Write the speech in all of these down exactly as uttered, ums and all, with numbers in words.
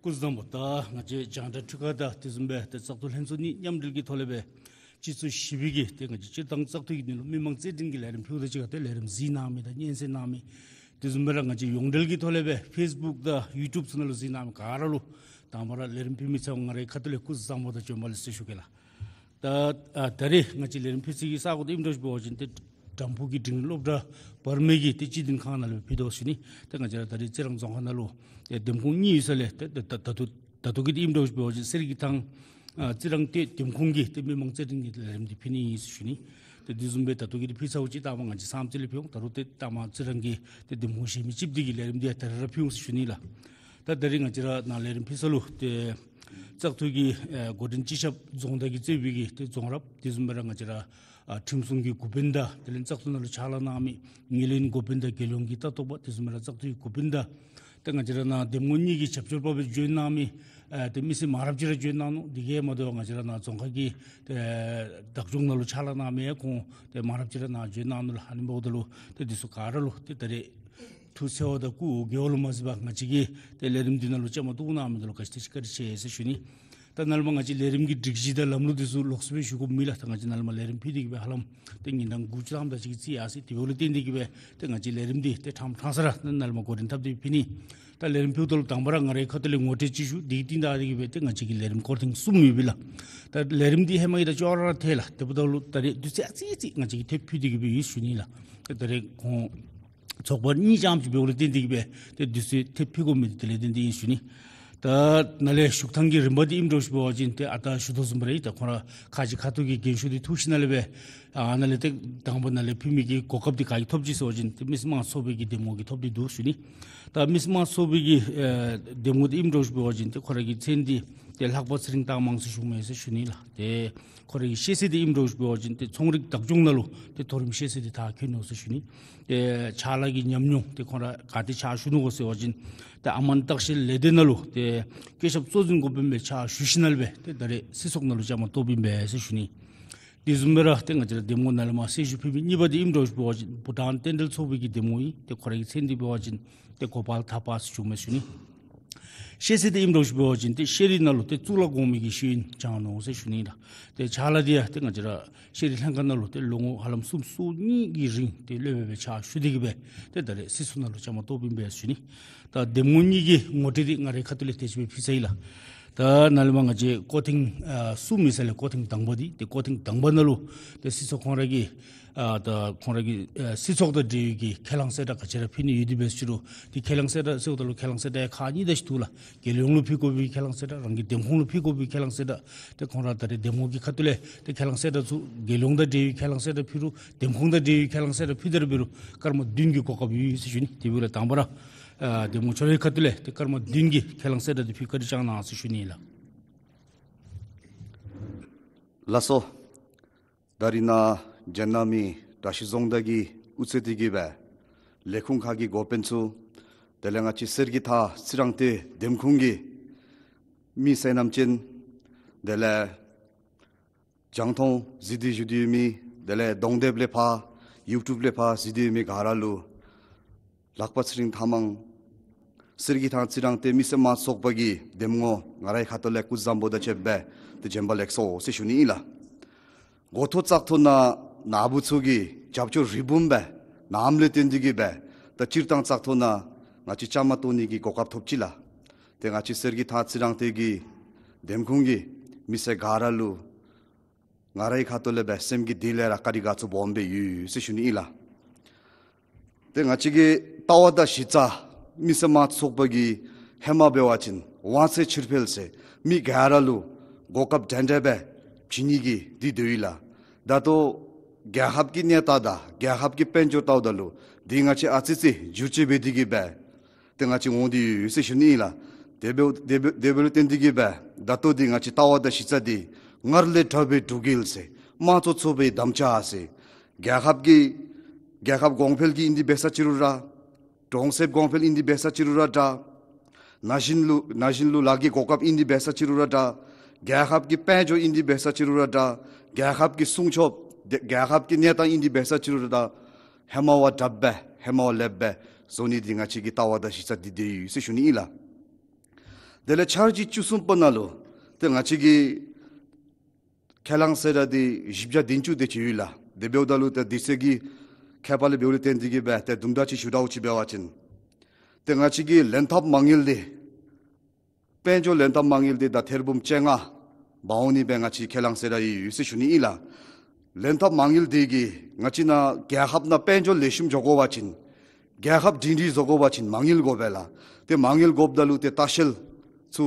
སྐུ་གཟུགས་བཟང་པོ། ད་ང་བཅས་རྒྱང་བསྒྲགས་འཕྲུལ་ཁང་དང་དེ་བཟུམ་སྦེ་ཏེ་བཙག་འཐུ་ལྷན་ཚོགས་གཉིས་མཉམ་འབྲེལ་གྱི་ཐོག་ལས་སྦེ་སྤྱི་ཚོགས་བཞི་པའི་གི་ཏེ་ང་བཅས་སྤྱིར་བཏང་བཙག་འཐུ་གི་དོན་ལུ་མི་མང་རྩོད་འགྲན་གྱི་ལས་རིམ་ཕུལཝ་དང་གཅིག་ཁར་ཏེ་ལས་རིམ་གཟིགས་གནང་མི་དང་སྙན་གསན་གནང་མི། དེ་བཟུམ་སྦེ་ར་ང་བཅས་ཡོངས་འབྲེལ་གྱི་ཐོག་ལས་སྦེ་ཕེསི་བུཀ་དང་ཡུ་ཊུབ་ཚུ་ནང་ལུ་གཟིགས་གནང་མི་ག་ར་ལུ་དང་པ་ར་ལས་རིམ་ཕུལ་མི་ཚུ་ང་རའི་ཁ་ཐུག་ལས་སྐུ་གཟུགས་བཟང་པོ་དང་བྱོན་པ་ལེགས་སོ་ཟེར་ཞུ་གེ་ལགས། ད་ཨ་ད་རེས་ང་བཅས་ལས་རིམ་ཕུལ་སའི་གི་ས་གོ་འདི་ཨིནམ་འདྲཝ་ཅིག་འབད་བ་ཅིན་ཏེ་དྲམ་ཕུག་གི་འབྲིང་རིམ་སློབ་གྲྭ་བར་མའི་གི་ཏེ་སྤྱི་དོན་ཁང་ནང་ལུ་ཕུལ་དོ་ཟེར་ཞུ་ནི། ཏེ་ང་བཅས་ར་ད་རེས་རྩི་རང་རྫོང་ཁག་ནང་ལུ་ཏེ་འདེམས་ཁོངས་གཉིས་ཡོད་ས་ལས་ཏེ་ད་ད་ད་ལྟོ་ད་ལྟོ་གི་འདི་ཨིནམ་འདྲཝ་ཅིག་འབད་བ་ཅིན་གསེར་གྱི་ཐང་ཨ་རྩི་རང་ཏེ་འདེམས་ཁོངས་ཀྱི་ཏེ་མི་མང་རྩོད་འགྲན་གྱི་ལས་རིམ་འདི་ཕུལ་ནི་ཨིན་ཟེར་ཞུ་ནི། ཏེ་དེ་བཟུམ་སྦེ་ད་ལྟོ་གི་འདི་ཕུལ་ཚརཝ་ཅིག་ལྟ་མ་ང་བཅས་བསམ་རྩེ་ལས་ཕུལ་འོང་། ད་རུང་ཏེ་ལྟ་མ་རྩི་རང་གི་ཏེ་འདེམས་ཁོངས་གཞན་མི་ཅིག་འདི་གི་ལས་རིམ་འདི་ཡང་ད་རེས་ར་ཕུལ་འོང་ཟེར་ཞུ་ནི་ལགས། ད་ད་རེས་ང་བཅས་ར་ནཱ་ལས་རིམ་ཕུལ་ས་ལུ་ཏེ་བཙག་འཐུ་གི་ཨེ་འགོ་འདྲེན་སྤྱི་ཁྱབ་རྫོང་བདག་གིས་གཙོས་པའི་གི་ཏེ་རྫོང་རབ་དེ་བཟུམ་སྦེ་ར་ང་བཅས་ར་ཨ་ཁྲིམས་སྲུང་གི་འགོ་དཔོན་དང་དེ་ལས་བཙག་འཐུ་ནང་ལུ་ཕྱག་ལཱ་གནང་མི་ངོས་ལེན་འགོ་དཔོན་དང་རྒྱལ་ཡོངས་ཀྱི་ལྟ་རྟོག་པ་དེ་བཟུམ་སྦེ་ར་བཙག་འཐུའི་འགོ་དཔོན་དང་ཏེ་ང་བཅས་ར་ནཱ་འདེམས་ངོ་གཉིས་ཀྱི་རྒྱབ་སྐྱོར་པ་སྦེ་བྱོན་གནང་མི་ཨ་ཏེ་མི་སེར་མང་རབས་ཅིག་ར་བྱོན་གནང་ནུག། དེ་གིས་མ་དོ་བར་ང་བཅས་ར་ནཱ་རྫོང་ཁག་གི་ཏེ་བདག་སྐྱོང་ནང་ལུ་ཕྱག་ལཱ་གནང་མི་ཡང་ཁོང་ཏེ་མང་རབས་ཅིག་ར་ནཱ་བྱོན་གནང་ནུག་ལགས། ཨ་ནི་འབདཝ་ད་ལུ་ཏེ་འདི་ཚུ་ག་ར་ལུ་ཏེ་ད་རེས་ཐུགས་བརྩེ་བ་དང་སྐུ་འོ་བརྒྱལ་བ་ལུ་མ་གཟིགས་པར་ང་བཅས་ཀྱི་ཏེ་ལས་རིམ་འདི་ནང་ལུ་བཅའ་མར་གཏོགས་གནང་མི་འདི་ལུ་བཀའ་དྲིན་ཆེ་ཟེར་ཞུ་ནི། ད་ནཱ་ལས་མར་ང་བཅས་ལས་རིམ་གྱི་སྒྲིག་གཞི་དང་ལམ་ལུགས་འདི་ཚུ་ལོགས་སུ་སྦེ་ཞུ་དགོཔ་མེད་ལགས། ད་ང་བཅས་ནཱ་ལས་མར་ལས་རིམ་ཕུལ་ཏེ་གི་སྦེ་ཧ་ལམ་ཏེ་ཉིན་གྲངས་དགུ་བཅུ་ཐམ་དེ་ཅིག་རྩིས་ཡར་སོ་ཡི། དེ་འབདཝ་ལས་བརྟེན་ཏེ་གི་སྦེ་ཏེ་ང་བཅས་ལས་རིམ་འདི་ཏེ་ཕྲང་ཕྲང་ས་ར་ནཱ་ལས་མར་འགོ་འདྲེན་འཐབ་སྟེ་ཕུལ་ནི། ད་ལས་རིམ་ཕུལཝ་ད་ལུ་དང་པ་ར་ང་རའི་ཁ་ཐུག་ལས་ངོ་སྤྲོད་ཅིག་ཞུ། དེ་གི་རྟིང་བདའ་སྟེ་གི་སྦེ་ཏེ་ང་བཅས་ཀྱི་ལས་རིམ་སྐོར་ཐེངས་གསུམ་ཡོད་པས་ལགས། ད་ལས་རིམ་འདི་ཧེ་མའི་དང་ཅོག་ར་འཐད་ལགས། དེ་འབདཝ་ད་ལུ་ད་རེས་དུས་ཚོད་ཨ་ཙི་ཙི་ང་བཅས་ཀྱིས་ཐེབས་ཕུལ་ཏེ་གི་སྦེ་ཡོད་ཞུ་ནི་ལགས། ད་རེས་ཁོང་ཚོགས་པ་གཉིས་ཙམ་ཅིག་འབདཝ་ལས་བརྟེན་ཏེ་གི་སྦེ་ཏེ་དུས་ཚོད་ཐེབས་ཕུལ་དགོ་མི་འདི་དེ་ལས་བརྟེན་ཏེ་ཨིན་ཞུ་ནི། ད་ནཱ་ལས་བཞུགས་ཐངས་ཀྱི་རིམ་པ་འདི་ཨིནམ་འདྲཝ་ཅིག་འབད་བ་ཅིན་ཏེ་ཨ་རྟག་ཞུ་དོ་བཟུམ་སྦེ་ར་ཨིན། ད་ཁོང་ར་ཁག་ཅིག་ཁ་ཐུག་གི་འགན་ཤུགས་འདི་ཐུགས་ཞིབ་ནང་ལས་སྦེ་ཨ་ནཱ་ལས་ཏེ་དང་པ་ནཱ་ལས་ཕུལ་མི་གི་གོ་སྐབས་འདི་ག་གིས་ཐོབ་ཅི་ཟེར་བ་ཅིན་ཏེ་མི་སེར་དམངས་གཙོ་ཚོགས་པའི་གི་འདེམས་ངོ་གིས་ཐོབ་སྟེ་འདུག་ཞུ་ནི། ད་མི་སེར་དམངས་གཙོ་ཚོགས་པའི་གི་ཨེ་འདེམས་ངོ་འདི་ཨིནམ་འདྲཝ་ཅིག་འབད་བ་ཅིན་ཏེ་ཁོ་རའི་གི་མཚན་འདི་ཏེ་ལྷག་པ་ཚེ་རིང་རྟགས་མང་ཟེར་ཞུཝ་མས་ཟེར་ཞུ་ནི་ལགས། ཏེ་ཁོ་རའི་གི་ཤེས་ཚད་འདི་ཨིནམ་འདྲཝ་ཅིག་འབད་བ་ཅིན་ཏེ་ཚོང་རིག་བདག་སྐྱོང་ནང་ལུ་ཏེ་མཐོ་རིམ་ཤེས་ཚད་འདི་མཐར་འཁྱོལ་ནུག་ཟེར་ཞུ་ནི། ཏེ་ཕྱག་ལཱ་གི་ཉམས་མྱོང་འདི་ཁོ་ར་ག་ཏེ་ཕྱག་ཞུ་ནུག་གོ་ཟེར་བ་ཅིན་ཏེ་ཨ་མཱན་བརྟག་ཞིབ་ལས་སྡེ་ནང་ལུ་ཏེ་བཀོད་ཁྱབ་གཙོ་འཛིན་འགོ་དཔོན་སྦེ་ཕྱག་ཞུ་ཞིནམ་ལས་སྦེ་ཏེ་ད་རེས་སྲིད་ཚོགས་ནང་ལུ་བཅའ་མར་གཏོགསཔ་ཨིན་པས་ཟེར་ཞུ་ནི། དེ་བཟུམ་སྦེ་ར་ཏེ་ང་བཅས་ར་འདེམས་ངོ་ནཱ་ལས་མར་གསལ་ཞུ་ཕུལ་མི་གཉིས་པ་འདི་ཨིནམ་འདྲཝ་ཅིག་འབད་བ་ཅིན་བྷུ་ཊཱན་རྟེན་འབྲེལ་ཚོགས་པའི་གི་འདེམས་ངོ་ཨིན། ཏེ་ཁོ་རའི་གི་མཚན་འདི་འབད་བ་ཅིན་ཏེ་གོ་པཱལ་ཐ་པ་ཟེར་ཞུཝ་མས་ཟེར་ཞུ་ནི། ཤེས་ཚད་འདི་ཨིནམ་འདྲཝ་ཅིག་འབད་བ་ཅིན་ཏེ་ཤེས་རིག་ནང་ལུ་ཏེ་གཙུག་ལག་གོང་མའི་གི་ཤེས་ཡོན་སྦྱང་ནུག་ཟེར་ཞུ་ནི་ལགས། ཏེ་ཕྱག་ལཱ་འདི་ཡང་ཏེ་ང་བཅས་ར་ཤེས་རིག་ལྷན་ཁག་ནང་ལུ་ཏེ་ལོ་ངོ་ཧ་ལམ་གསུམ་སོ་གཉིས་ཀྱི་རིང་ཏེ་སློབ་དཔོན་སྦེ་ཕྱག་ཞུ་སྟེ་གི་སྦེ་ཏེ་ད་རེས་སྲིད་ཚོགས་ནང་ལུ་བཅའ་མར་གཏོགསཔ་ཨིན་པས་ཟེར་ཞུ་ནི། ད་འདེམས་ངོ་གཉིས་ཀྱི་ངོ་སྤྲོད་འདི་ང་རའི་ཁ་ཐུག་ལས་དེ་ཅིག་སྦེ་ཕུལ་ཚར་ཡི་ལགས། ད་ནཱ་ལས་མར་ང་བཅས་སྐོར་ཐེངས་ཨ་གསུམ་ཡོད་ས་ལས་སྐོར་ཐེངས་དང་པ་འདི་ཏེ་སྐོར་ཐེངས་དང་པ་ནང་ལུ་ཏེ་སྲིད་ཚོགས་ཁོང་ར་གི་ཨ་ད་ཁོང་ར་གི་ཨ་སྲིད་ཚོགས་དང་འབྲེལ་བའི་གི་ཁས་བླངས་གསལ་བསྒྲགས་ག་ཅི་ར་ཕུལ་ནི་ཡོད་དེ་འབད་ཟེར་རུང་ཏེ་ཁས་བླངས་གསལ་བསྒྲགས་ཟེརཝ་ད་ལུ་ཁས་བླངས་གསལ་བསྒྲགས་ཁག་གཉིས་དེ་ཅིག་འདུག་ལགས། རྒྱལ་ཡོངས་ལུ་ཕུལ་དགོ་པའི་ཁས་བླངས་གསལ་བསྒྲགས། རང་གི་འདེམས་ཁོངས་ལུ་ཕུལ་དགོ་པའི་ཁས་བླངས་གསལ་བསྒྲགས། ཏེ་ཁོང་ར་ད་རེས་འདེམས་ངོ་གི་ཁ་ཐུག་ལས་ཏེ་ཁས་བླངས་གསལ་བསྒྲགས་ཚུ་རྒྱལ་ཡོངས་དང་འབྲེལ་བའི་ཁས་བླངས་གསལ་བསྒྲགས་ཕུལ་རུང་འདེམས་ཁོངས་དང་འབྲེལ་བའི་ཁས་བླངས་གསལ་བསྒྲགས་ཕུལ་ད་ར་འབད་རུང་སྐར་མ་བདུན་གྱི་གོ་སྐབས་ཡོད་ཟེར་ཞུ་ནི། དེ་འབདཝ་ལས་དང་པ་ར་ཨ་འདེམས་ངོ་ཁྱོད་རའི་ཁ་ཐུག་ལས་ཏེ་སྐར་མ་བདུན་གྱི་ཁས་བླངས་གསལ་བསྒྲགས་འདི་ཕུལ་བཀའ་དྲིན་བསྐྱང་གནང་ཟེར་ཞུ་ནི་ལགས། ལགས་སོ། ད་རིས་ནཱ་འབྱོན་གནང་མི་བཀྲིས་རྫོང་བདག་གིས་དབུ་གཙོས་ཏེ་གི་སྦེ་ལས་ཁུངས་ཁག་གི་འགོ་དཔོན་ཚུ་དེ་ལས་ང་བཅས་གསེར་གྱི་ཐང་རྩི་རང་སྡེ་འདེམས་ཁོངས་ཀྱི་མི་སེར་རྣམ་ཅན་དེ་ལས་རྒྱང་མཐོང་གཟིགས་ཏེ་བཞུགས་ཏེ་ཡོད་མི་དེ་ལས་གདོང་དེབ་ལས་ཕར་ཡུ་ཊུབ་ལས་ཕར་གཟིགས་ཏེ་ཡོད་མི་ག་ར་ལུ་ལྷག་པ་ཚེ་རིང་ཐང་མང་གསེར་གྱི་ཐང་རྩི་རང་སྡེ་མི་སེར་དམངས་གཙོ་ཚོགས་པ་གི་འདེམས་ངོ་ང་རའི་ཁ་ཐུག་ལས་སྐུ་གཟུགས་བཟང་པོ་དང་བཅས་པ་སྦེ་ཏེ་བྱོན་པ་ལེགས་སོ་ཟེར་ཞུ་ནི་ཨིན་ལགས། འགོ་ཐོག་བཙག་འཐུ་ནང་ནཱ་བུ་ཚུ་གིས་རྒྱབ་སྐྱོར་རི་བུམ་སྦེ་གནངམ་ལས་བརྟེན་ཏེ་གི་སྦེ་ད་སྤྱིར་བཏང་བཙག་འཐུ་ནང་ང་བཅས་བཅའ་མར་གཏོགས་ནི་གི་གོ་སྐབས་ཐོབ་ཅི་ལགས། ཏེ་ང་བཅས་གསེར་གྱི་ཐང་རྩི་རང་སྡེ་གི་འདེམས་ཁོངས་ཀྱི་མི་སེར་ག་ར་ལུ་ང་རའི་ཁ་ཐུག་ལས་སྦེ་སེམས་ཀྱི་གཏིང་ལས་ར་བཀའ་དྲིན་དགའ་ཚོར་སྦོམ་སྦེ་ཡོད་ཟེར་ཞུ་ནི་ཨིན་ལགས། ཏེ་ང་བཅས་ཀྱི་ལྟ་བ་དང་གཞི་རྩ་མི་སེར་དམངས་གཙོ་ཚོགས་པ་གིས་ཧེ་མ་འབད་བ་ཅིན་དབང་ཚད་ཕྱིར་འཕེལ་ཟེར་མི་ག་ར་ལུ་གོ་སྐབས་འདྲན་འདྲ་སྦེ་བྱིན་ནི་གི་འདི་སྡོད་ཡི་ལགས། ད་ལྟོ་རྒྱལ་ཁབ་ཀྱི་གནས་སྟངས་དང་རྒྱལ་ཁབ་ཀྱི་དཔལ་འབྱོར་ལྟཝ་ད་ལུ་འདི་ང་བཅས་ཨ་ཙི་ཙི་འགྱུར་བཅོས་འབད་དེ་གི་སྦེ་ཏེ་ང་བཅས་འོང་སྟེ་ཡོད་ཟེར་ཞུ་ནི་ཨིན་ལགས། དེ་འབདཝ་དེ་འབདཝ་དེ་འབདཝ་ལས་བརྟེན་ཏེ་གི་སྦེ་ད་ལྟོ་འདི་ང་བཅས་ལྟ་བ་དང་གཞི་རྩ་འདི་སྔར་ལས་དྲག་པའི་འབྲུག་རྒྱལ་ཟེར་དམངས་གཙོ་ཚོགས་པའི་དམ་བཅའ་ཟེར་རྒྱལ་ཁབ་ཀྱི་རྒྱལ་ཁབ་གོང་འཕེལ་གྱི་ཨིན་ཏེ་འབད་ས་ཅིག་རུང་ར་གྲོང་གསེབ་གོང་འཕེལ་ཨིན་ཏེ་འབད་ས་ཅིག་རུང་ར་འདྲ། ན་གཞོན་ལུ་ན་གཞོན་ལུ་ལཱ་གི་གོ་སྐབས་ཨིན་ཏེ་འབད་ས་ཅིག་རུང་ར་འདྲ། རྒྱལ་ཁབ་ཀྱི་དཔལ་འབྱོར་ཨིན་ཏེ་འབད་ས་ཅིག་རུང་ར་འདྲ། རྒྱལ་ཁབ་ཀྱི་སྲུང་སྐྱོབ་རྒྱལ་ཁབ་ཀྱི་གནས་སྟངས་ཨིན་ཏེ་འབད་ས་ཅིག་རུང་ར་འདྲ། ཧེ་མ་བ་དྲགཔ་སྦེ་ཧེ་མ་བ་ལེགསཔ་སྦེ་བཟོ་ནི་འདི་ང་བཅས་ཀྱི་ལྟ་བ་དང་གཞི་རྩ་འདི་སྡོད་ཡི་ཟེར་ཞུ་ནི་ཨིན་ལགས། དེ་ལས་འཆར་གཞི་བཅུ་གསུམ་པ་ནང་ལུ་ཏེ་ང་བཅས་ཀྱི་ཁས་བླངས་ཟེར་ར་འདི་བཞི་བརྒྱ་བདུན་ཅུ་དེ་ཅིག་ཡོད་ལགས། དེ་འབདཝ་ད་ལུ་ཏེ་དུས་ཚོད་ཀྱི་ཁྱད་པར་ལས་འབདཝ་ལས་བརྟེན་ཏེ་གིས་སྦེ་ཏེ་དུམ་གྲ་ཅིག་ཞུ་དགོཔ་ཅིག་འབད་བ་ཅིན་ཏེ་ང་བཅས་ཀྱི་ལེན་ཐབས་མ་དངུལ་འདི་དཔལ་འབྱོར་ལེན་ཐབས་མ་དངུལ་འདི་ད་ཐེར་འབུམ་བཅོ་ལྔ་འབག་འོང་ནི་སྦེ་ང་བཅས་ཁས་བླངས་ཟེར་ར་ཡོད་ཟེར་ཞུ་ནི་ཨིན་ལགས། ལེན་ཐབས་མ་དངུལ་འདི་གིས་ང་བཅས་ནཱ་རྒྱལ་ཁབ་ནང་དཔལ་འབྱོར་ལེགས་ཤོམ་འགྱོ་དགོ་པ་ཅིན་རྒྱལ་ཁབ་སྒྲིང་སྒྲིང་བཟོ་དགོ་པ་ཅིན་མ་དངུལ་དགོ་པས་ལགས། ཏེ་མ་དངུལ་དགོཔ་ད་ལུ་ཏེ་ལྟ་བཤལ་ཚུ་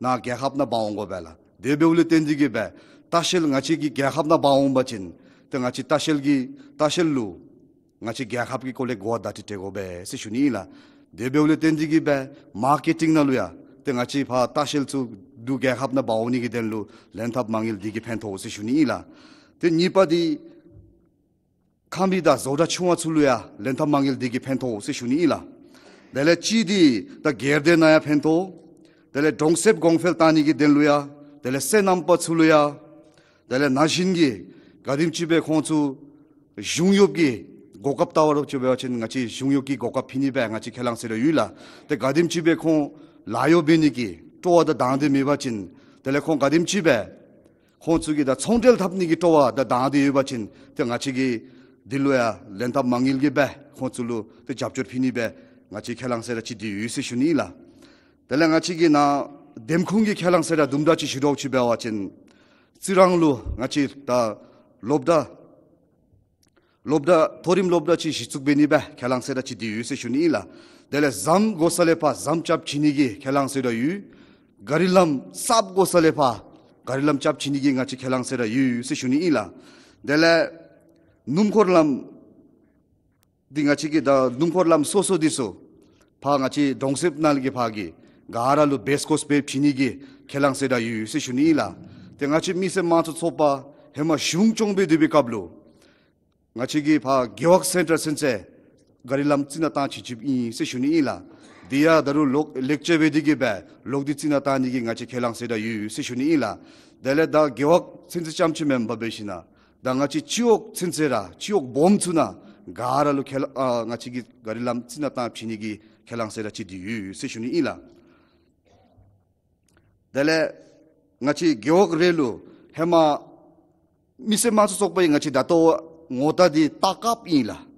ནཱ་རྒྱལ་ཁབ་ནང་འབག་འོང་དགོ་པས་ལགས། དེ་འབདཝ་ལས་བརྟེན་ཏེ་གིས་སྦེ་ལྟ་བཤལ་ང་བཅས་ཀྱིས་རྒྱལ་ཁབ་ནང་འབག་འོང་པ་ཅིན་ཏེ་ང་བཅས་ལྟ་བཤལ་གྱི་ལྟ་བཤལ་ལུ་ང་བཅས་རྒྱལ་ཁབ་ཀྱི་སྐོར་ལས་གོ་བ་བརྡ་སྤྲོད་འབད་དགོ་པས་ཟེར་ཞུ་ནི་ཨིན་ལགས། དེ་འབདཝ་ལས་བརྟེན་ཏེ་གིས་སྦེ་མར་ཀེ་ཊིང་ནང་ལུ་ཡང་ཏེ་ང་བཅས་ཕར་ལྟ་བཤལ་ཚུ་འབྲུག་རྒྱལ་ཁབ་ནང་འབག་འོང་ནི་གི་དོན་ལུ་ལེན་ཐབས་མ་དངུལ་འདི་གིས་ཕན་ཐོགས་ཟེར་ཞུ་ནི་ཨིན་ལགས། ཏེ་གཉིས་པ་འདི་ཁམས་སྦི་དང་བཟོ་གྲྭ་ཆུང་བ་ཚུ་ལུ་ཡང་ལེན་ཐབས་མ་དངུལ་འདི་གིས་ཕན་ཐོགས་ཟེར་ཞུ་ནི་ཨིན་ལགས། དེ་ལས་གཅིག་འདི་ད་སྒེར་སྡེ་ནང་ཡང་ཕན་ཐོགས། དེ་ལས་གྲོང་གསེབ་གོང་འཕེལ་བཏང་ནི་གི་དོན་ལུ་ཡང་། དེ་ལས་སོ་ནམ་པ་ཚུ་ལུ་ཡང་། དེ་ལས་ན་གཞོན་གྱི་ག་དེམ་ཅིག་སྦེ་ཁོང་ཚུ་གཞུང་གཡོག་གི་གོ་སྐབས་བལྟ་བར་འགྱོ་བ་ཅིན་ང་བཅས་གཞུང་གཡོག་གི་གོ་སྐབས་ཕུལ་ནི་སྦེ་ང་བཅས་ཁས་བླངས་ཟེར་ར་ཡོད་ལགས། ཏེ་ག་དེམ་ཅིག་སྦེ་ཁོང་ལཱ་གཡོག་འབད་ནི་གི་སྤྲོ་བ་དང་དང་འདོད་མེད་པ་ཅིན་དེ་ལས་ཁོང་ག་དེམ་ཅིག་སྦེ་ཁོང་ཚུ་གིས་ད་ཚོང་འབྲེལ་འཐབ་ནི་གི་སྤྲོ་བ་དང་དང་འདོད་ཡོད་པ་ཅིན་ཏེ་ང་བཅས་ཀྱིས་འདི་ལུ་ཡང་ལེན་ཐབས་མ་དངུལ་གྱིས་སྦེ་ཁོང་ཚུ་ལུ་ཏེ་རྒྱབ་སྐྱོར་ཕུལ་ནི་སྦེ་ང་བཅས་ཁས་བླངས་ཟེར་ར་ཅིག་འདི་ཡོད་ཟེར་ཞུ་ནི་ཨིན་ལགས། དེ་ལས་ང་བཅས་ཀྱིས་ནཱ་འདེམས་ཁོངས་ཀྱི་ཁས་བླངས་ཟེར་ར་དུམ་གྲ་ཅིག་ཞུ་དོ་ཅིག་འབད་བ་ཅིན་རྩི་རང་ལུ་ང་བཅས་ད་སློབ་གྲྭ་སློབ་གྲྭ་མཐོ་རིམ་སློབ་གྲྭ་ཅིག་གཞི་བཙུགས་འབད་ནི་སྦེ་ཁས་བླངས་ཟེར་ར་ཅིག་འདི་ཡོད་ཟེར་ཞུ་ནི་ཨིན་ལགས། དེ་ལས་ཟམ་དགོ་ས་ལས་ཕར་ཟམ་རྐྱབ་བྱིན་ནི་གི་ཁས་བླངས་ཟེར་ར་ཡོད། ག་རི་ལམ་གསརཔ་དགོ་ས་ལས་ཕར་ག་རི་ལམ་རྐྱབ་བྱིན་ནི་གི་ང་བཅས་ཁས་བླངས་ཟེར་ར་ཡོད་ཟེར་ཞུ་ནི་ཨིན་ལགས། དེ་ལས་སྣུམ་འཁོར་ལམ་འདི་ང་བཅས་ཀྱིས་ད་སྣུམ་འཁོར་ལམ་སོ་སོ་འདི་ཚུ་ཕར་ང་བཅས་གྲོང་གསེབ་ནང་ལས་ཀྱི་ཕར་གྱི་ག་ར་ལུ་བེསི་ཀོསི་སྦེ་བྱིན་ནི་གི་ཁས་བླངས་ཟེར་ར་ཡོད་ཟེར་ཞུ་ནི་ཨིན་ལགས། ཏེ་ང་བཅས་མི་སེར་དམངས་གཙོ་ཚོགས་པ་ཧེ་མ་གཞུང་སྐྱོང་འབད་སྡོད་པའི་སྐབས་ལུ་ང་བཅས་ཀྱིས་ཕར་རྒེད་འོག་སེན་ཊར་ཚུན་ཚོད་ག་རི་ལམ་རྩི་ནག་བཏང་བྱིན་བྱིནམ་ཨིན་ཟེར་ཞུ་ནི་ཨིན་ལགས། དེ་ཡང་ད་རུང་ལོག་ལེགས་བཅོས་འབད་དེ་གིས་སྦེ་ལོག་སྟེ་རྩི་ནག་བཏང་ནི་གི་ང་བཅས་ཁས་བླངས་ཟེར་ར་ཡོད་ཟེར་ཞུ་ནི་ཨིན་ལགས། དེ་ལས་ད་རྒེད་འོག་ཚུན་ཚོད་རྐྱངམ་ཅིག་མེན་པར་འབད་ཞིན་ན་ད་ང་བཅས་སྤྱི་འོག་ཚུན་ཚོད་ར་སྤྱི་འོག་སྦོམ་ཚུ་ནང་ག་ར་ལུ་ཁས་བླངས་ཨ་ང་བཅས་ཀྱིས་ག་རི་ལམ་རྩི་ནག་བཏང་བྱིན་ནི་གི་ཁས་བླངས་ཟེར་ར་ཅིག་འདི་ཡོད་ཟེར་ཞུ་ནི་ཨིན་ལགས། དེ་ལས་ང་བཅས་རྒེད་འོག་རེ་ལུ་ཧེ་མ་མི་སེར་དམངས་གཙོ་ཚོགས་པའི་ང་བཅས་ད་ལྟོ་ངོ་རྟགས་འདི་རྟ་ཁབ་ཨིན་ལགས།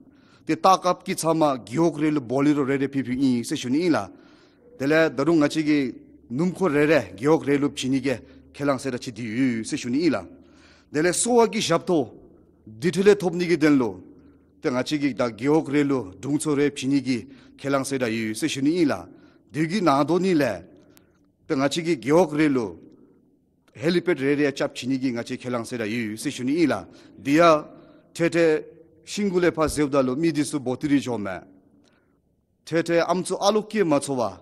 ཏེ་རྟ་ཁབ་ཀྱི་ཚབ་མ་རྒེད་འོག་རེ་ལུ་བོ་ལེ་རོ་རེ་རེ་ཕུལ་ཕུལཝ་ཨིན་ཟེར་ཞུ་ནི་ཨིན་ལགས། དེ་ལས་ད་རུང་ང་བཅས་ཀྱིས་སྣུམ་འཁོར་རེ་རེ་རྒེད་འོག་རེ་ལུ་བྱིན་ནི་གི་ཁས་བླངས་ཟེར་ར་ཅིག་འདི་ཡོད་ཟེར་ཞུ་ནི་ཨིན་ལགས། དེ་ལས་གསོ་བ་གི་ཞབས་ཏོག་འདི་འཕྲོ་ལས་ཐོབ་ནི་གི་དོན་ལུ་ཏེ་ང་བཅས་ཀྱིས་ད་རྒེད་འོག་རེ་ལུ་དྲུང་འཚོ་རེ་བྱིན་ནི་གི་ཁས་བླངས་ཟེར་ར་ཡོད་ཟེར་ཞུ་ནི་ཨིན་ལགས། དེ་གི་ནང་དོག་ནི་ལས་ཏེ་ང་བཅས་ཀྱིས་རྒེད་འོག་རེ་ལུ་ཧེ་ལི་པེཌ་རེ་རེ་རྐྱབ་བྱིན་ནི་གི་ང་བཅས་ཁས་བླངས་ཟེར་ར་ཡོད་ཟེར་ཞུ་ནི་ཨིན་ལགས། དེ་ཡང་འཕྲལ་འཕྲལ་ཤིང་ཀུ་ལས་ཕར་འཛེགཔ་ད་ལུ་མི་འདི་ཚུ་འབོ་ཏི་རི་འགྱོཝ་མས། འཕྲལ་འཕྲལ་ཨམ་སྲུ་ཨ་ལོ་སྐྱེལ་མ་ཚུགས་པར་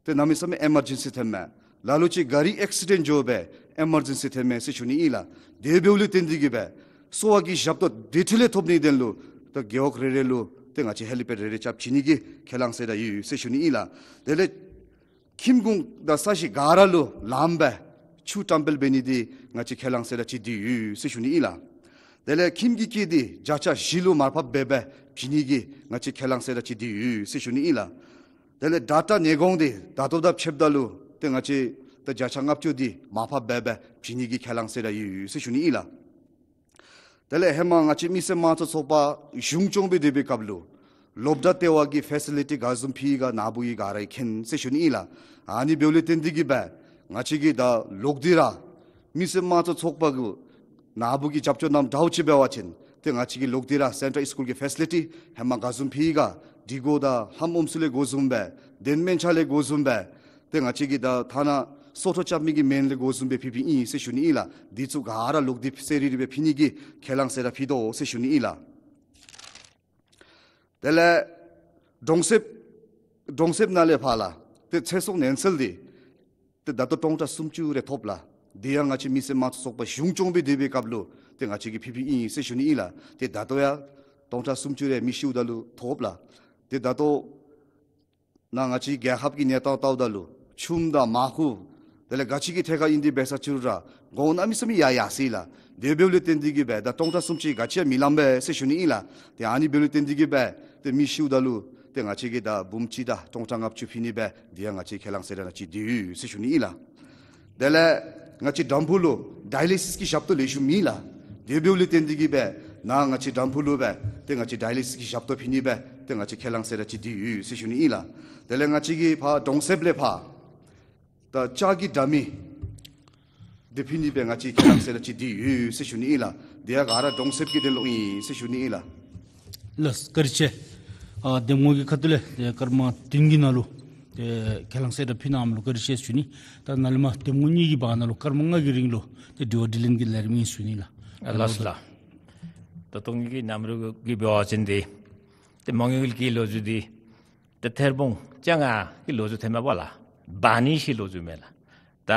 ཏེ་གནམ་མེད་ས་མེད་ཨེ་མར་ཇེན་སི་ཐོནམ་མས། ལ་ལུ་ཅིག་ག་རི་ཨེག་སི་ཌེནཊ་འགྱོ་སྦེ་ཨེ་མར་ཇེན་སི་ཐོནམ་མས་ཟེར་ཞུ་ནི་ཨིན་ལགས། དེ་འབདཝ་ལས་བརྟེན་ཏེ་གིས་སྦེ་གསོ་བ་གི་ཞབས་ཏོག་འདི་འཕྲོ་ལས་ཐོབ་ནི་གི་དོན་ལུ་ད་རྒེད་འོག་རེ་རེ་ལུ་ཏེ་ང་བཅས་ཧེ་ལི་པེཌ་རེ་རེ་རྐྱབ་བྱིན་ནི་གི་ཁས་བླངས་ཟེར་ར་ཡོད་ཟེར་ཞུ་ནི་ཨིན་ལགས། དེ་ལས་ཁྱིམ་གུང་དང་ས་གཞི་ག་ར་ལུ་ལམ་སྦེ་ཆུ་བཀྲམ་སྤེལ་འབད་ནི་འདི་ང་བཅས་ཁས་བླངས་ཟེར་ར་ཅིག་འདི་ཡོད་ཟེར་ཞུ་ནི་ཨིན་ལགས། དེ་ལས་ཁྱིམ་གྱི་དཀྱིལ་འདི་བརྒྱ་ཆ་བཞི་ལུ་མར་ཕབ་འབད་སྦེ་བྱིན་ནི་གི་ང་བཅས་ཁས་བླངས་ཟེར་ར་ཅིག་འདི་ཡོད་ཟེར་ཞུ་ནི་ཨིན་ལགས། དེ་ལས་ཌ་ཊ་ཉེ་གོང་འདི་ད་ལྟོ་དང་ཕྱདཔ་ད་ལུ་ཏེ་ང་བཅས་ད་བརྒྱ་ཆ་ལྔ་བཅུ་འདི་མར་ཕབ་འབད་སྦེ་བྱིན་ནི་གི་ཁས་བླངས་ཟེར་ར་ཡོད་ཟེར་ཞུ་ནི་ཨིན་ལགས། དེ་ལས་ཧེ་མ་ང་བཅས་མི་སེར་དམངས་གཙོ་ཚོགས་པ་གཞུང་སྐྱོང་འབད་སྡོད་པའི་སྐབས་ལུ་སློབ་གྲྭ་ལྟེ་བ་གི་ཕེ་སི་ལི་ཊི་ག་བཟུམ་ཕུལ་ག་ནཱ་བུ་གིས་ག་ར་མཁྱེན་ཟེར་ཞུ་ནི་ཨིན་ལགས། ཨ་ནི་འབདཝ་ལས་བརྟེན་ཏེ་གིས་སྦེ་ང་བཅས་ཀྱིས་ད་ལོག་སྟེ་ར་མི་སེར་དམངས་གཙོ་ཚོགས་པ་གུ་ནཱ་བུ་གིས་རྒྱབ་སྐྱོར་གནངམ་འདྲཝ་ཅིག་འབད་བ་ཅིན་ཏེ་ང་བཅས་ཀྱིས་ལོག་སྟེ་ར་སེན་ཊལ་སི་ཀུལ་གྱི་ཕེ་སི་ལི་ཊི་ཧེ་མ་ག་བཟུམ་ཕུལ་ག་སྒྲིག་གོ་དང་ལྷམ་ཨམ་སྲུ་ལས་འགོ་བཟུང་སྦེ་གདན་སྨན་ཆ་ལས་འགོ་བཟུང་སྦེ་ཏེ་ང་བཅས་ཀྱིས་ད་ཐ་ན་སོ་ཐོག་རྐྱབ་མི་གི་སྨན་ལས་འགོ་བཟུང་སྦེ་ཕུལ་ཕུལཝ་ཨིན་ཟེར་ཞུ་ནི་ཨིན་ལགས། འདི་ཚུ་ག་ར་ལོག་སྟེ་ཕུལ་ཟེར་རི་རི་སྦེ་ཕུལ་ནི་གི་ཁས་བླངས་ཟེར་ར་ཕུལ་དོ་ཟེར་ཞུ་ནི་ཨིན་ལགས། དེ་ལས་གྲོང་གསེབ་གྲོང་གསེབ་ནང་ལས་ཕར་ལགས་ཏེ་ཚེ་སྲོག་ཉེན་སེལ་འདི་ཏེ་ད་ལྟོ་སྟོང་ཕྲག་སུམ་ཅུ་རེ་ཐོབ་ལགས། འདི་ཡང་ང་བཅས་མི་སེར་དམངས་གཙོ་ཚོགས་པ་གཞུང་སྐྱོང་འབད་སྡོད་པའི་སྐབས་ལུ་ཏེ་ང་བཅས་ཀྱིས་ཕུལ་ཕུལཝ་ཨིན་ཟེར་ཞུ་ནི་ཨིན་ལགས། ཏེ་ད་ལྟོ་ཡང་སྟོང་ཕྲག་སུམ་ཅུ་རེ་མི་ཤིཝ་ད་ལུ་ཐོབ་ལགས། ཏེ་ད་ལྟོ་ནཱ་ང་བཅས་རྒྱལ་ཁབ་ཀྱི་གནས་སྟངས་བལྟཝ་ད་ལུ་ཆུམ་དང་མར་ཁུ་དེ་ལས་ག་ཅི་གི་ཐད་ཁར་ཨིན་ཏེ་འབད་ས་ཅིག་རུང་ར་གོང་གནམ་མེད་ས་མེད་ཡར་ཡར་སོ་ཡི་ལགས། དེ་འབདཝ་ལས་བརྟེན་ཏེ་གིས་སྦེ་ད་སྟོང་ཕྲག་སུམ་ཅུ་ག་ཅི་ཡང་མི་ལང་པས་ཟེར་ཞུ་ནི་ཨིན་ལགས། ཏེ་ཨ་ནི་འབདཝ་ལས་བརྟེན་ཏེ་གིས་སྦེ་ཏེ་མི་ཤིཝ་ད་ལུ་ ཏེ་ང་བཅས་ཀྱིས་ད་འབུམ་གཅིག་དང་སྟོང་ཕྲག་ལྔ་བཅུ་ཕུལ་ནི་སྦེ་དེ་ཡང་ང་བཅས་ཁས་བླངས་ཟེར་ར་ཅིག་འདི་ཡོད་ཟེར་ཞུ་ནི་ཨིན་ལགས། དེ་ལས་ང་བཅས་དམ་ཕུ་ལུ་ཌའི་ལི་སིས་ཀྱི་ཞབས་ཏོག་ལེགས་ཤོམ་མེད་ལགས། དེ་འབདཝ་ལས་བརྟེན་ཏེ་གིས་སྦེ་ནཱ་ང་བཅས་དམ་ཕུ་ལུ་སྦེ་ཏེ་ང་བཅས་ཌའི་ལི་སིས་ཀྱི་ཞབས་ཏོག་ཕུལ་ནི་སྦེ་ཏེ་ང་བཅས་ཁས་བླངས་ཟེར་ར་ཅིག་འདི་ཡོད་ཟེར་ཞུ་ནི་ཨིན་ལགས། དེ་ལས་ང་བཅས་ཀྱིས་ཕར་གྲོང་གསེབ་ལས་ཕར་ད་ལྕགས་ཀྱི་དྲ་མིག་དེ་ཕུལ་ནི་སྦེ་ང་བཅས་ཁས་བླངས་ཟེར་ར་ཅིག་འདི་ཡོད་ཟེར་ཞུ་ནི་ཨིན་ལགས། དེ་ཡང་ག་ར་གྲོང་གསེབ་ཀྱི་དོན་ལུ་ཨིན་ཟེར་ཞུ་ནི་ཨིན་ལགས། ལགས་བཀའ་དྲིན་ཆེ། ཨ་འདེམས་ངོ་གི་ཁ་ཐུག་ལས་ཏེ་སྐར་མ་བདུན་གྱི་ནང་ལུ་ཏེ་ཁས་བླངས་ཟེར་ར་ཕུལ་གནངམ་ལུ་བཀའ་དྲིན་ཆེ་ཞུ་ནི། ད་ནཱ་ལས་མར་འདེམས་ངོ་གཉིས་ཀྱི་བར་ན་ལུ་སྐར་མ་ལྔ་གི་རིང་ལུ་ཏེ་དྲི་བ་དྲིས་ལན་གྱི་ལས་རིམ་ཨིན་ཞུ་ནི་ལགས། ཨ་ལགས་སོ་ལགས། ད་ལྟོ་ངེ་གི་གནམ་རོག་གི་འབད་བ་ཅིན་ཏེ་ཏེ་མ་དངུལ་གྱི་ལོ་རྒྱུས་འདི་ཏེ་ཐེར་འབུམ་བཅོ་ལྔ་གི་ལོ་རྒྱུས་ཐོནམ་མས་པ་ལགས། འབག་ནི་གི་ལོ་རྒྱུས་མེན་ལགས། ད་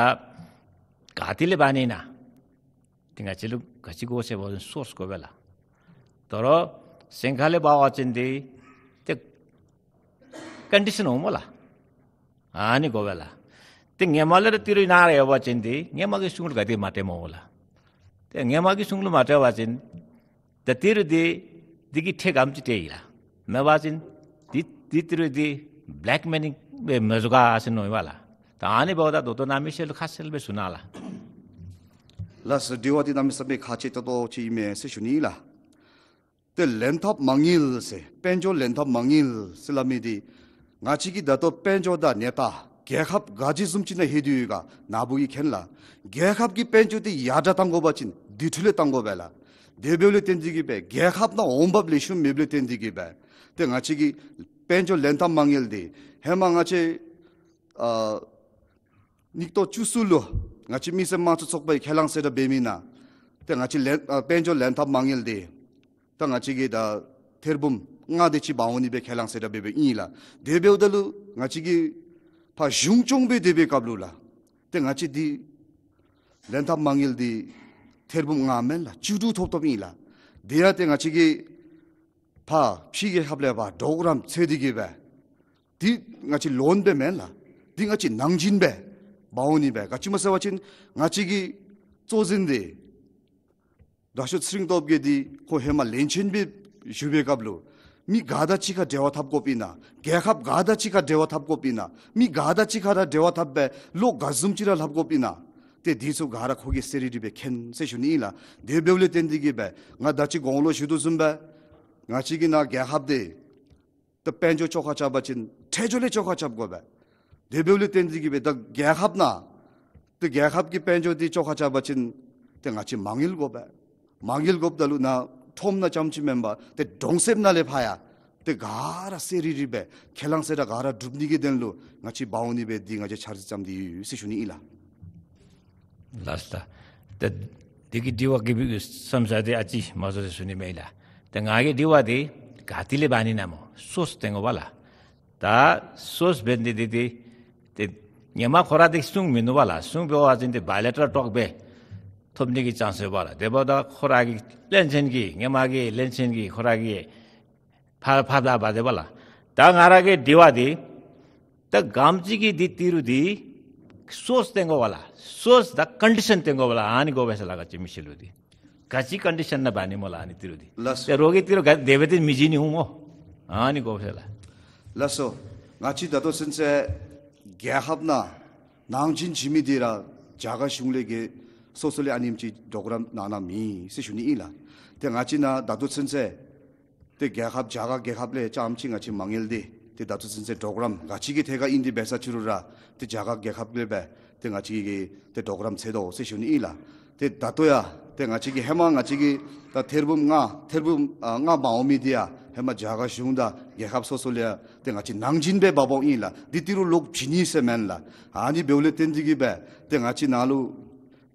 ག་ཏེ་ལས་འབག་ནི་ན། ཏེ་ང་བཅས་ལུ་ག་ཅི་དགོ་ཟེར་བ་ཅིན་སོརསི་དགོ་པས་ལགས། དོ་རུང་སེང་ཁ་ལས་འབག་པ་ཅིན་ཏེ་ཏེ་ཀོན་ཌི་ཤཱན་འོང་སྨོ་ལགས། ཨ་ནི་དགོ་པས་ལགས། ཏེ་ཧེ་མ་ལས་ར་ཏི་རུ་ནཱ་ར་ཡོད་པ་ཅིན་ཏེ་ཧེ་མ་གི་གཞུང་ལུ་ག་དེ་མ་སྤྲོད་སྨོ་ལགས། ཏེ་ཧེ་མ་གི་གཞུང་ལུ་མ་སྤྲོད་པ་ཅིན་ད་ཏི་རུ་འདི་འདི་གི་ཁྲལ་ག་དེམ་ཅིག་སྤྲོད་ཡི་ལགས། མེན་པ་ཅིན་འདི་འདི་ཏི་རུ་འདི་བེ་ལེཀ་མེ་ལིང་སྦེ་མི་བཟོ་ག་ཟེར་མནོ་ཡི་པ་ལགས། ད་ཨ་ནི་འབདཝ་ད་ད་ལྟོ་གནམ་མེད་ས་མེད་ཁ་གསལ་སྦེ་ཞུ་གནང་ལགས། ལགས་སོ། དྲི་བ་འདི་གནམ་མེད་ས་མེད་ཁག་ཆེ་ཏོག་ཏོ་ཅིག་ཨིན་མས་ཟེར་ཞུ་ནི་ལགས། ཏེ་ལེན་ཐབས་མ་དངུལ་ཟེར་དཔལ་འབྱོར་ལེན་ཐབས་མ་དངུལ་ཟེར་སླབ་མི་འདི་ང་བཅས་ཀྱི་ད་ལྟོ་དཔལ་འབྱོར་དང་གནས་སྟངས་རྒྱལ་ཁབ་ག་ཅི་བཟུམ་ཅིག་ནང་ལྷོད་དེ་ཡོད་ག་ནཱ་བུ་གིས་མཁྱེན་ལགས། རྒྱལ་ཁབ་ཀྱི་དཔལ་འབྱོར་འདི་ཡར་དྲག་གཏང་དགོ་པ་ཅིན་དེ་འཕྲོ་ལས་གཏང་དགོ་པས་ལགས། དེ་འབདཝ་ལས་བརྟེན་ཏེ་གིས་སྦེ་རྒྱལ་ཁབ་ནང་འོང་འབབ་ལེགས་ཤོམ་མེདཔ་ལས་བརྟེན་ཏེ་གིས་སྦེ་ཏེ་ང་བཅས་ཀྱི་དཔལ་འབྱོར་ལེན་ཐབས་མ་དངུལ་འདི་ཧེ་མ་ང་བཅས་ཨ་ཉིས་སྟོང་བཅུ་གསུམ་ལུ་ང་བཅས་མི་སེར་དམངས་གཙོ་ཚོགས་པའི་ཁས་བླངས་ཟེར་ར་འབད་མི་ནང་ཏེ་ང་བཅས་ལེན་ཨ་དཔལ་འབྱོར་ལེན་ཐབས་མ་དངུལ་འདི་ད་ང་བཅས་ཀྱིས་ད་ཐེར་འབུམ་ལྔ་དེ་ཅིག་འབག་འོང་ནི་སྦེ་ཁས་བླངས་ཟེར་ར་འབད་འབདཝ་ཨིན་ལགས། དེ་འབདཝ་ད་ལུ་ང་བཅས་ཀྱིས་ཕར་གཞུང་སྐྱོང་འབད་དེ་འབད་བའི་སྐབས་ལུ་ལགས། ཏེ་ང་བཅས་འདི་ལེན་ཐབས་མ་དངུལ་འདི་ཐེར་འབུམ་ལྔ་མེན་ལགས། བཅུ་དྲུག་ཐོབ་ཐོབཔ་ཨིན་ལགས། དེ་ཡང་ཏེ་ང་བཅས་ཀྱིས་ཕར་ཕྱི་རྒྱལ་ཁབ་ལས་ཕར་གྲོགས་རམ་འཚོལ་ཏེ་གིས་སྦེ་འདི་ང་བཅས་ལོན་སྦེ་མེན་ལགས། འདི་ང་བཅས་ནང་བཞིན་སྦེ་འབག་འོང་ནི་སྦེ། ག་ཅི་སྨོ་ཟེར་བ་ཅིན་ང་བཅས་ཀྱི་གཙོ་འཛིན་འདི་དྲག་ཤོས་ཚེ་རིང་སྟོབས་རྒྱས་འདི་ཁོ་ཧེ་མ་བློན་ཆེན་སྦེ་བཞུགས་པའི་སྐབས་ལུ་མི་ག་དང་གཅིག་ཁར་འབྲེལ་བ་འཐབ་དགོཔ་ཨིན་ན། རྒྱལ་ཁབ་ག་དང་གཅིག་ཁར་འབྲེལ་བ་འཐབ་དགོཔ་ཨིན་ན། མི་ག་དང་གཅིག་ཁར་ར་འབྲེལ་བ་འཐབ་སྦེ་ལོག་ག་བཟུམ་ཅིག་ར་ལྷབ་དགོཔ་ཨིན་ན། ཏེ་འདི་ཚུ་ག་ར་ཁོ་གིས་གསལ་རི་རི་སྦེ་མཁྱེན་ཟེར་ཞུ་ནི་ཨིན་ལགས། དེ་འབདཝ་ལས་བརྟེན་ཏེ་གིས་སྦེ་ང་ད་ཅི་གོང་ལུ་ཞུ་དོ་བཟུམ་སྦེ་ང་བཅས་ཀྱི་ནཱ་རྒྱལ་ཁབ་འདི་ད་དཔལ་འབྱོར་བཅོ་ཁ་རྐྱབ་པ་ཅིན་འཕྲལ་མགྱོགས་ལས་བཅོ་ཁ་རྐྱབ་དགོ་པས། དེ་འབདཝ་ལས་བརྟེན་ཏེ་གིས་སྦེ་ད་རྒྱལ་ཁབ་ནང་ཏེ་རྒྱལ་ཁབ་ཀྱི་དཔལ་འབྱོར་འདི་བཅོ་ཁ་རྐྱབ་པ་ཅིན་ཏེ་ང་བཅས་མ་དངུལ་དགོ་པས། མ་དངུལ་དགོཔ་ད་ལུ་ནཱ་ཁྲོམ་ནང་རྐྱངམ་ཅིག་མེན་པར་ཏེ་གྲོང་གསེབ་ནང་ལས་ཕར་ཡང་ཏེ་ག་ར་གསལ་རི་རི་སྦེ་ཁས་བླངས་ཟེར་ར་ག་ར་སྒྲུབ་ནི་གི་དོན་ལུ་ང་བཅས་འབག་འོང་ནི་སྦེ་འདི་ང་བཅས་འཆར་གཞི་བརྩམས་ཏེ་ཡོད་ཟེར་ཞུ་ནི་ཨིན་ལགས། ལགས་སོ། ད་འདི་གི་དྲི་བ་གི་བསམ་ས་འདི་ཨ་ཙི་མང་སུ་ཞུ་ནི་མེད་ལགས། ད་ང་གི་དྲི་བ་འདི་ག་ཏེ་ལས་འབག་ནི་ན་སྨོ། སོརསི་བཏོན་དགོ་པས་ལགས། ད་སོརསི་འབད་ནི་འདི་འདི་ཏེ་ཧེ་མ་ཁོ་ར་འདི་གཞུང་མིན་འདུག་པས་ལགས། གཞུང་འབད་བ་ཅིན་འདི་བཱའི་ལེ་ཊ་རཱལ་ཊོག་སྦེ་ཐོབ་ནི་གི་ཅཱནསི་ཡོད་པས་ལགས། དེ་འབདཝ་ད་ཁོ་ར་གི་བློན་ཆེན་གྱིས་ཧེ་མ་གི་བློན་ཆེན་གྱིས་ཁོ་ར་གི་ཕར་ཕར་ད་འབག་སྟེ་པས་ལགས། ད་ང་ར་གི་དྲི་བ་འདི་ད་ག་དེམ་ཅིག་གི་འདི་ཏི་རུ་འདི་སོརསི་བཏོན་དགོ་པས་ལགས། སོརསི་དང་ཀོན་ཌི་ཤཱན་བཏོན་དགོ་པས་ལགས། ཨ་ནི་དགོ་པས་ཟེར་ལགས། ག་ཅི་མི་ཤེས་ལོ་འདི་ག་ཅི་ཀོན་ཌི་ཤཱན་ནང་འབག་ནི་སྨོ་ལགས། ཨ་ནི་ཏི་རུ་འདི་ལགས་སོ། ཏེ་རོགས་ཀྱི་ཏི་རུ་ག་དེ་སྦེ་ཏེ་མི་བྱིན་ནི་འོང་སྨོ། ཨ་ནི་དགོ་པས་ཟེར་ལགས། ལགས་སོ། ང་བཅས་ད་ལྟོ་ཚུན་ཚོད་རྒྱལ་ཁབ་ནང་ནང་བཞིན་བྱིན་མི་འདི་ར་རྒྱ་གར་གཞུང་ལས་ཀྱི་སོ་སོ་ལས་ཨ་ནེམ་ཅིག་གྲོགས་རམ་གནང་གནངམ་མེད་ཟེར་ཞུ་ནི་ཨིན་ལགས། ཏེ་ང་བཅས་ནཱ་ད་ལྟོ་ཚུན་ཚོད་ཏེ་རྒྱལ་ཁབ་རྒྱ་གར་རྒྱལ་ཁབ་ལས་རྐྱངམ་ཅིག་ང་བཅས་མ་དངུལ་འདི་ཏེ་ད་ལྟོ་ཚུན་ཚོད་གྲོགས་རམ་ག་ཅི་གི་ཐད་ཁར་ཨིན་ཏེ་འབད་ས་ཅི་རུང་ར་ཏེ་རྒྱ་གར་རྒྱལ་ཁབ་ལས་སྦེ་ཏེ་ང་བཅས་ཀྱིས་ཏེ་གྲོགས་རམ་འཚོལ་དོ་ཟེར་ཞུ་ནི་ཨིན་ལགས། ཏེ་ད་ལྟོ་ཡང་ཏེ་ང་བཅས་ཀྱིས་ཧེ་མ་ང་བཅས་ཀྱིས་ད་ཐེར་འབུམ་ལྔ་ཐེར་འབུམ་ཨ་ལྔ་འབག་འོང་མི་འདི་ཡང་ཧེ་མ་རྒྱ་གར་གཞུང་དང་རྒྱལ་ཁབ་སོ་སོ་ལས་ཡང་ཏེ་ང་བཅས་ནང་བཞིན་སྦེ་འབག་འོང་ཨིན་ལགས། འདི་ཏི་རུ་ལོག་བྱིན་ནི་ཟེར་མེན་ལགས། ཨ་ནི་འབདཝ་ལས་བརྟེན་ཏེ་གིས་སྦེ་ཏེ་ང་བཅས་ནཱ་ལུ་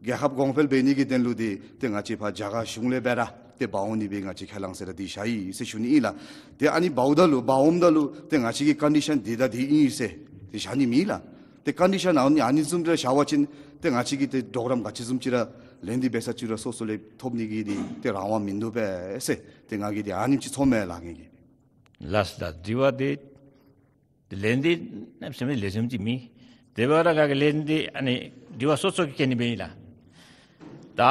རྒྱལ་ཁབ་གོང་འཕེལ་འབད་ནི་གི་དོན་ལུ་འདི་ཏེ་ང་བཅས་ཕར་རྒྱ་གར་གཞུང་ལས་སྦེ་ར་ཏེ་འབག་འོང་ནི་སྦེ་ང་བཅས་ཁས་བླངས་ཟེར་ར་འདི་བཞག་ཡི་ཟེར་ཞུ་ནི་ཨིན་ལགས། ཏེ་ཨ་ནི་འབག་འོངམ་ད་ལུ་འབག་འོངམ་ད་ལུ་ཏེ་ང་བཅས་ཀྱི་ཀོན་ཌི་ཤཱན་འདི་དང་འདི་ཨིན་ཟེར་ཏེ་བཞག་ནི་མེད་ལགས། ཏེ་ཀོན་ཌི་ཤཱན་ཨ་ནི་ཨ་ནི་བཟུམ་ར་བཞག་པ་ཅིན་ཏེ་ང་བཅས་ཀྱིས་ཏེ་གྲོགས་རམ་ག་ཅི་བཟུམ་ཅིག་ར་ལེན་ཏེ་འབད་ས་ཅི་རུང་སོ་སོ་ལས་ཐོབ་ནི་གི་འདི་ཏེ་རང་དབང་མིན་འདུག་པས་ཟེར་ཏེ་ང་གིས་འདི་ཨ་ནེམ་ཅིག་ཚོརཝ་མས་ལགས་ངེ་གི། ལགས་སོ། ད་དྲི་བ་འདི་ལན་འདི་གནམ་མེད་ས་མེད་ལེགས་ཤོམ་ཅིག་མེད། དེ་འབདཝ་ད་ང་གིས་ལན་འདི་ཨ་ནི་དྲི་བ་སོ་སོ་གིས་བཀོད་ནི་སྦེ་ཨིན་ལགས། ད་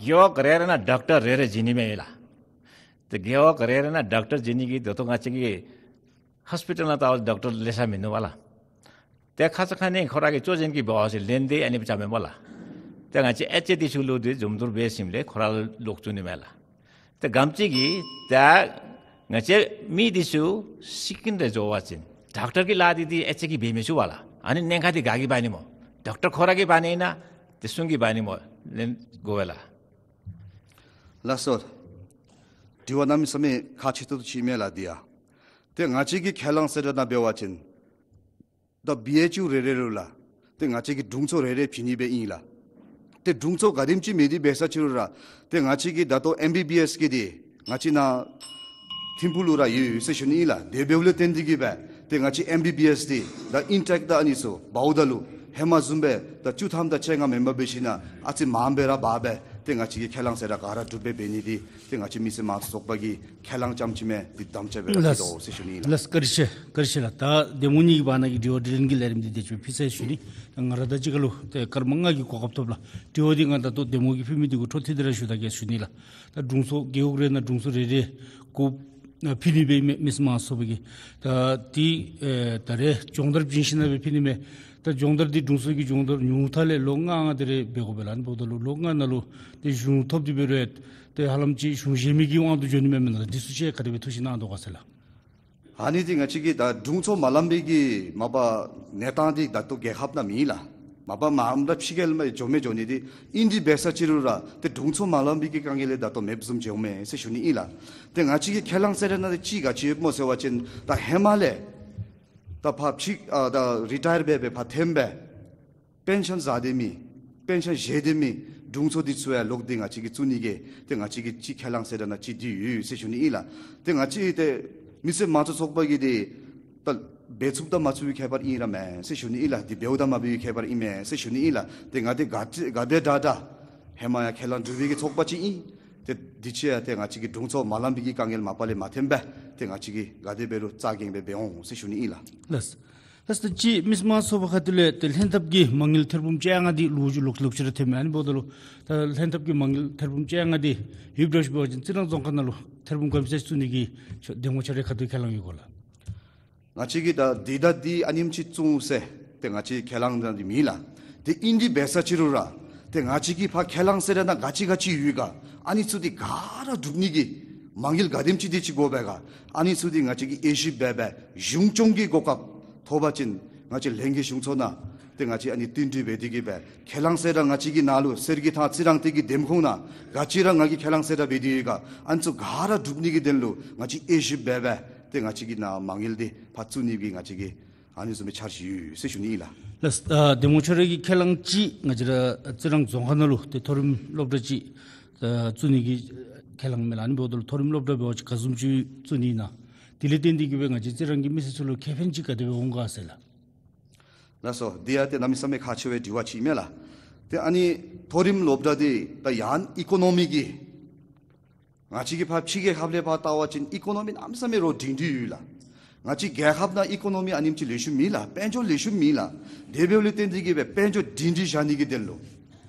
རྒེད་འོག་རེ་རེ་ནང་ཌོག་ཊར་རེ་རེ་བྱིན་ནི་སྦེ་ཨིན་ལགས། ཏེ་རྒེད་འོག་རེ་རེ་ནང་ཌོག་ཊར་བྱིན་ནི་གི་ད་ལྟོ་ང་བཅས་ཀྱིས་ ཧོས་པི་ཊལ་ནང་བལྟཝ་ད་ཌོག་ཊར་ལེ་ཤ་མིན་འདུག་པ་ལགས། ཏེ་ཁ་ཙ་ཁ་ཉིནམ་ཁོ་ར་གི་སྤྱོད་བཟུམ་གྱི་འབད་བ་ཅིན་ལེན་ཏེ་ཨ་ནི་སྦེ་རྐྱབ་མས་པ་ལགས། ཏེ་ང་བཅས་ཨེ་ཅེ་འདི་ཚུ་ལུ་འདི་འཛོམས་འདུར་འབད་ཞིནམ་ལས་ཁོ་ར་ལོག་བཙུགས་ནི་མས་ལགས། ཏེ་ག་ཅི་གི་ད་ང་བཅས་མི་འདི་ཚུ་སི་ཀིང་རེ་འགྱོ་བ་ཅིན་ཌོག་ཊར་གྱི་ལཱ་འདི་འདི་ཨེ་ཅེ་གིས་འབད་མི་ཚུགས་པ་ལགས། ཨ་ནི་ཉེན་ཁ་འདི་ག་གིས་འབག་ནི་སྨོ། ཌོག་ཊར་ཁོ་ར་གིས་འབག་ནི་ཨིན་ན་ཏེ་སུ་གིས་འབག་ནི་སྨོ། ལེན་དགོ་པས་ལགས། ལགས་སོ། དྲི་བ་གནམ་མེད་ས་མེད་ཁག་ཆེ་ཏོག་ཏོ་ཅིག་མས་ལགས་འདི་ཡང་། ཏེ་ང་བཅས་ཀྱི་ཁས་བླངས་ཟེར་ར་ནང་འབད་བ་ཅིན་ད་བི་ཨེཆ་ཡུ་རེ་རེ་ལུ་ལགས། ཏེ་ང་བཅས་ཀྱིས་དྲུང་འཚོ་རེ་རེ་བྱིན་ནི་སྦེ་ཨིན་ལགས། ཏེ་དྲུང་འཚོ་ག་དེམ་ཅིག་མེད་དེ་འབད་ས་ཅི་རུང་ར་ཏེ་ང་བཅས་ཀྱི་ད་ལྟོ་ཨེམ་བི་བི་ཨེསི་གི་འདི་ང་བཅས་ནཱ་ཐིམ་ཕུག་ལུ་ར་ཡོད་ཟེར་ཞུ་ནི་ཨིན་ལགས། དེ་འབདཝ་ལས་བརྟེན་ཏེ་གིས་སྦེ་ཏེ་ང་བཅས་ཨེམ་བི་བི་ཨེསི་འདི་ད་ཨིན་ཊེཀ་ད་ཨ་ནི་ཚུ་འབདཝ་ད་ལུ་ཧེ་མ་བཟུམ་སྦེ་ད་བཅུ་ཐམ་དང་བཅོ་ལྔ་མེན་པར་འབད་ཞིན་ན་ཨ་ཙི་མངམ་སྦེ་ར་འབག་སྦེ་ཏེ་ང་བཅས་ཀྱི་ཁས་བླངས་ཟེར་ར་ག་ར་འགྲུབ་སྦེ་འབད་ནི་འདི་ཏེ་ང་བཅས་མི་སེར་དམངས་གཙོ་ཚོགས་པ་གི་ཁས་བླངས་ཙམ་ཅིག་མས། འདི་དམ་བཅའ་སྦེ་ར་ལགས། ཅིག་འདུག་ཟེར་ཞུ་ནི་ཨིན་ལགས། ལགས་སོ། བཀའ་དྲིན་ཆེ། བཀའ་དྲིན་ཆེ་ལགས། ད་གདམ་ངོ་གཉིས་ཀྱི་བར་ན་གི་དྲི་བ་དྲིས་ལན་གྱི་ལས་རིམ་འདི་དེ་ཅིག་ཕུལ་ཚར་ཡི་ཟེར་ཞུ་ནི། ད་ང་ར་དང་གཅིག་ཁར་ལུ་ཏེ་སྐར་མ་ལྔ་གི་གོ་སྐབས་ཐོབ་ལགས། དྲི་བ་འདི་ང་ད་ལྟོ་གདམ་ངོ་གིས་ཕུལ་མི་འདི་གུ་འཕྲོ་མཐུད་དེ་ར་ཞུ་ད་གེ་ཟེར་ཞུ་ནི་ལགས། ད་དྲུང་འཚོ་རྒེད་འོག་རེ་ནང་དྲུང་འཚོ་རེ་རེ་གུ་ཨ་ཕུལ་ནི་སྦེ་མི་མི་སེར་དམངས་གཙོ་ཚོགས་པ་གིས་ད་འདི་ཨེ་ད་རེས་སྦྱོང་བརྡར་བྱིན་ཞིན་ན་སྦེ་ཕུལ་ནི་མས། ད་སྦྱོང་བརྡར་འདི་དྲུང་འཚོ་གི་སྦྱོང་བརྡར་ཉུང་མཐའ་ལས་ལོ་ལྔ་ལྔ་དེ་རེ་འབད་དགོ་པས་ལགས། ཨ་ནི་འབདཝ་ད་ལུ་ལོ་ལྔ་ནང་ལུ་ཏེ་གཞུང་ཐོབ་སྟེ་འབད་རུང་ཏེ་ཧ་ལམ་ཅིག་གཞུང་གཞན་མི་གི་དབང་དུ་འགྱོ་ནི་མས་མེན་ན། འདི་ཚུ་ཅིག་ག་དེ་སྦེ་ཐུགས་བཞེད་གནང་དོ་ག་ཟེར་ལགས། ཨ་ནི་འདི་ང་བཅས་ཀྱི་ད་དྲུང་འཚོ་མ་ལངམ་པའི་གི་མ་པ་གནས་སྟངས་འདི་ད་ལྟོ་རྒྱལ་ཁབ་ནང་མེད་ལགས། མ་པ་མངམ་ར་ཕྱི་རྒྱལ་ལུ་མར་འགྱོ་མི་འགྱོ་ནི་འདི་ཨིན། དེ་འབད་ས་ཅི་རུང་ར་ཏེ་དྲུང་འཚོ་མ་ལངམ་པའི་གི་དཀའ་ངལ་ལས་ད་ལྟོ་མེདཔ་བཟུམ་ཅིག་འོང་མས་ཟེར་ཞུ་ནི་ཨིན་ལགས། ཏེ་ང་བཅས་ཀྱི་ཁས་བླངས་ཟེར་ར་ནང་འདི་ཅིག་ག་ཅི་ཡོདཔ་སྨོ་ཟེར་བ་ཅིན་ད་ཧེ་མ་ལས་ད་ཕར་ཕྱི་ཨ་ད་རི་ཊ་ཡར་འབད་སྦེ་ཕར་ཐོན་སྦེ་པེན་ཤཱན་བཟའ་སྡོད་མི་པེན་ཤཱན་བཞེས་སྡོད་མི་དྲུང་འཚོ་འདི་ཚུ་ཡང་ལོག་སྟེ་ང་བཅས་ཀྱིས་བཙུགས་ནི་གི་ཏེ་ང་བཅས་ཀྱི་ཅིག་ཁས་བླངས་ཟེར་ར་ནང་ཅིག་འདི་ཡོད་ཟེར་ཞུ་ནི་ཨིན་ལགས། ཏེ་ང་བཅས་ཏེ་མི་སེར་དམངས་གཙོ་ཚོགས་པ་གིས་འདི་ད་འབད་ཚུགསཔ་དང་མ་ཚུགསཔ་ཀྱི་ཁྱད་པར་ཨིན་ར་མེན་ཟེར་ཞུ་ནི་ཨིན་ལགས། འདི་འབདཝ་དང་མ་འབདཝ་ཀྱི་ཁྱད་པར་ཨིན་མས་ཟེར་ཞུ་ནི་ཨིན་ལགས། ཏེ་ང་འདི་ག་ཏེ་ག་དེ་དྲག་དྲག་ཧེ་མ་ཡང་ཁས་བླངས་གྲུབ་པའི་གི་ཚོགས་པ་ཅིག་ཨིན། ཏེ་འདི་ཕྱི་ཡང་ཏེ་ང་བཅས་ཀྱིས་དྲུང་འཚོ་མ་ལངམ་པའི་གི་དཀའ་ངལ་མ་པ་ལས་མ་ཐོན་པར་ཏེ་ང་བཅས་ཀྱིས་ག་དེ་འབད་རུང་རྩ་འགེངས་སྦེ་འབད་འོང་ཟེར་ཞུ་ནི་ཨིན་ལགས། ལགས། ལགས་སོ། ད་ཅི་མི་སེར་དམངས་གཙོ་ཚོགས་པ་ཁ་ཐུག་ལས་ཏེ་ལྷན་ཐབས་ཀྱི་མ་དངུལ་ཐེར་འབུམ་བཅོ་ལྔ་འདི་ལོག་ཅི་ལོག་ལོག་ཅི་ར་ཐོནམ་མས། ཨ་ནི་འབདཝ་ད་ལུ་ད་ལྷན་ཐབས་ཀྱི་མ་དངུལ་ཐེར་འབུམ་བཅོ་ལྔ་འདི་ཡོདཔ་འདྲཝ་ཅིག་འབད་བ་ཅིན་རྩི་རང་རྫོང་ཁག་ནང་ལུ་ཐེར་འབུམ་ག་དེམ་ཅིག་བཙུགས་ནི་གི་གདམ་ངོ་ཁྱོད་རའི་ཁ་ཐུག་ཁས་བླངས་ཡོད་ག་ལགས། ང་བཅས་ཀྱིས་ད་འདི་དང་འདི་ཨ་ནེམ་ཅིག་བཙུགས་ཟེར་ཏེ་ང་བཅས་ཁས་བླངས་ནང་འདི་མེད་ལགས། ཏེ་ཨིན་འདི་འབད་ས་ཅི་རུང་ར་ཏེ་ང་བཅས་ཀྱི་ཕར་ཁས་བླངས་ཟེར་ར་ནང་ག་ཅི་ག་ཅི་ཡོད་ག་ཨ་ནི་ཚུ་འདི་ག་ར་སྒྲུབ་ནི་གི་མ་དངུལ་ག་དེམ་ཅིག་འདི་ཅིག་དགོ་པས་ག་ཨ་ནི་ཚུ་འདི་ང་བཅས་ཀྱིས་དབྱེ་ཞིབ་འབད་སྦེ་གཞུང་སྐྱོང་གི་གོ་སྐབས་ཐོབ་པ་ཅིན་ང་བཅས་ལྷན་རྒྱས་གཞུང་ཚོགས་ནང་ཏེ་ང་བཅས་ཨ་ནི་བསྟུན་གྲོས་འབད་དེ་གིས་སྦེ་ཁས་བླངས་ཟེར་ར་ང་བཅས་ཀྱི་ནང་ལུ་གསེར་གྱི་ཐང་རྩི་རང་སྡེ་གི་འདེམས་ཁོངས་ནང་ག་ཅི་ར་ང་གིས་ཁས་བླངས་ཟེར་ར་འབད་དེ་ཡོད་ག་ཨ་ནི་ཚུ་ག་ར་སྒྲུབ་ནི་གི་དོན་ལུ་ང་བཅས་དབྱེ་ཞིབ་འབད་སྦེ་ཏེ་ང་བཅས་ཀྱི་ནང་མ་དངུལ་འདི་ཕར་བཙུགས་ནི་གི་ང་བཅས་ཀྱི་ཨ་ནི་བཟུམ་མའི་འཆར་གཞི་ཡོད་ཟེར་ཞུ་ནི་ཨིན་ལགས། ལགས། ཨ་གདམ་ངོ་ཁྱོད་རའི་གི་ཁས་བླངས་ཅིག་ང་བཅས་ར་རྩི་རང་རྫོང་ཁག་ནང་ལུ་ཏེ་མཐོ་རིམ་སློབ་གྲྭ་ཅིག་ཨ་བཙུགས་ནི་གི་ཁས་བླངས་མས་ལགས། ཨ་ནི་འབདཝ་ད་ལུ་མཐོ་རིམ་སློབ་གྲྭ་འབད་བ་ཅིན་ག་བཟུམ་ཅིག་བཙུགས་ནི་ཨིན་ན། དེ་ལས་བརྟེན་ཏེ་གིས་སྦེ་ང་བཅས་རྩི་རང་གི་མི་སེར་ཚུ་ལུ་ཁེ་ཕན་ཅིག་ག་དེ་སྦེ་འོང་ག་ཟེར་ལགས། ལགས་སོ། འདི་ཡང་ཏེ་གནམ་མེད་ས་མེད་ཁག་ཆེ་བའི་དྲི་བ་ཅིག་མས་ལགས། ཏེ་ཨ་ནི་མཐོ་རིམ་སློབ་གྲྭ་འདི་ད་ཡང་ཨི་ཀོ་ནོ་མི་གི་ང་བཅས་ཀྱི་ཕར་ཕྱི་རྒྱལ་ཁབ་ལས་ཕར་བལྟ་བ་ཅིན་ཨི་ཀོ་ནོ་མི་གནམ་མེད་ས་མེད་རོགས་སྒྲིང་སྒྲི་ཡོད་ལགས། ང་བཅས་རྒྱལ་ཁབ་ནང་ཨི་ཀོ་ནོ་མི་ཨ་ནེམ་ཅིག་ལེགས་ཤོམ་མེད་ལགས། དཔལ་འབྱོར་ལེགས་ཤོམ་མེད་ལགས། དེ་འབདཝ་ལས་བརྟེན་ཏེ་གིས་སྦེ་དཔལ་འབྱོར་སྒྲིང་སྒྲི་བཞག་ནི་གི་དོན་ལུ་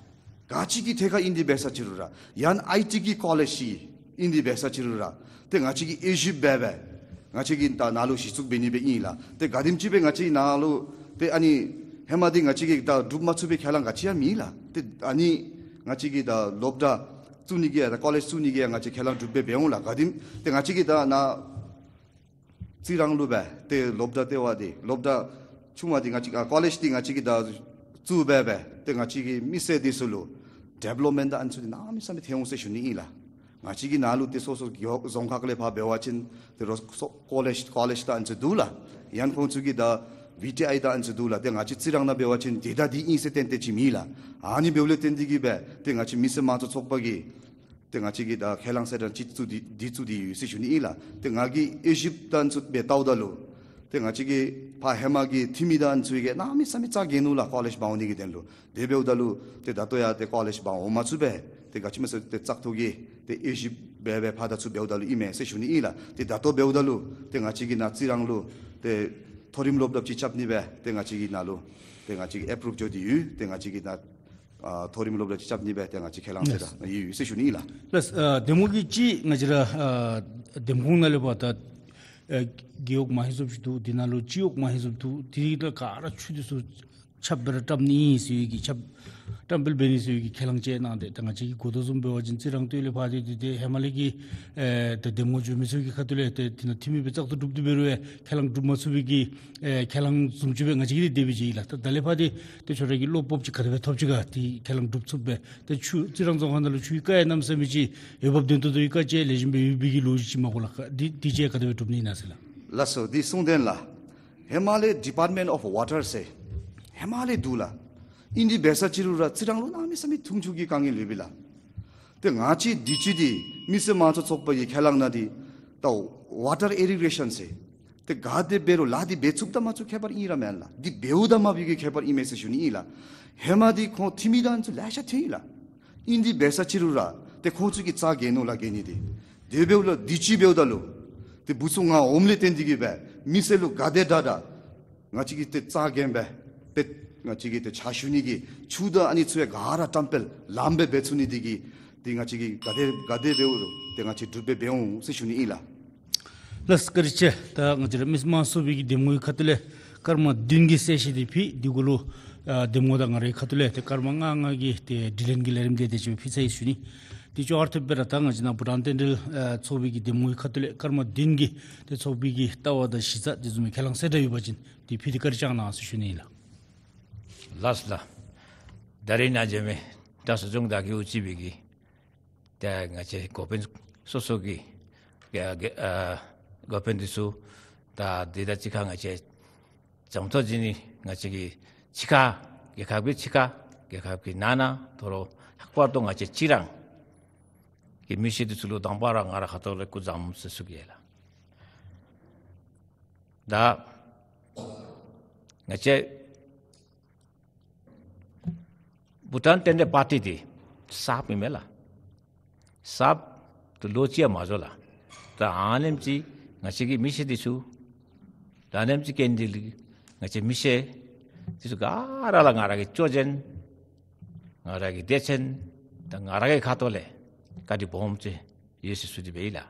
ག་ཅི་གི་ཐད་ཁར་ཨིན་འདི་འབད་ས་ཅི་རུང་ར་ཡང་ཨའི་ཊི་གི་ཀོ་ལེཇ་ཅིག་ཨིན་འདི་འབད་ས་ཅི་རུང་ར་ཏེ་ང་བཅས་ཀྱིས་དབྱེ་ཞིབ་འབད་སྦེ་ང་བཅས་ཀྱི་ད་ནང་ལུ་གཞི་བཙུགས་འབད་ནི་སྦེ་ཨིན་ལགས། ཏེ་ག་དེམ་ཅིག་སྦེ་ང་བཅས་ནང་ལུ་ཏེ་ཨ་ནི་ཧེ་མ་འདི་ང་བཅས་ཀྱིས་ད་སྒྲུབ་མ་ཚུགས་པའི་ཁས་བླངས་ག་ཅི་ཡང་མེད་ལགས། ཏེ་ཨ་ནི་ང་བཅས་ཀྱིས་ད་སློབ་གྲྭ་བཙུགས་ནི་གི་ཡང་ད་ཀོ་ལེཇ་བཙུགས་ནི་གི་ཡང་ང་བཅས་ཁས་བླངས་གྲུབ་སྦེ་འབད་འོང་ལགས། ག་དེམ་ཏེ་ང་བཅས་ཀྱིས་ད་ནཱ་རྩི་རང་ལུ་སྦེ་ཏེ་སློབ་གྲྭ་ལྟེ་བ་འདི་སློབ་གྲྭ་ཆུང་བ་འདི་ང་བཅས་ཀྱིས་ཨ་ཀོ་ལེཇ་འདི་ང་བཅས་ཀྱིས་ད་བཙུགས་སྦེ་སྦེ་ཏེ་ང་བཅས་ཀྱི་མི་སེར་འདི་ཚུ་ལུ་ཌི་བེ་ལོབ་མེནཊ་ད་ཨ་ནི་ཚུ་འདི་གནམ་མེད་ས་མེད་ཐོན་འོང་ཟེར་ཞུ་ནི་ཨིན་ལགས། ང་བཅས་ཀྱི་ནང་ལུ་ཏེ་སོ་སོ་རྫོང་ཁག་ལས་ཕར་འབད་བ་ཅིན་ཏེ་རོགས་སོ་ཀོ་ལེཇ་ཀོ་ལེཇ་ད་ཨ་ནི་ཚུ་འདུག་ལགས། ཡང་ཁོང་ཚུ་གི་ད་ཝི་ཊི་ཨའི་ད་ཨ་ནི་ཚུ་འདུག་ལགས། ཏེ་ང་བཅས་རྩི་རང་ནང་འབད་བ་ཅིན་འདི་ད་འདི་ཨིན་ཟེར་ཏན་ཏན་ཅིག་མེད་ལགས། ཨ་ནི་འབདཝ་ལས་བརྟེན་ཏེ་གིས་སྦེ་ཏེ་ང་བཅས་མི་སེར་དམངས་གཙོ་ཚོགས་པ་གིས་ཏེ་ང་བཅས་ཀྱིས་ད་ཁས་བླངས་ཟེར་ར་ཅིག་བཙུགས་ཏེ་འདི་བཙུགས་ཏེ་ཡོད་ཟེར་ཞུ་ནི་ཨིན་ལགས། ཏེ་ང་གིས་དབྱེ་ཞིབ་ད་ཨ་ནི་ཚུ་འབད་བལྟཝ་ད་ལུ་ཏེ་ང་བཅས་ཀྱི་ཕར་ཧེ་མ་གི་འཐུས་མི་ད་ཨ་ནི་ཚུ་གིས་གནམ་མེད་ས་མེད་རྩ་འགེངས་ནུག་ལགས། ཀོ་ལེཇ་འབག་འོང་ནི་གི་དོན་ལུ། དེ་འབདཝ་ད་ལུ་ཏེ་ད་ལྟོ་ཡང་ཏེ་ཀོ་ལེཇ་འབག་འོང་མ་ཚུགས་པས། ཏེ་ག་ཅི་སྨོ་ཟེར་ཏེ་བཙག་འཐུ་གིས་ཏེ་དབྱེ་ཞིབ་འབད་སྦེ་ཕར་དང་ཚུར་འབདཝ་ད་ལུ་ཨིན་མས་ཟེར་ཞུ་ནི་ཨིན་ལགས། ཏེ་ད་ལྟོ་འབདཝ་ད་ལུ་ཏེ་ང་བཅས་ཀྱི་ནཱ་རྩི་རང་ལུ་ཏེ་མཐོ་རིམ་སློབ་གྲྭ་ཅིག་རྐྱབ་ནི་སྦེ་ཏེ་ང་བཅས་ཀྱི་ནང་ལུ་ཏེ་ང་བཅས་ཀྱིས་ཨེ་པུ་རུབ་འགྱོ་སྟེ་ཡོད། ཏེ་ང་བཅས་ཀྱི་ནཱ་ཨ་མཐོ་རིམ་སློབ་གྲྭ་ཅིག་རྐྱབ་ནི་སྦེ་ཏེ་ང་བཅས་ཁས་བླངས་ཟེར་ར་ཡོད་ཟེར་ཞུ་ནི་ཨིན་ལགས། ལགས། ཨ་གདམ་ངོ་གིས་ཅིག་ང་བཅས་ར་ཨ་འདེམས་ཁོངས་ནང་ལས་ཕར་ད་ ཨ་རྒེད་འོག་མ་ཧེ་བཟུམ་ཅིག་འདུག། དེ་ནང་ལུ་སྤྱི་འོག་མ་ཧེ་བཟུམ་འདུག། དེ་ལས་ག་ར་ཆུ་དེ་ཚུ་ཆརཔ་སྦེ་ར་བཀྲམ་ནི་ཨིན་ཟེར་བའི་གི་ཆརཔ་བཀྲམ་སྤེལ་འབད་ནི་ཟེར་བའི་གི་ཁས་བླངས་ཅིག་གནང་སྟེ། ད་ང་བཅས་ཀྱི་གོ་དོ་བཟུམ་འབད་བ་ཅིན་རྩི་རང་ལྟོས་ལས་ཕར་ཏེ་ཏེ་ཏེ་ཧེ་མ་ལས་ཀྱི་ཨེ་ད་འདེམས་ངོ་འགྱོ་མི་ཚུ་གི་ཁ་ཐུག་ལས་ཏེ་དེ་ནང་འཐུས་མི་སྦེ་བཙག་འཐུ་གྲུབ་སྟེ་འབད་རུང་ཡང་ཁས་བླངས་གྲུབ་མ་ཚུགས་པའི་གི་ཨེ་ཁས་བླངས་བཟུམ་ཅིག་སྦེ་ང་བཅས་ཀྱིས་དེ་སྦེ་མཇལ་ཡི་ལགས། ད་ད་ལས་ཕར་ཏེ་ཏེ་ཁྱོད་ར་གིས་བློ་སྤོབས་ཅིག་ག་དེ་སྦེ་ཐོབ་ཅི་ག། ཏེ་ཁས་བླངས་གྲུབ་ཚུགསཔ་སྦེ་ཏེ་ཆུ་རྩི་རང་རྫོང་ཁག་ནང་ལུ་ཆུའི་རྐ་ཡང་གནམ་མེད་ས་མེད་ཅིག་འོས་འབབ་ལྡན་ཏོག་ཏོ་གི་རྐ་ཅིག་ལེགས་ཤོམ་སྦེ་ཡོད་པའི་གི་ལོ་རྒྱུས་ཅིག་མ་གོ་ལགས། ད་འདི་འདི་ཅིག་ག་དེ་སྦེ་གྲུབ་ནི་ཨིན་ན་ཟེར་ལགས། ལགས་སོ། འདི་གསུང་དོན་ལགས། ཧེ་མ་ལས་Department of Water ཟེར་ཧེ་མ་ལས་འདུག་ལགས། ཨིན་དེ་འབད་ས་ཅིག་རུང་ར་རྩི་རང་ལུ་གནམ་མེད་ས་མེད་འཐུང་ཆུ་གི་དཀའ་ངལ་ཡོད་པས་ལགས། ཏེ་ང་བཅས་འདི་ཅིག་འདི་མི་སེར་དམངས་གཙོ་ཚོགས་པ་གི་ཁས་བླངས་ནང་འདི་ད་water irrigation ཟེར་ཏེ་ག་དེ་འབད་རུང་ལཱ་འདི་འབད་ཚུགསཔ་དང་མ་ཚུགསཔ་ཁྱད་པར་ཨིན་ར་མེན་ལགས། འདི་འབདཝ་དང་མ་འབདཝ་གི་ཁྱད་པར་ཨིན་མས་ཟེར་ཞུ་ནི་ཨིན་ལགས། ཧེ་མ་འདི་ཁོང་འཐུས་མི་དང་ཚུ་ལེ་ཤ་ཐོན་ཡི་ལགས། ཨིན་དེ་འབད་ས་ཅིག་རུང་ར་ཏེ་ཁོང་ཚུ་གིས་རྩ་འགེངས་ནུག་ལགས། འགེངས་ནི་འདི་དེ་འབདཝ་ལས་འདི་ཅིག་འབདཝ་ད་ལུ་ཏེ་བུ་ཚུ་ང་འོངམ་ལས་བརྟེན་ཏེ་གིས་སྦེ་མི་སེར་ལུ་ག་དེ་དྲག་དྲག་ང་བཅས་ཀྱིས་ཏེ་རྩ་འགེངས་སྦེ་ཏེ་ང་བཅས་ཀྱིས་ཏེ་ཕྱག་ཞུ་ནི་གི་ཆུ་དང་ཨ་ནི་ཚུ་ཡང་ག་ར་བཀྲམ་སྤེལ་ལམ་སྦེ་འབད་ཚུགས་ནི་འདི་གིས་ཏེ་ང་བཅས་ཀྱིས་ག་དེ་ག་དེ་འབདཝ་རུང་ཏེ་ང་བཅས་གྲུབ་སྦེ་འབད་འོང་ཟེར་ཞུ་ནི་ཨིན་ལགས། ལགས་བཀའ་དྲིན་ཆེ། ད་ང་བཅས་ར་མི་སེར་དམངས་གཙོའི་གི་འདེམས་ངོའི་ཁ་ཐུག་ལས་སྐར་མ་བདུན་གྱི་གསལ་བཤད་འདི་ཕུལ། འདི་གུ་ལུ་ཨ་འདེམས་ངོ་དང་ང་རའི་ཁ་ཐུག་ལས་ཏེ་སྐར་མ་ལྔ་ལྔ་གི་ཏེ་དྲི་ལན་གྱི་ལས་རིམ་འདི་དེ་ཅིག་ཕུལ་ཚར་ཡི་ཟེར་ཞུ་ནི། དེ་ཅོག་ར་འཐདཔ་སྦེ་ར་ད་ང་བཅས་ནཱ་བྷུ་ཊཱན་རྟེན་འབྲེལ་ཨ་ཚོགས་པའི་གི་འདེམས་ངོའི་ཁ་ཐུག་ལས་སྐར་མ་བདུན་གྱི་ཏེ་ཚོགས་པའི་གི་ལྟ་བ་དང་གཞི་རྩ་དེ་བཟུམ་མའི་ཁས་བླངས་གསལ་བསྒྲགས་ཡོད་པ་ཅིན་དེ་ཕུལ་ཏེ་བཀའ་དྲིན་བསྐྱང་གནང་ཟེར་ཞུ་ནི་ཨིན་ལགས། ལགས་སོ་ལགས། ད་རིས་ནཱ་འབྱོན་མི་བཀྲ་ཤིས་ལྗོངས་བདག་གིས་དབུ་གཙོས་པའི་གི་ཏེ་ང་བཅས་འགོ་དཔོན་སོ་སོ་གི་ཨ་ཨ་འགོ་དཔོན་འདི་ཚུ་ད་འདི་དང་གཅིག་ཁར་ང་བཅས་འཛོམས་ཐོག་བྱིན་ནི་ང་བཅས་ཀྱི་ཕྱི་ཁ་རྒྱལ་ཁབ་ཀྱི་ཕྱི་ཁ་རྒྱལ་ཁབ་ཀྱི་ནང་ན་དོ་རུང་ལྷག་པར་དུ་ང་བཅས་རྩི་རང་གི་མི་སེར་འདི་ཚུ་ལུ་དང་པ་ར་ང་རའི་ཁ་ཐུག་ལས་སྐུ་གཟུགས་བཟང་པོ་ཟེར་ཞུ་གེ་ལགས། ད་ང་བཅས་བྷུ་ཊཱན་རྟེན་འབྲེལ་པར་ཊི་འདི་གསརཔ་ཨིན་མས་ལགས། གསརཔ་ད་ལོ་གཅིག་ཡང་མ་འགྱོ་ལགས། ད་ཨ་ནེམ་ཅིག་ང་བཅས་ཀྱི་མི་སེར་འདི་ཚུ་ད་ཨ་ནེམ་ཅིག་གི་འདི་ལུ་ང་བཅས་མི་སེར་འདི་ཚུ་ག་ར་ལུ་ང་ར་གི་སྐྱོན་ཅན་ང་ར་གི་སྡིག་ཅན་ད་ང་ར་གི་ཁ་ཐུག་ལས་བཀའ་དྲིན་སྦོམ་ཅིག་ཡོད་ཟེར་ཞུ་ནི་སྦེ་ཨིན་ལགས།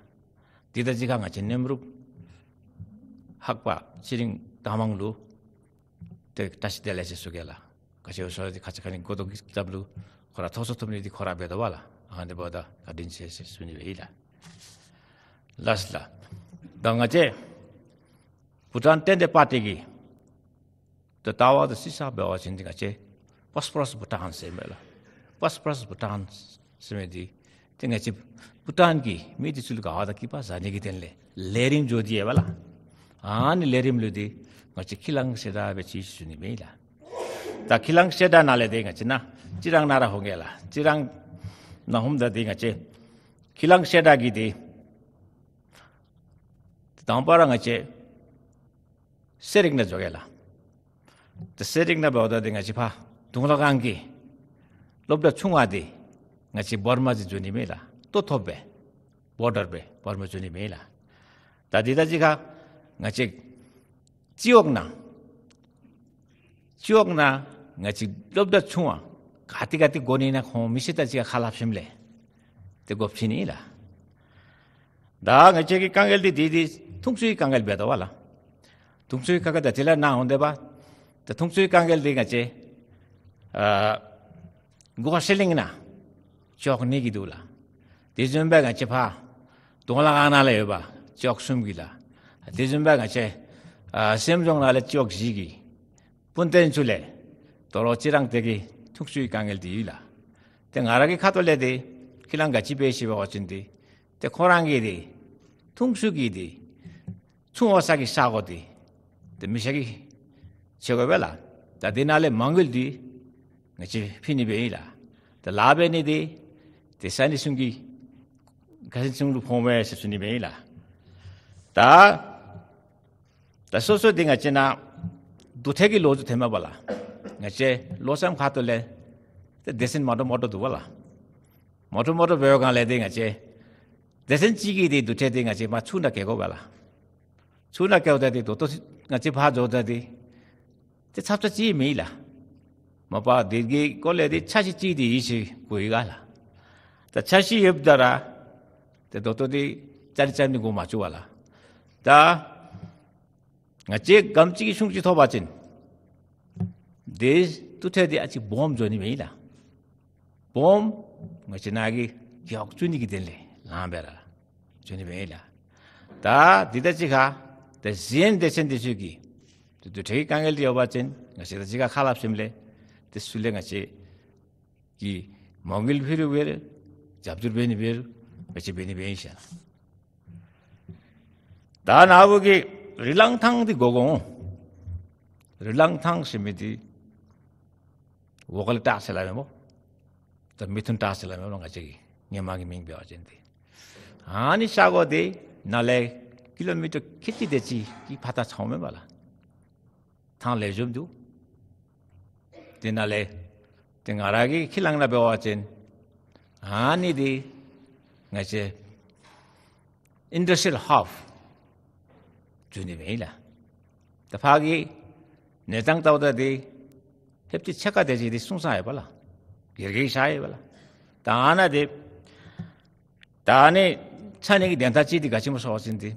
དེ་དང་གཅིག་ཁར་ང་བཅས་མཉམ་རུབ་ལྷག་པ་ཚེ་རིང་དར་མང་ལུ་ཏེ་བཀྲ་ཤིས་བདེ་ལེགས་ཟེར་ཞུ་གེ་ལགས། ག་ཅི་ཡོད་ཟེར་བ་ཅིན་ཁ་ཙ་ཁ་ཉིནམ་གོ་དོ་གི་ཙམ་ལུ་ཁོ་ར་ཐོབ་ཚུགས་ཐོབ་ནི་འདི་ཁོ་ར་འབད་དོ་བ་ལགས། ཨ་ནི་འབདཝ་ད་བཀའ་དྲིན་ཆེ་ཟེར་ཞུ་ནི་སྦེ་ཨིན་ལགས། ལགས་ལགས། ད་ང་བཅས་བྷུ་ཊཱན་རྟེན་འབྲེལ་པར་ཊི་གི་ད་ལྟ་བ་དང་ཕྱི་ས་འབད་བ་ཅིན་འདི་ང་བཅས་པོས་པོ་རཱས་བྷུ་ཊཱན་ཟེར་མས་ལགས། པོས་པོ་རཱས་བྷུ་ཊཱན་ཟེར་མི་འདི་ཏེ་ང་བཅས་བྷུ་ཊཱན་གྱི་མི་འདི་ཚུ་ལུ་དགའ་བ་དང་སྐྱིད་པ་བཟའ་ནི་གི་དོན་ལས་ལས་རིམ་འགྱོ་དེས་ཡོད་པས་ལགས། ཨ་ནི་ལས་རིམ་ལུ་འདི་ང་བཅས་ཁས་བླངས་གསལ་བསྒྲགས་འབད་ཅི་ཞུ་ནི་སྦེ་ཨིན་ལགས། ད་ཁས་བླངས་གསལ་བསྒྲགས་ནང་ལས་འདི་ང་བཅས་ནཱ་རྩི་རང་ནང་ར་འོང་གེ་ལགས། རྩི་རང་ནང་འོངམ་ད་འདི་ང་བཅས་ཁས་བླངས་གསལ་བསྒྲགས་ཀྱི་འདི་དང་པ་ར་ང་བཅས་ཤེས་རིག་ནང་འགྱོ་གེ་ལགས། ཏེ་ཤེས་རིག་ནང་འབདཝ་ད་འདི་ང་བཅས་ཕར་གདོང་ལ་ཁང་གི་སློབ་གྲྭ་ཆུང་བ་འདི་ང་བཅས་འབར་མ་ཅིག་འགྱོ་ནི་མས་ལགས། ལྟོ་ཐོབ་སྦེ་བོར་ཌར་སྦེ་འབར་མ་འགྱོ་ནི་མས་ལགས། ད་འདི་དང་གཅིག་ཁར་ང་བཅས་སྤྱི་འོག་ནང་སྤྱི་འོག་ནང་ང་བཅས་སློབ་གྲྭ་ཆུང་བ་ག་ཏེ་ག་ཏེ་དགོ་ནི་ཨིན་ན་ཁོང་མི་སེར་དང་གཅིག་ཁར་ཁ་སླབ་ཞིནམ་ལས་ཏེ་དགོཔ་ཅིག་ཨིན་ལགས། ད་ང་བཅས་ཀྱི་དཀའ་ངལ་འདི་འདི་འདི་འཐུང་ཆུའི་དཀའ་ངལ་འབད་དོ་བ་ལགས། འཐུང་ཆུའི་དཀའ་ངལ་ད་དེ་ལས་ནཱ་འོང་སྟེ་འབད་ད་འཐུང་ཆུའི་དཀའ་ངལ་འདི་ང་བཅས་ཨ་གོ་ཤེ་ལིང་ནང་ཅོག་གཉིས་ཀྱི་འདུག་ལགས། དེ་བཟུམ་སྦེ་ང་བཅས་ཕར་གདོང་ལ་ཁང་ནང་ལས་ཡོད་པ་ཅོག་གསུམ་གྱི་ལགས། དེ་བཟུམ་སྦེ་ང་བཅས་ཨ་སེམས་ལྗོངས་ནང་ལས་ཅོག་བཞི་གི་སྤུན་ཐང་ཚུ་ལས་དོ་རུང་རྩི་རང་འདི་གི་འཐུང་ཆུའི་དཀའ་ངལ་འདི་ཡོད་ལགས། ཏེ་ང་ར་གི་ཁ་ཐུག་ལས་འདི་ཁས་བླངས་ག་ཅི་འབད་ཅི་འབད་བ་ཅིན་འདི་ཏེ་ཁོང་ར་གི་འདི་འཐུང་ཆུ་གི་འདི་ཆུང་བ་ས་གི་ས་གོ་འདི་ཏེ་མི་ཤ་གི་ཆེ་དགོ་པས་ལགས། ད་འདི་ནང་ལས་མ་དངུལ་འདི་ང་བཅས་ཕུལ་ནི་སྦེ་ཨིན་ལགས། ད་ལཱ་འབད་ནི་འདི་ཏེ་ས་གནས་གཞུང་གི་ཁ་སང་གཞུང་ལུ་ཕོགཔ་མས་ཟེར་ཞུ་ནི་སྦེ་ཨིན་ལགས། ད་ད་སོ་སོ་འདི་ང་བཅས་ནཱ་དུར་ཁྲོད་ཀྱི་ལོ་རྒྱུས་ཐོན་མས་པ་ལགས། ང་བཅས་ལོ་གསུམ་ཁ་ཐུག་ལས་ཏེ་སྡེ་ཚན་མ་འདྲཝ་མ་འདྲཝ་འདུག་པ་ལགས། མ་འདྲཝ་མ་འདྲཝ་འབད་བའི་སྒང་ལས་འདི་ང་བཅས་སྡེ་ཚན་གཅིག་གི་འདི་དུར་ཁྲོད་འདི་ང་བཅས་མར་ཆུ་ནང་བཀལ་དགོ་པས་ལགས། ཆུ་ནང་བཀལཝ་ད་འདི་ད་ལྟོ་ང་བཅས་ཕར་འགྱོཝ་ད་འདི་ཏེ་ཚབ་ཚབ་ཅིག་མེད་ལགས། མ་པ་འདི་གི་སྐོར་ལས་འདི་འཆར་གཞི་ཅིག་འདི་ཡོད་ཟེར་གོ་ཡི་ག་ལགས། ད་འཆར་གཞི་ཡོདཔ་ད་ར་ཏེ་ད་ལྟོ་འདི་རྩ་ལས་རྩ་ནི་འགོ་མ་བཙུགས་པས་ལགས། ད་ང་བཅས་ག་དེམ་ཅིག་གི་གཞུང་ཅིག་ཐོབ་པ་ཅིན་དེ་ཏུ་ཏེ་དེ་ཨ་ཙི་སྦོམ་འགྱོ་ནི་མེད་ལགས། སྦོམ་ང་བཅས་ནཱ་གི་རྒེད་འོག་བཙུགས་ནི་གི་དོན་ལས་ལངམ་སྦེ་ར་འགྱོ་ནི་མེད་ལགས། ད་དེ་དང་གཅིག་ཁར་ད་གཞན་སྡེ་ཚན་དེ་ཚུ་གི་ཏེ་དུས་ཐོག་གི་དཀའ་ངལ་འདི་ཡོད་པ་ཅིན་ང་བཅས་དང་གཅིག་ཁར་ཁ་སླབ་ཞིནམ་ལས་ཏེ་ཚུར་ལས་ང་བཅས་ཀྱིས་མ་དངུལ་ཕུལ་རུང་འབད་རུང་རྒྱབ་སྐྱོར་འབད་ནི་འབད་རུང་ང་བཅས་འབད་ནི་འབད་ཡི་ཟེར། ད་ནཱ་བུ་གི་རི་ལང་ཐང་འདི་གོ་དགོ་འོང་། རི་ལང་ཐང་ཟེར་མི་འདི་ཝོ་ཀལ་ཊཱག་ཟེར་སླབ་མས་སྨོ། ད་མི་ཐུན་ཊཱག་ཟེར་སླབ་མས་སྨོ། ང་བཅས་ཀྱི་ཧེ་མ་གི་མིང་འབད་བ་ཅིན་འདི། ཨ་ནི་ས་གོ་འདི་ནཱ་ལས་ཀི་ལོ་མི་ཊར་ཁལ་གཅིག་དེ་ཅིག་གི་ཕར་ད་ཚང་མེན་པ་ལགས། ཐང་ལེགས་ཤོམ་འདུག། དེ་ནང་ལས་དེ་ང་ར་གིས་ཁས་བླངས་ནང་འབད་བ་ཅིན་ཨ་ནི་འདི་ང་བཅས་ཨིན་ཌསི་ཊི་རི་ཡལ་ཧབ་བཙུགས་ནི་མས་ལགས། ད་ཕར་གི་གནས་སྟངས་བལྟཝ་ད་འདི་ཧེབ་ཅིག་ཕྱེད་ཀ་དེ་ཅིག་འདི་སུན་སྲང་ཡོད་པ་ལགས། སྒེར་གྱི་ས་ཡོད་པ་ལགས། ད་ཨ་ནཱ་འདི་ད་ཨ་ནི་ཆགས་ནི་གི་དོན་དག་ཅིག་འདི་ག་ཅི་སྨོ་ཟེར་བ་ཅིན་འདི་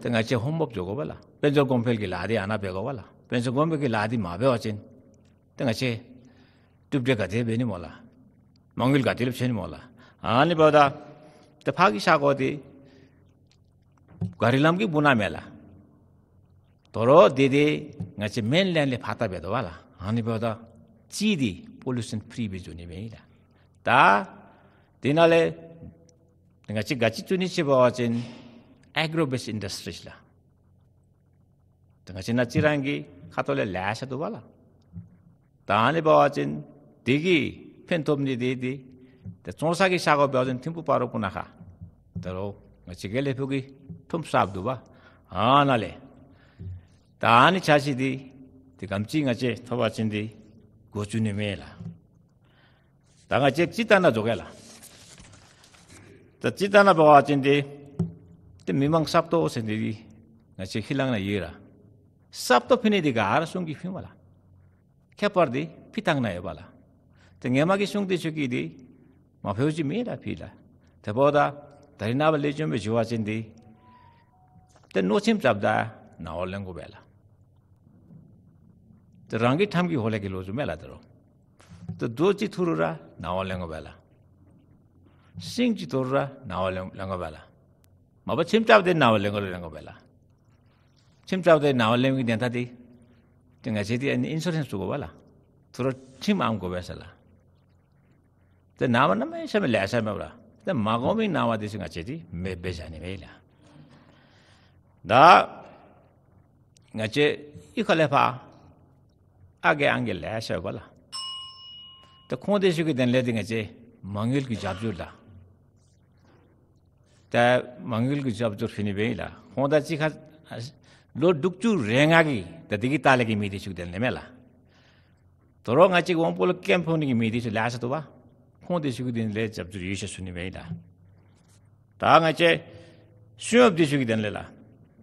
ཏེ་ང་བཅས་ཧོམ་བོག་འགྱོ་དགོ་པས་ལགས། དཔལ་འབྱོར་གོང་འཕེལ་གྱི་ལཱ་འདི་ཨ་ནཱ་འབད་དགོ་པས་ལགས། དཔལ་འབྱོར་གོང་འཕེལ་གྱི་ལཱ་འདི་མ་འབད་བ་ཅིན་ཏེ་ང་བཅས་གྲུབ་འབྲས་ག་དེ་འབད་ནི་སྨོ་ལགས། མ་དངུལ་ག་དེ་ལུ་ཕྱེ་ནི་སྨོ་ལགས། ཨ་ནི་འབདཝ་ད་ཏེ་ཕར་གི་ས་གོ་འདི་ག་རི་ལམ་གྱི་སྦུག་ན་མས་ལགས། དོ་རུང་འདི་འདི་ང་བཅས་མེན་ལེནཌ་ལས་ཕར་ད་འབད་དོ་པས་ལགས། ཨ་ནི་འབདཝ་ད་ཅིག་འདི་པོ་ལུ་ཤཱན་ཕི་རི་སྦེ་འགྱོ་ནི་མས་ལགས། ད་དེ་ནང་ལས་ང་བཅས་ག་ཅི་བཙུགས་ནི་ཅིག་འབད་བ་ཅིན་ཨེག་རོ་བེསཌ་ཨིན་ཌསི་ཊི་རིསི་ལགས། ད་ང་བཅས་ནཱ་ཅི་རང་གི་ཁ་ཐུག་ལས་ལེ་ཤ་འདུག་པ་ལགས། ད་ཨ་ནི་འབད་བ་ཅིན་དེ་གིས་ཕན་ཐོགས་ནི་འདི་འདི་ད་ཙོང་ས་གི་ས་གོ་འབད་བ་ཅིན་ཐིམ་ཕུ་སྤ་རོ་སྤུ་ན་ཁ་དོ་རུང་ང་བཅས་དགེ་ལེགས་ཕུག་གི་ཐུམ་ས་འདུག་པ། ཨ་ནཱ་ལས་ད་ཨ་ནི་ཆ་ཤས་འདི་ཏེ་ག་དེམ་ཅིག་ང་བཅས་ཐོབ་པ་ཅིན་འདི་འགོ་བཙུགས་ནི་མས་ལགས། ད་ང་བཅས་སྤྱིར་བཏང་ནང་འགྱོ་གེ་ལགས། ད་སྤྱིར་བཏང་ནང་འབད་བ་ཅིན་འདི་ཏེ་མི་མང་སྲབ་ཏོག་ཟེར་འདི་འདི་ང་བཅས་ཁས་བླངས་ནང་ཡོད་ར། སྲབ་ཏོག་ཕུལ་ནི་འདི་ག་ར་གཞུང་གིས་ཕུལཝ་ལགས། ཁྱད་པར་འདི་ཕུལ་ཐངས་ནང་ཡོད་པ་ལགས། ཏེ་ཧེ་མ་གི་གཞུང་འདི་ཚུ་གིས་འདི་མ་ཕུལཝ་ཅིག་མེད་ལགས། ཕུལ་ལགས། དེ་འབདཝ་ད་ད་རིས་ནངས་པ་ལེགས་ཤོམ་སྦེ་ཞུ་བ་ཅིན་འདི་ཏེ་མནོ་ཁྱིམ་རྐྱབ་ད་ནང་འོག་ལེན་དགོ་པས་ལགས། ཏེ་རང་གི་ཁྲམ་གྱི་ཧོ་ལས་ཀྱི་ལོ་རྒྱུས་མས་ལགས། དོ་རུང་ཏེ་རྡོ་ཅིག་འཐུ་རུང་ར་ནང་འོག་ལེན་དགོ་པས་ལགས། ཤིང་ཅིག་འཐུ་རུང་ར་ནང་འོག་ལེན་ལེན་དགོ་པས་ལགས། མ་པ་ཁྱིམ་རྐྱབ་སྟེ་ནང་འོག་ལེན་དགོ་ལེན་དགོ་པས་ལགས། ཁྱིམ་རྐྱབ་སྟེ་ནང་འོག་ལེན་གྱི་དོན་དག་འདི་ཏེ་ང་བཅས་འདི་ཨ་ནི་ཨིན་ཤུ་རེནསི་བཙུགས་དགོ་པས་ལགས། འཐུ་རུང་ཁྱིམ་ཨམ་དགོ་པས་ཟེར་ལགས། ཏེ་ནང་མ་གནམ་མེད་ས་མེད་ལེ་ཤ་མས་པ་ལགས། ཏེ་མ་དགོ་མི་ནང་མ་འདི་ཚུ་ང་བཅས་འདི་མེདཔ་སྦེ་བཞག་ནི་མས་ལགས། ད་ང་བཅས་གཡུས་ཁ་ལས་ཕར་ཨ་རྒས་ཨང་རྒས་ལེ་ཤ་ཡོད་པ་ལགས། ཏེ་ཁོང་འདི་ཚུ་གི་དོན་ལས་འདི་ང་བཅས་མ་དངུལ་གྱི་རྒྱབ་སྐྱོར་ལགས། ད་མ་དངུལ་གྱི་རྒྱབ་སྐྱོར་ཕུལ་ནི་སྦེ་ཨིན་ལགས། ཁོང་དང་གཅིག་ཁར་ལོ་དྲུག་ཅུ་རེ་ལྔ་གི་ད་འདི་གི་ལྟག་ལས་ཀྱི་མི་འདི་ཚུ་གི་དོན་ལས་མས་ལགས། དོ་རུང་ང་བཅས་དབང་པོ་ལུ་ཀེམ་ཕོག་ནི་གི་མི་འདི་ཚུ་ལེ་ཤ་འདུག་པ། ཁོང་འདི་ཚུ་གི་དོན་ལས་རྒྱབ་སྐྱོར་ཡོད་ཟེར་ཞུ་ནི་སྦེ་ཨིན་ལགས། ད་ང་བཅས་སུན་ཡབ་འདི་ཚུ་གི་དོན་ལས་ལགས།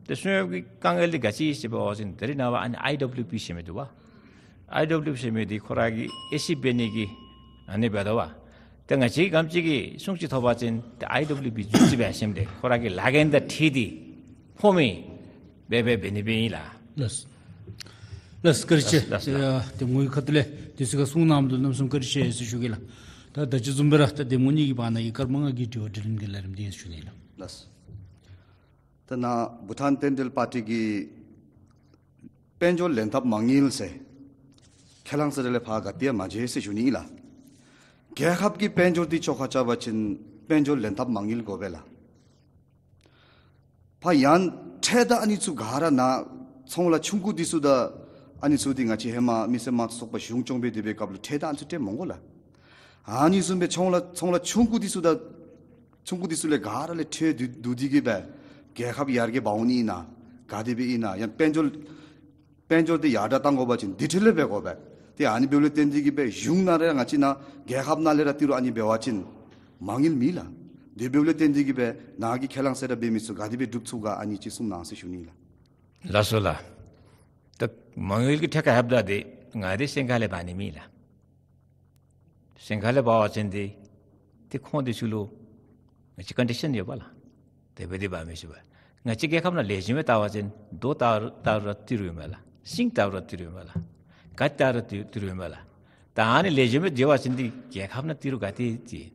ཏེ་སུན་ཡབ་ཀྱི་དཀའ་ངལ་འདི་ག་ཅི་ཨིན་ཟེར་བ་ཅིན་ད་རིས་ནངས་པ་ཨ་ནི་ཨའི་ཌབ་ལུ་པི་ཟེར་མི་འདུག་པ། ཨའི་ཌབ་ལུ་པི་ཟེར་མི་འདི་ཁོ་ར་གིས་ཨེ་སི་འབད་ནི་གི་ཨ་ནི་འབད་དོ་པ། ཏེ་ང་བཅས་ག་དེམ་ཅིག་གི་གཞུང་ཅིག་ཐོབ་པ་ཅིན་ཏེ་ཨའི་ཌབ་ལུ་པི་བཙུགས་ཅི་འབད་ཞིནམ་ལས་ཁོ་ར་གི་ལཱ་འགན་དང་འཁྲིལ་ཏེ་ཕོག་མི་འབད་འབད་འབད་ནི་སྦེ་ཨིན་ལགས། ལགས། ལགས་བཀའ་དྲིན་ཆེ། ལགས་ལགས། ཏེ་ངོ་བོའི་ཁ་ཐུག་ལས་དུས་ཚོད་ཁར་གསུང་གནང་མི་འདི་ལུ་གནམ་མེད་ས་མེད་བཀའ་དྲིན་ཆེ་ཟེར་ཞུ་གེ་ལགས། ད་ད་ཅི་བཟུམ་སྦེ་ར་ད་གདམ་ངོ་གཉིས་ཀྱི་བར་ན་གི་སྐར་མ་ལྔ་གི་དྲི་བ་དྲིས་ལན་གྱི་ལས་རིམ་འདི་ཞུ་ནི་ལགས། ལགས། ད་ནཱ་བྷུ་ཊཱན་རྟེན་འབྲེལ་པར་ཊི་གིས་དཔལ་འབྱོར་ལེན་ཐབས་མ་དངུལ་ཟེར་ཁས་བླངས་ས་དེ་ལས་ཕར་ག་ཏེ་ཡང་མ་མཇལ་ཟེར་ཞུ་ནི་ཨིན་ལགས། རྒྱལ་ཁབ་ཀྱི་དཔལ་འབྱོར་འདི་ཆ་ཁྱབ་རྐྱབ་པ་ཅིན་དཔལ་འབྱོར་ལེན་ཐབས་མ་དངུལ་དགོ་པས་ལགས། ཕར་ཡང་ཁྲལ་དང་ཨ་ནི་ཚུ་ག་ར་ནཱ་ཚོང་ལཱ་ཆུང་ཀུ་འདི་ཚུ་དང་ཨ་ནི་ཚུ་འདི་ང་བཅས་ཧེ་མ་མི་སེར་དམངས་གཙོ་ཚོགས་པ་གཞུང་སྐྱོང་འབད་དེ་འབད་བའི་སྐབས་ལུ་ཁྲལ་དང་ཨ་ནི་ཚུ་སྤྲོད་མི་དགོ་ལགས། ཨ་ནི་བཟུམ་སྦེ་ཚོང་ལཱ་ཚོང་ལཱ་ཆུང་ཀུ་འདི་ཚུ་དང་ཆུང་ཀུ་འདི་ཚུ་ལས་ག་ར་ལས་ཁྲལ་བསྡུ་བསྡུ་སྟེ་གི་སྦེ་རྒྱལ་ཁབ་ཡར་རྒྱས་འབག་འོང་ནི་ཨིན་ན་ག་དེ་སྦེ་ཨིན་ན་ཡང་དཔལ་འབྱོར་དཔལ་འབྱོར་འདི་ཡར་དྲག་གཏང་དགོ་པ་ཅིན་འདི་འཕྲོ་ལས་འབད་དགོ་པས། ཏེ་ཨ་ནི་འབདཝ་ལས་བརྟེན་ཏེ་གི་སྦེ་གཞུང་ནང་ལས་ར་ང་བཅས་ནཱ་རྒྱལ་ཁབ་ནང་ལས་ར་ཏི་རུ་ཨ་ནི་འབད་བ་ཅིན་མ་དངུལ་མེད་ལགས། དེ་འབདཝ་ལས་བརྟེན་ཏེ་གི་སྦེ་ནཱ་གིས་ཁས་བླངས་ས་ར་འབད་མི་ཚུ་ག་དེ་སྦེ་སྒྲུབ་ཚུགས་ག་ཨ་ནི་ཅིག་གསུང་གནང་ཟེར་ཞུ་ནི་ལགས། ལགས་སོ་ལགས། ད་མ་དངུལ་གྱི་ཐད་ཁར་ལྷོདཔ་ད་འདི་ང་འདི་སེམས་ཁ་ལས་འབག་ནི་མེད་ལགས། སེམས་ཁ་ལས་འབག་པ་ཅིན་འདི་ཏེ་ཁོང་འདི་ཚུ་ལུ་ང་བཅས་ཀོན་ཌི་ཤཱན་ཡོད་པ་ལགས། དེ་སྦེ་འདི་འབག་མི་ཚུགས་པས། ང་བཅས་རྒྱལ་ཁབ་ནང་ལེགས་ཤོམ་སྦེ་བལྟ་བ་ཅིན་རྡོ་བལྟ་རུང་ཏི་རུ་ཨིན་མས་ལགས། ཤིང་བལྟ་རུང་ཏི་རུ་ཨིན་མས་ལགས། ག་བལྟ་རུང་ཏི་ཏི་རུ་ཨིན་མས་ལགས། ད་ཨ་ནི་ལེགས་ཤོམ་སྦེ་འགྱོ་བ་ཅིན་འདི་རྒྱལ་ཁབ་ནང་ཏི་རུ་ག་ཏེ་ཅིག།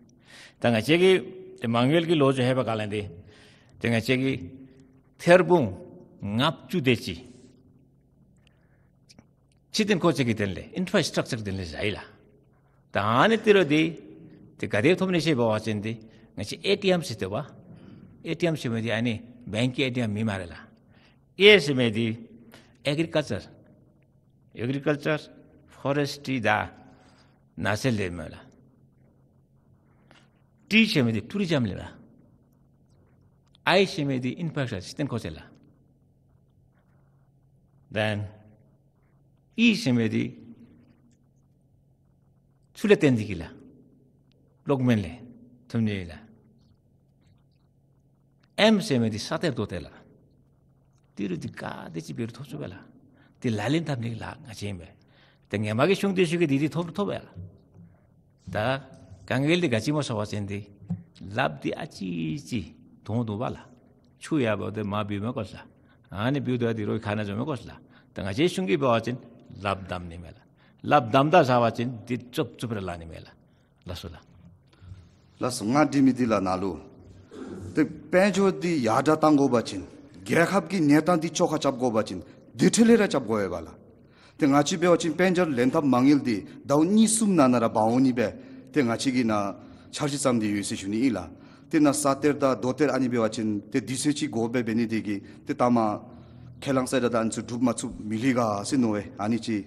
ད་ང་བཅས་ཀྱི་མ་དངུལ་གྱི་ལོ་རྒྱུས་ཧེ་མ་ག་ལས་འདི་ཏེ་ང་བཅས་ཀྱི་ཐེར་འབུམ་ལྔ་བཅུ་དེ་ཅིག་སྤྱི་དོན་མཁོ་ཆས་ཀྱི་དོན་ལས་ཨིན་ཕྲ་སི་ཊག་ཅར་གྱི་དོན་ལས་བཞག་ཡི་ལགས། ད་ཨ་ནི་ཏི་རུ་འདི་ཏེ་ག་ཏེ་ཐོབ་ནི་ཟེར་བ་ཅིན་འདི་ང་བཅས་ཨེ་ཊི་ཨེམ་ཟེར་ཏེ་འབད། ཨེ་ཊི་ཨེམ་ཟེར་མི་འདི་ཨ་ནི་བེངཀ་གི་ཨེ་ཊི་ཨེམ་མེན་མས་ལགས། ཨེ་ཟེར་མི་འདི་ཨེག་རི་ཀལ་ཅར་ཨེག་རི་ཀལ་ཅར་ཕོ་རེསི་ཊི་དང་ནགས་ཚལ་ལས་མས་ལགས། ཊི་ཟེར་མི་འདི་ཊུ་རི་ཛམ་ལས་ལགས། ཨའི་ཟེར་མི་འདི་ཨིན་ཕྲ་སི་ཊག་ཅར་སྤྱི་དོན་མཁོ་ཆས་ལགས། དེན་ཨི་ཟེར་མི་འདི་ཆུ་ལས་བརྟེན་ཏེ་གི་ལགས། གློག་མེ་ལས་ཐོན་ནི་ལགས། ཨེམ་ཟེར་མི་འདི་ས་གཏེར་རྡོ་གཏེར་ལགས། ཏི་རུ་འདི་ག་དེ་ཅིག་འབད་རུང་ཐོབ་ཚུགས་པས་ལགས། འདི་ལག་ལེན་འཐབ་ནི་ལགས་ང་བཅས་ཨིན་པས། ཏེ་ཧེ་མ་གི་གཞུང་འདི་ཚུ་གིས་འདི་འདི་ཐོབ་ཐོབ་པས་ལགས། ད་ག་ངལ་འདི་ག་ཅི་སྨོ་ཟེར་བ་ཅིན་འདི་ལགཔ་འདི་ཨ་ཙི་ཅིག་དོང་དོ་བས་ལགས། ཆུ་ཡར་འབག་སྟེ་མར་བུད་མི་དགོ་ལགས། ཨ་ནི་བུད་དོ་འདི་རོགས་ཁ་ནང་འགྱོ་མི་དགོ་ལགས། ད་ང་བཅས་གཞུང་གིས་འབད་བ་ཅིན་ལགཔ་བསྡམ་ནི་མས་ལགས། ལགཔ་བསྡམ་ད་ཟེར་བ་ཅིན་འདི་ཙོག་ཙོག་ར་ལང་ནི་མས་ལགས། ལགས་སོ་ལགས། ལགས་སོ། ང་དྲི་མི་འདི་ལགས་ནཱ་ལུ་ཏེ་དཔལ་འབྱོར་འདི་ཡར་དྲག་བཏང་དགོ་པ་ཅིན་རྒྱལ་ཁབ་ཀྱི་གནས་སྟངས་འདི་བཅོ་ཁ་རྐྱབ་དགོ་པ་ཅིན་འདི་འཕྲལ་ལས་ར་རྐྱབ་དགོ་པས་ལགས། ཏེ་ང་བཅས་འབད་བ་ཅིན་དཔལ་འབྱོར་ལེན་ཐབས་མ་དངུལ་འདི་ཟླཝ་གཉིས་གསུམ་ནང་ན་ར་འབག་འོང་ནི་སྦེ་ཏེ་ང་བཅས་ཀྱིས་ནཱ་འཆར་གཞི་བརྩམས་ཏེ་ཡོད་ཟེར་ཞུ་ནི་ཨིན་ལགས། ཏེ་ནཱ་ས་གཏེར་དང་རྡོ་གཏེར་ཨ་ནི་འབད་བ་ཅིན་ཏེ་དུས་ཚོད་ཅིག་དགོ་པས། འབད་ནི་འདི་གིས་ཏེ་ད་མ་ཁས་བླངས་ས་ར་ད་ཨ་ནི་ཚུ་འགྲུབ་མ་ཚུགས་མི་ལུས་ག་ཟེར་མནོ་བས། ཨ་ནི་ཅིག་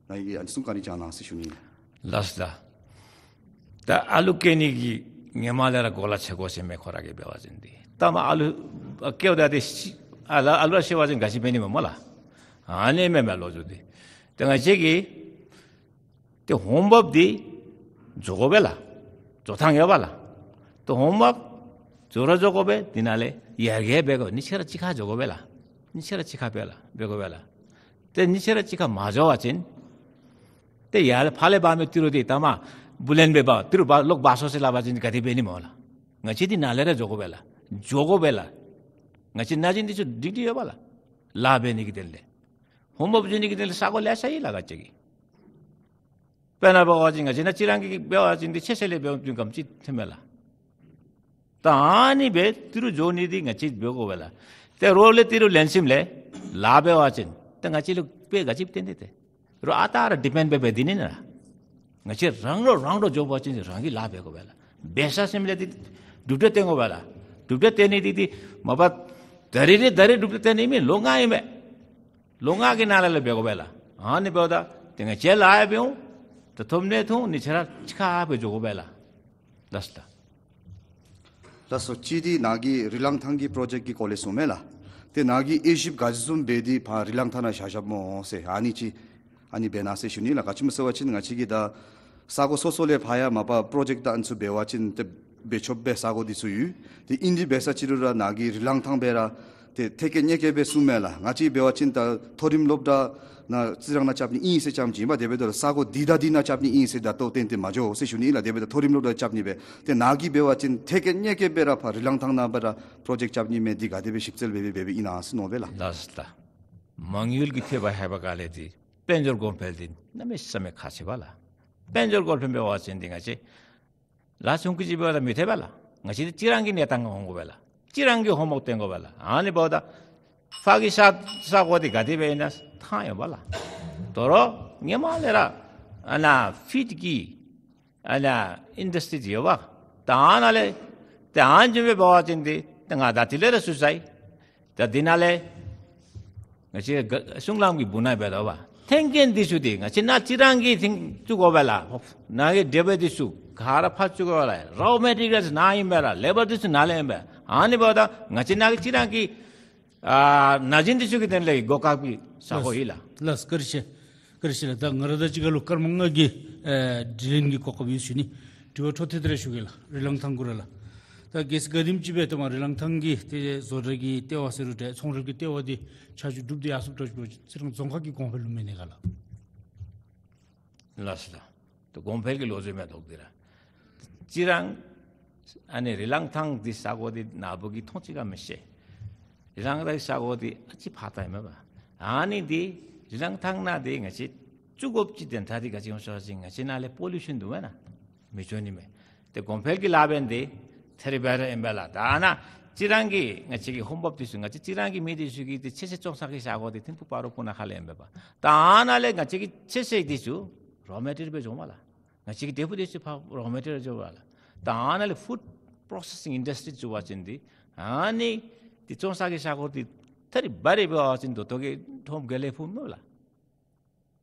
ནཱ་གིས་ཨ་ནི་གསུང་བཀའ་དྲིན་བསྐྱང་གནང་ཟེར་ཞུ་ནི་ཨིན། ལགས་ལགས། ད་ཨ་ལུ་སྐྱེ་ནི་གི་ཧེ་མ་ལས་ར་གོ་ལ་ཆེ་དགོ་ཟེར་མི་ཁོ་ར་གིས་འབད་བ་ཅིན་འདི་ད་མ་ཨ་ལུ་སྐྱེཝ་ད་ཏེ་ཤི་ཨ་ལ་ཨ་ལུ་ར་ཤི་བ་ཅིན་ག་ཅི་འབད་ནི་མས་སྨོ་ལགས། ཨ་ནི་མེན་མས་ལོ་རྒྱུས་འདི། ཏེ་ང་བཅས་ཀྱིས་ཏེ་འོང་འབབ་འདི་འགྱོ་དགོ་པས་ལགས། འགྱོ་ཐངས་ཡོད་པས་ལགས། ཏེ་འོང་འབབ་འགྱོ་ར་འགྱོ་དགོ་པས། འདི་ནང་ལས་ཡར་རྒྱས་འབད་དགོ། གཉིས་ཆ་ར་གཅིག་ཁར་འགྱོ་དགོ་པས་ལགས། གཉིས་ཆ་ར་གཅིག་ཁར་འབད་ལགས་འབད་དགོ་པས་ལགས། ཏེ་གཉིས་ཆ་ར་གཅིག་ཁར་མ་འགྱོ་བ་ཅིན་ཏེ་ཡར་ལས་ཕར་ལས་འབག་མི་ཏི་རུ་འདི་ད་མ་བུ་ལོན་འབད་འབག་ཏི་རུ་འབག་ལོག་འབག་སོང་ཟེར་སླབ་པ་ཅིན་ག་དེ་འབད་ནི་སྨོ་ལགས། ང་བཅས་འདི་ནང་ལས་ར་འགྱོ་དགོ་པས་ལགས། འགྱོ་དགོ་པས་ལགས། ང་བཅས་ན་གཞོན་འདི་ཚུ་སྒྲིང་སྒྲི་ཡོད་པས་ལགས། ལཱ་འབད་ནི་གི་དོན་ལས་འོང་འབབ་འགྱོ་ནི་གི་དོན་ལས་ས་གོ་ལེ་ཤ་ཡོད་ལགས་ང་བཅས་ཀྱི། དཔེར་ན་འབད་བ་ཅིན་ང་བཅས་ནཱ་ཅི་རང་གི་འབད་བ་ཅིན་འདི་ཆེ་ས་ལས་འབད་འོང་དུས་ག་དེམ་ཅིག་ཐོན་མས་ལགས། ད་ཨ་ནི་སྦེ་ཏི་རུ་འགྱོ་ནི་འདི་ང་བཅས་འབད་དགོ་པས་ལགས། ཏེ་རོགས་ལས་ཏི་རུ་ལེན་ཞིནམ་ལས་ལཱ་འབད་བ་ཅིན་ཏེ་ང་བཅས་ལུ་དཔེ་ག་ཅི་སྟོན་ཏེ་ཏེ། རོགས་ཨ་རྟག་ར་ཌི་པེནཌ་འབད་འབད་སྡོད་ནི་ན། ང་བཅས་རང་ལུ་རང་ལུ་འགྱོ་བ་ཅིན་རང་གིས་ལཱ་འབད་དགོ་པས་ལགས། འབད་ཚར་ཞིནམ་ལས་འདི་གྲུབ་འབྲས་སྟོན་དགོ་པས་ལགས། གྲུབ་འབྲས་སྟོན་ནི་འདི་འདི་མ་པ་ད་རིས་རེ་ད་རིས་གྲུབ་འབྲས་སྟོན་ནི་མེན། ལོ་ལྔ་ཨིན་མས། ལོ་ལྔ་གི་ནང་ལས་ལཱ་འབད་དགོ་པས་ལགས། ཨ་ནི་འབདཝ་ད་ཏེ་ང་བཅས་ལཱ་ཡང་འབད་འོང་། ཏེ་ཐོབ་ནི་ཐོབ་འོང་། གཉིས་ཆ་ར་གཅིག་ཁར་འབད་འགྱོ་དགོ་པས་ལགས། ལགས་སོ་ལགས། ལགས་སོ། གཅིག་འདི་ནཱ་གིས་རི་ལང་ཐང་གི་པྲོ་ཇེཀཊ་ཀྱི་སྐོར་ལས་གསུངས་མས་ལགས། ཏེ་ནཱ་གིས་དབྱེ་ཞིབ་ག་ཅི་བཟུམ་འབད་དེ་ཕར་རི་ལང་ཐང་ནང་བཞག་བཞགཔ་སྨོ་ཟེར་ཨ་ནི་ཅིག་ཨ་ནི་འབད་གནང་ཟེར་ཞུ་ནི་ལགས། ག་ཅི་སྨོ་ཟེར་བ་ཅིན་ང་བཅས་ཀྱིས་ད་ས་གོ་སོ་སོ་ལས་ཕར་ཡང་མ་པ་པྲོ་ཇེཀཊ་དང་ཨ་ནི་ཚུ་འབད་བ་ཅིན་ཏེ་འབད་ཆོག་པའི་ས་གོ་འདི་ཚུ་ཡོད། ཏེ་ཨིན་དེ་འབད་ས་ཅིག་རུང་ར་ནཱ་གིས་རི་ལང་ཐང་སྦེ་ར་ཏེ་ཐད་ཀར་སྙད་ཀྱི་སྦེ་གསུངས་མས་ལགས། ང་བཅས་འབད་བ་ཅིན་ད་མཐོ་རིམ་སློབ་གྲྭ་ནཱ་རྩི་རང་ནང་རྐྱབ་ནི་ཨིན་ཟེར་རྐྱངམ་ཅིག་ཨིན་པས། དེ་འབདཝ་ད་ས་གོ་འདི་དང་འདི་ནང་རྐྱབ་ནི་ཨིན་ཟེར་ད་ལྟོ་བཏོན་ཏེ་མ་འགྱོ་ཟེར་ཞུ་ནི་ལགས། དེ་འབདཝ་ད་མཐོ་རིམ་སློབ་གྲྭ་རྐྱབ་ནི་སྦེ་ཏེ་ནཱ་གིས་འབད་བ་ཅིན་ཐད་ཀར་སྙད་ཀྱི་སྦེ་ར་ཕར་རི་ལང་ཐང་ནང་སྦེ་ར་པྲོ་ཇེཀཊ་རྐྱབ་ནི་མས། འདི་ག་དེ་སྦེ་ཞིབ་འཚོལ་འབད་འབད་འབད་འབདཝ་ཨིན་ན་ཟེར་མནོ་བས་ལགས། ལགས་སོ་ལགས། མ་དངུལ་གྱི་ཐོབ་པ་ཧེ་མ་ག་ལས་འདི་དཔལ་འབྱོར་གོང་འཕེལ་འདི་གནམ་མེད་ས་མེད་ཁག་ཆེ་བས་ལགས། དཔལ་འབྱོར་གོང་འཕེལ་འབད་བ་ཅིན་འདི་ང་བཅས་ལཱ་ཆུང་ཀུ་ཅིག་འབདཝ་ད་མི་ཐེབས་པས་ལགས། ང་བཅས་འདི་གཅིག་རང་གི་གནས་སྟངས་ནང་འོང་དགོ་པས་ལགས། གཅིག་རང་གིས་ཧོམ་ཝརཀ་སྟོན་དགོ་པས་ལགས། ཨ་ནི་འབདཝ་ད་ཕར་གྱི་ས་ས་གོ་འདི་ག་དེ་སྦེ་ཨིན་ན་ཐང་ཡོད་པས་ལགས། དོ་རུང་ཧེ་མ་ལས་ར་ཨ་ནཱ་ཕིཊ་ཀྱི་ཨ་ནཱ་ཨིན་ཌསི་ཊི་ཡོད་པས། ད་ཨ་ནཱ་ལས་ཏེ་ཨ་ནི་བཟུམ་སྦེ་འབད་བ་ཅིན་འདི་ཏེ་ང་ད་དེ་ལས་ར་ཚུད་ཚར་ཡི། ད་འདི་ནང་ལས་ང་བཅས་ག་གཞུང་ལམ་གྱི་སྦུག་ན་འབད་དོ་བས། ཐོན་སྐྱེད་འདི་ཚུ་འདི་ང་བཅས་ནཱ་གཅིག་རང་གིས་ཐོན་བཙུགས་དགོ་པས་ལགས། ནཱ་གི་འབྲས་བུ་འདི་ཚུ་ག་ར་ཕར་བཙུགས་དགོ་པས་ལགས། རོ་མེ་ཊི་རི་ཡལ་ནཱ་ཨིན་པས་ལགས། ལེ་བར་འདི་ཚུ་ནཱ་ལས་ཨིན་པས། ཨ་ནི་འབདཝ་ད་ང་བཅས་ནཱ་གི་གཅིག་རང་གི་ཨ་ན་གཞོན་འདི་ཚུ་གི་དོན་ལས་གོ་སྐབས་ཀྱི་ས་གོ་ཨིན་ལགས། ལགས་བཀའ་དྲིན་ཆེ། བཀའ་དྲིན་ཆེ་ལགས། ད་ང་ར་དང་གཅིག་ཁར་ལུ་སྐར་མ་ལྔ་གི་ཨེ་དྲི་ལན་གྱི་གོ་སྐབས་ཡོད་ཟེར་ཞུ་ནི། དྲི་བ་འཕྲོ་མཐུད་དེ་ར་ཞུ་གེ་ལགས། རི་ལང་ཐང་གུ་ར་ལགས། ད་གལ་སྲིད་ག་དེམ་ཅིག་སྦེ་ད་མ་རི་ལང་ཐང་གི་ཏེ་བཟོ་གྲྭ་གི་ལྟེ་བ་ཟེར་རུང་འདྲ་ཚོང་རིག་གི་ལྟེ་བ་འདི་ཆ་འཇོག་གྲུབ་སྟེ་ཡར་སོངམ་འདྲཝ་ཅིག་འབད་བ་ཅིན་རྩི་རང་རྫོང་ཁག་གི་གོང་འཕེལ་ལུ་མེན་ན་ག་ལགས། ལགས་སོ་ལགས། ད་གོང་འཕེལ་གྱི་ལོ་རྒྱུས་མེན་དོ་འདི་ར། གཅིག་རང་ཨ་ནི་རི་ལང་ཐང་འདི་ས་གོ་འདི་ནཱ་བུ་གིས་མཐོང་ཅི་ག་མི་ཤེས། རི་རང་དང་ཤ་སྒོར་འདི་ཨ་ཙི་ཕར་ལྟ་ཨིན་མས་པ། ཨ་ནི་འདི་རི་རང་ཐང་ནང་འདི་ང་བཅས་བཙུགས་དགོཔ་ཅིག་དོན་དག་འདི་ག་ཅི་སྨོ་ཟེར་བ་ཅིན་ང་བཅས་ནཱ་ལས་པོ་ལུ་ཤཱན་འདུག་མེན་ན། མི་འགྱོ་ནི་མས། ཏེ་གོང་འཕེལ་གྱི་ལཱ་འབད་ནི་འདི་ཐད་རི་བ་རི་ཨིན་པས་ལགས། ད་ཨ་ནཱ་རྩི་རང་གི་ང་བཅས་ཀྱི་ཧོང་སྦོམ་འདི་ཚུ་ང་བཅས་རྩི་རང་གི་མི་འདི་ཚུ་གིས་ཏེ་ཚོད་བསྲེ་བཙོང་ས་གི་ཤ་སྒོར་འདི་ཐིམ་ཕུག་སྤ་རོ་སྤུ་ན་ཁ་ལས་ཨིན་པས་པ། ད་ཨ་ནཱ་ལས་ང་བཅས་ཀྱི་ཚོད་བསྲེ་འདི་ཚུ་རོ་མེ་ཊི་རི་ཡལ་སྦེ་འགྱོཝ་མས་ལགས། ང་བཅས་ཀྱི་འབྲས་བུ་འདི་ཚུ་ཕར་རོ་མེ་ཊི་རི་ཡལ་འགྱོཝ་མས་ལགས། ད་ཨ་ནཱ་ལས་ཕུཌ་པོརོ་སེ་སིང་ཨིན་ཌསི་ཊི་རི་བཙུགས་པ་ཅིན་འདི་ཨ་ནི་འདི་བཙོང་ས་གི་ཤ་སྒོར་འདི་ཐད་རི་བ་རི་འབད་བ་ཅིན་ད་ལྟོ་གི་ཁྲོམ་ག་ལས་ཕུངམ་མས་ལགས།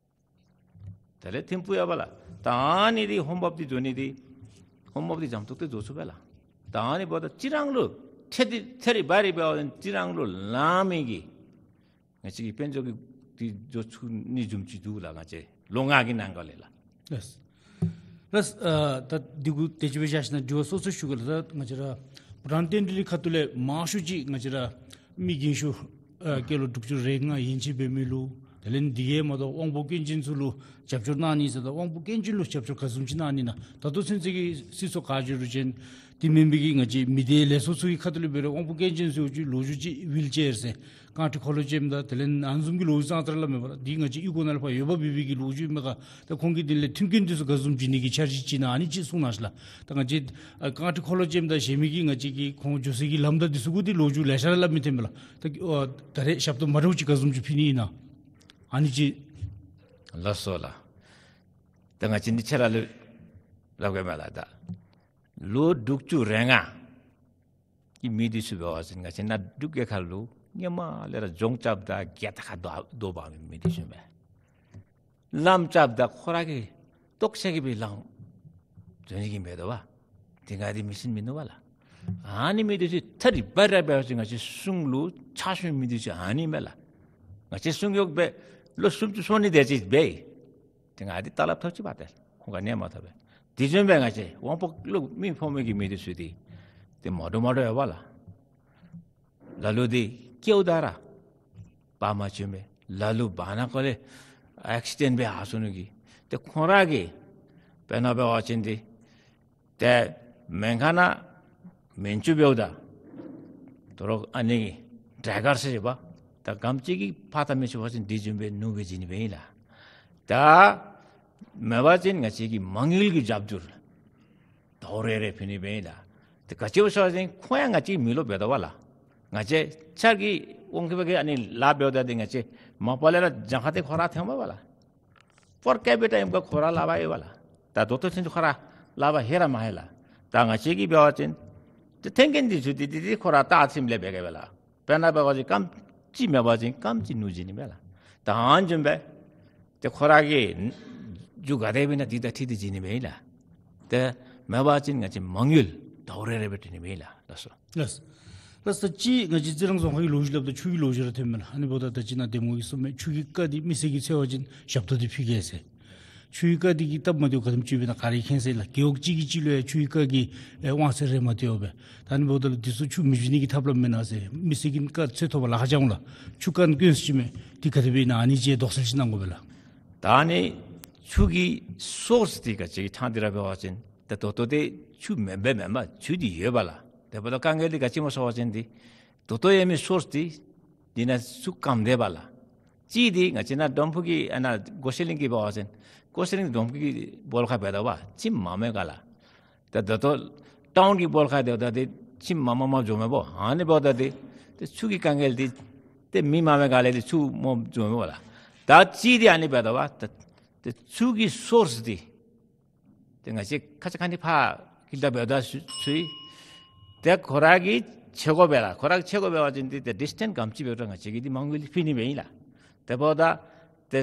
དེ་ལས་ཐིམ་ཕུག་ཡོད་པ་ལགས། ད་ཨ་ནི་འདི་ཧོང་སྦོམ་འདི་འགྱོ་ནི་འདི་ཧོང་སྦོམ་འདི་འཇམ་ཏོག་ཏོ་འགྱོ་ཚུགས་པས་ལགས། ད་ཨ་ནི་འབདཝ་ད་རྩི་རང་ལུ་ཐད་རི་ཐད་རི་བ་རི་འབད་བ་ཅིན་རྩི་རང་ལུ་ལང་མི་གི་ང་བཅས་ཀྱི་དཔལ་འབྱོར་གྱི་འདི་འགྱོ་ཚུགས་ནི་བཟུམ་ཅིག་འདུག་ལགས། ང་བཅས་ལོ་ལྔ་གི་ནང་འཁོད་ལས་ལགས། ལགས། ལགས། ཨ་ད་འདི་གུ་དེ་ཅིག་སྦེ་བཞག་ཞིན་ན་དྲི་བ་སོ་སོ་ཞུ་གེ་ལགས། ད་ང་བཅས་ར་བྷུ་ཊཱན་རྟེན་འབྲེལ་གྱི་ཁ་ཐུག་ལས་མང་ཤོས་ཅིག་ང་བཅས་ར་མི་རྒན་ཤོས་ཨ་སྐྱེས་ལོ་དྲུག་ཅུ་རེ་ལྔ་ཡན་ཆད་འབད་མི་ལུ་དེ་ལས་འདི་གིས་མ་གཏོགས་དབང་པོ་སྐྱོན་ཅན་ཚུ་ལུ་རྒྱབ་སྐྱོར་གནང་ནི་ཟེར། ད་དབང་པོ་སྐྱོན་ཅན་ལུ་རྒྱབ་སྐྱོར་ག་བཟུམ་ཅིག་གནང་ནི་ཨིན་ན། ད་ལྟོ་ཚུན་ཚོད་ཀྱི་སྲིད་ཚོགས་ག་ཅི་རུང་ཅིན་དེ་མེན་པའི་གི་ང་བཅས་མི་སྡེ་ལས་ཚོགས་ཚུ་གི་ཁ་ཐུག་ལས་འབད་རུང་དབང་པོ་སྐྱོན་ཅན་ཚུ་གི་ལོ་རྒྱུས་ཅིག་ཝིལ་ཅེར་ཟེར་རྐང་ཁྲི་འཁོར་ལོ་ཅན་དང་དེ་ལས་ཨ་ནི་བཟུམ་གྱི་ལོ་རྒྱུས་ཙང་ཙ་ར་སླབ་མས་པ་ལགས། འདི་ང་བཅས་གཡུས་སྒོ་ནང་ལས་ཕར་འོས་འབབ་ཡོད་པའི་གི་ལོ་རྒྱུས་མས་ག། ད་ཁོང་གིས་དེ་ལས་མཐུན་རྐྱེན་འདི་ཚུ་ག་བཟུམ་བྱིན་ནི་གི་འཆར་གཞི་ཅིག་ཨིན་ན་ཨ་ནི་ཅིག་གསུང་གནང་ཤིག་ལགས། ད་ང་བཅས་ཨ་རྐང་ཁྲི་འཁོར་ལོ་ཅན་དང་གཞན་མི་གི་ང་བཅས་ཀྱི་ཁོང་འགྱོ་སའི་གི་ལམ་དང་འདི་ཚུ་གུ་འདི་ལོ་རྒྱུས་ལེ་ཤ་ར་སླབ་མི་ཐོན་པས་ལགས། ད་ཨ་ད་རེས་ཞབས་ཏོག་མ་འདྲཝ་ཅིག་ག་བཟུམ་ཅིག་ཕུལ་ནི་ཨིན་ན་ཨ་ནི་ཅིག། ལགས་སོ་ལགས། ད་ང་བཅས་འདི་ཆ་ར་ལུ་སླབ་དགོ་མས་ལགས། ད་ལོ་དྲུག་ཅུ་རེ་ལྔ་གི་མི་འདི་ཚུ་འབད་བ་ཅིན་ང་བཅས་ནཱ་འབྲུག་རྒྱལ་ཁབ་ལུ་སྔོན་མ་ལས་ར་ལྗོངས་རྐྱབ་ད་རྒྱལ་དར་ཁར་འདོགས་འདོགས་འབག་མི་མི་འདི་ཚུ་མས། ལམ་རྐྱབ་ད་ཁོ་ར་གིས་ལྟོགས་ཤི་གིས་སྦེ་ལང་འགྱོ་ནི་གི་མེད་དོ་བ། དེ་སྒང་འདི་མི་སེམས་མི་ནོར་བ་ལགས། ཨ་ནི་མི་འདི་ཚུ་ཐད་རི་བ་རི་འབད་བ་ཅིན་ང་བཅས་གཞུང་ལུ་ཕྱག་ཞུ་མི་འདི་ཚུ་ཨ་ནི་མས་ལགས། ང་བཅས་གཞུང་གཡོག་སྦེ་ལོ་སུམ་ཅུ་སོ་གཉིས་དེ་ཅིག་འབད། དེ་སྒང་འདི་ད་ལཱ་ཐོབ་ཅི་བ་ཏེ་ཁོང་ག་ནི་མ་ཐོབ་པས། དེ་བཟུམ་སྦེ་ང་བཅས་དབང་པོ་ལུ་མི་ཕོག་མི་གི་མི་འདི་ཚུ་འདི་ཏེ་མ་འདྲཝ་མ་འདྲཝ་ཡོད་པ་ལགས། ལ་ལུ་འདི་སྐྱེཝ་ད་ར་བར་མ་བྱོན་མས། ལ་ལུ་བར་ན་ཁོ་ལས་ཨེག་སི་ཌེནཊ་འབད་ཧ་སོང་ནུག་གི། ཏེ་ཁོང་ར་གིས་དཔེར་ན་འབད་བ་ཅིན་འདི་ཏེ་སྨན་ཁང་ནང་སྨན་བཅོས་འབདཝ་ད་དོ་རུང་ཨ་ནི་ཌེ་རེ་ཀར་ཟེར་ཞུ་བ་ད་ག་དེམ་ཅིག་གིས་ཕར་ད་མི་ཆོག་པ་ཅིན་དེ་བཟུམ་སྦེ་ནུ་སྦེ་བྱིན་ནི་སྦེ་ཨིན་ལགས། ད་མེན་པ་ཅིན་ང་བཅས་ཀྱི་མ་དངུལ་གྱི་རྒྱབ་སྐྱོར་དོ་རེ་རེ་ཕུལ་ནི་སྦེ་ཨིན་ལགས། ཏེ་ག་ཅི་སྨོ་ཟེར་བ་ཅིན་ཁོང་ཡང་ང་བཅས་མི་ལུ་འབད་དོ་བ་ལགས། ང་བཅས་ཆ་གི་དབང་གིས་འབད་གི་ཨ་ནི་ལཱ་འབདཝ་ད་འདི་ང་བཅས་མ་པ་ལས་ར་གྱངས་ཁ་འདི་ཁོ་ར་འཐོནམ་མས་པ་ལགས། པར་ཀེ་པི་ཊ་ཨིནམ་ཁོ་ར་ལཱ་འབད་ཡོད་པ་ལགས། ད་ད་ལྟོ་ཚུན་ཚོད་ཁོ་ར་ལཱ་འབད་ཧེ་ར་མ་ཧེ་ལགས། ད་ང་བཅས་ཀྱིས་འབད་བ་ཅིན་ཏེ་འཐོན་མཁན་འདི་ཚུ་འདི་འདི་འདི་ཁོ་ར་ད་ཨ་ཙི་ལས་འབད་གེ་བས་ལགས། དཔེར་ན་འབད་བ་ཅིན་རྐངམ་གཅིག་མེད་པ་ཅིན་རྐངམ་གཅིག་ནུ་བྱིན་ནི་མས་ལགས། ད་ཨ་ནི་བཟུམ་སྦེ་ཏེ་ཁོ་ར་གི་རྒྱུ་ག་དེ་སྦེ་ཨིན་ན་འདི་དང་འཁྲིལ་ཏེ་བྱིན་ནི་མས་ལགས། ཏེ་མེན་པ་ཅིན་ང་བཅས་མ་དངུལ་དོ་རེ་རེ་སྦེ་སྤྲོད་ནི་མས་ལགས། ལགས་སོ། ལགས། ལགས་སོ། ད་ཅི་ང་བཅས་རྩི་རང་རྫོང་ཁག་གི་ལོ་རྒྱུས་སླབ་ད་ཆུ་གི་ལོ་རྒྱུས་ར་ཐོན་མས་ལགས། ཨ་ནི་འབདཝ་ད་ད་ཅི་ནཱ་གདམ་ངོ་གིས་གསུངས་མས། ཆུ་གི་རྐ་འདི་མི་སེར་གྱིས་འཚོལ་བ་ཅིན་ཞབས་ཏོག་འདི་ཕུལ་གེ་ཟེར། ཆུ་གི་རྐ་འདི་གི་སྟབས་མ་བདེཝ་ག་དེམ་ཅིག་སྦེ་ཨིན་ན་ག་ར་མཁྱེན་ཟེར་ལགས། རྒེད་འོག་གཅིག་གིས་གཅིག་ལུ་ཡང་ཆུ་གི་རྐ་གི་ཨེ་དབང་ཚད་རེ་མ་སྟེར་བར་སྦེ། ད་ཨ་ནི་འབདཝ་ད་ལུ་འདི་ཚུ་ཆུ་མི་བྱིན་ནི་གི་ཐབས་ལམ་མེན་ན་ཟེར། མི་སེར་གྱིས་རྐ་འཚོལ་ཐོབ་པར་ལཱ་ཁག་རྐྱབ་འོང་ལགས། ཆུ་རྐ་ནི་དཀོན་སུ་ཅིག་མས། འདི་ག་དེ་སྦེ་ཨིན་ན་ཨ་ནི་ཅིག་དོགས་སེལ་ཅིག་གནང་དགོ་པས་ལགས། ད་ཨ་ནི་ཆུ་གི་སོརསི་འདི་ག་ཅི་གི་ཐང་འདི་ར་འབད་བ་ཅིན་ད་ད་ལྟོ་འདི་ཆུ་མེདཔ་མེན་པར་ཆུ་འདི་ཡོད་པས་ལགས། དེ་འབདཝ་ད་དཀའ་ངལ་འདི་ག་ཅི་སྨོ་ཟེར་བ་ཅིན་འདི་ད་ལྟོ་ཡོད་མི་སོརསི་འདི་འདི་ནང་ཆུ་སྐམ་སྟེ་པས་ལགས། གཅིག་འདི་ང་བཅས་ནཱ་འབྲོམ་ཕུག་གི་ཨ་ནཱ་ཀོ་ཤེ་གླིང་གི་འབད་བ་ཅིན་ཀོ་ཤེ་གླིང་འབྲོམ་ཕུག་གི་སྦོ་ལོགས་ཁར་འབད་དོ་བ་ཆུ་མངམ་མས་ག་ལགས། ད་ད་ལྟོ་ཊའུན་གྱི་སྦོ་ལོགས་ཁར་འབདཝ་ད་འདི་ཆུ་མངམ་མངམ་འགྱོཝ་མས་པ། ཨ་ནི་འབདཝ་ད་འདི་ཏེ་ཆུ་གི་དཀའ་ངལ་འདི་ཏེ་མེད་མངམ་མས་ག་ལས་འདི་ཆུ་མངམ་འགྱོཝ་མས་པ་ལགས། ད་གཅིག་འདི་ཨ་ནི་འབད་དོ་བ་ད་ཏེ་ཆུ་གི་སོརསི་འདི་ཏེ་ང་བཅས་ཁ་ཙ་ཁ་ཉིནམ་ཕར་སྐྱེལ་བརྡ་འབདཝ་ད་ཚུ་ཚུ་ཏེ་ཁོ་ར་གིས་འཚོལ་དགོ་པས་ལགས། ཁོ་ར་གིས་འཚོལ་དགོ་པས་པ་ཅིན་འདི་ཏེ་ཌིས་ཊེནསི་ག་དེམ་ཅིག་འབད་རུང་ང་བཅས་ཀྱིས་འདི་མ་དངུལ་ཕུལ་ནི་སྦེ་ཨིན་ལགས། དེ་འབདཝ་ད་ཏེ་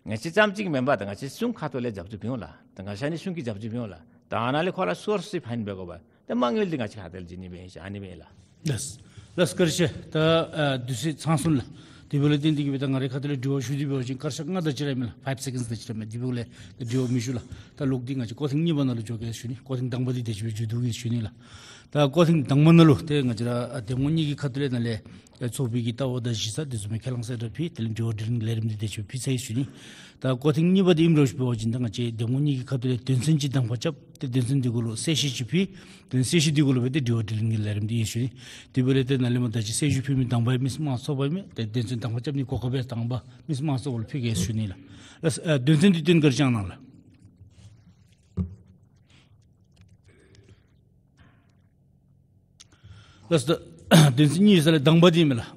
ང་བཅས་རྐྱངམ་གཅིག་མེན་པར་ད་ང་བཅས་གཞུང་ཁ་ཐུག་ལས་རྒྱབ་སྐྱོར་འབད་འོང་ལགས། ད་ང་བཅས་ནི་གཞུང་གིས་རྒྱབ་སྐྱོར་འབད་འོང་ལགས། ད་ཨ་ནཱ་ལས་ཁོ་ར་སོརསི་ཕན་འབད་དགོ་པས། ཏེ་མ་དངུལ་འདི་ང་བཅས་ཁ་ཐུག་ལས་བྱིན་ནི་སྦེ་ཨིན་ཟེར་ཨ་ནི་སྦེ་ཨིན་ལགས། ལགས། ལགས་བཀའ་དྲིན་ཆེ། ད་ཨ་དུས་ཚོད་ཚང་སོང་ལགས། དེ་འབདཝ་ལས་བརྟེན་ཏེ་གིས་སྦེ་ད་ང་རའི་ཁ་ཐུག་ལས་དྲི་བ་ཞུ་སྟེ་འབད་བ་ཅིན་སྐར་ཆ་ལྔ་དེ་ཅིག་ར་ཨིན་མས་ལགས། ཕའིབ་སེ་ཀེནཌསི་དེ་ཅིག་ར་ཨིན་མས། དེ་འབདཝ་ལས་ད་དྲི་བ་མི་ཞུ་ལགས། ད་ལོག་སྟེ་ང་བཅས་སྐོར་ཐེངས་གཉིས་པ་ནང་ལུ་འགྱོ་གེ་ཟེར་ཞུ་ནི། སྐོར་ཐེངས་དང་པ་འདི་དེ་ཅིག་སྦེ་མཇུག་བསྡུ་གེ་ཟེར་ཞུ་ནི་ལགས། ད་སྐོར་ཐེངས་དང་པ་ནང་ལུ་ཏེ་ང་བཅས་ར་ཨ་འདེམས་ངོ་གཉིས་ཀྱི་ཁ་ཐུག་ལས་ནཱ་ལས་ཨ་ཚོགས་པའི་གི་ལྟ་བ་དང་གཞི་རྩ་དེ་ཚུ་མས་ཁས་བླངས་གསལ་བསྒྲགས་ཕུལ། དེ་ལས་དྲི་བ་དྲིས་ལན་གྱི་ལས་རིམ་འདི་དེ་ཅིག་ཕུལ་ཚར་ཡི་ཟེར་ཞུ་ནི། ད་སྐོར་ཐེངས་གཉིས་པ་འདི་ཨིནམ་འདྲཝ་ཅིག་འབད་བ་ཅིན་ད་ང་བཅས་འདེམས་ངོ་གཉིས་ཀྱི་ཁ་ཐུག་ལས་དོན་ཚན་ཅིག་གདམ་ཁ་རྐྱབ། ཏེ་དོན་ཚན་འདི་གུ་ལུ་གསལ་བཤད་ཅིག་ཕུལ། དོན་གསལ་བཤད་འདི་གུ་ལུ་སྦེ་ཏེ་དྲི་བ་དྲིས་ལན་གྱི་ལས་རིམ་འདི་ཨིན་ཞུ་ནི། དེ་འབདཝ་ལས་ཏེ་ནཱ་ལས་མར་ད་ཅི་གསལ་ཞུ་ཕུལ་མི་དང་པ་ཨིན་མི་སྨྲ་བ་ཚོགས་པ་ཨིན་མས། ཏེ་དོན་ཚན་དང་པ་རྐྱབ་ནིའི་གོ་སྐབས་དང་པ་མི་སྨྲ་བ་ཚོགས་པ་ལུ་ཕུལ་གེ་ཟེར་ཞུ་ནི་ལགས། ལགས་སོ། ཨ་དོན་ཚན་འདི་སྟོན་ཁར་བཅར་གནང་ལགས། ལགས་སོ། ད་དོན་ཚན་གཉིས་ཡོད་ས་ལས་དང་པ་འདི་ཨིན་མས་ལགས།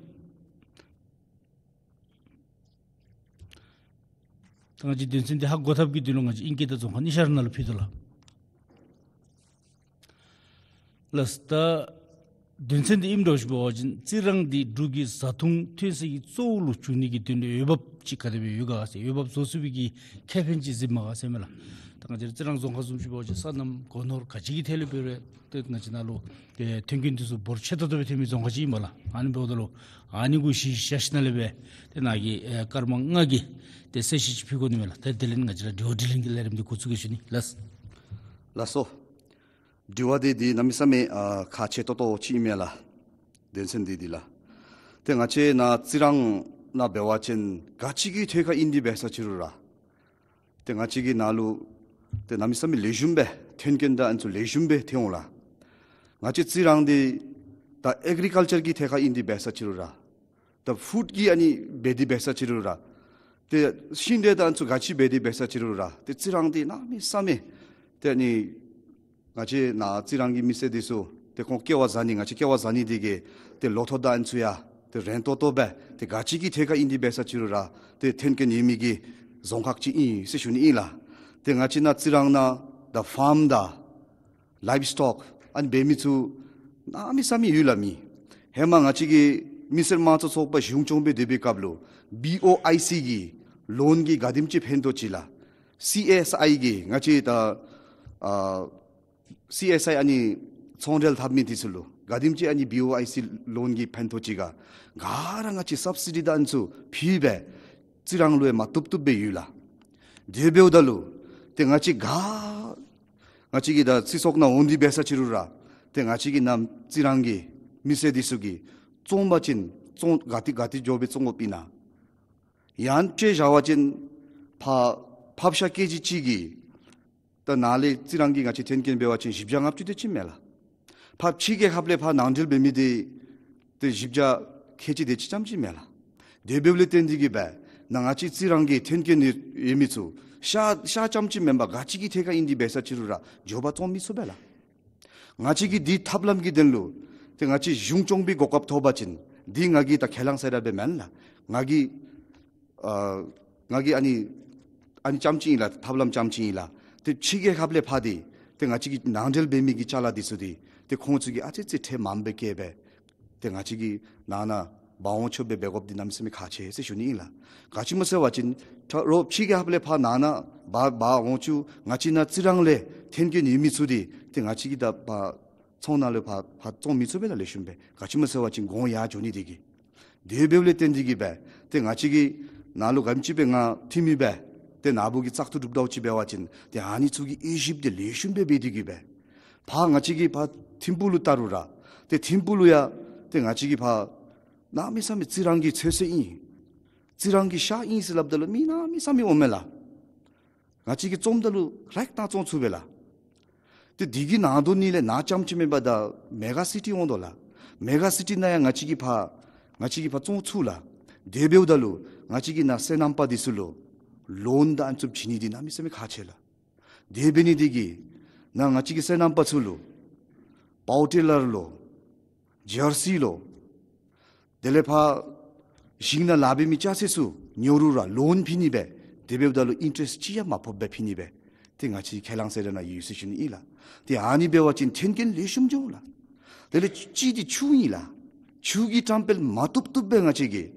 ད་ང་བཅས་དོན་ཚན་འདི་ཧ་གོ་ཐབས་ཀྱི་དོན་ལུ་ང་བཅས་ཨིང་སྐད་དང་རྫོང་ཁ་གཉིས་ཆ་ར་ནང་ལུ་ཕུལ་དོ་ལགས། ལགས་སོ། ད་དོན་ཚན་འདི་ཨིནམ་འདྲཝ་ཅིག་འབད་བ་ཅིན་རྩི་རང་འདི་འབྲུག་གི་བཟའ་འཐུང་ཐོན་ས་གི་གཙོ་བོ་ལུ་བྱུང་ནི་གི་དོན་ལུ་འོས་འབབ་ཅིག་ག་དེ་སྦེ་ཡོད་ག་ཟེར། འོས་འབབ་བཟོ་ཚུགས་པའི་གི་ཁེ་ཕན་ཅིག་གཟིགསཔ་མས་ག་ཟེར་མས་ལགས། ད་ང་བཅས་ར་རྩི་རང་རྫོང་ཁག་བཟུམ་ཅིག་འབད་བ་ཅིན་སོ་ནམ་སྒོ་ནོར་ག་ཅི་གི་ཐད་ལས་འབད་རུང་ཏེ་ང་བཅས་ནང་ལུ་ཏེ་ཐོན་སྐྱེད་འདི་ཚུ་འབོར་ཆེ་ཏོག་ཏོ་སྦེ་ཐོན་མི་རྫོང་ཁག་ཅིག་ཨིན་པས་ལགས། ཨ་ནི་འབདཝ་ད་ལུ་ཨ་ནི་གུ་གཞི་བཞག་ཞིནམ་ལས་སྦེ་ཏེ་ནཱ་གི་ཨེ་སྐར་མ་ལྔ་གི་ཏེ་གསལ་བཤད་ཅིག་ཕུལ་དགོ་ནི་མས་ལགས། ཏེ་དེ་ལས་ང་བཅས་ར་དྲི་བ་དྲིས་ལན་གྱི་ལས་རིམ་འདི་འགོ་བཙུགས་གེ་ཞུ་ནི་ལགས། ལགས་སོ། དྲི་བ་འདི་འདི་གནམ་མེད་ས་མེད་ཨ་ཁག་ཆེ་ཏོག་ཏོ་ཅིག་ཨིན་མས་ལགས། དོན་ཚན་འདི་འདི་ལགས། ཏེ་ང་བཅས་ནཱ་རྩི་རང་ནང་འབད་བ་ཅིན་ག་ཅི་གི་ཐད་ཁར་ཨིན་དེ་འབད་ས་ཅིག་རུང་ར་ཏེ་ང་བཅས་ཀྱི་ནཱ་ལུ་ཏེ་གནམ་མེད་ས་མེད་ལེགས་ཤོམ་སྦེ་ཐོན་སྐྱེད་དང་ཨ་ནི་ཚུ་ལེགས་ཤོམ་སྦེ་ཐོན་འོང་ལགས། ང་བཅས་རྩི་རང་འདི་ད་ཨེག་རི་ཀལ་ཅར་གྱི་ཐད་ཁར་ཨིན་དེ་འབད་ས་ཅིག་རུང་ར་ད་ཕུཌ་ཀྱི་ཨ་ནི་འབད་དེ་འབད་ས་ཅིག་རུང་ར་ཏེ་ཤིང་འབྲས་དང་ཨ་ནི་ཚུ་ག་ཅི་འབད་དེ་འབད་ས་ཅིག་རུང་ར་ཏེ་རྩི་རང་འདི་གནམ་མེད་ས་མེད་ཏེ་ཨ་ནི་ང་བཅས་ནཱ་རྩི་རང་གི་མི་སེར་འདི་ཚུ་ཏེ་ཁོང་སྐྱེ་བ་བཟའ་ནི་ང་བཅས་སྐྱེ་བ་བཟའ་ནི་འདི་གིས་ཏེ་ལོ་ཐོག་དང་ཨ་ནི་ཚུ་ཡང་ཏེ་རན་ཏོག་ཏོ་སྦེ་ཏེ་ག་ཅི་གི་ཐད་ཁར་ཨིན་དེ་འབད་ས་ཅིག་རུང་ར་ཏེ་ཐོན་སྐྱེད་ཡོད་མི་གི་རྫོང་ཁག་ཅིག་ཨིན་ཟེར་ཞུ་ནི་ཨིན་ལགས། ཏེ་ང་བཅས་ནཱ་རྩི་རང་ནང་ད་ཕཱརམ་དང་ལའིབ་སི་ཊོཀ་ཨ་ནི་འབད་མི་ཚུ་གནམ་མེད་ས་མེད་ཡོད་ལགས་མི། ཧེ་མ་ང་བཅས་ཀྱི་མི་སེར་དམངས་གཙོ་ཚོགས་པ་གཞུང་སྐྱོང་སྦེ་སྡོད་པའི་སྐབས་ལུ་བི་ཨོ་ཨའི་སི་གི་ལོན་གྱིས་ག་དེམ་ཅིག་ཕན་ཐོགས་ཅི་ལགས། སི་ཨེསི་ཨའི་གིས་ང་བཅས་ད་ཨ་སི་ཨེསི་ཨའི་ཨ་ནི་ཚོང་འབྲེལ་འཐབ་མི་འདི་ཚུ་ལུ་ག་དེམ་ཅིག་ཨ་ནི་བི་ཨོ་ཨའི་སི་ལོན་གྱིས་ཕན་ཐོགས་ཅི་ག། ག་ར་ང་བཅས་སབ་སི་ཌི་དང་ཨ་ནི་ཚུ་ཕུལ་སྦེ་རྩི་རང་ལུ་ཡང་མ་བཏུབ་བཏུབ་སྦེ་ཡོད་ལགས། དེ་འབདཝ་ད་ལུ་ཏེ་ང་བཅས་ག་ང་བཅས་ཀྱི་ད་སྤྱི་ཚོགས་ནང་འོང་དེ་འབད་ས་ཅིག་རུང་ར་ཏེ་ང་བཅས་ཀྱི་ནཱ་རྩི་རང་གི་མི་སེར་འདི་ཚུ་གིས་བཙོང་པ་ཅིན་བཙོང་ག་ཏེ་ག་ཏེ་འགྱོ་སྦེ་བཙོང་དགོཔ་ཨིན་ན། ཡང་ཅིག་བཞག་པ་ཅིན་ཕར་ཕགཔ་ཤ་ཀེ་ཇི་གཅིག་གིས་ད་ནཱ་ལས་རྩི་རང་གི་ང་བཅས་ཐོན་སྐྱེད་འབད་བ་ཅིན་བཞི་བརྒྱ་ལྔ་བཅུ་དེ་ཅིག་མས་ལགས། ཕར་ཕྱི་རྒྱལ་ཁབ་ལས་ཕར་ནང་འདྲེན་འབད་མི་འདི་ཏེ་བཞི་བརྒྱ་ཁལ་གཅིག་དེ་ཅིག་ཙམ་ཅིག་མས་ལགས། དེ་འབདཝ་ལས་བརྟེན་ཏེ་གིས་སྦེ་ནཱ་ང་བཅས་རྩི་རང་གི་ཐོན་སྐྱེད་ཡོད་མི་ཚུ་ཤ་ཤ་ཙམ་ཅིག་མེན་པར་ག་ཅི་གི་ཐད་ཁར་ཨིན་དེ་འབད་ས་ཅིག་རུང་ར་འགྱོ་བ་བཙོང་མི་ཚུགས་པས་ལགས། ང་བཅས་ཀྱིས་འདི་ཐབས་ལམ་གྱི་དོན་ལུ་ཏེ་ང་བཅས་གཞུང་སྐྱོང་པའི་གོ་སྐབས་ཐོབ་པ་ཅིན་འདི་ང་གིས་ད་ཁས་བླངས་ཟེར་ར་སྦེ་མེན་ལགས། ང་གིས་ཨ་ང་གིས་ཨ་ནི་ཨ་ནི་ཙམ་ཅིག་ཨིན་ལགས། ཐབས་ལམ་ཙམ་ཅིག་ཨིན་ལགས། ཏེ་ཕྱི་རྒྱལ་ཁབ་ལས་ཕར་འདི་ཏེ་ང་བཅས་ཀྱི་ནང་འདྲེན་འབད་མི་གི་ཅ་ལ་འདི་ཚུ་འདི་ཏེ་ཁོང་ཚུ་གིས་ཨ་ཙི་ཙི་ཁྲལ་མངམ་སྦེ་བཀལ་སྦེ་ཏེ་ང་བཅས་ཀྱི་ནང་ན་འབག་འོང་ཆོགཔ་སྦེ་འབད་དགོཔ་འདི་གནམ་མེད་ས་མེད་ཁག་ཆེ་ཟེར་ཞུ་ནི་ཨིན་ལགས། ག་ཅི་སྨོ་ཟེར་བ་ཅིན་ད་རུང་ཕྱི་རྒྱལ་ཁབ་ལས་ཕར་ནང་ན་འབག་འབག་འོང་ཆོག་ང་བཅས་ནཱ་རྩི་རང་ལས་ཐོན་སྐྱེད་ཡོད་མི་ཚུ་འདི་ཏེ་ང་བཅས་ཀྱི་ད་ཕར་ཚོང་ནང་ལུ་ཕར་ཕར་བཙོང་མི་ཚུགས་པས་ལགས་ལེགས་ཤོམ་སྦེ། ག་ཅི་སྨོ་ཟེར་བ་ཅིན་གོང་ཡར་འགྱོ་ནི་འདི་གིས། དེ་འབདཝ་ལས་བརྟེན་ཏེ་གིས་སྦེ་ཏེ་ང་བཅས་ཀྱིས་ནཱ་ལུ་ག་དེམ་ཅིག་སྦེ་ང་འཐུས་མི་སྦེ་ཏེ་ནཱ་བུ་གི་བཙག་འཐུ་གྲུབ་དོ་ཅིག་འབད་བ་ཅིན་ཏེ་ཨ་ནི་ཚུ་གི་དབྱེ་ཞིབ་འདི་ལེགས་ཤོམ་སྦེ་འབད་དེ་གིས་སྦེ་ཕར་ང་བཅས་ཀྱིས་ཕར་ཐིམ་ཕུག་ལུ་བལྟ་རུང་ར་ཏེ་ཐིམ་ཕུག་ལུ་ཡང་ཏེ་ང་བཅས་ཀྱིས་ཕར་གནམ་མེད་ས་མེད་རྩི་རང་གི་ཚོད་བསྲེ་ཨིན། རྩི་རང་གི་ཤ་ཨིན་ཟེར་སླབ་ད་ལུ་མི་གནམ་མེད་ས་མེད་འོང་མས་ལགས། ང་བཅས་ཀྱིས་བཙོངམ་ད་ལུ་རེག་བཏང་བཙོང་ཚུགས་པས་ལགས། ཏེ་འདི་གི་ནང་དོ་ནི་ལས་ནཱ་ཙམ་ཅིག་མེན་པར་ད་མེ་ག་སི་ཊི་འོང་དོ་ལགས། མེ་ག་སི་ཊི་ནང་ཡང་ང་བཅས་ཀྱིས་ཕར་ང་བཅས་ཀྱིས་ཕར་བཙོང་ཚུགས་ལགས། དེ་འབདཝ་ད་ལུ་ང་བཅས་ཀྱིས་ནཱ་སོ་ནམ་པ་འདི་ཚུ་ལུ་ལོན་དང་ཨ་ནི་ཚུ་བྱིན་ནི་འདི་གནམ་མེད་ས་མེད་ཁག་ཆེ་ལགས། དེ་འབད་ནི་འདི་གིས་ནཱ་ང་བཅས་ཀྱི་སོ་ནམ་པ་ཚུ་ལུ་པའོ་ཊི་ལར་ལོ་ཇར་སི་ལོ་དེ་ལས་ཕར་ཞིང་ནང་ལཱ་འབད་མི་ཅ་ཆས་ཚུ་ཉོ་རུང་ར་ལོན་ཕུལ་ནི་སྦེ་དེ་འབདཝ་ད་ལུ་ཨིན་ཊ་རེསཊ་ཅིག་ཡང་མ་ཕོགཔ་སྦེ་ཕུལ་ནི་སྦེ་ཏེ་ང་བཅས་ཁས་བླངས་ཟེར་ར་ནཱ་ཡོད་ཟེར་ཞུ་ནི་ཨིན་ལགས། ཏེ་ཨ་ནི་འབད་བ་ཅིན་ཐོན་སྐྱེད་ལེགས་ཤོམ་འགྱོ་འོང་ལགས། དེ་ལས་གཅིག་འདི་ཆུ་ཨིན་ལགས། ཆུ་གི་བཀྲམ་སྤེལ་མ་བཏུབ་བཏུབ་སྦེ་ང་བཅས་ཀྱིས་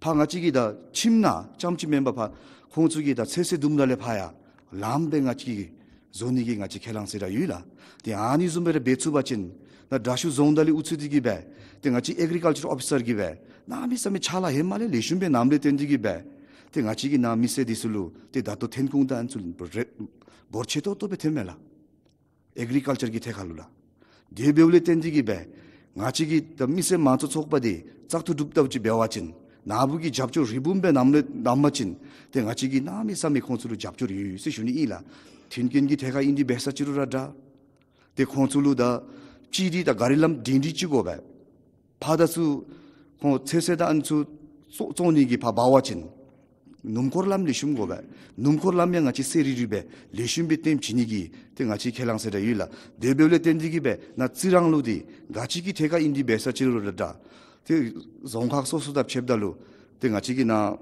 ཕར་ང་བཅས་ཀྱི་ད་ཁྱིམ་ནང་ཙམ་ཅིག་མེན་པར་ཕར་ཁོང་ཚུ་གི་ད་ཚོད་བསྲེ་དུམ་གྲ་ལས་ཕར་ཡང་ལངམ་སྦེ་ང་བཅས་ཀྱིས་བཟོ་ནི་གི་ང་བཅས་ཁས་བླངས་ཟེར་ར་ཡོད་ལགས། ཏེ་ཨ་ནི་བཟུམ་སྦེ་ར་འབད་ཚུགས་པ་ཅིན་ད་དྲག་ཤོས་རྫོང་བདག་ལས་འགོ་བཙུགས་ཏེ་གིས་སྦེ་ཏེ་ང་བཅས་ཨེག་རི་ཀལ་ཅར་ཨོ་ཕི་སར་གྱིས་སྦེ་གནམ་མེད་ས་མེད་ཕྱག་ལཱ་ཧེ་མ་ལས་ལེགས་ཤོམ་སྦེ་གནངམ་ལས་བརྟེན་ཏེ་གིས་སྦེ་ཏེ་ང་བཅས་ཀྱི་ནཱ་མི་སེར་འདི་ཚུ་ལུ་ཏེ་ད་ལྟོ་ཐོན་ཁུངས་དང་ཨ་ནི་ཚུ་རེ་འབོར་ཆེ་ཏོག་ཏོ་སྦེ་ཐོནམ་མས་ལགས། ཨེག་རི་ཀལ་ཅར་གྱི་ཐད་ཁར་ལུ་ལགས། དེ་འབདཝ་ལས་བརྟེན་ཏེ་གིས་སྦེ་ང་བཅས་ཀྱི་ད་མི་སེར་མང་གཙོ་ཚོགས་པ་འདི་བཙག་འཐུ་གྲུབ་ལྟ་བུ་ཅིག་འབད་བ་ཅིན་ནཱ་བུ་གིས་རྒྱབ་སྐྱོར་རི་བུམ་སྦེ་གནངམ་ལས་གནང་པ་ཅིན་ཏེ་ང་བཅས་ཀྱིས་གནམ་མེད་ས་མེད་ཁོང་ཚུ་ལུ་རྒྱབ་སྐྱོར་ཡོད་ཟེར་ཞུ་ནི་ཨིན་ལགས། མཐུན་རྐྱེན་གྱི་ཐད་ཁར་ཨིན་ཏེ་འབད་ས་ཅིག་རུང་ར་འདྲ། ཏེ་ཁོང་ཚུ་ལུ་ད་གཅིག་འདི་ད་གཱ་རི་ལམ་སྒྲིང་སྒྲི་ཅིག་དགོ་པས། ཕར་དང་ཚུར་ཁོང་ཚེ་སྲས་དང་ཨ་ནི་ཚུ་བཙོང་བཙོང་ནི་གི་ཕར་འབད་བ་ཅིན་སྣུམ་འཁོར་ལམ་ལེགས་ཤོམ་དགོ་པས། སྣུམ་འཁོར་ལམ་ཡང་ང་བཅས་གསལ་རི་རི་སྦེ་ལེགས་ཤོམ་སྦེ་སྟོན་བྱིན་ནི་གི་ཏེ་ང་བཅས་ཁས་བླངས་ཟེར་ར་ཡོད་ལགས། དེ་འབདཝ་ལས་བརྟེན་ཏེ་གིས་སྦེ་ནཱ་རྩི་རང་ལུ་འདི་ག་ཅི་གི་ཐད་ཁར་ཨིན་ཏེ་འབད་ས་ཅིག་རུང་ར་འདྲ། ཏེ་རྫོང་ཁག་སོ་སོ་དང་ཕྱདཔ་ད་ལུ་ཏེ་ང་བཅས་ཀྱི་ནཱ་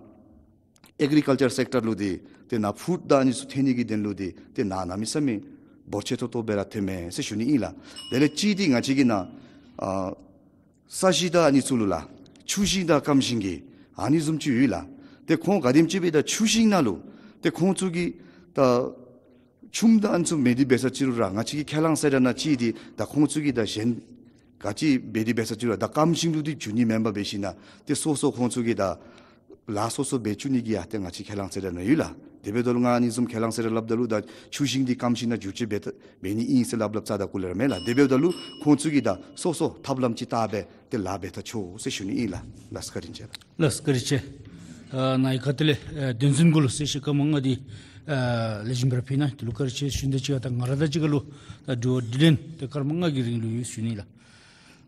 ཨེག་རི་ཀལ་ཅར་སེཀ་ཊར་ལུ་འདི་ཏེ་ནཱ་ཕུཌ་དང་ཨ་ནི་ཚུ་ཐོན་ནི་གི་དོན་ལུ་འདི་ཏེ་ནཱ་གནམ་མེད་ས་མེད་འབོར་ཆེ་ཏོག་ཏོ་སྦེ་ར་ཐོནམ་མས་ཟེར་ཞུ་ནི་ཨིན་ལགས། དེ་ལས་གཅིག་འདི་ང་བཅས་ཀྱི་ནཱ་ཨ་ས་གཞི་དང་ཨ་ནི་ཚུ་ལུ་ལགས། ཆུ་ཞིང་དང་སྐམ་ཞིང་གི་ཨ་ནི་བཟུམ་ཅིག་ཡོད་ལགས། ཏེ་ཁོང་ག་དེམ་ཅིག་སྦེ་ད་ཆུ་ཞིང་ནང་ལུ་ཏེ་ཁོང་ཚུ་གིས་ད་ཆུམ་དང་ཨ་ནི་ཚུ་མེད་དེ་འབད་ས་ཅིག་རུང་ར་ང་བཅས་ཀྱི་ཁས་བླངས་ཟེར་ར་ནཱ་གཅིག་འདི་ད་ཁོང་ཚུ་གིས་ད་གཞན་ག་ཅི་འབད་དེ་འབད་ས་ཅིག་རུང་ད་སྐམ་ཞིང་ལུ་འདི་འགྱུར་ནི་མེན་པར་འབད་ཞིན་ན་ཏེ་སོ་སོ་ཁོང་ཚུ་གིས་ད་ལཱ་སོ་སོ་འབད་བཅུག་ནི་གི་ཡང་ཏེ་ང་བཅས་ཁས་བླངས་ཟེར་ར་ནཱ་ཡོད་ལགས། དེ་འབདཝ་ད་ལུ་ང་ཨ་ནི་བཟུམ་ཁས་བླངས་ཟེར་ར་སླབ་ད་ལུ་ད་ཆུ་ཞིང་འདི་སྐམ་ཞིང་ནང་འགྱུར་བཅོས་འབད་ད་འབད་ནི་ཨིན་ཟེར་སླབ་སླབ་རྩ་དང་སྐུ་ལས་ར་མེན་ལགས། དེ་འབདཝ་ད་ལུ་ཁོང་ཚུ་གིས་ད་སོ་སོ་ཐབས་ལམ་ཅིག་བལྟ་སྦེ་ཏེ་ལཱ་འབད་ད་ཆོག་ཟེར་ཞུ་ནི་ཨིན་ལགས། ལགས་བཀའ་དྲིན་ཆེ་ལགས། ལགས་བཀའ་དྲིན་ཆེ། ཨ་ནཱ་གི་ཁ་ཐུག་ལས་ཨ་དོན་ཚན་གུ་ལུ་གསལ་བཤད་སྐར་མ་ལྔ་འདི་ཨ་ལེགས་ཤོམ་སྦེ་ར་ཕུལ་གནང་། དེ་ལུ་བཀའ་དྲིན་ཆེ་ཞུ་ནི་དང་གཅིག་ཁར་ད་ང་ར་དང་གཅིག་ཁར་ལུ་ད་དྲི་བ་དྲིས་ལན་ཏེ་སྐར་མ་ལྔ་གི་རིང་ལུ་ཡོད་ཞུ་ནི་ལགས།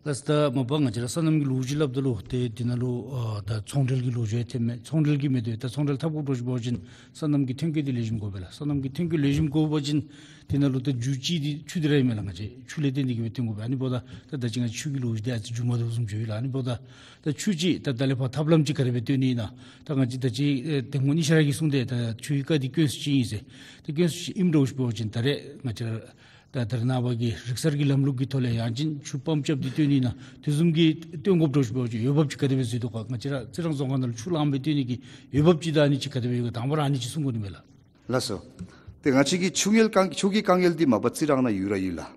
ལགས། ད་མ་པ་ང་བཅས་ར་སོ་ནམ་གྱི་ལོ་རྒྱུས་སླབ་ད་ལུ་ཏེ་འདི་ནང་ལུ་ཨ་ད་ཚོང་འབྲེལ་གྱི་ལོ་རྒྱུས་ཡང་ཐོནམ་མས། ཚོང་འབྲེལ་གྱི་མེད་དེ་ད་ཚོང་འབྲེལ་འཐབ་དགོཔ་འདྲཝ་ཅིག་འབད་བ་ཅིན་སོ་ནམ་གྱི་ཐོན་སྐྱེད་འདི་ལེགས་ཤོམ་དགོ་པས་ལགས། སོ་ནམ་གྱི་ཐོན་སྐྱེད་ལེགས་ཤོམ་དགོ་པ་ཅིན་འདི་ནང་ལུ་ད་རྒྱུ་གཅིག་འདི་ཆུ་འདི་ར་ཨིན་མས་ལགས། ང་བཅས་ཆུ་ལས་བརྟེན་ཏེ་གིས་སྦེ་ཐོན་དགོ་པས། ཨ་ནི་འབདཝ་ད་ད་ད་ཅི་ང་ཆུ་གི་ལོ་རྒྱུས་འདི་ཨ་ཙི་མཇུག་མ་བསྡུཝ་བཟུམ་ཅིག་ཡོད་ལགས། ཨ་ནི་འབདཝ་ད་ད་ཆུ་ཅིག་ད་ད་ལས་ཕར་ཐབས་ལམ་ཅིག་ག་དེ་སྦེ་བཏོན་ནི་ཨིན་ན། ད་ང་བཅས་ད་ཅི་ཨེ་དེ་སྔོན་ཨིན་ཤ་ར་གིས་གསུངས་ཏེ་ད་ཆུའི་རྐ་འདི་དཀོན་སུ་ཅིག་ཨིན་ཟེར། ད་དཀོན་སུ་ཅིག་ཨིནམ་འདྲཝ་ཅིག་འབད་བ་ཅིན་ད་རེས་ང་བཅས་ར་ད་ད་རེས་ནངས་པ་གི་རིག་གསར་གྱི་ལམ་ལུགས་ཀྱི་ཐོག་ལས་ཡང་ཅིན་ཆུ་པམཔ་རྐྱབ་སྟེ་བཏོན་ནི་ཨིན་ན་དེ་བཟུམ་གྱི་བཏོན་དགོཔ་འདྲཝ་ཅིག་འབད་བ་ཅིན་འོས་འབབ་ཅིག་ག་དེ་སྦེ་བཟོ་དོ་ག། ང་བཅས་ར་རྩི་རང་རྫོང་ཁག་ནང་ལུ་ཆུ་ལངམ་སྦེ་བཏོན་ནི་གི་འོས་འབབ་ཅིག་དང་ཨ་ནི་ཅིག་ག་དེ་སྦེ་ཡོད་ག། དང་པ་ར་ཨ་ནི་ཅིག་གསུང་དགོ་ནི་མས་ལགས། ལགས་སོ། ཏེ་ང་བཅས་ཀྱི་ཆུ་དཀའ་ཆུ་གི་དཀའ་ངལ་འདི་མ་པ་རྩི་རང་ནང་ཡོད་ར་ཡོད་ལགས།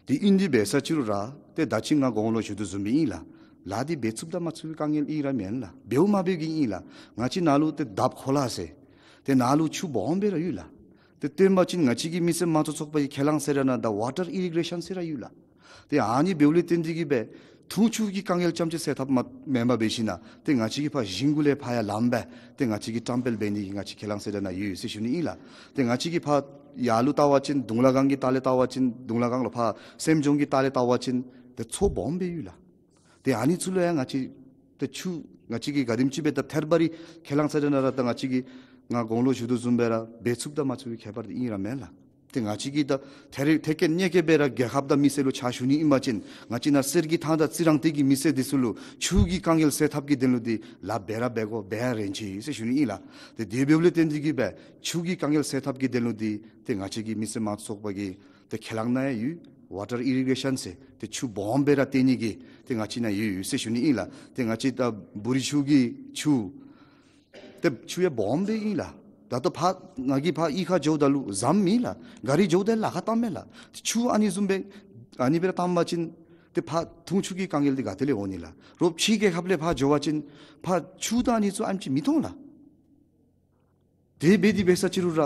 དེ་ཨིན་དེ་འབད་ས་ཅིག་རུང་ར་ཏེ་ད་ཅི་ང་གོང་ལུ་ཞུ་དོ་བཟུམ་སྦེ་ཨིན་ལགས། ལཱ་འདི་འབད་ཚུགསཔ་དང་མ་ཚུགས་པའི་དཀའ་ངལ་ཨིན་ར་མེན་ལགས། འབདཝ་མ་འབདཝ་གི་ཨིན་ལགས། ང་བཅས་ནཱ་ལུ་ཏེ་འདབས་ཁོ་ལ་ཟེར་ཏེ་ནཱ་ལུ་ཆུ་སྦོམ་སྦེ་ར་ཡོད་ལགས། ཏེ་སྟོན་པ་ཅིན་ང་བཅས་ཀྱི་མི་སེར་མང་གཙོ་ཚོགས་པ་གི་ཁས་བླངས་ཟེར་ར་ནཱ་ད་ཝ་ཊར་ཨི་རི་གེ་ཤཱན་ཟེར་ར་ཡོད་ལགས། ཏེ་ཨ་ནི་འབདཝ་ལས་བརྟེན་ཏེ་གིས་སྦེ་འཐུང་ཆུ་གི་དཀའ་ངལ་ཙམ་ཅིག་སེལ་ཐབས་མ་མེན་པར་འབད་ཞིན་ན་ཏེ་ང་བཅས་ཀྱིས་ཕར་ཞིང་གུ་ལས་ཕར་ཡང་ལངམ་སྦེ་ཏེ་ང་བཅས་ཀྱིས་བཀྲམ་སྤེལ་འབད་ནི་གི་ང་བཅས་ཁས་བླངས་ཟེར་ར་ནཱ་ཡོད་ཟེར་ཞུ་ནི་ཨིན་ལགས། ཏེ་ང་བཅས་ཀྱིས་ཕར་ཡར་ལུ་བལྟ་བ་ཅིན་དུང་ལ་སྒང་གི་ལྟག་ལས་བལྟ་བ་ཅིན་དུང་ལ་སྒང་ལུ་ཕར་སེམས་ལྗོངས་ཀྱི་ལྟག་ལས་བལྟ་བ་ཅིན་ཏེ་མཚོ་སྦོམ་སྦེ་ཡོད་ལགས། ཏེ་ཨ་ནི་ཚུ་ལུ་ཡང་ང་བཅས་ཏེ་ཆུ་ང་བཅས་ཀྱིས་ག་དེམ་ཅིག་སྦེ་ད་ཐད་རི་བ་རི་ཁས་བླངས་ཟེར་ར་ནཱ་ར་ད་ང་བཅས་ཀྱིས་ང་གོང་ལུ་ཞུ་དོ་བཟུམ་སྦེ་ར་འབད་ཚུགསཔ་དང་མ་ཚུགས་པའི་ཁྱད་པར་འདི་ཨིན་ར་མེན་ལགས། ཏེ་ང་བཅས་ཀྱིས་ད་ཐད་རི་ཐད་ཀར་གནས་སྐབས་སྦེ་ར་རྒྱལ་ཁབ་དང་མི་སེར་ལུ་ཕྱག་ཞུ་ནི་ཨིན་པ་ཅིན་ང་བཅས་ནཱ་གསེར་གྱི་ཐང་དང་རྩི་རང་སྟོད་ཀྱི་མི་སེར་འདི་ཚུ་ལུ་ཆུ་གི་དཀའ་ངལ་སེལ་ཐབས་ཀྱི་དོན་ལུ་འདི་ལཱ་འབད་ར་འབད་དགོ། འབད་ཡང་རན་ཆི་ཟེར་ཞུ་ནི་ཨིན་ལགས། ཏེ་དེ་འབདཝ་ལས་བརྟེན་ཏེ་གིས་སྦེ་ཆུ་གི་དཀའ་ངལ་སེལ་ཐབས་ཀྱི་དོན་ལུ་འདི་ཏེ་ང་བཅས་ཀྱི་མི་སེར་མང་གཙོ་ཚོགས་པ་གི་ཏེ་ཁས་བླངས་ནང་ཡང་ཡོད། ཝ་ཊར་ཨི་རི་གེ་ཤཱན་ཟེར་ཏེ་ཆུ་སྦོམ་སྦེ་ར་བཏོན་ནི་གི་ཏེ་ང་བཅས་ནང་ཡོད་ཡོད་ཟེར་ཞུ་ནི་ཨིན་ལགས། ཏེ་ང་བཅས་ད་བུ་རི་ཆུ་གི་ཆུ་ཏེ་ཆུ་ཡང་སྦོམ་སྦེ་ཨིན་ལགས། ད་ལྟོ་ཕར་ང་གིས་ཕར་གཡུས་ཁར་འགྱོཝ་ད་ལུ་ཟམ་མེད་ལགས། གཱ་རི་འགྱོཝ་ད་ལཱ་ཁག་བཏངམ་མས་ལགས། ཆུ་ཨ་ནི་བཟུམ་སྦེ་ཨ་ནི་སྦེ་ར་བཏང་པ་ཅིན་ཏེ་ཕར་འཐུང་ཆུ་གི་དཀའ་ངལ་འདི་ག་ཏེ་ལས་འོང་ནི་ལགས། རོགས་ཕྱི་རྒྱལ་ཁབ་ལས་ཕར་འགྱོ་བ་ཅིན་ཕར་ཆུ་དང་ཨ་ནི་ཚུ་ཨེམ་ཅིག་མི་མཐོང་ལགས། དེ་འབད་དེ་འབད་ས་ཅིག་རུང་ར་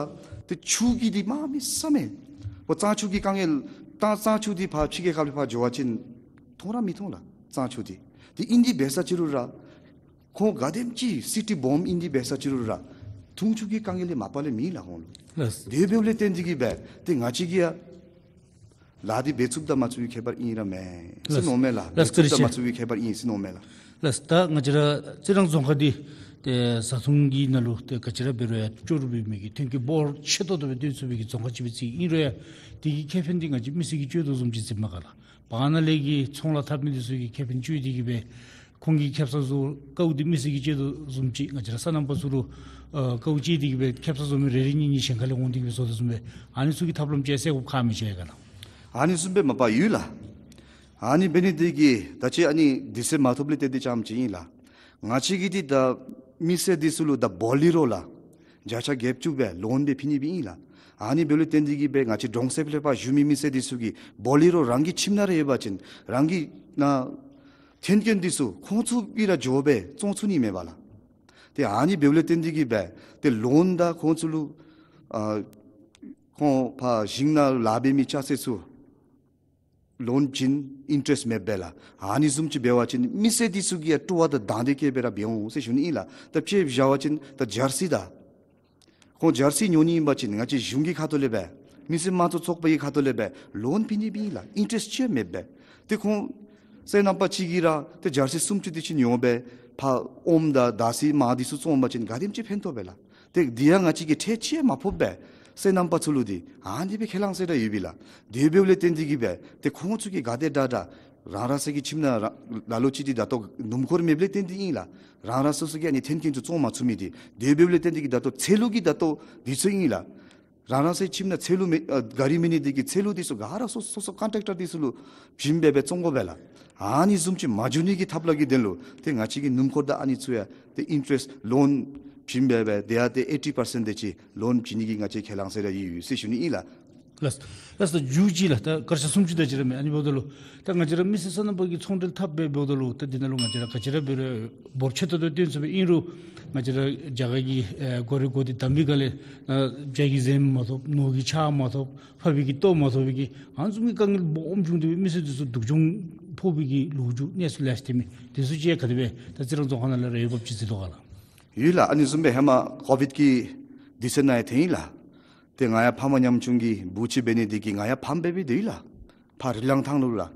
ཏེ་ཆུ་གི་འདི་གནམ་མེད་ས་མེད་ཕར་གཙང་ཆུ་གི་དཀའ་ངལ་ད་གཙང་ཆུ་འདི་ཕར་ཕྱི་རྒྱལ་ཁབ་ལས་ཕར་འགྱོ་བ་ཅིན་མཐོང་ར་མི་མཐོང་ལགས། གཙང་ཆུ་འདི་དེ་ཨིན་དེ་འབད་ས་ཅིག་རུང་ར་ཁོང་ག་དེམ་ཅིག་སི་ཊི་སྦོམ་ཨིན་དེ་འབད་ས་ཅིག་རུང་ར་འཐུང་ཆུ་གི་དཀའ་ངལ་འདི་མ་པ་ལས་མེད་ལགས་ཁོང་ལུ། ལགས། དེ་འབདཝ་ལས་བརྟེན་ཏེ་གིས་སྦེ་ཏེ་ང་བཅས་ཀྱིས་ཡང་ལཱ་འདི་འབད་ཚུགསཔ་དང་མ་ཚུགས་པའི་ཁྱད་པར་ཨིན་ར་མེན་ཟེར་མནོཝ་མས་ལགས། ལགས། འབད་ཚུགསཔ་དང་མ་ཚུགས་པའི་ཁྱད་པར་ཨིན་ཟེར་མནོཝ་མས་ལགས། ལགས། ད་ང་བཅས་ར་རྩི་རང་རྫོང་ཁག་འདི་ཏེ་བཟའ་འཐུང་གི་ནང་ལུ་ཏེ་ག་ཅི་ར་འབད་རུང་ཡང་ལྕོགས་གྲུབ་འབད་མི་གི་ཐོན་སྐྱེད་འབོར་ཆེ་ཏོག་ཏོ་སྦེ་བཏོན་ཚུགས་པའི་གི་རྫོང་ཁག་ཅིག་སྦེ་བརྩིཝ་ཨིན་རུང་ཡང་དེ་གི་ཁེ་ཕན་འདི་ང་བཅས་མི་སེར་གྱིས་སྤྱོད་དོ་བཟུམ་ཅིག་ཟེར་མས་ག་ལགས། བར་ན་ལས་ཀྱི་ཚོང་ལཱ་འཐབ་མི་འདི་ཚུ་གིས་ཁེ་ཕན་སྤྱོད་དེ་གིས་སྦེ་ཁོང་གིས་ཁེབ་ས་བཟོ་དཀའཝ་འདི་མི་སེར་གྱིས་སྤྱོད་དོ་བཟུམ་ཅིག་ང་བཅས་ར་སོ་ནམ་པ་ཚུ་ལུ་ཨ་དཀའཝ་སྤྱད་དེ་གིས་སྦེ་ཁེབ་ས་བཟོ་མི་རེ་རེ་གཉིས་གཉིས་གཞན་ཁ་ལས་འོང་སྟེ་གིས་སྦེ་བཟོ་དོ་བཟུམ་སྦེ་ཨ་ནི་ཚུ་གི་ཐབས་ལམ་ཅིག་སེལ་དགོཔ་ཁག་མི་ཆེ་ག་ལགས། ཨ་ནི་བཟུམ་སྦེ་མ་པ་ཡོད་ལགས། ཨ་ནི་འབད་ནི་འདི་གིས་ད་ཅི་ཨ་ནི་དུས་ཚོད་མ་ཐོབ་ལས་ཏེ་འདི་ཙམ་ཅིག་ཨིན་ལགས། ང་བཅས་ཀྱིས་འདི་ད་མི་སེར་འདི་ཚུ་ལུ་ད་བོ་ལི་རོ་ལགས་བརྒྱ་ཆ་བརྒྱད་ཅུ་སྦེ་ལོན་འདི་ཕུལ་ནི་སྦེ་ཨིན་ལགས། ཨ་ནི་འབདཝ་ལས་བརྟེན་ཏེ་གིས་སྦེ་ང་བཅས་གྲོང་གསེབ་ལས་ཕར་བཞུགས་མི་མི་སེར་འདི་ཚུ་གིས་བོ་ལི་རོ་རང་གི་ཁྱིམ་ནང་ར་ཡོད་པ་ཅིན་རང་གི་ནཱ་ཐོན་སྐྱེད་འདི་ཚུ་ཁོང་ཚུ་གིས་ར་འགྱོ་སྦེ་བཙོང་ཚུགས་ནི་མས་པ་ལགས། ཏེ་ཨ་ནི་འབདཝ་ལས་བརྟེན་ཏེ་གིས་སྦེ་ཏེ་ལོན་དང་ཁོང་ཚུ་ལུ་ཨ་ཁོང་ཕར་ཞིང་ནང་ལཱ་འབད་མི་ཅ་ཆས་ཚུ་ ལོན་བྱིན་ཨིན་ཊ་རེསཊ་མེདཔ་སྦེ་ལགས། ཨ་ནི་བཟུམ་ཅིག་འབད་བ་ཅིན་མི་སེར་འདི་ཚུ་གིས་ཡང་སྤྲོ་བ་དང་དང་འདོད་བསྐྱེད་སྦེ་ར་འབད་འོང་ཟེར་ཞུ་ནི་ཨིན་ལགས། ད་དཔྱེ་བཞག་པ་ཅིན་ད་ཇར་སི་དང་ཁོང་ཇར་སི་ཉོ་ནི་ཨིན་པ་ཅིན་ང་བཅས་གཞུང་གི་ཁ་ཐུག་ལས་སྦེ་མི་སེར་དམངས་གཙོ་ཚོགས་པ་གི་ཁ་ཐུག་ལས་སྦེ་ལོན་ཕུལ་ནི་སྦེ་ཨིན་ལགས། ཨིན་ཊ་རེསཊ་ཅིག་ཡང་མེདཔ་སྦེ། ཏེ་ཁོང་སོ་ནམ་པ་ཅིག་གིས་ར་ཏེ་ཇར་སི་སུམ་ཅུ་དེ་ཅིག་ཉོ་སྦེ་ཕར་ཨོམ་དང་དར་ཚི་མར་འདི་ཚུ་བཙོང་པ་ཅིན་ག་དེམ་ཅིག་ཕན་ཐོགས་པས་ལགས། ཏེ་འདི་ཡང་ང་བཅས་ཀྱིས་ཁྲལ་ཅིག་ཡང་མ་ཕོགཔ་སྦེ་སོ་ནམ་པ་ཚུ་ལུ་འདི་ཨ་ནི་སྦེ་ཁས་བླངས་ཟེར་ར་ཡོད་པས་ལགས། དེ་འབདཝ་ལས་བརྟེན་ཏེ་གིས་སྦེ་ཏེ་ཁོང་ཚུ་གིས་ག་དེ་དྲག་དྲག་རང་རང་སོའི་གི་ཁྱིམ་ནང་ར་ལ་ལུ་ཅིག་འདི་ད་ལྟོ་སྣུམ་འཁོར་མེདཔ་ལས་བརྟེན་ཏེ་ཨིན་ལགས། རང་རང་སོ་སོ་གིས་ཨ་ནི་ཐོན་སྐྱེད་ཚུ་བཙོང་མ་ཚུགས་མི་འདི། དེ་འབདཝ་ལས་བརྟེན་ཏེ་གིས་ད་ལྟོ་ཚལ་ལུ་གི་ད་ལྟོ་འདི་ཚུ་ཨིན་ལགས། རང་རང་སོའི་ཁྱིམ་ནང་ཚལ་ལུ་མེད་ཨ་ག་རི་མེད་ནི་འདི་གིས་ཚལ་ལུ་འདི་ཚུ་ག་ར་སོ་སོ་སོ་ཀོན་ཊེག་ཊར་འདི་ཚུ་ལུ་བྱིན་སྦེ་སྦེ་བཙོང་དགོ་པས་ལགས། ཨ་ནི་བཟུམ་ཅིག་མ་འབྱུང་ནི་གི་ཐབས་ལམ་གྱི་དོན་ལུ་ཏེ་ང་བཅས་ཀྱིས་སྣུམ་འཁོར་དང་ཨ་ནི་ཚུ་ཡང་ཏེ་ཨིན་ཊ་རེསཊ་ལོན་བྱིན་སྦེ་སྦེ་དེ་ཡང་ཏེ་ཨེ་ཊི་པར་སེནཊ་དེ་ཅིག་ལོན་བྱིན་ནི་གི་ང་བཅས་ཁས་བླངས་ཟེར་ར་ཡོད་ཡོད་ཟེར་ཞུ་ནི་ཨིན་ལགས། ལགས། ལགས་སོ། མཇུག་ཅིག་ལགས། ད་སྐར་ཆ་སུམ་ཅུ་དེ་ཅིག་ར་མས། ཨ་ནི་འབདཝ་ད་ལུ་ད་ང་བཅས་ར་མི་སེར་སོ་ནམ་པ་གི་ཚོང་འབྲེལ་འཐབ་སྦེ་འབདཝ་ད་ལུ་ད་འདི་ནང་ལུ་ང་བཅས་ར་ག་ཅི་ར་འབད་རུང་འབོར་ཆེ་ཏོག་ཏོ་བཏོན་ཚུགས་པས། ཨིན་རུང་ང་བཅས་ར་རྒྱ་གར་གྱི་ཨེ་གོ་རི་གོ་འདི་བསྡམ་པའི་སྒང་ལས་ཨ་བྱ་གི་གཟན་མ་ཐོབ། ནོར་གྱི་ཆག་མ་ཐོབ། ཕགཔ་གི་ལྟོ་མ་ཐོབ་པའི་གི་ཨ་ནི་བཟུམ་གྱི་དཀའ་ངལ་སྦོམ་བྱུང་སྟེ་མི་སེར་འདི་ཚུ་སྡུག་སྦྱོང་ཕོག་པའི་གི་ལོ་རྒྱུས་གནས་ཚུལ་ལེ་ཤ་ཐོན་མས། དེ་ཚུ་ཅིག་ག་དེ་སྦེ་ད་རྩི་རང་རྫོང་ཁག་ནང་ལས་ར་འོས་འབབ་ཅིག་གཟིགས་དོ་ག་ལགས། ཡོད་ལགས། ཨ་ནི་བཟུམ་སྦེ་ཧེ་མ་ཀོ་བིཌ་ཀྱི་དུས་ཚོད་ནང་ཡང་ཐོན་ཡི་ལགས། ཏེ་ང་ཡང་ཕ་མ་ཉམ་ཆུང་གི་བུ་ཅིག་འབད་ནི་འདི་གིས་ང་ཡང་ཕམ་སྦེ་སྦེ་སྡོད་ཡི་ལགས། ཕར་རི་ལང་ཐང་ལུ་ལགས།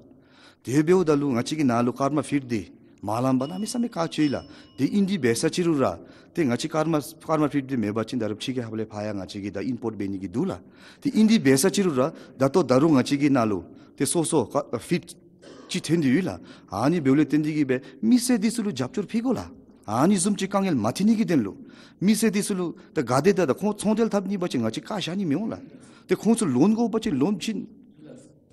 དེ་འབདཝ་ད་ལུ་ང་བཅས་ཀྱི་ནང་ལུ་ཀརྨ་ཕིལཌ་འདི་མ་ལངམ་པར་གནམ་མེད་ས་མེད་དཀའ་སྤྱད་ཡི་ལགས། དེ་ཨིན་དེ་འབད་ས་ཅིག་རུང་ར་ཏེ་ང་བཅས་ཀརྨ་ཀརྨ་ཕིལཌ་འདི་མེད་པ་ཅིན་ད་རུང་ཕྱི་རྒྱལ་ཁབ་ལས་ཕར་ཡང་ང་བཅས་ཀྱིས་ད་ཨིམ་པོརཊ་འབད་ནི་གི་འདུག་ལགས། ཏེ་ཨིན་དེ་འབད་ས་ཅིག་རུང་ར་ད་ལྟོ་ད་རུང་ང་བཅས་ཀྱི་ནང་ལུ་ཏེ་སོ་སོ་ཀརྨ་ཕིལཌ་ཅིག་ཐོན་ཏེ་ཡོད་ལགས། ཨ་ནི་འབདཝ་ལས་བརྟེན་ཏེ་གིས་སྦེ་མི་སེར་འདི་ཚུ་ལུ་རྒྱབ་སྐྱོར་ཕུལ་དགོ་ལགས། ཨ་ནི་བཟུམ་ཅིག་དཀའ་ངལ་མ་ཐོན་ནི་གི་དོན་ལུ་མི་སེར་འདི་ཚུ་ལུ་ད་ག་དེ་ད་ད་ཁོང་ཚོང་འབྲེལ་འཐབ་ནི་འབད་བ་ཅིན་ང་བཅས་བཀག་བཞག་ནི་མི་འོང་ལགས། ཏེ་ཁོང་ཚུ་ལོན་དགོ་པ་ཅིན་ལོན་བྱིན།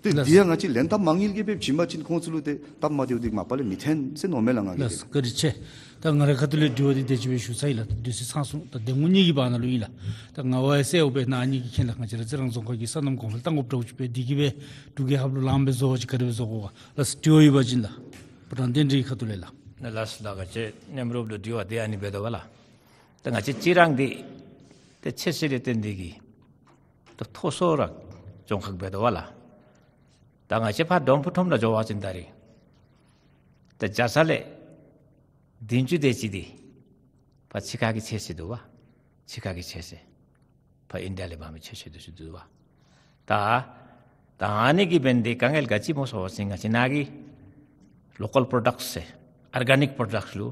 ཏེ་ལགས། འདི་ཡང་ང་བཅས་ལན་ཐབས་མ་དངུལ་གྱིས་སྦེ་བྱིན་པ་ཅིན་ཁོང་ཚུ་ལུ་ཏེ་སྟབས་མ་བདེཝ་འདི་མ་པ་ལས་མི་ཐོན་ཟེར་མནོཝ་མས་ལགས་ང་གིས། ལགས། བཀའ་དྲིན་ཆེ། ད་ང་རའི་ཁ་ཐུག་ལས་དྲི་བ་འདི་དེ་ཅིག་སྦེ་ཞུ་ཚར་ཡི་ལགས། དུས་ཚོད་ཚང་སོང་། ད་དེ་སྔོན་ཉིད་ཀྱི་བར་ན་ལུ་ཨིན་ལགས། ད་ང་བ་ཡང་གསལཝ་སྦེ་ནཱ་ཉིད་ཀྱིས་མཁྱེན་ལགས། ང་བཅས་ར་རྩི་རང་རྫོང་ཁག་གི་སོ་ནམ་གོང་འཕེལ་བཏང་དགོཔ་འདྲཝ་ཅིག་སྦེ་འདི་གིས་སྦེ་འབྲུག་རྒྱལ་ཁབ་ལུ་ལངམ་སྦེ་བཟོ་བ་ཅིན་ག་དེ་སྦེ་བཟོ་དགོ་ག། ལགས། དྲི་བ་ཡོད་པ་ཅིན་ལགས། བུ་ལོན་ལྡན་རིགས་ཁ་ཐུག་ལས་ལགས། ལགས་ལགས། ང་བཅས་མཉམ་རོགས་ལུ་དྲི་བ་འདི་ཨ་ནི་འབད་དོ་བ་ལགས། ད་ང་བཅས་རྩི་རང་འདི་ཏེ་ཆེ་ས་ལས་བརྟེན་ཏེ་གིས་ད་མཐོ་ས་ར་རྫོང་ཁག་འབད་དོ་བ་ལགས། ད་ང་བཅས་ཕར་དོམ་ཕུ་ཁྲོམ་ནང་འགྱོ་བ་ཅིན་ད་རེས་ད་བརྒྱ་ཆ་ལས་བདུན་ཅུ་དེ་ཅིག་འདི་ཕར་ཕྱི་ཁ་གི་ཚོད་བསྲེ་འདུག་པ། ཕྱི་ཁ་གི་ཚོད་བསྲེ་ཕར་ཨིན་ཌི་ཡ་ལས་འབག་མི་ཚོད་བསྲེ་འདི་ཚུ་འདུག་པ། ད་ད་ཨ་ནི་གིས་འབད་ནི་འདི་དཀའ་ངལ་ག་ཅི་སྨོ་ཟེར་བ་ཅིན་ང་བཅས་ནཱ་གི་ལོ་ཀཱལ་པྲོ་ཌགཊསི་ཟེར་ཨོར་གེ་ནིཀ་པྲོ་ཌགཊསི་ལུ་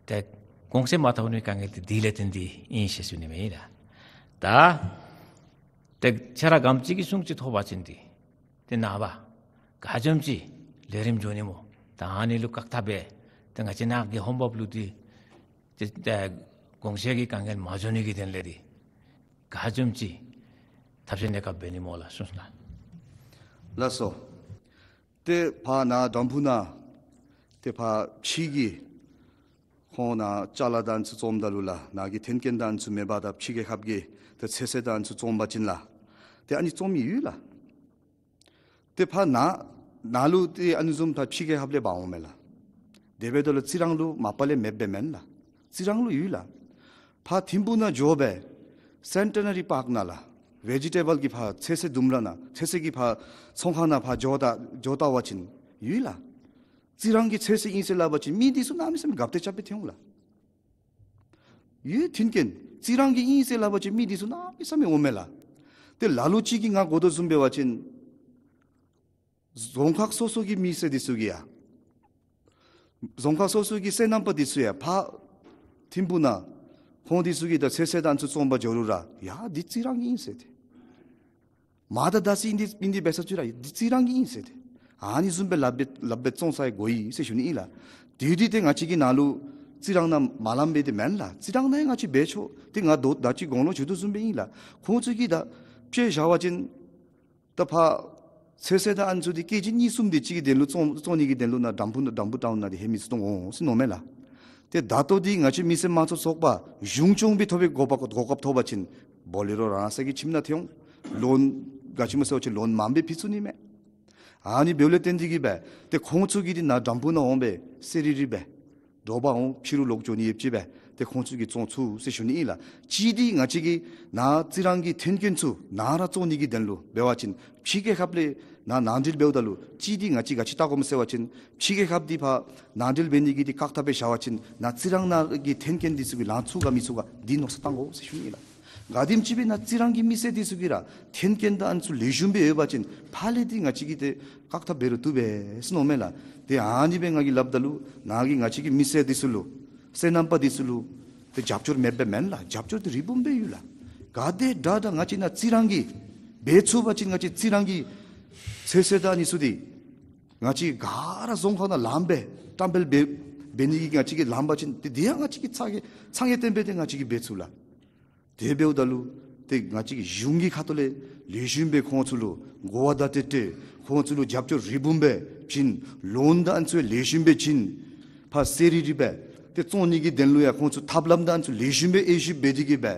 ཏེ་གོང་ཚད་མ་ཐོབ་ནིའི་དཀའ་ངལ་འདི་དེ་ལས་བརྟེན་ཏེ་ཨིན་ཟེར་ཞུ་ནི་མས་ལགས། ད་ཏེ་ཁྱེད་ར་ག་དེམ་ཅིག་གི་གསུང་ཅིག་ཐོབ་པ་ཅིན་འདི་ཏེ་ནངས་པ་ག་དེམ་ཅིག་ལས་རིམ་འགྱོ་ནི་སྨོ། ད་ཨ་ནི་ལུ་བཀག་ཐབས་འབད་ཏེ་ང་བཅས་ནཱ་གི་ཧོངས་འབབ་ལུ་འདི་ཏེ་ཏེ་གོང་ཚད་ཀྱི་དཀའ་ངལ་མ་འགྱོ་ནི་གི་དོན་ལས་འདི་ག་དེམ་ཅིག་ཐབས་ཤེས་གནས་སྐབས་འབད་ནི་སྨོ་ལགས། གསུངས་སོ་ལགས། ལགས་སོ། ཏེ་ཕར་ནཱ་དམ་ཕུ་ནང་ཏེ་ཕར་ཕྱི་གི་ཁོང་ནཱ་ཅ་ལ་དང་ཚུ་བཙོངམ་ད་ལུ་ལགས་ནཱ་གི་ཐོན་སྐྱེད་དང་ཚུ་མེད་པར་ད་ཕྱི་རྒྱལ་ཁབ་ཀྱི་ཏེ་ཚོད་བསྲེ་དང་ཚུ་བཙོང་པ་ཅིན་ལགས་ཏེ་ཨ་ནི་བཙོང་མི་ཡོད་ལགས། ཏེ་ཕར་ནཱ་ནཱ་ལུ་ཏེ་ཨ་ནི་བཟུམ་ད་ཕྱི་རྒྱལ་ཁབ་ལས་འབག་འོང་མས་ལགས། དེ་འབདཝ་ད་ལུ་རྩི་རང་ལུ་མ་པ་ལས་མེདཔ་སྦེ་མེན་ལགས། རྩི་རང་ལུ་ཡོད་ལགས། ཕར་ཐིམ་ཕུ་ནང་འགྱོ་སྦེ་སེན་ཊི་ནེ་རི་པཱརཀ་ནང་ལགས་ཝེ་ཇི་ཊེ་བཱལ་གྱི་ཕར་ཚོད་བསྲེ་ལྡུམ་ར་ནང་ཚོད་བསྲེ་གི་ཕར་ཚོང་ཁང་ནང་ཕར་འགྱོ་ད་འགྱོ་བལྟ་བ་ཅིན་ཡོད་ལགས། རྩི་རང་གི་ཚོད་བསྲེ་ཨིན་ཟེར་སླབ་པ་ཅིན་མི་འདི་ཚུ་གནམ་མེད་ས་མེད་དགའ་སྟེ་རྐྱབ་སྦེ་ཐོན་འོང་ལགས། ཡོད་ཐོན་སྐྱེད་རྩི་རང་གི་ཨིན་ཟེར་སླབ་པ་ཅིན་མི་འདི་ཚུ་གནམ་མེད་ས་མེད་འོང་མས་ལགས། ཏེ་ལ་ལུ་ཅིག་གིས་ང་གོ་དོ་བཟུམ་འབད་བ་ཅིན་རྫོང་ཁག་སོ་སོ་གི་མི་སེར་འདི་ཚུ་གིས་ཡང་རྫོང་ཁག་སོ་སོ་གི་སོ་ནམ་པ་འདི་ཚུ་ཡང་ཕར་ཐིམ་ཕུ་ནང་ཁོང་འདི་ཚུ་གིས་ད་ཚོད་བསྲེ་དང་ཚུ་བཙོང་པར་འགྱོ་རུང་ར་ཡ་འདི་རྩི་རང་གི་ཨིན་ཟེར་ཏེ། མར་དང་དར་ཚི་ཨིན་ཏེ་ཨིན་ཏེ་འབད་ས་ཅིག་ར་འདི་རྩི་རང་གི་ཨིན་ཟེར་ཏེ། ཨ་ནི་བཟུམ་སྦེ་སླབ་སྦེ་སླབ་སྦེ་བཙོང་ས་ཡང་གོ་ཡི་ཟེར་ཞུ་ནི་ཨིན་ལགས། དེ་འདི་ཏེ་ང་བཅས་ཀྱི་ནང་ལུ་རྩི་རང་ནང་མ་ལངམ་སྦེ་འདི་མེན་ལགས། རྩི་རང་ནང་ཡང་ང་བཅས་འབད་ཆོག། ཏེ་ང་ད་ད་ཅི་གོང་ལུ་ཞུ་དོ་བཟུམ་སྦེ་ཨིན་ལགས། ཁོང་ཚུ་གིས་ད་དཔྱེ་བཞག་པ་ཅིན་ད་ཕར་ཚོད་བསྲེ་དང་ཨ་ནི་ཚུ་འདི་ཀེ་ཇི་གཉིས་གསུམ་དེ་ཅིག་གི་དོན་ལུ་བཙོང་བཙོང་ནི་གི་དོན་ལུ་ནཱ་དམ་ཕུ་དམ་ཕུ་ཊའུན་ནང་འདི་ཧེ་མི་ཚུ་གཏོང་འོང་ཟེར་མནོཝ་མས་ལགས། ཏེ་ད་ལྟོ་འདི་ང་བཅས་མི་སེར་དམངས་གཙོ་ཚོགས་པ་གཞུང་སྐྱོང་སྦེ་ཐོབ་པའི་གོ་སྐབས་གོ་སྐབས་ཐོབ་པ་ཅིན་བོ་ལེ་རོ་རང་རང་སོའི་གི་ཁྱིམ་ནང་ཐོན་འོང་། ལོན་ག་ཅི་སྨོ་ཟེར་བ་ཅིན་ལོན་མངམ་སྦེ་ཕུལ་ཚུགས་ནི་མས། ཨ་ནི་འབདཝ་ལས་བརྟེན་ཏེ་གིས་སྦེ་ཏེ་ཁོང་ཚུ་གིས་འདི་ནཱ་དམ་ཕུ་ནང་འོང་སྦེ་ཟེར་རི་རི་སྦེ་དྲོ་པ་འོང་ཕྱི་རུ་ལོག་འགྱོ་ནི་ཡོདཔ་ཅིག་སྦེ་ཏེ་ཁོང་ཚུ་གིས་བཙོང་ཚུགས་ཟེར་ཞུ་ནི་ཨིན་ལགས། གཅིག་འདི་ང་བཅས་ཀྱི་ནཱ་རྩི་རང་གི་ཐོན་སྐྱེད་ཚུ་ནཱ་ར་བཙོང་ནི་གི་དོན་ལུ་འབད་བ་ཅིན་ཕྱི་རྒྱལ་ཁབ་ལས་ ནཱ་ནང་འགྲིལ་འབདཝ་ད་ལུ་གཅིག་འདི་ང་བཅས་ག་ཅི་བལྟ་དགོཔ་སྨོ་ཟེར་བ་ཅིན་ཕྱི་རྒྱལ་ཁབ་འདི་ཕར་ནང་འགྲིལ་འབད་ནི་གི་འདི་བཀག་ཐབས་སྦེ་བཞག་པ་ཅིན་ནཱ་རྩི་རང་ནང་གི་འཐོན་སྐྱེད་འདི་ཚུ་གིས་ལང་ཚུགས་ག་མི་ཚུགས་ག་འདི་མནོ་བསམ་བཏང་དགོ་ཟེར་ཞུ་ནི་ལགས། ག་དེམ་ཅིག་སྦེ་ནཱ་རྩི་རང་གི་མི་སེར་འདི་ཚུ་གིས་ར་འཐོན་སྐྱེད་དང་ཨ་ནི་ཚུ་ལེགས་ཤོམ་སྦེ་ཡོད་པ་ཅིན་ཕར་ལས་འདི་ང་བཅས་ཀྱིས་ཏེ་བཀག་ཐབས་འབད་རུང་བཏུབ་པས་ཟེར་མནོཝ་མས་ལགས། ཏེ་ཨ་ནི་སྦེ་ང་གིས་སླབ་ད་ལུ་ནཱ་གིས་ང་བཅས་ཀྱི་མི་སེར་འདི་ཚུ་ལུ་སོ་ནམ་པ་འདི་ཚུ་ལུ་ཏེ་རྒྱབ་སྐྱོར་མེདཔ་སྦེ་མེན་ལགས། རྒྱབ་སྐྱོར་འདི་རི་བུམ་སྦེ་ཡོད་ལགས། ག་དེ་དྲག་དྲག་ང་བཅས་ནཱ་རྩི་རང་གིས་འབད་ཚུགས་པ་ཅིན་ང་བཅས་རྩི་རང་གི་ཚོད་བསྲེ་དང་ཨ་ནི་ཚུ་འདི་ང་བཅས་ག་ར་རྫོང་ཁག་ནང་ལངམ་སྦེ་བཀྲམ་སྤེལ་འབད་འབད་ནི་གི་ང་བཅས་ཀྱིས་ལངམ་པ་ཅིན་ཏེ་དེ་ཡང་ང་བཅས་ཀྱིས་ཚ་གྱང་ཚ་གྱང་བཏོན་སྦེ་ཏེ་ང་བཅས་ཀྱིས་འབད་ཚུགས་ལགས། དེ་འབདཝ་ད་ལུ་ཏེ་ང་བཅས་ཀྱི་གཞུང་གི་ཁ་ཐུག་ལས་ལེགས་ཤོམ་སྦེ་ཁོང་ཚུ་ལུ་གོ་བ་བརྡ་སྤྲོད་སྤྲོད། ཁོང་ཚུ་ལུ་རྒྱབ་སྐྱོར་རི་བུམ་སྦེ་བྱིན། ལོན་དང་ཨ་ནི་ཚུ་ལེགས་ཤོམ་སྦེ་བྱིན། ཕར་ཟད་རི་རི་སྦེ་ཏེ་བཙོང་ནི་གི་དོན་ལུ་ཡང་ཁོང་ཚུ་ཐབས་ལམ་དང་ཨ་ནི་ཚུ་ལེགས་ཤོམ་སྦེ་དབྱེ་ཞིབ་འབད་དེ་གིས་སྦེ་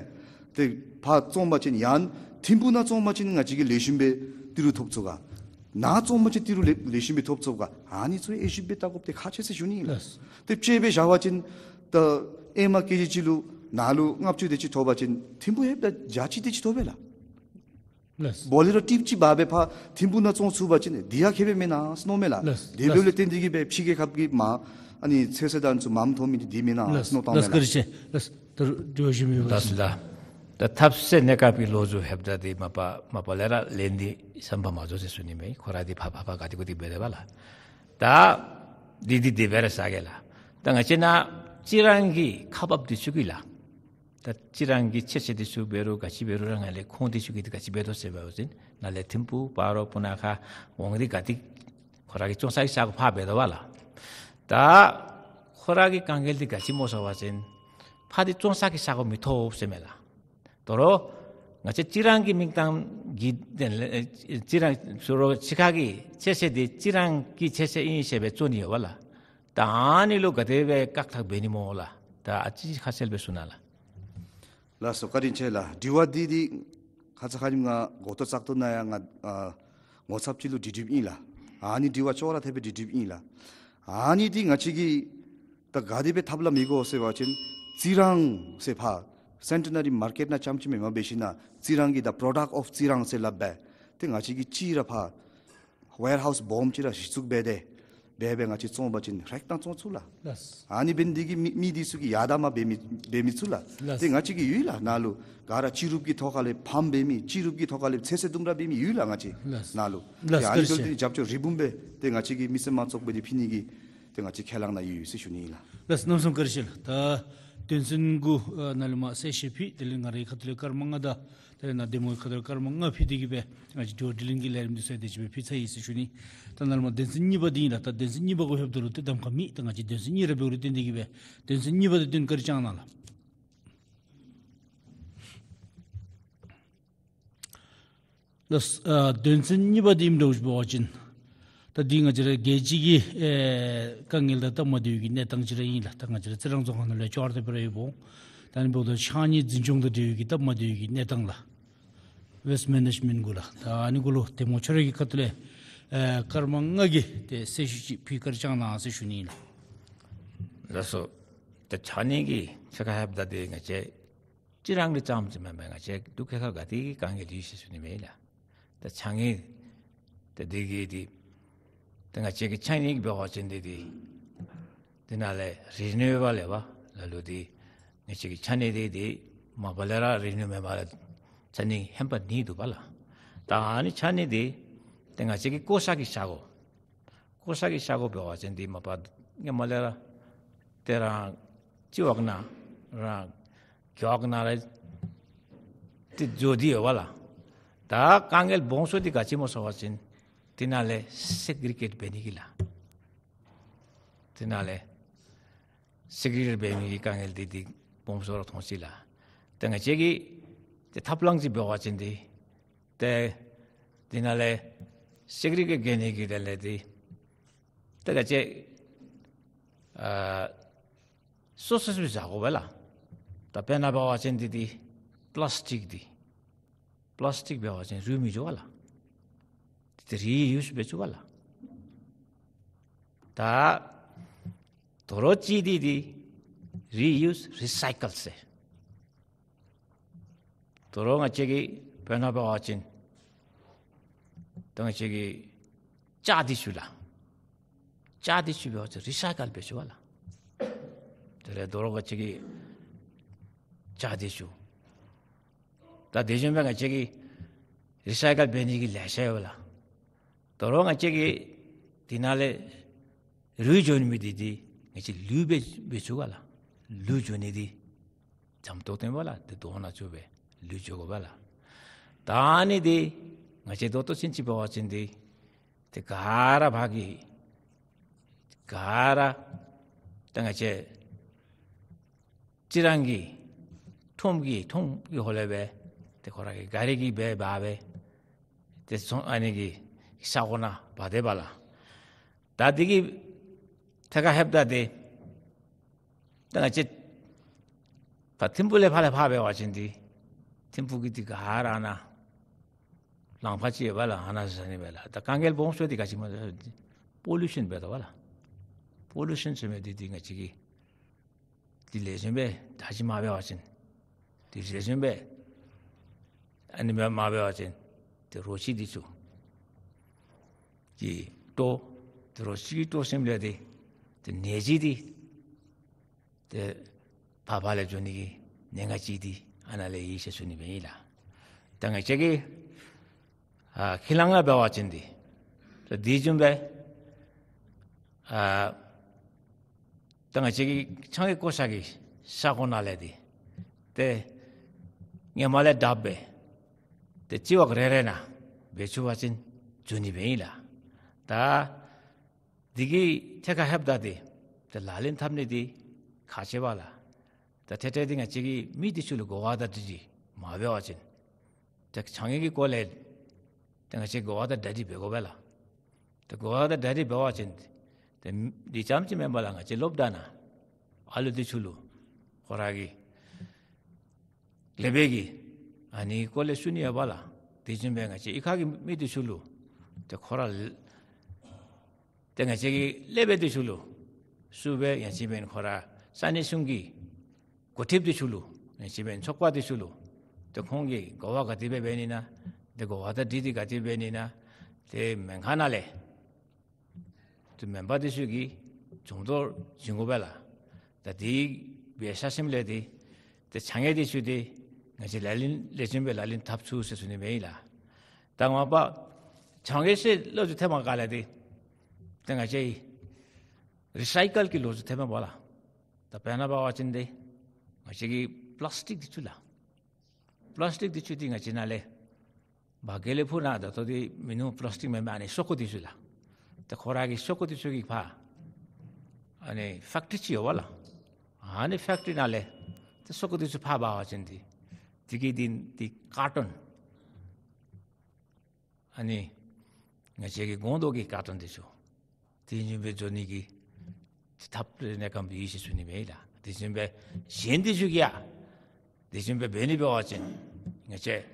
ཏེ་ཕར་བཙོང་པ་ཅིན་ཡང་ཐིམ་ཕུག་ནང་བཙོང་པ་ཅིན་ང་བཅས་ཀྱིས་ལེགས་ཤོམ་སྦེ་ཏི་རུ་ཐོབ་ཚུགས་ག། ནཱ་བཙོང་པ་ཅིན་ཏི་རུ་ལེགས་ལེགས་ཤོམ་སྦེ་ཐོབ་ཚུགས་ག། ཨ་ནི་ཚུ་དབྱེ་ཞིབ་འབད་བལྟ་དགོཔ་འདི་ཁག་ཆེ་ཟེར་ཞུ་ནི་ལགས། ལགས། ཏེ་དཔྱེ་སྦེ་བཞག་པ་ཅིན་ད་ཨེ་མ་ཀེ་ཇི་གཅིག་ལུ་ནཱ་ལུ་ལྔ་བཅུ་དེ་ཅིག་ཐོབ་པ་ཅིན་ཐིམ་ཕུག་ལྷོདཔ་ད་བརྒྱ་ཆ་གཅིག་དེ་ཅིག་ཐོབ་པས་ལགས། ལགས། བོ་ལེ་རོ་ཊིབ་གཅིག་འབག་སྦེ་ཕར་ཐིམ་ཕུག་ནང་བཙོང་ཚུགས་པ་ཅིན་འདི་ཡང་ཁེ་ཕན་མེན་ན་ཟེར་མནོཝ་མས་ལགས། ལགས། དེ་འབདཝ་ལས་བརྟེན་ཏེ་གིས་སྦེ་ཕྱི་རྒྱལ་ཁབ་ཀྱི་མར་ཨ་ནི་ཚོད་བསྲེ་དང་ཨ་ནི་ཚུ་མངམ་ཐོབ་མི་འདི་འདི་མེན་ན་ཟེར་མནོ་བཏངམ་མས་ལགས། ལགས། བཀའ་དྲིན་ཆེ་ལགས། ད་དྲི་བ་ཞུ་མི་ཡོད་པ་ལགས་ལགས། ད་ཐབས་ཟད་གནས་སྐབས་ཀྱི་ལོ་རྒྱུས་ལྷོདཔ་ད་འདི་མ་པ་མ་པ་ལས་ར་ལན་འདི་བསམ་པ་མ་རྫོགས་ཟེར་ཞུ་ནི་མས། ཁོ་ར་འདི་ཕར་ཕར་ཕར་ག་ཏེ་གུ་ཏེ་འབད་དེ་བ་ལགས། ད་འདི་འདི་འདི་སྦེ་ར་ཟེར་གེ་ལགས། ད་ང་བཅས་ནཱ་རྩི་རང་གི་ཁག་འབགཔ་འདི་ཚུ་གིས་ལགས། ད་རྩི་རང་གི་ཚོད་བསྲེ་འདི་ཚུ་འབད་རུང་ག་ཅི་འབད་རུང་ར་ང་ལས་ཁོང་འདི་ཚུ་གིས་འདི་ག་ཅི་འབད་དོ་ཟེར་བ་ཅིན་ནཱ་ལས་ཐིམ་ཕུག་སྤ་རོ་སྤུ་ན་ཁ་འོང་སྟེ་ག་ཏེ་ཁོ་ར་གི་བཙོང་ས་གི་ས་གོ་ཕར་འབད་དོ་བ་ལགས། ད་ཁོ་ར་གི་དཀའ་ངལ་འདི་ག་ཅི་སྨོ་ཟེར་བ་ཅིན་ཕར་འདི་བཙོང་ས་གི་ས་གོ་མི་ཐོབ་ཟེར་མས་ལགས། དོ་རུང་ང་བཅས་རྩི་རང་གི་མིང་གཏམ་གྱི་དོན་ལས་རྩི་རང་ཟེར་རུང་ཕྱི་ཁ་གི་ཚོད་བསྲེ་འདི་རྩི་རང་གི་ཚོད་བསྲེ་ཨིན་ཟེར་སྦེ་བཙོང་ནི་ཡོད་བ་ལགས། ད་ཨ་ནི་ལུ་ག་དེ་སྦེ་བཀག་ཐབས་འབད་ནི་སྨོ་ལགས། ད་ཨ་ཙི་ཁ་གསལ་སྦེ་གསུང་གནང་ལགས། ལགས་སོ། བཀའ་དྲིན་ཆེ་ལགས། དྲི་བ་འདི་འདི་ཁ་ཙ་ཁ་ཉིནམ་ང་འགོ་ཐོག་བཙག་འཐུ་ནང་ཡང་ང་ཨ་ངོ་ཚབ་ཅིག་ལུ་དྲི་དྲིཝ་ཨིན་ལགས། ཨ་ནི་དྲི་བ་ཅོག་ར་འཐདཔ་སྦེ་དྲི་དྲིཝ་ཨིན་ལགས། ཨ་ནི་འདི་ང་བཅས་ཀྱི་ད་ག་དེ་སྦེ་ཐབས་ལམ་ཡོད་གོ་ཟེར་བ་ཅིན་རྩི་རང་ཟེར་ཕར་སེན་ཊི་ནེ་རི་མར་ཀེཊ་ནང་རྐྱངམ་ཅིག་མེན་པར་འབད་ཞིན་ན་རྩི་རང་གི་ད་པྲོ་ཌཀཊ་ཨོཕ་རྩི་རང་ཟེར་སླབ་སྦེ་ཏེ་ང་བཅས་ཀྱིས་གཅིག་ར་ཕར་ཝེར་ཧའུསི་སྦོམ་ཅིག་ར་གཞི་བཙུགས་འབད་དེ་འབད་སྦེ་ང་བཅས་བཙོང་པ་ཅིན་རེག་ནང་བཙོང་ཚུགས་ལགས། ལགས། ཨ་ནི་འབད་ནི་འདི་གིས་མི་མི་འདི་ཚུ་གིས་ཡར་དང་མར་འབད་མི་འབད་མི་ཚུགས་ལགས། ལགས། ཏེ་ང་བཅས་ཀྱི་ཡོད་ལགས། ནཱ་ལུ་ག་ར་སྤྱི་རུབ་ཀྱི་ཐོག་ཁ་ལས་ཕམ་འབད་མི་སྤྱི་རུབ་ཀྱི་ཐོག་ཁ་ལས་ཚོད་བསྲེ་དུམ་གྲ་འབད་མི་ཡོད་ལགས་ང་བཅས། ལགས། ནཱ་ལུ། ལགས། ཏེ་ཨ་ནི་བཀའ་དྲིན་ཆེ། འདི་རྒྱབ་སྐྱོར་རི་བུམ་སྦེ་ཏེ་ང་བཅས་ཀྱིས་མི་སེར་དམངས་གཙོ་འབད་དེ་ཕུལ་ནི་གི་ཏེ་ང་བཅས་ཁས་བླངས་ནང་ཡོད་ཡོད་ཟེར་ཞུ་ནི་ཨིན་ལགས། ལགས། གནམ་མེད་ས་མེད་བཀའ་དྲིན་ཆེ་ལགས། ད་དོན་ཚན་དགུ་ཨ་ནཱ་ལས་མར་གསལ་བཤད་ཕུལ། དེ་ལས་ང་རའི་ཁ་ཐུག་ལས་སྐར་མ་ལྔ་དང་དེ་ལས་ནཱ་འདེམས་ངོ་ཁ་ཐུག་ལས་སྐར་མ་ལྔ་ཕུལ་ཏེ་གིས་སྦེ་ང་བཅས་དྲི་བ་དྲིས་ལན་གྱི་ལས་རིམ་འདི་ཚུ་དེ་ཅིག་སྦེ་ཕུལ་ཚར་ཡི་ཟེར་ཞུ་ནི། ད་ནཱ་ལས་མར་དོན་ཚན་གཉིས་པ་འདི་ཨིན་ལགས། ད་དོན་ཚན་གཉིས་པ་གུ་ལྷོདཔ་ད་ལུ་ཏེ་གདམ་ཁ་མེད། ད་ང་བཅས་དོན་ཚན་གཉིས་ར་འབདཝ་ལས་བརྟེན་ཏེ་གིས་སྦེ་དོན་ཚན་གཉིས་པ་འདི་དོན་བཀའ་དྲིན་བསྐྱང་གནང་ལགས། ལགས། ཨ་དོན་ཚན་གཉིས་པ་འདི་ཨིནམ་འདྲཝ་ཅིག་འབད་བ་ཅིན་ད་འདི་ང་བཅས་ར་རྒྱལ་སྤྱི་གི་ཨེ་དཀའ་ངལ་དང་སྟབས་མ་བདེ་བའི་གི་གནས་སྟངས་ཅིག་ར་ཨིན་ལགས། ད་ང་བཅས་ར་རྩི་རང་རྫོང་ཁག་ནང་ལུ་ཅོག་ར་འཐདཔ་སྦེ་ར་ཡོདཔ་འོང་། ད་ཨ་ནི་འབདཝ་ད་ཕྱགས་སྙིགས་འཛིན་སྐྱོང་དང་འབྲེལ་བའི་གི་སྟབས་མ་བདེ་བའི་གི་གནས་སྟངས་ལགས། ཝེསཊ་མེ་ནེཇ་མེནཊ་གུ་ལགས། ད་ཨ་ནི་གུ་ལུ་འདེམས་ངོ་ཁྱོད་ར་གི་ཁ་ཐུག་ལས་ཨེ་སྐར་མ་ལྔ་གི་ཏེ་གསལ་ཞུ་ཅིག་ཕུལ་བཀའ་དྲིན་བསྐྱང་གནང་ཟེར་ཞུ་ནི་ཨིན་ལགས། ལགས་སོ། ད་ཕྱགས་སྙིགས་ཀྱི་ཕྱོགས་ཁར་ལྷོདཔ་ད་འདི་ང་བཅས་རྩི་རང་གི་རྐྱངམ་ཅིག་མེན་པར་ང་བཅས་འདི་ཁ་ཁ་ག་ཏེ་གི་དཀའ་ངལ་ཡོད་ཟེར་ཞུ་ནི་མས་ལགས། ད་ཕྱགས་སྙིགས་ད་འདི་གི་འདི་ད་ང་བཅས་ཀྱི་ཕྱགས་སྙིགས་འབད་བ་ཅིན་འདི་འདི་འདི་ནང་ལས་རི་ནིའུ་ཝེ་བཱལ་ལས་འབད་ལ་ལུ་འདི་ང་བཅས་ཀྱི་ཕྱགས་སྙིགས་འདི་འདི་མ་པ་ལས་ར་རི་ནིའུ་ཝེ་བཱལ་ལས་ཕྱགས་སྙིགས་ཧེ་མ་ནི་འདུག་པ་ལགས། ད་ཨ་ནི་ཕྱགས་སྙིགས་འདི་ད་ང་བཅས་ཀྱི་བཀོ་བཞག་གི་ས་གོ་བཀོ་བཞག་གི་ས་གོ་འབད་བ་ཅིན་འདི་མ་པ་སྔོན་མ་ལས་ར་ཏེ་རང་སྤྱི་འོག་ནང་རང་རྒེད་འོག་ནང་ར་ཏེ་འགྱོ་སྟེ་ཡོད་པ་ལགས། ད་དཀའ་ངལ་སྦོམ་ཤོས་འདི་ག་ཅི་སྨོ་ཟེར་བ་ཅིན་འདི་ནང་ལས་སེག་རི་གེཊ་འབད་ནི་གི་ལགས། འདི་ནང་ལས་སེག་རི་གེཊ་འབད་ནི་གི་དཀའ་ངལ་འདི་འདི་སྦོམ་ཤོས་ར་མཐོང་ཅི་ལགས། ཏེ་ང་བཅས་ཀྱིས་ཏེ་ཐབས་ལམ་ཅིག་འབད་བ་ཅིན་འདི་ཏེ་འདི་ནང་ལས་སེག་རི་གེཊ་འབད་ནི་གི་དོན་ལས་འདི་ཏེ་ང་བཅས་ཨ་སོ་སོ་སྦེ་བཞག་དགོ་པས་ལགས། ད་དཔེར་ན་འབད་བ་ཅིན་འདི་འདི་པླཱས་ཊིཀ་འདི་པླཱས་ཊིཀ་འབད་བ་ཅིན་རུལ་མི་བཅུག་པས་ལགས། འདི་རི་ཡུསི་འབད་བཅུག་པས་ལགས། ད་དོ་རུང་གཅིག་འདི་འདི་རི་ཡུསི་རི་སའི་ཀལ་ཟེར། དོ་རུང་ང་བཅས་ཀྱིས་དཔེར་ན་འབད་བ་ཅིན་ད་ང་བཅས་ཀྱིས་ ལྕགས་འདི་ཚུ་ལགས། ལྕགས་འདི་ཚུ་འབད་བ་ཅིན་རི་སའི་ཀལ་འབད་ཚུགས་པས་ལགས། དེ་ལས་དོ་རུང་ང་བཅས་ཀྱི་ལྕགས་འདི་ཚུ་ད་དེ་བཟུམ་སྦེ་ང་བཅས་ཀྱིས་རི་སའི་ཀལ་འབད་ནི་གི་ལེ་ཤ་ཡོད་ལགས། དོ་རུང་ང་བཅས་ཀྱིས་དེ་ནང་ལས་རུལ་འགྱོ་ནི་མི་འདི་འདི་ང་བཅས་ལུད་སྦེ་འབད་ཚུགས་པས་ལགས། ལུད་འགྱོ་ནི་འདི་འཇམ་ཏོང་ཏོ་ཨིན་པས་ལགས། ཏེ་དོང་ནང་བཙུགས་སྦེ་ལུད་འགྱོ་དགོ་པས་ལགས། ད་ཨ་ནི་འདི་ང་བཅས་ད་ལྟོ་ཚུན་ཚོད་འབད་བ་ཅིན་འདི་ཏེ་ག་ར་ཕར་གྱི་ག་ར་ད་ང་བཅས་ཅི་རང་གི་ཁྲོམ་གྱི་ཁྲོམ་གྱི་ཧོང་ལས་སྦེ་ཏེ་ཁོ་ར་གི་ག་རི་གིས་སྦེ་འབག་སྦེ་ཏེ་ཚོང་ཨ་ནི་གི་ས་གོ་ནང་འབག་སྡོདཔ་ལགས། ད་འདི་གི་ཐད་ཁར་ལྷོདཔ་ད་ཏེ་ད་ང་བཅས་ཕར་ཐིམ་ཕུག་ལས་ཕར་ལས་ཕར་འབད་བ་ཅིན་འདི་ཐིམ་ཕུག་གི་འདི་ག་ར་ཨ་ནཱ་ལང་ཕར་ཅིག་ཡོད་པས་ལགས། ཨ་ནཱ་ཟ་ནི་སྦེ་ལགས། ད་དཀའ་ངལ་སྦོམ་ཤོས་འདི་ག་ཅི་སྨོ་ཟེར་བ་ཅིན་པོ་ལུ་ཤཱན་འབད་དོ་བས་ལགས། པོ་ལུ་ཤཱན་ཟེར་མི་འདི་འདི་ང་བཅས་ཀྱིས་འདི་ལེགས་ཤོམ་སྦེ་བདག་གཅེས་མ་འབད་བ་ཅིན་འདི་ལེགས་ཤོམ་སྦེ་ཨ་ནི་སྦེ་མ་འབད་བ་ཅིན་ཏེ་རོ་ཁྱི་འདི་ཚུ་གིས་དཀྲོག། ཏེ་རོ་ཁྱི་གིས་དཀྲོག་ཞིནམ་ལས་འདི་ཏེ་ནད་གཞི་འདི་ཏེ་ཕར་ཕར་ལས་འགྱོ་ནི་གི་ཉེན་ཁ་ཅིག་འདི་ཨ་ནཱ་ལས་ཡོད་ཟེར་ཞུ་ནི་སྦེ་ཨིན་ལགས། ད་ང་བཅས་ཀྱི་ཨ་ཁས་བླངས་ལུ་འབད་བ་ཅིན་འདི་ད་དེ་བཟུམ་སྦེ་ཨ་ད་ང་བཅས་ཀྱི་ཆང་གི་ཀོ་ཤ་གི་ས་གོ་ནང་ལས་འདི་ཏེ་ཧེ་མ་ལས་དྲགཔ་སྦེ་ཏེ་ཅི་བ་རེ་རེ་ནང་འབད་ཚུགས་པ་ཅིན་འགྱོ་ནི་སྦེ་ཨིན་ལགས། ད་འདི་གི་ཐད་ཁར་ལྷོདཔ་ད་འདི་ཏེ་ལག་ལེན་འཐབ་ནི་འདི་ཁག་ཆེ་བས་ལགས། ད་ཏེ་ཏེ་འདི་ང་བཅས་ཀྱིས་མི་འདི་ཚུ་ལུ་གོ་བ་བརྡ་སྤྲོད་མ་འབད་བ་ཅིན་ཏེ་ཆང་གི་སྐོར་ལས་ཏེ་ང་བཅས་གོ་བ་བརྡ་སྤྲོད་འབད་དགོ་པས་ལགས། ཏེ་གོ་བ་བརྡ་སྤྲོད་འབད་བ་ཅིན་ཏེ་འདི་རྐྱངམ་ཅིག་མེན་པར་ལགས། ང་བཅས་སློབ་གྲྭ་ནང་ཨ་ལུ་འདི་ཚུ་ལུ་ཁོ་ར་གི་ལེགས་པའི་གི་ཨ་ནི་སྐོར་ལས་ཞུ་ནི་ཡོད་པས་ལགས། དེ་བཟུམ་སྦེ་ང་བཅས་གཡུས་ཁ་གི་མི་འདི་ཚུ་ལུ་ཏེ་ཁོ་ར་ཏེ་ང་བཅས་ཀྱི་ལེགས་པའི་འདི་ཚུ་ལུ་ཞུ་སྦེ་ཡང་ཅིན་འབདན་ཁོ་ར་ས་གནས་གཞུང་གི་འགོ་ཁྲིདཔ་འདི་ཚུ་ལུ་ཡང་ཅིན་འབདན་ཚོགས་པ་འདི་ཚུ་ལུ་ཏེ་ཁོང་གིས་གོ་བ་ག་དེ་སྦེ་འབད་ནི་ན་ཏེ་གོ་བ་བརྡ་སྤྲོད་འདི་ག་དེ་སྦེ་འབད་ནི་ན་ཏེ་མེན་ཁ་ནང་ལས་ཏེ་མེམ་བར་འདི་ཚུ་གིས་འཛོམས་ཏོག་བྱིན་དགོ་པས་ལགས། ད་འདི་འབད་ཚར་ཞིནམ་ལས་འདི་ཏེ་ཆང་གི་འདི་ཚུ་འདི་ང་བཅས་ལག་ལེན་ལེགས་ཤོམ་སྦེ་ལག་ལེན་འཐབ་ཚུགས་ཟེར་ཞུ་ནི་སྦེ་ཨིན་ལགས། ད་མ་པ་ཆང་གི་ཟེར་ལོ་རྒྱུས་ཐོནམ་ག་ལས་འདི་ཏེ་ང་བཅས་རི་སའི་ཀལ་གྱི་ལོ་རྒྱུས་ཐོནམ་པས་ལགས། ད་དཔེར་ན་འབད་བ་ཅིན་འདི་ང་བཅས་ཀྱི་པླཱསི་ཊིག་འདི་ཚུ་ལགས། པླཱསི་ཊིག་འདི་ཚུ་འདི་ང་བཅས་ནཱ་ལས་བ་གེ་ལས་ཕུ་ནང་ད་ལྟོ་འདི་མིན་ནུག། པླཱསི་ཊིག་མེན་པར་ཨ་ནི་སོ་ཀུ་འདི་ཚུ་ལགས། ཏེ་ཁོ་ར་གི་སོ་ཀུ་འདི་ཚུ་གི་ཕར་ཨ་ནི་ཕེཀ་ཊི་རི་ཅིག་ཡོད་པས་ལགས། ཨ་ནི་ཕེཀ་ཊི་རི་ནང་ལས་ཏེ་སོ་ཀུ་འདི་ཚུ་ཕར་འབག་པ་ཅིན་འདི་འདི་གི་འདི་འདི་ཀར་ཊོན་ཨ་ནི་ང་བཅས་ཀྱི་སྒོང་རྡོག་གི་ཀར་ཊོན་འདི་ཚུ་དེ་བཟུམ་སྦེ་བཟོ་ནི་གི་ཐབས་ལེན་གནས་སྐབས་འདི་ཡོད་ཟེར་ཞུ་ནི་སྦེ་ཨིན་ལགས། དེ་བཟུམ་སྦེ་གཞན་འདི་ཚུ་གིས་ཡང་དེ་བཟུམ་སྦེ་འབད་ནི་འབད་བ་ཅིན་ང་བཅས་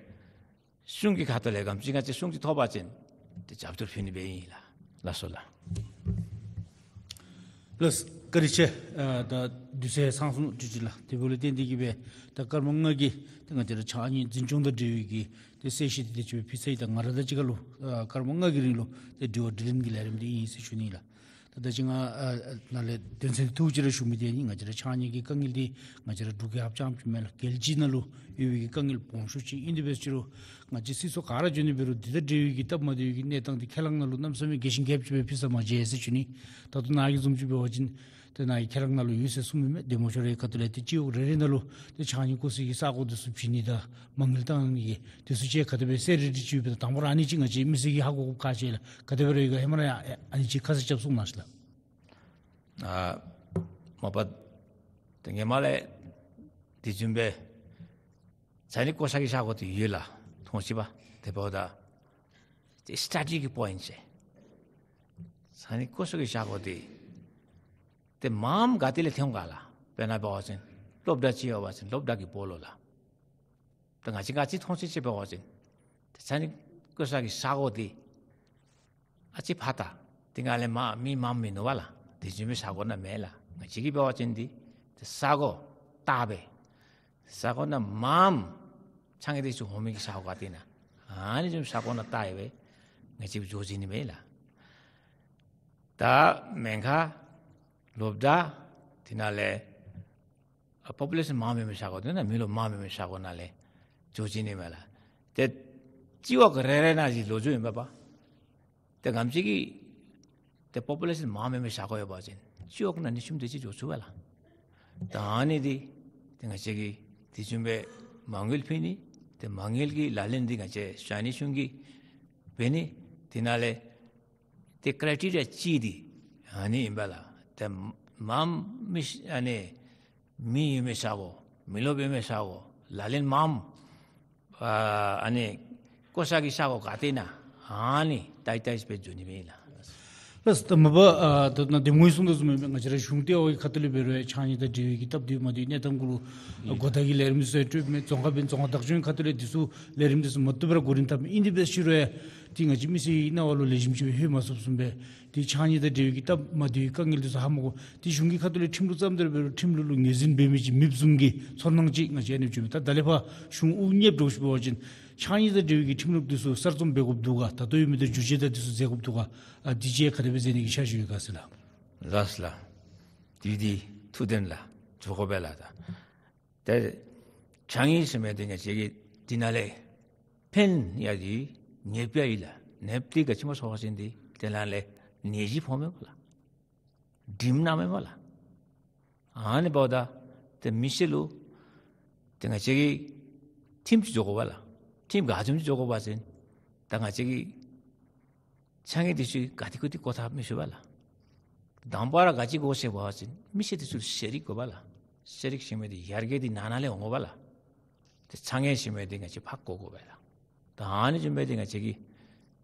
གཞུང་གི་ཁ་ཐུག་ལས་གནམ་ཅིག་ང་བཅས་གཞུང་ཅིག་ཐོབ་པ་ཅིན་ཏེ་རྒྱབ་སྐྱོར་ཕུལ་ནི་སྦེ་ཨིན་ལགས། ལགས་སོ་ལགས། ལགས་བཀའ་དྲིན་ཆེ། ཨ་ད་དུས་ཚོད་ཚང་སོང་ནུག་ཅིག་ཅིག་ལགས། དེ་འབདཝ་ལས་བརྟེན་ཏེ་གིས་སྦེ་ད་སྐར་མ་ལྔ་གི་ད་ང་བཅས་ར་ཕྱགས་སྙིགས་འཛིན་སྐྱོང་དང་འབྲེལ་བའི་གི་ཏེ་གསལ་བཤད་འདི་དེ་ཅིག་སྦེ་ཕུལ་ཚར་ཡི། ད་ང་ར་དང་གཅིག་ཁར་ལུ་ཨ་སྐར་མ་ལྔ་གི་རིང་ལུ་ཏེ་དྲི་བ་དྲིས་ལན་གྱི་ལས་རིམ་འདི་ཨིན་ཟེར་ཞུ་ནི་ལགས། ད་ད་ཅི་ང་ཨ་ཨ་ནཱ་ལས་དོན་ཚན་ཐུང་ཅིག་ར་ཞུ་མི་འདི་ཨ་ནི་ང་བཅས་ར་ཕྱགས་སྙིགས་ཀྱི་དཀའ་ངལ་འདི་ང་བཅས་ར་འབྲུག་རྒྱལ་ཁབ་རྐྱངམ་ཅིག་མེན་ལགས། རྒྱལ་སྤྱི་ནང་ལུ་ཡོད་པའི་གི་དཀའ་ངལ་སྦོམ་ཤོས་ཅིག་ཨིན། དེ་འབད་ཟེར་རུང་ང་བཅས་སྲིད་ཚོགས་ག་ར་འགྱོ་ནི་འབད་རུང་འདི་དང་འབྲེལ་བའི་གི་སྟབས་མ་བདེ་བའི་གི་གནས་སྟངས་འདི་ཁས་བླངས་ནང་ལུ་གནམ་མེད་ས་མེད་རྒྱས་ཤོས་ཅིག་སྦེ་ཕུལ་ས་མ་མཇལ་ཟེར་ཞུ་ནི། ད་ལྟོ་ནཱ་གི་བཟུམ་ཅིག་འབད་བ་ཅིན་ཏེ་ནཱ་གི་ཁས་བླངས་ནང་ལུ་ཡོད་ཟེར་གསུངམ་མས། བདེ་མོ་ཤོས་རེ་ཁ་ཐུག་ལས་ཏེ་སྤྱི་འོག་རེ་རེ་ནང་ལུ་ཏེ་ཕྱགས་སྙིགས་བཀོ་སའི་གི་ས་གོ་འདི་ཚུ་བྱིན་ནི་དང་མ་དངུལ་བཏང་ནི་གི་འདི་ཚུ་ཅིག་ག་དེ་སྦེ་གསལ་རི་རི་ཅིག་ཡོད་པས། དང་པ་ར་ཨ་ནི་ཅིག་ང་བཅས་མི་སེར་གྱིས་ཧ་གོ་དགོཔ་ཁག་ཆེ་ལགས། ག་དེ་སྦེ་ར་ཡོད་ག་ཧེ་མ་ར་ཡང་ཨ་ནི་ཅིག་ཁ་གསལ་རྐྱབ་གསུང་གནང་ཤིག་ལགས། ཨ་མ་པ་ཏེ་ཧེ་མ་ལས་དེ་བཟུམ་སྦེ་ཕྱགས་སྙིགས་བཀོ་ས་གི་ས་གོ་འདི་ཡོད་ལགས། མཐོང་ཅི་པ་དེ་འབདཝ་ད་ཏེ་སི་ཊེ་ཊི་ཇིག་པོའིནཊ་ཟེར་ཕྱགས་སྙིགས་བཀོ་ས་གི་ས་གོ་འདི་ཏེ་མངམ་ག་ཏེ་ལས་ཐོན་ག་ལགས། དཔེར་ན་འབད་བ་ཅིན་སློབ་གྲྭ་ཅིག་ཡོད་པ་ཅིན་སློབ་གྲྭ་གི་སྦོ་ལོགས་ལགས། ད་ང་བཅས་ག་ཅི་མཐོང་ཅི་ཅིག་འབད་བ་ཅིན་ཏེ་ཕྱགས་སྙིགས་བཀོ་ས་གི་ས་གོ་འདི་ཨ་ཙི་ཕར་ད་འདི་ནང་ལས་མ་མི་མངམ་མིན་ནུག་པ་ལགས། དེ་བཟུམ་སྦེ་ས་གོ་ནང་མེད་ལགས། ང་བཅས་ཀྱིས་འབད་བ་ཅིན་འདི་ཏེ་ས་གོ་བལྟ་སྦེ་ས་གོ་ནང་མངམ་ཕྱགས་སྙིགས་འདི་ཚུ་འོང་མི་གི་ས་གོ་ག་ཏེ་ན་ཨ་ནི་བཟུམ་ས་གོ་ནང་བལྟ་སྦེ་ང་བཅས་འགྱོ་བྱིན་ནི་མས་ལགས། ད་སྨན་ཁང་སློབ་གྲྭ་དེ་ནང་ལས་ཨ་པོ་པུ་ལེ་ཤཱན་མངམ་མེན་མི་ཤར་གོ་དེ་ནང་མི་རློབས་མངམ་མེན་མི་ཤར་གོ་ནང་ལས་འགྱོ་བཅུག་ནི་མས་ལགས། ཏེ་སྤྱི་འོག་རེ་རེ་ནང་ཅིག་ལོ་རྒྱུས་ཨིན་པས་པ། ཏེ་ང་བཅས་ཀྱི་ཏེ་པོ་པུ་ལེ་ཤཱན་མངམ་མེན་མི་ཤར་གོ་ཡོད་པ་ཅིན་སྤྱི་འོག་ནང་ནི་ཆུམ་དེ་ཅིག་འགྱོ་ཚུགས་པས་ལགས། ད་ཨ་ནི་འདི་ཏེ་ང་བཅས་ཀྱིས་དེ་བཟུམ་སྦེ་མ་དངུལ་ཕུལ་ནི། ཏེ་མ་དངུལ་གྱི་ལག་ལེན་འདི་ང་བཅས་ཤ་ནི་གཞུང་གིས་འབད་ནི། དེ་ནང་ལས་ཏེ་ཀ་རའི་ཊི་རི་ཡ་གཅིག་འདི་ཨ་ནི་ཨིན་པས་ལགས། ཏེ་མངམ་མི་ཤ་ཨ་ནི་མི་ཡོད་མི་ཤར་གོ། མི་རློབས་ཡོད་མི་ཤར་གོ། ལག་ལེན་མངམ་ཨ་ཨ་ནི་བཀོ་བཞག་གི་ཤར་གོ་ག་ཏེ་ན་ཨ་ནི་ཏིག་ཏིག་སྦེ་འགྱོ་ནི་མས་ལགས། ལགས་སོ། ད་མ་པ་ཨ་ད་ནཱ་འདི་མོ་གསུངས་དོ་བཟུམ་སྦེ་ང་བཅས་ར་གཞུང་ལྟེ་བ་གི་ཁ་ཐུག་ལས་འབད་རུང་ཕྱགས་སྙིགས་དང་འབྲེལ་བའི་གི་སྟབས་བདེ་མ་བདེ་གནས་སྟངས་གུ་ལུ་ཨ་གོ་བརྡ་གི་ལས་རིམ་ཚུ་སྤྲོདཔ་མས། རྫོང་ཁག་འབད་རྫོང་ཁག་བདག་སྐྱོང་ཁ་ཐུག་ལས་འདི་ཚུ་ལས་རིམ་འདི་ཚུ་མ་བཏུབ་པར་འགོ་འདྲེན་འཐབ་མས། ཨིན་དེ་འབད་ཞུ་རུང་ཡང་ཏེ་ང་བཅས་མི་སེར་གྱི་རྣ་བ་ལུ་ལེགས་ཤོམ་ཅིག་སྦེ་ལྷོད་མ་ཚུགསཔ་བཟུམ་སྦེ་ཏེ་ཕྱགས་སྙིགས་དང་འབྲེལ་བའི་གི་སྟབས་མ་བདེ་བའི་དཀའ་ངལ་འདི་ཚུ་ཧ་མ་གོ། ཏེ་གཞུང་གི་ཁ་ཐུག་ལས་ཁྲིམས་ལུགས་བརྩམས་ཏེ་ར་འབད་རུང་ཁྲིམས་ལུགས་ལུ་ངོས་འཛིན་འབད་མི་ཅིག་མེདཔ་བཟུམ་གྱི་ཚོར་སྣང་ཅིག་ང་བཅས་ཨ་ནི་བྱུང་མས། ད་ད་ལས་ཕར་གཞུང་དབུ་བརྙེས་འགྱོ་ཞིནམ་འབད་བ་ཅིན་ཕྱགས་སྙིགས་དང་འབྲེལ་བའི་གི་ཁྲིམས་ལུགས་འདི་ཚུ་གསར་རྩོམ་འབད་དགོཔ་འདུག་ག། ད་ལྟོ་ཡོད་མི་འདི་བསྒྱུར་བཅོས་དང་འདི་ཚུ་མཛད་དགོཔ་འདུག་ག། ཨ་འདི་ཅིག་ག་དེ་སྦེ་མཛད་ནི་གི་འཆར་གཞི་ཡོད་ག་ཟེར་ལགས། ལགས་སོ་ལགས། དེ་འདི་ཐུགས་བདེན་ལགས། འགྱོ་དགོ་པས་ལགས། ད་ཏེ་ཕྱགས་སྙིགས་ཟེར་མི་འདི་ང་བཅས་ཀྱིས་འདི་ནང་ལས་ཕན་ཡང་ཡོད་ནདཔ་ཡང་ཡོད་ལགས། ནདཔ་འདི་ག་ཅི་སྨོ་ཟེར་བ་ཅིན་འདི་དེ་ནང་ལས་ནད་གཞི་ཕོགཔ་མས་པ་ལགས། དྲིམ་ནམ་མས་པ་ལགས། ཨ་ནི་འབདཝ་ད་ཏེ་མི་སེར་ལུ་ཏེ་ང་བཅས་ཀྱིས་ཁྲིམས་ཅིག་འཇོག་དགོ་པས་ལགས། ཁྲིམས་ག་བཟུམ་ཅིག་འཇོག་དགོ་པ་ཅིན་ད་ང་བཅས་ཀྱིས་ཕྱགས་སྙིགས་འདི་ཚུ་ག་ཏེ་གུ་ཏེ་བཀོ་ཐབས་མི་ཞུ་བས་ལགས། དང་པ་ར་ག་ཅི་དགོ་ཟེར་བ་ཅིན་མི་སེར་འདི་ཚུ་ཤེས་རིག་དགོ་པས་ལགས། ཤེས་རིག་ཟེར་མི་འདི་ཡར་རྒྱས་འདི་ནང་ན་ལས་འོང་དགོ་པས་ལགས། ཏེ་ཕྱགས་སྙིགས་ཟེར་མི་འདི་ང་བཅས་ཕར་བཀོ་དགོ་པས་ལགས། ད་ཨ་ནི་བཟུམ་སྦེ་འདི་ང་བཅས་ཀྱིས་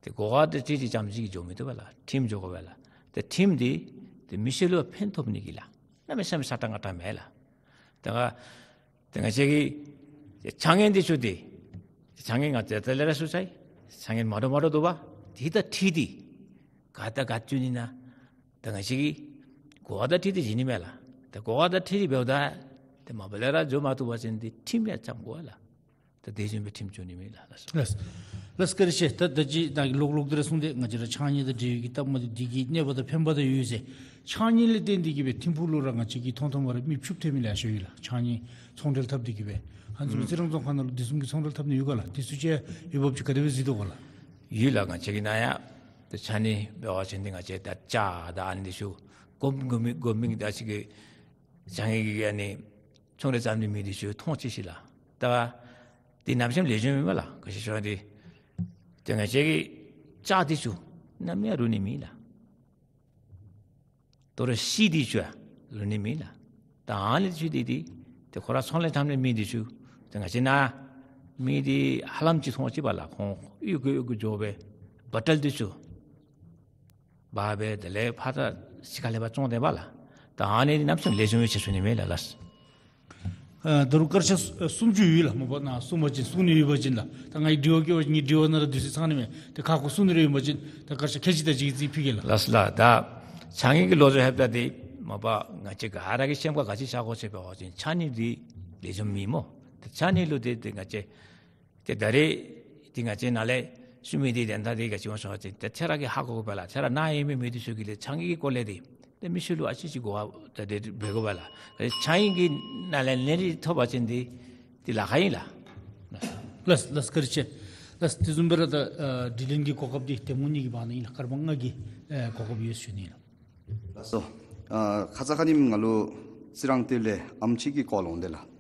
ཏེ་གོ་བརྡ་འདི་ཅིག་ཙམ་ཅིག་གིས་འགྱོ་མི་བཏུབ་པས་ལགས། ཁྲིམས་འཇོག་དགོ་པས་ལགས། ཏེ་ཁྲིམས་འདི་ཏེ་མི་སེར་ལུ་ཕན་ཐོགས་ནི་གི་ལགས། གནམ་མེད་ས་མེད་ས་ཏང་ང་ཏང་མེད་ལགས། ད་ང་ཏེ་ང་བཅས་ཀྱིས་ཏེ་ཕྱགས་སྙིགས་འདི་ཚུ་འདི་ཕྱགས་སྙིགས་ང་བཅས་ད་ལས་ར་ཞུ་ཚར་ཡི། ཕྱགས་སྙིགས་མ་འདྲཝ་མ་འདྲཝ་འདུག་པ། འདི་དང་འཁྲིལ་ཏེ་ག་དང་ག་བཅུག་ནི་ན་ད་ང་བཅས་ཀྱིས་གོ་བ་དང་འཁྲིལ་ཏེ་བྱིན་ནི་མས་ལགས། ད་གོ་བ་དང་འཁྲིལ་ཏེ་འབདཝ་ད་ཏེ་མ་པ་ལས་ར་འགྱོ་མ་བཏུབ་པ་ཅིན་འདི་ཁྲིམས་ཡང་བརྩམ་དགོ་པས་ལགས། ད་དེ་བཟུམ་སྦེ་ཁྲིམས་བཅོ་ནི་མས་ལགས། ལགས་སོ། ལགས་སོ། བཀའ་དྲིན་ཆེ། ད་ད་ཅི་ད་ལོག་ལོག་སྟེ་ར་གསུངས་ཏེ་ང་བཅས་ར་ཕྱགས་སྙིགས་དང་འབྲེལ་བའི་གི་སྟབས་མ་བདེ་འདི་གིས་གནོད་པ་དང་ཕན་པ་དང་ཡོད་ཟེར། ཕྱགས་སྙིགས་ལས་བརྟེན་ཏེ་གིས་སྦེ་ཐིམ་ཕུག་ལུ་ར་ང་བཅས་ཀྱིས་མཐོང་མཐོངམ་ར་མི་ཕྱུགཔོ་ཐོན་མི་ལེ་ཤ་ཡོད་ལགས། ཕྱགས་སྙིགས་ཚོང་འབྲེལ་འཐབ་སྟེ་གིས་སྦེ་ཧན་སུམ་ཨུམ་ཙི་རང་རྫོང་ཁག་ནང་ལུ་དེ་བཟུམ་གྱི་ཚོང་འབྲེལ་འཐབ་ནི་ཡོད་ག་ལགས། དེ་ཚུ་ཅིག་འོས་འབབ་ཅིག་ག་དེ་སྦེ་གཟིགས་དོ་ག་ལགས། ཡོད་ལགས། ང་བཅས་ཀྱི་ནང་ཡང་ད་ཕྱགས་སྙིགས་འབད་བ་ཅིན་འདི་ང་བཅས་ད་ཅ་ད་ཨ་ནི་འདི་ཚུ་གོམ་གོམ་མི་གོམ་མི་ད་ཅིག་གི་ཕྱགས་སྙིགས་ཀྱི་ཨ་ནི་ཚོང་འབྲེལ་འཐབ་ནི་མི་འདི་ཚུ་མཐོང་ཅི་ཤེས་ལགས། ད་འདི་ནམ་ཞིག་ལེགས་ཤོམ་མེན་པས་ལགས། ག་ཅི་ཟེར་བ་ཅིན་འདི་ད་ང་བཅས་ཀྱི་ཅ་འདི་ཚུ་ནམ་ཡང་རུལ་ནི་མེད་ལགས། དོ་རུང་ཤིང་འདི་ཚུ་ཡང་རུལ་ནི་མེད་ལགས། ད་ཨ་ནི་འདི་ཚུ་འདི་འདི་ཏེ་ཁོ་ར་ཚོང་ལས་འཐབ་ནི་མི་འདི་ཚུ་ད་ང་བཅས་ནཱ་མི་འདི་ཧ་ལམ་ཅིག་མཐོང་ཅི་པ་ལགས། ཁོང་གཡུག་གུ་གཡུག་གུ་འགྱོ་སྦེ་བ་ཊལ་འདི་ཚུ་འབག་སྦེ་དེ་ལས་ཕར་ད་ཕྱི་ཁ་ལས་ཕར་བཙོང་སྡོདཔ་ལགས། ད་ཨ་ནི་ནམ་ཞིག་ལེགས་ཤོམ་སྦེ་ཕྱེ་ཚུགས་ནི་མས་ལགས། ལགས་སོ། ཨ་ད་རུང་སྐར་ཆ་སུམ་ཅུ་ཡོད་ལགས། མ་པ་ནཱ་གསུངས་པ་ཅིན་གསུང་ནི་ཡོད་པ་ཅིན་ལགས། ད་ངེའི་དྲི་བ་བཀོད་པ་ཅིན་ངེའི་དྲི་བ་ནང་ར་དུས་ཚོད་ཚང་ནི་མས། ཏེ་ཁ་སྐོང་གསུང་ནི་རེ་ཡོད་པ་ཅིན་ད་སྐར་ཆ་ཁལ་གཅིག་དང་གཅིག་རྩིས་ཕུལ་གེ་ལགས། ལགས་སོ་ལགས། ད་ཕྱགས་སྙིགས་ཀྱི་ལོ་རྒྱུས་ལྷོདཔ་ད་འདི་མ་པ་ང་བཅས་ག་ར་གི་སེམས་ཁར་ག་ཅི་ཤར་དགོ་ཟེར་བ་ཅིན་ཕྱགས་སྙིགས་འདི་ལེགས་ཤོམ་མེད་སྨོ། ཏེ་ཕྱགས་སྙིགས་ལུ་ཏེ་ཏེ་ང་བཅས་ཏེ་ད་རེས་འདི་ང་བཅས་ནཱ་ལས་ཞུ་མི་འདི་དོན་དག་འདི་ག་ཅི་སྨོ་ཟེར་བ་ཅིན་ཏེ་ཁྱེད་ར་གིས་ཧ་གོ་དགོ་པས་ལགས། ཁྱེད་ར་ནཱ་ཡོད་མི་མི་འདི་ཚུ་གིས་ལས་ཕྱགས་སྙིགས་ཀྱི་སྐོར་ལས་འདི་ཏེ་མི་སེར་ལུ་ཨ་ཙི་ཅིག་གོ་བ་ད་འདི་འབད་དགོ་པས་ལགས། ཏེ་ཕྱགས་སྙིགས་ཀྱི་ནང་ལས་ལན་རེ་ཐོབ་པ་ཅིན་འདི་འདི་ལཱ་ཁག་ཨིན་ལགས། ལགས་ལགས། བཀའ་དྲིན་ཆེ། ལགས་དེ་བཟུམ་སྦེ་ར་ད་ཨ་དྲི་ལན་གྱི་གོ་སྐབས་འདི་ཐེངས་མ་གཉིས་ཀྱི་བར་ན་ཨིན་ལགས། སྐར་མ་ལྔ་གི་ཨེ་གོ་སྐབས་ཡོད་ཟེར་ཞུ་ནི་ལགས། ལགས་སོ། ཨ་ཁ་ཙ་ཁ་ཉིནམ་ང་ལུ་རྩི་རང་ལྟེ་ལས་ཨམ་ཅིག་གི་ཀོལ་འོང་དེས་ལགས།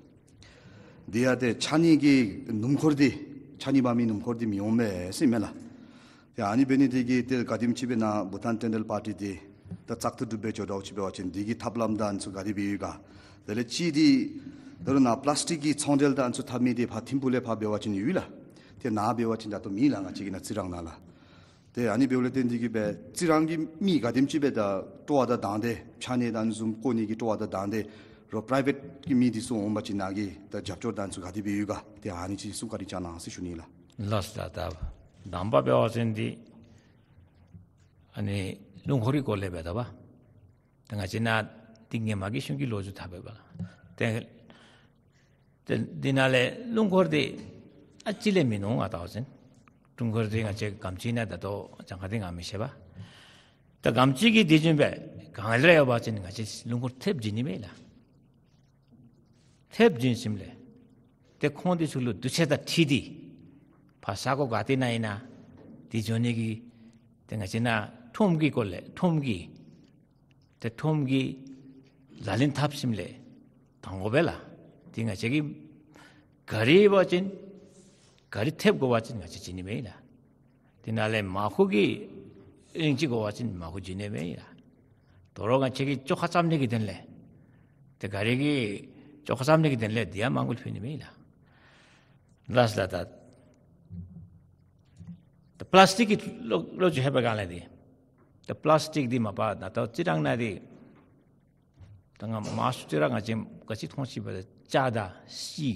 འདི་ཡང་ཏེ་ཕྱགས་སྙིགས་ཀྱི་སྣུམ་འཁོར་འདི་ཕྱགས་སྙིགས་འབག་མི་སྣུམ་འཁོར་འདི་མི་འོང་པས་ཟེར་མས་ལགས། ཏེ་ཨ་ནི་འབད་ནི་འདི་གིས་ཏེ་ག་དེམ་ཅིག་སྦེ་ནཱ་བྷུ་ཊཱན་ཊེན་ཌལ་པར་ཊི་འདི་ད་བཙག་འཐུ་གྲུབ་སྦེ་འགྱོ་དོ་ཅིག་འབད་བ་ཅིན་འདི་གི་ཐབས་ལམ་དང་ཚུ་ག་དེ་སྦེ་ཡོད་ག། དེ་ལས་གཅིག་འདི་ད་རུང་ནཱ་པླཱསི་ཊིག་གི་ཚོང་འབྲེལ་དང་ཚུ་འཐབ་མི་འདི་ཕར་ཐིམ་ཕུག་ལས་ཕར་འབད་བ་ཅིན་ཡོད་ལགས། ཏེ་ནཱ་འབད་བ་ཅིན་ད་ལྟོ་མེད་ལགས། ང་བཅས་ཀྱི་ནཱ་རྩི་རང་ནང་ལགས། ཏེ་ཨ་ནི་འབདཝ་ལས་བརྟེན་འདི་གིས་སྦེ་རྩི་རང་གི་མི་ག་དེམ་ཅིག་སྦེ་ད་སྤྲོ་བ་དང་དང་འདོད་ཕྱགས་སྙིགས་དང་བཟུམ་བཀོ་ནི་གི་སྤྲོ་བ་དང་དང་འདོད་རོགས་པ་རའི་ཝེཊ་གི་མི་འདི་ཚུ་འོང་པ་ཅིན་ནཱ་གི་ད་རྒྱབ་སྐྱོར་དང་ཚུ་ག་དེ་སྦེ་ཡོད་ག། ཏེ་ཨ་ནི་ཅིག་གསུང་བཀའ་དྲིན་བསྐྱང་གནང་ཟེར་ཞུ་ནི་ལགས། ལགས་ལགས། ད་དང་པ་འབད་བ་ཅིན་འདི་ཨ་ནི་རླུང་འཁོར་གྱི་སྐོར་ལས་འབདཝ་ད་པ། ད་ང་བཅས་ནཱ་འདི་ཧེ་མ་གི་གཞུང་གི་ལོ་རྒྱུས་ཐོག་འབདཝ་ད་ཏེ་ཏེ་འདི་ནང་ལས་རླུང་འཁོར་འདི་ཨ་ཙི་ལས་མིན་འདུག། ང་བལྟ་བ་ཅིན་རླུང་འཁོར་འདི་ང་བཅས་ག་དེམ་ཅིག་ཨིན་ན་ད་ལྟོ་གྱངས་ཁ་འདི་ང་མི་ཤེས་པས། ད་ག་དེམ་ཅིག་གིས་དེ་བྱོན་པས་ག་ལས་ཡོད་པ་ཅིན་ང་བཅས་ལུང་ཁུག་ཐེབས་བྱོན་ནི་མས་ལགས། ཐེབས་བྱོན་ཞིནམ་ལས་ཏེ་ཁོང་དེ་ཚུ་ལུ་འདུ་ཤེས་དང་འཁྲིལ་ཏེ་ཕར་ས་གོ་ག་ཏེ་ནང་ཨིན་ན་དེ་འགྱོ་ནི་གི་ཏེ་ང་བཅས་ནཱ་ཁྲོམ་གྱི་སྐོར་ལས་ཁྲོམ་གྱི་ཏེ་ཁྲོམ་གྱི་ལག་ལེན་འཐབ་ཞིནམ་ལས་བཏང་དགོ་པས་ལགས། ཏེ་ང་བཅས་ཀྱིས་ག་རི་འབད་བ་ཅིན་ག་རི་ཐེབས་དགོ་པ་ཅིན་ང་བཅས་བྱིན་ནི་མས་ལགས། དེ་ནང་ལས་མར་ཁུ་གི་རིན་ཅི་དགོ་པ་ཅིན་མར་ཁུ་བྱིན་ནི་མས་ལགས། དོ་རུང་ང་བཅས་ཀྱིས་བཅོ་ཁ་བརྩམ་ནི་གི་དོན་ལས་ཏེ་ག་རི་གི་བཅོ་ཁ་བརྩམ་ནི་གི་དོན་ལས་དེ་ཡང་མ་དངུལ་ཕུལ་ནི་མས་ལགས། ལགས་སོ་ལགས། ད་ད་པླཱས་ཊིཀ་གི་ལོ་ལོ་རྒྱུས་ཧེ་མ་ག་ལས་འདི་ད་པླཱས་ཊིཀ་འདི་མ་པ་ད་ལྟོ་རྩི་རང་ནང་འདི་ད་ང་མང་ཤོས་ཅིག་ར་ང་བཅས་ག་ཅི་མཐོང་ཅི་པ་ལགས། ལྕགས་དང་གཞི་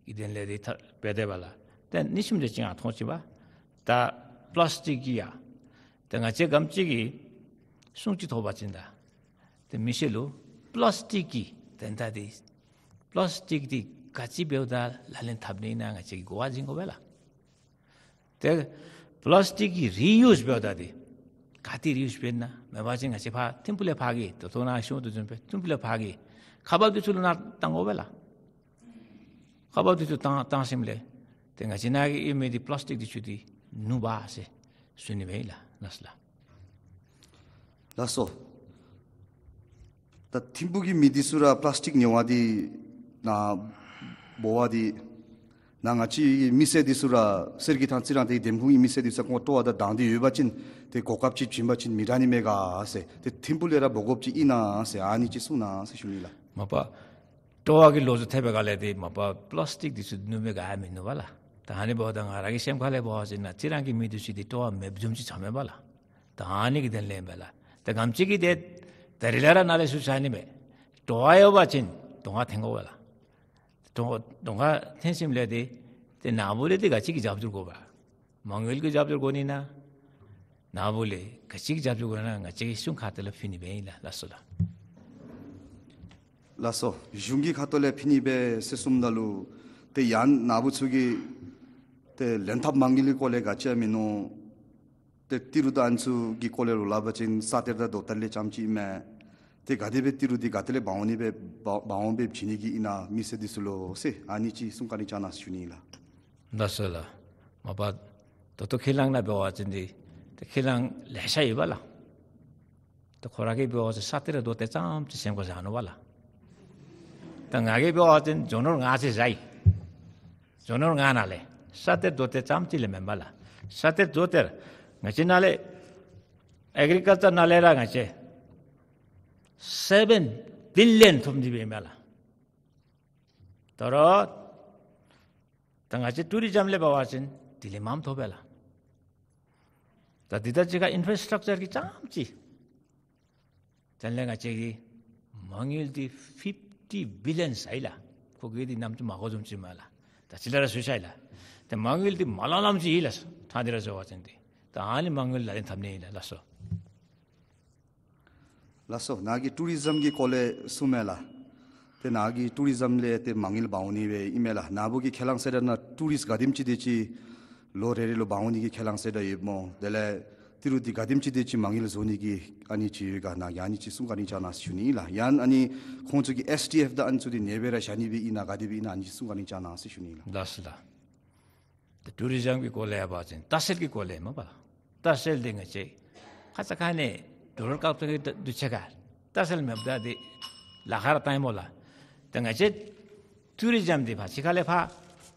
གི་དོན་ལས་འདི་ཐར་འབད་དེ་འབད་ལགས། ཏེ་ཨ་ནི་བཟུམ་ཅིག་ང་མཐོང་ཅི་པ། ད་པླཱས་ཊིཀ་གི་ཡང་ཏེ་ང་བཅས་ག་དེམ་ཅིག་གིས་སྲུང་ཅིག་ཐོབ་པ་ཅིན་ད་ཏེ་མི་སེར་ལུ་པླཱས་ཊིཀ་གི་དོན་དག་འདི་པླཱས་ཊིཀ་འདི་ག་ཅི་འབདཝ་ད་ལག་ལེན་འཐབ་ནི་ཨིན་ན་ང་བཅས་ཀྱིས་གོ་བ་བྱིན་དགོ་པས་ལགས། ཏེ་པླཱས་ཊིཀ་གི་རི་ཡུསི་འབདཝ་ད་འདི་ག་ཏེ་རི་ཡུསི་འབད་ན་མེད་པ་ཅིན་ང་བཅས་ཕར་ཐིམ་ཕུག་ལས་ཕར་གྱི་ད་ལྟོ་ནཱ་ཤོང་དོ་བཟུམ་སྦེ་ཐིམ་ཕུག་ལས་ཕར་གྱི་ཁག་འབགཔ་འདི་ཚུ་ལུ་ནཱ་བཏང་དགོ་པས་ལགས། ཁག་འབགཔ་འདི་ཚུ་བཏང་བཏང་ཞིནམ་ལས་ཏེ་ང་བཅས་ནཱ་གི་ཨིན་མི་འདི་པླཱས་ཊིཀ་འདི་ཚུ་འདི་ནུར་བ་ཟེར་ཞུ་ནི་མས་ལགས། ལགས་སོ་ལགས། ལགས་སོ། ད་ཐིམ་ཕུག་གི་མི་འདི་ཚུ་ར་པླཱས་ཊིཀ་ཉོ་བ་འདི་ནཱ་འབོ་བ་འདི་ནཱ་ང་བཅས་མི་སེར་འདི་ཚུ་ར་གསེར་གྱི་ཐང་རྩི་རང་ཏེ་འདེམས་ཁོངས་ཀྱི་མི་སེར་འདི་ཚུ་ཁོང་སྤྲོ་བ་དང་དང་འདོད་ཡོད་པ་ཅིན་ཏེ་གོ་སྐབས་ཅིག་བྱིན་པ་ཅིན་མི་དྲག་ནི་མས་ག་ཟེར། ཏེ་ཐིམ་ཕུག་ལས་ར་འབོ་དགོཔ་ཅིག་ཨིན་ན་ཟེར་ཨ་ནི་ཅིག་གསུང་གནང་ཟེར་ཞུ་ནི་ལགས། མ་པ་སྤྲོ་བ་གི་ལོ་ཚུ་ཐེབས་པའི་སྒང་ལས་འདི་མ་པ་པླཱས་ཊིཀ་འདི་ཚུ་ནུར་མས་ག་མི་ནུར་བས་ལགས། ད་ཨ་ནི་འབདཝ་ད་ང་ར་གི་སེམས་ཁ་ལས་འབད་བ་ཅིན་ནཱ་རྩི་རང་གི་མི་འདི་ཚུ་འདི་སྤྲོ་བ་མེདཔ་བཟུམ་ཅིག་ཆགས་མས་པ་ལགས། ད་ཨ་ནི་གི་དོན་ལས་ཨིན་པས་ལགས། ད་ག་དེམ་ཅིག་གིས་ཏེ་ད་རིས་ལས་ར་ནཱ་ལས་ཚུར་བྱོན་ནི་མས། སྤྲོ་བ་ཡོད་པ་ཅིན་གདོང་ཁར་འཐོན་དགོ་པས་ལགས། གདོང་གདོང་ཁར་འཐོན་ཞིནམ་ལས་འདི་ཏེ་ནཱ་བུ་ལས་འདི་ག་ཅི་གི་རྒྱབ་སྐྱོར་དགོ་པས། མ་དངུལ་གྱི་རྒྱབ་སྐྱོར་དགོ་ནི་ན་ནཱ་བུ་ལས་ག་ཅི་གི་རྒྱབ་སྐྱོར་དགོ་ན་ང་བཅས་ཀྱིས་གཞུང་ཁ་ཐུག་ལས་ཕུལ་ནི་མས་ལགས། ལགས་སོ་ལགས། ལགས་སོ། གཞུང་གི་ཁ་ཐུག་ལས་ཕུལ་ནི་མས་ཟེར་གསུངམ་ད་ལུ་ཏེ་ཡང་ནཱ་བུ་ཚུ་གིས་ཏེ་ལེན་འཐབ་མ་དངུལ་གྱི་སྐོར་ལས་ག་ཅི་ཡང་མིན་ནུག། ཏེ་ཏི་རུ་དང་ཨ་ནི་ཚུ་གི་སྐོར་ལས་ལུ་སླབ་པ་ཅིན་ས་གཏེར་དང་རྡོ་གཏེར་ལས་རྐྱངམ་ཅིག་ཨིན་མས། ཏེ་ག་དེ་སྦེ་ཏི་རུ་འདི་ག་ཏེ་ལས་འབག་འོང་ནི་སྦེ་འབག་འབག་འོང་སྦེ་བྱིན་ནི་གི་ཨིན་ན་མི་སེར་འདི་ཚུ་ལུ་ཟེར་ཨ་ནི་ཅིག་གསུང་བཀའ་དྲིན་བསྐྱང་གནང་ཞུ་ནི་ལགས། ལགས་སོ་ལགས། མ་པ་ད་ལྟོ་ཁས་བླངས་ནང་འབད་བ་ཅིན་འདི་ཏེ་ཁས་བླངས་ལེ་ཤ་ཡོད་པས་ལགས། ཏེ་ཁོ་ར་གིས་འབད་བ་ཅིན་ས་གཏེར་རྡོ་གཏེར་ཙམ་ཅིག་སེམས་ཁར་བཞག་ནུག་པ་ལགས། ད་ང་གིས་འབད་བ་ཅིན་རྒྱུ་ནོར་ལྔ་ཅིག་བཞག་ཡི། རྒྱུ་ནོར་ལྔ་ནང་ལས་ས་གཏེར་རྡོ་གཏེར་ཙམ་ཅིག་ལས་མེན་པ་ལགས། ས་གཏེར་རྡོ་གཏེར་ང་བཅས་ནཱ་ལས་ཨེག་རི་ཀལ་ཅར་ནང་ལས་ར་ང་བཅས་སེ་བེན་བིལ་ལི་ཡོན་ཐོབ་ནི་སྦེ་ཨིན་པས་ལགས། ད་རུང་ད་ང་བཅས་ཊུ་རི་ཛམ་ལས་འབད་བ་ཅིན་དེ་ལས་མངམ་ཐོབ་པས་ལགས། ད་འདི་དང་གཅིག་ཁར་ཨིན་ཕ་ར་སི་ཊག་ཅར་གྱི་ཙམ་ཅིག་དེ་ལས་ང་བཅས་ཀྱིས་མ་དངུལ་འདི་ཕིཕ་ཊི་བིལ་ལི་ཡོན་ཟེར་ཡི་ལགས། ཁོ་གིས་འདི་ནམ་ཅིག་མ་གོ་བཟུམ་ཅིག་མས་ལགས། ད་ཅི་ལས་ར་ཚུར་བཤད་ཡི་ལགས། ཏེ་མ་དངུལ་འདི་མ་ལང་ལངམ་ཅིག་ཨིན་ལགས། ད་འདི་ར་ཟེར་བ་ཅིན་འདི་ད་ཨ་ནི་མ་དངུལ་ལག་ལེན་འཐབ་ནི་ཨིན་ལགས། ལགས་སོ། ལགས་སོ། ནཱ་གིས་ཊུ་རི་ཛམ་གྱི་སྐོར་ལས་གསུངས་མས་ལགས། ཏེ་ནཱ་གིས་ཊུ་རི་ཛམ་ལས་ཏེ་མ་དངུལ་འབག་འོང་ནི་སྦེ་ཨིན་མས་ལགས། ནཱ་བུ་གི་ཁས་བླངས་ཟེར་ད་ནཱ་ཊུ་རིསཊ་ག་དེམ་ཅིག་དེ་ཅིག་ལོ་རེ་རེ་ལུ་འབག་འོང་ནི་གི་ཁས་བླངས་ཟེར་ད་ཡོད་སྨོ། དེ་ལས་ཏི་རུ་འདི་ག་དེམ་ཅིག་དེ་ཅིག་མ་དངུལ་བཟོ་ནི་གི་ཨ་ནི་ཅིག་ཡོད་ག་ནཱ་གིས་ཨ་ནི་ཅིག་གསུང་བཀའ་དྲིན་བསྐྱང་གནང་ཞུ་ནི་ལགས། ཡང་ཨ་ནི་ཁོང་ཚུ་གི་ཨེསི་ཊི་ཨེཕ་དང་ཨ་ནི་ཚུ་འདི་ཉེ་སྦེ་ར་བཞག་ནི་སྦེ་ཨིན་ན་ག་དེ་སྦེ་ཨིན་ན་ཨ་ནི་ཅིག་གསུང་བཀའ་དྲིན་བསྐྱང་གནང་ཟེར་ཞུ་ནི་ལགས། ལགས་སོ་ལགས། ད་ཊུ་རི་ཛམ་གྱི་སྐོར་ལས་འབད་བ་ཅིན་ལྟ་བཤལ་གྱི་སྐོར་ལས་མ་པ་ལྟ་བཤལ་འདི་ང་བཅས་ཁ་ཙ་ཁ་ནས་ཌོ་ལར་བཀག་ཐོག་གི་འདུ་ཆེ་ག་ལྟ་བཤལ་མེདཔ་ད་འདི་ལཱ་ཁག་ར་བཏང་ཡི་སྨོ་ལགས། ད་ང་བཅས་ཊུ་རི་ཛམ་འདི་ཕར་ཕྱི་ཁ་ལས་ཕར་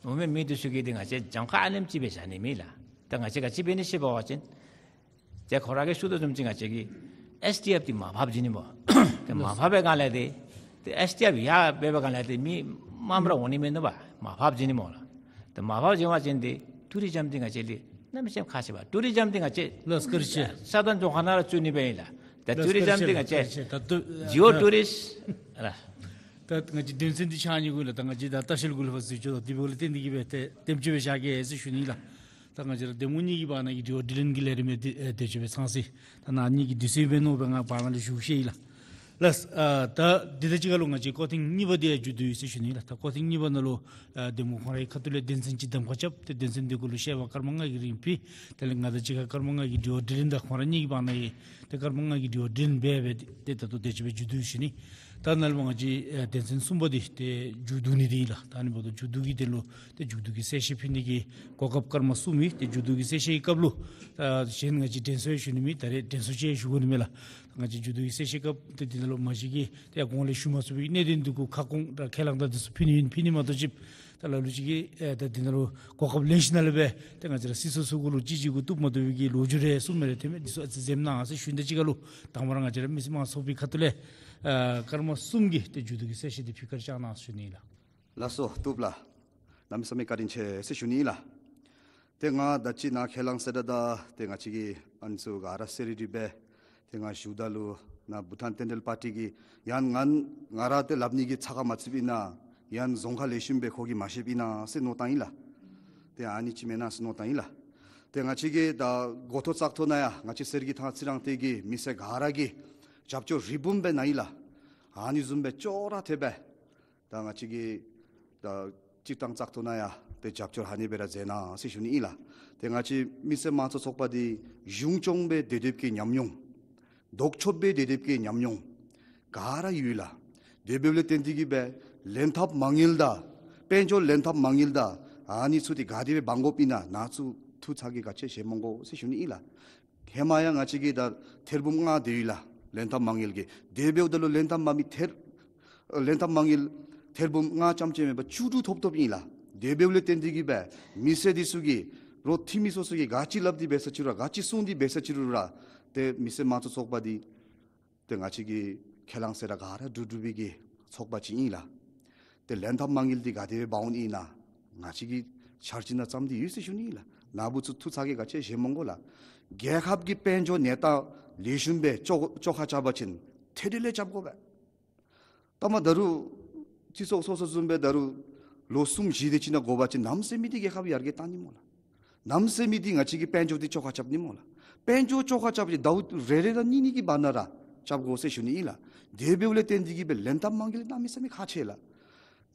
འོང་མི་མི་འདི་ཚུ་གིས་འདི་ང་བཅས་གྱངས་ཁ་ཨ་ནེམ་ཅིག་སྦེ་བཞག་ནི་མེད་ལགས། ད་ང་བཅས་ག་ཅི་འབད་ནི་ཟེར་བ་ཅིན་ཏེ་ཁོ་ར་གིས་ཞུ་དོ་བཟུམ་ཅིག་ང་བཅས་ཀྱིས་ཨེསི་ཊི་ཨེཕ་འདི་མར་ཕབ་བྱིན་ནི་སྨོ། ཏེ་མར་ཕབ་པའི་སྒང་ལས་འདི་ཏེ་ཨེསི་ཊི་ཨེཕ་ཡར་འབད་བའི་སྒང་ལས་འདི་མི་མངམ་ར་འོང་ནི་མེད་ནུག་པ། མར་ཕབ་བྱིན་ནི་སྨོ་ལགས། ཏེ་མར་ཕབ་བྱིན་པ་ཅིན་འདི་ཊུ་རི་ཛམ་འདི་ང་བཅས་ལུ་གནམ་མེད་ས་མེད་ཁག་ཆེ་བས། ཊུ་རི་ཛམ་འདི་ང་བཅས་ལགས་སོ། ས་དང་རྫོང་ཁག་ནང་ར་བཙུགས་ནི་སྦེ་ཨིན་ལགས། ད་ཊུ་རི་ཛམ་འདི་ང་བཅས་ཇི་ཨོ་ཊུ་རིསཊ་ལགས། ད་ང་བཅས་དོན་ཚན་འདི་ཆགས་ནི་གུ་ལགས། ད་ང་བཅས་ད་ལྟ་བཤལ་གུ་ལུ་ཕར་ཚུར་འགྱོ་དོ་འདི་འབདཝ་ལས་བརྟེན་ཏེ་གིས་སྦེ་ཏེ་དེམ་ཅིག་སྦེ་བཞག་གེ་ཟེར་ཞུ་ནི་ལགས། ད་ང་བཅས་ར་གདམ་ངོ་གཉིས་ཀྱི་བར་ན་གི་དྲི་བ་དྲིས་ལན་གྱི་ལས་རིམ་འདི་ཨེ་དེ་ཅིག་སྦེ་ཚང་ཅི། ད་ནཱ་གཉིས་ཀྱི་དུས་ཚོད་འབད་ནོ་སྦེ་ང་བར་ན་ལུ་ཞུ་ཤེས་ཡི་ལགས། ལགས། ཨ་ད་འདི་དང་གཅིག་ཁར་ལུ་ང་བཅས་སྐོར་ཐེངས་གཉིས་པ་འདི་ཡང་མཇུག་བསྡུ་ཡི་ཟེར་ཞུ་ནི་ལགས། ད་སྐོར་ཐེངས་གཉིས་པ་ནང་ལུ་ཨ་གདམ་ངོ་ཁོང་རའི་ཁ་ཐུག་ལས་དོན་ཚན་གཅིག་གདམ་ཁ་རྐྱབ། ཏེ་དོན་ཚན་འདི་གུ་ལུ་བཤད་པ་སྐར་མ་ལྔ་གི་རིང་ཕུལ། དེ་ལས་ང་དང་གཅིག་ཁར་སྐར་མ་ལྔ་གི་དྲི་བ་དྲིས་ལན་དང་ཁོང་ར་གཉིས་ཀྱི་བར་ན་ཡང་ཏེ་སྐར་མ་ལྔ་གི་དྲི་བ་དྲིས་ལན་འབད་འབད་དེ་ད་ལྟོ་དེ་ཅིག་སྦེ་མཇུག་བསྡུ་ཞུ་ནི། ད་ནཱ་ལས་མར་ང་བཅས་ཨ་དོན་ཚན་གསུམ་པ་འདི་ཏེ་མཇུག་བསྡུ་ནི་འདི་ཨིན་ལགས། ད་ནི་འབདཝ་ད་མཇུག་བསྡུ་གི་དོན་ལུ་ཏེ་མཇུག་བསྡུ་གི་གསལ་བཤད་ཕུལ་ནི་གི་གོ་སྐབས་སྐར་མ་གསུམ་ཨིན། ཏེ་མཇུག་བསྡུ་གི་གསལ་བཤད་ཀྱི་སྐབས་ལུ་ད་གཞན་ང་བཅས་དྲན་གསོ་ཡང་ཞུ་ནི་མེད། ད་རེས་དྲན་གསོ་ཅིག་ཡང་ཞུ་དགོ་ནི་མས་ལགས། ང་བཅས་མཇུག་བསྡུ་གི་གསལ་བཤད་སྐབས་ཏེ་འདི་ནང་ལུ་མ་གཞི་གིས་ཏེ་ཡར་གོང་ལས་ཞུ་མ་ཚུགས་པའི་གནད་དོན་འདི་གུ་ཁ་སྐོང་དང་ཁས་བླངས་དང་འདི་ཚུ་ཕུལ་ནི་ཨིན། ཕུལ་ནི་མ་གཏོགས་ཅིག་ད་ལ་ལུ་ཅིག་གིས་ཨེ་ད་འདི་ནང་ལུ་གོ་སྐབས་ལེན་ཞིནམ་ལས་སྦེ་ཏེ་ང་བཅས་ར་སྲིད་ཚོགས་ཚུ་གུ་ལུ་གཅིག་གཅིག་གུ་བཏུབ་མ་བཏུབ་པའི་གི་ལོ་རྒྱུས་རེ་གསུངམ་མས་རེ་ཐོན་མས། འདི་ཚུ་ཨ་ཙི་གཟིམ་གནང་ཟེར་ཞུ་ནི་དང་གཅིག་ཁར་ལུ་དང་པ་ར་ང་བཅས་ར་མི་སེར་དམངས་གཙོ་ཚོགས་པའི་ཁ་ཐུག་ལས་ཨ་སྐར་མ་གསུམ་གྱི་ཏེ་མཇུག་བསྡུ་གི་གསལ་བཤད་འདི་ཕུལ་བཀའ་དྲིན་བསྐྱང་གནང་ཞུ་ནི་ལགས། ལགས་སོ། བཏུབ་ལགས། གནམ་མེད་ས་མེད་བཀའ་དྲིན་ཆེ་ཟེར་ཞུ་ནི་ལགས། ཏེ་ང་ད་ཅི་ནཱ་ཁས་བླངས་ཟེར་ད་ད་ཏེ་ང་བཅས་ཀྱི་ཨ་ནི་ཚུ་ག་ར་གསལ་རི་རི་སྦེ་ཏེ་ང་ཞུཝ་ད་ལུ་ནཱ་བྷུ་ཊཱན་བསྟན་འགྲོའི་པར་ཊི་གིས་ཡང་ང་ང་ར་ཏེ་སླབ་ནི་གི་ཚ་ཁ་མ་ཚུདཔ་ཨིན་ན་ཡང་རྫོང་ཁ་ལེགས་ཤོམ་སྦེ་ཁོ་གིས་མ་ཤེསཔ་ཨིན་ན་ཟེར་མནོ་བསམ་ཨིན་ལགས། ཏེ་ཨ་ནི་ཅིག་མེན་ན་ཟེར་མནོ་བསམ་ཨིན་ལགས། ཏེ་ང་བཅས་ཀྱིས་ད་འགོ་ཐོག་བཙག་འཐུ་ནང་ཡང་ང་བཅས་གསེར་གྱི་ཐང་ཚེ་རིང་སྟོད་ཀྱི་མི་སེར་ག་ར་གིས་རྒྱབ་སྐྱོར་རི་བོང་སྦེ་གནང་ཡི་ལགས། ཨ་ནི་བཟུམ་སྦེ་ཅོག་ར་འཐདཔ་སྦེ་ད་ང་བཅས་ཀྱིས་ད་སྤྱིར་བཏང་བཙག་འཐུ་ནང་ཡང་ཏེ་རྒྱབ་སྐྱོར་ཨ་ནི་སྦེ་ར་མཛད་གནང་ཟེར་ཞུ་ནི་ཨིན་ལགས། ཏེ་ང་བཅས་མི་སེར་དམངས་གཙོ་ཚོགས་པ་འདི་གཞུང་སྐྱོང་སྦེ་སྡོད་སྡོདཔ་ཀྱི་ཉམས་མྱོང་། ལྡོག་ཕྱོགས་སྦེ་སྡོད་སྡོདཔ་ཀྱི་ཉམས་མྱོང་ག་ར་ཡོད་ལགས། དེ་འབདཝ་ལས་བརྟེན་ཏེ་གིས་སྦེ་ལེན་ཐབས་མ་དངུལ་དང་དཔལ་འབྱོར་ལེན་ཐབས་མ་དངུལ་དང་ཨ་ནི་ཚུ་འདི་ག་དེ་སྦེ་འབག་དགོཔ་ཨིན་ན་ནཱ་ཚུ་ཐུགས་ཚ་གྱང་ག་ཅི་བཞེས་མི་དགོ་ཟེར་ཞུ་ནི་ཨིན་ལགས། ཧེ་མ་ཡང་ང་བཅས་ཀྱིས་ད་ཐེར་འབུམ་ལྔ་དེ་ཡོད་ལགས། ལེན་ཐབས་མ་དངུལ་གྱི་དེ་འབདཝ་ད་ལུ་ལེན་ཐབས་མ་དངུལ་ཐེར་ལེན་ཐབས་མ་དངུལ་ཐེར་འབུམ་ལྔ་ཙམ་ཅིག་མེན་པར་བཅུ་དྲུག་ཐོབ་ཐོབ་ཨིན་ལགས། དེ་འབདཝ་ལས་བརྟེན་ཏེ་གིས་སྦེ་མི་སེར་འདི་ཚུ་གིས་རོགས་འཐུས་མི་ཚུ་ཚུ་གིས་ག་ཅི་སླབ་སྟེ་འབད་ས་ཅི་རུང་ར་ག་ཅི་གསུངས་ཏེ་འབད་ས་ཅི་རུང་ར་ཏེ་མི་སེར་དམངས་གཙོ་ཚོགས་པ་འདི་ཏེ་ང་བཅས་ཀྱིས་ཁས་བླངས་ཟེར་ར་ག་ར་འགྲུབ་འགྲུབ་པའི་གི་ཚོགས་པ་ཅིག་ཨིན་ལགས། ཏེ་ལེན་ཐབས་མ་དངུལ་འདི་ག་དེ་སྦེ་འབག་འོང་ནི་ཨིན་ན་ང་བཅས་ཀྱི་འཆར་གཞི་ནང་བརྩམས་ཏེ་ཡོད་ཟེར་ཞུ་ནི་ཨིན་ལགས། ནཱ་བུ་ཚུ་ཐུགས་ཚ་གྱང་ག་ཅི་བཞེས་མི་དགོ་ལགས། རྒྱལ་ཁབ་ཀྱི་དཔལ་འབྱོར་གནས་སྟངས་ལེགས་ཤོམ་སྦེ་བཅོ་བཅོ་ཁ་རྐྱབ་པ་ཅིན་ཐད་རི་ལས་རྐྱབ་དགོ་པས། ད་མ་ད་རུང་སྤྱི་ཚོགས་སོ་སོ་བཟུམ་སྦེ་ད་རུང་ལོ་གསུམ་བཞི་དེ་ཅིག་ནང་འགོར་བ་ཅིན་གནམ་མེད་ས་མེད་འདི་རྒྱལ་ཁབ་ཡར་རྒྱས་བཏང་ནི་སྨོ་ལགས། གནམ་མེད་ས་མེད་འདི་ང་བཅས་ཀྱི་དཔལ་འབྱོར་འདི་བཅོ་ཁ་རྐྱབ་ནི་སྨོ་ལགས། དཔལ་འབྱོར་བཅོ་ཁ་རྐྱབ་ཅིག་ཟླཝ་རེ་རེ་དང་གཉིས་གཉིས་ཀྱི་བར་ན་ར་རྐྱབ་དགོ་ཟེར་ཞུ་ནི་ཨིན་ལགས། དེ་འབདཝ་ལས་བརྟེན་ཏེ་གིས་སྦེ་ལེན་ཐབས་མ་དངུལ་གནམ་མེད་ས་མེད་ཁག་ཆེ་ལགས།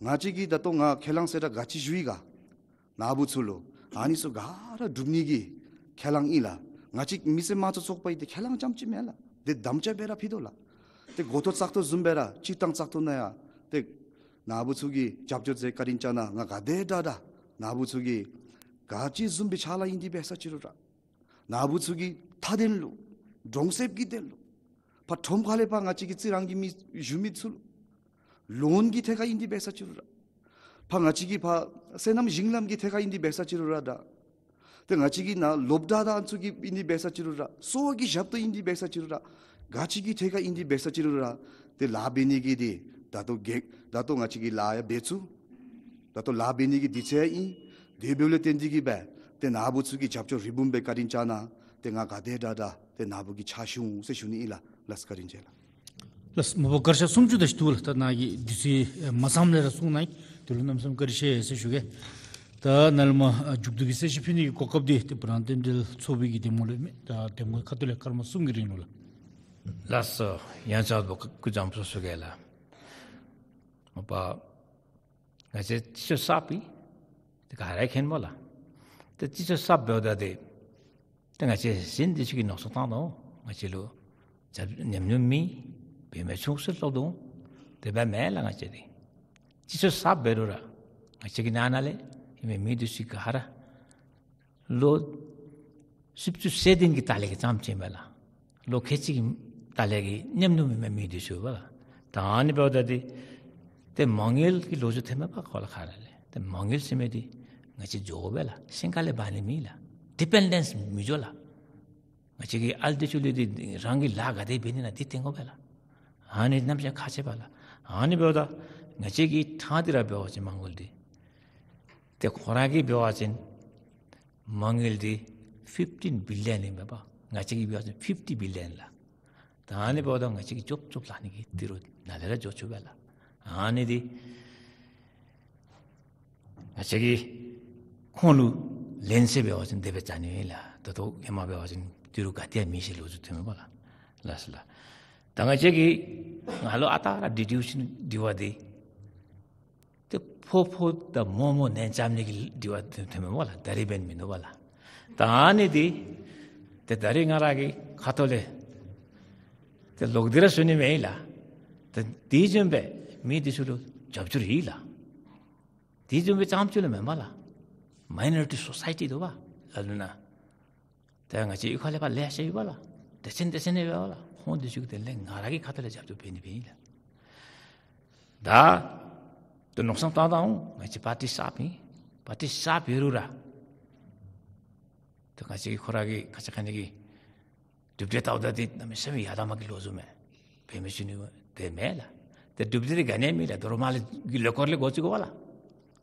ང་བཅས་ཀྱིས་ད་ལྟོ་ང་ཁས་བླངས་ཟེར་ར་ག་ཅི་ཞུ་ཡི་ག་ནཱ་བུ་ཚུ་ལུ་ཨ་ནི་ཚུ་ག་ར་འགྲུབ་ནི་གི་ཁས་བླངས་ཨིན་ལགས། ང་བཅས་མི་སེར་དམངས་གཙོ་ཚོགས་པ་ཡི་ཏེ་ཁས་བླངས་རྐྱངམ་ཅིག་མེན་ལགས། ཏེ་དམ་བཅའ་སྦེ་ར་ཕུལ་དོ་ལགས། ཏེ་འགོ་ཐོག་བཙག་འཐུ་བཟུམ་སྦེ་ར་སྤྱིར་བཏང་བཙག་འཐུ་ནང་ཡང་ཏེ་ནཱ་བུ་ཚུ་གིས་རྒྱབ་སྐྱོར་མཛད་བཀའ་དྲིན་བསྐྱང་གནང་། ང་ག་དེ་དྲག་དྲག་ནཱ་བུ་ཚུ་གིས་ག་ཅི་བཟུམ་སྦེ་ཕྱག་ལཱ་ཨིན་ཏེ་འབད་ས་ཅི་རུང་ར་ནཱ་བུ་ཚུ་གི་མཐའ་དོན་ལུ་གྲོང་གསེབ་ཀྱི་དོན་ལུ་ཕར་ཁྲོམ་ཁ་ལས་ཕར་ང་བཅས་ཀྱི་རྩི་རང་གི་མི་བཞུགས་མི་ཚུ་ལུ་ལོན་གྱི་ཐད་ཁར་ཨིན་ཏེ་འབད་ས་ཅི་རུང་ར་ཕར་ང་བཅས་ཀྱི་ཕར་སོ་ནམ་ཞིང་ལམ་གྱི་ཐད་ཁར་ཨིན་ཏེ་འབད་ས་ཅི་རུང་ར་ད་ཏེ་ང་བཅས་ཀྱི་ནཱ་སློབ་གྲྭ་དང་ཚུ་གི་ཨིན་ཏེ་འབད་ས་ཅི་རུང་ར་གསོ་བ་གི་ཞབས་ཏོག་ཨིན་ཏེ་འབད་ས་ཅི་རུང་ར་ག་ཅི་གི་ཐད་ཁར་ཨིན་ཏེ་འབད་ས་ཅི་རུང་ར་ཏེ་ལཱ་འབད་ནི་གི་འདི་ད་ལྟོ་གེ་ད་ལྟོ་ང་བཅས་ཀྱིས་ལཱ་ཡང་འབད་ཚུགས། ད་ལྟོ་ལཱ་འབད་ནི་གི་དུས་ཚོད་ཨིན། དེ་འབདཝ་ལས་བརྟེན་ཏེ་གིས་སྦེ་ཏེ་ནཱ་བུ་ཚུ་གིས་རྒྱབ་སྐྱོར་རི་བོང་སྦེ་བཀའ་དྲིན་བསྐྱང་གནང་། ཏེ་ང་ག་དེ་དྲག་དྲག་ཏེ་ནཱ་བུ་གི་ཕྱག་ཞུ་འོང་ཟེར་ཞུ་ནི་ཨིན་ལགས། ལགས་སོ། བཀའ་དྲིན་ཆེ་ལགས། ལགས་སོ། མ་པ་སྐར་ཆ་སུམ་ཅུ་དེ་ཅིག་འདུག་ལགས། ད་ནཱ་གིས་དུས་ཚོད་མ་ཚངམ་ལས་ར་གསུངས་གནང་ཡི། དེ་ལུ་གནམ་མེད་ས་མེད་བཀའ་དྲིན་ཆེ་ཟེར་ཞུ་གེ། ད་ནཱ་ལས་མར་ཨ་མཇུག་བསྡུ་གི་གསལ་བཤད་ཕུལ་ནི་གི་གོ་སྐབས་འདི་ཏེ་བྷུ་ཊཱན་རྟེན་འབྲེལ་ཚོགས་པའི་གི་གདམ་ངོ་ལུ་ཨིན་མས། ད་གདམ་ངོ་ཁ་ཐུག་ལས་སྐར་མ་གསུམ་གྱི་རིང་ལུ་ལགས། ལགས་སོ། ཡང་བསྐྱར་བུ་སྐུ་མཇལ་བཟོ་ཞུ་གེ་ལགས། མ་པ་ང་བཅས་སྤྱི་ཚོགས་གསརཔ་ཨིན། ཏེ་ག་ར་མཁྱེན་སྨོ་ལགས། ཏེ་སྤྱི་ཚོགས་གསརཔ་འབདཝ་ད་ཏེ་ཏེ་ང་བཅས་གཞན་འདི་ཚུ་གིས་མནོ་བསམ་བཏང་དོ། ང་བཅས་ལུ་ཉམས་མྱོང་མེད། འབད་མི་ཆུང་ཟེར་ལོག་དོ། དེ་སྦེ་མེན་ལགས། ང་བཅས་འདི་སྤྱི་ཚོགས་གསརཔ་འབད་རུང་ར་ང་བཅས་ཀྱི་ནང་ན་ལས་ཨིན་མི་མི་འདི་ཚུ་ག་ར་ལོ་བཞི་བཅུ་ཞེ་བདུན་གྱི་ད་ལས་ཀྱི་ཙམ་ཅིག་མས་ལགས། ལོ་ཁལ་གཅིག་གི་ད་ལས་ཀྱི་ཉམས་མྱོང་མེད་མི་འདི་ཚུ་ཡོདཔ་ལགས། ད་ཨ་ནི་འབདཝ་ད་ཏེ་ཏེ་མ་དངུལ་གྱི་ལོ་རྒྱུས་ཐོན་མས་པ་ཁོ་ལུ་ག་ར་ལས། ཏེ་མ་དངུལ་ཟེར་མི་འདི་ང་བཅས་འགྱོ་དགོ་པས་ལགས། གཞན་ཁ་ལས་འབག་ནི་མེད་ལགས། ཌི་པེན་ཌེནསི་མི་འགྱོ་ལགས། ང་བཅས་ཀྱི་ཨ་ལུ་འདི་ཚུ་ལུ་ཏེ་རང་གིས་ལཱ་ག་དེ་འབད་ནི་ན་འདི་སྟོན་དགོ་པས་ལགས། ཨ་ནི་གནམ་མེད་ས་མེད་ཁག་ཆེ་བས་ལགས། ཨ་ནི་འབདཝ་ད་ང་བཅས་ཀྱི་ཐང་འདི་ར་འབད་བ་ཅིན་མ་དངུལ་འདི་ཏེ་ཁོ་ར་གིས་འབད་བ་ཅིན་མ་དངུལ་འདི་ཕིཕ་ཊིན་བི་ལི་ཡོན་ཨིན་པས་པ། ང་བཅས་ཀྱིས་འབད་བ་ཅིན་ཕིཕ་ཊི་བི་ལི་ཡོན་ལགས། ད་ཨ་ནི་འབདཝ་ད་ང་བཅས་ཀྱིས་ཅོག་ཅོག་ལཱ་ནི་གི་འདི་རུ་ནཱ་ལས་ར་འགྱོ་ཚུགས་པས་ལགས། ཨ་ནི་འདི་ང་བཅས་ཀྱིས་ཁོང་ལུ་ལན་ཟེར་འབད་བ་ཅིན་དེ་སྦེ་བྱ་ནི་ལགས། ད་ལྟོ་ཧེ་མ་འབད་བ་ཅིན་འདི་རུ་ག་ཏེ་ཡང་མེད་ཟེར་ལོ་རྒྱུས་ཐོན་མས་པ་ལགས། ལགས་སོ་ལགས། ད་ང་བཅས་ཀྱིས་ང་ལུ་ཨ་རྟག་ར་འདྲི་འདྲིཝ་ཅིན་འདྲི་བ་འདི་ཏེ་ཕོ་ཕོ་དང་མོ་མོ་ནན་རྐྱབ་ནི་གི་འདྲི་བ་འདི་ཐོནམ་མས་པ་ལགས། ད་རིས་འབདན་མིན་འདུག་པ་ལགས། ད་ཨ་ནི་འདི་ཏེ་ད་རིས་ང་ར་གི་ཁ་ཐུག་ལས་ཏེ་ལོག་སྟེ་ར་ཞུ་ནི་མེན་ལགས། ཏེ་དེ་བཟུམ་སྦེ་མི་འདི་ཚུ་ལུ་རྒྱབ་སྐྱོར་ཡོད་ལགས། དེ་བཟུམ་སྦེ་རྐྱངམ་ཅིག་ལུ་མེན་པ་ལགས། མའི་ནོ་རི་ཊི་སོ་སའི་ཊི་འདུག་པ་ལགས་ལུ་ན། ཏེ་ང་བཅས་གཡུས་ཁ་ལས་ཕར་ལེ་ཤ་ཡོད་པ་ལགས། སྡེ་ཚན་སྡེ་ཚན་ནང་ཡོད་པ་ལགས། ཁོང་འདི་ཚུ་གིས་དེ་ལས་ང་ར་གི་ཁ་ཐུག་ལས་རྒྱབ་སྐྱོར་འབད་ནི་འབད་ནི་ལགས། ད་ཏེ་མནོ་བསམ་བཏང་ད་འོང་། ང་བཅས་པར་ཊི་གསརཔ་ཨིན། པར་ཊི་གསརཔ་འབད་རུང་ར་ཏེ་ང་བཅས་ཁོ་ར་གི་ཁ་ཙ་ཁ་ཉིནམ་གི་གྲུབ་འབྲས་བལྟཝ་ད་འདི་གནམ་མེད་ས་མེད་ཡར་དྲག་མ་གི་ལོ་རྒྱུས་མས། བེད་མེད་ཞུ་ནི་དེ་མེན་ལགས། ཏེ་གྲུབ་འབྲས་འདི་ག་ནི་མེད་ལགས། དོ་རུང་མར་ལས་ལས་འགུལ་ལས་འགོ་བཙུགས་དགོ་པ་ལགས།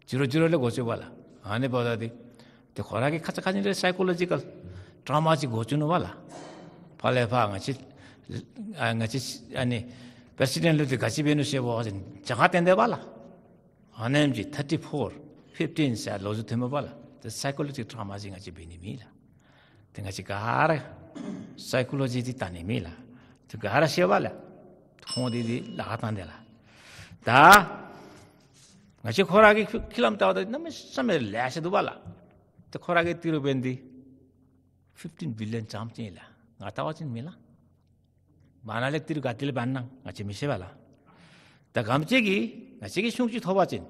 ཕྱི་རུ་ཕྱི་རུ་ལས་འགོ་བཙུགས་དགོ་པ་ལགས། ཨ་ནི་འབདཝ་ད་འདི་ཏེ་ཁོ་ར་གི་ཁ་ཙ་ཁ་ཉིནམ་ལས་སའི་ཀོ་ལོ་ཇི་ཀཱལ་ཊོ་རོ་མ་ཅིག་འགོ་བཙུགས་ནུག་པ་ལགས། ཕར་ལས་ཕར་ང་བཅས་ཨ་ང་བཅས་ཨ་ནི་པི་རེ་སི་ཌེནཊ་ལུ་འདི་ག་ཅི་འབད་ནུག་ཟེར་བ་ཅིན་གྱངས་ཁ་བཏོན་དེས་པ་ལགས། ཨ་ནེམ་ཅིག་ཐར་ཊི་ཕོར་ཕིཕ་ཊིན་ཟེར་ལོ་རྒྱུས་ཐོནམ་མས་པ་ལགས། ཏེ་སའི་ཀོ་ལོ་ཇི་ཀཱལ་ཊོ་རོ་མ་ཅིག་ང་བཅས་འབད་ནི་མེད་ལགས། ཏེ་ང་བཅས་ག་ར་སའི་ཀོ་ལོ་ཇི་འདི་བལྟ་ནི་མེད་ལགས། ཏེ་ག་ར་ཤེས་པ་ལགས། ཁོང་འདི་འདི་ལཱ་ཁག་བཏང་དེས་ལགས། ད་ང་བཅས་ཁོ་ར་གི་ཁྱིམ་ལམ་བལྟཝ་ད་གནམ་མེད་ས་མེད་ལེ་ཤ་འདུག་པ་ལགས། ཏེ་ཁོ་ར་གི་ཏི་རུ་འབདན་འདི་ཕིཕ་ཊིན་བི་ལི་ཡོན་ཙམ་ཅིག་ཨིན་ལགས། ང་བལྟ་བ་ཅིན་མེན་ལགས། མར་ནང་ལས་ཏི་རུ་ག་ཏེ་ལས་འབག་ནི་ང་བཅས་མི་ཤེས་པ་ལགས། ད་ག་ཅི་གིས་ང་བཅས་ཀྱིས་ཤུགས་ཅིག་ཐོབ་པ་ཅིན་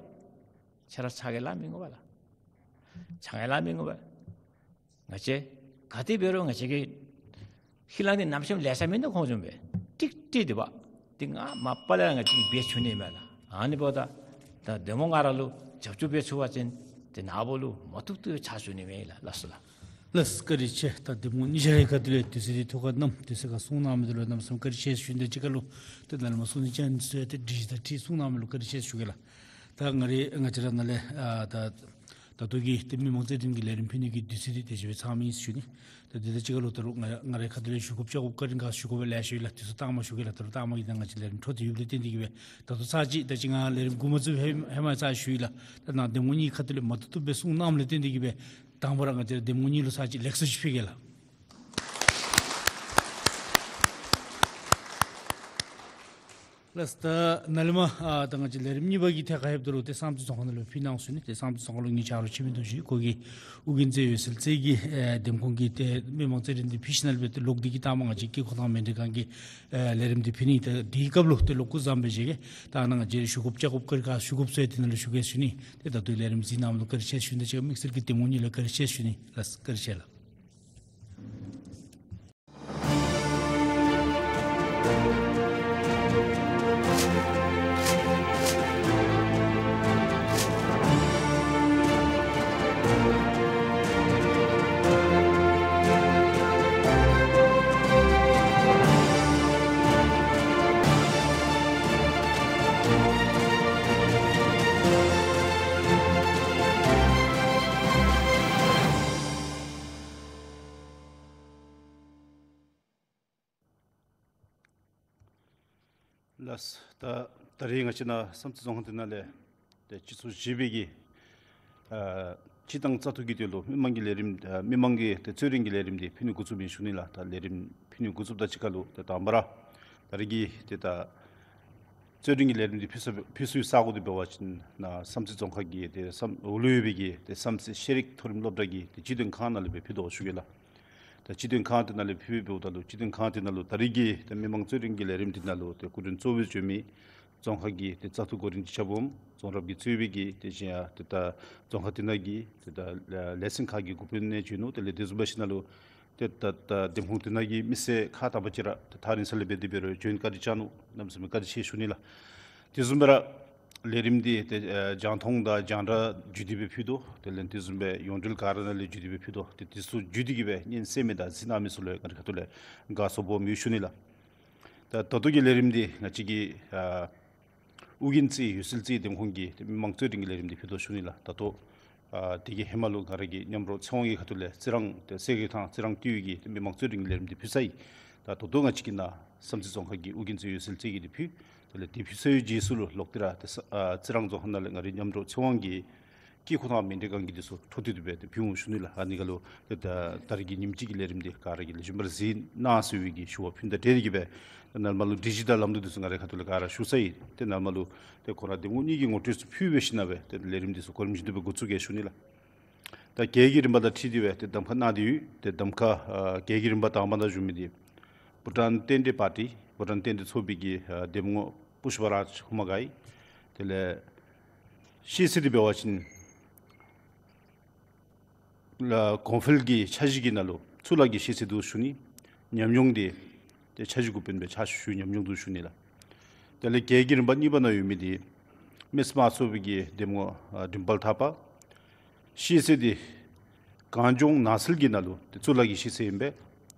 ཆ་ར་ཆ་ག་ལས་མི་འོང་པ་ལགས། ཆ་ག་ལས་མི་འོང་པ། ང་བཅས་ག་དེ་འབད་རུང་ང་བཅས་ཀྱི་ཁྱིམ་ལམ་འདི་གནམ་མེད་ས་མེད་ལེ་ཤ་མིན་འདུག། ཁོང་བཟུམ་སྦེ་ཀྲིག་ཀྲི་འདི་བ་འདི་ང་མ་པ་ལས་ང་བཅས་ཀྱིས་འབད་ཚུགས་ནི་མས་ལགས། ཨ་ནི་འབདཝ་ད་ད་འདེམས་ངོ་ང་ར་ལུ་རྒྱབ་སྐྱོར་འབད་ཚུགས་པ་ཅིན་ཏེ་ནཱ་བུ་ལུ་མ་བཏུབ་བཏུབ་ཕྱག་ཞུ་ནི་མས་ལགས། ལགས་སོ་ལགས། ལགས་བཀའ་དྲིན་ཆེ། ད་འདེམས་ངོ་གཉིས་ཆ་རའི་ཁ་ཐུག་ལས་དུས་ཚོད་འདི་ཐུགས་ཁར་བསྣམས་དུས་ཚོད་ཁར་གསུང་གནང་མི་འདི་ལུ་གནམ་མེད་ས་མེད་བཀའ་དྲིན་ཆེ་ཞུ་ནི་དང་གཅིག་ཁར་ལུ་ཏེ་ནཱ་ལས་མར་གསུང་ནི་ཅིག་ཨ་ནི་ཚུ་ཡང་ཏེ་དྲི་ཞིབ་དང་འཁྲིལ་གསུང་གནང་མི་ལུ་བཀའ་དྲིན་ཆེ་ཞུ་གེ་ལགས། ད་ང་རའི་ང་བཅས་ར་ནཱ་ལས་ཨ་ད་ད་ལྟོ་གི་ཏེ་མི་མང་རྩོད་འགྲན་གྱི་ལས་རིམ་ཕུལ་ནི་གི་དུས་ཚོད་འདི་དེ་ཅིག་སྦེ་ཚངམ་ཨིན་ཟེར་ཞུ་ནི། ད་དེ་དང་གཅིག་ཁར་ལུ་ད་རུང་ང་ང་རའི་ཁ་ཐུག་ལས་ཞུ་དགོཔ་བཅར་དགོཔ་བཀའ་དྲིན་དགའ་ཞུ་དགོཔ་ལེ་ཤ་ཡོད་ལགས། དུས་ཚོད་གཏང་མ་ཞུ་གེ་ལགས། ད་རུང་གཏང་མ་གི་ད་ང་བཅས་ལས་རིམ་འཕྲོ་མཐུད་ཡོདཔ་ལས་བརྟེན་ཏེ་གིས་སྦེ་ད་ལྟོ་ཚར་གཅིག་ད་ཅི་ང་ལས་རིམ་འགོ་མ་བཙུགས་ཧེ་ཧེ་མ་ཚར་ཞུ་ཡི་ལགས། ད་ནཱ་འདེམས་ངོ་གཉིས་ཁ་ཐུག་ལས་མ་བཏུབ་བཏུབ་སྦེ་གསུང་གནངམ་ལས་བརྟེན་ཏེ་གིས་སྦེ་དང་པ་ར་ང་བཅས་འདེམས་ངོ་གཉིས་ལུ་ཚར་གཅིག་ལེགས་སོ་ཅིག་ཕུལ་གེ་ལགས། ལགས། ད་ནཱ་ལས་མར་ཨ་ད་ང་བཅས་ལས་རིམ་གཉིས་པ་གི་ཐད་ཁར་ལྷོདཔ་ད་ལུ་ཏེ་བསམ་རྩེ་རྫོང་ཁག་ནང་ལུ་ཕུལ་གནང་ཞུ་ནི། ཏེ་བསམ་རྩེ་རྫོང་ཁག་ལུ་ངེའི་ཆ་རོགས་འཆི་མེད་རྡོ་རྗེ་ཁོ་གིས་ཨོ་རྒྱན་རྩེ་འོད་གསལ་རྩེ་གི་ཨེ་འདེམས་ཁོངས་ཀྱི་ཏེ་མི་མང་རྩོད་འགྲན་འདི་ཕུལ་ཞིནམ་ལས་སྦེ་ཏེ་ལོག་སྟེ་གིས་ད་མར་ང་བཅས་དཀྱིལ་འཁོར་དང་མཎྜལ་ཁང་གི་ཨེ་ལས་རིམ་འདི་ཕུལ་ནི། ཏེ་དེའི་སྐབས་ལུ་ཏེ་ལོག་སྐུ་བཟང་སྦེ་བཞེས་གེ། ད་ནཱ་ང་བཅས་ཞུ་དགོཔ་བཅར་དགོཔ་བཀའ་དྲིན་དགའ་ཞུ་དགོཔ་ཚུ་ཡང་དེ་ནང་ལུ་ཞུ་གེ་ཞུ་ནི། ཏེ་ད་ལྟོ་ལས་རིམ་གཟིགས་གནང་མི་ལུ་བཀའ་དྲིན་ཆེ་ཞུ་ནི་དང་གཅིག་ཁར་དམིགས་བསལ་གྱིས་འདེམས་ངོ་གཉིས་ལུ་བཀའ་དྲིན་ཆེ་ཞུ་ནི་ལགས། བཀའ་དྲིན་ཆེ་ལགས། ལགས། ད་ད་རེས་ང་བཅས་ནཱ་བསམ་རྩེ་རྫོང་ཁག་འདི་ནང་ལས་ཏེ་སྤྱི་ཚོགས་བཞི་པའི་གི་ཨ་སྤྱི་དང་བཙག་འཐུ་གི་དོན་ལུ་མི་མང་གི་ལས་རིམ་ཨ་མི་མང་གི་ཏེ་རྩོད་འགྲན་གྱི་ལས་རིམ་འདི་ཕུལ་ནི་འགོ་བཙུགསཔ་ཨིན་ཞུ་ནི་ལགས། ད་ལས་རིམ་ཕུལ་ནི་འགོ་བཙུགསཔ་དང་གཅིག་ཁར་ལུ་ཏེ་དང་པ་ར་ད་རེས་ཀྱི་ཏེ་ད་རྩོད་འགྲན་གྱི་ལས་རིམ་འདི་ཕུལ་ས་ཕུལ་སའི་ས་གོ་འདི་འབད་བ་ཅིན་ནཱ་བསམ་རྩེ་རྫོང་ཁག་གི་ཏེ་བསམ་འོག་ལུ་ཡོད་པའི་གི་ཏེ་བསམ་རྩེ་ཤེས་རིག་མཐོ་རིམ་སློབ་གྲྭ་གི་ཏེ་སྤྱི་དོན་ཁང་ནང་ལས་སྦེ་ཕུལ་དོ་ཞུ་གེ་ལགས། ད་སྤྱི་དོན་ཁང་འདི་ནང་ལས་ཕུལ་བའི་འབདཝ་ད་ལུ་སྤྱི་དོན་ཁང་འདི་ནང་ལུ་ད་རེས་ཀྱི་ཏེ་མི་མང་རྩོད་འགྲན་གྱི་ལས་རིམ་འདི་ནང་ལུ་ཏེ་སྐུ་མགྲོན་གཙོ་བོ་བྱོན་མི་རྫོང་ཁག་གི་ཏེ་བཙག་འཐུ་འགོ་འདྲེན་ཅིག་ཁྱབ་འོང་། རྫོང་རབ་ཀྱི་གཙོས་པའི་གི་ཏེ་གཞན་ཡང་ཏེ་ད་རྫོང་ཁག་འདི་ནང་གི་ཏེ་ད་ལས་ཚན་ཁག་གི་འགོ་དཔོན་ནང་བྱོན་ནུག། དེ་ལས་དེ་བཟུམ་འབད་ཞིནམ་ལས་ཏེ་ད་ད་འདེམས་ཁོངས་འདི་ནང་གི་མི་སེར་ཁག་དང་པ་ཅིག་ར་ཏེ་ཐག་རིང་ས་ལས་འབད་དེ་འབད་རུང་བྱོན་བཀའ་དྲིན་བསྐྱངས་ནུག། གནམ་མེད་ས་མེད་བཀའ་དྲིན་ཆེ་ཞུ་ནི་ལགས། དེ་བཟུམ་སྦེ་ར་ལས་རིམ་འདི་ཏེ་ཨ་རྒྱང་མཐོང་དང་རྒྱང་བསྒྲགས་བརྒྱུད་དེ་སྦེ་ཕུལ་དོ། དེ་ལས་དེ་བཟུམ་སྦེ་ཡོངས་འབྲེལ་ག་ར་ནང་ལས་བརྒྱུད་དེ་སྦེ་ཕུལ་དོ། ཏེ་དེ་ཚུ་བརྒྱུད་དེ་གིས་སྦེ་སྙན་གསན་མི་དང་གཟིགས་གནང་མི་ཚུ་ལུ་ཡང་ང་རའི་ཁ་ཐུག་ལས་དགའ་ཚོར་སྦོམ་ཡོད་ཞུ་ནི་ལགས། ད་ད་ལྟོ་གི་ལས་རིམ་འདི་ང་བཅས་ཀྱི་ཨ་ཨོ་རྒྱན་རྩེ་འོད་གསལ་རྩེ་འདེམས་ཁོངས་ཀྱི་ཏེ་མི་མང་རྩོད་འགྲན་གྱི་ལས་རིམ་འདི་ཕུལ་དོ་ཞུ་ནི་ལགས། ད་ལྟོ་ཨ་དེ་གི་ཧེ་མ་ལུ་ང་ར་གི་མཉམ་རོགས་ཚེ་དབང་གི་ཁ་ཐུག་ལས་རྩི་རང་ཏེ་སེ་གོལ་ཐང་རྩི་རང་སྟོད་ཀྱི་ཏེ་མི་མང་རྩོད་འགྲན་གྱི་ལས་རིམ་འདི་ཕུལ་ཚར་ཡི། ད་ད་ལྟོ་ང་བཅས་ཀྱི་ནཱ་བསམ་རྩེ་རྫོང་ཁག་གི་ཨོ་རྒྱན་རྩེ་འོད་གསལ་རྩེ་གི་འདི་ཕུལ། དེ་ལས་འདི་ཕུལ་ཚར་བའི་རྗེས་སུ་ལུ་ལོག་སྟེ་ར་ཏེ་ས་ཨ་རྩི་རང་རྫོང་ཁག་ནང་ལས་ང་རའི་མཉམ་རོགས་ཚེ་དབང་གིས་ དཀྱིལ་ཁུག་ནང་མཎྜལ་ཁང་གི་འདི་ཚུ་འཕྲོ་མཐུད་དེ་སྦེ་ཏེ་ཕུལ་འོང་ཞུ་ནི་ལགས། ཨ་ནི་ཁར་ལུ་ཏེ་ད་ད་རེས་ཀྱི་ཉིནམ་གཅིག་གི་ལས་རིམ་འདི་ག་ར་གིས་ལེགས་ཤོམ་སྦེ་ར་གཟིགས་གནང་ཟེར་བའི་གི་ཞུ་བ་ཕུལ་ནི་དང་འབྲེལ་ཏེ་གིས་སྦེ་ད་ནཱ་ལས་མར་ལུ་ཌི་ཇི་ཊལ་ལམ་ལུགས་འདི་ཚུ་ང་རའི་ཁ་ཐུག་ལས་ག་ར་ཞུ་ཚར་ཡི། ཏེ་ནཱ་ལས་མར་ལུ་ཏེ་ཁོང་ར་འདེམས་ངོ་གཉིས་ཀྱིས་ངོ་སྤྲོད་ཚུ་ཕུལ་སྦེ་ཞིནམ་ལས་སྦེ་ཏེ་ལས་རིམ་འདི་ཚུ་གོ་རིམ་བཞིན་དུ་སྦེ་འགོ་བཙུགས་གེ་ཞུ་ནི་ལགས། ད་གྱལ་གྱི་རིམ་པ་དང་འཁྲིལ་ཏེ་སྦེ་ཏེ་གདམ་ཁ་གནང་སྟེ་ཡོད། ཏེ་གདམ་ཁ་ཨ་གྱལ་གྱི་རིམ་པ་དང་པ་ནང་བཞུགས་མི་འདི་བྷུ་ཊཱན་རྟེན་འབྲེལ་པར་ཊི་བྷུ་ཊཱན་རྟེན་འབྲེལ་ཚོགས་པའི་གི་ཨ་འདེམས་ངོ་པུཥྤ་རཱཇ་ཧཱུྃ་མ་གའི། དེ་ལས་ཤེས་ཚད་འདི་འབད་བ་ཅིན་ལགས་གོང་འཕེལ་གྱི་འཆར་གཞི་གི་ནང་ལུ་གཙུག་ལག་གི་ཤེས་ཚད་འདུག་ཞུ་ནི། ཉམས་མྱོང་འདི་ཏེ་འཆར་གཞི་འགོ་དཔོན་སྦེ་ཕྱག་ཞུ་ཞུ་ཉམས་མྱོང་འདུག་ཞུ་ནི་ལགས། དེ་ལས་གྱལ་གྱི་རིམ་པ་གཉིས་པ་ནང་ཡོད་མི་འདི་མི་སི་མར་ཚོགས་པའི་གི་འདེམས་ངོ་ཨ་འགྲིམ་དཔལ་ཐར་པ། ཤེས་ཚད་འདི་གངས་ལྗོངས་ནགས་ཚལ་གྱི་ནང་ལུ་ཏེ་གཙུག་ལག་གི་ཤེས་ཚད་ཨིན་པས།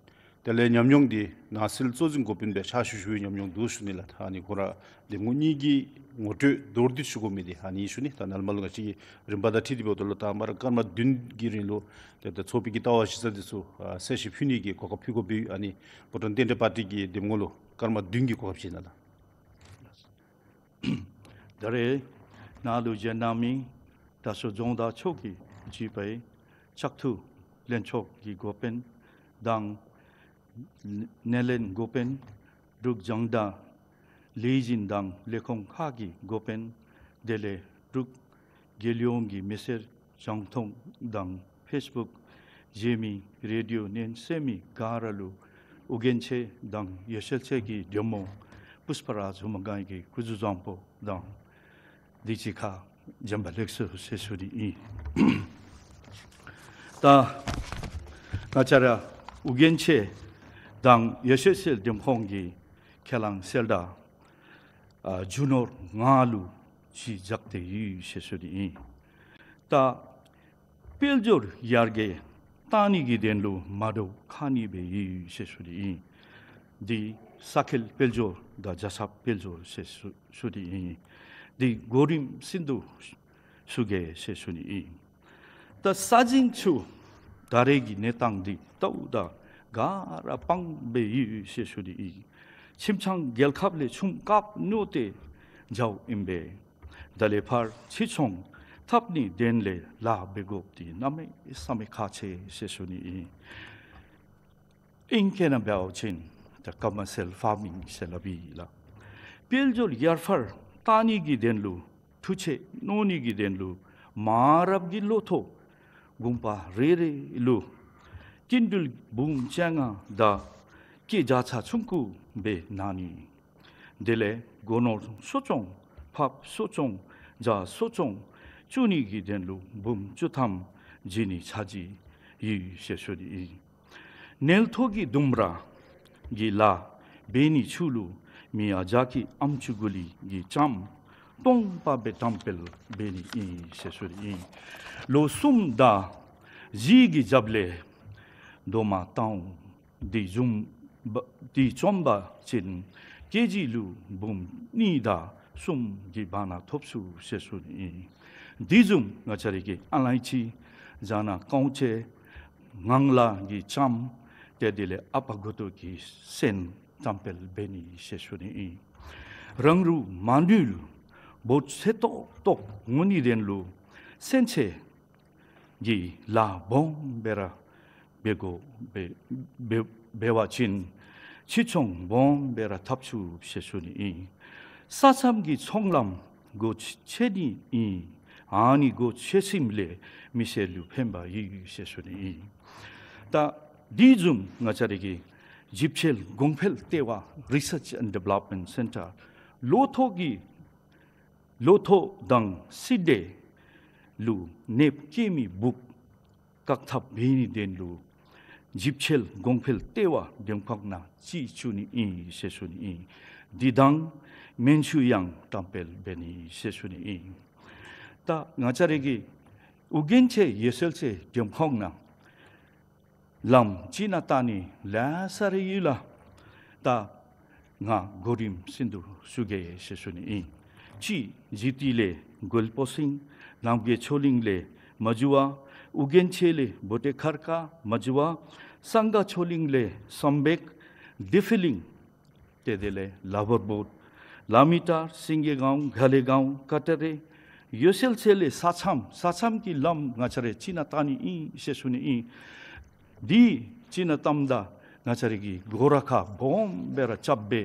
དེ་ལས་ཉམས་མྱོང་འདི་ནགས་ཚལ་གཙོ་འཛིན་འགོ་དཔོན་སྦེ་ཕྱག་ཞུ་ཞུ་བའི་ཉམས་མྱོང་འདུག་ཞུ་ནི་ལགས། ད་ཨ་ནི་ཁོང་ར་འདེམས་ངོ་གཉིས་ཀྱི་ངོ་སྤྲོད་མདོར་བསྡུས་ཞུ་དགོ་མི་འདི་ཨ་ནི་ཞུ་ནི། ད་ནཱ་ལས་མར་ལུ་ང་བཅས་ཀྱི་རིམ་པ་དང་འཁྲིལ་ཏེ་འབདཝ་ད་ལུ་ད་མར་སྐར་མ་བདུན་གྱི་རིང་ལུ་ཏེ་ད་ཚོགས་པའི་གི་ལྟ་བ་གཞི་རྩ་འདི་ཚུ་ཨ་གསལ་བཤད་ཕུལ་ནི་གི་གོ་སྐབས་ཕུལ་དགོཔ་ཨིན། ཨ་ནི་བྷུ་ཊཱན་རྟེན་འབྲེལ་པར་ཊི་གི་འདེམས་ངོ་ལུ་སྐར་མ་བདུན་གྱི་གོ་སྐབས་བྱིན་གནང་ལགས། ད་རེས་ནཱ་ལུ་བཞེངས་གནང་མི་དར་ཤོད་རྫོང་བདག་མཆོག་གིས་གཙོས་པའི་ལྕགས་ཐུ་ལྷན་ཚོགས་ཀྱི་འགོ་དཔོན་དང་སྣེ་ལེན་འགོ་དཔོན་འབྲུག་རྒྱང་བསྒྲགས་ལས་འཛིན་དང་ལས་ཁུངས་ཁག་གི་འགོ་དཔོན་དེ་ལས་འབྲུག་རྒྱལ་ཡོངས་ཀྱི་མི་སེར་རྒྱང་མཐོང་དང་ཕེསི་བུཀ་གཟིགས་མི་རེ་ཌི་ཡོ་གནས་གསན་མི་ག་ར་ལུ་ཨོ་རྒྱན་ཆོས་དང་ཡེ་ཤེས་ཆོས་ཀྱི་འདེམས་ངོ་པུཥྤ་རཱཇ་ཧཱུྃ་མ་གའི་གི་སྐུ་གཟུགས་བཟང་པོ་དང་འདི་གཅིག་ཁར་བྱོན་པ་ལེགས་སོ་ཟེར་ཞུ་ནི་ཨིན། ད་ང་བཅས་ར་ཨོ་རྒྱན་ཆོས་དང་ཡེ་ཤེས་ཆོས་འདེམས་ཁོངས་ཀྱི་ཁས་བླངས་གསལ་བསྒྲགས་ཨ་རྒྱུ་ནོར་ལྔ་ལུ་གཞི་བཞག་སྟེ་ཡོད་ཟེར་ཞུ་ནི་ཨིན། ད་དཔལ་འབྱོར་ཡར་རྒྱས་གཏང་ནི་གི་དོན་ལུ་མ་འདྲཝ་ཁག་གཉིས་སྦེ་ཡོད་ཟེར་ཞུ་ནི་ཨིན། འདི་ས་ཁྱད་དཔལ་འབྱོར་དང་རྒྱལ་ཚབ་དཔལ་འབྱོར་ཟེར་ཞུ་ཞུ་ནི་ཨིན། འདི་གོ་རིམ་བཞིན་དུ་ཞུ་གེ་ཟེར་ཞུ་ནི་ཨིན། ད་ས་ཞིང་ཚུ་ད་རེས་ཀྱི་གནས་སྟངས་འདི་ལྟཝ་ད་ག་ར་སྤང་སྦེ་ཡོད་ཟེར་ཞུ་ནི་ཨིན། ཁྱིམ་ཚང་རྒྱལ་ཁབ་ལས་ཆུང་ཀག་ནུ་ཏེ་འགྱོཝ་ཨིན་པས། ད་ལས་ཕར་ཕྱིར་ཚོང་འཐབ་ནིའི་དོན་ལས་ལཱ་འབད་དགོཔ་འདི་གནམ་མེད་ས་མེད་ཁག་ཆེ་ཟེར་ཞུ་ནི་ཨིན། ཨིང་སྐད་ནང་འབད་བ་ཅིན་ད་ཀོ་མར་སི་ཡལ་ཕཱར་མིང་ཟེར་སླབ་ཨིན་ལགས། དཔལ་འབྱོར་ཡར་འཕར་གཏང་ནི་གི་དོན་ལུ་འཕྲུལ་ཆས་རྣོ་ནི་གི་དོན་ལུ་མ་རབས་ཀྱི་ལོ་ཐོག་གུང་པ་རེ་རེ་ལུ་ཀིན་ཊལ་འབུམ་བཅོ་ལྔ་དང་སྐྱེད་བྱ་ཚ་ཆུང་ཀུ་སྦེ་གནང་ནི། དེ་ལས་སྒོ་ནོར་གསོ་སྐྱོང་ཕགཔ་གསོ་སྐྱོང་བྱ་གསོ་སྐྱོང་བཙུགས་ནི་གི་དོན་ལུ་འབུམ་བཅུ་ཐམ་བྱིན་ནིའི་འཆར་གཞི་ཡོད་ཟེར་ཞུ་ནི་ཨིན། ནལ་ཐོག་གི་ལྡུམ་ར་གི་ལཱ་འབད་ནི་ཚུ་ལུ་མི་ཡ་བརྒྱ་གིས་ཨམ་ཅུ་གུ་ལི་གི་ལྕངམ་སྟོང་པ་སྦེ་བཀྲམ་སྤེལ་འབད་ནི་ཨིན་ཟེར་ཞུ་ནི་ཨིན། ལོ་གསུམ་དང་བཞི་གི་རྒྱབ་ལས་རྡོག་མ་བཏང་འོང་། དེ་བཟུམ་འབད་དེ་བཟུམ་འབད་བ་ཅིན་ཀེ་ཇི་ལུ་འབུམ་གཉིས་དང་གསུམ་གྱི་བར་ན་ཐོབ་ཚུགས་ཟེར་ཞུ་ནི་ཨིན། དེ་བཟུམ་ང་བཅས་རའི་གི་ཨ་ལ་ཡི་ཅི་ཟ་ན་ཀོང་ཅེ་ངང་ལག་གི་ལྕངམ་ཏེ་དེ་ལས་ཨ་པ་གུ་ཏོ་གི་སོན་བཀྲམ་སྤེལ་འབད་ནི་ཟེར་ཞུ་ནི་ཨིན། རང་རུ་མ་ནུས་ལུ་འབོ་ཆེ་ཏོག་ཏོ་ངོ་ནི་དོན་ལུ་སོན་ཆེ་གི་ལཱ་སྦོམ་སྦེ་ར་འབད་དགོ་པས། འབད་འབད་བ་ཅིན་ཕྱིར་ཚོང་སྦོམ་སྦེ་ར་འཐབ་ཚུགས་ཟེར་ཞུ་ནི་ཨིན། ས་མཚམས་ཀྱི་ཚོང་ལམ་སྒོ་ཕྱེ་ནི་ཨིན། ཨ་ནི་སྒོ་ཕྱེ་ཞིནམ་ལས་མི་སེར་ལུ་ཕན་པ་ཡོད་ཟེར་ཞུ་ནི་ཨིན། ད་དེ་བཟུམ་ང་བཅས་རའི་གི་ཞིབ་འཚོལ་གོང་འཕེལ་ལྟེ་བ་རི་སརཆ་ཨེནཌ་ཌི་ཝེ་ལོབ་མེནཊ་སེན་ཊར་ལོ་ཐོག་གི་ལོ་ཐོག་དང་སྲིད་དེ་ལུ་གནོདཔ་བཀལ་མི་འབུཔ་བཀག་ཐབས་འབད་ནིའི་དོན་ལུ་ཞིབ་འཚོལ་གོང་འཕེལ་ལྟེ་བ་འདེམས་ཁོངས་ནང་བཅུག་བཅུག་ནི་ཨིན་ཟེར་ཞུ་ནི་ཨིན། དེ་དང་མན་ཆུ་ཡང་བཀྲམ་སྤེལ་འབད་ནི་ཟེར་ཞུ་ནི་ཨིན། ད་ང་བཅས་རའི་གི་ཨོ་རྒྱན་ཆོས་ཡེ་ཤེས་ཆོས་འདེམས་ཁོངས་ནང་ལམ་ཅིག་ནང་བཏང་ནི་ལེ་ཤ་ར་ཡོད་ལགས། ད་ང་གོ་རིམ་བཞིན་དུ་ཞུ་གེ་ཟེར་ཞུ་ནི་ཨིན། གཅིག་ཇི་ཊི་ལས་རྒོད་པོ་སིང་། རྣམ་རྒྱལ་ཆོས་གླིང་ལས་མ་ཇུ་བ། ཨོ་རྒྱན་ཆོས་ལས་བོ་ཏེ་ཁར་ཀ་མ་ཇུ་བ། སངྒ་ཆོས་གླིང་ལས་སམ་བྷེག། ལྡི་ཕི་གླིང་ཏེ་དེ་ལས་ལ་བར་བོད། ལ་མི་ཏར་སེང་གེ་སྒང་ག་ལེ་སྒང་ཀ་ཏ་རེ། ཡོ་སེལ་ཚལ་ལས་ས་མཚམས་ས་མཚམས་ཀྱི་ལམ་ང་བཅས་ར་ཅིག་ནང་བཏང་ནི་ཨིན་ཟེར་ཞུ་ནི་ཨིན། འདི་ཅིག་ནང་བཏངམ་ད་ང་བཅས་ར་གི་སྒོ་ར་ཁར་སྦོམ་སྦེ་ར་རྐྱབ་སྦེ་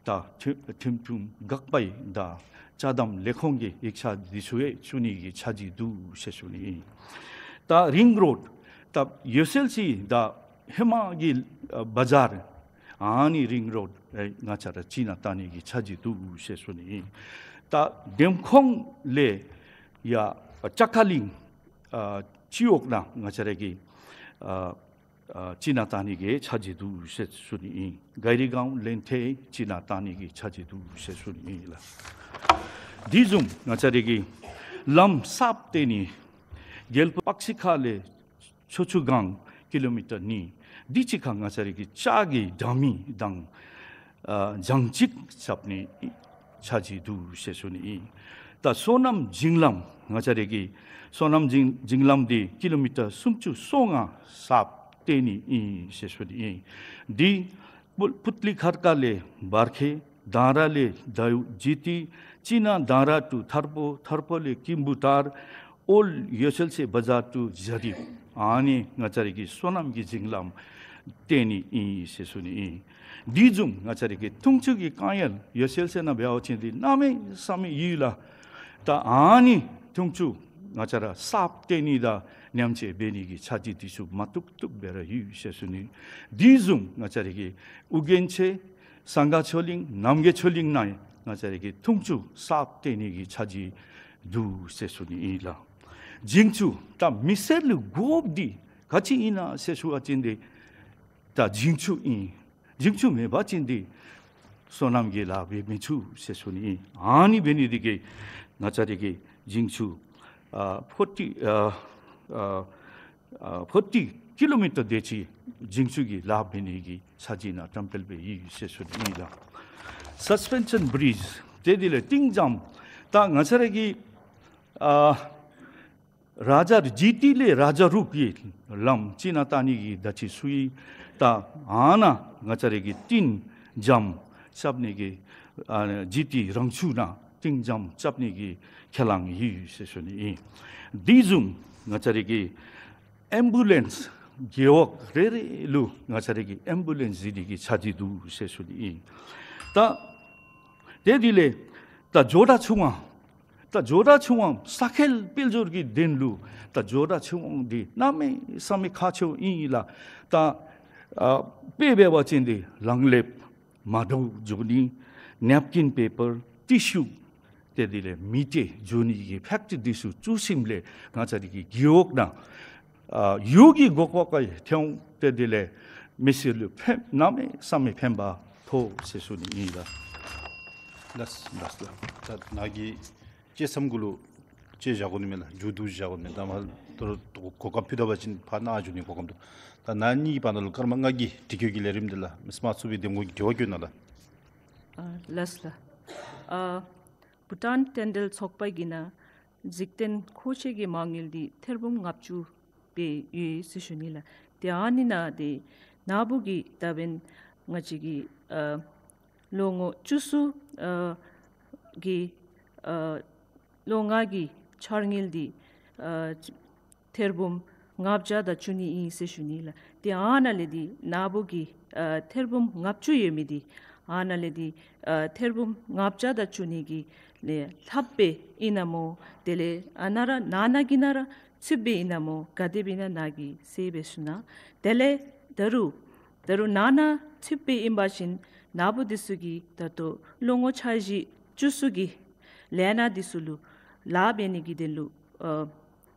ད་ཁྲིམས་ཁྲིམས་དཔོན་འགག་པའི་དང་ཅ་དམ་ལས་ཁུངས་ཀྱི་ཡིག་ཆ་འདི་ཚུ་ཡང་བཙུགས་ནི་གི་ཆ་འཇིག་འདུག་ཟེར་ཞུ་ནི་ཨིན། ད་རིང་རོཌ་ད་ཡོ་སེལ་ཚལ་ད་ཧེ་མ་གི་ཨ་བ་ཛར་ཨ་ནི་རིང་རོཌ་ཨེ་ང་བཅས་ར་ཅིག་ནང་བཏང་ནི་གི་ཆ་འཇིག་འདུག་ཟེར་ཞུ་ནི་ཨིན། ད་འདེམས་ཁོངས་ལས་ཡར་ལྕགས་ཁ་གླིང་ཨ་སྤྱི་འོག་ནང་ང་བཅས་ར་གི་ཨ་ཨ་ཅིག་ནང་བཏང་ནི་གི་ཆ་འཇིག་འདུག་ཟེར་ཞུ་ནི་ཨིན། ག་རི་སྒང་ལན་ཐེ་ཅིག་ནང་བཏང་ནི་གི་ཆ་འཇིག་འདུག་ཟེར་ཞུ་ནི་ཨིན་ལགས། དེ་བཟུམ་ང་བཅས་ར་གི་ལམ་གསརཔ་བཏོན་ནི་རྒྱལ་པོ་དཔག་བསམ་ཁ་ལས་ཆོས་ཚུ་སྒང་ཀི་ལོ་མི་ཊར་གཉིས། དེ་གཅིག་ཁར་ང་བཅས་ར་གི་ལྕགས་ཀྱི་དྲ་མིག་དང་ཨ་བྱང་ཅིག་རྐྱབ་ནི་ཆ་འཇིག་འདུག་ཟེར་ཞུ་ནི་ཨིན། ད་སོ་ནམ་འགྱིང་ལམ་ང་བཅས་ར་གི་སོ་ནམ་འགྱིང་འགྱིང་ལམ་འདི་ཀི་ལོ་མི་ཊར་སུམ་ཅུ་སོ་ལྔ་གསརཔ་བཏོན་ནི་ཨིན་ཟེར་ཞུ་ནི་ཨིན། འདི་ཕུ་ཕུ་ཏི་ཁར་ཀ་ལས་བར་ཁེ་དང་ར་ལས་ཟླ་འོད་ཇི་ཏི་ཅིག་ནང་དང་ར་ཊུ་ཐར་པོ་ཐར་པོ་ལས་ཀིམ་བུ་ཏར་ཨོལཌ་ཡོ་སེལ་ཚལ་བ་ཛར་ཊུ་ཇ་རིབ་ཨ་ནི་ང་བཅས་ར་གི་སོ་ནམ་གྱི་འགྱིང་ལམ་བཏོན་ནི་ཨིན་ཟེར་ཞུ་ནི་ཨིན། དེ་བཟུམ་ང་བཅས་ར་གི་འཐུང་ཆུ་གི་དཀའ་ངལ་ཡོ་སེལ་ཚལ་ནང་འབད་བ་ཅིན་འདི་གནམ་མེད་ས་མེད་ཡོད་ལགས། ད་ཨ་ནི་འཐུང་ཆུ་ང་བཅས་ར་གསརཔ་བཏོན་ནི་དང་མཉམ་གཅོད་འབད་ནི་གི་ཆ་འཇིག་འདི་ཚུ་མ་ཐུག་ཐུག་སྦེ་ར་ཡོད་ཟེར་ཞུ་ནི། དེ་བཟུམ་ང་བཅས་ར་གི་ཨོ་རྒྱན་ཆོས་གསང་སྔགས་ཆོས་གླིང་རྣམ་རྒྱལ་ཆོས་གླིང་ནང་ཡང་ང་བཅས་ར་གི་འཐུང་ཆུ་གསརཔ་བཏོན་ནི་གི་ཆ་འཇིག་འདུག་ཟེར་ཞུ་ནི་ཨིན་ལགས། འགྱིང་ཆུ་ད་མི་སེར་ལུ་དགོཔ་འདི་ག་ཅི་ཨིན་ན་ཟེར་ཞུ་བ་ཅིན་འདི་ད་འགྱིང་ཆུ་ཨིན། འགྱིང་ཆུ་མེད་པ་ཅིན་འདི་སོ་ནམ་གྱི་ལཱ་འབད་མི་ཚུགས་ཟེར་ཞུ་ནི་ཨིན། ཨ་ནི་འབད་ནི་འདི་གིས་ང་བཅས་ར་གི་འགྱིང་ཆུ་ཨ་ཕོར་ཊི་ཨ་ཨ་ཨ་ཕོར་ཊི་ཀི་ལོ་མི་ཊར་དེ་ཅིག་འགྱིང་ཆུ་གི་ལཱ་འབད་ནི་གི་ཆ་འཇིག་ནང་བཀྲམ་སྤེལ་འབད་ཡི་ཟེར་ཞུ་ནི་ཨིན་ལགས། སཱསི་པེན་ཤཱན་བི་རིཇ་དེ་དེ་ལས་གཏིང་འཇམ་ད་ང་བཅས་ར་གི་ཨ་ར་ཛ་ཇི་ཏི་ལས་ར་ཛ་རུག་གི་ལམ་ཅིག་ནང་བཏང་ནི་གི་ད་ཅི་ཚུ་ཡི་ད་ཨ་ནཱ་ང་བཅས་ར་གི་གཏིང་འཇམ་རྐྱབ་ནི་གི་ཨ་ཇི་ཏི་རང་ཆུ་ནང་གཏིང་འཇམ་རྐྱབ་ནི་གི་ཁས་བླངས་ཡོད་ཟེར་ཞུ་ནི་ཨིན། དེ་བཟུམ་ང་བཅས་ར་གི་ཨེམ་བུ་ལེནསི་རྒེད་འོག་རེ་རེ་ལུ་ང་བཅས་ར་གི་ཨེམ་བུ་ལེནསི་ཟེར་ནི་གི་ཆ་འཇིག་འདུག་ཟེར་ཞུ་ནི་ཨིན། ད་དེ་དེ་ལས་ད་ཇོ་བྲག་ཆུ་དབང་ད་ཇོ་བྲག་ཆུ་དབང་ས་ཁེལ་དཔལ་འབྱོར་གྱི་དོན་ལུ་ད་ཇོ་བྲག་ཆུ་དབང་འདི་གནམ་མེད་ས་མེད་ཁག་ཆེཝ་ཨིན་ལགས། ད་ཨ་དཔེ་འབད་བ་ཅིན་འདི་ལང་ལེབ་མ་འདྲཝ་བཟོ་ནི་ནེབ་ཀིན་པེ་པར་ཊི་ཤུ་དེ་དེ་ལས་མི་ཏེ་བཟོ་ནི་གི་ཕེཀ་ཊི་རི་འདི་ཚུ་བཙུགས་ཞིནམ་ལས་ང་བཅས་ར་གི་རྒེད་འོག་ནང་ཨ་ཡོད་ཀྱི་སྒོ་ཁར་ཀ་ཡང་ཐོན་དེ་དེ་ལས་མི་སེར་ལུ་ཕན་གནམ་མེད་ས་མེད་ཕན་པ་ཐོགས་ཟེར་ཞུ་ནི་ཨིན་ལགས། ལགས་ལགས་ལགས། ད་ནཱ་གི་ཅིག་ཚམ་གུ་ལུ་ཅིག་བཞག་དགོ་ནི་མས་ལགས། མཇུག་བསྡུ་བཞག་དགོ་ནི་མས། ད་མ་དོ་རུང་གོ་སྐབས་ཕུལ་ད་པ་ཅིན་ཕར་ནཱ་འགྱོ་ནི་གོ་སྐབས་འདུག། ད་ནཱ་གཉིས་ཀྱི་བར་ན་ལུ་སྐར་མ་ལྔ་གི་དྲི་བཀོད་ཀྱི་ལས་རིམ་འདི་ལགས་མི་སེར་དམངས་གཙོའི་འདེམས་ངོ་གི་འབྲེལ་བ་བཀོད་གནང་ལགས། ཨ་ལགས་ལགས། ཨ་བྷུ་ཊཱན་བསྟན་འགྲོའི་ཚོགས་པ་གིས་ནཱ་འཇིག་རྟེན་མཁོ་ཆས་ཀྱི་མ་དངུལ་འདི་ཐེར་འབུམ་ལྔ་བཅུ་སྦེ་ཡོད་ཟེར་ཞུ་ནི་ལགས། ཏེ་ཨ་ནི་ནང་འདི་ནཱ་བུ་གི་ད་འབདན་ང་བཅས་ཀྱི་ཨ་ལོ་ངོ་བཅུ་གསུམ་ཨ་གི་ཨ་ལོ་ལྔ་གི་འཆར་དངུལ་འདི་ཨ་ཐེར་འབུམ་ལྔ་བརྒྱ་དང་བཅུ་གཉིས་ཨིན་ཟེར་ཞུ་ནི་ལགས། ཏེ་ཨ་ནཱ་ལས་འདི་ནཱ་བུ་གི་ཨ་ཐེར་འབུམ་ལྔ་བཅུ་ཡོད་མི་འདི་ཨ་ནཱ་ལས་འདི་ཨ་ཐེར་འབུམ་ལྔ་བརྒྱ་དང་བཅུ་གཉིས་ཀྱི་ལས་ལྷགཔ་སྦེ་ཨིན་ན་མོ་དེ་ལས་ཨ་ནཱ་ར་ནཱ་ནཱ་གི་ནང་ར་ཚུདཔ་སྦེ་ཨིན་ན་མོ་ག་དེ་སྦེ་ཨིན་ན་ནཱ་གིས་གསལ་སྦེ་ཞུ་གནང་། དེ་ལས་ད་རུང་ད་རུང་ནཱ་ནཱ་ཚུདཔ་སྦེ་ཨིན་པ་ཅིན་ནཱ་བུ་འདི་ཚུ་གིས་ད་ལྟོ་ལོ་ངོ་འཆར་གཞི་བཅུ་གསུམ་གྱི་ལས་སྣ་འདི་ཚུ་ལུ་ལཱ་འབད་ནི་གི་དོན་ལུ་ཨ་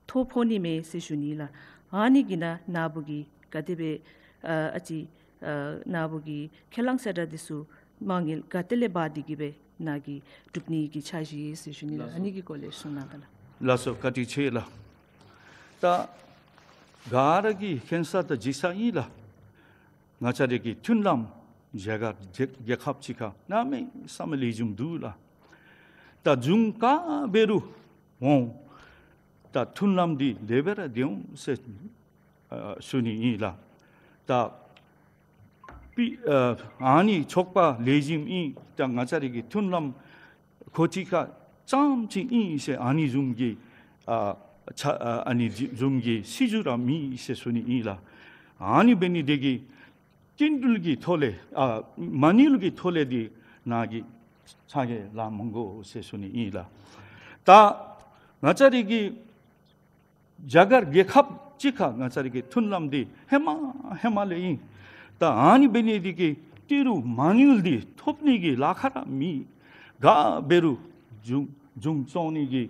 ཐོ་ཕོག་ནི་མས་ཟེར་ཞུ་ནི་ལགས། ཨ་ནི་གིས་ནཱ་ནཱ་བུ་གིས་ག་དེ་སྦེ་ཨ་ཨ་ཙི་ཨ་ནཱ་བུ་གི་ཁས་བླངས་གསལ་བསྒྲགས་འདི་ཚུ་མ་དངུལ་ག་ཏེ་ལས་འབག་སྟེ་གི་སྦེ་ནཱ་གིས་སྒྲུབ་ནི་གི་འཆར་གཞི་ཡོད་ཟེར་ཞུ་ནི་ལགས། ལགས་སོ། ཨ་ནི་གི་སྐོར་ལས་གསུང་གནང་ད་ལགས། ལགས་སོ། བཀའ་དྲིན་ཆེ་ལགས། ད་ག་ར་གིས་མཁྱེན་ས་དང་གཟིགས་ས་ཨིན་ལགས། ང་བཅས་ར་གི་མཐུན་ལམ་རྒྱ་གར་རྒྱལ་རྒྱལ་ཁབ་ཅིག་ཁར་གནམ་མེད་ས་མེད་ལེགས་ཤོམ་འདུག་ལགས། ད་རྫོང་ག་འབད་རུང་འོང་ད་མཐུན་ལམ་འདི་དེ་སྦེ་ར་སྡོད་འོང་ཟེར་ཨ་ཞུ་ནི་ཨིན་ལགས། ད་པི་ཨ་ཨ་ནི་ཚོགས་པ་ལེགས་ཤོམ་ཨིན། ད་ང་བཅས་ར་གི་མཐུན་ལམ་ཁོ་ཅིག་ཁར་ ཙམ་ཅིག་ཨིན་ཟེར། ཨ་ནི་བཟུམ་གྱི་ཨ་ཆ་ཨ་ཨ་ནི་བཟུམ་གྱི་སྲིད་བྱུས་ར་མེད་ཟེར་ཞུ་ནི་ཨིན་ལགས། ཨ་ནི་འབད་ནི་དེ་གིས་བསྟུན་གྲོས་ཀྱི་ཐོག་ལས་ཨ་མ་དངུལ་གྱི་ཐོག་ལས་འདི་ནཱ་གིས་ཚ་གྱང་ལང་མ་དགོ་ཟེར་ཞུ་ནི་ཨིན་ལགས། ད་ང་བཅས་རའི་གི་རྒྱ་གར་རྒྱལ་ཁབ་གཅིག་ཁར་ང་བཅས་རའི་གི་མཐུན་ལམ་འདི་ཧེ་མ་ཧེ་མ་ལས་ཨིན། ད་ཨ་ནི་འབད་ནི་འདི་གིས་ཏི་རུ་མ་དངུལ་འདི་ཐོབ་ནི་གི་ལཱ་ཁག་ར་མེད། ག་འབད་རུང་བྱུང་བྱུང་བཙོང་ནི་གི་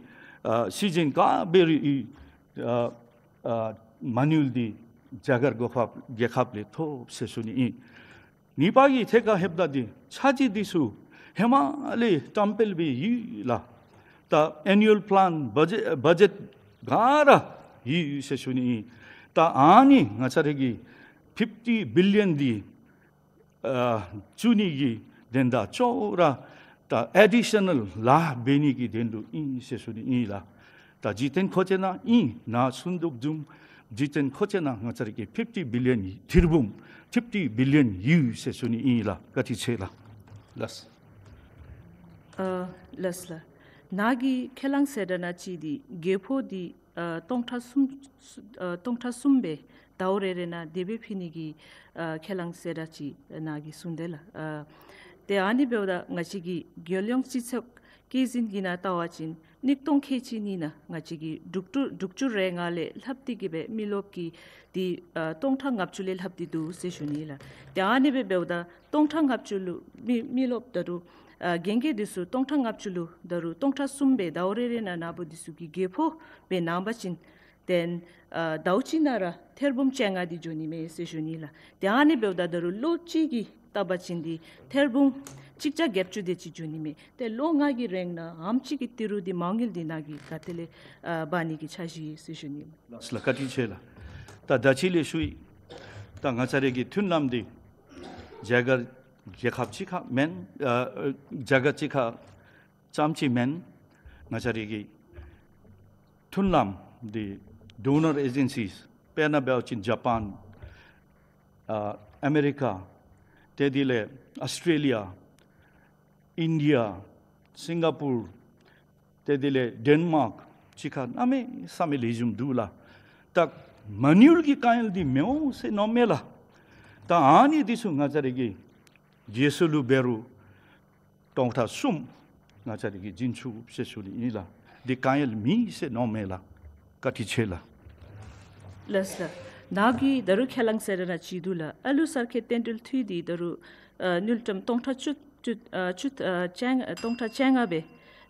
ཨ་སི་ཛིན་ག་འབད་རུང་ཨིན། ཨ་ཨ་མ་དངུལ་འདི་རྒྱ་གར་རྒྱལ་ཁབ་རྒྱལ་ཁབ་ལས་ཐོབ་ཟེར་ཞུ་ནི་ཨིན། གཉིས་པ་གི་ཐད་ཁར་ལྷོདཔ་ད་འདི་འཆར་གཞི་འདི་ཚུ་ཧེ་མ་ལས་བཀྲམ་སྤེལ་འབད་ཡོད་ལགས། ད་annual plan budget budget ག་ར་ཡོད་ཟེར་ཞུ་ནི་ཨིན། ད་ཨ་ནི་ང་བཅས་རའི་གི་fifty billion འདི་ཨ་བཙུགས་ནི་གི་དོན་དག་ཅོག་ར་ད་ཨེ་ཌི་ཤ་ནཱལ་ལཱ་འབད་ནི་གི་དོན་ལུ་ཨིན་ཟེར་ཞུ་ནི་ཨིན་ལགས། ད་འཇིག་རྟེན་མཁོ་ཆས་ནང་ཨིན་ན་སུན་དུག་བཟུམ་འཇིག་རྟེན་མཁོ་ཆས་ནང་ང་བཅས་རའི་གི་fifty billion ཐེར་འབུམ་fifty billion ཡོད་ཟེར་ཞུ་ནི་ཨིན་ལགས། བཀའ་དྲིན་ཆེ་ལགས། ལགས། ཨ་ལགས་ལགས། ནཱ་གི་ཁས་བླངས་ཟེར་ད་ནཱ་ཅིག་འདི་རྒྱལ་ཕོགས་འདི་ཨ་སྟོང་ཕྲག་གསུམ་ཨ་སྟོང་ཕྲག་གསུམ་སྦེ་ཟླཝ་རེ་རེ་ནང་དེ་སྦེ་ཕུལ་ནི་གི་ཨ་ཁས་བླངས་ཟེར་ད་ཅིག་ནཱ་གིས་གསུངས་དེས་ལགས། ཨ་ཏེ་ཨ་ནི་འབདཝ་ད་ང་བཅས་ཀྱི་རྒྱལ་ཡོངས་སྤྱི་ཚོགས་སྐྱེད་སྲིང་གི་ནང་བལྟ་བ་ཅིན་གཉིས་སྟོང་ཁལ་གཅིག་གཉིས་ནང་ང་བཅས་ཀྱི་དྲུག་ཅུ་དྲུག་ཅུ་རེ་ལྔ་ལས་ལྷག་སྟེ་གི་སྦེ་མི་རློབས་ཀྱི་འདི་ཨ་སྟོང་ཕྲག་ལྔ་བཅུ་ལས་ལྷག་སྟེ་འདུག་ཟེར་ཞུ་ནི་ལགས། ཏེ་ཨ་ནི་སྦེ་འབདཝ་ད་སྟོང་ཕྲག་ལྔ་བཅུ་ལུ་མི་མི་རློབས་ད་རུང་ཨ་རྒན་རྒས་འདི་ཚུ་སྟོང་ཕྲག་ལྔ་བཅུ་ལུ་ད་རུང་སྟོང་ཕྲག་གསུམ་སྦེ་ཟླཝ་རེ་རེ་ནང་ནཱ་བུ་འདི་ཚུ་གི་རྒྱལ་ཕོགས་སྦེ་གནང་པ་ཅིན་ཏེ་ཨ་ཟླཝ་གཅིག་ནང་ར་ཐེར་འབུམ་བཅོ་ལྔ་འདི་འགྱོ་ནི་མས་ཟེར་ཞུ་ནི་ལགས། ཏེ་ཨ་ནི་འབདཝ་ད་ད་རུང་ལོ་གཅིག་གི་བལྟ་བ་ཅིན་འདི་ཐེར་འབུམ་གཅིག་བརྒྱ་བརྒྱད་ཅུ་དེ་ཅིག་འགྱོ་ནི་མས། ཏེ་ལོ་ལྔ་གི་རིང་ནང་ཨེམ་ཅིག་གི་ཏི་རུ་འདི་མ་དངུལ་འདི་ནཱ་གིས་ག་ཏེ་ལས་ཨ་འབག་ནི་གི་འཆར་གཞི་ཡོད་ཟེར་ཞུ་ནི་ལགས། ལགས་ལགས། བཀའ་དྲིན་ཆེ་ལགས། ད་ད་ཅི་ལས་ཞུ་ཡི། ད་ང་བཅས་རའི་གི་མཐུན་ལམ་འདི་རྒྱ་གར་རྒྱལ་ཁབ་གཅིག་ཁར་མེན། ཨ་རྒྱ་གར་གཅིག་ཁར་ཙམ་ཅིག་མེན། ང་བཅས་རའི་གི་མཐུན་ལམ་འདི་ཌོ་ནར་ཨེ་ཇེན་སིས་དཔེར་ན་འབད་བ་ཅིན་ཇ་པཱན་ཨ་ཨ་མེ་རི་ཀ་ཏེ་དེ་ལས་ཨོསི་ཊྲེ་ལི་ཡ་ཨིན་ཌི་ཡ་སིང་ག་པུར་ཏེ་དེ་ལས་ཌེན་མཱརཀ་གཅིག་ཁར་གནམ་མེད་ས་མེད་ལེགས་ཤོམ་འདུག་ལགས། ད་མ་དངུལ་གྱི་དཀའ་ངལ་འདི་མི་འོང་ཟེར་མནོཝ་མས་ལགས། ད་ཨ་ནི་འདི་ཚུ་ང་བཅས་རའི་གི་རྒྱལ་ས་ལུ་འབད་རུང་སྟོང་ཕྲག་གསུམ་ང་བཅས་རའི་གིས་བྱིན་ཚུགས་ཟེར་ཞུ་ནི་ཨིན་ལགས། འདི་དཀའ་ངལ་མེད་ཟེར་མནོཝ་མས་ལགས། བཀའ་དྲིན་ཆེ་ལགས། ལགས་ལགས། ནཱ་གི་ད་རུང་ཁས་བླངས་ཟེར་ན་ཅིག་འདུག་ལགས། ཨ་ལུ་གསར་སྐྱེས་བསྟན་འགྲོའི་འཐུས་འདི་ད་རུང་ཨ་དངུལ་ཀྲམ་སྟོང་ཕྲག་བཅུ་བཅུ་ཨ་བཅུ་ཨ་བཅོ་ལྔ་སྟོང་ཕྲག་བཅོ་ལྔ་སྦེ་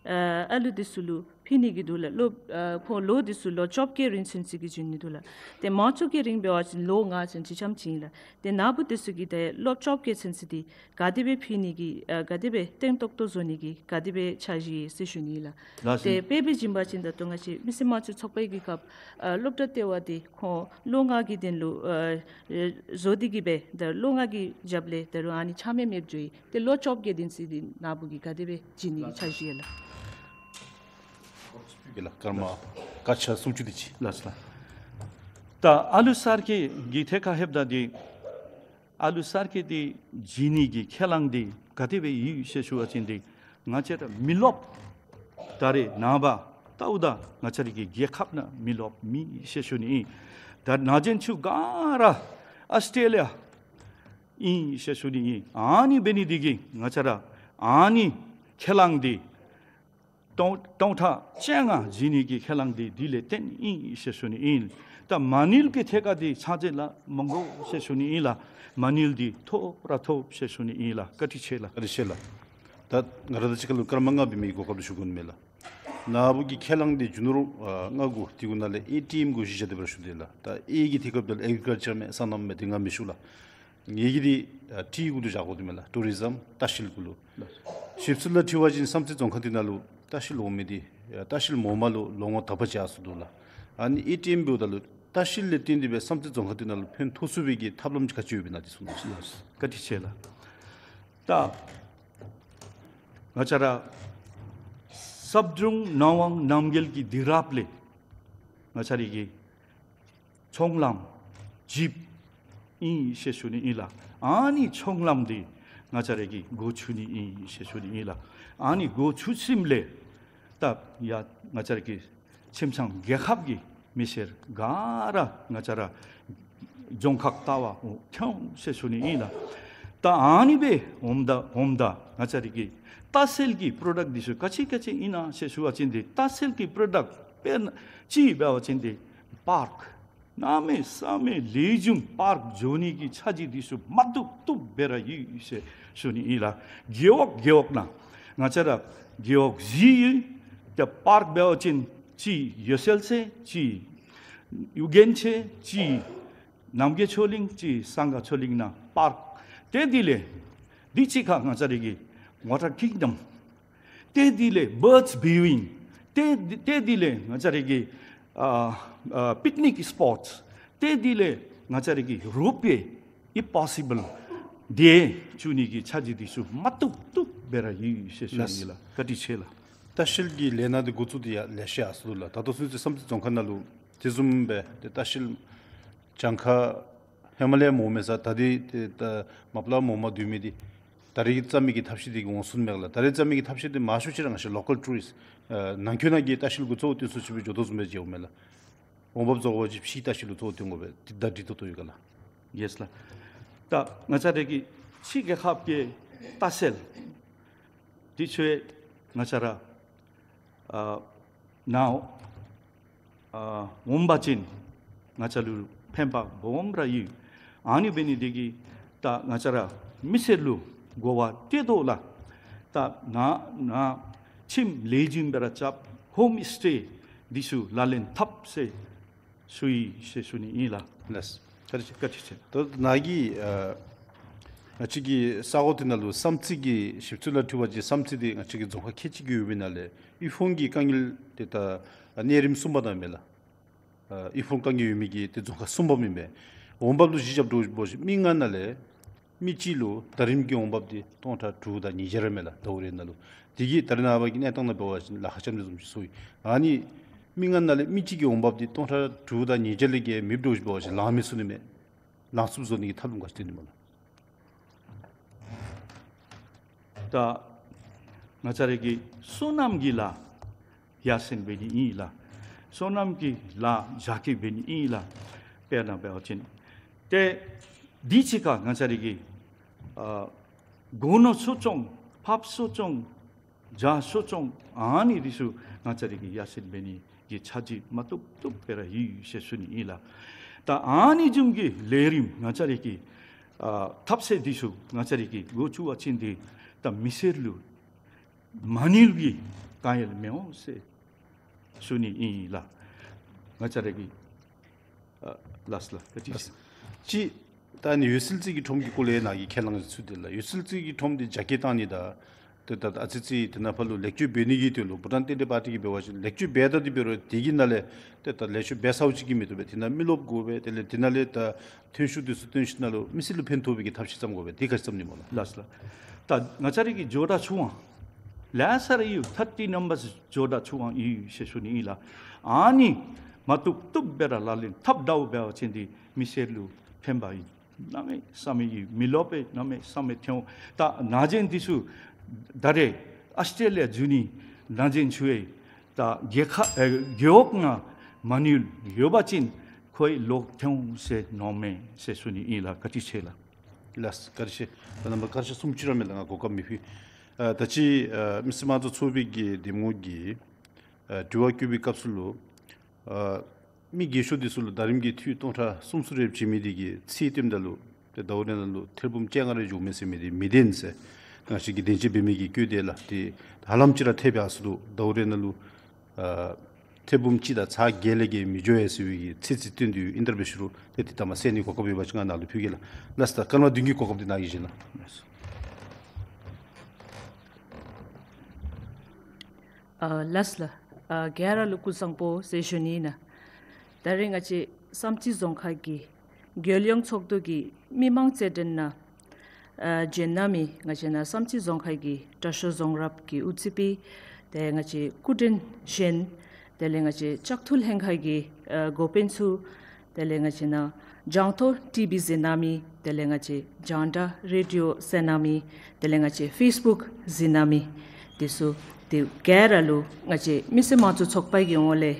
ཨ་ཨ་ལུ་འདི་ཚུ་ལུ་ཕུལ་ནི་གི་འདུག་ལགས། ལོ་ཨ་ཁོང་ལོ་འདི་ཚུ་ལོ་བཅོ་བརྒྱད་རིང་ཚུན་ཚོད་ཀྱི་བྱིན་ནི་འདུག་ལགས། ཏེ་མང་ཚོགས་ཀྱི་རིང་འབད་བ་ཅིན་ལོ་ལྔ་ཚུན་ཚོད་ཙམ་ཅིག་ཨིན་ལགས། ཏེ་ནཱ་བུ་འདི་ཚུ་གི་ཏེ་ལོ་བཅོ་བརྒྱད་ཚུན་ཚོད་འདི་ག་དེ་སྦེ་ཕུལ་ནི་གི་ཨ་ག་དེ་སྦེ་བརྟན་ཏོག་ཏོ་བཟོ་ནི་གི་ག་དེ་སྦེ་འཆར་གཞི་ཡོད་ཟེར་ཞུ་ནི་ལགས། ལགས་སོ། ཏེ་དཔེ་སྦེ་བྱིན་པ་ཅིན་ད་ལྟོ་ང་བཅས་མི་སེར་དམངས་གཙོའི་ཚོགས་པའི་གི་སྐབས་ཨ་སློབ་གྲྭ་ལྟེ་བ་འདི་ཁོང་ལོ་ལྔ་གི་དོན་ལུ་ཨ་བཟོ་སྟེ་གི་སྦེ་ད་ལོ་ལྔ་གི་རྒྱབ་ལས་ད་རུང་ཨ་ནི་ཆ་མེད་མེདཔ་འགྱོ་ཡི། ཏེ་ལོ་བཅོ་བརྒྱད་དེ་ཅིག་འདི་ནཱ་བུ་གིས་ག་དེ་སྦེ་བྱིན་ནི་གི་འཆར་གཞི་ཡོད་ལགས། ལགས་སོ། ལགས་སོ། ད་ཨ་ལུ་གསར་སྐྱེས་ཀྱི་ཐད་ཁར་ལྷོདཔ་ད་འདི་ཨ་ལུ་གསར་སྐྱེས་འདི་བྱིན་ནི་གི་ཁས་བླངས་འདི་ག་དེ་སྦེ་ཡོད་ཟེར་ཞུ་བ་ཅིན་འདི་ང་བཅས་ར་མི་རློབས་ད་རེས་ནངས་པ་ལྟཝ་ད་ང་བཅས་རའི་གི་རྒྱལ་ཁབ་ནང་མི་རློབས་མེད་ཟེར་ཞུ་ནི་ཨིན། ད་ནང་གཞན་ཚུ་ག་ར་ཨོསི་ཊྲེ་ལི་ཡ་ཨིན་ཟེར་ཞུ་ནི་ཨིན། ཨ་ནི་འབད་ནི་འདི་གིས་ང་བཅས་ར་ཨ་ནི་ཁས་བླངས་འདི་སྟོང་སྟོང་ཕྲག་བཅོ་ལྔ་བྱིན་ནི་གི་ཁས་བླངས་འདི་དེ་ལས་བརྟེན་ཨིན་ཟེར་ཞུ་ནི་ཨིན། ད་མ་དངུལ་གྱི་ཐད་ཁར་འདི་ཚ་གྱང་ལང་མ་དགོ་ཟེར་ཞུ་ནི་ཨིན་ལགས། མ་དངུལ་འདི་ཐོབ་ར་ཐོབ་ཟེར་ཞུ་ནི་ཨིན་ལགས། བཀའ་དྲིན་ཆེ་ལགས། བཀའ་དྲིན་ཆེ་ལགས། ད་ང་ར་དང་གཅིག་ཁར་ལུ་སྐར་མ་ལྔ་འབད་མི་གོ་སྐབས་ལུ་ཞུ་དགོ་ནི་མས་ལགས། ནཱ་བུ་གི་ཁས་བླངས་འདི་རྒྱུ་ནོར་ཨ་ལྔ་གུ་དེ་གུ་ནང་ལས་ཨེ་ཊི་ཨེམ་གུ་གཞི་བཞག་སྟེ་སྦེ་ར་ཞུ་དེས་ལགས། ད་ཨེ་གི་ཐད་ཁར་ལུ་ཨེག་རི་ཀལ་ཅར་མས་སོ་ནམ་མས་དེ་ང་མི་ཞུ་ལགས། ངེ་གི་འདི་ཨ་ཊི་གུ་ལུ་བཞག་དགོ་དེས་མས་ལགས། ཊུ་རི་ཛམ་ལྟ་བཤལ་གུ་ལུ། ཞིབ་འཚོལ་ལུ་འཁྲིལ་བ་ཅིན་བསམ་རྩེ་རྫོང་ཁག་འདི་ནང་ལུ་ལྟ་བཤལ་འོང་མི་འདི་ཨ་ལྟ་བཤལ་མོ་མ་ལུ་ལོ་ངོ་དག་པ་ཅིག་ཡར་སོ་འདུག་ལགས། ཨ་ནི་ཨེ་ཊི་ཨེམ་འབདཝ་ད་ལུ་ལྟ་བཤལ་ལས་བརྟེན་ཏེ་སྦེ་བསམ་རྩེ་རྫོང་ཁག་འདི་ནང་ལུ་ཕན་ཐོགས་ཚུགས་པའི་གི་ཐབས་ལམ་ཅིག་ག་ཅི་ཡོདཔ་ཨིན་ན་འདི་གསུང་དགོ་ཟེར། བཀའ་དྲིན་ཆེ་ལགས། ད་ང་བཅས་ར་ཟབ་སྦྱོང་ནང་དབང་རྣམ་རྒྱལ་གྱི་དུས་རབས་ལས་ང་བཅས་རའི་གི་ཚོང་ལམ་ཇིབ་ཨིན་ཟེར་ཞུ་ནི་ཨིན་ལགས། ཨ་ནི་ཚོང་ལམ་འདི་ང་བཅས་རའི་གིས་འགོ་བཙུགས་ནི་ཨིན་ཟེར་ཞུ་ནི་ཨིན་ལགས། ཨ་ནི་འགོ་བཙུགས་ཞིནམ་ལས་ ད་ཡ་ང་བཅས་ར་གི་ཁྱིམ་ཚང་རྒྱལ་ཁབ་ཀྱི་མི་སེར་ག་ར་ང་བཅས་ར་རྫོང་ཁག་ལྟ་བར་འོང་ཐོན་ཟེར་ཞུ་ནི་ཨིན་ལགས། ད་ཨ་ནི་སྦེ་འོངམ་ད་འོངམ་ད་ང་བཅས་ར་གི་ལྟ་བཤལ་གྱི་པྲོ་ཌཀཊ་འདི་ཚུ་ག་ཅི་ག་ཅི་ཨིན་ན་ཟེར་ཞུ་བ་ཅིན་འདི་ལྟ་བཤལ་གྱི་པྲོ་ཌཀཊ་དཔེར་ན་ཅིག་འབད་བ་ཅིན་འདི་པཱརཀ་གནམ་མེད་ས་མེད་ལེགས་ཤོམ་པཱརཀ་འགྱོ་ནི་གི་ཆ་རྒྱུས་འདི་ཚུ་མ་བཏུབ་བཏུབ་སྦེ་ར་ཡོད་ཟེར་ཞུ་ནི་ཨིན་ལགས། རྒེད་འོག་རྒེད་འོག་ནང་ང་བཅས་ར་རྒེད་འོག་བཞི་ཡོད། ཏེ་པཱརཀ་འབད་བ་ཅིན་གཅིག་འོད་གསལ་ཚལ་གཅིག་ཨོ་རྒྱན་ཆེ་གཅིག་རྣམ་རྒྱལ་ཆོས་གླིང་གཅིག་གསང་སྔགས་ཆོས་གླིང་ནང་པཱརཀ། ཏེ་དེ་ལས་དེ་གཅིག་ཁར་ང་བཅས་ར་གི་ཝ་ཊར་ཀིང་ཌམ། ཏེ་དེ་ལས་བཱརཌ་བིའུ་ཝིང་། ཏེ་ཏེ་དེ་ལས་ང་བཅས་ར་གི་ཨ་ཨ་པིག་ནིག་སི་པོཊ། ཏེ་དེ་ལས་ང་བཅས་ར་གི་རོབ་ཝེ་ཨིཕ་པོ་སི་བཱལ་དེ་འགྱོ་ནི་གི་ཆ་རྒྱུས་འདི་ཚུ་མ་བཏུབ་བཏུབ་སྦེ་ར་ཡོད་ཟེར་ཞུ་ནི་ལགས། བཀའ་དྲིན་ཆེ་ལགས། ལྟ་བཤལ་གྱི་ལས་སྣ་འདི་འགོ་བཙུགས་ཏེ་ཡར་ལེ་ཤ་ཡར་སོང་ལགས། ད་ལྟོ་ཚུན་ཚོད་བསམ་རྩེ་རྫོང་ཁག་ནང་ལུ་དེ་བཟུམ་སྦེ་ཏེ་ལྟ་བཤལ་གྱངས་ཁ་ཧེ་མ་ལས་མངམ་མས་ས། ད་འདི་ཏེ་ད་མ་པ་ལས་མངམ་མས་སྡོད་མི་འདི་ད་རེས་ཀྱི་རྩ་མེད་ཀྱི་ཐབས་ཤེས་འདི་གིས་འོང་སོང་མས་ལགས། ད་རེས་རྩ་མེད་ཀྱི་ཐབས་ཤེས་འདི་མང་ཤོས་ཅིག་ར་ང་བཅས་ལོ་ཀཱལ་ཊུ་རིསཊ་ནང་འཁོད་ནང་གི་ལྟ་བཤལ་གུ་གཙོ་བོ་བཏོན་སོང་ཅིག་སྦེ་འགྱོ་དོ་བཟུམ་སྦེ་མཇལཝ་མས་ལགས། འོང་འབབ་རྫོགས་པ་ཅིན་ཕྱིའི་ལྟ་བཤལ་ལུ་གཙོ་བོ་བཏོན་དགོ་པས། འདི་དང་འགྲིག་ཏོག་ཏོ་ཡོད་ག་ལགས། ཡེས་ལགས། ད་ང་བཅས་ར་གི་ཕྱི་རྒྱལ་ཁབ་ཀྱི་ལྟ་བཤལ་འདི་ཚུ་ང་བཅས་ར་ཨ་ནཱ་ཨ་འོང་པ་ཅིན་ང་བཅས་ལུ་ཕན་པ་སྦོམ་ར་ཡོད། ཨ་ནི་འབད་ནི་འདི་གིས་ད་ང་བཅས་ར་མི་སེར་ལུ་གོ་བ་སྟེར་དོ་ལགས། ད་ནཱ་ནཱ་ཁྱིམ་ལེགས་ཤོམ་སྦེ་ར་རྐྱབ་ཧོམ་སི་ཊེ་འདི་ཚུ་ལག་ལེན་འཐབ་ཟེར་ཞུ་ཡི་ཟེར་ཞུ་ནི་ཨིན་ལགས། ལགས། བཀའ་དྲིན་ཆེ། ད་ནཱ་གི་ཨ་ང་བཅས་ཀྱི་ས་གོ་འདི་ནང་ལུ་བསམ་རྩེ་གི་ཞིབ་འཚོལ་ལུ་འཁྲིལ་བ་ཅིན་བསམ་རྩེ་འདི་ང་བཅས་ཀྱི་རྫོང་ཁག་ཁལ་གཅིག་གི་ཡོད་པའི་ནང་ལས་དབུལ་ཕོངས་ཀྱི་དཀའ་ངལ་འདི་ད་གནས་རིམ་གསུམ་པ་ནང་མས་ལགས། ཨ་དབུལ་ཕོངས་དཀའ་ངལ་ཡོད་མི་གི་ཏེ་རྫོང་ཁག་གསུམ་པ་མས་པས། འོང་འབབ་ལུ་གཞི་བཞག་འགྱོ་བ་ཅིན་མི་ལྔ་ནང་ལས་མི་གཅིག་ལུ་ཟླ་རིམ་གྱི་འོང་འབབ་འདི་སྟོང་ཕྲག་དྲུག་དང་ཉིས་བརྒྱ་ར་མས་ལགས། ཟླཝ་རེ་ནང་ལུ། དེ་གིས་ད་རེས་ནངས་པ་གི་གནས་སྟངས་ནང་འབད་བ་ཅིན་ལཱ་ཁག་རྐྱབ་ནི་བཟུམ་ཅིག་སོང་ཡི། ཨ་ནི་མི་ལྔ་ནང་ལས་མི་གཅིག་གི་འོང་འབབ་འདི་སྟོང་ཕྲག་དྲུག་དང་ཉིས་བརྒྱ་ལས་བརྒལ་མེདཔ་འགྱོ་བ་ཅིན་ལང་མི་ཚུགས་ནི་མས། ལང་ཚུགསཔ་བཟོ་ནི་གི་ཐབས་ལམ་ག་ཅི་སྟོན་ནི་སྨོ་ལགས། ད་ང་བཅས་ར་གི་སོ་ནམ་གྱི་ལཱ་ཡར་སེང་འབད་ནི་ཨིན་ལགས། སོ་ནམ་གྱི་ལཱ་རྒྱ་སྐྱེད་འབད་ནི་ཨིན་ལགས། དཔེར་ན་འབད་བ་ཅིན་ཏེ་དེ་གཅིག་ཁར་ང་བཅས་ར་གི་ཨ་སྒོ་ནོར་གསོ་སྐྱོང་ཕགཔ་གསོ་སྐྱོང་བྱ་གསོ་སྐྱོང་ཨ་ནི་འདི་ཚུ་ང་བཅས་ར་གིས་ཡར་སེང་འབད་ནི་གི་ཆ་རྒྱུས་མ་བཏུབ་བཏུབ་སྦེ་ར་ཡོད་ཟེར་ཞུ་ནི་ཨིན་ལགས། ད་ཨ་ནི་བཟུམ་གྱི་ལས་རིམ་ང་བཅས་ར་གི་ཨ་ཐབས་ཤེས་འདི་ཚུ་ང་བཅས་ར་གིས་འགོ་བཙུགས་པ་ཅིན་འདི་ད་མི་སེར་ལུ་མ་དངུལ་གྱི་དཀའ་ངལ་མི་འོང་ཟེར་ཞུ་ནི་ཨིན་ལགས། ང་བཅས་ར་གི་ཨ་ལགས་ལགས། བཀའ་དྲིན་ཆེ། ཅིག་ད་ནི་འོད་གསལ་རྩེ་གི་ཁྲོམ་གྱི་སྐོར་ལས་ནཱ་གིས་ཁས་བླངས་ཚུལ་དེ་ལགས། འོད་གསལ་རྩེ་གི་ཁྲོམ་འདི་རྒྱ་སྐྱེད་བཏང་ནི་དང་ཏེ་ད་ཨ་ཙི་ཙི་དེ་ནང་ཕར་ལུ་ལེགས་བཅོས་འབད་ནི་གི་དོན་ལུ་བྷུ་ཊཱན་ཏེ་ལེ་པར་ཊི་གིས་འབད་བ་ཅིན་ལེགས་བཅོས་འབད་ད་འདི་འབད་རུང་དེ་གི་ནང་ལས་ཏེ་ད་ལེགས་བཅོས་འབད་ཚརཝ་ཅིག་གིས་མི་བཏུབ་པས། དེ་ནང་མི་རློབས་དགོ་པས། དེ་ལས་དེ་ནང་ལས་ད་ཐོན་ཤུགས་འདི་ཚུ་བཏོན་ཞིནམ་ལས་མི་སེར་ལུ་ཕན་ཐོགས་པའི་གི་ཐབས་ཤེས་བརྩམ་དགོ་པས། དེ་ག་ཅི་བརྩམ་ནི་སྨོ་ལགས། ལགས་ལགས། ད་ང་བཅས་ར་གི་ཇོ་བདག་ཆུ་དབང་ལེ་ཤ་ར་ཡོད། ཐར་ཊི་ནམ་བར་ཇོ་བདག་ཆུ་དབང་ཡོད་ཟེར་ཞུ་ནི་ཨིན་ལགས། ཨ་ནི་མ་བཏུབ་བཏུབ་སྦེ་ར་ལག་ལེན་འཐབ་ད་འབད་བ་ཅིན་འདི་མི་སེར་ལུ་ཕན་པ་ཡོད། གནམ་མེད་ས་མེད་ཡོད། མི་རློབས་པས། གནམ་མེད་ས་མེད་ཐོན་འོང་། ད་ན་གཞོན་འདི་ཚུ་ད་རེས་ཨཱོས་ཊེ་ལི་ཡ་འགྱོ་ནི་ན་གཞོན་ཚུ་ཡང་ད་རྒེད་ཁག་ཨེ་རྒེད་འོག་ནང་མ་དངུལ་ཡོད་པ་ཅིན་ཁོང་ལོག་ཐོན་འོང་ཟེར་མནོཝ་མས་ཟེར་ཞུ་ནི་ཨིན་ལགས། བཀའ་དྲིན་ཆེ་ལགས། ལགས་བཀའ་དྲིན་ཆེ། ད་རྣམ་པ་སྐར་ཆ་སུམ་ཅུ་ར་མས་ལགས། ང་གོ་སྐབས་མི་ཕུལ། ཨ་ད་ཅི་ཨ་མི་སེར་དམངས་གཙོ་ཚོགས་པའི་གི་འདེམས་ངོ་གིས་ཨ་དྲི་བ་བཀོད་པའི་སྐབས་སུ་ལུ་ཨ་མི་རྒས་ཤོས་འདི་ཚུ་ལུ་ཟླ་རིམ་གྱི་འཐུས་སྟོང་ཕྲག་སུམ་ཅུ་རེ་བྱིན་མི་འདི་གི་ཚད་བཏོནམ་ད་ལུ་ཏེ་ཟླཝ་རེ་ནང་ལུ་ཐེར་འབུམ་བཅོ་ལྔ་རེ་འགྱོཝ་མས་ཟེར་མི་འདི་མི་བདེན་ཟེར་ང་བཅས་ཀྱི་བདེན་དཔྱད་འབད་མི་གིས་བཀོད་དེ་ལགས། ཏེ་ཧ་ལམ་ཅིག་ར་ཐལ་བ་ཡར་སོང་ནུག། ཟླཝ་རེ་ནང་ལུ་ཨ་ཐེར་འབུམ་གཅིག་དང་ཚག་བརྒྱད་ལས་བརྒལ་མི་འགྱོ་ཡ་ཟེར་བའི་གི་ཚད་ཚད་བཏོན་དོ་ཨིན། ད་རེས་འབད་ཞུ་རུང་ཏེ་དེ་ལྟ་མ་ཟེར་ནི་གོ་སྐབས་ཡོད་པ་ཅིན་ང་ནཱ་ལུ་ཕུལ་གེ་ལགས། ལགས་སོ། ད་སྐར་མ་བདུན་གྱི་གོ་སྐབས་འདི་ནཱ་གིས་བཞེས་གནང་། ཨ་ལགས་ལགས། ཨ་ག་ར་ལུ་སྐུ་གཟུགས་བཟང་པོ་ཟེར་ཞུ་ནི་ཨིན་ལགས། ད་རེས་ང་བཅས་བསམ་རྩེ་རྫོང་ཁག་གི་རྒྱལ་ཡོངས་ཚོགས་འདུ་གི་མི་མང་རྩེད་འགྲན་ནང་ཨ་བྱོན་གནང་མི་ང་བཅས་ནཱ་བསམ་རྩེ་རྫོང་ཁག་གི་དྲག་ཤོས་རྫོང་རབ་ཀྱི་དབུ་རྩེ་པའི་ཏེ་ང་བཅས་སྐུ་མགྲོན་གཞན་དེ་ལས་ང་བཅས་ལྕགས་ཐུལ་ལྷན་ཁག་གི་ཨ་འགོ་དཔོན་ཚུ་དེ་ལས་ང་བཅས་ནཱ་རྒྱང་མཐོང་ཊི་བི་གཟིགས་གནང་མི་དེ་ལས་ང་བཅས་རྒྱང་བསྒྲགས་རེ་ཌི་ཡོ་གསན་གནང་མི་དེ་ལས་ང་བཅས་ཕེསི་བུཀ་གཟིགས་གནང་མི་འདི་ཚུ་ དེ་ག་ར་ལུ་ང་བཅས་མི་སེར་དམངས་གཙོ་ཚོགས་པ་གི་ངོས་ལས་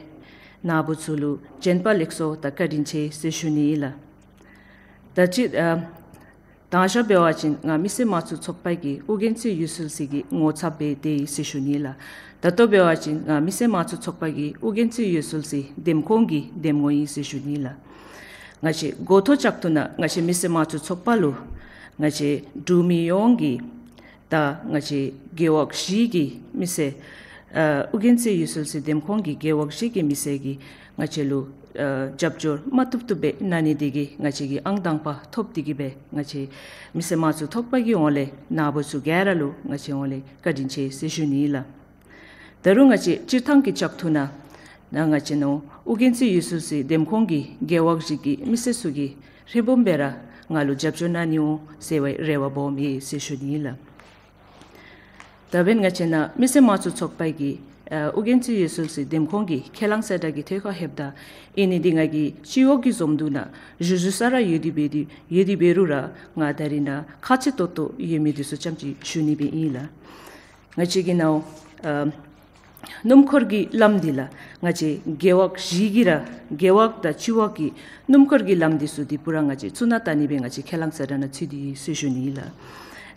ནཱ་བུ་ཚུ་ལུ་བྱོན་པ་ལེགས་སོ་དང་བཀའ་དྲིན་ཆེ་ཟེར་ཞུ་ནི་ཨིན་ལགས། ད་ཅི་ཨ་དང་ཞག་འབད་བ་ཅིན་ང་མི་སེར་དམངས་གཙོ་ཚོགས་པ་གི་ཨོ་རྒྱན་རྩེ་ཡུལ་སྲོལ་འཛིན་གྱི་ངོ་ཚབ་སྦེ་སྡོད་ཡི་ཟེར་ཞུ་ནི་ལགས། ད་ལྟོ་འབད་བ་ཅིན་ང་མི་སེར་དམངས་གཙོ་ཚོགས་པ་གི་ཨོ་རྒྱན་རྩེ་ཡུལ་སྲོལ་འཛིན་འདེམས་ཁོངས་ཀྱི་འདེམས་ངོ་ཨིན་ཟེར་ཞུ་ནི་ལགས། ང་བཅས་འགོ་ཐོག་ཅིག་ཏུ་ནཱ་ང་བཅས་མི་སེར་དམངས་གཙོ་ཚོགས་པ་ལུ་ང་བཅས་འབྲུག་མི་ཡོངས་ཀྱི་ད་ང་བཅས་རྒེད་འོག་བཞི་གི་མི་སེར་ཨ་ཨོ་རྒྱན་རྩེ་ཡུལ་སྲོལ་འཛིན་འདེམས་ཁོངས་ཀྱི་རྒེད་འོག་བཞི་གི་མི་སེར་གྱིས་ང་བཅས་ལུ་ཨ་རྒྱབ་སྐྱོར་མ་བཏུབ་བཏུབ་སྦེ་གནང་ནི་དེ་གིས་ང་བཅས་ཀྱིས་ཨང་དང་པ་ཐོབ་སྟེ་གི་སྦེ་ང་བཅས་མི་སེར་དམངས་གཙོ་ཚོགས་པ་གི་ངོས་ལས་ནཱ་བུ་ཚུ་ག་ར་ལུ་ང་བཅས་ངོས་ལས་བཀའ་དྲིན་ཆེ་ཟེར་ཞུ་ནི་ཨིན་ལགས། ད་རུང་ང་བཅས་སྤྱིར་བཏང་གི་ཅིག་ཏུ་ནཱ་ནཱ་ང་བཅས་ནཱ་ཨོ་རྒྱན་རྩེ་ཡུལ་སྲོལ་འཛིན་འདེམས་ཁོངས་ཀྱི་རྒེད་འོག་བཞི་གི་མི་སེར་ཚུ་གིས་ཧྲིལ་བུམ་སྦེ་ར་ང་ལུ་རྒྱབ་སྐྱོར་གནང་ནི་འོང་ཟེར་བའི་རེ་བ་སྦོམ་ཡོད་ཟེར་ཞུ་ནི་ཨིན་ལགས། ད་འབདན་ང་བཅས་ནཱ་མི་སེར་དམངས་གཙོ་ཚོགས་པ་གི་ཨ་ཨོ་རྒྱན་རྩེ་ཡུལ་སྲོལ་འཛིན་འདེམས་ཁོངས་ཀྱི་ཁས་བླངས་གསལ་བསྒྲགས་ཀྱི་ཐད་ཁར་ལྷོདཔ་ད་ཨིན་ནི་འདི་ང་གིས་སྤྱི་འོག་གི་འཛོམས་འདུ་ནང་ཞུ་ཞུ་ས་ར་ཡོད་དེ་འབད་དེ་ཡོད་དེ་འབད་རུང་ར་ང་ད་རིས་ནཱ་ཁག་ཆེ་ཏོག་ཏོ་ཡོད་མི་འདི་ཚུ་ཙམ་ཅིག་ཞུ་ནི་སྦེ་ཨིན་ལགས། ང་བཅས་ཀྱི་ནཱ་ཨ་སྣུམ་འཁོར་གྱི་ལམ་འདི་ལགས་ང་བཅས་རྒེད་འོག་བཞི་གི་ར་རྒེད་འོག་དང་སྤྱི་འོག་གི་སྣུམ་འཁོར་གྱི་ལམ་འདི་ཚུ་འདི་པུ་ར་ང་བཅས་ཚུར་ནཱ་བལྟ་ནི་སྦེ་ང་བཅས་ཁས་བླངས་གསལ་བསྒྲགས་ནང་ཚུད་དེ་ཡོད་ཟེར་ཞུ་ནི་ཨིན་ལགས།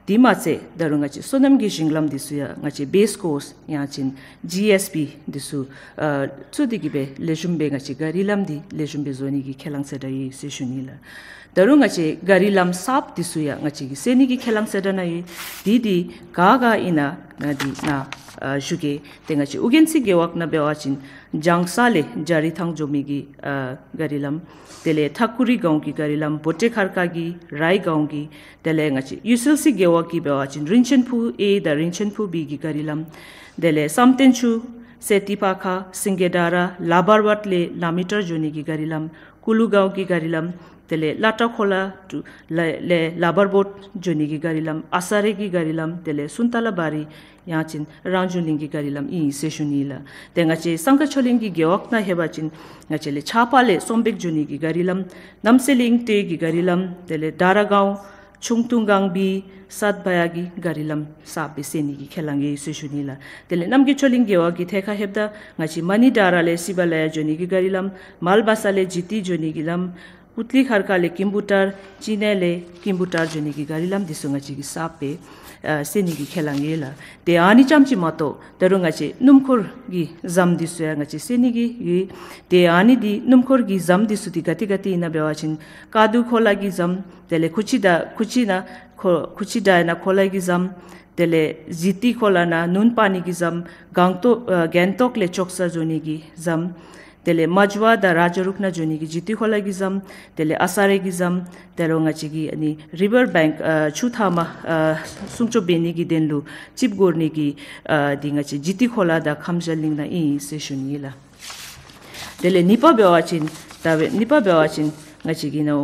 དེ་མ་ཚད་ད་རུང་ང་བཅས་སོ་ནམ་གྱི་ཞིང་ལམ་འདི་ཚུ་ཡང་ང་བཅས་བེས་ཀོརསི་ཡང་ཅིན་ཇི་ཨེསི་བི་འདི་ཚུ་ཨ་བཙུགས་ཏེ་གི་སྦེ་ལེགས་ཤོམ་སྦེ་ང་བཅས་ག་རི་ལམ་འདི་ལེགས་ཤོམ་སྦེ་བཟོ་ནི་གི་ཁས་བླངས་གསལ་བསྒྲགས་ཡོད་ཟེར་ཞུ་ནི་ཨིན་ལགས། ད་རུང་ང་བཅས་ག་རི་ལམ་གསརཔ་འདི་ཚུ་ཡང་ང་བཅས་ཀྱིས་སེལ་ནི་གི་ཁས་བླངས་གསལ་བསྒྲགས་ནང་ཡོད། དེ་འདི་ག་ག་ཨིན་ན་ང་འདི་ནཱ་ཨ་ཞུ་གེ། ཏེ་ང་བཅས་ཨོ་རྒྱན་རྩེ་རྒེད་འོག་ནང་འབད་བ་ཅིན་ལྗང་ས་ལས་ལྗ་རི་ཐང་འགྱོ་མི་གི་ཨ་ག་རི་ལམ། དེ་ལས་ཐ་ཀུ་རི་སྒང་གི་ག་རི་ལམ། བོ་ཊེ་ཁར་ཁ་གི་རའི་སྒང་གི། དེ་ལས་ང་བཅས་ཡུལ་སྲོལ་འཛིན་རྒེད་འོག་གི་འབད་བ་ཅིན་རིན་ཆེན་ཕུག་ཨེ་དང་རིན་ཆེན་ཕུག་བི་གི་ག་རི་ལམ། དེ་ལས་བསམ་གཏན་ཆུ་སེ་ཏི་ཕ་ཁ་སིང་གེ་ཌ་ར་ལ་བར་བཊ་ལས་ལ་མི་ཊར་འགྱོ་ནི་གི་ག་རི་ལམ། ཀུ་ལུ་སྒང་གི་ག་རི་ལམ། དེ་ལས་བླ་བྲག་ཁོ་ལ་ལས་ལ་བར་བཊ་འགྱོ་ནི་གི་ག་རི་ལམ། ཨ་ས་རེ་གི་ག་རི་ལམ། དེ་ལས་སུན་ཏ་ལ་བ་རི་ཡང་ཅིན་རང་བྱུང་གླིང་གི་ག་རི་ལམ་ཨིན་ཟེར་ཞུ་ནི་ལགས། ཏེ་ང་བཅས་སང་ག་ཆོས་གླིང་གི་རྒེད་འོག་ནང་ལྷོད་པ་ཅིན་ང་བཅས་ལས་ཆབ་ལས་གསོམ་བེག་འགྱོ་ནི་གི་ག་རི་ལམ། རྣམ་སྲས་གླིང་སྟོད་ཀྱི་ག་རི་ལམ། དེ་ལས་དྷ་ར་སྒང་ཆུང་ཏུང་སྒང་བི་སད་བ་ཡ་གི་ག་རི་ལམ་གསརཔ་སྦེ་སེལ་ནི་གི་ཁས་བླངས་ཡོད་ཟེར་ཞུ་ནི་ལགས། དེ་ལས་རྣམ་རྒྱལ་ཆོས་གླིང་རྒེད་འོག་གི་ཐད་ཁར་ལྷོདཔ་ད་ང་བཅས་མ་ཎི་དྷ་ར་ལས་སི་བ་ལ་ཡ་འགྱོ་ནི་གི་ག་རི་ལམ། མལ་བ་ས་ལས་ཇི་ཏི་འགྱོ་ནི་གི་ལམ། ཀུ་ཏི་ཁར་ཁ་ལས་ཀིམ་བུ་ཊར། ཅི་ནེ་ལས་ཀིམ་བུ་ཊར་འགྱོ་ནི་གི་ག་རི་ལམ་འདི་ཚུ་ང་བཅས་ཀྱིས་གསརཔ་སྦེ་ཨ་སེལ་ནི་གི་ཁས་བླངས་ཡོད་ལགས། ཏེ་ཨ་ནི་ཙམ་ཅིག་མ་གཏོགས་ད་རུང་ང་བཅས་སྣུམ་འཁོར་གྱི་ཟམ་འདི་ཚུ་ཡང་ང་བཅས་སེལ་ནི་གི་ཡོད། ཏེ་ཨ་ནི་འདི་སྣུམ་འཁོར་གྱི་ཟམ་འདི་ཚུ་འདི་ག་ཏེ་ག་ཏེ་ཨིན་ན་འབད་བ་ཅིན་ཀ་དུ་ཁོ་ལ་གི་ཟམ། དེ་ལས་ཀུ་ཅི་ཌ་ཀུ་ཅི་ན་ཁོ་ཀུ་ཅི་ཌ་ཡ་ན་ཁོ་ལ་གི་ཟམ། དེ་ལས་ཇི་ཏི་ཁོ་ལ་ན་ནུན་པ་ནི་གི་ཟམ། སྒང་ཏོག་ཨ་སྒང་ཏོག་ལས་ལྕོག་ས་འགྱོ་ནི་གི་ཟམ། དེ་ལས་མཇ་བ་དང་ར་ཇ་རུག་ནང་འགྱོ་ནི་གི་ཇི་ཏི་ཁོ་ལ་གི་ཟམ། དེ་ལས་ཨ་ས་རེ་གི་ཟམ། དེ་ལས་ང་བཅས་ཀྱི་ཨ་ནི་རི་བར་བེངཀ་ཨ་ཆུ་ཐ་མ་ཨ་སྲུང་སྐྱོབ་འབད་ནི་གི་དོན་ལུ་ཅིབ་སྒོར་ནི་གི་ཨ་འདི་ང་བཅས་ཇི་ཏི་ཁོ་ལ་དང་ཁམས་ཞལ་གླིང་ནང་ཨིན་ཟེར་ཞུ་ནི་ལགས། དེ་ལས་གཉིས་པ་འབད་བ་ཅིན་ད་འབད་གཉིས་པ་འབད་བ་ཅིན་ང་བཅས་ཀྱི་ནཱ་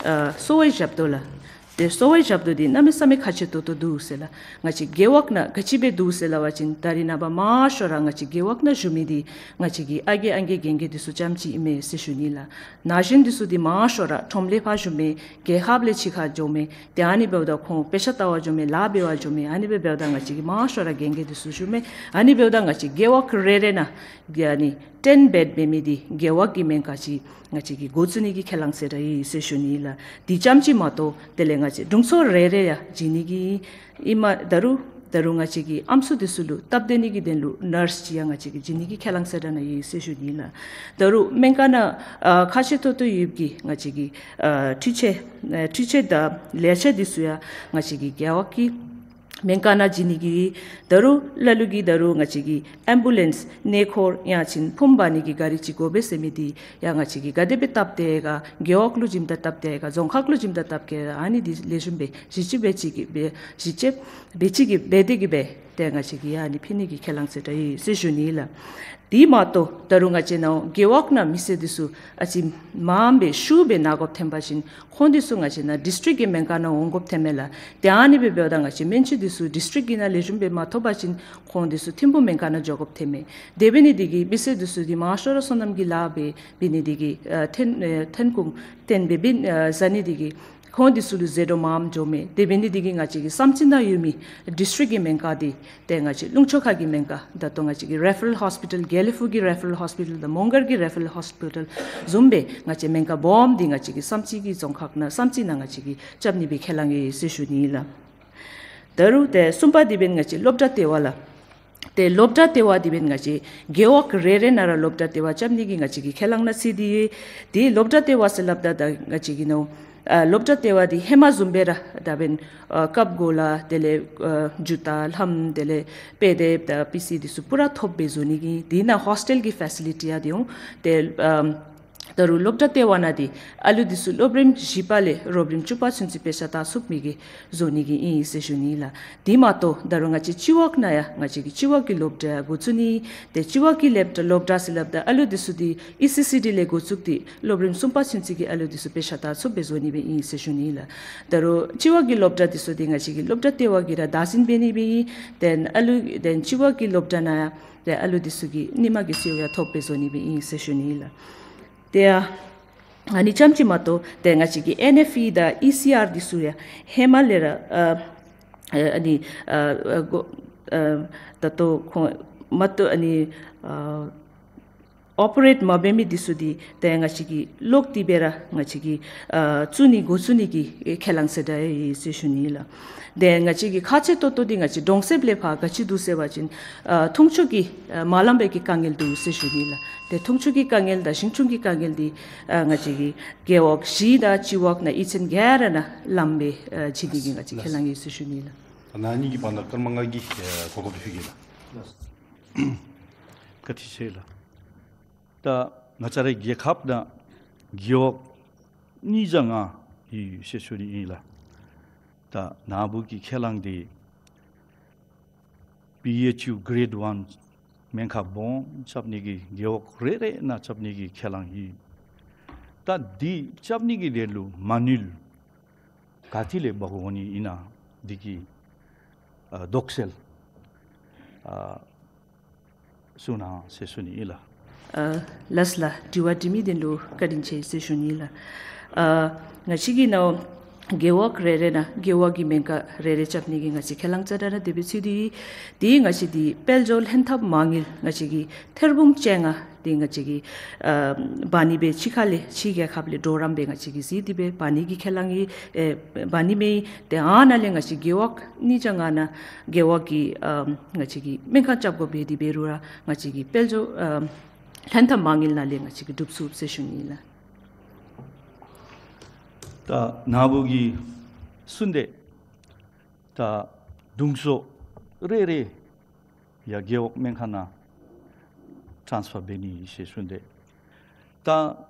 ཨ་གསོ་བའི་ཞབས་ཏོག་ལགས། ཏེ་གསོ་བའི་ཞབས་ཏོག་འདི་གནམ་མེད་ས་མེད་ཁག་ཆེ་ཏོག་ཏོ་འདུག་ཟེར་ལགས། ང་བཅས་རྒེད་འོག་ནང་ག་ཅི་སྦེ་འདུག་ཟེར་སླབ་པ་ཅིན་ད་རིས་ནངས་པ་མང་ཤོས་ར་ང་བཅས་རྒེད་འོག་ནང་བཞུགས་མི་འདི་ང་བཅས་ཀྱི་ཨ་རྒས་ཨང་རྒས་རྒན་རྒས་འདི་ཚུ་ཙམ་ཅིག་ཨིན་མས་ཟེར་ཞུ་ནི་ལགས། ན་གཞོན་འདི་ཚུ་འདི་མང་ཤོས་ར་ཁྲོམ་ལས་ཕར་བཞུགས་མི་རྒྱལ་ཁབ་ལས་ཕྱི་ཁར་འགྱོ་མི་ཏེ་ཨ་ནི་འབདཝ་ད་ཁོང་དཔེ་ཆ་ལྟ་བར་འགྱོ་མི་ལཱ་འབད་བར་འགྱོ་མི་ཨ་ནི་སྦེ་འབདཝ་ད་ང་བཅས་ཀྱི་མང་ཤོས་ར་རྒན་རྒས་འདི་ཚུ་བཞུགས་མས། ཨ་ནི་འབདཝ་ད་ང་བཅས་རྒེད་འོག་རེ་རེ་ནང་ཨ་ནི་ཊེན་བེཌ་འབད་མི་འདི་རྒེད་འོག་གི་སྨན་ཁང་ཅིག་ང་བཅས་ཀྱིས་འགོ་བཙུགས་ནི་གི་ཁས་བླངས་གསལ་བསྒྲགས་ཡོད་ཟེར་ཞུ་ནི་ལགས། འདི་ཙམ་ཅིག་མ་གཏོགས་དེ་ལས་ང་བཅས་དྲུང་འཚོ་རེ་རེ་ཡང་བྱིན་ནི་གི་ཨིན་མས། ད་རུང་ད་རུང་ང་བཅས་ཀྱི་ཨམ་སྲུ་འདི་ཚུ་ལུ་སྟབས་བདེ་ནི་གི་དོན་ལུ་ནརསི་ཅིག་ཡང་ང་བཅས་ཀྱིས་བྱིན་ནི་གི་ཁས་བླངས་གསལ་བསྒྲགས་ནང་ཡོད་ཟེར་ཞུ་ནི་ལགས། ད་རུང་སྨན་ཁང་ནང་ཨ་ཁག་ཆེ་ཏོག་ཏོ་ཡོདཔ་གི་ང་བཅས་ཀྱི་ཨ་འཕྲུལ་ཆས་ཨ་འཕྲུལ་ཆས་དང་ལས་ཆས་འདི་ཚུ་ཡང་ང་བཅས་ཀྱི་རྒེད་འོག་གི་སྨན་ཁང་ནང་བྱིན་ནི་གི་ད་རུང་ལ་ལུ་གིས་ད་རུང་ང་བཅས་ཀྱི་ཨེམ་བུ་ལེནསི་གནས་སྐོར་ཡང་ཅིན་ཕུངམ་འབག་ནི་གི་ག་རི་ཅིག་དགོ་པས་ཟེར་མི་འདི་ཡང་ང་བཅས་ཀྱིས་ག་དེ་སྦེ་སྟབས་བདེ་ག་རྒེད་འོག་ལུ་བྱིནམ་ད་སྟབས་བདེ་ག་རྫོང་ཁག་ལུ་བྱིནམ་ད་སྟབས་བདེ་ག་ཨ་ནི་འདི་ལེགས་ཤོམ་སྦེ་གཞི་བཅོལ་འབད་ཅིག་གི་སྦེ་གཞི་བཅོལ་འབད་ཅིག་གི་འབད་དེ་གི་སྦེ་ཏེ་ང་བཅས་ཀྱིས་ཨ་ནི་ཕུལ་ནི་གི་ཁས་བླངས་གསལ་བསྒྲགས་ཡོད་ཟེར་ཞུ་ནི་ལགས། དེ་མ་གཏོགས་ད་རུང་ང་བཅས་ནཱ་རྒེད་འོག་ནང་མི་སེར་འདི་ཚུ་ཨ་ཙི་མངམ་སྦེ་ཤུགས་སྦེ་ན་དགོཔ་ཐོན་པ་ཅིན་ཁོང་འདི་ཚུ་ང་བཅས་ནཱ་ཌིསི་ཊིཀ་གི་སྨན་ཁང་ནང་འོང་དགོཔ་ཐོན་མས་ལགས། ཏེ་ཨ་ནི་སྦེ་འབདཝ་ད་ང་བཅས་སྨན་བཅོས་འདི་ཚུ་ཌིསི་ཊིཀ་གི་ནང་ལེགས་ཤོམ་སྦེ་མ་ཐོབ་པ་ཅིན་ཁོང་འདི་ཚུ་ཐིམ་ཕུག་སྨན་ཁང་ནང་འགྱོ་དགོཔ་ཐོན་མས། དེ་འབད་ནི་འདི་གིས་མི་སེར་འདི་ཚུ་འདི་མང་ཤོས་ར་སོ་ནམ་གྱི་ལཱ་འབད་འབད་ནི་འདི་གིས་ཨ་ཐོན་ཨ་ཐོན་ཁུངས་བརྟེན་སྦེ་འབད་ཨ་ཟ་ནི་འདི་གིས་ ཁོང་འདི་ཚུ་ལུ་ཟད་འགྲོ་མངམ་འགྱོ་མས། དེ་འབད་ནི་འདི་གིས་ང་བཅས་ཀྱི་བསམ་རྩེ་ནང་ཡོད་མི་ཌིསི་ཊིཀ་གི་སྨན་ཁང་འདི་ཏེ་ང་བཅས་ལུང་ཕྱོགས་ཁ་གི་སྨན་ཁང་ད་ལྟོ་ང་བཅས་ཀྱི་རེ་ཕེ་རལ་ཧོསི་པི་ཊལ་དགེ་ལེགས་ཕུག་གི་རེ་ཕེ་རལ་ཧོསི་པི་ཊལ་དང་མོང་སྒར་གྱི་རེ་ཕེ་རལ་ཧོསི་པི་ཊལ་བཟུམ་སྦེ་ང་བཅས་སྨན་ཁང་སྦོམ་འདི་ང་བཅས་ཀྱི་བསམ་རྩེ་གི་རྫོང་ཁག་ནང་བསམ་རྩེ་ནང་ང་བཅས་ཀྱིས་རྐྱབ་ནི་སྦེ་ཁས་བླངས་ཡི་ཟེར་ཞུ་ནི་ཨིན་ལགས། ད་རུང་ཏེ་གསུམ་པ་འདི་འབདན་ང་བཅས་སློབ་གྲྭ་ལྟེ་བ་ལགས། ཏེ་སློབ་གྲྭ་ལྟེ་བ་འདི་འབདན་ང་བཅས་རྒེད་འོག་རེ་རེ་ནང་ར་སློབ་གྲྭ་ལྟེ་བ་རྐྱབ་ནི་གི་ང་བཅས་ཀྱི་ཁས་བླངས་ནང་རྩིས་ཏེ་ཡོད། ཏེ་སློབ་གྲྭ་ལྟེ་བ་ཟེར་སླབ་ད་ད་ང་བཅས་ཀྱི་ནང་ཨ་སློབ་གྲྭ་ལྟེ་བ་འདི་ཧེ་མ་བཟུམ་སྦེ་ར་ད་འབདན་ཨ་ཀབ་གོ་ལ་དེ་ལས་ཨ་ཇུ་ཏ་ལྷམ་དེ་ལས་དཔེ་དེབ་དང་པི་སི་འདི་ཚུ་པུ་ར་ཐོབ་སྦེ་བཟོ་ནི་གི། དེ་ནང་ཧོསི་ཊེལ་གྱི་ཕེ་སི་ལི་ཊི་ཡང་འདི་འོང་། ཏེ་ཨ་ད་རུང་སློབ་གྲྭ་ལྟེ་བ་ནང་འདི་ཨ་ལུ་འདི་ཚུ་སློབ་རིམ་བཞི་པ་ལས་སློབ་རིམ་བཅུ་པ་ཚུན་ཚོད་དཔེ་ཆ་ལྟ་ཚུགས་མི་གི་བཟོ་ནི་གི་ཨིན་ཟེར་ཞུ་ནི་ལགས། དེ་མ་གཏོགས་ད་རུང་ང་བཅས་སྤྱི་འོག་ནང་ཡང་ང་བཅས་ཀྱི་སྤྱི་འོག་གི་སློབ་གྲྭ་འགོ་བཙུགས་ནི། ཏེ་སྤྱི་འོག་གི་སློབ་གྲྭ་སློབ་གྲྭ་ཟེར་སླབ་ད་ཨ་ལུ་འདི་ཚུ་འདི་ཨི་སི་སི་ཌི་ལས་འགོ་བཙུགས་ཏེ་སློབ་རིམ་གསུམ་པ་ཚུན་ཚོད་ཀྱི་ཨ་ལུ་འདི་ཚུ་དཔེ་ཆ་ལྟ་ཚུགས་སྦེ་བཟོ་ནི་སྦེ་ཨིན་ཟེར་ཞུ་ནི་ལགས། ད་རུང་སྤྱི་འོག་གི་སློབ་གྲྭ་འདི་ཚུ་འདི་ང་བཅས་ཀྱི་སློབ་གྲྭ་ལྟེ་བ་གིས་ར་བདག་འཛིན་འབད་ནི་སྦེ་ཨིན། ཏེ་ཨ་ལུ་ཏེ་སྤྱི་འོག་གི་སློབ་གྲྭ་ནང་ཡང་ཏེ་ཨ་ལུ་འདི་ཚུ་གིས་ཉི་མ་གི་གསོ་བ་ཐོབ་སྦེ་བཟོ་ནི་སྦེ་ཨིན་ཟེར་ཞུ་ནི་ལགས། ཏེ་ཨ་ཨ་ནི་རྐྱངམ་ཅིག་མ་གཏོགས་ཏེ་ང་བཅས་ཀྱི་ཨེན་ཨེཕ་ཨི་དང་ཨི་སི་ཨར་འདི་ཚུ་ཡང་ཧེ་མ་ལས་ར་ཨ་ཨ་ཨ་ནི་ཨ་ཨ་གོ་ཨ་ད་ལྟོ་ཁོང་མ་གཏོགས་ཨ་ནི་ཨ་ཨོ་པ་རེཊ་མ་འབད་མི་འདི་ཚུ་འདི་ཏེ་ང་བཅས་ཀྱིས་ལོག་སྟེ་སྦེ་ར་ང་བཅས་ཀྱིས་ཨ་བཙུགས་ནི་འགོ་བཙུགས་ནི་གི་ཁས་བླངས་ཟེར་ད་ཡི་ཟེར་ཞུ་ནི་ལགས། ཏེ་ང་བཅས་ཀྱི་ཁག་ཆེ་ཏོག་ཏོ་འདི་ང་བཅས་གྲོང་གསེབ་ལས་ཕར་ག་ཅི་འདུག་ཟེར་བ་ཅིན་ཨ་འཐུང་ཆུ་གི་ཨ་མ་ལང་པའི་གི་དཀའ་ངལ་འདུག་ཟེར་ཞུ་ནི་ལགས། ཏེ་འཐུང་ཆུ་གི་དཀའ་ངལ་དང་ཞིང་ཆུ་གི་དཀའ་ངལ་འདི་ཨ་ང་བཅས་ཀྱི་རྒེད་འོག་བཞི་དང་སྤྱི་འོག་ནང་གཡུས་ཚན་ག་ར་ནང་ལངམ་སྦེ་ཨ་བྱིན་ནི་གི་ང་བཅས་ཁས་བླངས་ཡི་ཟེར་ཞུ་ནི་ལགས། ད་ནཱ་ནི་གི་བར་ན་སྐར་མ་ལྔ་གི་ཨ་གོ་སྐབས་ཕུལ་གེ་ལགས། བཀའ་དྲིན་ཆེ་ལགས། ད་ང་བཅས་རའི་རྒྱལ་ཁབ་ནང་རྒེད་འོག་ཉིས་བརྒྱ་ལྔ་ཡོད་ཟེར་ཞུ་ནི་ཨིན་ལགས། ད་ནཱ་བུ་གི་ཁས་བླངས་འདི་པི་ཨེཆ་ཡུ་གྲེཌ་ཝན་སྨན་ཁང་སྦོམ་རྐྱབ་ནི་གི་རྒེད་འོག་རེ་རེ་ནང་རྐྱབ་ནི་གི་ཁས་བླངས་ཨིན། ད་འདི་རྐྱབ་ནི་གི་དོན་ལུ་མ་དངུལ་ག་ཏེ་ལས་འབག་འོང་ནི་ཨིན་ན་འདི་གི་ཨ་དོགས་སེལ་ཨ་གསུང་གནང་ཟེར་ཞུ་ནི་ཨིན་ལགས། ཨ་ལགས་ལགས། དྲི་བ་དྲི་མི་དེ་ལུ་བཀའ་དྲིན་ཆེ་ཟེར་ཞུ་ནི་ལགས། ཨ་ང་བཅས་ཀྱི་ནཱ་རྒེད་འོག་རེ་རེ་ནང་རྒེད་འོག་གི་སྨན་ཁང་རེ་རེ་རྐྱབ་ནི་གི་ང་བཅས་ཁས་བླངས་རྩ་དྲག་ནང་དེ་སྦེ་ཚུད་དེ་ཡོད། དེ་ང་བཅས་འདི་དཔལ་འབྱོར་ལྷན་ཐབས་མ་དངུལ་ང་བཅས་ཀྱི་ཐེར་འབུམ་བཅོ་ལྔ་འདི་ང་བཅས་ཀྱིས་ཨ་འབག་ནི་སྦེ་ཕྱི་ཁ་ལས་ཕྱི་རྒྱལ་ཁབ་ལས་གྲོགས་རམ་སྦེ་ང་བཅས་ཀྱིས་གཟིགས་ཏེ་སྦེ་འབག་ནི་གི་ཁས་བླངས་ཡི། ཨེ་འབག་ནི་མས། ཏེ་ཨ་ནཱ་ལས་ང་བཅས་རྒེད་འོག་ཉིས་བརྒྱ་ལྔ་ནང་རྒེད་འོག་གི་ཨ་ང་བཅས་ཀྱིས་སྨན་ཁང་རྐྱབ་དགོ་པའི་དེ་འབད་རུང་ར་ང་བཅས་ཀྱིས་དཔལ་འབྱོར་ཨ་ལྷན་ཐབས་མ་དངུལ་ནང་ལས་ང་བཅས་ཀྱིས་སྒྲུབ་ཚུགས་ཟེར་ཞུ་ནི་ལགས། ད་ནཱ་བུ་གིས་གསུངས་ཏེ་ད་དྲུང་འཚོ་རེ་རེ་ཡར་རྒེད་འོག་སྨན་ཁང་ནང་ཊཱནསི་ཕར་འབད་ནི་ཟེར་གསུངས་ཏེ། ད་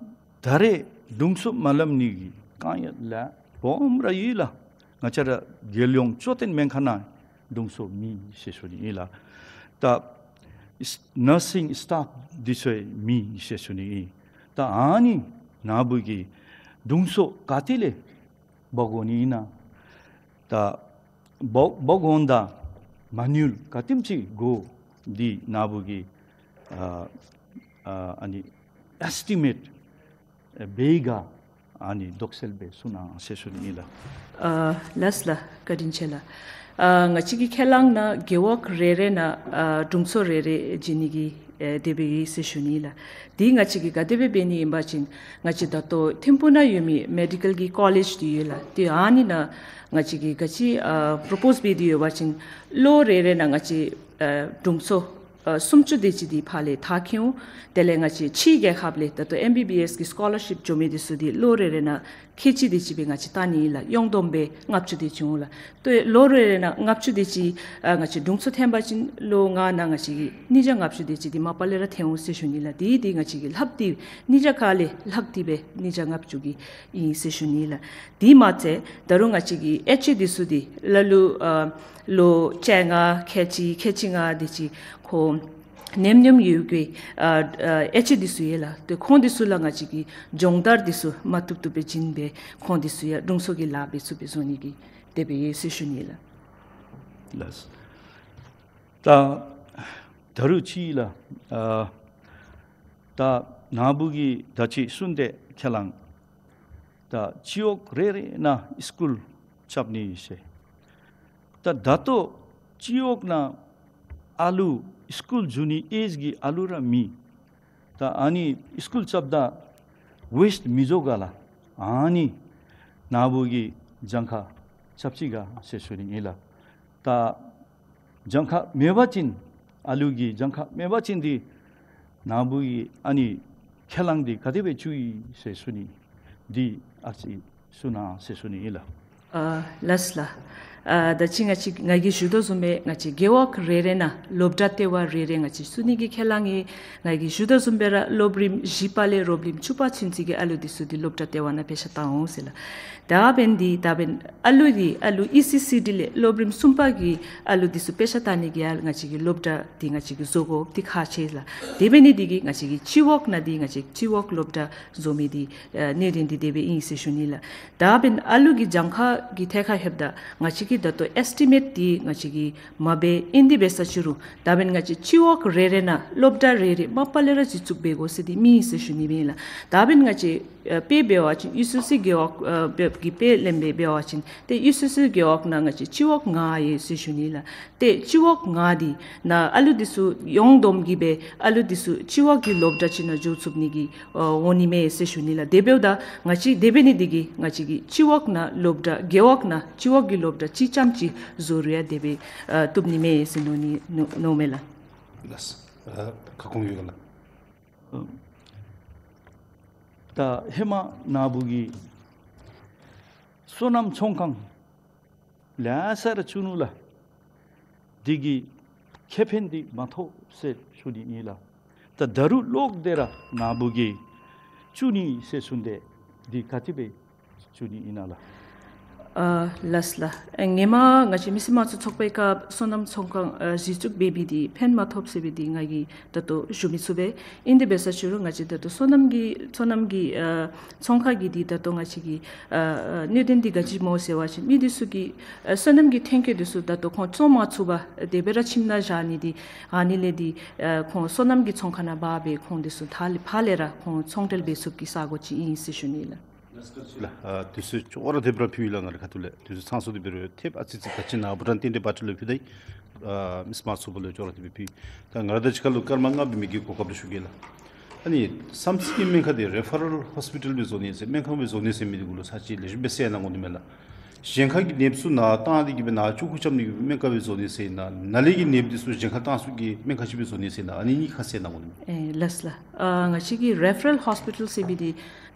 ད་རེས་དྲུང་འཚོ་མ་ལངམ་ནི་གི་དཀའ་ངལ་སྦོམ་ར་ཡོད་ལགས། ང་བཅས་ར་རྒྱལ་ཡོངས་ལྕོགས་ལྡན་སྨན་ཁང་ནང་དྲུང་འཚོ་མེད་ཟེར་ཞུ་ནི་ཨིན་ལགས། ད་ནར་སིང་སི་ཊཱཕ་འདི་ཚུ་ཡང་མེད་ཟེར་ཞུ་ནི་ཨིན། ད་ཨ་ནི་ནཱ་བུ་གིས་དྲུང་འཚོ་ག་ཏེ་ལས་འབག་འོང་ནི་ཨིན་ན། ད་འབག་འབག་འོངམ་ད་མ་དངུལ་ག་དེམ་ཅིག་དགོ་འདི་ནཱ་བུ་གིས་ཨ་ཨ་ཨ་ནི་ཨེསི་ཊི་མེཊ་འབད་ག་ཨ་ནི་དོགས་སེལ་སྦེ་གསུང་གནང་ཟེར་ཞུ་ནི་ཨིན་ལགས། ཨ་ལགས་ལགས། བཀའ་དྲིན་ཆེ་ལགས། ཨ་ང་བཅས་ཀྱི་ཁས་བླངས་ནང་རྒེད་འོག་རེ་རེ་ནང་ཨ་དྲུང་འཚོ་རེ་རེ་བྱིན་ནི་གི་ཨེ་དེ་སྦེ་ཡོད་ཟེར་ཞུ་ནི་ལགས། དེ་ང་བཅས་ཀྱིས་ག་དེ་སྦེ་འབད་ནི་ཨིན་པ་ཅིན་ང་བཅས་ད་ལྟོ་ཐིམ་ཕུག་ནང་ཡོད་མི་མེ་ཌི་ཀལ་གྱི་ཀོ་ལེཇ་འདི་ཡོད་ལགས། ཏེ་ཨ་ནི་ནང་ང་བཅས་ཀྱིས་ག་ཅི་ཨ་པོརོ་པོསི་འབད་དེ་ཡོད་པ་ཅིན་ལོ་རེ་རེ་ནང་ང་བཅས་ཨ་དྲུང་འཚོ་ཨ་སུམ་ཅུ་དེ་ཅིག་འདི་ཕར་ལས་ཐར་ཁེ་འོང་། དེ་ལས་ང་བཅས་ཕྱི་རྒྱལ་ཁབ་ལས་ད་ལྟོ་ཨེམ་བི་བི་ཨེསི་གི་སི་ཀོ་ལར་ཤིཔ་འགྱོ་མི་འདི་ཚུ་འདི་ལོ་རེ་རེ་ནང་ཁལ་གཅིག་དེ་ཅིག་སྦེ་ང་བཅས་བཏང་ནི་ཨིན་ལགས། ཡོངས་བསྡོམས་སྦེ་ལྔ་བཅུ་དེ་ཅིག་འོང་ལགས། ཏེ་ལོ་རེ་རེ་ནང་ལྔ་བཅུ་དེ་ཅིག་ཨ་ང་བཅས་དྲུང་འཚོ་འཐོན་པ་ཅིན་ལོ་ལྔ་ནང་ང་བཅས་ཀྱིས་ཉིས་བརྒྱ་ལྔ་བཅུ་དེ་ཅིག་འདི་མ་པ་ལས་ར་འཐོན་འོང་ཟེར་ཞུ་ནི་ལགས། དེ་འདི་ང་བཅས་ཀྱིས་ལྷག་སྟེ་ཉིས་བརྒྱ་ཁ་ལས་ལྷག་སྟེ་སྦེ་ཉིས་བརྒྱ་ལྔ་བཅུ་གི་ཨིན་ཟེར་ཞུ་ནི་ལགས། དེ་མ་ཚད་ད་རུང་ང་བཅས་ཀྱི་ཨེཆ་ཨེ་འདི་ཚུ་འདི་ལ་ལུ་ཨ་ལོ་བཅོ་ལྔ་ཁལ་གཅིག་ཁལ་གཅིག་ལྔ་དེ་ཅིག་ཁོ་ཉམས་མྱོང་ཡོད་པའི་ཨ་ཨ་ཨེཆ་ཨེ་འདི་ཚུ་ཡོད་ལགས། ཏེ་ཁོང་འདི་ཚུ་ལུ་ང་བཅས་ཀྱིས་སྦྱོང་བརྡར་འདི་ཚུ་མ་བཏུབ་བཏུབ་སྦེ་བྱིན་སྦེ་ཁོང་འདི་ཚུ་ཡང་དྲུང་འཚོ་གི་ལཱ་འབད་ཚུགསཔ་སྦེ་བཟོ་ནི་གི་དེ་སྦེ་ཡོད་ཟེར་ཞུ་ནི་ལགས། ལགས། ད་ད་རུང་ཅིག་ལགས། ཨ་ད་ནཱ་བུ་གིས་ད་ཅི་གསུངས་ཏེ་ཁས་བླངས་ ད་སྤྱི་འོག་རེ་རེ་ནང་སི་ཀུལ་རྐྱབ་ནི་ཟེར། ད་ད་ལྟོ་སྤྱི་འོག་ནང་ཨ་ལུ་སི་ཀུལ་འགྱོ་ནི་ཨེཇ་གི་ཨ་ལུ་ར་མེད། ད་ཨ་ནི་སི་ཀུལ་རྐྱབ་ད་ཝེསཊ་མི་འགྱོ་ག་ལགས། ཨ་ནི་ནཱ་བུ་གིས་གྱངས་ཁ་རྐྱབ་ཅི་ག་ཟེར་ཞུ་ནི་ཨིན་ལགས། ད་གྱངས་ཁ་མེད་པ་ཅིན་ཨ་ལུ་གི་གྱངས་ཁ་མེད་པ་ཅིན་འདི་ནཱ་བུ་གིས་ཨ་ནི་ཁས་བླངས་འདི་ག་དེ་སྦེ་བཙུགས་ཡི་ཟེར་ཞུ་ནི། འདི་ཨ་ཙི་ཞུ་གནང་ཟེར་ཞུ་ནི་ཨིན་ལགས། ཨ་ལགས་ལགས། ཨ་ད་ཅི་ང་བཅས་ང་གིས་ཞུ་དོ་བཟུམ་སྦེ་ང་བཅས་རྒེད་འོག་རེ་རེ་ནང་སློབ་གྲྭ་ལྟེ་བ་རེ་རེ་ང་བཅས་བཙུགས་ནི་གི་ཁས་བླངས་ཡི། ང་གིས་ཞུ་དོ་བཟུམ་སྦེ་ར་སློབ་རིམ་བཞི་པ་ལས་སློབ་རིམ་བཅུ་པ་ཚུན་ཚོད་ཀྱི་ཨ་ལུ་འདི་ཚུ་འདི་སློབ་གྲྭ་ལྟེ་བ་ནང་དཔེ་ཆ་བལྟ་འོང་ཟེར་ལགས། ད་འབདན་འདི་ད་འབདན་ཨ་ལུ་འདི་ཨ་ལུ་ཨི་སི་སི་ཌི་ལས་སློབ་རིམ་གསུམ་པ་གི་ཨ་ལུ་འདི་ཚུ་དཔེ་ཆ་བལྟ་ནི་གི་ཡང་ང་བཅས་ཀྱིས་སློབ་གྲྭ་འདི་ང་བཅས་ཀྱིས་བཟོ་དགོཔ་འདི་ཁག་ཆེ་ལགས། དེ་འབད་ནི་འདི་གིས་ང་བཅས་ཀྱིས་སྤྱི་འོག་ནང་འདི་ང་བཅས་སྤྱི་འོག་སློབ་གྲྭ་བཟོ་མི་འདི་ཨ་གནད་དོན་འདི་དེ་སྦེ་ཨིན་ཟེར་ཞུ་ནི་ལགས། ད་འབདན་ཨ་ལུ་གི་གྱངས་ཁ་གི་ཐད་ཁར་ལྷོདཔ་ད་ང་བཅས་ཀྱིས་ད་ལྟོ་ཨེས་ཊི་མེཊ་འདི་ང་བཅས་ཀྱིས་མ་འབད། ཨིན་དེ་འབད་ས་ཅིག་རུང་ད་འབདན་ང་བཅས་སྤྱི་འོག་རེ་རེ་ནང་སློབ་གྲྭ་རེ་རེ་མ་པ་ལས་ར་གཞི་བཙུགས་འབད་དགོ་ཟེར་འདི་མེད་ཟེར་ཞུ་ནི་ཨིན་ལགས། ད་འབདན་ང་བཅས་ཨ་དཔེ་འབད་བ་ཅིན་ཡུ་སི་སི་རྒེད་འོག་ཨ་འབད་ཀྱི་དཔེ་ལེན་སྦེ་འབད་བ་ཅིན་ཏེ་ཡུ་སི་སི་རྒེད་འོག་ནང་ང་བཅས་སྤྱི་འོག་ལྔ་ཡོད་ཟེར་ཞུ་ནི་ལགས། ཏེ་སྤྱི་འོག་ལྔ་འདི་ནང་ཨ་ལུ་འདི་ཚུ་ཡོངས་བསྡོམས་ཀྱིས་སྦེ་ཨ་ལུ་འདི་ཚུ་སྤྱི་འོག་གི་སློབ་གྲྭ་ཅིག་ནང་འགྱོ་ཚུགས་ནི་གི་ཨ་འོང་ནི་མས་ཟེར་ཞུ་ནི་ལགས། དེ་འབདཝ་ད་ང་བཅས་དེ་འབད་ནི་འདི་གིས་ང་བཅས་ཀྱིས་སྤྱི་འོག་ནང་སློབ་གྲྭ་རྒེད་འོག་ནང་སྤྱི་འོག་གི་སློབ་གྲྭ་གཅིག་རྐྱངམ་ཅིག་བཟོ་རུང་ཡང་དེ་སྦེ་ཨ་བཏུབ་ནི་མས་ཟེར་མནོ་ནི་མནོ་མནོཝ་མས་ལགས། ལགས། ཨ་ཁ་སྐོང་ཡོད་ག་ལགས། ད་ཧེ་མ་ནཱ་བུ་གིས་སོ་ནམ་ཚོང་ཁང་ལེ་ཤ་ར་བཙུགས་ནུག་ལགས། འདི་གིས་ཁེ་ཕན་འདི་མ་ཐོབ་ཟེར་ཞུ་ནི་ཨིན་ལགས། ད་ད་རུང་ལོག་སྟེ་ར་ནཱ་བུ་གིས་བཙུགས་ནི་ཟེར་གསུངས་ཏེ་འདི་ག་དེ་སྦེ་བཙུགས་ནི་ཨིན་ན་ལགས། ཨ་ལགས་ལགས། ཨ་སྔོན་མ་ང་བཅས་མི་སེར་དམངས་གཙོ་ཚོགས་པའི་སྐབས་སོ་ནམ་ཚོང་ཁང་ཨ་གཞི་བཙུགས་འབད་མི་འདི་ཕན་མ་ཐོབ་ཟེར་བའི་འདི་ང་གིས་ད་ལྟོ་ཞུ་མི་ཚུགས་པས། ཨིན་དེ་འབད་ས་ཅིག་རུང་ང་བཅས་ད་ལྟོ་སོ་ནམ་གྱི་སོ་ནམ་གྱི་ཨ་ཚོང་ཁང་གི་འདི་ད་ལྟོ་ང་བཅས་ཀྱི་ཨ་ཨ་གནད་དོན་འདི་ག་ཅི་སྨོ་ཟེར་བ་ཅིན་མི་འདི་ཚུ་གིས་ཨ་སོ་ནམ་གྱི་ཐོན་སྐྱེད་འདི་ཚུ་ད་ལྟོ་ཁོང་བཙོང་མ་ཚུགས་པར་དེ་སྦེ་ར་ཁྱིམ་ནང་བཞག་ནི་འདི་ཨ་ནི་ལས་འདི་ཨ་ཁོང་སོ་ནམ་གྱི་ཚོང་ཁང་ནང་འབག་སྦེ་ཁོང་འདི་ཚུ་ད་ལས་ཕར་ལས་ར་ཁོང་ཚོང་འབྲེལ་འབད་ཚུགསཔ་གི་ས་སྒོ་ཅིག་ཨིན་ཟེར་ཞུ་ནི་ལགས། ལགས། ཨ་དུས་ཚོད་ཅོག་ར་འཐདཔ་ར་ཕུལ་ཡི་ལགས། ང་རའི་ཁ་ཐུག་ལས་དུས་ཚོད་ཚང་སོང་སྟེ་འབད་རུང་ཐེབས་ཨ་ཙི་ཙི་ད་ཅི་ནཱ་བུ་རང་རྟེན་འབྲེལ་པར་ཊི་ལུ་ཕུལ་ད་ཡི། ཨ་མི་སེར་དམངས་གཙོ་ཚོགས་པ་ལུ་ཅོག་ར་འཐདཔ་སྦེ་ཕུལ་ཡི། ད་ང་ར་ད་ཅི་ཁ་ལུ་སྐར་མ་ལྔ་འབད་མི་གི་གོ་སྐབས་ལུ་ཞུ་གེ་ལགས། ཨ་ནི་བསམ་རྩེ་གི་སྨན་ཁང་འདི་རེ་ཕ་རལ་ཧོསི་པི་ཊལ་སྦེ་བཟོ་ནི་ཟེར་སྨན་ཁང་སྦེ་བཟོ་ནི་ཟེར་མི་འདི་གུ་ལུ་ས་ཅིག་ལེགས་ཤོམ་སྦེ་གསལ་གནང་དགོ་ནི་མས་ལགས། གཞན་ཁ་གི་ནདཔ་ཚུ་ནཱ་བཏང་སྟེ་གི་སྦེ་ནཱ་བཅུག་ཁུག་རྐྱབ་ནི་གི་སྨན་ཁང་སྦེ་བཟོ་ནི་ཟེར་ཨིན་ན་ནཱ་ལས་ཀྱི་ནདཔ་འདི་ཚུ་གཞན་ཁ་བཏང་ཚུགས་ཀྱི་སྨན་ཁང་ཅིག་སྦེ་བཟོ་ནི་ཟེར་ཨིན་ན་ཨ་ནི་གཉིས་ཁ་གསལ་གནང་དགོ་ནི་མས། ཨེ་ལགས་ལགས། ཨ་ང་བཅས་ཀྱི་རེ་ཕ་རལ་ཧོསི་པི་ཊལ་ཟེར་མི་འདི་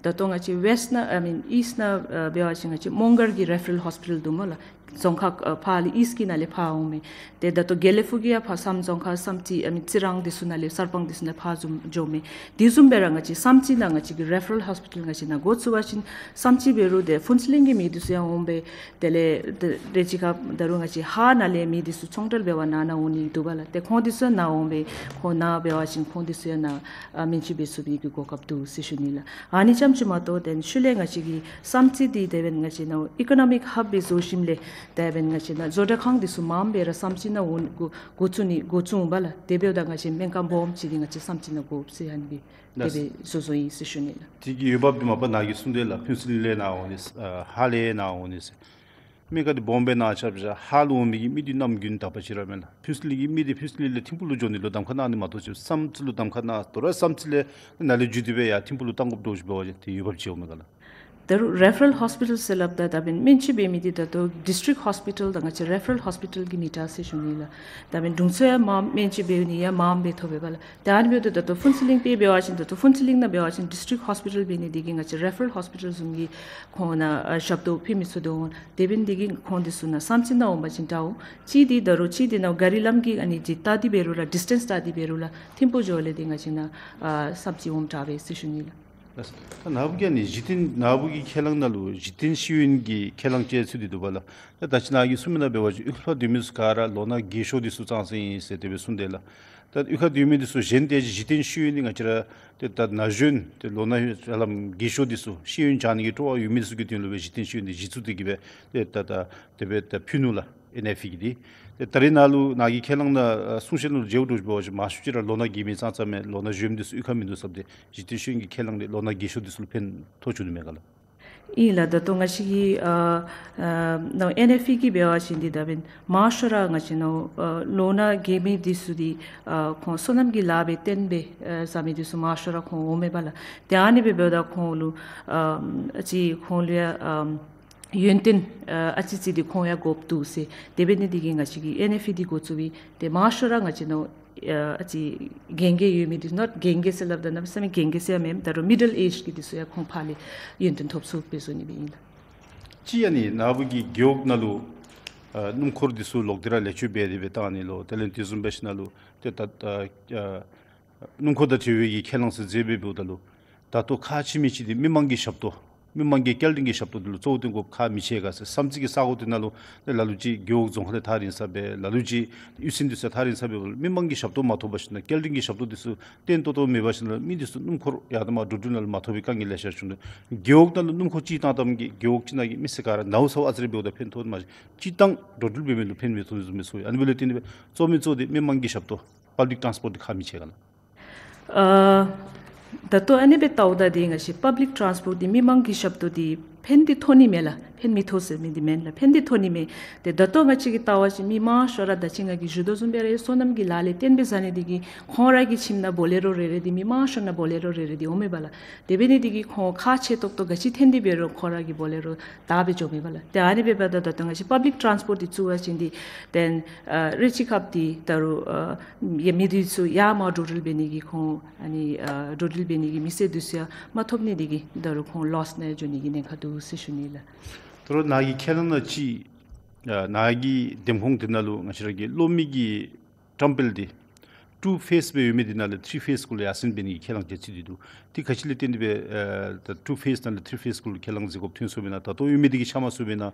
ད་ལྟོ་ང་བཅས་ཝེསཊ་ནང་ཨ་མེན་ཨིསཊ་ནང་ཨ་འབད་བ་ཅིན་ང་བཅས་མོང་སྒར་གྱི་རེ་ཕ་རལ་ཧོསི་པི་ཊལ་འདུག་སྨོ་ལགས། རྫོང་ཁག་ཨ་ཕར་ལས་ཨིསཊ་ཀྱི་ནང་ལས་ཕར་འོང་མི། ཏེ་ད་ལྟོ་དགེ་ལེགས་ཕུག་གི་ཡང་ཕར་བསམ་རྫོང་ཁག་བསམ་རྩེ་ཨ་མི་རྩི་རང་འདི་ཚུ་ནང་ལས་གསར་སྤང་འདི་ཚུ་ནང་ཕར་བཟུམ་འགྱོ་མི། དེ་བཟུམ་སྦེ་ར་ང་བཅས་བསམ་རྩེ་ནང་ང་བཅས་ཀྱི་རེ་ཕ་རལ་ཧོསི་པི་ཊལ་ང་བཅས་ནང་འགོ་བཙུགས་པ་ཅིན་བསམ་རྩེ་འབད་རུང་ཏེ་ཕུན་ཚོགས་གླིང་གི་མི་འདི་ཚུ་ཡང་འོང་པས། དེ་ལས་ཏེ་རེ་ཅིག་ཁར་ད་རུང་ང་བཅས་ཧཱ་ནང་ལས་མི་འདི་ཚུ་ཚོང་འབྲེལ་འབད་བར་ནཱ་ནཱ་འོང་ནི་འདུག་པ་ལགས། ཏེ་ཁོང་འདི་ཚུ་ཡང་ནཱ་འོང་པས། ཁོང་ནཱ་འབད་བ་ཅིན་ཁོང་འདི་ཚུ་ཡང་ནཱ་ཨ་སྨན་བཅོས་འབད་ཚུགས་པའི་གི་གོ་སྐབས་འདུག་ཟེར་ཞུ་ནི་ལགས། ཨ་ནི་རྐྱངམ་ཅིག་མ་གཏོགས་ཏེ་ཤུལ་ལས་ང་བཅས་ཀྱི་བསམ་རྩེ་འདི་དེ་འབདན་ང་བཅས་ནཱ་ཨི་ཀོ་ནོ་མིག་ཧབ་སྦེ་བཟོ་ཞིནམ་ལས་དེ་འབདན་ང་བཅས་ནཱ་བཟོ་གྲྭ་ཁང་འདི་ཚུ་མངམ་སྦེ་ར་བསམ་རྩེ་ནང་འོང་འགོ་འགོ་བཙུགས་ནི་འགོ་བཙུགས་འོང་པ་ལགས། དེ་འབདཝ་ད་ང་བཅས་སྨན་ཁང་སྦོམ་ཅིག་འདི་ང་བཅས་བསམ་རྩེ་ནང་དགོ་ཟེར་ཨ་ནི་སྦེ་དེ་སྦེ་བཟོ་བཟོཝ་ཨིན་ཟེར་ཞུ་ནི་ལགས། དེ་གི་འོས་འབབ་འདི་མ་པ་ནཱ་གིས་གསུངས་ཏེ་ལགས། ཕུན་ཚོགས་གླིང་ལས་ནཱ་འོང་ནི་ཨ་ཧཱ་ལས་ནཱ་འོང་ནི་ཟེར། སྨན་ཁང་འདི་སྦོམ་སྦེ་ནཱ་རྐྱབ་ཞིནམ་ཧཱ་ལུ་འོང་མི་གི་མི་འདི་གནམ་དགུན་དག་པ་ཅིག་ར་མས་ལགས། ཕུན་ཚོགས་གླིང་གི་མི་འདི་ཕུན་ཚོགས་གླིང་ལས་ཐིམ་ཕུག་ལུ་འགྱོ་ནི་ལུ་གདམ་ཁ་གནང་ནི་མ་གཏོགས་ཅིག་བསམ་རྩེ་ལུ་གདམ་ཁ་གནང་དོ་རུང་བསམ་རྩེ་ལས་ནཱ་ལས་བརྒྱུད་དེ་སྦེ་ཡར་ཐིམ་ཕུག་ལུ་བཏང་དགོཔ་འདྲཝ་ཅིག་འབད་བ་ཅིན་དེ་འོས་འབབ་ཅིག་འོང་མས་ག་ལགས། ད་རུང་རེ་ཕ་རལ་ཧོསི་པི་ཊལ་ཟེར་སླབ་ད་ད་འབདན་སྨན་བཅོས་འབད་མི་འདི་ད་ལྟོ་ཌིསི་ཊིཀ་ཧོསི་པི་ཊལ་དང་ང་བཅས་རེ་ཕ་རལ་ཧོསི་པི་ཊལ་གྱི་མི་དྲག་ཟེར་ཞུ་ནི་ལགས། ད་འབདན་དྲུང་འཚོ་ཡང་མངམ་སྨན་བཅོས་འབད་ནི་ཡང་མངམ་སྦེ་ཐོབ་པས་པ་ལགས། ད་ཨ་ནི་འབདཝ་ད་ད་ལྟོ་ཕུན་ཚོགས་གླིང་དཔེ་འབད་བ་ཅིན་ད་ལྟོ་ཕུན་ཚོགས་གླིང་ནང་འབད་བ་ཅིན་ཌིསི་ཊིཀ་ཧོསི་པི་ཊལ་འབད་ནི་འདི་གིས་ང་བཅས་རེ་ཕ་རལ་ཧོསི་པི་ཊལ་བཟུམ་གྱི་ཁོང་ནང་ཨ་ཞབས་ཏོག་ཕུལ་མི་ཚུགས་དོ་འོང་། དེ་འབདན་འདི་གིས་ཁོང་འདི་ཚུ་ནཱ་བསམ་རྩེ་ནང་འོང་པ་ཅིན་དྲག་འོང་། གཅིག་འདི་ད་རུང་གཅིག་འདི་ནཱ་གཱ་རི་ལམ་གྱི་ཨ་ནི་འདི་བལྟ་སྟེ་འབད་རུང་ར་ཌིསི་ཊེནསི་བལྟ་སྟེ་འབད་རུང་ར་ཐིམ་ཕུག་འགྱོ་ལས་འདི་ང་བཅས་ནཱ་ཨ་བསམ་རྩེ་འོངམ་དྲག་པས་ཟེར་ཞུ་ནི་ལགས། ལགས། ད་ནཱ་བུ་གིས་ཨ་ནི་གཞི་རྟེན་ནཱ་བུ་གི་ཁས་བླངས་ནང་ལུ་གཞི་རྟེན་ཤེས་ཡོན་གྱི་ཁས་བླངས་ཅིག་ཚུད་དེ་འདུག་པ་ལགས། ད་ད་ཅི་ནཱ་གིས་གསུངས་མི་ནང་འབད་བ་ཅིན་གཡུས་ཁ་སྡོད་མི་ཚུ་ག་ར་ལོ་ན་རྒས་ཤོས་འདི་ཚུ་ཙང་ཙང་ཨིན་ཟེར་དེ་སྦེ་གསུངས་དེས་ལགས། ད་གཡུས་ཁ་སྡོད་མི་འདི་ཚུ་གཞན་ཏེ་གཞི་རྟེན་ཤེས་ཡོན་འདི་ང་བཅས་ར་ཏེ་ད་ན་གཞོན་ཏེ་ལོ་ན་ཧ་ལམ་རྒས་ཤོས་འདི་ཚུ་ཤེས་ཡོན་སྦྱང་ནི་གི་སྤྲོ་བ་ཡོད་མི་ཚུ་གི་དོན་ལུ་སྦེ་གཞི་རྟེན་ཤེས་ཡོན་འདི་གཞི་བཙུགས་ཏེ་གི་སྦེ་ཏེ་ད་ད་དེ་སྦེ་ད་ཕུལ་ནུག་ལགས། ཨེན་ཨེཕ་གིས་འདི། ཏེ་ད་རེས་ནཱ་ལུ་ནཱ་གི་ཁས་བླངས་ནང་ཨ་གསུང་བཤད་ནང་ལུ་མཇལཝ་འདྲཝ་ཅིག་འབད་བ་ཅིན་མང་ཤོས་ཅིག་ར་ལོ་ན་རྒས་མི་ཙང་ཙང་མས། ལོ་ན་གཞོནམ་འདི་ཚུ་གཡུས་ཁར་མིན་འདུག་ཟེརཝ་ད་གཞི་རྟེན་ཤེས་ཡོན་གྱི་ཁས་བླངས་འདི་ལོ་ན་རྒས་ཤོས་འདི་ཚུ་ལུ་ཕན་ཐོགས་བཅུག་ནི་མས་ག་ལགས། ཨིན་ལགས། ད་ལྟོ་ང་བཅས་ཀྱི་ཨ་ཨ་ནཱ་ཨེན་ཨེཕ་ཨི་གི་འབད་བ་ཅིན་འདི་ད་འབདན་མང་ཤོས་ར་ང་བཅས་ནཱ་ཨ་ལོ་ན་རྒས་མི་འདི་ཚུ་འདི་ཨ་ཁོང་སོ་ནམ་གྱི་ལཱ་སྦེ་བརྟེན་སྦེ་ཨ་བཟའ་མི་འདི་ཚུ་མང་ཤོས་ར་ཁོང་འོང་མས་པ་ལགས། ཏེ་ཨ་ནི་སྦེ་འབདཝ་ད་ཁོང་ལུ་ཨ་ཨ་ཙི་ཁོང་ལུ་ཡང་ཨ་ཡོན་ཏན་ཨ་ཨ་ཙི་ཙི་འདི་ཁོང་ཡང་དགོཔ་འདུག་ཟེར། དེ་འབད་ནི་འདི་གིས་ང་བཅས་ཀྱིས་ཨེན་ཨེཕ་ཨི་འདི་འགོ་བཙུགས་པས། ཏེ་མང་ཤོས་ར་ང་བཅས་ནཱ་ཨ་ཨ་ཙི་རྒན་རྒས་ཡོད་མི་འདི་ཚུ་ནཱ་རྒན་རྒས་ཟེར་སླབ་ད་གནམ་མེད་ས་མེད་རྒན་རྒས་ཟེར་ཡང་མེན། ད་རུང་མི་ཌལ་ཨེཇ་གི་འདི་ཚུ་ཡང་ཁོང་ཕར་ལས་ཡོན་ཏན་ཐོབ་ཚུགས་པའི་བཟོ་ནི་སྦེ་ཨིན་ལགས། ཅིག་ཨ་ནི་ནཱ་བུ་གི་རྒེད་འོག་ནང་ལུ་ཨ་སྣུམ་འཁོར་འདི་ཚུ་ལོག་སྟེ་ར་ལེགས་བཅོས་འབད་དེ་སྦེ་བཏང་ནི་ལོ། དེ་ལས་དེ་བཟུམ་འབད་ཞིནམ་ལས་ཏེ་ད་ཨ་ཨ་སྣུམ་འཁོར་དང་འབྲེལ་བའི་གི་ཁས་བླངས་ཟེར་མཛད་སྦེ་འབདཝ་ད་ལུ་ད་ལྟོ་ཁག་ཆེ་མི་ཅིག་འདི་མི་མང་གི་ཞབས་ཏོག་མི་མང་གི་སྐྱེལ་འདྲེན་གྱི་ཞབས་ཏོག་འདི་ལུ་གཙོ་བོ་བཏོན་དགོཔ་ཁག་མི་ཆེ་ག་ཟེར། བསམ་རྩེ་གི་ས་གོ་འདི་ནང་ལུ་ཏེ་ལ་ལུ་ཅིག་རྒེད་འོག་རྫོང་ཁག་ལས་ཐག་རིང་ས་སྦེ་ལ་ལུ་ཅིག་གཡུས་ཚན་འདི་ཚུ་ཐག་རིང་ས་སྦེ་འབདཝ་ལས་མི་མང་གི་ཞབས་ཏོག་མ་ཐོབ་པ་ཅིན་སྐྱེལ་འདྲེན་གྱི་ཞབས་ཏོག་འདི་ཚུ་བརྟན་ཏོག་ཏོ་མེད་པ་ཅིན་མི་འདི་ཚུ་སྣུམ་འཁོར་ཡར་དང་མར་འགྲོ་འགྲུལ་ནང་ལུ་མ་ཐོབ་པའི་དཀའ་ངལ་ལེ་ཤ་བྱུང་ནུག། རྒེད་འོག་ནང་ལུ་སྣུམ་འཁོར་ཅིག་བཏང་བཏངམ་གིས་རྒེད་འོག་ཅིག་ནང་གི་མི་སེར་ག་ར་ནཝ་ཚཝ་ཨ་ཙི་རེ་འབདཝ་ད་ཕན་ཐོགས་མ་གཞི་སྤྱིར་བཏང་འགྲོ་འགྲུལ་འབད་མི་ལུ་ཕན་མི་ཐོགས་ནི་བཟུམ་སྦེ་ཚོར་ཡི། ཨ་ནི་འབདཝ་ལས་བརྟེན་ཏེ་སྦེ་གཙོ་མི་གཙོ་འདི་མི་མང་གི་ཞབས་ཏོག་པབ་ལིཀ་ཊཱནསི་པོརཊ་འདི་ཁག་མི་ཆེ་ག་ལགས། ཨ་ད་ལྟོ་ཨ་ནི་སྦེ་བལྟཝ་ད་འདི་ང་བཅས་པབ་ལིཀ་ཊཱནསི་པོརཊ་འདི་མི་མང་གི་ཞབས་ཏོག་འདི་ཕན་འདི་ཐོགས་ནི་མས་ལགས། ཕན་མི་ཐོགས་ཟེར་མི་འདི་མེན་ལགས། ཕན་འདི་ཐོགས་ནི་མས། ཏེ་ད་ལྟོ་ང་བཅས་ཀྱིས་བལྟ་བ་ཅིན་མི་མང་ཤོས་ར་ད་ཅི་ང་གིས་ཞུ་དོ་བཟུམ་སྦེ་ར་སོ་ནམ་གྱི་ལཱ་ལས་བརྟེན་སྦེ་བཟའ་ནི་འདི་གིས་ཁོང་ར་གི་ཁྱིམ་ནང་བོ་ལེ་རོ་རེ་རེ་འདི་མི་མང་ཤོས་ནང་བོ་ལེ་རོ་རེ་རེ་འདི་འོང་མས་པ་ལགས། དེ་འབད་ནི་འདི་གིས་ཁོང་ཁག་ཆེ་ཏོག་ཏོ་ག་ཅི་ཐོན་ཏེ་འབད་རུང་ཁོང་ར་གི་བོ་ལེ་རོ་བདའ་སྦེ་འགྱོཝ་མས་པ་ལགས། ཏེ་ཨ་ནི་འབདཝ་ད་ད་ལྟོ་ང་བཅས་པབ་ལིཀ་ཊཱནསི་པོརཊ་འདི་བཙུགས་པ་ཅིན་འདི་ཏེ་ཨ་རེ་ཅིག་ཁར་འདི་ད་རུང་ཨ་ཡ་མི་འདི་ཚུ་ཡར་མར་འགྲོ་འགྲུལ་འབད་ནི་གི་ཁོང་ཨ་ནི་ཨ་འགྲོ་འགྲུལ་འབད་ནི་གི་མི་སེར་འདི་ཚུ་ཡང་མ་ཐོབ་ནི་འདི་གིས་ད་རུང་ཁོང་ལོསི་ནང་འགྱོ་ནི་གི་ཉེན་ཁ་འདུག་ཟེར་ཞུ་ནི་ལགས། ད་རུང་ནཱ་གི་ཁས་བླངས་ནང་ཅིག་ཨ་ནཱ་གི་འདེམས་ཁོངས་འདི་ནང་ལུ་ང་བཅས་ར་གི་སློབ་མི་གི་བཀྲམ་སྤེལ་འདི་ཊུ་ཕེསི་སྦེ་ཡོད་མི་འདི་ནང་ལས་ཐིརི་ཕེསི་སྐོར་ལས་ཡར་སེང་འབད་ནི་གི་ཁས་བླངས་རྒྱ་ཆེ་འདི་འདུག། དེ་ག་ཅི་ལས་བརྟེན་ཏེ་སྦེ་ཨ་ད་ཊུ་ཕེསི་ནང་ལས་ཐིརི་ཕེསི་སྐོར་ལས་ཁས་བླངས་མཛད་དགོཔ་ཐོན་སོང་པས་ན། ད་ལྟོ་ཡོད་མི་འདི་གིས་ཆ་མ་སོང་པས་ན་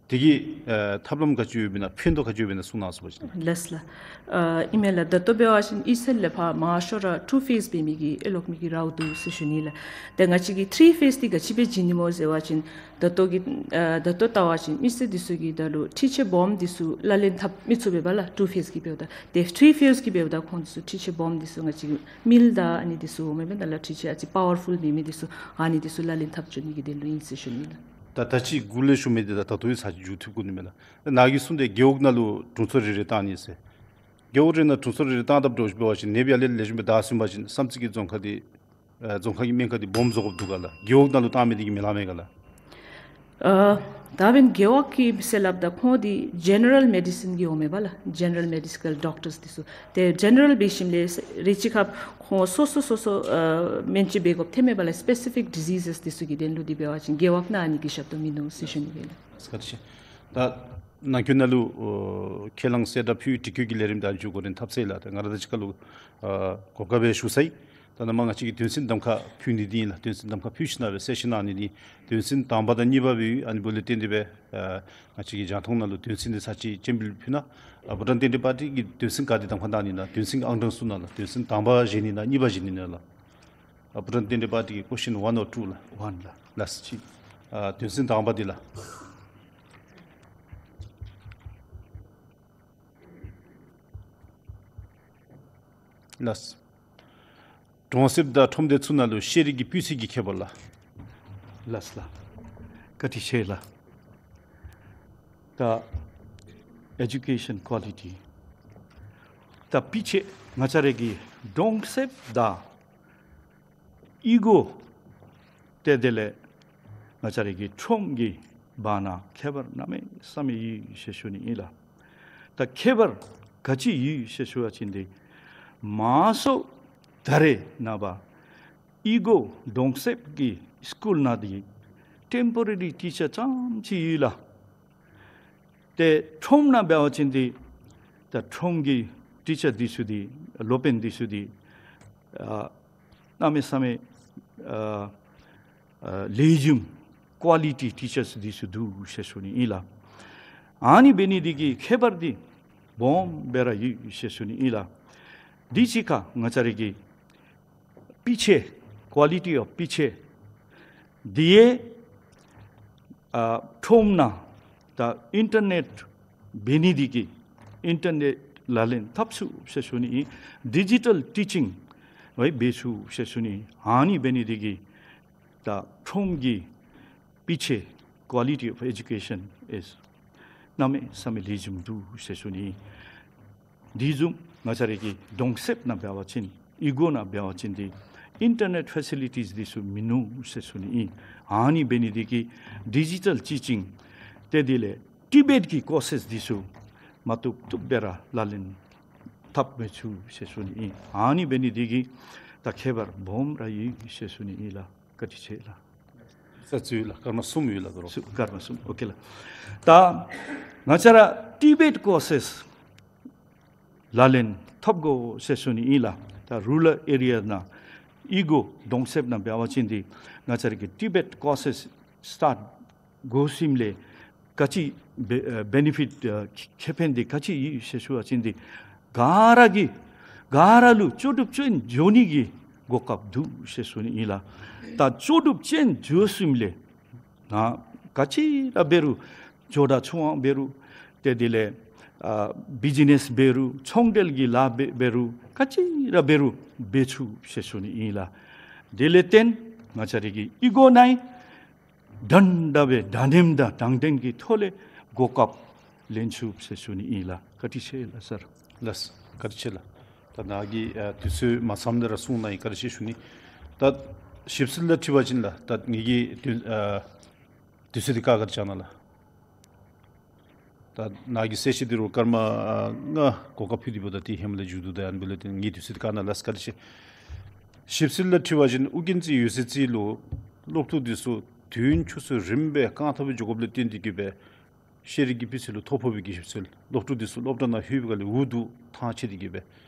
དེ་གི་ཨ་ཐབས་ལམ་ག་ཅི་ཡོདཔ་ཨིན་ན་ཕན་ཐོགས་ག་ཅི་ཡོདཔ་ཨིན་ན་གསུང་གནང་ཟེར་བ་ཅིན། ལགས་ལགས། ཨ་ཨིན་མས་ལགས། ད་ལྟོ་འབད་བ་ཅིན་གཡུས་ཚན་ལས་ཕར་མང་ཤོས་ར་ཊུ་ཕེསི་འབད་མི་གི་ཨེ་ལོག་མི་གི་རཝ་འདུག་ཟེར་ཞུ་ནི་ལགས། ཏེ་ང་བཅས་ཀྱིས་ཐིརི་ཕེསི་འདི་ག་ཅི་སྦེ་བྱིན་ནི་སྨོ་ཟེར་བ་ཅིན་ད་ལྟོ་གི་ཨ་ད་ལྟོ་བལྟ་བ་ཅིན་མི་སེར་འདི་ཚུ་གིས་ད་རུང་འཕྲུལ་ཆས་སྦོམ་འདི་ཚུ་ལག་ལེན་འཐབ་མི་ཚུགས་པས་པ་ལགས། ཊུ་ཕེསི་གིས་འབདཝ་ད། ཏེ་ཐིརི་ཕེསི་གིས་འབདཝ་ད་ཁོང་འདི་ཚུ་འཕྲུལ་ཆས་སྦོམ་འདི་ཚུ་ང་བཅས་ཀྱི་མིལ་དང་ཨ་ནི་འདི་ཚུ་འོང་མས་པ་ལགས། འཕྲུལ་ཆས་ཨ་ཙི་པ་ཝར་ཕུལ་མེད་མི་འདི་ཚུ་ཨ་ནི་འདི་ཚུ་ལག་ལེན་འཐབ་བཅུག་ནི་གི་དོན་ལུ་ཨིན་ཟེར་ཞུ་ནི་ལགས། ད་ད་ཅི་འགོ་ལས་ཞུ་མི་འདི་ད་ད་ལྟོ་ཡང་ཚར་ཅིག་མཇུག་བསྡུ་དགོ་ནི་མས་ལགས། ནཱ་གིས་གསུངས་ཏེ་རྒེད་འོག་ནང་ལུ་དྲུང་འཚོ་རེ་རེ་བཏང་ནི་ཟེར། རྒེད་འོག་རེ་ནང་དྲུང་འཚོ་རེ་རེ་བཏང་དཔ་འདྲཝ་ཅིག་འབད་བ་ཅིན་ནདཔ་ཡར་ལས་ལེགས་ཤོམ་སྦེ་བདའ་ཚུགས་པ་ཅིན་བསམ་རྩེ་གི་རྫོང་ཁག་འདི་ཨ་རྫོང་ཁག་གི་སྨན་ཁང་འདི་སྦོམ་བཟོ་དགོཔ་འདུག་ག་ལགས། རྒེད་འོག་ནང་ལུ་བཏང་མི་འདི་གིས་མི་ལང་མས་ག་ལགས། ཨ་ད་འབདན་རྒེད་འོག་གི་ཟེར་སླབ་ད་ཁོང་འདི་ཇེ་ནེ་རལ་མེ་ཌི་སིན་གྱི་འོང་མས་པ་ལགས། ཇེ་ནེ་རལ་མེ་ཌི་ཀལ་ཌོག་ཊརསི་འདི་ཚུ། ཏེ་ཇེ་ནེ་རལ་འབད་ཞིནམ་ལས་རེ་ཅིག་ཁར་ཁོང་སོ་སོ་སོ་སོ་ཨ་སྨན་བཅོས་འབད་དགོཔ་ཐོན་མས་པ་ལགས། སི་པེ་སི་ཕིག་ཌི་ཟིས་འདི་ཚུ་གི་དོན་ལུ་འདི་འབད་བ་ཅིན་རྒེད་འོག་ནང་ཨ་ནི་གི་ཞབས་ཏོག་མིན་ནུག་ཟེར་ཞུ་ནི་ལགས། བཀའ་དྲིན་ཆེ། ད་ནང་འཁོད་ནང་ལུ་ཨོ་ཁས་བླངས་གསལ་བསྒྲགས་ཕུལ་བའི་དྲི་བཀོད་ཀྱི་ལས་རིམ་ད་མཇུག་གུ་རན་འཐབ་ཚར་ཡི་ལགས། ད་ང་ར་དང་གཅིག་ཁར་ལུ་ཨ་གོ་སྐབས་སྦེ་ཞུ་ཚར་ཡི། ད་ནཱ་མར་ང་བཅས་ཀྱིས་དོན་ཚན་གདམ་ཁ་ཕུལ་ནི་འདི་ཨིན་ལགས། དོན་ཚན་གདམ་ཁ་ཕུལ་ཞིནམ་ལས་གསལ་བཤད་གནང་ནི་འདི་དོན་ཚན་དང་པ་དང་གཉིས་པ་སྦེ་ཡོད། ཨ་ནི་འབདཝ་ལས་བརྟེན་ཏེ་སྦེ་ཨ་ང་བཅས་ཀྱི་རྒྱང་མཐོང་ནང་ལུ་དོན་ཚན་འདི་ཚར་ཅིག་སྤྱན་འབུལ་ཕུལ་གནང་། ཨ་བྷུ་ཊཱན་རྟེན་འབྲེལ་པར་ཊི་གིས་དོན་ཚན་ག་འདི་གདམ་ཁ་གནང་ནི་ན་དོན་ཚན་གྱི་ཨང་གྲངས་གསུང་གནང་ལགས། དོན་ཚན་དང་པ་བཞེས་ནི་ན་གཉིས་པ་བཞེས་ནི་ན་ལགས། ཨ་བྷུ་ཊཱན་རྟེན་འབྲེལ་པར་ཊི་གི་ཀོ་ཤཱན་ཝན་ཨོར་ཊུ་ལགས། ཝན་ལགས། ལགས་ཅིག། ཨ་དོན་ཚན་དང་པ་འདི་ལགས། ལགས། གྲོང་གསེབ་དང་ཁྲོམ་སྡེ་ཚུ་ནང་ལུ་ཤེས་རིག་གི་སྤུས་ཚད་ཀྱི་ཁྱད་པར་ལགས། ལགས་ལགས། བཀའ་དྲིན་ཆེ་ལགས། ད་ཨེ་ཌུ་ཀེ་ཤཱན་ཀོ་ལི་ཊི། ད་སྤུས་ཚད་ང་བཅས་ར་གི་གྲོང་གསེབ་དང་གཡུས་སྒོ་ཏེ་དེ་ལས་ང་བཅས་ར་གི་ཁྲོམ་གྱི་བར་ན་ཁྱད་པར་གནམ་མེད་ས་མེད་ཡོད་ཟེར་ཞུ་ནི་ཨིན་ལགས། ད་ཁྱད་པར་ག་ཅི་ཡོད་ཟེར་ཞུ་བ་ཅིན་འདི་མང་ཤོས་ད་རེས་ནངས་པ་གཡུས་སྒོ་གྲོང་གསེབ་ཀྱི་སི་ཀུལ་ནང་འདི་ཊེམ་པོ་ར་རི་ཊི་ཅར་རྐྱངམ་ཅིག་ཡོད་ལགས། ཏེ་ཁྲོམ་ནང་འབད་བ་ཅིན་འདི་ད་ཁྲོམ་གྱི་ཊི་ཅར་འདི་ཚུ་འདི་སློབ་དཔོན་འདི་ཚུ་འདི་ཨ་གནམ་མེད་ས་མེད་ཨ་ཨ་ལེགས་ཤོམ་ཀོ་ལི་ཊི་ཊི་ཅར་འདི་ཚུ་འདུག་ཟེར་ཞུ་ནི་ཨིན་ལགས། ཨ་ནི་འབད་ནི་འདི་གིས་ཁྱད་པར་འདི་སྦོམ་སྦེ་ར་ཡོད་ཟེར་ཞུ་ནི་ཨིན་ལགས། དེ་གཅིག་ཁར་ང་བཅས་ར་གི་སྤུས་ཚད་ཀོ་ལི་ཊི་ཨོཕ་སྤུས་ཚད་འདི་ཡང་ཨ་ཁྲོམ་ནང་ད་ཨིན་ཊར་ནེཊ་འབད་ནི་འདི་གིས་ཨིན་ཊར་ནེཊ་ལག་ལེན་འཐབ་ཚུགས་ཟེར་ཞུ་ནི་ཨིན། ཌི་ཇི་ཊལ་ཊི་ཅིང་འབད་ཚུགས་ཟེར་ཞུ་ནི། ཨ་ནི་འབད་ནི་འདི་གིས་ད་ཁྲོམ་གྱི་ པི་ཆེ་quality of education is གནམ་མེད་ས་མེད་ལེགས་ཤོམ་འདུག་ཟེར་ཞུ་ནི། དེ་བཟུམ་ང་བཅས་ར་གི་གྲོང་གསེབ་ནང་འབད་བ་ཅིན་ཨི་གོ་ནང་འབད་བ་ཅིན་ཏེ་ཨིན་ཊར་ནེཊ་ཕེ་སི་ལི་ཊིས་འདི་ཚུ་མིན་ནུག་ཟེར་ཞུ་ནི་ཨིན། ཨ་ནི་འབད་ནི་འདི་གིས་ཌི་ཇི་ཊལ་ཊི་ཅིང་ཏེ་དེ་ལས་ཊི་བེཊ་ཀྱི་ཀོར་སེས་འདི་ཚུ་མ་བཏུབ་བཏུབ་སྦེ་ར་ལག་ལེན་འཐབ་མི་ཚུགས་ཟེར་ཞུ་ནི་ཨིན། ཨ་ནི་འབད་ནི་འདི་གིས་ད་ཁྱད་པར་སྦོམ་ར་ཡོད་ཟེར་ཞུ་ནི་ཨིན་ལགས། བཀའ་དྲིན་ཆེ་ལགས། ས་ཚུ་ཡོད་ལགས། སྐར་མ་གསུམ་ཡོད་ལགས་དོ་རུང་། སུ་སྐར་མ་གསུམ། ཨོ་ཀེ་ལགས། ད་ང་བཅས་ར་ཊི་བེཊ་ཀོར་སེས་ལག་ལེན་འཐབ་དགོ་ཟེར་ཞུ་ནི་ཨིན་ལགས། ད་རུ་རཱལ་ཨེ་རི་ཡ་ནང་ཨི་གོ་གྲོང་གསེབ་ནང་འབད་བ་ཅིན་ཏེ་ང་བཅས་ར་གི་ཊི་བེཊ་ཀོར་སེས་སི་ཊཱརཊ་དགོ་ཞིནམ་ལས་ག་ཅི་བེ་ཨ་བེ་ནི་ཕིཊ་ཨ་ཁེ་ཕན་འདི་ག་ཅི་ཡོད་ཟེར་ཞུ་བ་ཅིན་ཏེ་ག་ར་གིས་ག་ར་ལུ་ལྕོགས་གྲུབ་ཅན་འགྱོ་ནི་གི་གོ་སྐབས་འདུག་ཟེར་ཞུ་ནི་ཨིན་ལགས། ད་ལྕོགས་གྲུབ་ཅན་འགྱོ་ཞིནམ་ལས་ང་ག་ཅི་ར་འབད་རུང་ཇོ་བདག་ཚུ་འབད་རུང་ཏེ་དེ་ལས་ཨ་བི་ཇི་ནེས་འབད་རུང་ཚོང་འབྲེལ་གྱི་ལཱ་འབད་འབད་རུང་ག་ཅི་ར་འབད་རུང་འབད་ཚུགས་ཟེར་ཞུ་ནི་ཨིན་ལགས། དེ་ལས་བརྟེན་ང་བཅས་ར་གི་ཨི་གོ་ནང་འདྲན་འདྲ་བའི་འདྲ་མཉམ་དང་དྲང་བདེན་གྱི་ཐོག་ལས་གོ་སྐབས་ལེན་ཚུགས་ཟེར་ཞུ་ནི་ཨིན་ལགས། བཀའ་དྲིན་ཆེ་ལགས་སར། ལགས་བཀའ་དྲིན་ཆེ་ལགས། ད་ནཱ་གིས་ཨ་དུས་ཚོད་མ་ཚངམ་ལས་ར་གསུངས་གནང་ཡི་བཀའ་དྲིན་ཆེ་ཞུ་ནི། ད་ཞིབ་འཚོལ་ལུ་དྲི་བ་ཅིན་ལགས་ད་ངེ་གི་དུས་ཨ་དུས་ཚོད་འདི་བཀག་བཀག་སྟེ་བཞག་གནང་ལགས། ད་ནཱ་གིས་གསལ་བཤད་འདི་རུང་སྐར་མ་ཨ་ལྔ་གོ་སྐབས་ཕུལ་ཏེ་འབདཝ་ད་དེ་ཧེ་མ་ལས་མཇུག་བསྡུ་ད་ཡི། ཨ་ནི་འབདཝ་ལས་བརྟེན་ངེ་གི་དུས་ཚོད་འདི་བཀག་གནང་ལགས། བཀའ་དྲིན་ཆེ། ཞིབ་འཚོལ་ལུ་དྲི་བ་ཅིན་ཨོ་རྒྱན་རྩེ་འོད་གསལ་རྩེ་ལུ་སློབ་ཕྲུག་འདི་ཚུ་དུས་ཡུན་ཆུ་ཚོད་རིངམོ་སྦེ་རྐང་ཐང་སྦེ་འགྱོ་དགོཔ་ལས་བརྟེན་ཏེ་གིས་སྦེ་ཤེས་རིག་གི་སྤུས་ཚད་ལུ་ཐོ་ཕོག་པའི་གི་ཞིབ་འཚོལ། སློབ་ཕྲུག་འདི་ཚུ་སློབ་གྲྭ་ནང་ལྷོད་པའི་སྒང་ལས་འུ་སྡུག་ཐང་ཆད་དེ་གིས་སྦེ་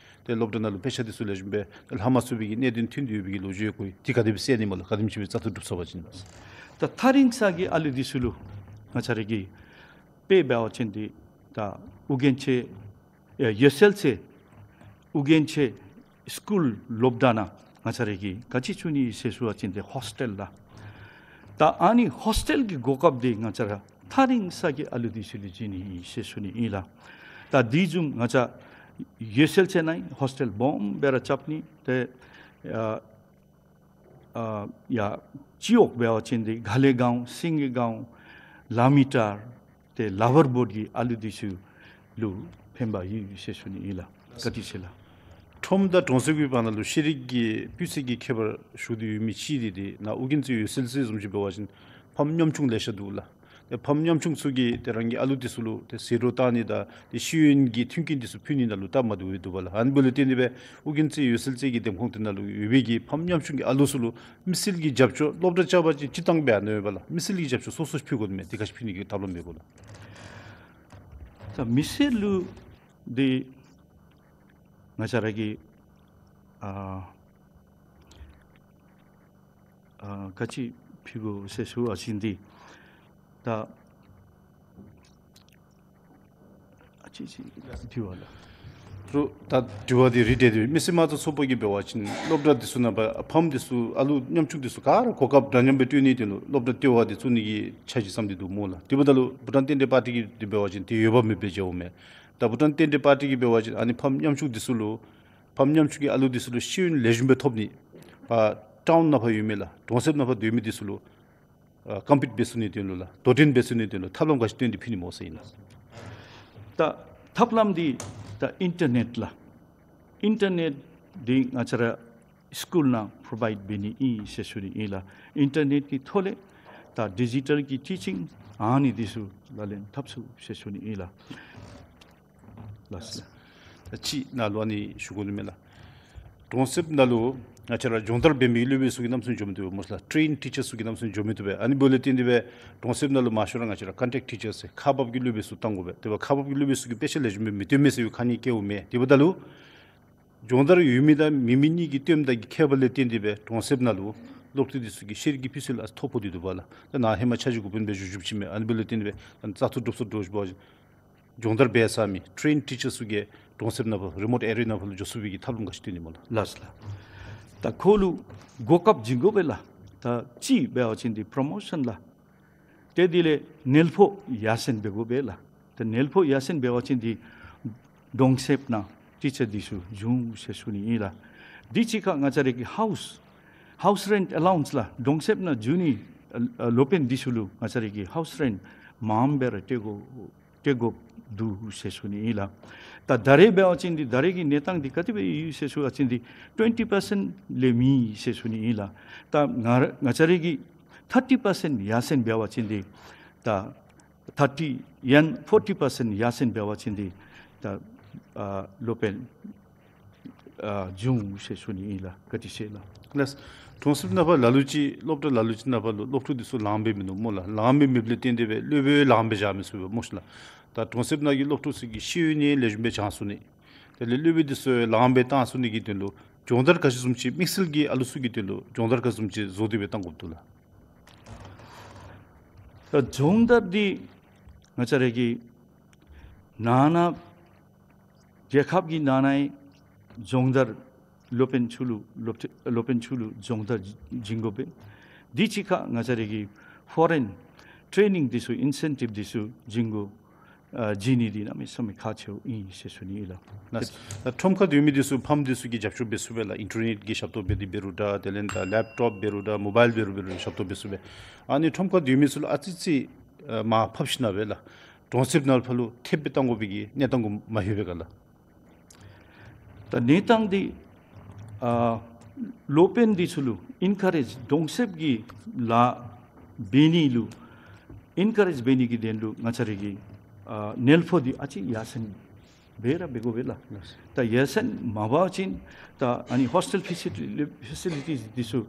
ཏེ་སློབ་གྲྭ་ནང་ལུ་དཔེ་ཆ་འདི་ཚུ་ལེགས་ཤོམ་སྦེ་ལྷག་མ་ཚུགས་པའི་གི་གནད་དོན་ཐོན་ཏེ་ཡོད་པའི་གི་ལོ་རྒྱུས་ཡོད་གོ་ཡི། དེ་ག་དེ་སྦེ་སེལ་ནི་སྨོ་ལགས། ག་དེམ་ཅིག་སྦེ་བཙག་འཐུ་གྲུབ་ཚར་བ་ཅིན། ད་ཐག་རིང་ས་གི་ཨ་ལུ་འདི་ཚུ་ལུ་ང་བཅས་ར་གིས་དཔེ་འབད་བ་ཅིན་ཏེ་ད་ཨོ་རྒྱན་རྩེ་ཨེ་འོད་གསལ་རྩེ་ཨོ་རྒྱན་རྩེ་སི་ཀུལ་སློབ་གྲྭ་ནང་ང་བཅས་ར་གིས་ག་ཅི་བཙུགས་ནི་ཨིན་ཟེར་ཞུ་བ་ཅིན་ཏེ་ཧོསི་ཊེལ་ལགས། ད་ཨ་ནི་ཧོསི་ཊེལ་གྱི་གོ་སྐབས་འདི་ང་བཅས་ར་ཐག་རིང་ས་གི་ཨ་ལུ་འདི་ཚུ་ལུ་བྱིན་ནི་ཨིན་ཟེར་ཞུ་ནི་ཨིན་ལགས། ད་དེ་བཟུམ་ང་བཅས་འོད་གསལ་རྩེ་ནང་ཧོསི་ཊེལ་སྦོམ་སྦེ་ར་རྐྱབ་ནི། ཏེ་ཨ་ཨ་ཡར་སྤྱི་འོག་འབད་བ་ཅིན་ཏེ་དགའ་ལེགས་སྒང་སེང་གེ་སྒང་ལ་མི་ཊར་ཏེ་ལ་བར་བོརཌ་ཀྱི་ཨ་ལུ་འདི་ཚུ་ལུ་ཕན་པ་ཡོད་ཟེར་ཞུ་ནི་ཨིན་ལགས། བཀའ་དྲིན་ཆེ་ལགས། ཁྲོམ་དང་གྲོང་གསེབ་ཀྱི་བར་ན་ལུ་ཤེས་རིག་གི་སྤུས་ཚད་ཀྱི་ཁྱད་པར་ཞུགས་ཏེ་ཡོད་མི་ཅིག་འདི་ཏེ་ནཱ་ཨོ་རྒྱན་རྩེ་འོད་གསལ་རྩེ་བཟུམ་ཅིག་འབད་བ་ཅིན་ཕམ་ཉམ་ཆུང་ལེ་ཤ་འདུག་ལགས། ཏེ་ཕམ་ཉམ་ཆུང་ཚུ་གིས་ཏེ་རང་གི་ཨ་ལུ་འདི་ཚུ་ལུ་ཏེ་ཟད་འགྲོ་བཏང་ནི་དང་ཏེ་ཤེས་ཡོན་གྱི་མཐུན་རྐྱེན་འདི་ཚུ་ཕུལ་ནི་ནང་ལུ་སྟབས་མ་བདེཝ་འདུག་པ་ལགས། ཨ་ནི་འབདཝ་ལས་བརྟེན་ཏེ་སྦེ་ཨོ་རྒྱན་རྩེ་འོད་གསལ་རྩེ་གི་འདེམས་ཁོངས་འདི་ནང་ལུ་ཡོད་པའི་གི་ཕམ་ཉམ་ཆུང་གི་ཨ་ལུ་ཚུ་ལུ་མི་སེར་གྱི་རྒྱབ་སྐྱོར་སློབ་གྲྭ་བཅའ་བ་ཅིན་སྤྱིར་བཏང་སྦེ་ཨ་ནི་ཡོད་པ་ལགས། མི་སེར་གྱི་རྒྱབ་སྐྱོར་སོ་སོ་ཕུལ་དགོ་མི་འདི་ག་ཅི་ཕུལ་ནི་གི་ཐབས་ལམ་མེད་གོ་ལགས། ད་མི་སེར་ལུ་འདི་ང་བཅས་ར་གི་ཨ་ཨ་ག་ཅི་ཕུལ་དགོ་ཟེར་ཞུ་བ་ཅིན་འདི་ད་ཨ་ཙི་ཙི་དྲི་བ་ལགས། ད་དྲི་བ་འདི་རིགས་འདི་མི་སེར་དམངས་གཙོ་ཚོགས་པ་གིས་འབད་བ་ཅིན་སློབ་གྲྭ་འདི་ཚུ་ནང་ཕམ་འདི་ཚུ་ཨ་ལུ་ཉམ་ཆུང་འདི་ཚུ་ག་ར་གོ་སྐབས་འདྲ་མཉམ་སྦེ་སྤྲོད་ནིའི་དོན་ལུ་སློབ་གྲྭ་ལྟེ་བ་འདི་བཙུགས་ནི་གི་འཆར་གཞི་བརྩམས་ཏེ་འདུག་སྨོ་ལགས། དེ་འབདཝ་ད་ལུ་བྷུ་ཊཱན་བསྟན་འབྲེལ་པར་ཊི་གིས་འདི་འབད་བ་ཅིན་དེ་འོས་འབབ་མེདཔ་སྦེ་མཇལཝ་མས། ད་བྷུ་ཊཱན་བསྟན་འབྲེལ་པར་ཊི་གིས་འབད་བ་ཅིན་ཨ་ནི་ཕམ་ཉམ་ཆུང་འདི་ཚུ་ལུ་ཕམ་ཉམ་ཆུང་གི་ཨ་ལུ་འདི་ཚུ་ལུ་ཤེས་ཡོན་ལེགས་ཤོམ་སྦེ་ཐོབ་ནི་ཕར་ཊའུན་ནང་ཕར་ཡོད་མི་ལགས་གྲོང་གསེབ་ནང་ཕར་སྡོད་མི་འདི་ཚུ་ལུ་ཨ་ཀམ་པིཊ་འབད་ཚུགས་ནིའི་དོན་ལུ་ལགས་དོ་འགྲན་འབད་ཚུགས་ནིའི་དོན་ལུ་ཐབས་ལམ་ག་ཅི་བཏོན་ཏེ་ཕུལ་ནི་སྨོ་ཟེར་ཨིན་ལགས། ད་ཐབས་ལམ་འདི་ད་ཨིན་ཊར་ནེཊ་ལགས། ཨིན་ཊར་ནེཊ་འདི་ང་བཅས་ར་སི་ཀུལ་ནང་པོརོ་བའིཌ་འབད་ནི་ཨིན་ཟེར་ཞུ་ནི་ཨིན་ལགས། ཨིན་ཊར་ནེཊ་ཀྱི་ཐོག་ལས་ད་ཌི་ཇི་ཊལ་གྱི་ཊི་ཅིང་ཨ་ནི་འདི་ཚུ་ལག་ལེན་འཐབ་ཚུགས་ཟེར་ཞུ་ནི་ཨིན་ལགས། ལགས་སོ། ད་ཅིག་ནཱ་ལུ་ཨ་ནི་ཞུ་དགོ་ནི་མས་ལགས། གྲོང་གསེབ་ནང་ལུ་ང་བཅས་ར་སྦྱོང་བརྡར་འབད་མི་སློབ་དཔོན་ཚུ་གིས་གནམ་མེད་ས་མེད་འགྱོ་མི་བཏུབ་པས་སྨོ་ལགས། ཊེ་རེནཌ་ཊི་ཅར་ཚུ་གིས་གནམ་མེད་ས་མེད་འགྱོ་མི་བཏུབ་པས། ཨ་ནི་འབདཝ་ལས་བརྟེན་ཏེ་སྦེ་གྲོང་གསེབ་ནང་ལུ་མང་ཤོས་ར་ང་བཅས་ར་ཀོན་ཊེཀཊ་ཊི་ཅར་ཟེར་ཁག་འབགཔ་གི་སློབ་དཔོན་ཚུ་བཏང་དགོ་པས། དེ་འབདཝ་ཁག་འབགཔ་གི་སློབ་དཔོན་ཚུ་གིས་དཔེ་ཆ་ལེགས་ཤོམ་སྦེ་མི་སྟོན་མས་ཟེར་བའི་ཁ་ཉེས་བཀལཝ་མས། དེ་འབདཝ་ད་ལུ་སྦྱོང་བརྡར་ཡོད་མི་དང་མེད་མི་གཉིས་ཀྱི་སྟོནམ་དང་གི་ཁྱད་པར་ལས་བརྟེན་ཏེ་སྦེ་གྲོང་གསེབ་ནང་ལུ་སློབ་ཕྲུག་འདི་ཚུ་གི་ཤེས་རིག་གི་སྤུས་ཚད་ལུ་ཨ་ཐོ་ཕོག་སྟེ་འདུག་པ་ལགས། ད་ནཱ་ཧེ་མ་འཆར་གཞི་འགོ་དཔོན་སྦེ་བཞུགས་བཞུགསཔ་ཅིག་མས། ཨ་ནི་འབདཝ་ལས་བརྟེན་ཏེ་སྦེ་ད་བཙག་འཐུ་གྲུབ་སོང་འདྲཝ་ཅིག་འབད་བ་ཅིན་སྦྱོང་བརྡར་འབད་ཚར་མི་ཊེ་རེནཌ་ཊི་ཅར་ཚུ་གིས་གྲོང་གསེབ་ནང་ཕར་རི་མོཊ་ཨེ་རི་ཡ་ནང་ཕར་ལུ་འགྱོ་ཚུགས་པའི་གི་ཐབས་ལམ་ག་ཅི་བཏོན་ནི་སྨོ་ལགས། ལགས་སོ་ལགས། ད་ཁོ་ལུ་གོ་སྐབས་བྱིན་དགོ་པས་ལགས། ད་ཅིག་འབད་བ་ཅིན་འདི་པོརོ་མོ་ཤཱན་ལགས། ཏེ་དེ་ལས་གནས་སྤོ་ཡར་སེང་འབད་དགོ་པས་ལགས། ཏེ་གནས་སྤོ་ཡར་སེང་འབད་བ་ཅིན་འདི་གྲོང་གསེབ་ནང་ཊི་ཅར་འདི་ཚུ་བྱུང་ཟེར་ཞུ་ནི་ཨིན་ལགས། དེ་གཅིག་ཁར་ང་བཅས་ར་གི་ཧའུསི་ཧའུསི་རེནཊ་ཨ་ལའོ་ཝནསི་ལགས། གྲོང་གསེབ་ནང་བྱུང་ནི་ ཨ་སློབ་དཔོན་འདི་ཚུ་ལུ་ང་བཅས་ར་གིས་ཧའུསི་རེནཊ་མངམ་སྦེ་ར་སྤྲོད་དགོ་སྤྲོད་དགོཔ་འདུག་ཟེར་ཞུ་ནི་ཨིན་ལགས། ད་ད་རེས་འབད་བ་ཅིན་འདི་ད་རེས་ཀྱི་གནས་སྟངས་འདི་ག་དེ་སྦེ་ཡོད་ཟེར་ཞུ་བ་ཅིན་འདི་ཊུ་ཝེན་ཊི་པར་སེནཊ་ལས་མེད་ཟེར་ཞུ་ནི་ཨིན་ལགས། ད་ང་ར་ང་བཅས་ར་གིས་ཐར་ཊི་པར་སེནཊ་ཡར་སེང་འབད་བ་ཅིན་འདི་ད་ཐར་ཊི་ཡང་ཕོར་ཊི་པར་སེནཊ་ཡར་སེང་འབད་བ་ཅིན་འདི་ད་ཨ་སློབ་དཔོན་ཨ་འབྱུང་ཟེར་ཞུ་ནི་ཨིན་ལགས། བཀའ་དྲིན་ཆེ་ལགས། ལགས། གྲོང་གསེབ་ནང་ཕར་ལ་ལུ་ཅིག་སློབ་གྲྭ་ལ་ལུ་ཅིག་ནང་ཕར་ལུ་སློབ་ཕྲུག་འདི་ཚུ་ལངམ་སྦེ་མིན་འདུག་སྨོ་ལགས། ལངམ་སྦེ་མེདཔ་ལས་བརྟེན་ཏེ་སྦེ་སློབ་དཔོན་ལངམ་སྦེ་བཞག་མི་ཚུགས་པས་སྨོ་ཤིག་ལགས། ད་གྲོང་གསེབ་ནང་གི་སློབ་ཕྲུག་ཚུ་གིས་ཤེས་ཡོན་ལེགས་ཤོམ་སྦེ་སྦྱང་ཚུགས་ནི། དེ་ལས་སློབ་དཔོན་འདི་ཚུ་ལངམ་སྦེ་བཏང་ཚུགས་ནི་གི་དོན་ལུ་སྦྱོང་བརྡར་ག་ཅི་བཟུམ་ཅིག་དམིགས་བསལ་གྱི་ཨ་ལུ་ཚུ་གི་དོན་ལུ་སྦྱོང་བརྡར་ག་ཅི་བཟུམ་ཅིག་བཟོ་སྟེ་སྦེ་བཏང་དགོཔ་འདུག་ལགས། ད་སྦྱོང་བརྡར་འདི་ང་བཅས་ར་གི་ནང་ན་རྒྱལ་ཁབ་ཀྱི་ནང་ནའི་སྦྱོང་བརྡར་སློབ་དཔོན་ཚུ་ལུ་སློབ་ཁྲིད་སློབ་དཔོན་ཚུ་ལུ་སྦྱོང་བརྡར་བྱིན་དགོ་པས། དེ་གཅིག་ཁར་ང་བཅས་ར་གི་ཕོ་རེན་ཊེ་ནིང་འདི་ཚུ་ཨིན་སེན་ཊིབ་འདི་ཚུ་བྱིན་དགོ་ཨ་བྱིན་ནི་འདི་གནམ་མེད་ས་མེད་ཁག་ཆེཝ་ཨིན་ཟེར་ཞུ་ནི་ཨིན་ལགས། ལགས། ཁྲོམ་ཁར་སྡོད་མི་འདི་ཚུ་ཕམ་འདི་ཚུ་གིས་རྒྱབ་སྐྱོར་འབད་ཚུགས་པས་ལགས། ཨིན་ཊར་ནེཊ་ཀྱི་ཞབས་ཏོག་འབད་དེ་འབད་རུང་འདྲ། དེ་ལས་ད་ལེབ་ཊོབ་འབད་རུང་འདྲ། མོ་བཱའིལ་འབད་རུང་འབད་རུང་ཞབས་ཏོག་འབད་ཚུགས་པས། ཨ་ནི་ཁྲོམ་ཁར་སྡོད་མི་ཚུ་ལུ་ཨ་ཙི་ཅིག་ཨ་མར་ཕབ་ཞིནམ་ལས་སྦེ་ལགས། གྲོང་གསེབ་ནང་ཕར་ལུ་ཐེབས་སྦེ་བཏང་དགོ་པའི་གི་གནས་སྟངས་གུ་མ་ལྷོད་པས་ག་ལགས། ད་གནས་སྟངས་འདི་ཨ་སློབ་དཔོན་འདི་ཚུ་ལུ་ཨིན་ཀ་རེཇ་གྲོང་གསེབ་ཀྱི་ལཱ་འབད་ནི་ལུ་ཨིན་ཀ་རེཇ་འབད་ནི་གི་དོན་ལུ་ང་བཅས་ར་གིས་ཨ་ནེལ་ཕོ་འདི་ཨ་ཙི་ཡར་སེང་འབད་ར་འབད་དགོ་པས་ལགས། ད་ཡར་སེང་མ་འབད་བ་ཅིན་ད་ཨ་ནི་ཧོསི་ཊེལ་ཕེ་སི་ལི་ཕེ་སི་ལི་ཊིས་འདི་ཚུ་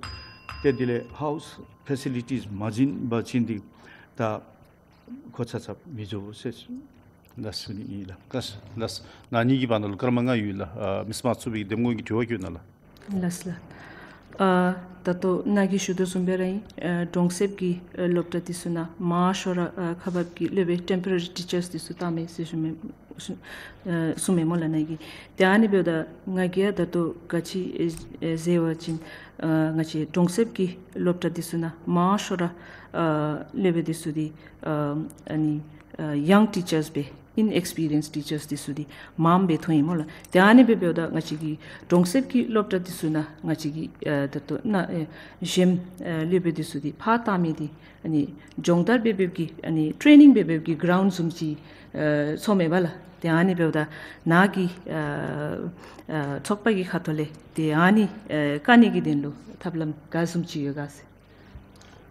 ཏེ་དེ་ལས་ཧའུསི་ཕེ་སི་ལི་ཊིས་མ་བྱིན་པ་ཅིན་འདི་ད་ཁོ་ཆ་ཁྱབ་མི་འགྱོ་ཟེར་ལགས་ཞུ་ནི་ཨིན་ལགས། ལགས་ལགས། ང་གཉིས་ཀྱི་བར་ན་ལུ་སྐར་མ་ལྔ་ཡོད་ལགས། ཨ་མི་དམངས་ཚུ་གིས་འདེམས་ངོ་གི་དྲི་བ་བཀོད་གནང་ལགས། ལགས་ལགས། ཨ་ད་ལྟོ་ནཱ་གིས་ཞུ་དོ་བཟུམ་སྦེ་ར་ཨིན། ཨ་གྲོང་གསེབ་ཀྱི་ཨ་སློབ་གྲྭ་འདི་ཚུ་ནང་མང་ཤོས་ར་ཨ་ཁག་འབགཔ་གི་སློབ་དཔོན་ཊེམ་པོ་ར་རི་ཊི་ཅརསི་འདི་ཚུ་བཏང་མས་ཟེར་ཞུ་མས་ཨ་གསུངས་མས་སྨོ་ལགས་ནཱ་གིས། ཏེ་ཨ་ནི་འབདཝ་ད་ང་གིས་ཡང་ད་ལྟོ་ག་ཅི་ཨེ་ཨེ་ཟེར་བ་ཅིན་ཨ་ང་བཅས་གྲོང་གསེབ་ཀྱི་སློབ་གྲྭ་འདི་ཚུ་ནང་མང་ཤོས་ར་ཨ་སློབ་དཔོན་འདི་ཚུ་འདི་ཨ་ཨ་ནི་ཨ་ཡང་ཊི་ཅརསི་སྦེ་ཨིན་ཨེགསི་པི་རི་ཡེནསི་ཊི་ཅརསི་འདི་ཚུ་འདི་མངམ་སྦེ་མཐོང་ཡི་སྨོ་ལགས། ཏེ་ཨ་ནི་སྦེ་འབདཝ་ད་ང་བཅས་ཀྱི་གྲོང་གསེབ་ཀྱི་སློབ་གྲྭ་འདི་ཚུ་ནང་ང་བཅས་ཀྱི་ཨ་ད་ལྟོ་ནཱ་ཨེ་གཞོནམ་ཨ་སློབ་དཔོན་འདི་ཚུ་འདི་ཕར་བཏང་མི་འདི་ཨ་ནི་སྦྱོང་བརྡར་འབད་འབདཝ་གི་ཨ་ནི་ཊེ་ནིང་འབད་འབདཝ་གི་གི་རའུནཌ་བཟུམ་ཅིག་ཨ་ཚོརཝ་མས་པ་ལགས། ཏེ་ཨ་ནི་འབདཝ་ད་ནཱ་གི་ཨ་ཨ་ཚོགས་པ་གི་ཁ་ཐུག་ལས་ཏེ་ཨ་ནི་ཨ་བཀག་ནི་གི་དོན་ལུ་ཐབས་ལམ་ག་བཟུམ་ཅིག་ཡོད་ག་ཟེར།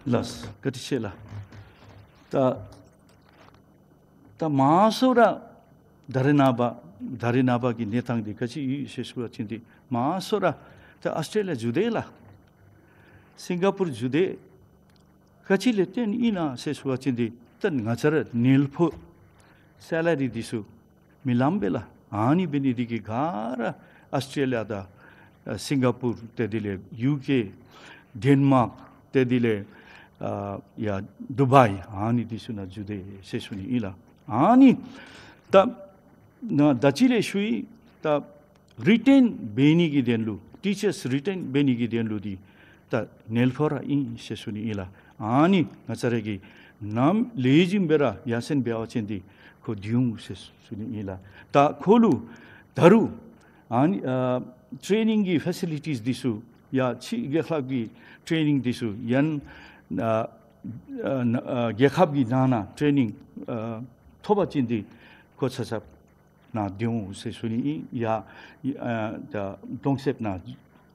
ལགས་བཀའ་དྲིན་ཆེ་ལགས། ད་ད་མང་ཤོས་ར་ད་རེས་ནངས་པ་ད་རེས་ནངས་པ་གི་གནས་སྟངས་འདི་ག་ཅི་ཡོད་ཟེར་ཞུ་བ་ཅིན་འདི་མང་ཤོས་ར་ད་ཨཱོས་ཊྲེ་ལི་ཡ་འགྱོ་དེས་ལགས། སིང་ག་པུར་འགྱོ་དེས། ག་ཅི་ལས་བརྟེན་ཨིན་ན་ཟེར་ཞུ་བ་ཅིན་འདི་ད་ང་བཅས་ར་ནེལ་ཕོ་སེ་ལ་རི་འདི་ཚུ་མི་ལངམ་པས་ལགས། ཨ་ནི་འབད་ནི་འདི་གིས་ག་ར་ཨཱོས་ཊྲེ་ལི་ཡ་དང་ཨ་སིང་ག་པུར་ཏེ་དེ་ལས་ཡུ་ཀེ་ཌེན་མཱརཀ་ཏེ་དེ་ལས་ཨ་ཡ་ཌུ་བཱའི་ཨ་ནི་འདི་ཚུ་ནང་འགྱོ་དེས་ཟེར་ཞུ་ནི་ཨིན་ལགས། ཨ་ནི་ད་ནཱ་ད་ཅི་ལས་ཞུ་ཡི། ད་རི་ཊེན་འབད་ནི་གི་དོན་ལུ་ཊི་ཅརསི་རི་ཊེན་འབད་ནི་གི་དོན་ལུ་འདི་ད་ནེལ་ཕོ་ར་ཨིན་ཟེར་ཞུ་ནི་ཨིན་ལགས། ཨ་ནི་ང་བཅས་ར་གིས་ནམ་ལེགས་ཤོམ་སྦེ་ར་ཡར་སེང་འབད་བ་ཅིན་འདི་ཁོ་འདི་འོང་ཟེར་ཞུ་ནི་ཨིན་ལགས། ད་ཁོ་ལུ་ད་རུང་ཨ་ནི་ཨ་ཊེ་ནིང་གི་ཕེ་སི་ལི་ཊིས་འདི་ཚུ་ཡང་ཕྱི་རྒྱལ་ཁབ་ཀྱི་ཊེ་ནིང་འདི་ཚུ་ཡང་ཨ་ཨ་ཨ་རྒྱལ་ཁབ་ཀྱི་ནང་ན་ཊེ་ནིང་ཨ་ཐོབ་པ་ཅིན་འདི་ཁོ་ཆ་ཁྱབ་ནཱ་འདི་འོང་ཟེར་ཞུ་ནི་ཨིན། ཡ་ཨ་ད་གྲོང་གསེབ་ནང་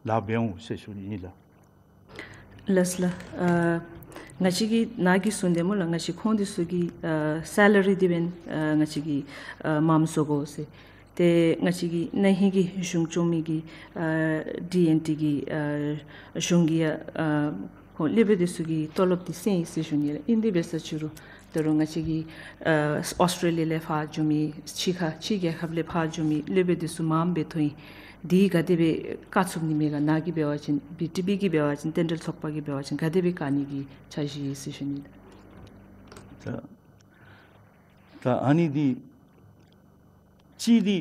ལཱ་འབད་འོང་ཟེར་ཞུ་ནི་ཨིན་ལགས། ལགས་ལགས། ཨ་ང་བཅས་ཀྱིས་ནཱ་གིས་གསུངས་དེས་སྨོ་ལགས། ང་བཅས་ཁོང་འདི་ཚུ་གི་ཨ་སེ་ལ་རི་འདི་འབདན་ཨ་ང་བཅས་ཀྱིས་ཨ་མངམ་བཟོ་དགོ་ཟེར། ཏེ་ང་བཅས་ཀྱི་ན་ཧིང་གི་གཞུང་སྐྱོང་མི་གི་ཨ་ཌི་ཨེན་ཊི་གི་ཨ་གཞུང་གིས་ཡང་ཨ་ཁོང་སློབ་དཔོན་འདི་ཚུ་གི་ཏོ་ལོབ་འདི་སེང་ཡི་ཟེར་ཞུ་ནི་ལགས། ཨིན་དེ་འབད་ས་ཅིག་རུང་ད་རུང་ང་བཅས་ཀྱི་ཨ་ཨཱོས་ཊྲེ་ལི་ཡ་ལས་ཕར་འགྱོ་མི་ཕྱི་ཁ་ཕྱི་རྒྱལ་ཁབ་ལས་ཕར་འགྱོ་མི་སློབ་དཔོན་འདི་ཚུ་མངམ་སྦེ་ཐོན་ཡི། འདི་ག་དེ་སྦེ་བཀག་ཚུགས་ནི་མས་ག། ནཱ་གིས་འབད་བ་ཅིན་བི་ཊི་པི་གིས་འབད་བ་ཅིན་རྟེན་འབྲེལ་ཚོགས་པ་གིས་འབད་བ་ཅིན་ག་དེ་སྦེ་བཀག་ནི་གི་འཆར་གཞི་ཡོད་ཟེར་ཞུ་ནི་ལགས། ད་ད་ཨ་ནི་འདི་གཅིག་འདི་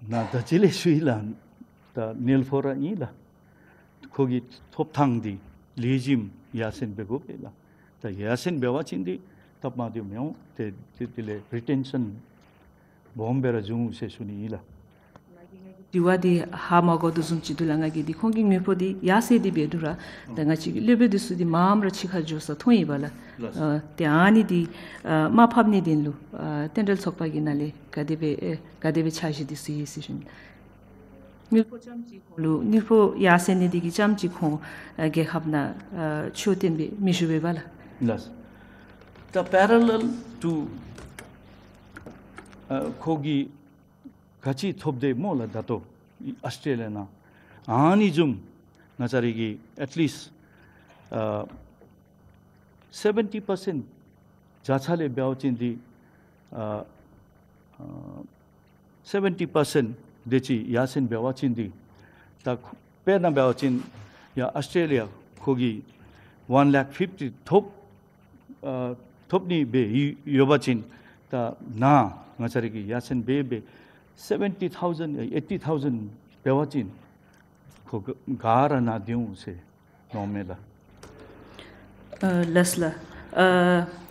ནཱ་ད་ཅི་ལས་ཞུ་ཡི་ལགས། ད་ནེལ་ཕོ་ར་ཨིན་ལགས། ཁོ་གི་ཐོབ་ཐངས་འདི་ལེགས་ཤོམ་ཡར་སེང་འབད་དགོ་པས་ལགས། ད་ཡར་སེང་འབད་བ་ཅིན་འདི་སྟབས་མ་བདེཝ་མི་འོང་། ཏེ་ཏེ་དེ་ལས་རི་ཊེན་ཤཱན་སྦོམ་སྦེ་ར་འབྱུང་ཟེར་ཞུ་ནི་ཨིན་ལགས། དྲི་བ་འདི་ཧ་མ་གོ་དོ་བཟུམ་ཅིག་འདུག་ལགས། ང་གིས་འདི་ཁོང་གི་དངུལ་ཕོགས་འདི་ཡར་སེང་འདི་འབད་དོ་ར། ད་ང་བཅས་ཀྱི་སློབ་དཔོན་འདི་ཚུ་འདི་མངམ་ར་ཕྱི་ཁར་འགྱོ་ས་མཐོང་ཡི་པ་ལགས། ལགས། ཨ་ཏེ་ཨ་ནི་འདི་ཨ་མར་ཕབ་ནིའི་དོན་ལུ་ཨ་རྟེན་འབྲེལ་ཚོགས་པ་གི་ནང་ལས་ག་དེ་སྦེ་ཨེ་ག་དེ་སྦེ་འཆར་གཞི་འདི་ཚུ་ཡོད་ཟེར་ཞུ་ནི། དངུལ་ཕོགས་རྐྱངམ་ཅིག་ཁོང་ལུ་དངུལ་ཕོགས་ཡར་སེང་ནི་འདི་གིས་རྐྱངམ་ཅིག་ཁོང་ཨ་རྒྱལ་ཁབ་ནང་ཨ་ཆོས་བསྟན་པའི་མི་ཞུ་བས་པ་ལགས། ལགས། ད་parallel to ཨ་ཁོ་གིས་ག་ཅི་ཐོབ་དེས་སྨོ་ལགས། ད་ལྟོ་ཨཱོས་ཊེ་ལི་ཡ་ནང་ཨ་ནི་བཟུམ་ང་བཅས་ར་གི་at least ཨ་seventy percent བརྒྱ་ཆ་ལས་འབད་བ་ཅིན་འདི་ཨ་ཨ་seventy percent དེ་ཅིག་ཡར་སེང་འབད་བ་ཅིན་འདི་ད་དཔེར་ན་འབད་བ་ཅིན་ཡར་ཨཱོས་ཊེ་ལི་ཡ་ཁོ་གིས་one lakh fifty ཐོབ་ཨ་ཐོབ་ནི་སྦེ་ཡོད་པ་ཅིན་ད་ནཱ་ང་བཅས་ར་གིས་ཡར་སེང་འབད་འབད་seventy thousand eighty thousand འབད་བ་ཅིན་ཁོ་ག་ག་ར་ནཱ་སྡོད་འོང་ཟེར་མནོཝ་མས་ལགས། ཨ་ལགས་ལགས། ཨ་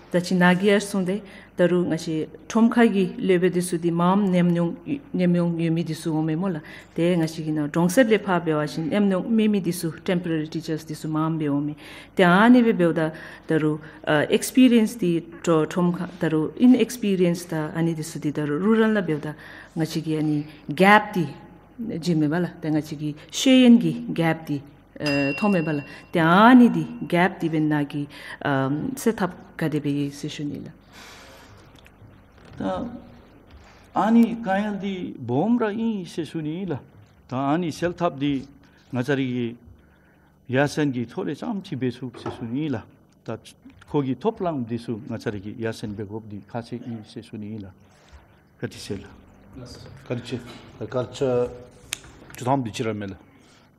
ད་ཅི་ནཱ་གིས་ཡང་གསུངས་ཏེ་ད་རུང་ང་བཅས་ཁྲོམ་ཁ་གི་སློབ་དཔོན་འདི་ཚུ་འདི་མངམ་ཉམས་མྱོང་ཉམས་མྱོང་ཡོད་མི་འདི་ཚུ་འོང་མས་སྨོ་ལགས། ཏེ་ང་བཅས་ཀྱི་ནཱ་གྲོང་གསེབ་ལས་ཕར་འབད་བ་ཅིན་ཉམས་མྱོང་མེད་མི་འདི་ཚུ་temporary teachers འདི་ཚུ་མངམ་སྦེ་འོང་མས། ཏེ་ཨ་ནི་སྦེ་འབདཝ་ད་ད་རུང་ཨ་ཨེགསི་པི་རི་ཡནསི་འདི་ཁྲོ་ཁྲོམ་ཁ་ད་རུང་ཨིན་ཨེགསི་པི་རི་ཡནསི་དང་ཨ་ནི་འདི་ཚུ་འདི་ད་རུང་རུ་རཱལ་ནང་འབདཝ་ད་ང་བཅས་ཀྱི་ཨ་ནི་གེཔ་འདི་བྱུངམ་མས་པ་ལགས། ཏེ་ང་བཅས་ཀྱི་ཤེས་ཡོན་གྱི་གེཔ་འདི་ཨེ་མཐོངམ་མས་པ་ལགས། ཏེ་ཨ་ནི་འདི་གེཔ་འདི་འབདན་ནཱ་གིས་ཨམ་སེལ་ཐབས་ག་དེ་སྦེ་ཡོད་ཟེར་ཞུ་ནི་ལགས། ད་ཨ་ནི་དཀའ་ངལ་འདི་སྦོམ་ར་ཨིན་ཟེར་ཞུ་ནི་ལགས། ད་ཨ་ནི་སེལ་ཐབས་འདི་ང་བཅས་ར་གི་ཡར་སེང་གི་ཐོག་ལས་རྐྱངམ་ཅིག་འབད་ཚུགས་ཟེར་ཞུ་ནི་ལགས། ད་ཁོ་གི་ཐོབ་ལམ་འདི་ཚུ་ང་བཅས་ར་གིས་ཡར་སེང་འབད་དགོཔ་འདི་ཁག་ཆེ་ཨིན་ཟེར་ཞུ་ནི་ལགས། བཀའ་དྲིན་ཆེ་ལགས། བཀའ་དྲིན་ཆེ། སྐར་ཆ་བཅུ་ཐམ་དེ་ཅིག་ར་མས་ལགས།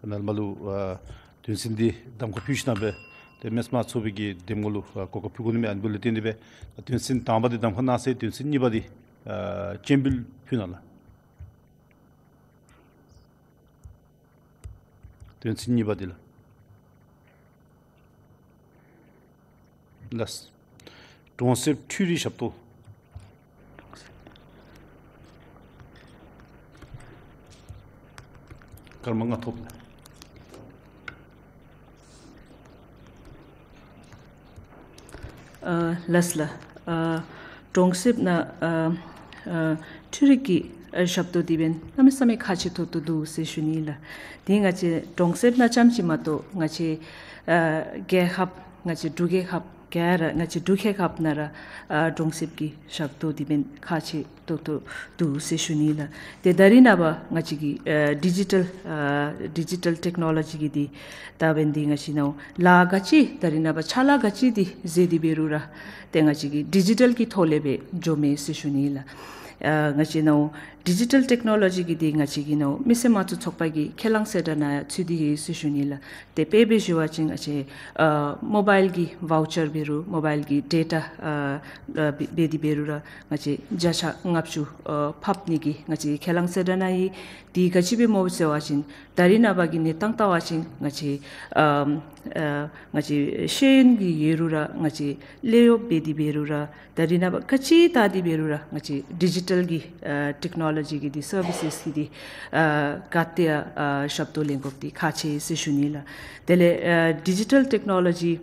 ནཱ་ལས་མར་ལུ་ཨ་དོན་ཚན་འདི་གདམ་ཁ་ཕུལ་ཞིནམ་སྦེ་ཏེ་མེནམ་ཚུ་གི་གདམ་ངོ་ལུ་ཨ་གོ་སྐབས་ཕུལ་དགོ་ནི་མས། ཨ་ནི་འབདཝ་ལས་བརྟེན་ཏེ་སྦེ་དོན་ཚན་དང་པ་འདི་གདམ་ཁ་གནང་ཚར། དོན་ཚན་གཉིས་པ་འདི་ཨ་སྤྱན་འབུལ་ཕུལ་གནང་ལགས། དོན་ཚན་གཉིས་པ་འདི་ལགས། ལགས། གྲོང་གསེབ་འཕྲུལ་རིག་ཞབས་ཏོག། སྐར་མ་ལྔ་ཐོབ་ལགས། ཨ་ལགས་ལགས། ཨ་གྲོང་གསེབ་ནང་ཨ་ཨ་འཕྲུལ་རིག་གི་ཨ་ཞབས་ཏོག་འདི་འབདན་གནམ་མེད་ས་མེད་ཁག་ཆེ་ཏོག་ཏོ་འདུག་ཟེར་ཞུ་ནི་ལགས། འདི་ང་བཅས་གྲོང་གསེབ་ནང་རྐྱངམ་ཅིག་མ་གཏོགས་ང་བཅས་ཨ་རྒྱལ་ཁབ་ང་བཅས་འབྲུག་རྒྱལ་ཁབ་ག་ར་ང་བཅས་འབྲུག་རྒྱལ་ཁབ་ནང་ར་ཨ་གྲོང་གསེབ་ཀྱི་ཞབས་ཏོག་འདི་འབདན་ཁག་ཆེ་ཏོག་ཏོ་འདུག་ཟེར་ཞུ་ནི་ལགས། ཏེ་ད་རིས་ནངས་པ་ང་བཅས་ཀྱི་ཨ་ཌི་ཇི་ཊཱལ་ཨ་ཌི་ཇི་ཊཱལ་ཊེཀ་ནོ་ལོ་ཇི་གི་འདི་ད་འབདན་འདི་ང་བཅས་ནང་ལཱ་ག་ཅི་ད་རིས་ནངས་པ་ཕྱག་ལཱ་ག་ཅི་འདི་མཛད་དེ་འབད་རུང་ར་ཏེ་ང་བཅས་ཀྱི་ཌི་ཇི་ཊཱལ་གྱི་ཐོག་ལས་སྦེ་འགྱོཝ་མས་ཟེར་ཞུ་ནི་ལགས། ཨ་ང་བཅས་ནང་ཌི་ཇི་ཊཱལ་ཊེཀ་ནོ་ལོ་ཇི་གི་འདི་ང་བཅས་ཀྱི་ནང་མི་སེར་དམངས་གཙོ་ཚོགས་པ་གི་ཁས་བླངས་གསལ་བསྒྲགས་ནང་ཡང་ཚུད་དེ་ཡོད་ཟེར་ཞུ་ནི་ལགས། ཏེ་དཔེ་སྦེ་ཞུ་བ་ཅིན་ང་བཅས་ཨ་མོ་བཱའིལ་གྱི་ཝའུ་ཅར་འབད་རུང་མོ་བཱའིལ་གྱི་ཌེ་ཊ་ཨ་ཨ་འབད་འབད་དེ་འབད་རུང་ར་ང་བཅས་བརྒྱ་ཆ་ལྔ་བཅུ་ཨ་ཕབ་ནི་གི་ང་བཅས་ཁས་བླངས་གསལ་བསྒྲགས་ནང་ཡོད། འདི་ག་ཅི་སྦེ་སྨོ་ཟེར་བ་ཅིན་ད་རིས་ནངས་པ་གི་གནས་སྟངས་བལྟ་བ་ཅིན་ང་བཅས་ཨ་ཨ་ང་བཅས་ཤེས་ཡོན་གྱི་ཡོད་རུང་ར་ང་བཅས་ལས་གཡོག་འབད་དེ་འབད་རུང་ར་ད་རིས་ནངས་པ་ག་ཅི་བལྟ་སྟེ་འབད་རུང་ར་ང་བཅས་ཌི་ཇི་ཊཱལ་གྱི་ཨ་ཊེཀ་ནོ་ལོ་ཇི་གི་འདི་སར་བི་སེས་ཀྱི་འདི་ཨ་ག་ཏེ་ཡང་ཨ་ཞབས་ཏོག་ལེན་དགོཔ་འདི་ཁག་ཆེ་ཟེར་ཞུ་ནི་ལགས། དེ་ལས་ཨ་ཌི་ཇི་ཊཱལ་ཊེཀ་ནོ་ལོ་ཇི་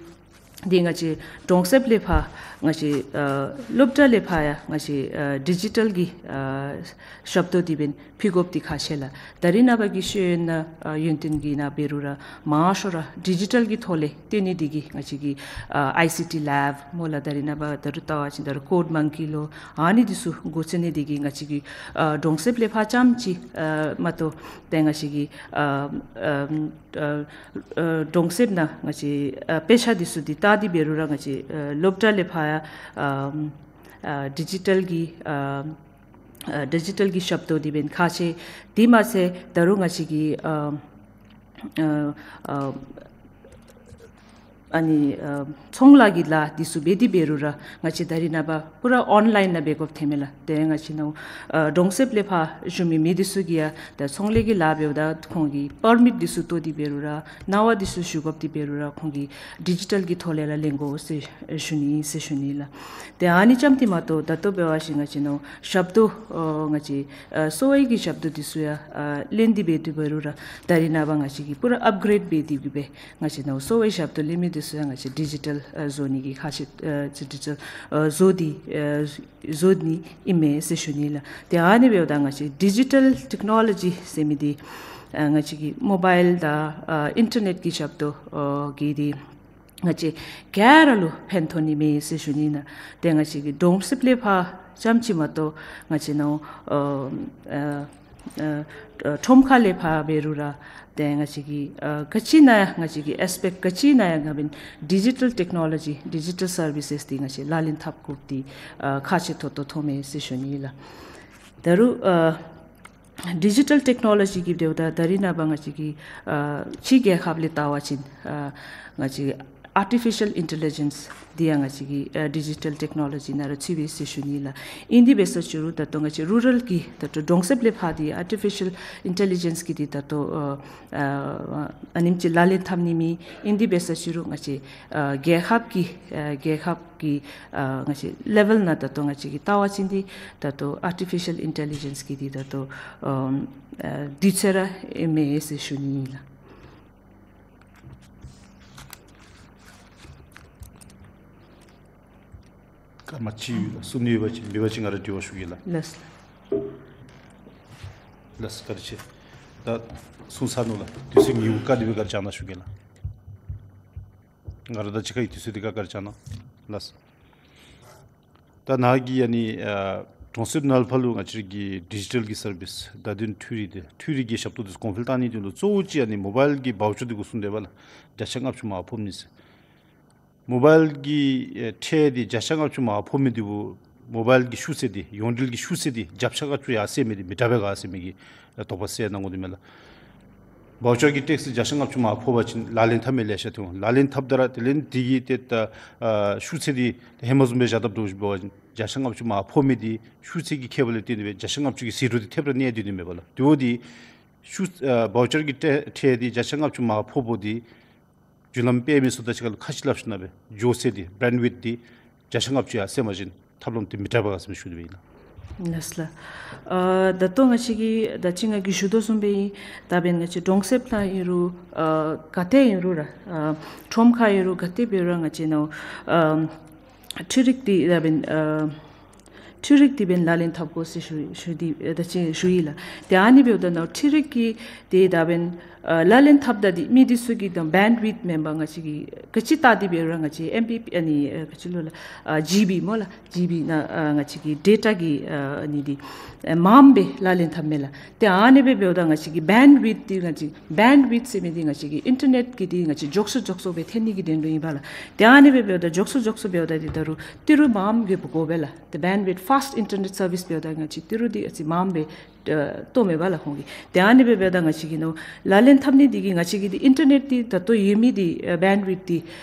འདི་ང་བཅས་གྲོང་གསེབ་ལས་ཕར་ང་བཅས་ཨ་སློབ་གྲྭ་ལས་ཕར་ཡང་ང་བཅས་ཨ་ཌི་ཇི་ཊཱལ་གྱི་ཨ་ཞབས་ཏོག་འདི་འབདན་ཕུལ་དགོཔ་འདི་ཁག་ཆེ་ལགས། ད་རིས་ནངས་པ་གི་ཤེས་ཡོན་ནང་ཨ་ཡོན་ཏན་གྱི་ནང་འབད་རུང་ར་མང་ཤོས་ར་ཌི་ཇི་ཊཱལ་གྱི་ཐོག་ལས་སྟོན་ནི་འདི་གིས་ང་བཅས་ཀྱི་ཨ་ཨའི་སི་ཊི་ལེབ་སྨོ་ལགས། ད་རིས་ནངས་པ་ད་རུང་བལྟ་བ་ཅིན་ད་རུང་ཀོཌ་མང་ཀི་ལོ་ཨ་ནི་འདི་ཚུ་འགོ་བཙུགས་ནི་འདི་གིས་ང་བཅས་ཀྱི་ཨ་གྲོང་གསེབ་ལས་ཕར་རྐྱངམ་ཅིག་ཨ་མ་གཏོགས་ཏེ་ང་བཅས་ཀྱི་ཨ་ཨ་ཨ་གྲོང་གསེབ་ནང་ང་བཅས་ཨ་དཔེ་ཆ་འདི་ཚུ་འདི་བལྟ་སྟེ་འབད་རུང་ར་ང་བཅས་ཨ་སློབ་གྲྭ་ལས་ཕར་ཡང་ཨ་ཨ་ཌི་ཇི་ཊཱལ་གྱི་ཨ་ཨ་ཌི་ཇི་ཊཱལ་གྱི་ཞབས་ཏོག་འདི་འབདན་ཁག་ཆེ། དེ་མ་ཚད་ད་རུང་ང་བཅས་ཀྱི་ཨ་ཨ་ཨ་ ཨ་ནི་ཨ་ཚོང་ལཱ་གི་ལཱ་འདི་ཚུ་འབད་དེ་འབད་རུང་ར་ང་བཅས་ད་རེས་ནངས་པ་པུ་ར་ཨོན་ལཱའིན་ནང་འབད་དགོཔ་ཐོནམ་མས་ལགས། ཏེ་ང་བཅས་ནཱ་ཨ་གྲོང་གསེབ་ལས་ཕར་བཞུགས་མི་མི་འདི་ཚུ་གིས་ཡང་ད་ཚོང་ལས་ཀྱི་ལཱ་འབདཝ་ད་ཁོང་གིས་པར་མིཊ་འདི་ཚུ་བཏོག་སྟེ་འབད་རུང་ར་གནང་བ་འདི་ཚུ་ཞུ་དགོཔ་འདི་འབད་རུང་ར་ཁོང་གིས་ཌི་ཇི་ཊལ་གྱི་ཐོག་ལས་ར་ལེན་དགོ་ཟེར་ཞུ་ནི་ཟེར་ཞུ་ནི་ལགས། ཏེ་ཨ་ནི་རྐྱངམ་འདི་མ་གཏོགས་ད་ལྟོ་འབད་བ་ཅིན་ང་བཅས་ནཱ་ཞབས་ཏོག་ཨ་ང་བཅས་ཨ་གསོ་བའི་གི་ཞབས་ཏོག་འདི་ཚུ་ཡང་ཨ་ལེན་ཏེ་འབད་དེ་འབད་རུང་ར་ད་རེས་ནངས་པ་ང་བཅས་ཀྱིས་པུ་ར་ཨཔ་གྲེཌ་འབད་དེ་གི་སྦེ་ང་བཅས་ནཱ་གསོ་བའི་ཞབས་ཏོག་ལེན་མི་འདི་ཚུ་ཡང་ང་བཅས་ཌི་ཇི་ཊལ་ཨ་བཟོ་ནི་གི་ཁ་ཤས་ཨ་ཌི་ཇི་ཊལ་ཨ་བཟོ་སྟེ་ཨ་བཟོ་ནི་ཨིན་མས་ཟེར་ཞུ་ནི་ལགས། ཏེ་ཨ་ནི་འབདཝ་ད་ང་བཅས་ཌི་ཇི་ཊལ་ཊེཀ་ནོ་ལོ་ཇི་ཟེར་མི་འདི་ཨ་ང་བཅས་ཀྱི་མོ་བཱའིལ་དང་ཨ་ཨིན་ཊར་ནེཊ་ཀྱི་ཞབས་ཏོག་ཨ་གིས་འདི་ང་བཅས་ག་ར་ལུ་ཕན་ཐོགས་ནི་མས་ཟེར་ཞུ་ནི་ལགས། ཏེ་ང་བཅས་ཀྱི་གྲོང་གསེབ་ལས་ཕར་རྐྱངམ་ཅིག་མ་གཏོགས་ང་བཅས་ནཱ་ཨ་ཨ་ཨ་ཁྲོམ་ཁ་ལས་ཕར་འབད་རུང་ར་ཏེ་ང་བཅས་ཀྱི་ཨ་ག་ཅི་ནང་ཡང་ང་བཅས་ཀྱི་ཨེསི་པེཀཊ་ག་ཅི་ནང་ཡང་ང་བཅས་ཌི་ཇི་ཊལ་ཊེཀ་ནོ་ལོ་ཇི་ཌི་ཇི་ཊལ་སར་བི་སེས་འདི་ང་བཅས་ལག་ལེན་འཐབ་དགོཔ་འདི་ཨ་ཁག་ཆེ་ཏོག་ཏོ་མཐོངམ་མས་ཟེར་ཞུ་ནི་ལགས། ད་རུང་ཨ་ཌི་ཇི་ཊལ་ཊེཀ་ནོ་ལོ་ཇི་གི་འབདཝ་ད་ད་རེས་ནངས་པ་ང་བཅས་ཀྱི་ཨ་ཕྱི་རྒྱལ་ཁབ་ལས་བལྟ་བ་ཅིན་ཨ་ང་བཅས་ཀྱི་ཨར་ཊི་ཕི་ཤལ་ཨིན་ཊེ་ལི་ཇེནསི་འདི་ཡང་ང་བཅས་ཀྱི་ཨ་ཌི་ཇི་ཊལ་ཊེཀ་ནོ་ལོ་ཇི་ནང་ར་ཚུདཔ་མས་ཟེར་ཞུ་ནི་ལགས། ཨིན་དེ་འབད་ས་ཅིག་རུང་ད་ལྟོ་ང་བཅས་རུ་རཱལ་གྱི་ད་ལྟོ་གྲོང་གསེབ་ལས་ཕར་འདི་ཨར་ཊི་ཕི་ཤལ་ཨིན་ཊེ་ལི་ཇེནསི་གི་འདི་ད་ལྟོ་ཨ་ཨ་ཨ་ནེམ་ཅིག་ལག་ལེན་འཐབ་ནི་མེད། ཨིན་དེ་འབད་ས་ཅིག་རུང་ང་བཅས་ཨ་རྒྱལ་ཁབ་ཀྱི་ཨ་རྒྱལ་ཁབ་ཀྱི་ཨ་ང་བཅས་ལེ་ཝེལ་ནང་ད་ལྟོ་ང་བཅས་ཀྱིས་བལྟ་བ་ཅིན་འདི་ད་ལྟོ་ཨར་ཊི་ཕི་ཤལ་ཨིན་ཊེ་ལི་ཇེནསི་གི་འདི་ད་ལྟོ་ཨ་ཨ་དུས་ཚོད་ར་ཨིན་མས་ཟེར་ཞུ་ནི་ཨིན་ལགས། སྐར་མ་གཅིག་ཡོད་ལགས། གསུང་ནི་ཡོད་པ་ཅིན་མེད་པ་ཅིན་ང་ར་དྲི་བ་ཞུ་གེ་ལགས། ལགས་སོ། ལགས་སོ། བཀའ་དྲིན་ཆེ། ད་གསུངས་ཚར་ནུག་ལགས། དུས་ཚོད་ཉེ་བོ་བཀའ་དྲིན་སྦེ་བཀའ་དྲིན་བསྐྱང་གནང་ཞུ་གེ་ལགས། ང་ར་དང་གཅིག་ཁར་གྱི་དུས་ཚོད་འདི་བཀའ་དྲིན་བསྐྱང་གནང་། ལགས་སོ། ད་ནཱ་གི་ཨ་ནི་ཨ་གྲོང་གསེབ་ནང་ལས་ཕར་ལུ་ང་བཅས་ཀྱི་ཌི་ཇི་ཊལ་གྱི་སར་བིསི་བརྡ་དོན་འཕྲུལ་རིག་འདི་འཕྲུལ་རིག་གི་ཞབས་ཏོག་འདི་གོང་འཕེལ་བཏང་ནི་འདི་ལུ་གཙོ་བོ་ཅིག་ཨ་ནི་མོ་བཱའིལ་གྱི་བའུ་ཅར་འདི་གུ་བཟུང་སྟེ་འབད་ལགས། བརྒྱ་ཆ་ལྔ་བཅུ་མར་ཕབ་ནི་ཟེར། མོ་བཱའིལ་གྱི་ཨེ་ཁྲལ་འདི་བརྒྱ་ཆ་ལྔ་བཅུ་མར་ཕབ་མི་འདི་གུ་མོ་བཱའིལ་གྱི་ཤུགས་ཚད་འདི་ཡོངས་འབྲེལ་གྱི་ཤུགས་ཚད་འདི་བརྒྱ་ཆ་ལྔ་བཅུ་ཡར་སེང་མི་འདི་མི་དྲག་པས་ག་ཟེར་མི་གི་ཨེ་དོགས་པ་སེལ་གནང་དགོ་དོ་མས་ལགས། བའུ་ཅར་གྱི་ཊེགསི་བརྒྱ་ཆ་ལྔ་བཅུ་མར་ཕབ་པ་ཅིན་ལག་ལེན་འཐབ་མི་ལེ་ཤ་ཐོན་འོང་། ལག་ལེན་འཐབ་ད་ར་དེ་ལས་འདི་གི་ཏེ་ད་ཨ་ཤུགས་ཚད་འདི་ཧེ་མ་བཟུམ་སྦེ་བཞག་དཔ་འདྲཝ་ཅིག་འབད་བ་ཅིན་བརྒྱ་ཆ་ལྔ་བཅུ་མར་ཕབ་མི་འདི་ཤུགས་ཚད་ཀྱི་ཁྱད་པར་ལས་བརྟེན་ཏེ་སྦེ་བརྒྱ་ཆ་ལྔ་བཅུ་གི་ཟད་འགྲོ་འདི་ཐེབས་ར་གནས་སྡོད་ནི་མས་པ་ལགས། དེ་འབདཝ་ད་ཤུགས་ཨ་བའུ་ཅར་གྱི་ཁྲལ་ཁྲལ་འདི་བརྒྱ་ཆ་ལྔ་བཅུ་མར་ཕབ་པ་འདི་བརྒྱུད་ལམ་དཔེ་མི་སྲོལ་དང་གཅིག་ཁར་ལུ་ཁ་ཤས་སླབ་ཞིན་ན་སྦེ་མགྱོགས་ཚད་འདི་བེནཌ་ཝིཌཐ་འདི་བརྒྱ་ཆ་ལྔ་བཅུ་ཡར་སེང་བ་ཅིན་ཐབས་ལམ་འདི་མི་དྲག་པས་ག་ཟེར་ཞུ་ནི་སྦེ་ཨིན་ལགས། ལགས་སོ་ལགས། ཨ་ད་ལྟོ་ང་བཅས་ཀྱིས་ད་ཅི་ང་གིས་ཞུ་དོ་བཟུམ་སྦེ་ད་འབདན་ང་བཅས་གྲོང་གསེབ་ནང་ཨིན་རུང་ཨ་ག་ཏེ་ཨིན་རུང་ར་ཨ་ཁྲོམ་ཁ་ཨིན་རུང་ག་ཏེ་འབད་རུང་ང་བཅས་ནཱ་ཨ་འཕྲུལ་རིག་འདི་ད་འབདན་ཨ་འཕྲུལ་རིག་འདི་འབདན་ལག་ལེན་འཐབ་དགོ་ཟེར་ཞུ་ཞུ་སྟེ་ཨེ་ད་ཅི་ཞུ་ཡི་ལགས། ཏེ་ཨ་ནི་འབདཝ་ད་ནཱ་འཕྲུལ་རིག་གི་འདི་ད་འབདན་ཨ་ལག་ལེན་འཐབ་ད་འདི་མི་འདི་ཚུ་གིས་ད་བེནཌ་ཝིཌཐ་མེན་པར་ང་བཅས་ཀྱིས་ག་ཅི་བལྟ་སྟེ་འབད་རུང་ང་བཅས་ཨེམ་བི་པི་ཨ་ནི་ཨ་ག་ཅི་ལོ་ལགས་ཨ་ཇི་བི་སྨོ་ལགས། ཇི་བི་ནང་ཨ་ང་བཅས་ཀྱི་ཌེ་ཊ་གི་ཨ་ཨ་ནི་འདི་ཨ་མངམ་སྦེ་ལག་ལེན་འཐབ་མས་ལགས། ཏེ་ཨ་ནི་སྦེ་འབདཝ་ད་ང་བཅས་ཀྱི་བེནཌ་ཝིཌཐ་འདི་ང་བཅས་བེནཌ་ཝིཌཐ་ཟེར་མི་འདི་ང་བཅས་ཀྱི་ཨིན་ཊར་ནེཊ་གི་འདི་ང་བཅས་མགྱོགས་སུ་མགྱོགས་སུ་སྦེ་ཐོན་ནི་གི་དོན་ལུ་ཨིན་པས་ལགས། ཏེ་ཨ་ནི་སྦེ་འབདཝ་ད་མགྱོགས་སུ་མགྱོགས་སུ་འབདཝ་ད་འདི་ད་རུང་ཏི་རུ་མངམ་གི་དགོ་པས་ལགས། ཏེ་བེནཌ་ཝིཌཐ་ཕཱསཊ་ཨིན་ཊར་ནེཊ་སར་བིསི་འབདཝ་ད་ང་བཅས་ཏི་རུ་འདི་ཨ་ཙི་མངམ་སྦེ་ཨ་བཏོག་མས་པ་ལགས་ཁོང་གིས། ཏེ་ཨ་ནི་སྦེ་འབདཝ་ད་ང་བཅས་ཀྱིས་ནཱ་ལག་ལེན་འཐབ་ནི་འདི་གིས་ང་བཅས་ཀྱི་འདི་ཨིན་ཊར་ནེཊ་འདི་ད་ལྟོ་ཡོད་མི་འདི་ཨ་བེནཌ་ཝིཌཐ་འདི་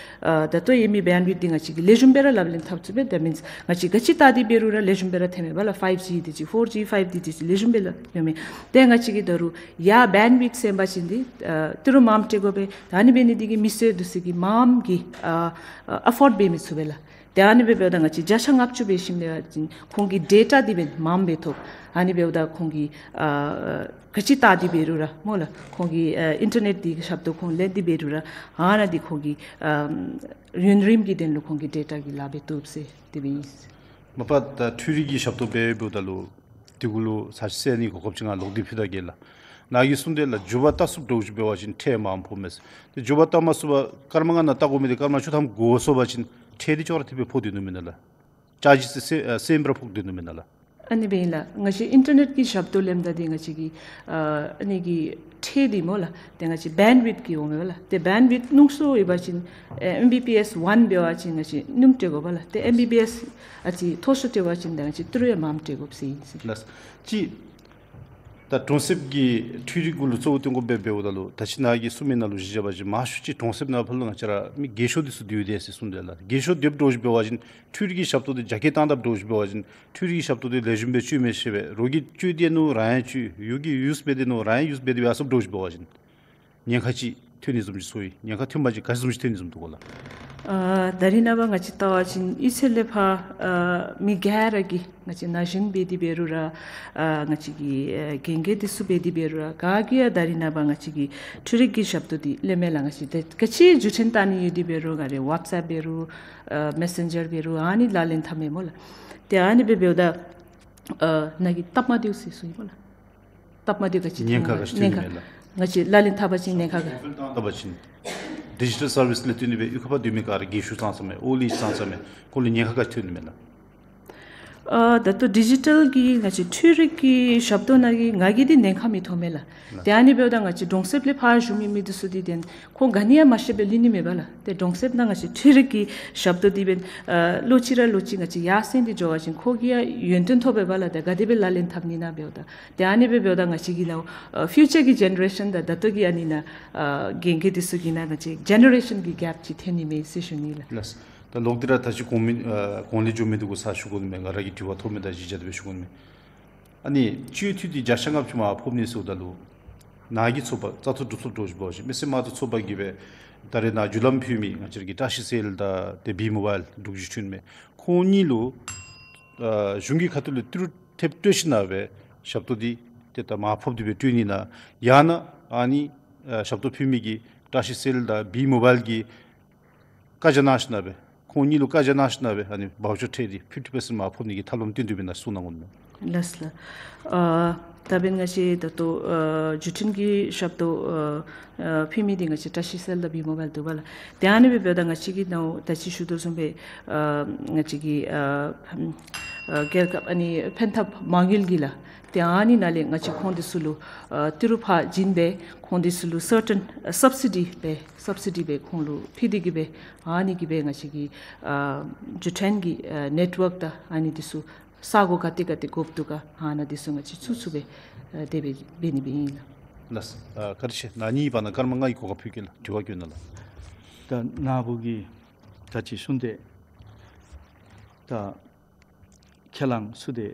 ཨ་ད་ལྟོ་ཡོད་མི་བེནཌ་ཝིཌཐ་འདི་ང་བཅས་ཀྱིས་ལེགས་ཤོམ་སྦེ་ར་ལག་ལེན་འཐབ་ཚུགས་པས། ད་མིནསི་ང་བཅས་ག་ཅི་བལྟ་སྟེ་འབད་རུང་ར་ལེགས་ཤོམ་སྦེ་ར་ཐོན་མས་པ་ལགས། ཕའིབ་ཇི་འདི་ཅིག་ཕོར་ཇི་ཕའིབ་ཇི་འདི་ཅིག་ལེགས་ཤོམ་སྦེ་ར་ཡོད་མས། ཏེ་ང་བཅས་ཀྱིས་ད་རུང་ཡར་བེནཌ་ཝིཌཐ་སེང་བ་ཅིན་འདི་ཨ་ཏི་རུ་མངམ་སྤྲོད་དགོ་པས། ད་ཨ་ནི་འབད་ནི་འདི་གིས་མི་སེར་འདི་ཚུ་གིས་མངམ་གིས་ཨ་ཨ་ཨེཕོརཌ་འབད་མི་ཚུགས་པས་ལགས། ཏེ་ཨ་ནི་སྦེ་འབདཝ་ད་ང་བཅས་བརྒྱ་ཆ་ལྔ་བཅུ་འབད་ཞིནམ་ལས་ཅིན་ཁོང་གི་ཌེ་ཊ་འདི་འབདན་མངམ་སྦེ་ཐོབ། ཨ་ནི་འབདཝ་ད་ཁོང་གིས་ཨ་ག་ཅི་བལྟ་སྟེ་འབད་རུང་ར་སྨོ་ལགས་ཁོང་གིས་ཨ་ཨིན་ཊར་ནེཊ་འདི་གི་ཞབས་ཏོག་ཁོང་ལེན་ཏེ་འབད་རུང་ར་ཨ་ནཱ་འདི་ཁོང་གིས་ཨ་ཡུན་རིངམོ་གི་དོན་ལུ་ཁོང་གིས་ཌེ་ཊ་གི་ལཱ་འབད་བཏུབ་ཟེར་དེ་སྦེ་ཨིན། མ་པ་ད་འཕྲུལ་རིག་གི་ཞབས་ཏོག་འབད་འབདཝ་ད་ལུ་དེ་གུ་ལུ་ཚར་གཅིག་གསན་ནི་གོ་སྐབས་ཅིག་ང་ལོག་སྟེ་ཕུལ་ད་གེ་ལགས། ནཱ་གིས་གསུངས་དེ་ལགས་འགྱོ་བ་བལྟ་ཚུགསཔ་འདྲཝ་ཅིག་འབད་བ་ཅིན་ཁྲལ་མངམ་ཕོག་མས་ཟེར། ཏེ་འགྱོ་བ་བལྟ་མ་ཚུགས་པར་སྐར་མ་ལྔ་ནང་བལྟ་དགོ་མི་འདི་སྐར་མ་བཅུ་ཐམ་འགོར་སོང་བ་ཅིན་ཁྲལ་འདི་ཅོག་ར་འཐདཔ་སྦེ་ཕོག་སྡོད་ནི་མེན་ན་ལགས། ཅཱརཇིསི་འདི་སེ་ཨ་སེམ་ར་ཕོག་སྡོད་ནི་མེན་ན་ལགས། ཨ་ནི་སྦེ་ཨིན་ལགས། ང་བཅས་ཨིན་ཊར་ནེཊ་གི་ཞབས་ཏོག་ལེནམ་ད་འདི་ང་བཅས་ཀྱིས་ཨ་ཨ་ནི་གི་ཁྲལ་འདི་སྨོ་ལགས་ཏེ་ང་བཅས་བེནཌ་ཝིཌཐ་གིས་འོང་མས་པ་ལགས། ཏེ་བེནཌ་ཝིཌཐ་ཉུང་སུ་ཡོད་པ་ཅིན་ཨེམ་བི་པི་ཨེསི་ཝན་འབད་བ་ཅིན་ང་བཅས་སྣུམ་སྤྲོད་དགོ་པ་ལགས། ཏེ་ཨེམ་བི་པི་ཨེསི་ཨ་ཙི་མཐོ་སུ་སྤྲོད་པ་ཅིན་ད་ང་བཅས་ཏི་རུ་ཡང་མངམ་སྤྲོད་དགོཔ་ཟེར་ཨིན་ཟེར། ལགས། ཅིག་ ད་གྲོང་གསེབ་ཀྱི་འཕྲུལ་རིག་གུ་ལུ་གཙོ་བོ་བཏོན་དགོ་པས་འབདཝ་ད་ལུ་ད་ཅི་ནཱ་གིས་གསུངས་མི་ནང་ལུ་གཞི་བཞག་པ་ཅིན་མང་ཤོས་ཅིག་གྲོང་གསེབ་ནང་ཕར་ལུ་ང་བཅས་ར་མི་རྒས་ཤོས་འདི་ཚུ་སྡོད་ཡོད་དེ་ཟེར་གསུངས་དེས་ལགས། རྒས་ཤོས་སྡོདཔ་འདྲཝ་ཅིག་འབད་བ་ཅིན་འཕྲུལ་རིག་གི་ཞབས་ཏོག་འདི་རྒྱ་སྐྱེད་བཏང་དཔ་འདྲཝ་ཅིག་འབད་བ་ཅིན་འཕྲུལ་རིག་གི་ཞབས་ཏོག་འདི་ལེགས་ཤོམ་སྦེ་སྤྱོད་མི་ཤེས་པས། རོགས་ཀྱིས་སྤྱོད་དེ་ནུག་རང་ཡང་སྤྱོད། ཡུལ་གྱིས་ཡུས་འབད་དེ་ནུག་རང་ཡང་ཡུས་འབད་དེ་སྦེ་ཡར་སོཔ་འདྲཝ་ཅིག་འབད་བ་ཅིན་ཉེན་ཁ་ཅིག་ཐོན་ནི་བཟུམ་ཅིག་ཚོར་ཡི། ཉེན་ཁ་ཐོན་པ་ཅིན་ག་ཅི་བཟུམ་ཅིག་ཐོན་ནི་བཟུམ་འདུག་གོ་ལགས། ཨ་ད་རིས་ནངས་པ་ང་བཅས་བལྟ་བ་ཅིན་གཡུས་ཚན་ལས་ཕར་ཨ་མི་ག་ར་གིས་ང་བཅས་ན་གཞོན་འབད་དེ་འབད་རུང་ར་ཨ་ང་བཅས་ཀྱི་ཨ་རྒན་རྒས་འདི་ཚུ་འབད་དེ་འབད་རུང་ར་ག་གིས་ཡང་ད་རིས་ནངས་པ་ང་བཅས་ཀྱི་འཕྲུལ་རིག་གི་ཞབས་ཏོག་འདི་ལེན་མས་ལགས། ང་བཅས་ཏེ་ག་ཅི་བརྒྱུད་འཕྲིན་བལྟ་ནི་ཡོད་དེ་འབད་རུང་ག་ར་ཝཊས་ཨེཔ་འབད་རུང་ཨ་མེ་སེན་ཇར་འབད་རུང་ཨ་ནི་ལག་ལེན་འཐབ་མས་སྨོ་ལགས། ཏེ་ཨ་ནི་སྦེ་འབདཝ་ད་ཨ་ནཱ་གི་སྟབས་མ་བདེཝ་ཟེར་གསུངས་ཡི་སྨོ་ལགས། སྟབས་མ་བདེཝ་ག་ཅི་ཉེན་ཁ་ག་ཅི་ཉེན་ཁ་ཐོན་ནི་མས་ལགས། ང་བཅས་ལག་ལེན་འཐབ་པ་ཅིན་ཉེན་ཁ་ག་བཏང་ད་པ་ཅིན་ཌི་ཇི་ཊལ་སར་བིསི་ལས་བརྟེན་ཏེ་སྦེ་གཡུས་ཁ་པར་སྡོད་མི་ག་ར་རྒས་ཤོས་ཙང་ཙང་མས། ཨོལ་ཨེཇ་ཙང་ཙང་མས། ཁོང་ལུ་ཉེན་ཁ་ག་ཅི་ཐོན་ནི་མས་ལགས། ཨ་ད་ལྟོ་ཌི་ཇི་ཊལ་གྱི་ང་བཅས་འཕྲུལ་རིག་གི་ཞབས་ཏོག་ནང་གི་ང་གིས་འདི་ཉེན་ཁ་མི་མཐོང་མས་ལགས། ཏེ་ཨ་ནི་འབདཝ་ད་ང་བཅས་གྲོང་གསེབ་ལས་ཕར་བཞུགས་མི་མི་འདི་ཚུ་འདི་དེ་ཁོང་ག་ནི་ཡང་མ་ཤེས་པར་ལུས་ནི་མེད་པ་ལགས། ཏེ་གྲོང་གསེབ་ནང་ང་བཅས་འཕྲུལ་རིག་གི་ཞབས་ཏོག་འདི་འབདན་ཨ་ལོ་གཅིག་ར་ལོ་གཅིག་ང་བཅས་ཡར་སེང་སྟེ་འགྱོ་བ་ཅིན་ཁོ་གིས་ཡང་ཡོན་ཏན་ཐོབ་པས་པ་ལགས། ཏེ་ག་དེ་སྦེ་ལག་ལེན་འཐབ་ནི་ན་འབདཝ་ད། ཏེ་ཨ་ནི་སྦེ་འབདཝ་ད་ང་བཅས་ཀྱི་ནཱ་ཨ་ཕིའུ་ཅར་གྱི་ཇེ་ནེ་རེ་ཤཱན་དང་ད་ལྟོ་གི་ཨ་ནི་ནཱ་ཨ་རྒན་རྒས་འདི་ཚུ་གི་ནང་ང་བཅས་ཇེ་ནེ་རེ་ཤཱན་གྱི་གེཔ་ཅིག་ཐོན་ནི་མས་ཟེར་ཞུ་ནི་ལགས། ལགས། ད་ལོག་སྟེ་ར་ད་ཅི་གོང་མི་ཨ་གོང་ལས་བྱོན་མི་འདི་གུ་ས་ཞུ་དགོ་ནི་མས། ང་ར་གི་དྲི་བ་ཐོབ་མི་དང་གཞི་བཞག་སྟེ་སྦེ་ཞུ་དགོ་ནི་མས། ཨ་ནི་སྤྱི་འཐུས་འདི་བརྒྱ་ཆ་ལྔ་བཅུ་མར་ཕབ་ནི་ཟེརཝ་ད་ལུ་ནཱ་གི་ཚོགས་པ་བཙག་འཐུ་གྲུབ་ཚུགསཔ་འདྲཝ་ཅིག་འབད་བ་ཅིན་མི་སེར་དམངས་གཙོའི་ཚོགས་པ་གིས་སྦེ་ད་རེས་ནཱ་བརྒྱུད་ལམ་ཕུལ་མི་ང་བཅས་ར་གི་བཀྲ་ཤིས་སེལ་དང་ཏེ་བི་མོ་བཱའིལ་འབྲུག་བརྒྱུད་འཕྲིན་མས། ཁོང་གཉིས་ལུ་ཨ་གཞུང་གི་ཁ་ཐུག་ལས་ཏི་རུ་ཐེབས་སྤྲོད་ཞིནམ་སྦེ་ཞབས་ཏོག་འདི་ཏེ་ད་མར་ཕབ་སྟེ་སྦེ་སྤྲོད་ནི་ན་ཡང་ན་ཨ་ནི་ཨ་ཞབས་ཏོག་ཕུལ་མི་གི་བཀྲ་ཤིས་སེལ་དང་བི་མོ་བཱའིལ་གྱིས་བཀའ་རྒྱ་གནང་ཞིནམ་སྦེ་ཁོང་གཉིས་ལུ་བཀའ་རྒྱ་གནང་ཞིནམ་སྦེ་ཨ་ནི་བའུ་ཅར་ཁྲལ་འདི་ཕིཕ་ཊི་པར་སེནཊ་མར་ཕབ་ནི་གི་ཐབས་ལམ་བཏོན་ཏེ་སྦེ་ནཱ་གསུང་གནང་དགོ་ནི། ལགས་ལགས། ཨ་ད་འབདན་ང་བཅས་ད་ལྟོ་ཨ་བརྒྱུད་འཕྲིན་གྱི་ཞབས་ཏོག་ཨ་ཨ་ཕུལ་མི་འདི་ང་བཅས་བཀྲ་ཤིས་སེལ་དང་བི་མོ་བཱའིལ་འདུག་པ་ལགས། ཏེ་ཨ་ནི་སྦེ་འབདཝ་ད་ང་བཅས་ཀྱི་ནཱ་ད་ཅི་ཞུ་དོ་བཟུམ་སྦེ་ཨ་ང་བཅས་ཀྱི་ཨ་ཨ་རྒྱལ་ཁབ་ཨ་ནི་ཕན་ཐབས་མ་དངུལ་གྱི་ལགས། ཏེ་ཨ་ནི་ནང་ལས་ང་བཅས་ཁོང་འདི་ཚུ་ལུ་ཨ་ཏི་རུ་ཕར་བྱིན་སྦེ་ཁོང་འདི་ཚུ་ལུ་སར་ཊེན་ཨ་སབ་སི་ཌི་སྦེ་སབ་སི་ཌི་སྦེ་ཁོང་ལུ་ཕུལ་ཏེ་གིས་སྦེ་ཨ་ནི་གིས་སྦེ་ང་བཅས་ཀྱི་ཨ་བརྒྱུད་འཕྲིན་གྱི་ཨ་ནེཊ་ཝརཀ་དང་ཨ་ནི་འདི་ཚུ་ས་གོ་ག་ཏེ་ག་ཏེ་དགོཔ་འདུག་ག་ཨ་ནཱ་འདི་ཚུ་ང་བཅས་ཚུ་ཚུ་སྦེ་ཨ་དེ་སྦེ་འབད་ནི་སྦེ་ཨིན་ལགས། ལགས། ཨ་བཀའ་དྲིན་ཆེ། ནཱ་གཉིས་པ་ནཱ་སྐར་མ་ལྔའི་གོ་སྐབས་ཕུལ་གེ་ལགས། དྲི་བ་བཀོད་གནང་ལགས། ད་ནཱ་བུ་གིས་ད་ཅི་གསུངས་ཏེ་ད་ཁས་བླངས་ཚུ་ཏེ་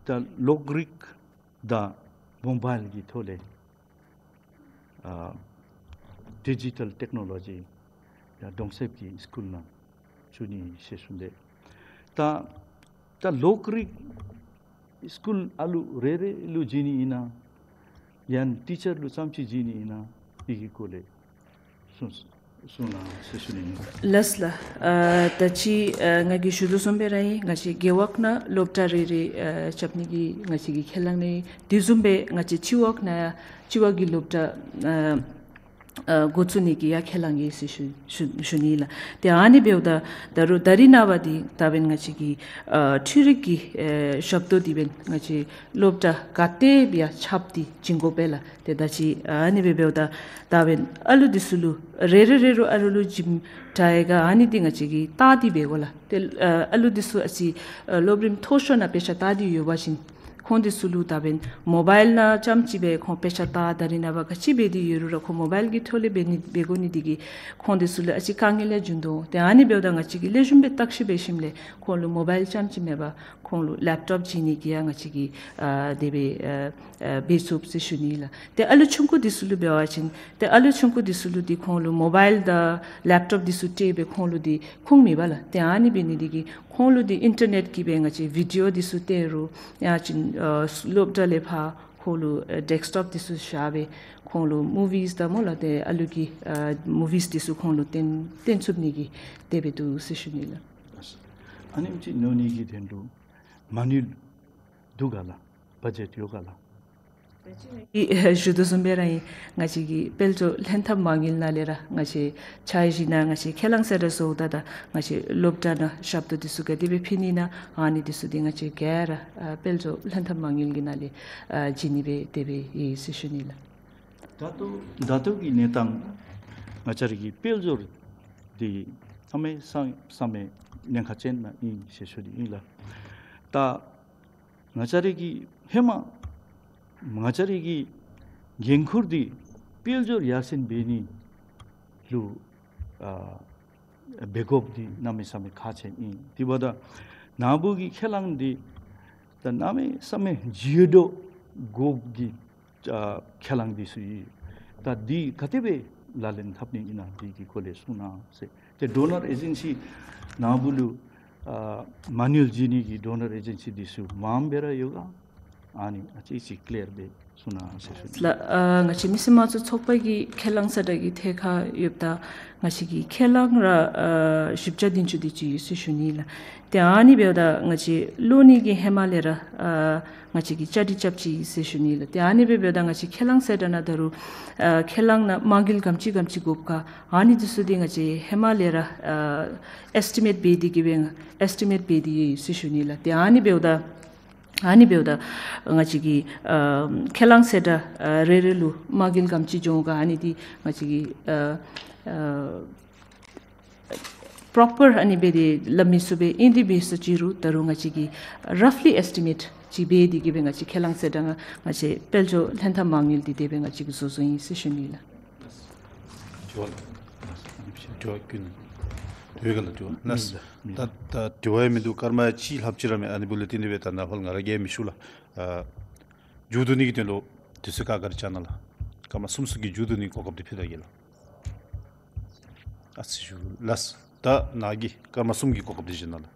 ད་གློག་རིག་དང་མོ་བཱའིལ་གྱི་ཐོག་ལས་ཨ་ཌི་ཇི་ཊལ་ཊེཀ་ནོ་ལོ་ཇི་ཡང་གྲོང་གསེབ་ཀྱི་སི་ཀུལ་ནང་བཙུགས་ནི་ཟེར་གསུངས་ཏེ། ད་ད་གློག་རིག་སི་ཀུལ་ཨ་ལུ་རེ་རེ་ལུ་བྱིན་ནི་ཨིན་ན་ཡང་ཊི་ཅར་ལུ་ཙམ་ཅིག་བྱིན་ནི་ཨིན་ན་འདི་གི་སྐོར་ལས་གསུང་གསུང་གནང་ཟེར་ཞུ་ནི་ཨིན། ལགས་ལགས། ཨ་ད་ཅི་ཨ་ང་གིས་ཞུ་དོ་བཟུམ་སྦེ་ར་ཨིན། ང་བཅས་རྒེད་འོག་ནང་སློབ་གྲྭ་རེ་རེ་ཨ་རྐྱབ་ནི་གི་ང་བཅས་ཀྱི་ཁས་བླངས་ནི། དེ་བཟུམ་སྦེ་ང་བཅས་སྤྱི་འོག་ནང་ཡང་སྤྱི་འོག་གི་སློབ་གྲྭ་ཨ་ཨ་འགོ་བཙུགས་ནི་གི་ཡང་ཁས་བླངས་ཡི་ཟེར་ཞུ་ཞུ་ཞུ་ནི་ལགས། ཏེ་ཨ་ནི་འབདཝ་ད་ད་རུང་ད་རིས་ནངས་པ་འདི་ད་འབདན་ང་བཅས་ཀྱི་ཨ་འཕྲུལ་རིག་གི་ཨ་ཞབས་ཏོག་འདི་འབདན་ང་བཅས་སློབ་གྲྭ་ག་ཏེ་སྦེ་ཡང་ཁྱབ་སྟེ་བྱིན་དགོ་པས་ལགས། ཏེ་ད་ཅི་ཨ་ནི་སྦེ་འབདཝ་ད་ད་འབདན་ཨ་ལུ་འདི་ཚུ་ལུ་རེ་རེ་རེ་རུ་ཨ་རུ་ལུ་བྱིནམ་ད་ཡང་ག་ཨ་ནི་འདི་ང་བཅས་ཀྱིས་བལྟ་སྟེ་འབད་དགོ་ལགས། ཏེ་ཨ་ཨ་ལུ་འདི་ཚུ་ཨ་ཙི་ཨ་སློབ་རིམ་མཐོ་ཤོས་ནང་དཔེ་ཆ་བལྟ་སྟེ་ཡོད་པ་ཅིན་ཁོང་འདི་ཚུ་ལུ་ད་འབདན་མོ་བཱའིལ་ནང་རྐྱངམ་ཅིག་སྦེ་ཁོང་དཔེ་ཆ་བལྟ་ད་རིས་ནངས་པ་ག་ཅི་འབད་དེ་ཡོད་རུང་ར་ཁོང་མོ་བཱའིལ་གྱི་ཐོག་ལས་འབད་ནི་འབད་དགོ་ནི་འདི་གིས་ཁོང་འདི་ཚུ་ལུ་ཨ་ཙི་དཀའ་ངལ་ཡང་འབྱུང་དོ། ཏེ་ཨ་ནི་འབདཝ་ད་ང་བཅས་ཀྱིས་ལེགས་ཤོམ་སྦེ་བརྟག་ཞིབ་འབད་ཞིནམ་ལས་ཁོང་ལུ་མོ་བཱའིལ་རྐྱངམ་ཅིག་མེན་པར་ཁོང་ལུ་ལེབ་ཊོབ་བྱིན་ནི་གི་ཡང་ང་བཅས་ཀྱིས་ཨ་དེ་སྦེ་ཨ་ཨ་འབད་ཚུགས་ཟེར་ཞུ་ནི་ལགས། ཏེ་ཨ་ལུ་ཆུང་ཀུ་འདི་ཚུ་ལུ་འབད་བ་ཅིན་ཏེ་ཨ་ལུ་ཆུང་ཀུ་འདི་ཚུ་ལུ་འདི་ཁོང་ལུ་མོ་བཱའིལ་དང་ལེབ་ཊོབ་འདི་ཚུ་སྤྲོད་སྦེ་ཁོང་ལུ་འདི་ཁུངས་མེད་པ་ལགས། ཏེ་ཨ་ནི་འབད་ནི་འདི་གིས་ཁོང་ལུ་འདི་ཨིན་ཊར་ནེཊ་གིས་སྦེ་ང་བཅས་བི་ཌི་ཨོ་འདི་ཚུ་སྟོན་རུང་ཡང་ཅིན་ཨ་སློབ་གྲྭ་ལས་ཕར་ཁོང་ལུ་ཨ་ཌེསྐ་ཊོབ་འདི་ཚུ་བཞག་སྦེ་ཁོང་ལུ་མུ་ཝིས་དང་སྨོ་ལགས་ཏེ་ཨ་ལུ་གི་ཨ་མུ་ཝིས་འདི་ཚུ་ཁོང་ལུ་སྟོན་སྟོན་ཚུགས་ནི་གི་དེ་སྦེ་འདུག་ཟེར་ཞུ་ནི་ལགས། ཨ་ནེམ་ཅིག་ཉོ་ནི་གི་དོན་ལུ་མ་དངུལ་འདུག་ག་ལགས། བ་ཇེཊ་ཡོད་ག་ལགས། ཨེ་ཞུ་དོ་བཟུམ་སྦེ་ར་ཨིན། ང་བཅས་ཀྱི་དཔལ་འབྱོར་ལྷན་ཐབས་མ་དངུལ་ནང་ལས་ར་ང་བཅས་འཆར་གཞི་ནང་ང་བཅས་ཁས་བླངས་ཟེར་ར་བཟོཝ་ད་ད་ང་བཅས་སློབ་གྲྭ་ནང་ཞབས་ཏོག་འདི་ཚུ་ག་དེ་སྦེ་ཕུལ་ནི་ན་ཨ་ནི་འདི་ཚུ་འདི་ང་བཅས་ག་ར་ཨ་དཔལ་འབྱོར་ལྷན་ཐབས་མ་དངུལ་གྱི་ནང་ལས་ཨ་བྱིན་ནི་སྦེ་དེ་སྦེ་ཨིན་ཟེར་ཞུ་ནི་ལགས། ད་ལྟོ་ད་ལྟོ་གི་གནས་སྟངས་ང་བཅས་ར་གི་དཔལ་འབྱོར་འདི་གནམ་མེད་ས་ས་མེད་ཉེན་ཁ་ཅན་ནང་ཨིན་ཟེར་ཞུ་ནི་ཨིན་ལགས། ད་ང་བཅས་ར་གི་ཧེ་མ་ ང་བཅས་རའི་གི་འགན་ཁུར་འདི་དཔལ་འབྱོར་ཡར་སེང་འབད་ནི་ལུ་ཨ་འབད་དགོཔ་འདི་གནམ་མེད་ས་མེད་ཁག་ཆེ་ཨིན། དེ་འབདཝ་ད་ནཱ་བུ་གི་ཁས་བླངས་འདི་ད་གནམ་མེད་ས་མེད་ལྗིད་དོ་དགོཔ་གི་ཨ་ཁས་བླངས་འདི་ཚུ་ཨིན། ད་འདི་ག་དེ་སྦེ་ལག་ལེན་འཐབ་ནི་ཨིན་ན་འདི་གི་སྐོར་ལས་གསུང་གནང་ཟེར། ཏེ་ཌོ་ནར་ཨེ་ཇེན་སི་ནཱ་བུ་ལུ་ཨ་མ་དངུལ་བྱིན་ནི་གི་ཌོ་ནར་ཨེ་ཇེན་སི་འདི་ཚུ་མངམ་སྦེ་ར་ཡོད་ག། ཨ་ནི་ཨ་ཙི་ཅིག་ཀླེར་སྦེ་གསུང་གནང་ཟེར་ཞུ་ནི། ལགས། ཨ་ང་བཅས་མི་སེར་དམངས་གཙོ་ཚོགས་པ་གི་ཁས་བླངས་གསལ་བསྒྲགས་ཀྱི་ཐད་ཁར་ཡོདཔ་ད་ང་བཅས་ཀྱི་ཁས་བླངས་ར་ཨ་ཞིབ་ཆ་འདི་ཚུ་འདི་ཅིག་ཡོད་ཟེར་ཞུ་ནི་ལགས། ཏེ་ཨ་ནི་འབདཝ་ད་ང་བཅས་ལོག་ནི་གི་ཧེ་མ་ལས་ར་ཨ་ང་བཅས་ཀྱིས་བཅའ་སྒྲིག་རྐྱབ་ཅི་ཟེར་ཞུ་ནི་ལགས། ཏེ་ཨ་ནི་སྦེ་འབདཝ་ད་ང་བཅས་ཁས་བླངས་གསལ་བསྒྲགས་ནང་ད་རུང་ཨ་ཁས་བླངས་ནང་མ་དངུལ་ག་དེམ་ཅིག་ག་དེམ་ཅིག་དགོཔ་ག་ཨ་ནི་འདི་ཚུ་འདི་ང་བཅས་ཧེ་མ་ལས་ར་ཨ་ཨེས་ཊི་མེཊ་འབད་དེ་གི་སྦེ་ཨེས་ཊི་མེཊ་འབད་དེ་ཡོད་ཟེར་ཞུ་ནི་ལགས། ཏེ་ཨ་ནི་འབདཝ་ད་ཨ་ནི་འབདཝ་ད་ང་བཅས་ཀྱིས་ཨ་ཁས་བླངས་གསལ་བསྒྲགས་ཨ་རེ་རེ་ལུ་མ་དངུལ་ག་དེམ་ཅིག་འགྱོ་འོང་ག་ཨ་ནི་འདི་ང་བཅས་ཀྱིས་ཨ་ཨ་པྲོ་པར་ཨ་ནི་སྦེ་འདི་སླབ་མི་ཚུགས་པས། ཨིན་དེ་འབད་ཟེར་ཅི་རུང་ད་རུང་ང་བཅས་ཀྱིས་རཕ་ལི་ཨེས་ཊི་མེཊ་ཅིག་འབད་དེ་གི་སྦེ་ང་བཅས་ཁས་བླངས་གསལ་བསྒྲགས་ནང་ང་བཅས་དཔལ་འབྱོར་ལྷན་ཐབས་མ་དངུལ་འདི་དེ་སྦེ་ང་བཅས་ཀྱིས་བཟོ་བཟོཝ་ཨིན་ཟེར་ཞུ་ནི་ལགས། དྲི་བ་དྲི་བ་ཀུན་དུས་ག་ལ་དྲི་བ་ལགས། ད་ད་དྲི་བ་ཡང་མིན་འདུག། སྐར་མ་གཅིག་ལྷགཔ་ཅིག་ར་མས། ཨ་ནི་འབདཝ་ལས་བརྟེན་ཏེ་སྦེ་ད་ནཱ་ཕར་ང་ར་གིས་མི་ཞུ་ལགས། ཨ་མཇུག་བསྡུ་ནི་གི་དོན་ལུ་དུས་ཚོད་ག་ག་ར་བཅར་གནང་ལགས། སྐར་མ་གསུམ་གསུམ་གྱི་མཇུག་བསྡུ་ནི་གོ་སྐབས་འདི་ཕུལ་ད་གེ་ལགས། ཨ་ཙི་ཞུ་ལགས། ད་ནཱ་གིས་སྐར་མ་གསུམ་གྱི་གོ་སྐབས་འདི་བཞེས་གནང་ལགས།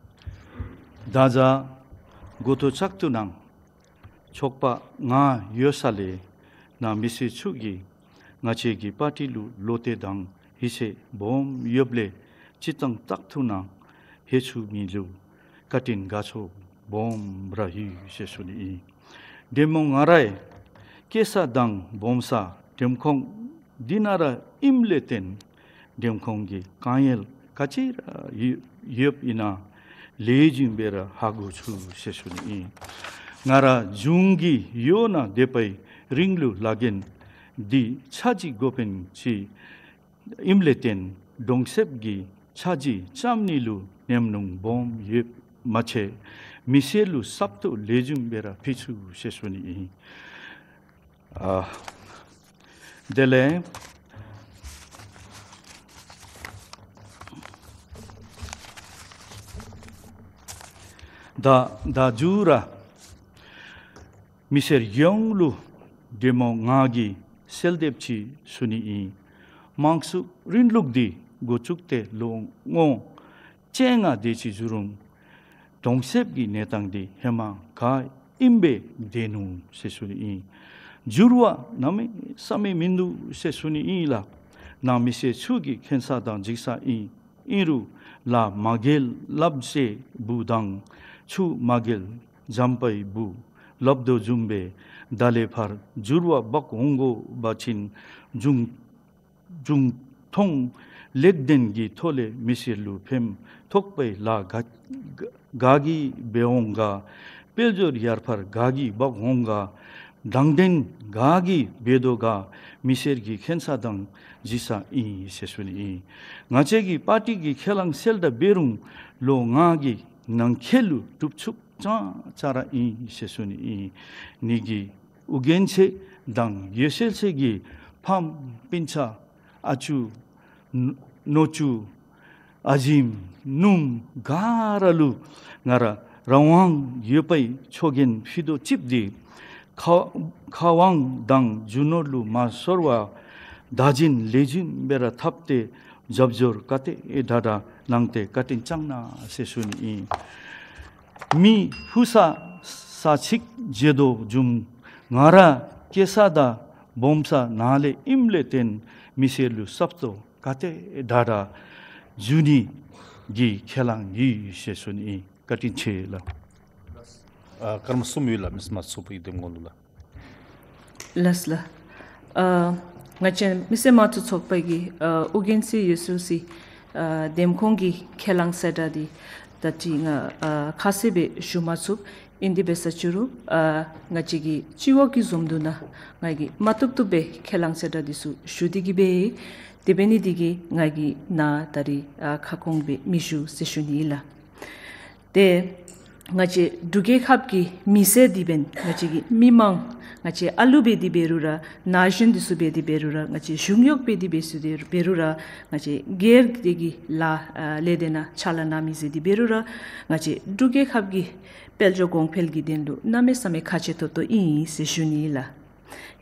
ད་ཛ་གོ་ཐོ་ཙག་ཐུ་ནང་ཚོགས་པ་ང་ཡོད་ས་ལས་ནཱ་མི་སེར་ཚུ་གིས་ང་བཅས་ཀྱི་པར་ཊི་ལུ་བློ་གཏད་དང་ཡིད་ཆེས་སྦོམ་ཡོདཔ་ལས་སྤྱིར་བཏང་ཙག་ཐུ་ནང་ཕེབས་ཚུགས་མི་ལུ་བཀའ་དྲིན་དགའ་ཚོར་སྦོམ་ར་ཡོད་ཟེར་ཞུ་ནི་ཨིན། དེ་མོ་ང་རའི་སྐྱེས་ས་དང་སྦོམ་ས་འགྲེམས་ཁོངས་འདི་ནང་ར་ཨིནམ་ལས་བརྟེན་འགྲེམས་ཁོངས་ཀྱི་དཀའ་ངལ་ག་ཅི་ར་ཡོད་ཡོདཔ་ཨིན་ན་ལེགས་ཤོམ་སྦེ་ར་ཧ་གོ་ཚུགས་ཟེར་ཞུ་ནི་ཨིན། ང་ར་གཞུང་གི་གཡོག་ནང་སྡོད་པའི་རིང་ལུ་ལཱ་འགན་འདི་ཚར་གཅིག་འགོ་དཔོན་ཅིག་ཨིནམ་ལས་བརྟེན་གྲོང་གསེབ་ཀྱི་ཚ་གྱང་བཅམ་ནི་ལུ་ཉམས་མྱོང་སྦོམ་ཡོདཔ་མ་ཚད་མི་སེར་ལུ་ཟབ་ཏོག་ལེགས་ཤོམ་སྦེ་ར་ཕུལ་ཚུགས་ཟེར་ཞུ་ནི་ཨིན། ཨ་དེ་ལས་ད་ད་མཇུག་ར་མི་སེར་ཡོངས་ལུ་དེ་མོ་ང་གིས་གསོལ་འདེབས་ཅིག་ཞུ་ནི་ཨིན། དམངས་གཙོའི་རིང་ལུགས་འདི་འགོ་བཙུགས་ཏེ་ལོ་ངོ་བཅོ་ལྔ་དེ་ཅིག་འགྱོ་རུང་གྲོང་གསེབ་ཀྱི་གནས་སྟངས་འདི་ཧེ་མ་ག་ཨིནམ་སྦེ་སྡོད་ནུག་ཟེར་ཞུ་ནི་ཨིན། འགྱུར་བ་གནམ་མེད་ས་མེད་མིན་འདུག་ཟེར་ཞུ་ནི་ཨིན་ལགས། ནཱ་མི་སེར་ཚུ་གི་མཁྱེན་ས་དང་འཇིགས་ས་ཨིན། ཨིན་རུང་ལཱ་མ་འགལ་ལགཔ་ཟེར་བུ་དང་ཆུ་མ་འགལ་འཇམ་པའི་བུ་ལབ་དོ་བཟུམ་སྦེ་ད་ལས་ཕར་འགྱུར་བ་འབག་འོང་དགོ་པ་ཅིན་འབྱུང་འབྱུང་ཐོན་ལེགས་ལྡན་གྱི་ཐོག་ལས་མི་སེར་ལུ་ཕན་ཐོགས་པའི་ལཱ་ག་ག་གིས་འབད་འོང་ག། དཔལ་འབྱོར་ཡར་འཕར་ག་གིས་འབག་འོང་ག། དྲང་བདེན་ག་གིས་འབད་དོ་ག། མི་སེར་གྱི་མཁྱེན་ས་དང་འཇིགས་ས་ཨིན་ཟེར་ཞུ་ནི་ཨིན། ང་བཅས་ཀྱི་པར་ཊི་གི་ཁས་བླངས་གསལ་བསྒྲགས་འབད་རུང་ལོ་ལྔ་གི་ནང་འཁོད་ལུ་སྒྲུབ་ཚུགསཔ་ཙང་ཙང་ར་ཨིན་ཟེར་ཞུ་ནི་ཨིན། ངེ་གི་ཨོ་རྒྱན་ཚེ་དང་ཡོད་ཚད་ཚེ་གི་ཕམ་སྤུན་ཆ་ཨ་ཅུ་ནུ་ནུ་གཅུང་ཨ་ཞེམོ་ནུམོ་ག་ར་ལུ་ང་ར་རང་དབང་ཡོད་པའི་ཆོག་མགོན་ཕུལ་དོ་ཅིག་འདི་ཁ་ཁ་དབང་དང་རྒྱུ་ནོར་ལུ་མ་ཤོར་བར་བདག་འཛིན་ལེགས་ཤོམ་སྦེ་ར་འཐབ་སྟེ་རྒྱབ་སྐྱོར་ག་དེ་དྲག་དྲག་གནང་སྟེ་བཀའ་དྲིན་བསྐྱང་གནང་ཟེར་ཞུ་ནི་ཨིན། མི་ཕོ་ས་ས་ཚིགས་བརྗེ་དོ་བཟུམ་ང་ར་སྐྱེས་ས་དང་སྦོམ་ས་ནཱ་ལས་ཨིནམ་ལས་བརྟེན་མི་སེར་ལུ་ཟབ་ཏོག་ག་དེ་དྲག་དྲག་ཞུ་ནི་གི་ཁས་བླངས་ཡོད་ཟེར་ཞུ་ནི་ཨིན། བཀའ་དྲིན་ཆེ་ལགས། ཨ་སྐར་མ་གསུམ་ཡོད་ལགས། མི་སེར་དམངས་གཙོ་ཚོགས་པའི་འདེམས་ངོ་ལུ་ལགས། ལགས་ལགས། ཨ་ང་བཅས་མི་སེར་དམངས་གཙོ་ཚོགས་པ་གི་ཨ་ཨོ་རྒྱན་ཚེ་ཡོད་ཚད་ཚེ་ཨ་འདེམས་ཁོངས་ཀྱི་ཁས་བླངས་གསལ་བསྒྲགས་འདི་ད་ཅི་ང་ཨ་ཁ་གསལ་སྦེ་ཞུ་མ་ཚུགས། ཨིན་དེ་འབད་ས་ཅི་རུང་ཨ་ང་བཅས་ཀྱི་སྤྱི་འོག་གི་འཛོམས་འདུ་ནང་ང་གིས་མ་བཏུབ་བཏུབ་སྦེ་ཁས་བླངས་གསལ་བསྒྲགས་འདི་ཚུ་ཞུ་སྟེ་གི་སྦེ་དེ་འབད་ནི་འདི་གིས་ང་གིས་ནཱ་ད་རིས་ཨ་ཁ་སྐོང་སྦེ་མི་ཞུ་ཟེར་ཞུ་ནི་ཨིན་ལགས། ཏེ་ ང་བཅས་འབྲུག་རྒྱལ་ཁབ་ཀྱི་མི་སེར་འདི་འབདན་ང་བཅས་ཀྱི་མི་མང་ང་བཅས་ཨ་ལུ་འབད་དེ་འབད་རུང་ར་ན་གཞོན་འདི་ཚུ་འབད་དེ་འབད་རུང་ར་ང་བཅས་གཞུང་གཡོགཔ་འབད་དེ་འབད་ཚུ་འདི་འབད་རུང་ར་ང་བཅས་སྒེར་གྱི་ལཱ་ཨ་ལས་དེ་ནང་ཕྱག་ལཱ་གནང་མི་ཟེར་འདི་འབད་རུང་ར་ང་བཅས་འབྲུག་རྒྱལ་ཁབ་ཀྱི་དཔལ་འབྱོར་གོང་འཕེལ་གྱི་དོན་ལུ་གནམ་མེད་ས་མེད་ཁག་ཆེ་ཏོག་ཏོ་ཨིན་ཟེར་ཞུ་ནི་ལགས།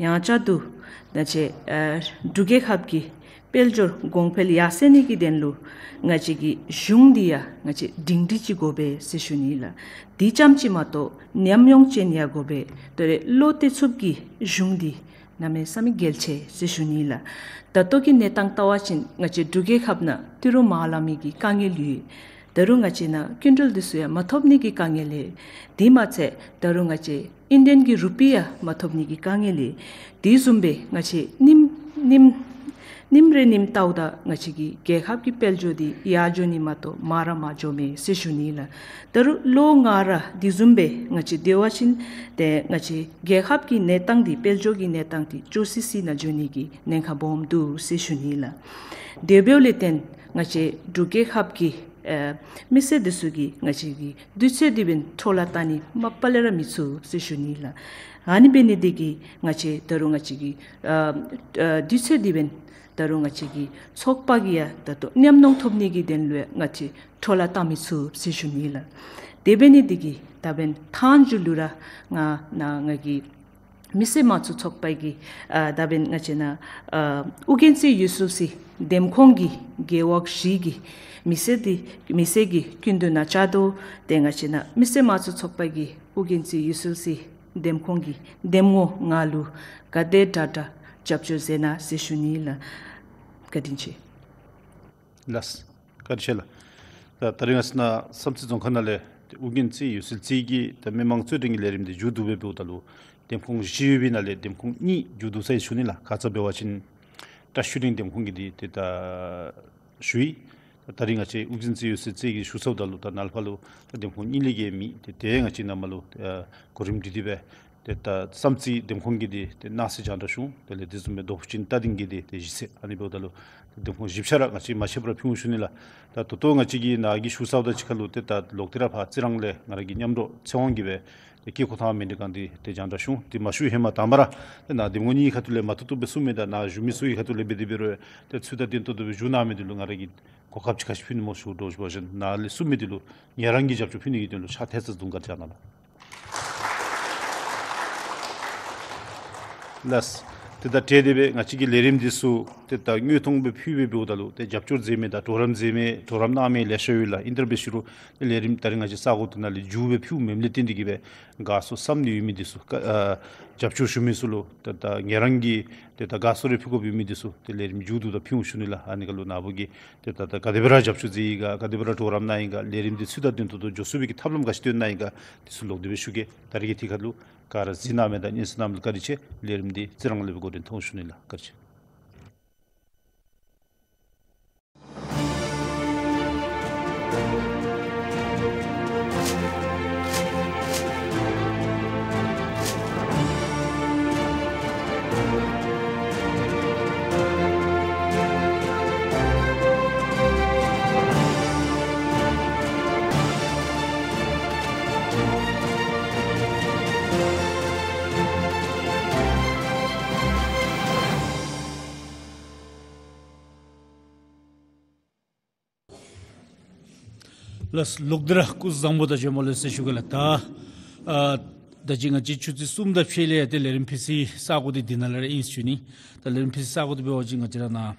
ཡང་བསྐྱར་དུ་ང་བཅས་ཨ་འབྲུག་རྒྱལ་ཁབ་ཀྱི་དཔལ་འབྱོར་གོང་འཕེལ་ཡར་སེང་ནི་གི་དོན་ལུ་ང་བཅས་ཀྱི་གཞུང་འདི་ཡང་ང་བཅས་སྒྲིང་སྒྲི་ཅིག་དགོ་པས་ཟེར་ཞུ་ནི་ལགས། དེ་ཙམ་ཅིག་མ་གཏོགས་ཉམས་མྱོང་ཅན་ཡང་དགོ་པས། ད་རེས་བློ་གཏད་ཚུགསཔ་གི་གཞུང་འདི་གནམ་མེད་ས་མེད་གལ་ཆེ་ཟེར་ཞུ་ནི་ལགས། ད་ལྟོ་གི་གནས་སྟངས་བལྟ་བ་ཅིན་ང་བཅས་འབྲུག་རྒྱལ་ཁབ་ནང་ཏི་རུ་མ་ལང་མི་གི་དཀའ་ངལ་ཡོད། ད་རུང་ང་བཅས་ནང་སྐྱིན་འགྲུལ་འདི་ཚུ་ཡང་མ་ཐོབ་ནི་གི་དཀའ་ངལ་ཡོད། དེ་མ་ཚད་ད་རུང་ང་བཅས་ཨིན་ཌི་ཡན་གྱི་རུ་པི་ཡང་མ་ཐོབ་ནི་གི་དཀའ་ངལ་ཡོད། དེ་བཟུམ་སྦེ་ང་བཅས་ཉིནམ་ཉིནམ་ཉིནམ་རེ་ཉིནམ་བལྟཝ་ད་ང་བཅས་ཀྱི་རྒྱལ་ཁབ་ཀྱི་དཔལ་འབྱོར་འདི་ཡར་འགྱོ་ནི་མ་གཏོགས་མར་ར་མ་འགྱོཝ་མས་ཟེར་ཞུ་ནི་ལགས། ད་རུང་ལོ་ལྔ་ར་དེ་བཟུམ་སྦེ་ང་བཅས་སྡོད་པ་ཅིན་ཏེ་ང་བཅས་རྒྱལ་ཁབ་ཀྱི་གནས་སྟངས་འདི་དཔལ་འབྱོར་གྱི་གནས་སྟངས་འདི་སྐྱོ་སི་སི་ནང་འགྱོ་ནི་གི་ཉེན་ཁ་སྦོམ་འདུག་ཟེར་ཞུ་ནི་ལགས། དེ་འབདཝ་ལས་བརྟེན་ང་བཅས་འབྲུག་རྒྱལ་ཁབ་ཀྱི་ཨེ་མི་སེར་འདི་ཚུ་གིས་ང་བཅས་ཀྱི་དུས་ཚོད་འདི་འབདན་འཕྲོ་བརླག་བཏང་ནི་མ་པ་ལས་ར་མི་ཚུགས་ཟེར་ཞུ་ནི་ལགས། ཨ་ནི་འབད་ནི་འདི་གིས་ང་བཅས་ད་རུང་ང་བཅས་ཀྱི་ཨ་ཨ་དུས་ཚོད་འདི་འབདན་ད་རུང་ང་བཅས་ཀྱི་ཚོགས་པ་གིས་ཡང་ད་ལྟོ་ཉམས་མྱོང་ཐོབ་ནི་གི་དོན་ལུ་ཡང་ང་བཅས་འཕྲོ་བརླག་བཏང་མི་ཚུགས་ཟེར་ཞུ་ནི་ལགས། དེ་འབད་ནི་འདི་གིས་ད་འབདན་མཐའ་མཇུག་ལུ་ར་ང་ནཱ་ང་གིས་མི་སེར་དམངས་གཙོའི་ཚོགས་པ་གི་ཨ་ད་འབདན་ང་བཅས་ནཱ་ཨ་ཨོ་རྒྱན་རྩེ་ཡུལ་སྲོལ་གྱི་འདེམས་ཁོངས་ཀྱི་རྒེད་འོག་བཞི་གི་མི་སེར་འདི་མི་སེར་གྱི་སྐུ་མདུན་ནང་བཅར་དོ། ཏེ་ང་བཅས་ནཱ་མི་སེར་དམངས་གཙོའི་ཚོགས་པ་གིས་ཨོ་རྒྱན་རྩེ་ཡུལ་སྲོལ་གྱི་འདེམས་ཁོངས་ཀྱི་འདེམས་ངོ་ང་ལུ་ག་དེ་དྲག་དྲག་རྒྱབ་སྐྱོར་མཛད་གནང་ཟེར་ཞུ་ནི་ལགས། བཀའ་དྲིན་ཆེ། ལགས། བཀའ་དྲིན་ཆེ་ལགས། ད་ད་རིས་ང་བཅས་ནཱ་བསམ་རྩེ་རྫོང་ཁག་ནང་ལས་ཏེ་ཨོ་རྒྱན་རྩེ་ཡུལ་སྲོལ་རྩེ་གི་ད་མི་མང་རྩོད་འགྲན་གྱི་ལས་རིམ་འདི་མཇུག་བསྡུ་སྦེ་འབདཝ་ད་ལུ་འདེམས་ཁོངས་བཞི་ཡོད་པའི་ནང་ལས་འདེམས་ཁོངས་གཉིས་མཇུག་བསྡུ་ས་ཨིན་ཞུ་ནི་ལགས། ཁ་ཙ་འབད་བ་ཅིན་བཀྲ་ཤིས་གླིང་འདེམས་ཁོངས་ཀྱི་འདི་ཏེ་ད་ཞུ་ཡི། ད་རིས་ང་བཅས་ཨོ་རྒྱན་རྩེ་ཡུལ་སྲོལ་རྩེ་གི་ཞུ་ཚརཝ་ད་ལུ་ད་ནཱ་ལས་ཕར་ལུ་ད་འདེམས་ཁོངས་གཉིས་ལས་བརྒལ་མེད། ཏེ་དེ་ང་བཅས་ནཱ་མར་ལུ་ཨ་གོ་རིམ་སྒྲིག་སྟེ་སྦེ་ཏེ་ད་བསམ་རྩེ་འདེམས་ཁོངས་ཀྱི་འདི་ཏེ་སྣང་སྲིད་རྒྱང་བསྒྲགས་གཞུང་དེ་ལས་དེ་བཟུམ་སྦེ་རྡོ་ཕུ་ཅན་རྟ་སྡིང་གི་འདི་ཏེ་གཞིས་རྩེ། ཨ་ནི་འབདཝ་ད་ལུ་ཏེ་འདེམས་ཁོངས་བཞི་ཆ་ར་ང་བཅས་མ་ཆད་པར་ཕུལ་འོང་ཞུ་ནི་ལགས། ད་ད་ལྟོ་ང་བཅས་ཀྱིས་ནཱ་གི་ཞུ་ཚརཝ་ད་ཅིག་ཁར་ལུ་ཏེ་ད་ལོག་སྟེ་ར་ཕར་རྩི་རང་ལས་ང་ར་གི་མཉམ་རོགས་ཚེ་དབང་གིས་སྦེ་ཏེ་སྐྱེ་ཁུངས་ཐང་མཎྜལ་ཁང་འདི་ཏེ་རྒྱང་བསྒྲགས་གཞུང་འདི་མ་ཞུ་ཧེ་མ་དང་པ་ར་ཏེ་ནཱ་འདེམས་ངོ་གཉིས་ཁ་ཐུག་ལས་མ་ཐུག་ཐུག་སྦེ་གསུངས་མི་དང་ནཱ་བཞུགས་མི་ཚུ་གི་ཁ་ཐུག་ལས་འབད་དེ་འབད་རུང་ཏེ་ཚུལ་དང་ལྡན་ཏོག་ཏོ་སྦེ་བཞུགས་གནང་མི་འདི་ལུ་ང་ར་གིས་གོ་སྐབས་ཅིག་ཁ་ཤས་ཕུལ་ནི་སྨོ་ཞུ་དོ་ཞུ་བ་ཅིན་ནཱ་ལས་གསུངས་མི་འདི་ལུ་ངེད་རང་གིས་རྒྱབ་སྐྱོར་ཕུལ་ནི་གི་དོན་ལུ་ཕྱག་ཐལ་ཚར་བརྡུང་བཀའ་དྲིན་བསྐྱང་གནང་ལགས། ལགས། ཏེ་ད་དེ་དེ་སྦེ་ང་བཅས་ཀྱི་ལས་རིམ་འདི་ཚུ་ཏེ་ད་དངོས་མཐོང་སྦེ་ཕུལ་སྦེ་འབདཝ་ད་ལུ་ཏེ་རྒྱབ་སྐྱོར་མཛད་མི་དང་གྲོགས་རམ་མཛད་མི་གྲོགས་རམ་གནང་མི་ལེ་ཤ་ཡོད་ལགས། ཨིན་ཏེ་ར་འབད་ཞུ་རུང་ཏེ་ལས་རིམ་ད་རིས་ང་བཅས་ས་གོ་དེ་ནང་ལས་མཇུག་སྦེ་ཕུལཝ་མེནམ་ལས་བརྟེན་ཏེ་གིས་སྦེ་དགའ་ཚོར་བསམ་ནི་ཡོད་མི་འདི་ཚུ་ཀ་ཨ་རྒྱབ་སྐྱོར་ཞུ་མི་ཚུ་ལུ་ཏེ་ད་ངེད་རང་གིས་ཏེ་ད་དགའ་ཚོར་རེ་ཕུལ་དགོཔ་ཡོད་མི་འདི་ཚུ་ཏེ་ལས་རིམ་མཇུག་བསྡུཝ་ད་ཕུལ་འོང་ཞུ་ནི་ལགས། ཨ་ནི་ཁར་ལུ་ནཱ་བུ་གིས་ཏེ་ད་ད་ག་དེ་སྦེ་ར་རྒྱབ་སྐྱོར་མཛད་ཡི་ག་ག་དེ་སྦེ་ར་གྲོགས་རམ་གནང་ཡི་ག་ལས་རིམ་འདི་ཚུལ་དང་ལྡན་ཏོག་ཏོ་འགྱོ་ཚུགས་པའི་གི་ཐབས་ལམ་ག་ཅི་སྟོན་གནང་ཡི་ག་འདི་ཚུ་ལོག་སྟེ་སྦེ་ཞུ་གེ། ད་རིས་ཀྱི་ཐད་ཁར་ལུ་ག་ར་གཟིགས་གནང་མི་དང་སྙན་གསན་གནང་མི་ལུ་བཀའ་དྲིན་ཆེ། ལས་རིམ་འདི་རྩི་རང་ལས་སྦེ་འགོ་འདྲེན་འཐབ་འོང་ཞུ་ནི་ལགས། བཀའ་དྲིན་ཆེ། ལགས། ལོག་སྟེ་ར་སྐུ་གཟུགས་བཟང་པོ་དང་བྱོན་པ་ལེགས་ཟེར་ཞུ་གེ་ལགས། ད་ཨ་ད་ཅི་ང་བཅས་ཆུ་ཚོད་གསུམ་དང་ཕྱེད་ལས་ཏེ་ལས་རིམ་ཕུལ་སའི་ས་གོ་འདི་འདི་ནང་ལས་ར་ཨིན་ཞུ་ནི། ད་ལས་རིམ་ཕུལ་སའི་ས་གོ་འདི་འབད་བ་ཅིན་ང་བཅས་ར་ནཱ་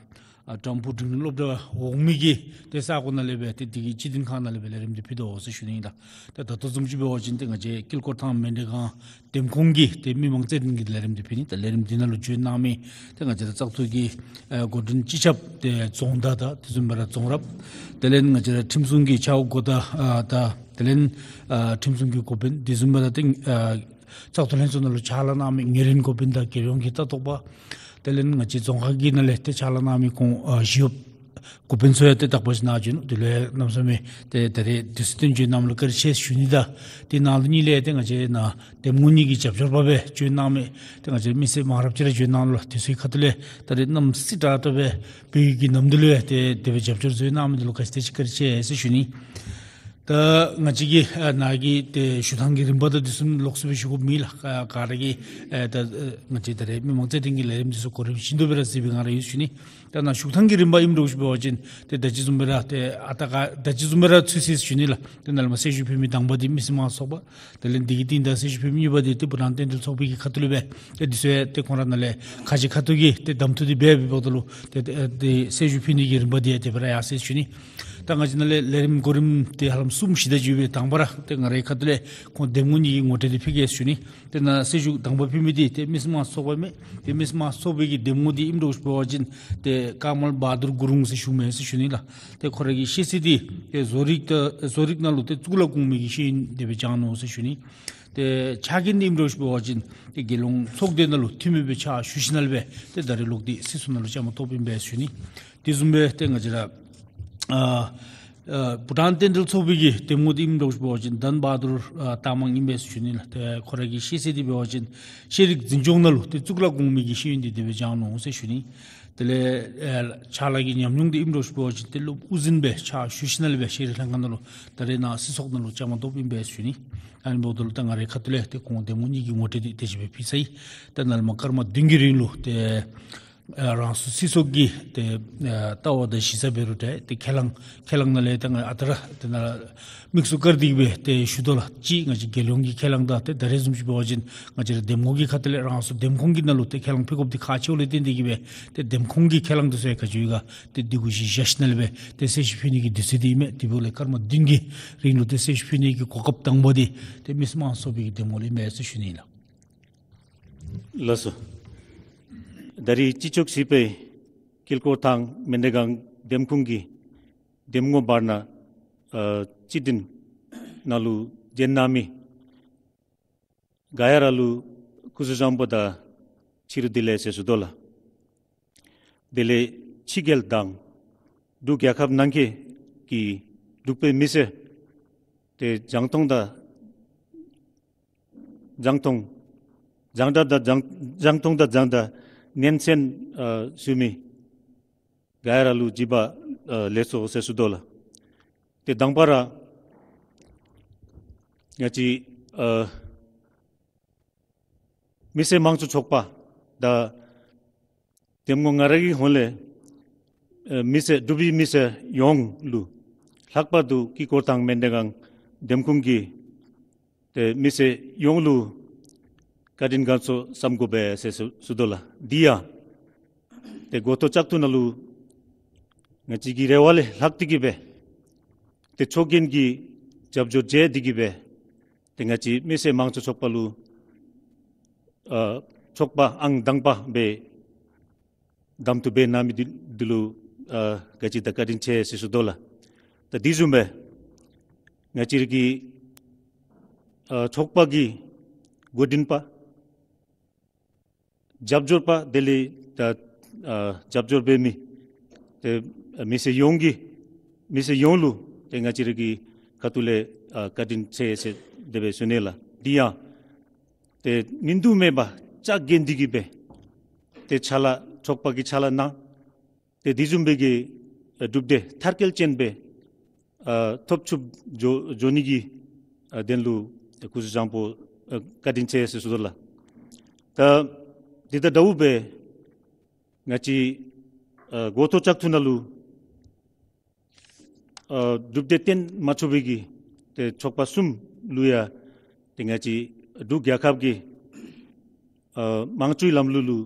ཨ་ཏམ་ཕུག་འབྲིང་རིམ་སློབ་གྲྭ་འོག་མའི་གི་ཏེ་ས་གོ་ནང་ལས་སྦེ་ཏེ་འདི་གི་སྤྱི་བདེ་ཁང་ནང་ལས་སྦེ་ལས་རིམ་འདི་ཕུལ་དོ་ཟེར་ཞུ་ནི་ཨིན་ལགས། ད་ད་ལྟོ་བཟུམ་ཅིག་འབད་བ་ཅིན་ཏེ་ང་བཅས་དཀྱིལ་འཁོར་ཐང་མཎྜལ་ཁང་འདེམས་ཁོངས་ཀྱི་ཏེ་མི་མང་རྩོད་འགྲན་གྱི་ལས་རིམ་འདི་ཕུལ་ནི། ད་ལས་རིམ་འདི་ནང་ལུ་བྱོན་གནང་མི་ཏེ་ང་བཅས་ར་བཙག་འཐུ་གི་ཨ་འགོ་འདྲེན་སྤྱི་ཁྱབ་ཏེ་རྫོང་བདག་དང་དེ་བཟུམ་སྦེ་ར་རྫོང་རབ་དེ་ལས་ང་བཅས་ར་ཁྲིམས་སྲུང་གི་ཆ་འགོ་དང་ཨ་ད་དེ་ལས་ཨ་ཁྲིམས་སྲུང་གི་འགོ་དཔོན་དེ་བཟུམ་སྦེ་ར་ཏེ་ཨ་བཙག་འཐུ་ལྷན་ཚོགས་ནང་ལུ་ཕྱག་ལཱ་གནང་མི་ཉེ་རིང་འགོ་དཔོན་དང་རྒྱལ་ཡོངས་ཀྱི་ལྟ་རྟོག་པ་དེ་ལས་ང་བཅས་རྫོང་ཁག་གི་ནང་ལས་ཏེ་ཕྱག་ལཱ་གནང་མི་ཁོང་ཨ་ཞི་གཡོགཔ་འགོ་དཔོན་ཚུ་ཡང་ཏེ་དག་པ་ཅིག་ནཱ་བྱོན་ནུག། དེ་ལས་གནམ་མེད་ས་མེད་ཏེ་ད་རིས་དུས་ཚོད་བཏོན་བྱོན་གནངམ་ལུ་བཀའ་དྲིན་ཆེ་ཞུ་ནི་དང་དེ་ནང་ལུ་གཉིས་ལས་ཏེ་ང་བཅས་ནཱ་འདེམས་ངོ་གཉིས་ཀྱི་རྒྱབ་སྐྱོར་པ་སྦེ་བྱོན་གནང་མི་ཏེ་ང་བཅས་མི་སེར་མང་རབས་ཅིག་ར་བྱོན་གནང་ལོ། དེ་ཚུ་གི་ཁ་ཐུག་ལས་ད་རིས་གནམ་སྲིད་དྲག་དྲག་སྦེ་བོད་ཀྱི་ནམ་དུས་ལུ་ཡང་ཏེ་དེ་སྦེ་རྒྱབ་སྐྱོར་བྱོན་གནང་མི་འདི་ལུ་ག་ཅི་དེ་ཅིག་བཀའ་དྲིན་ཆེ་ཟེར་ཞུ་ནི། ད་ང་བཅས་ཀྱི་ཨ་ནཱ་གི་ཏེ་ཞུ་ཐངས་ཀྱི་རིམ་པ་དང་དེ་ཚུ་ལོགས་སུ་སྦེ་ཞུ་དགོཔ་མེད་ལགས། ཨ་ག་ར་གིས་ཨ་ད་ཨ་ང་བཅས་ད་རེས་མི་མང་རྩོད་ལྡན་གྱི་ལས་རིམ་འདི་ཚུ་གོ་རིམ་བཞིན་དུ་སྦེ་ར་གཟིགས་པའི་ངང་ར་ཡོད་ཞུ་ནི། ད་ནཱ་ཞུ་ཐངས་ཀྱི་རིམ་པ་ཨིནམ་འདྲཝ་ཅིག་འབད་བ་ཅིན་ཏེ་ད་ཅི་བཟུམ་སྦེ་ར་ཏེ་ཨ་ད་ག་ད་ཅི་བཟུམ་སྦེ་ར་ཚུད་ཅི་ཟེར་ཞུ་ནི་ལགས། ཏེ་ནཱ་ལས་མར་གསལ་ཞུ་ཕུལ་མི་དང་པ་འདི་མི་སེར་མང་གཙོ་ཚོགས་པ། དེ་ལས་འདི་གི་རྟིང་བདའ་གསལ་ཞུ་ཕུལ་མི་གཉིས་པ་འདི་ཏེ་བྷུ་ཊཱན་བསྟན་འཛིན་ཚོགས་པའི་གི་ཁ་ཐུག་ལས་སྦེ་ཏེ་འདི་ཚུ་ཡང་ཏེ་ཁོང་ར་ནཱ་ལས་ཁ་ཤས་ཁ་ཐུག་གིས་ཏེ་གདམ་འཐུ་འདི་འབད་འབདཝ་ད་ལུ་ཏེ་ཏེ་ཨ་ཏེ་གསལ་ཞུ་ཕུལ་ནི་གི་རིམ་པ་འདི་ཡང་དེ་སྦེ་ར་ཡར་སོ་ཡི་ཟེར་ཞུ་ནི། ད་ང་བཅས་ནཱ་ལས་ལས་རིམ་གོ་རིམ་འདི་ཧ་ལམ་གསུམ་བཞི་དེ་ཅིག་ཡོད་པས། དང་པ་ར་ཏེ་ང་རའི་ཁ་ཐུག་ལས་ཁོང་འདེམས་ངོ་གཉིས་ཀྱི་ངོ་སྤྲོད་འདི་ཕུལ་གེ་ཟེར་ཞུ་ནི། ཏེ་ནཱ་གསལ་ཞུ་དང་པ་ཕུལ་མི་འདི་ཏེ་མི་སེར་མང་གཙོ་ཚོགས་པ་ཨིན་མས། ཏེ་མི་སེར་མང་གཙོ་ཚོགས་པའི་གི་འདེམས་ངོ་འདི་ཨིནམ་འདྲཝ་ཅིག་འབད་བ་ཅིན་ཏེ་ཀརྨ་བ་དུར་གུ་རུང་ཟེར་ཞུཝ་མས་ཟེར་ཞུ་ནི་ལགས། ཏེ་ཁོ་རའི་གི་ཤེས་ཚད་འདི་ཏེ་བཟོ་རིག་ད་བཟོ་རིག་ནང་ལུ་ཏེ་གཙུག་ལག་གོང་མའི་གི་ཤེས་ཡོན་དེ་སྦེ་སྦྱང་ནུག་ཟེར་ཞུ་ནི། ཏེ་ཕྱག་འགན་འདི་ཨིནམ་འདྲཝ་ཅིག་འབད་བ་ཅིན་ཏེ་རྒྱལ་ཡོངས་ཚོགས་སྡེ་ནང་ལུ་འཐུས་མི་སྦེ་ཕྱག་ཞུ་ཞིནམ་ལས་སྦེ་ཏེ་ད་རེས་ལོག་སྟེ་སྲིད་ཚོགས་ནང་ལུ་བཅའ་མར་གཏོགསཔ་ཨིན་པས་ཟེར་ཞུ་ནི། དེ་བཟུམ་སྦེ་ཏེ་ང་བཅས་ར་ཨ་ཨ་བྷུ་ཊཱན་བསྟན་འཛིན་ཚོགས་པའི་གི་འདེམས་ངོ་འདི་ཨིནམ་འདྲཝ་ཅིག་འབད་བ་ཅིན་དྷན་བ་དུར་ཨ་རྟགས་མང་ཨིན་པས་ཟེར་ཞུ་ནི་ལགས། ཏེ་ཁོ་རའི་གི་ཤེས་ཚད་འདི་འབད་བ་ཅིན་ཤེས་རིག་འཛིན་སྐྱོང་ནང་ལུ་ཏེ་གཙུག་ལག་གོང་མའི་གི་ཤེས་ཡོན་འདི་དེ་སྦེ་སྦྱང་ནུག་ཟེར་ཞུ་ནི། དེ་ལས་ཨ་ཕྱག་ལཱ་གི་ཉམས་མྱོང་འདི་ཨིནམ་འདྲཝ་ཅིག་འབད་བ་ཅིན་ཏེ་སློབ་དབུ་འཛིན་སྦེ་ཕྱག་ཞུ་ཞིནམ་ལས་སྦེ་ཤེས་རིག་ལྷན་ཁག་ནང་ལུ་ད་རེས་ནཱ་སྲིད་ཚོགས་ནང་ལུ་བཅའ་མར་གཏོགསཔ་ཨིན་པས་ཟེར་ཞུ་ནི། ཨ་ནི་འབདཝ་ད་ལུ་ད་ང་རའི་ཁ་ཐུག་ལས་ཏེ་ཁོང་འདེམས་ངོ་གཉིས་ཀྱི་ངོ་སྤྲོད་འདི་དེ་ཅིག་སྦེ་ཕུལ་ཚར་ཡི། ད་ནཱ་ལས་མར་སྐར་མ་བདུན་གྱི་རིང་ལུ་ཏེ་ཨ་རང་སོའི་སྲིད་ཚོགས་ཀྱི་ཏེ་ཨ་ལྟ་བ་དང་གཞི་རྩ་འབད་རུང་འདྲ་ཏེ་ཁས་བླངས་ཁས་བླངས་ནང་ལས་ད་ང་ཨ་རྟག་ར་ཏེ་ནཱ་དམིགས་སུ་བཀར་ཏེ་གི་སྦེ་ཏེ་ཞུ་དོ་ལགས། གཅིག་ང་བཅས་རྒྱལ་ཡོངས་ཀྱི་ཁས་བླངས་དང་ཏེ་ད་རེས་བཟུམ་ཅིག་འབད་བ་ཅིན་ང་བཅས་ར་འདེམས་ངོ་གི་ཁ་ཐུག་ལས་རང་སོའི་འདེམས་ཁོངས་ཀྱི་ནང་ལུ་ཏེ་ཁས་བླངས་ཕུལ་དགོཔ་འདི་ཁག་ཆེཝ་ལས་བརྟེན་ཏེ་གི་སྦེ་ཏེ་འདེམས་ཁོངས་ཀྱི་ཁས་བླངས་འདི་ཚུ་ཡང་ག་ཅི་ཡོད་ག་ཏེ་འདི་གུ་གཞི་བཞག་ཞིནམ་ལས་སྦེ་ཏེ་གསལ་ཞུ་ཕུལ་ནི་གི་དུས་ཚོད་འདི་ཨིན་མས། དེ་འབདཝ་ལས་སྐར་མ་བདུན་གྱི་རིང་ལུ་ཏེ་གསལ་ཞུ་ཕུལ་ནི་གི་གོ་སྐབས་དང་པ་འདི་ཏེ་མི་སེར་མང་གཙོ་ཚོགས་པའི་གི་འདེམས་ངོ་ལུ་ཨིན་མས་ཟེར་ཞུ་ནི་ལགས། ལགས་སོ། ད་རིས་སྤྱི་ཁྱབ་སྲིད་པའི་དཀྱིལ་འཁོར་ཐང་མཎྜལ་སྒང་འདེམས་ཁོངས་ཀྱི་འདེམས་ངོ་བར་ན་ཨ་སྤྱི་དོན་ནང་ལུ་བྱོན་གནང་མི་ག་ཡ་ར་ལུ་སྐུ་གཟུགས་བཟང་པོ་དང་ཕྱི་རུ་བདེ་ལེགས་ཟེར་ཞུ་དོ་ལགས། དེ་ལས་ཕྱི་རྒྱལ་དང་འབྲུག་རྒྱལ་ཁབ་ནང་འཁོད་ཀྱི་འབྲུག་པའི་མི་སེར་ཏེ་རྒྱང་མཐོང་དང་རྒྱང་མཐོང་རྒྱང་བསྒྲགས་དང་རྒྱང་རྒྱང་མཐོང་དང་རྒྱང་བསྒྲགས་སྙན་གསན་ཨ་ཞུ་མི་ག་ཡ་ར་ལུ་བྱོན་པ་ཨ་ལེགས་སོ་ཟེར་ཞུ་དོ་ལགས། ཏེ་དང་པ་ར་ང་བཅས་ཨ་མི་སེར་དམངས་གཙོ་ཚོགས་པ་དང་འདེམས་ངོ་ང་ར་གི་ཧོངས་ལས་ཨ་མི་སེར་འབྲུག་པའི་མི་སེར་ཡོངས་ལུ་ལྷག་པར་དུ་དཀྱིལ་འཁོར་ཐང་མཎྜལ་སྒང་འདེམས་ཁོངས་ཀྱི་ཏེ་མི་སེར་ཡོངས་ལུ་བཀའ་དྲིན་དགའ་ཚོར་བསམ་དགོ་པས་ཟེར་ཞུ་ཞུ་དོ་ལགས། འདི་ཡང་ཏེ་འགོ་ཐོག་བཅུ་དྲུག་ནང་ལུ་ང་བཅས་ཀྱི་རེ་བ་ལས་ལྷག་སྟེ་གི་སྦེ་ཏེ་ཚོགས་རྒྱན་གྱི་རྒྱབ་སྐྱོར་བཅས་ཏེ་གི་སྦེ་ཏེ་ང་བཅས་མི་སེར་དམངས་གཙོ་ཚོགས་པ་ལུ་ཨ་ཚོགས་པ་ཨང་དང་པ་སྦེ་གདམ་འཐུ་འབད་གནང་མི་འདི་འདི་ལུ་ཨ་ག་ཅི་དང་བཀའ་དྲིན་ཆེ་ཟེར་ཞུ་དོ་ལགས། ད་དེ་བཟུམ་སྦེ་ང་བཅས་ར་གི་ཨ་ཚོགས་པ་གི་འགོ་འདྲེན་པ་རྒྱབ་སྐྱོར་པ་དེ་ལས་ད་ཨ་རྒྱབ་སྐྱོར་འབད་མི་ཏེ་མི་སེར་ཡོངས་ཀྱི་མི་སེར་ཡོངས་ལུ་ཏེ་ང་བཅས་ར་གི་ཁ་ཐུག་ལས་ཨ་བཀའ་དྲིན་ཆེ་ཟེར་དེ་སྦེ་ཞུ་ནི་ལགས། འདི་ཡང་ཏེ་མིན་འདུག་མེད་པར་བཅའ་འགན་འདི་གི་སྦེ་ཏེ་ཕྱག་ལཱ་ཚོགས་པ་གི་ཕྱག་ལཱ་གནང་། ཏེ་དེ་བཟུམ་སྦེ་གི་ཨ་གྲུབ་འབྲས་མཐར་སྐྱེལ་ཅན་སྦེ་ཨ་ཐོབ་ཚུགསཔ་འགྱོ་འགྱོ་ནི་གི་ཨ་དོན་ལུ་སྐུ་གཟུགས་བཟང་པོ་ཨ་བཀའ་དྲིན་ཆེ་ཟེར་ཞུ་དོ་ལགས། ད་དེ་དང་འདྲཝ་སྦེ་ང་བཅས་ཨ་འགོ་ཐོག་བཅུ་དྲུག་ནང་ལུ་ཨ་གྲུབ་འབྲས་བཏོན་མ་ཚུགས་པའི་གི་ཏེ་ཚོགས་པ་གསུམ་ལུ་ཡང་ཏེ་ང་བཅས་འབྲུག་རྒྱལ་ཁབ་ཀྱི་ཨ་དམངས་གཙོའི་ལམ་ལུགས་ལུ་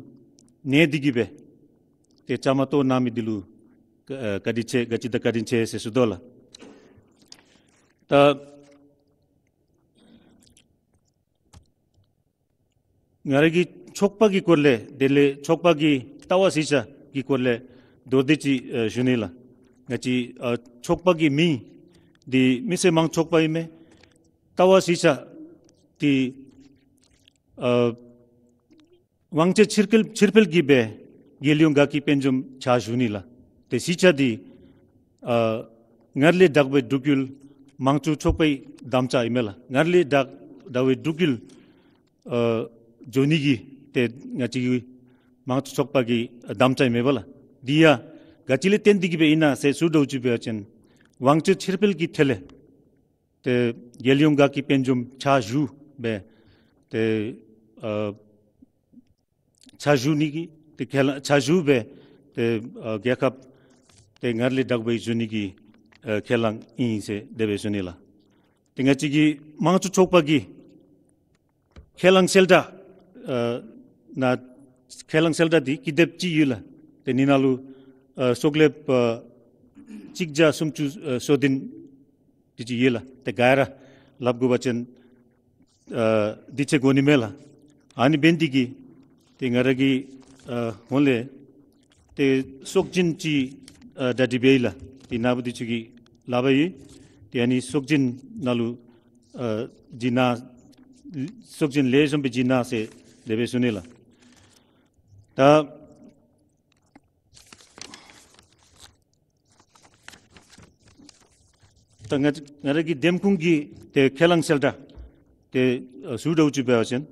གནས་ཏེ་གི་སྦེ་ཏེ་བཅའ་མར་གཏོགས་གནང་མི་འདི་ལུ་ཨ་བཀའ་དྲིན་ཆེ་ག་ཅི་དང་བཀའ་དྲིན་ཆེ་ཟེར་ཞུ་དོ་ལགས། ད་ང་ར་གི་ཚོགས་པ་གི་སྐོར་ལས་དེ་ལས་ཚོགས་པ་གི་ལྟ་བ་གཞིར་བཞག་གི་སྐོར་ལས་མདོར་བསྡུས་ཅིག་ཨ་ཞུ་ནི་ལགས། ང་བཅས་ཨ་ཚོགས་པ་གི་མིང་འདི་མི་སེར་དམངས་ཚོགས་པ་ཨིན་མས། ལྟ་བ་གཞིར་བཞག་འདི་ཨ་དབང་ཆ་ཕྱིར་སྤེལ་ཕྱིར་སྤེལ་གྱི་སྦེ་རྒྱལ་ཡོངས་དགའ་སྐྱིད་དཔལ་འབྱོར་ཕྱག་ཞུ་ནི་ལགས། ཏེ་གཞིར་བཞག་འདི་ཨ་སྔར་ལས་དྲག་པའི་འབྲུག་ཡུལ་དམངས་གཙོའི་ཚོགས་པའི་དམ་བཅའ་ཨིན་མས་ལགས། སྔར་ལས་དྲག་དྲག་པའི་འབྲུག་ཡུལ་ཨ་འགྱོ་ནི་གི་ཏེ་ང་བཅས་ཀྱི་དམངས་གཙོ་ཚོགས་པ་གི་དམ་བཅའ་ཨིན་མས་པ་ལགས། འདི་ཡང་ག་ཅི་ལས་བརྟེན་ཏེ་གི་སྦེ་ཨིན་ན་ཟེར་ཞུ་དོ་ཅིག་འབད་བ་ཅིན་དབང་ཆ་ཕྱིར་སྤེལ་གྱི་ཐད་ལས་ ཏེ་རྒྱལ་ཡོངས་དགའ་སྐྱིད་དཔལ་འབྱོར་ཕྱག་ཞུ་སྦེ་ཏེ་ཨ་ཕྱག་ཞུ་ནི་གི་ཏེ་ཁས་བླངས་ཕྱག་ཞུ་སྦེ་ཏེ་ཨ་རྒྱལ་ཁབ་ཏེ་སྔར་ལས་དྲག་སྦེ་འགྱོ་ནི་གི་ཨ་ཁས་བླངས་ཨིན་ཟེར་དེ་སྦེ་ཞུ་ནི་ལགས། ཏེ་ང་བཅས་ཀྱི་དམངས་གཙོ་ཚོགས་པ་གི་ཁས་བླངས་གསལ་བསྒྲགས་ཨ་ནང་ཁས་བླངས་གསལ་བསྒྲགས་འདི་ཀི་དེབ་ཅིག་ཡོད་ལགས། ཏེ་ཨ་ནི་ནང་ལུ་ཨ་སོག་ལེབ་ཨ་གཅིག་བརྒྱ་སུམ་ཅུ་ཨ་སོ་བདུན་འདི་ཅིག་ཡོད་ལགས། ཏེ་ག་ར་སླབ་དགོ་པ་ཅིན་ཨ་འདི་ཚུ་དགོ་ནི་མས་ལགས། ཨ་ནི་འབད་ནི་འདི་གིས་ཏེ་ང་ར་གི་ཨ་ཧོངས་ལས་ཏེ་ཚོགས་ཆེན་ཅིག་ཨ་གྲ་སྒྲིག་འབད་ཡི་ལགས། ཏེ་ནཱ་བུ་འདི་ཚུ་གིས་སླབ་པ་ཡོད། ཏེ་ཨ་ནི་ཚོགས་ཆེན་ནང་ལུ་ཨ་བྱིན་གནང་ཚོགས་ཆེན་ལེགས་ཤོམ་སྦེ་བྱིན་གནང་ཟེར་དེ་སྦེ་ཞུ་ནི་ལགས། ད་ད་ང་ང་ར་གི་འདེམས་ཁོངས་ཀྱི་ཏེ་ཁས་བླངས་གསལ་བསྒྲགས་ཏེ་ཨ་ཞུ་དོ་ཅིག་འབད་བ་ཅིན་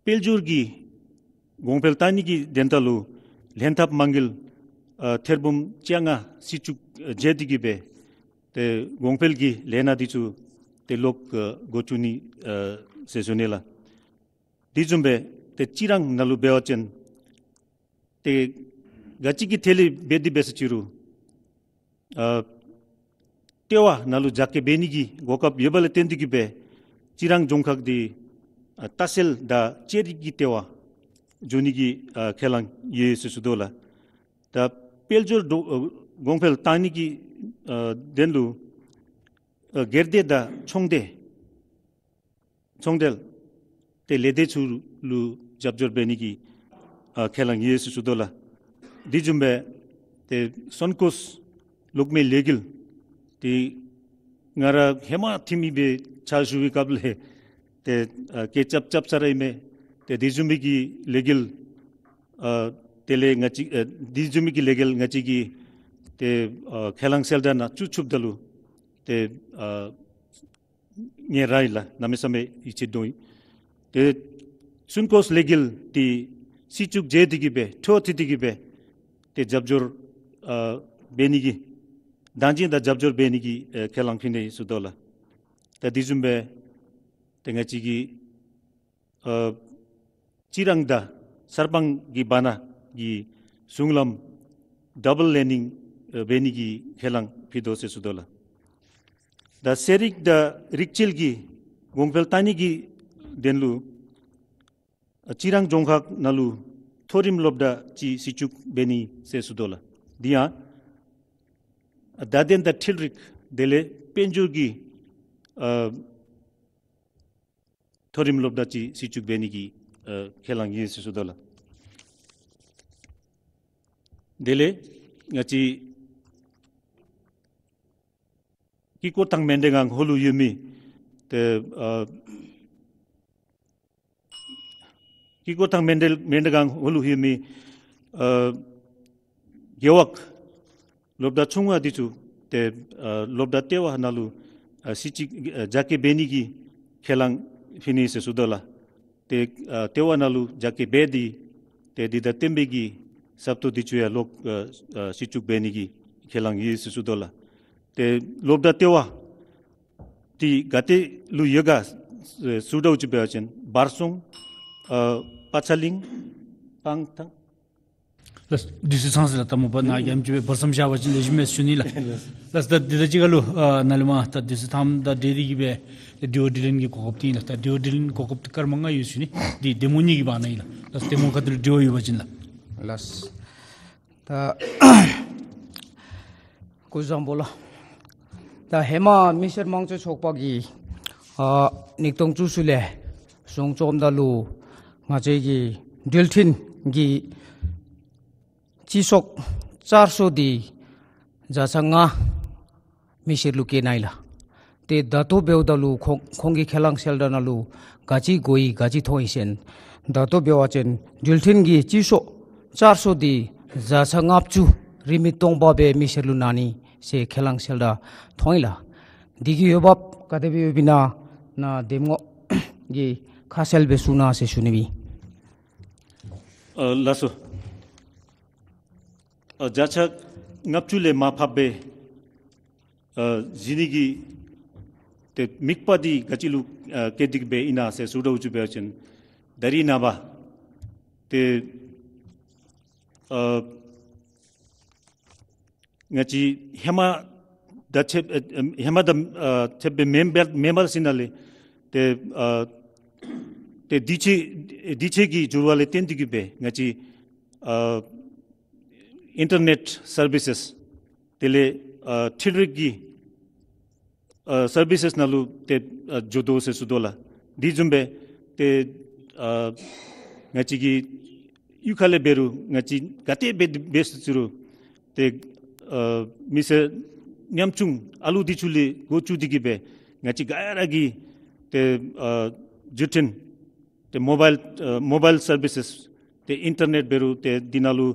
དཔལ་འབྱོར་གྱི་གོང་འཕེལ་བཏང་ནི་གི་དོན་དག་ལུ་ལྷན་ཐབས་དམངས་ཀྱི་ཨ་ཐེར་འབུམ་བཅོ་ལྔ་སྲིད་ཇུས་ཨ་བརྗེ་སྟེ་གི་སྦེ་ཏེ་གོང་འཕེལ་གྱི་ལས་སྣ་འདི་ཚུ་ཏེ་ལོག་ཨ་འགོ་བཙུགས་ནི་ཨ་ཟེར་ཞུ་ནི་ལགས། དེ་བཟུམ་སྦེ་ཏེ་སྤྱིར་བཏང་ནང་ལུ་འབད་བ་ཅིན་ཏེ་ག་ཅི་གི་ཐད་ལས་འབད་དེ་འབད་ས་ཅི་རུང་ཨ་ལྟེ་བ་ནང་ལུ་རྒྱ་སྐྱེད་འབད་ནི་གི་གོ་སྐབས་ཡོདཔ་ལས་བརྟེན་ཏེ་གི་སྦེ་སྤྱིར་བཏང་རྫོང་ཁག་འདི་ཨ་ལྟ་བཤལ་དང་ཅ་རིགས་ཀྱི་ལྟེ་བ་འགྱོ་ནི་གི་ཨ་ཁས་བླངས་ཡོད་ཟེར་ཞུ་དོ་ལགས། ད་དཔལ་འབྱོར་འགྲོ་ཨ་གོང་འཕེལ་བཏང་ནི་གི་ཨ་དོན་ལུ་ཨ་སྒེར་སྡེ་དང་ཚོང་སྡེ་ཚོང་འབྲེལ་ཏེ་ལས་སྡེ་ཚུ་ལུ་རྒྱབ་སྐྱོར་འབད་ནི་གི་ཨ་ཁས་བླངས་ཡོད་ཟེར་ཞུ་དོ་ལགས། དེ་བཟུམ་སྦེ་ཏེ་སོན་གོས་གློག་མེ་ལས་འགུལ་འདི་ང་ར་ཧེ་མ་འཐུས་མི་སྦེ་ཕྱག་ཞུ་བའི་སྐབས་ལས་ཏེ་ཨ་སྐད་རྐྱབ་རྐྱབ་ས་ར་ཨིན་མས། ཏེ་དེ་བཟུམ་མའི་གི་ལས་འགུལ་ཨ་དེ་ལས་ང་བཅས་ཨ་དེ་བཟུམ་མའི་གི་ལས་འགུལ་ང་བཅས་ཀྱིས་ཏེ་ཨ་ཁས་བླངས་གསལ་བསྒྲགས་ནང་བཙུགས་ཚུགསཔ་ད་ལུ་ཏེ་ཨ་ངལ་རངས་ཡི་ལགས། གནམ་མེད་ས་མེད་ཡིད་ཆེས་འདྲོངས་ཡི། ཏེ་སོན་གོས་ལས་འགུལ་འདི་སྲིད་ཇུས་བརྗེ་སྟེ་གི་སྦེ་འཕྲོ་མཐུད་དེ་གི་སྦེ་ཏེ་རྒྱབ་སྐྱོར་ཨ་འབད་ནི་གི་གདངས་ཅན་དང་རྒྱབ་སྐྱོར་འབད་ནི་གི་ཨ་ཁས་བླངས་ཕུལ་ནི་ཟེར་ཞུ་དོ་ལགས། ད་དེ་བཟུམ་སྦེ་ཏེ་ང་བཅས་ཀྱི་ཨ་སྤྱིར་བཏང་དང་གསར་སྤང་གི་བར་ན་གི་གཞུང་ལམ་ཌབ་བལ་ལེ་ནིང་ཨ་འབད་ནི་གི་ཁས་བླངས་ཕུལ་དོ་ཟེར་ཞུ་དོ་ལགས། ད་ཚན་རིག་དང་རིག་རྩལ་གྱི་གོང་འཕེལ་བཏང་ནི་གི་དོན་ལུ་ཨ་སྤྱིར་བཏང་རྫོང་ཁག་ནང་ལུ་མཐོ་རིམ་སློབ་གྲྭ་ཅིག་སྲིད་བྱུས་འབད་ནི་ཟེར་ཞུ་དོ་ལགས། འདི་ཡང་ཨ་བརྡ་དོན་དང་འཕྲུལ་རིག་དེ་ལས་དཔལ་འབྱོར་གྱི་ཨ་མཐོ་རིམ་སློབ་གྲྭ་ཅིག་སྲིད་བྱུས་འབད་ནི་གི་ཨ་ཁས་བླངས་ཡོད་ཟེར་ཞུ་དོ་ལགས། དེ་ལས་ང་བཅས་དཀྱིལ་འཁོར་དང་མཎྜལ་ཁང་ཧོ་ལུ་ཡོད་མི་ཏེ་ཨ་དཀྱིལ་འཁོར་དང་མཎྜལ་མཎྜལ་ཁང་ཧོ་ལུ་ཡོད་མི་ཨ་རྒེད་འོག་སློབ་གྲྭ་ཆུང་བ་འདི་ཚུ་ཏེ་ཨ་སློབ་གྲྭ་ལྟེ་བ་ནང་ལུ་ཨ་སྲིད་བྱུས་ཨ་རྒྱ་སྐྱེད་འབད་ནི་གི་ཁས་བླངས་ཕུལ་ནི་ཟེར་ཞུ་དོ་ལགས། ཏེ་ཨ་ལྟེ་བ་ནང་ལུ་རྒྱ་སྐྱེད་འབད་དེ་ཏེ་འདི་དང་བསྟུན་པའི་གི་ཟབ་ཏོག་འདི་ཚུ་ཡང་ལོག་ཨ་ཨ་སྲིད་བྱུས་འབད་ནི་གི་ཁས་བླངས་ཡོད་ཟེར་ཞུ་དོ་ལགས། ཏེ་སློབ་གྲྭ་ལྟེ་བ་འདི་ག་ཏེ་ལུ་ཡོད་ག་ཟེར་ཞུ་དོ་ཅིག་འབད་བ་ཅིན་བར་སོང་ཨ་པ་ཚ་གླིང་སྤང་ཐང་། ལགས་དུས་ཚོད་ཚང་ཟེར་ལགས། ད་མ་པ་ནཱ་གི་ཨམ་ཅིག་སྦེ་བར་མཚམས་བཞག་པ་ཅིན་ལེགས་ཤོམ་མས་ཞུ་ནི་ལགས། ལགས་ད་འདི་དང་གཅིག་ཁར་ལུ་ཨ་ནཱ་ལས་མར་ད་དུས་ཚོད་ཐམ་ད་འདི་འདི་གིས་སྦེ་ཏེ་དྲི་བ་དྲིས་ལན་གྱི་གོ་སྐབས་འདི་ཨིན་ལགས། ད་དྲི་བ་དྲིས་ལན་གོ་སྐབས་འདི་སྐར་མ་ལྔ་ཡོད་ཞུ་ནི། འདི་གདམ་ངོ་གཉིས་ཀྱི་བར་ན་ཨིན་ལགས། ལགས་གདམ་ངོ་ཁ་ཐུག་ལུ་དྲི་བ་ཡོད་པ་ཅིན་ལགས། ལགས། ད་སྐུ་གཟུགས་བཟང་པོ་ལགས། ད་ཧེ་མ་མི་སེར་དམངས་གཙོའི་ཚོགས་པ་གིས་ཨ་ཉིས་སྟོང་བཅུ་གསུམ་ལས་བཟུང་བཅོམ་ད་ལུ་ང་བཅས་ཀྱི་འགྲུལ་འཕྲིན་གྱི་སྤྱི་ཚོགས་བསྐྱར་གསོ་འདི་བརྒྱ་ཆ་ལྔ་མི་སེར་ལུ་བཀལ་གནང་ཡི་ལགས། ཏེ་ད་ལྟོ་འབདཝ་ད་ལུ་ཁོང་ཁོང་གི་ཁས་བླངས་གསལ་བསྒྲགས་ནང་ལུ་ག་ཅི་དགོ་ཡི་ག་ཅི་མཐོང་ཡི་ཟེར་ན། ད་ལྟོ་འབད་བ་ཅིན་འགྲུལ་འཕྲིན་གྱི་སྤྱི་ཚོགས་བསྐྱར་གསོ་འདི་བརྒྱ་ཆ་ལྔ་བཅུ་རིན་མེད་སྟོང་པ་སྦེ་མི་སེར་ལུ་གནང་ནི་ཟེར་ཁས་བླངས་གསལ་བསྒྲགས་མཐོང་ཡི་ལགས། འདི་གི་འོས་འབབ་ག་དེ་སྦེ་ཡོདཔ་ཨིན་ན་ནཱ་གདམ་ངོ་གིས་ཁ་གསལ་སྦེ་གསུང་གནང་ཟེར་ཞུ་ནི་ཨིན། ཨ་ལགས་སོ། ཨ་བརྒྱ་ཆ་ལྔ་བཅུ་ལས་མར་ཕབ་སྦེ་ ཨ་བཞེས་ནི་གི་ཏེ་དམིགས་པ་འདི་ག་ཅི་ལུ་ཨ་བསྐྱེད་དེ་གི་སྦེ་ཨིན་ན་ཟེར་ཞུ་དོ་བཟུམ་ཅིག་འབད་བ་ཅིན་ད་རིས་ནངས་པ་ཏེ་ཨ་ང་བཅས་ཧེ་མ་དང་ཕྱད་ཨ་ཧེ་མ་དང་ཨ་ཕྱདཔ་སྦེ་མེན་པར་མེན་པར་ཞིནམ་ལས་ཏེ་ཨ་ཏེ་དུས་ཅི་དུས་ཅི་གི་འགྱུར་བ་ལས་བརྟེན་ཏེ་གི་སྦེ་ང་བཅས་ཨ་ཨིན་ཊར་ནེཊ་སར་བི་སེས་དེ་ལས་ཨ་འཕྲུལ་རིག་གི་ཨ་སར་བི་སེས་ནང་ལུ་ཏེ་ཨ་འགྱོ་དོ་ཟེར་ཞུ་དོ་ལགས། དེ་བཟུམ་སྦེ་ཏེ་ཨ་ང་བཅས་ཀྱི་གཡུས་ཁ་ལས་འབད་རུང་ང་བཅས་ག་ཏེ་འབད་འབད་ས་ཅི་རུང་ཏེ་ཨ་མི་སེར་ཉམ་ཆུང་ཨ་ལུ་དེ་ཚུ་ལས་འགོ་བཙུགས་ཏེ་གི་སྦེ་ང་བཅས་ག་ར་གིས་ཏེ་ཨ་བརྒྱུད་འཕྲིན་ཏེ་མོ་བཱའིལ་ཨ་མོ་བཱའིལ་སར་བི་སེས་ཏེ་ཨིན་ཊར་ནེཊ་འབད་རུང་ཏེ་དེ་ནང་ལུ་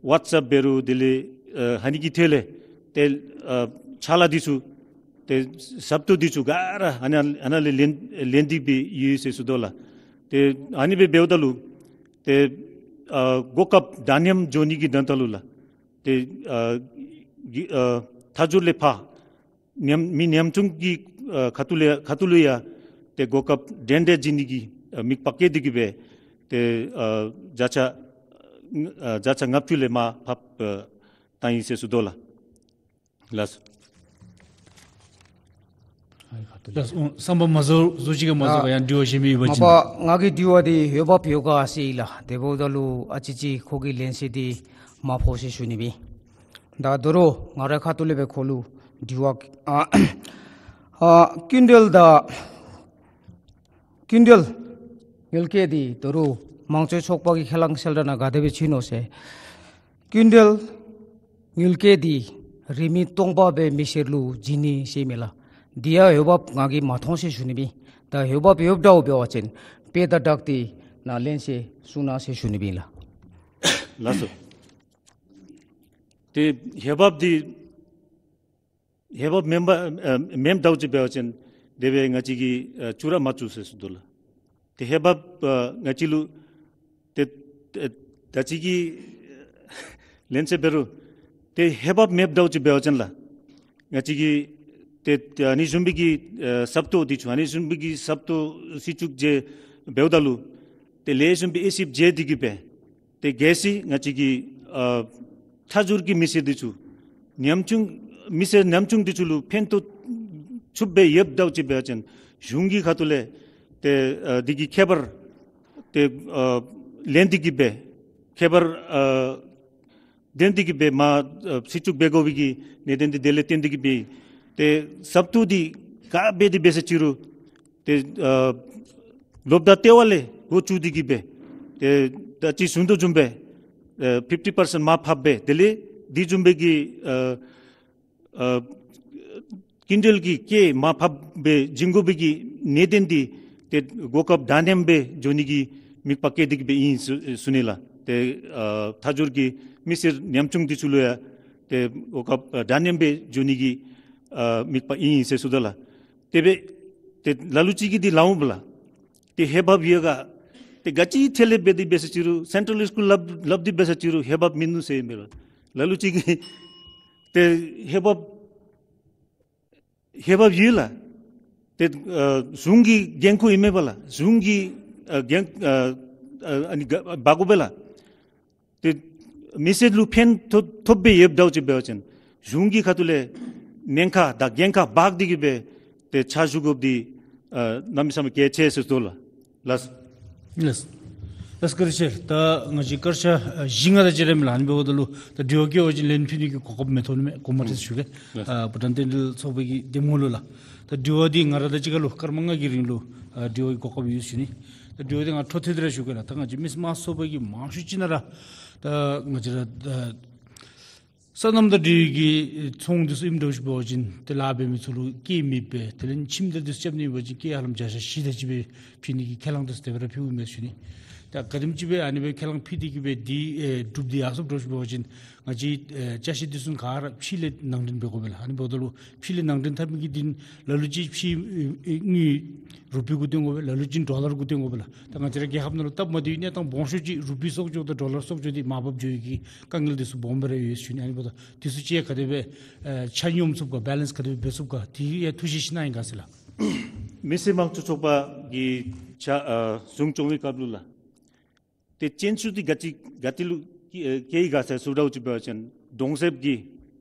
ཝཊས་ཨེཔ་འབད་རུང་དེ་ལས་ཨ་ཨ་ནི་གི་ཐད་ལས་ཏེ་ཨ་ཕྱག་ལཱ་འདི་ཚུ་ཏེ་ཞབས་ཏོག་འདི་ཚུ་ག་ར་ཨ་ནཱ་ཨ་ནཱ་ལས་ལེན་ལེན་ཏེ་སྦེ་ཡོད་ཟེར་ཞུ་དོ་ལགས། ཏེ་ཨ་ནི་སྦེ་འབདཝ་ད་ལུ་ཏེ་ཨ་གོ་སྐབས་འདྲ་མཉམ་འགྱོ་ནི་གི་དོན་དག་ལུ་ལགས། ཏེ་ཨ་གི་ཨ་མཐའ་མཇུག་ལས་ཕར་ཉམ་མི་ཉམ་ཆུང་གི་ཨ་ཁ་ཐུག་ལས་ཁ་ཐུག་ལུ་ཡང་ཏེ་གོ་སྐབས་འདྲན་འདྲ་བྱིན་ནི་གི་ཨ་དམིགས་པ་བསྐྱེད་དེ་གི་སྦེ་ཏེ་ཨ་བརྒྱ་ཆ་ཨ་བརྒྱ་ཆ་ལྔ་བཅུ་ལས་མར་ཕབ་ཨ་བཏང་ཡི་ཟེར་ཞུ་དོ་ལགས། ལགས་སོ། ལགས་སོ། བསམ་པ་མ་རྫོགས་རྫོགས་ཅིག་ག་མ་རྫོགས་ག་ཡང་དྲི་བ་གཞན་མི་ཡོད་པ་ཅིན། མ་པ་ང་གི་དྲི་བ་འདི་འོས་འབབ་ཡོད་ག་ཟེར་ཨིན་ལགས། དེ་འབདཝ་ད་ལུ་ཨ་ཙི་ཅིག་ཁོ་གིས་ལན་གསལ་འདི་མ་ཕོག་ཟེར་ཞུ་ནི་ཨིན། ད་དོ་རུང་ང་རའི་ཁ་ཐུག་ལས་སྦེ་ཁོ་ལུ་དྲི་བ་ཨ་ཨ་ཀུན་ཏལ་དང་ཀུན་ཏལ་དངུལ་སྐྱེད་འདི་དོ་རུང་མང་གཙོའི་ཚོགས་པ་གི་ཁས་བླངས་གསལ་བསྒྲགས་ནང་ག་དེ་སྦེ་བྱིན་ནུག་ཟེར། ཀུན་ཏལ་དངུལ་སྐྱེད་འདི་རིན་མེད་སྟོང་པ་སྦེ་མི་སེར་ལུ་བྱིན་ནི་ཟེར་མས་ལགས། འདི་ཡང་འོས་འབབ་ང་གིས་མ་མཐོང་ཟེར་ཞུ་ནི་ཨིན། ད་འོས་འབབ་ཡོདཔ་འདྲཝ་འབད་བ་ཅིན་དཔེ་དང་སྦྲགས་ཏེ་ནཱ་ལན་གསལ་གསུང་གནང་ཟེར་ཞུ་ནི་ཨིན་ལགས། ལགས་སོ། ཏེ་འོས་འབབ་འདི་འོས་འབབ་མེན་པ་ཨ་མེནམ་འདྲཝ་ཅིག་འབད་བ་ཅིན་དེ་སྦེ་ང་བཅས་ཀྱིས་ཨ་བཙུགས་ར་མ་བཙུགས་ཟེར་ཞུ་དོ་ལགས། ཏེ་འོས་འབབ་ཨ་ང་བཅས་ལུ་ཏེ་ཏེ་ད་ཅི་གི་ལན་གསལ་འབད་རུང་ཏེ་འོས་འབབ་མེདཔ་འདྲཝ་ཅིག་འབད་བ་ཅིན་ལགས། ང་བཅས་ཀྱིས་ཏེ་ཏེ་ཨ་ནི་བཟུམ་སྦེ་གི་ཨ་ཞབས་ཏོག་འདི་ཚུ་ཨ་ནི་བཟུམ་སྦེ་གི་ཞབས་ཏོག་སྲིད་བྱུས་བརྗེ་འབདཝ་ད་ལུ་ཏེ་ལེགས་ཤོམ་སྦེ་དབྱེ་ཞིབ་བརྗེ་སྟེ་གི་སྦེ་ཏེ་གལ་སྲིད་ང་བཅས་ཀྱི་ཨ་མཐའ་འཇུག་གི་མི་སེར་འདི་ཚུ་ཉམ་ཆུང་མི་སེར་ཉམ་ཆུང་འདི་ཚུ་ལུ་ཕན་ཐོགས་ཚུགསཔ་སྦེ་ཡོདཔ་འདྲཝ་ཅིག་འབད་བ་ཅིན་གཞུང་གི་ཁ་ཐུག་ལས་ཏེ་ཨ་འདི་གི་ཁྱད་པར་ཏེ་ཨ་ལེན་ཏེ་གི་སྦེ་ཁྱད་པར་ཨ་ལྡན་ཏེ་གི་སྦེ་མར་ཨ་སྲིད་བྱུས་འབད་དགོ་པའི་གི་གནད་དོན་འདི་དེ་ལས་བརྟེན་ཏེ་གི་སྦེ་ཏེ་ཞབས་ཏོག་འདི་ག་འབད་དེ་འབད་ས་ཅི་རུང་ཏེ་ཨ་ལོ་བརྒྱད་ལྟེ་བ་ལས་འགོ་བཙུགས་ཏེ་གི་སྦེ་ཏེ་ད་ཅི་ཞུ་དོ་བཟུམ་སྦེ་ཨ་ཕིཕ་ཊི་པར་སེནཊ་མར་ཕབ་སྦེ་དེ་ལས་དེ་བཟུམ་སྦེ་གི་ཨ་ཨ་ཀུན་ཏལ་གྱི་སྐྱེད་མར་ཕབ་སྦེ་བྱིན་དགོ་པའི་གི་གནད་དོན་འདི་ཏེ་གོ་སྐབས་འདྲ་མཉམ་སྦེ་འགྱོ་ནི་གི་དམིགས་པ་བསྐྱེད་དེ་གི་སྦེ་ཨིན་ཟེར་ཞུ་ནི་ལགས། ཏེ་ཨ་མཐའ་འཇུག་གི་མི་སེར་ཉམ་ཆུང་འདི་ཚུ་ལུ་ཡང་ཏེ་གོ་སྐབས་ཨ་འདྲ་མཉམ་སྦེ་འགྱོ་ནི་གི་ཨ་དམིགས་པ་ཨིན་ཟེར་ཞུ་དོ་ལགས། དེ་སྦེ་ཏེ་ལ་ལུ་ཅིག་གིས་འདི་སླབ་འོང་པ་ལགས། ཏེ་འོས་འབབ་ཡོད་ག། ཏེ་ག་ཅི་ཐད་ལས་འབད་དེ་འབད་ས་ཅི་རུང་སེན་ཊྲལ་སི་ཀུལ་སླབ་སླབ་སྟེ་འབད་ས་ཅི་རུང་འོས་འབབ་མིན་ནུག་ཟེར་མས་ལགས། ལ་ལུ་ཅིག་གིས་ཏེ་འོས་འབབ་འོས་འབབ་ཡོད་ལགས། ཏེ་ཨ་གཞུང་གི་འགན་ཁུར་ཨིན་མས་པ་ལགས། གཞུང་གི་ཨ་འགན་ཨ་ཨ་ཨ་ནི་ག་འབག་དགོ་པས་ལགས། ཏེ་མི་སེར་ལུ་ཕན་ཐོགས་ཐོགསཔ་སྦེ་ཡོདཔ་འདྲཝ་ཅིག་འབད་བ་ཅིན་གཞུང་གི་ཁ་ཐུག་ལས་ཉེན་ཁ་དང་འགན་ཁག་འབག་སྟེ་གི་སྦེ་ཏེ་ཕྱག་ཞུ་དགོཔ་འདི་ཨ་གནམ་མེད་ས་མེད་གལ་ཆེ་ཟེར་ཞུ་དོ་ལགས། ལགས། ལགས། ལགས་བཀའ་དྲིན་ཆེ། ད་ང་བཅས་སྐར་ཆ་ཨ་བཞི་ལྔ་དེ་ཅིག་ར་མས་ལགས། ཨ་ནི་འབདཝ་ད་ལུ་ད་དྲི་བ་བཀོད་པ་ཅིན་ལན་ཕུལ་ནི་གི་གོ་སྐབས་མི་ཐོབ་ནི་མས། དགོངསམ་མ་ཁྲེལ་ཞུ་གེ། ལགས། ཨ་བྷུ་ཊཱན་བསྟན་འགྲོའི་ཚོགས་པའི་གི་འདེམས་ངོ་ལུ་ལགས། ད་དྲི་བ་འདི་ང་ར་དང་གཅིག་ཁར་ལུ་སྐར་མ་ལྔ་གི་རིང་ལུ་ཨ་དྲི་བ་གི་གོ་སྐབས་ཡོད་ཟེར་ཞུ་ནི། ད་དྲི་བ་འདི་ང་འཕྲོ་མཐུད་དེ་ར་ཞུ་གེ་ལགས། ད་ང་བཅས་མི་སེར་དམངས་གཙོའི་ཚོགས་པ་གི་མང་ཤོས་ཅིག་ནང་ར་ད་ང་བཅས་ར་ད་སོ་ནམ་དང་འབྲེལ་བའི་གི་ཚོང་འདི་ཚུ་ཨིནམ་འདྲཝ་ཅིག་འབད་བ་ཅིན་ཏེ་ལཱ་འབད་མི་ཚུ་ལུ་སྐྱེད་མེདཔ་སྦེ་དེ་ལས་ཁྱིམ་དང་འདི་ཚུ་རྐྱབ་ནི་འབད་བ་ཅིན་སྐྱེད་ཧ་ལམ་བརྒྱ་ཆ་བཞི་དེ་ཅིག་སྦེ་ཕུལ་ནི་གི་ཁས་བླངས་འདི་ཚུ་དེ་སྦེ་ར་ཕུལཝ་མས་ཟེར་ཞུ་ནི། ད་ག་དེམ་ཅིག་སྦེ་ཨ་ནི་སྦེ་ཁས་བླངས་ཕུལ་ཏེ་གི་སྦེ་འདི་ཨེ་གྲུབ་སྟེ་ཡར་སོངམ་འདྲཝ་ཅིག་འབད་བ་ཅིན་ང་བཅས་ཨེ་ཅ་ཆས་འདི་ཚུ་ག་ར་ཕྱི་ལས་ནང་འདྲེན་འབད་དགོ་པས་ལགས། ཨ་ནི་འབདཝ་ད་ལུ་ཕྱི་ལས་ནང་འདྲེན་འཐབ་མི་གི་འདི་ལ་ལུ་ཅིག་ཕྱིའི་ཨེ་ཨེ་དངུལ་རུ་པི་གུ་བཏོན་དགོ་པས། ལ་ལུ་ཅིག་ཌོ་ལར་གུ་བཏོན་དགོ་པས་ལགས། ད་ང་བཅས་ར་རྒྱལ་ཁབ་ནང་ལུ་སྟབས་མ་བདེ་བའི་གནས་སྟངས་སྦོམ་ཤོས་ཅིག་རུ་པི་གསོག་འཇོག་དང་ཌོ་ལར་གསོག་འཇོག་འདི་མར་བབས་འགྱོ་ནི་གི་དཀའ་ངལ་འདི་ཚུ་སྦོམ་སྦེ་ར་ཡོད་ཟེར་ཞུ་ནི། ཨ་ནི་འབདཝ་ད་འདི་ཚུ་ཅིག་ག་དེ་སྦེ་ཨེ་ཆ་སྙོམས་ཚུགས་ག་བེ་ལེནསི་ག་དེ་སྦེ་འབད་ཚུགས་ག་དེ་ཡང་ཐུགས་བཞེད་ཅིག་གནང་ཡི་ག་ཟེར་ལགས། མི་སེར་དམངས་གཙོའི་ཚོགས་པ་གི་ཕྱག་ཨ་གཞུང་སྐྱོང་བའི་སྐབས་ལུ་ལགས། ཏེ་བཙན་ཤུགས་འདི་ག་ཅི་ག་ཏེ་ལུ་ཨེ་བཀལ་ཡི་ག་ཟེར་ཞུ་དོ་ཅིག་འབད་བ་ཅིན་གྲོང་གསེབ་ཀྱི་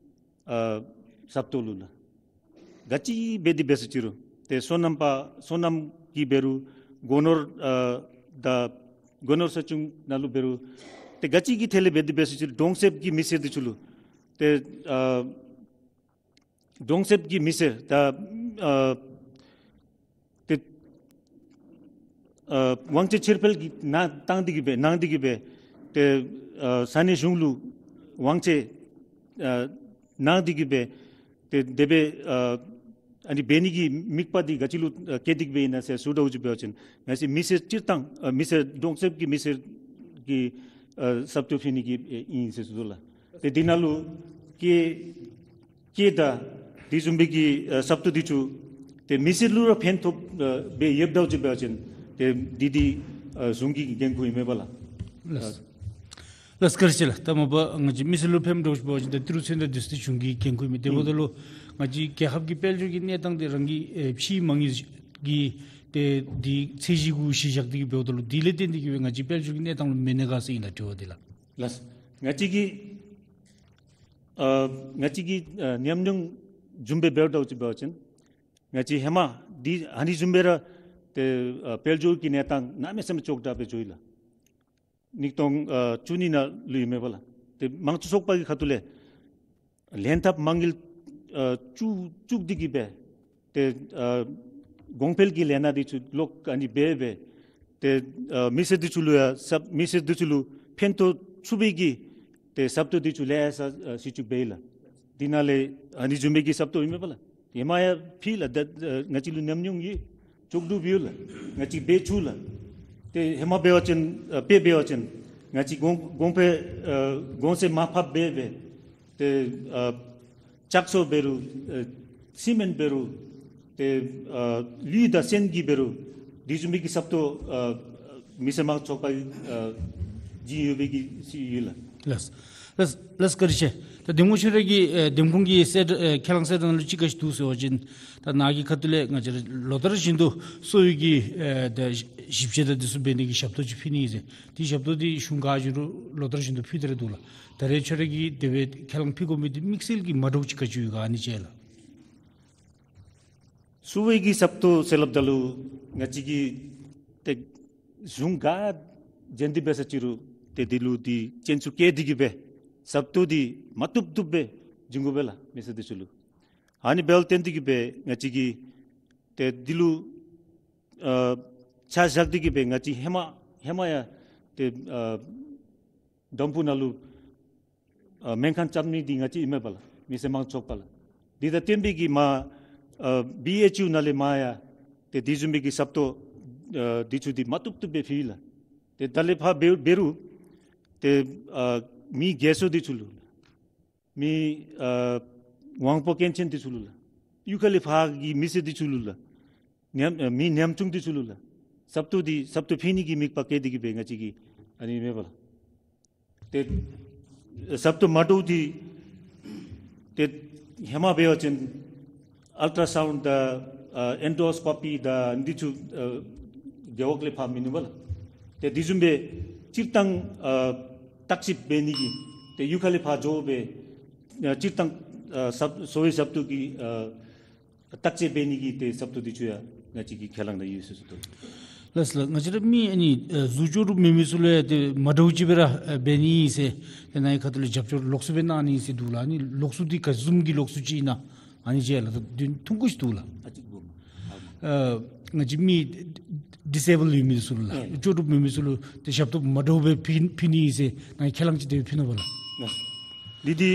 ཨ་ས་སྟོང་ལུ་ལགས། ག་ཅི་འབད་དེ་འབད་ཟེར་ཅི་རུང་ཏེ་སོ་ནམ་པ་སོ་ནམ་གྱི་འབད་རུང་སྒོ་ནོར་ཨ་དང་སྒོ་ནོར་ས་ཆུང་ནང་ལུ་འབད་རུང་ཏེ་ག་ཅི་གི་ཐད་ལས་འབད་དེ་འབད་ཟེར་ཅི་རུང་གྲོང་གསེབ་ཀྱི་མི་སེར་འདི་ཚུ་ལུ་ཏེ་ཨ་གྲོང་གསེབ་ཀྱི་མི་སེར་ད་ཨ་ཏེ་ཨ་དབང་ཆ་ཕྱིར་སྤེལ་གྱི་ནང་བཏང་སྟེ་གི་སྦེ་གནང་སྟེ་གི་སྦེ་ཏེ་ཨ་ས་གནས་གཞུང་ལུ་དབང་ཆ་ཨ་གནང་སྟེ་གི་སྦེ་ཏེ་དེ་སྦེ་ཨ་ཨ་ནི་འབད་ནི་གི་དམིགས་པ་འདི་ག་ཅི་ལུ་ཨ་བསྐྱེད་དེ་གི་སྦེ་ཨིན་ན་ཟེར་ཞུ་དོ་ཅིག་འབད་བ་ཅིན་ང་བཅས་མི་སེར་སྤྱིར་བཏང་ཨ་མི་སེར་གྲོང་གསེབ་ཀྱི་མི་སེར་གྱི་ཨ་ས་སྟོང་ཕུལ་ནི་གི་ཨིན་ཟེར་ཞུ་དོ་ལགས། ཏེ་འདི་ནང་ལུ་ཀེ་ཀེ་དང་དེ་བཟུམ་སྦེ་གི་ཨ་ས་སྟོང་འདི་ཚུ་ཏེ་མི་སེར་ལུ་ར་ཕན་ཐོགས་ཨ་སྦེ་ཡོདཔ་འདྲཝ་ཅིག་འབད་བ་ཅིན་ཏེ་འདི་འདི་ཨ་གཞུང་གི་འགན་ཁུར་ཨིན་མས་པ་ལགས། ལགས། ལགས་བཀའ་དྲིན་ཆེ་ལགས། ད་མ་པ་ང་བཅས་མི་སེར་ལུ་ཕནམ་འདྲཝ་ཅིག་འབད་བ་ཅིན་ད་ཏི་རུ་ཚོན་མདངས་འདི་ཚུ་ཏེ་གཞུང་གི་འགན་ཁུར་ཨིན་མས། དེ་འབདཝ་ད་ལུ་ང་བཅས་རྒྱལ་ཁབ་ཀྱི་དཔལ་འབྱོར་གྱི་གནས་སྟངས་འདི་རང་གི་ཨེ་ཕྱིའི་མ་དངུལ་གྱི་ཏེ་འདི་ཚད་གཞི་གུ་གཞི་བཞག་སྟེ་གི་འབདཝ་ད་ལུ་འདི་ལས་བརྟེན་ཏེ་གི་སྦེ་ང་བཅས་དཔལ་འབྱོར་གྱི་གནས་སྟངས་ལུ་མི་གནས་ག་ཟེར་ཨིན་ལགས་དྲི་བ་འདི་ལགས། ལགས། ང་བཅས་ཀྱི་ཨ་ང་བཅས་ཀྱི་ཨ་ཉམས་མྱོང་བཟུམ་སྦེ་འབད་དོ་ཅིག་འབད་བ་ཅིན་ང་བཅས་ཧེ་མ་འདི་ཨ་ནི་བཟུམ་སྦེ་ར་ཏེ་ཨ་དཔལ་འབྱོར་གྱི་གནས་སྟངས་གནམ་མེད་ས་མེད་ཅོག་འཐདཔ་སྦེ་འགྱོ་ཡི་ལགས། ཉིས་སྟོང་ཨ་བཅུ་གཉིས་ནང་ལུ་ཨིན་མས་པ་ལགས། ཏེ་དམངས་གཙོའི་ཚོགས་པ་གི་ཁ་ཐུག་ལས་ལན་ཐབས་མ་དངུལ་ཨ་བཙུགས་བཙུགས་ཏེ་གི་སྦེ་ཏེ་ཨ་གོང་འཕེལ་གྱི་ལས་སྣ་འདི་ཚུ་ལོག་ཨ་ནི་འབད་སྦེ་ཏེ་ཨ་མི་སེར་འདི་ཚུ་ལུ་ཡང་ས་མི་སེར་འདི་ཚུ་ལུ་ཕན་ཐོགས་ཚུགས་པའི་གི་ཏེ་ས་སྟོང་འདི་ཚུ་ལེ་ཤ་ཨ་སྲིད་བྱུས་འབད་ཡི་ལགས། འདི་ནང་ལས་ཨ་ནི་བཟུམ་མའི་གི་ས་སྟོང་ཨིན་མས་པ་ལགས། ཧེ་མ་ཡང་ཕུལ་ལགས། ད་ཨ་ང་བཅས་ལུ་ཉམས་མྱོང་ཡོད། ཅོག་འཐདཔ་ཡོད་ལགས། ང་བཅས་འབད་ཚུགས་ལགས། ཏེ་ཧེ་མ་འབད་བ་ཅིན་ཨ་དཔེ་འབད་བ་ཅིན་ང་བཅས་གོང་གོང་འཕེལ་ཨ་གོང་ཚད་མར་ཕབ་འབད་སྦེ་ཏེ་ཨ་ལྕགས་བཟོ་འབད་རུང་ཨ་སི་མེནཊ་འབད་རུང་ཏེ་ཨ་ལུད་དང་སོན་གྱི་འབད་རུང་དེ་བཟུམ་མའི་གི་ས་སྟོང་ཨ་མི་སེར་དམངས་གཙོའི་ཚོགས་པ་ཨ་བྱིན་ཡོད་པའི་གི་སྲིད་ཡོད་ལགས། ལགས། ལགས། ལགས་བཀའ་དྲིན་ཆེ། ད་འདེམས་ཁོངས་ཁྱོད་ར་གི་ཨེ་འདེམས་ཁོངས་ཀྱི་གསལ་ཨེ་ཁས་བླངས་གསལ་བསྒྲགས་ནང་ལུ་ཅིག་ག་ཅི་འདུག་ཟེར་བ་ཅིན་ད་ནཱ་གི་ཁ་ཐུག་ལས་ང་བཅས་ར་ལོ་ལྟར་བཞིན་དུ་གསོ་བའི་གི་ཨེ་ད་ཞིབ་དཔྱད་དང་འདི་ཚུ་འབད་ནི་གི་ཞབས་ཏོག་ཅིག་ཕུལ་ནི་ཨིན་ཟེར། དེ་ཞབས་ཏོག་འདི་གཞུང་ག་བྱིན་རུང་ལོ་ལྟར་བཞིན་དུ་ཕུལ་ཏེ་ར་འདུག་ལགས། ད་རེས་ཁྱོད་ར་གིས་དེ་སྦེ་ཁས་བླངས་ཕུལ་དགོ་མི་འདི་དམིགས་བསལ་གྱི་མ་འདྲཝ་ཅིག་ག་ཅི་ཡོད་ག་ཨ་ནི་ཅིག་ལགས། གསོ་བའི་གི་ཞབས་ཏོག་ཟེར་སླབ་ད་ལུ་ང་བཅས་ཀྱིས་ཏེ་གཞུང་ག་བྱིན་ཏེ་འབད་ས་ཅི་རུང་ཏེ་འདི་ལུ་འདི་བཙན་ཤུགས་བཀལ་ཏེ་གི་སྦེ་ཞབས་ཏོག་འདི་མ་བཏུབ་བཏུབ་སྦེ་བྱིན་དགོ་པས་ལགས་མི་སེར་འདི་ཚུ་ལུ། ཨ་ནི་འབདཝ་ལས་བརྟེན་ཏེ་གི་སྦེ་ང་བཅས་ཀྱིས་ཏེ་འདི་ལུ་ཨ་ཆ་བཞག་སྟེ་གི་སྦེ་ང་བཅས་ཧེ་མ་ཧེ་མ་ཡང་ཏེ་ཨ་དམ་ཕུ་ནང་ལུ་ཨ་སྨན་ཁང་རྐྱབ་ནི་འདི་ང་བཅས་ཨིན་མས་པ་ལགས། མི་སེར་དམངས་གཙོའི་ཚོགས་པ་ལགས། འདི་དང་བསྟུན་པའི་གི་མར་ཨ་བི་ཨེཆ་ཡུ་ནང་ལས་མར་ཡང་ཏེ་དེ་བཟུམ་མའི་གི་ཞབས་ཏོག་ཨ་འདི་ཚུ་འདི་མ་བཏུབ་བཏུབ་སྦེ་ཕུལ་ཡི་ལགས། ཏེ་ད་ལས་ཕར་འབད་འབད་རུང་ཏེ་ཨ་མི་རྒས་གསོ་འདི་ཚུ་ལུ་མི་ཨ་དབང་པོ་སྐྱོན་ཅན་འདི་ཚུ་ལུ་ལགས། གཡུས་ཁ་ལས་ཕར་གྱི་མི་སེར་འདི་ཚུ་ལུ་ལགས། ཉམ་ཨ་མི་ཉམ་ཆུང་འདི་ཚུ་ལུ་ལགས། ཞབས་ཏོག་འདི་ཞབས་ཏོག་ཕུལ་ནི་གི་དམིགས་པ་བསྐྱེད་དེ་གི་སྦེ་ང་བཅས་ཀྱིས་ཨ་ནི་མས་པ་ལགས། ཏེ་ཞབས་ཏོག་མ་འདྲཝ་འདི་ཏེ་ཧེ་མ་འབད་བ་ཅིན་ཨལ་ཊ་ར་སའུནཌ་དང་ཨ་ཨེན་ཌོ་སི་ཀོ་པི་དང་འདི་ཚུ་ཨ་རྒེད་འོག་ལས་ཕར་མིན་ནུག་པ་ལགས། ཏེ་དེ་བཟུམ་སྦེ་སྤྱིར་བཏང་ཨ་བརྟག་ཞིབ་འབད་ནི་གི་ཏེ་གཡུས་ཁ་ལས་ཕར་འགྱོ་སྦེ་ཨ་སྤྱིར་བཏང་ཨ་ཞབས་གསོ་བའི་ཞབས་ཏོག་གི་ཨ་བརྟག་དཔྱད་འབད་ནི་གི་ཏེ་ཞབས་ཏོག་འདི་ཚུ་ཡང་ང་བཅས་ཀྱི་ཁས་བླངས་ནང་ཡོད་ཟེར་ཞུ་དོ། ལགས་ལགས། ང་བཅས་ར་མི་ཨ་ནི་ཨ་གཟུགས་ལྕོགས་གྲུབ་མེད་མི་ཚུ་ལུ་ཡང་ཏེ་མ་འདྲཝ་ཅིག་སྦེ་ར་ཨ་འབད་ནི་ཨིན་ཟེར། ཏེ་ནཱ་གི་ཁ་ཐུག་ལས་རྒྱབ་སྐྱོར་ལོགས་སུ་སྦེ་གནང་ནི་ཨིན་ཟེར་འདུག་ལགས། ཨ་ནི་ལོགས་སུ་འདི་ག་བཟུམ་གྱི་ལོགས་སུ་ཅིག་ཨིན་ན་ཨ་ནི་ཅིག་ལགས། ད་དོན་ཐུང་ཀུ་ཅིག་འདུག་ལགས། ཨ་ང་བཅས་མི་ཌི་སེ་བཱལཌ་ཡོད་མི་ཚུ་ལུ་ལགས། ཨེ་ལྕོགས་གྲུབ་མེད་མི་ཚུ་ལུ་ཏེ་ཞབས་ཏོག་མ་འདྲཝ་སྦེ་ཕུལ་ཕུལ་ནི་ཨིན་ཟེར་ནཱ་གི་ཁས་བླངས་ཅིག་དེ་སྦེ་ཕུལ་ནུག་པ་ལགས། ཨེ་འདི་འདི་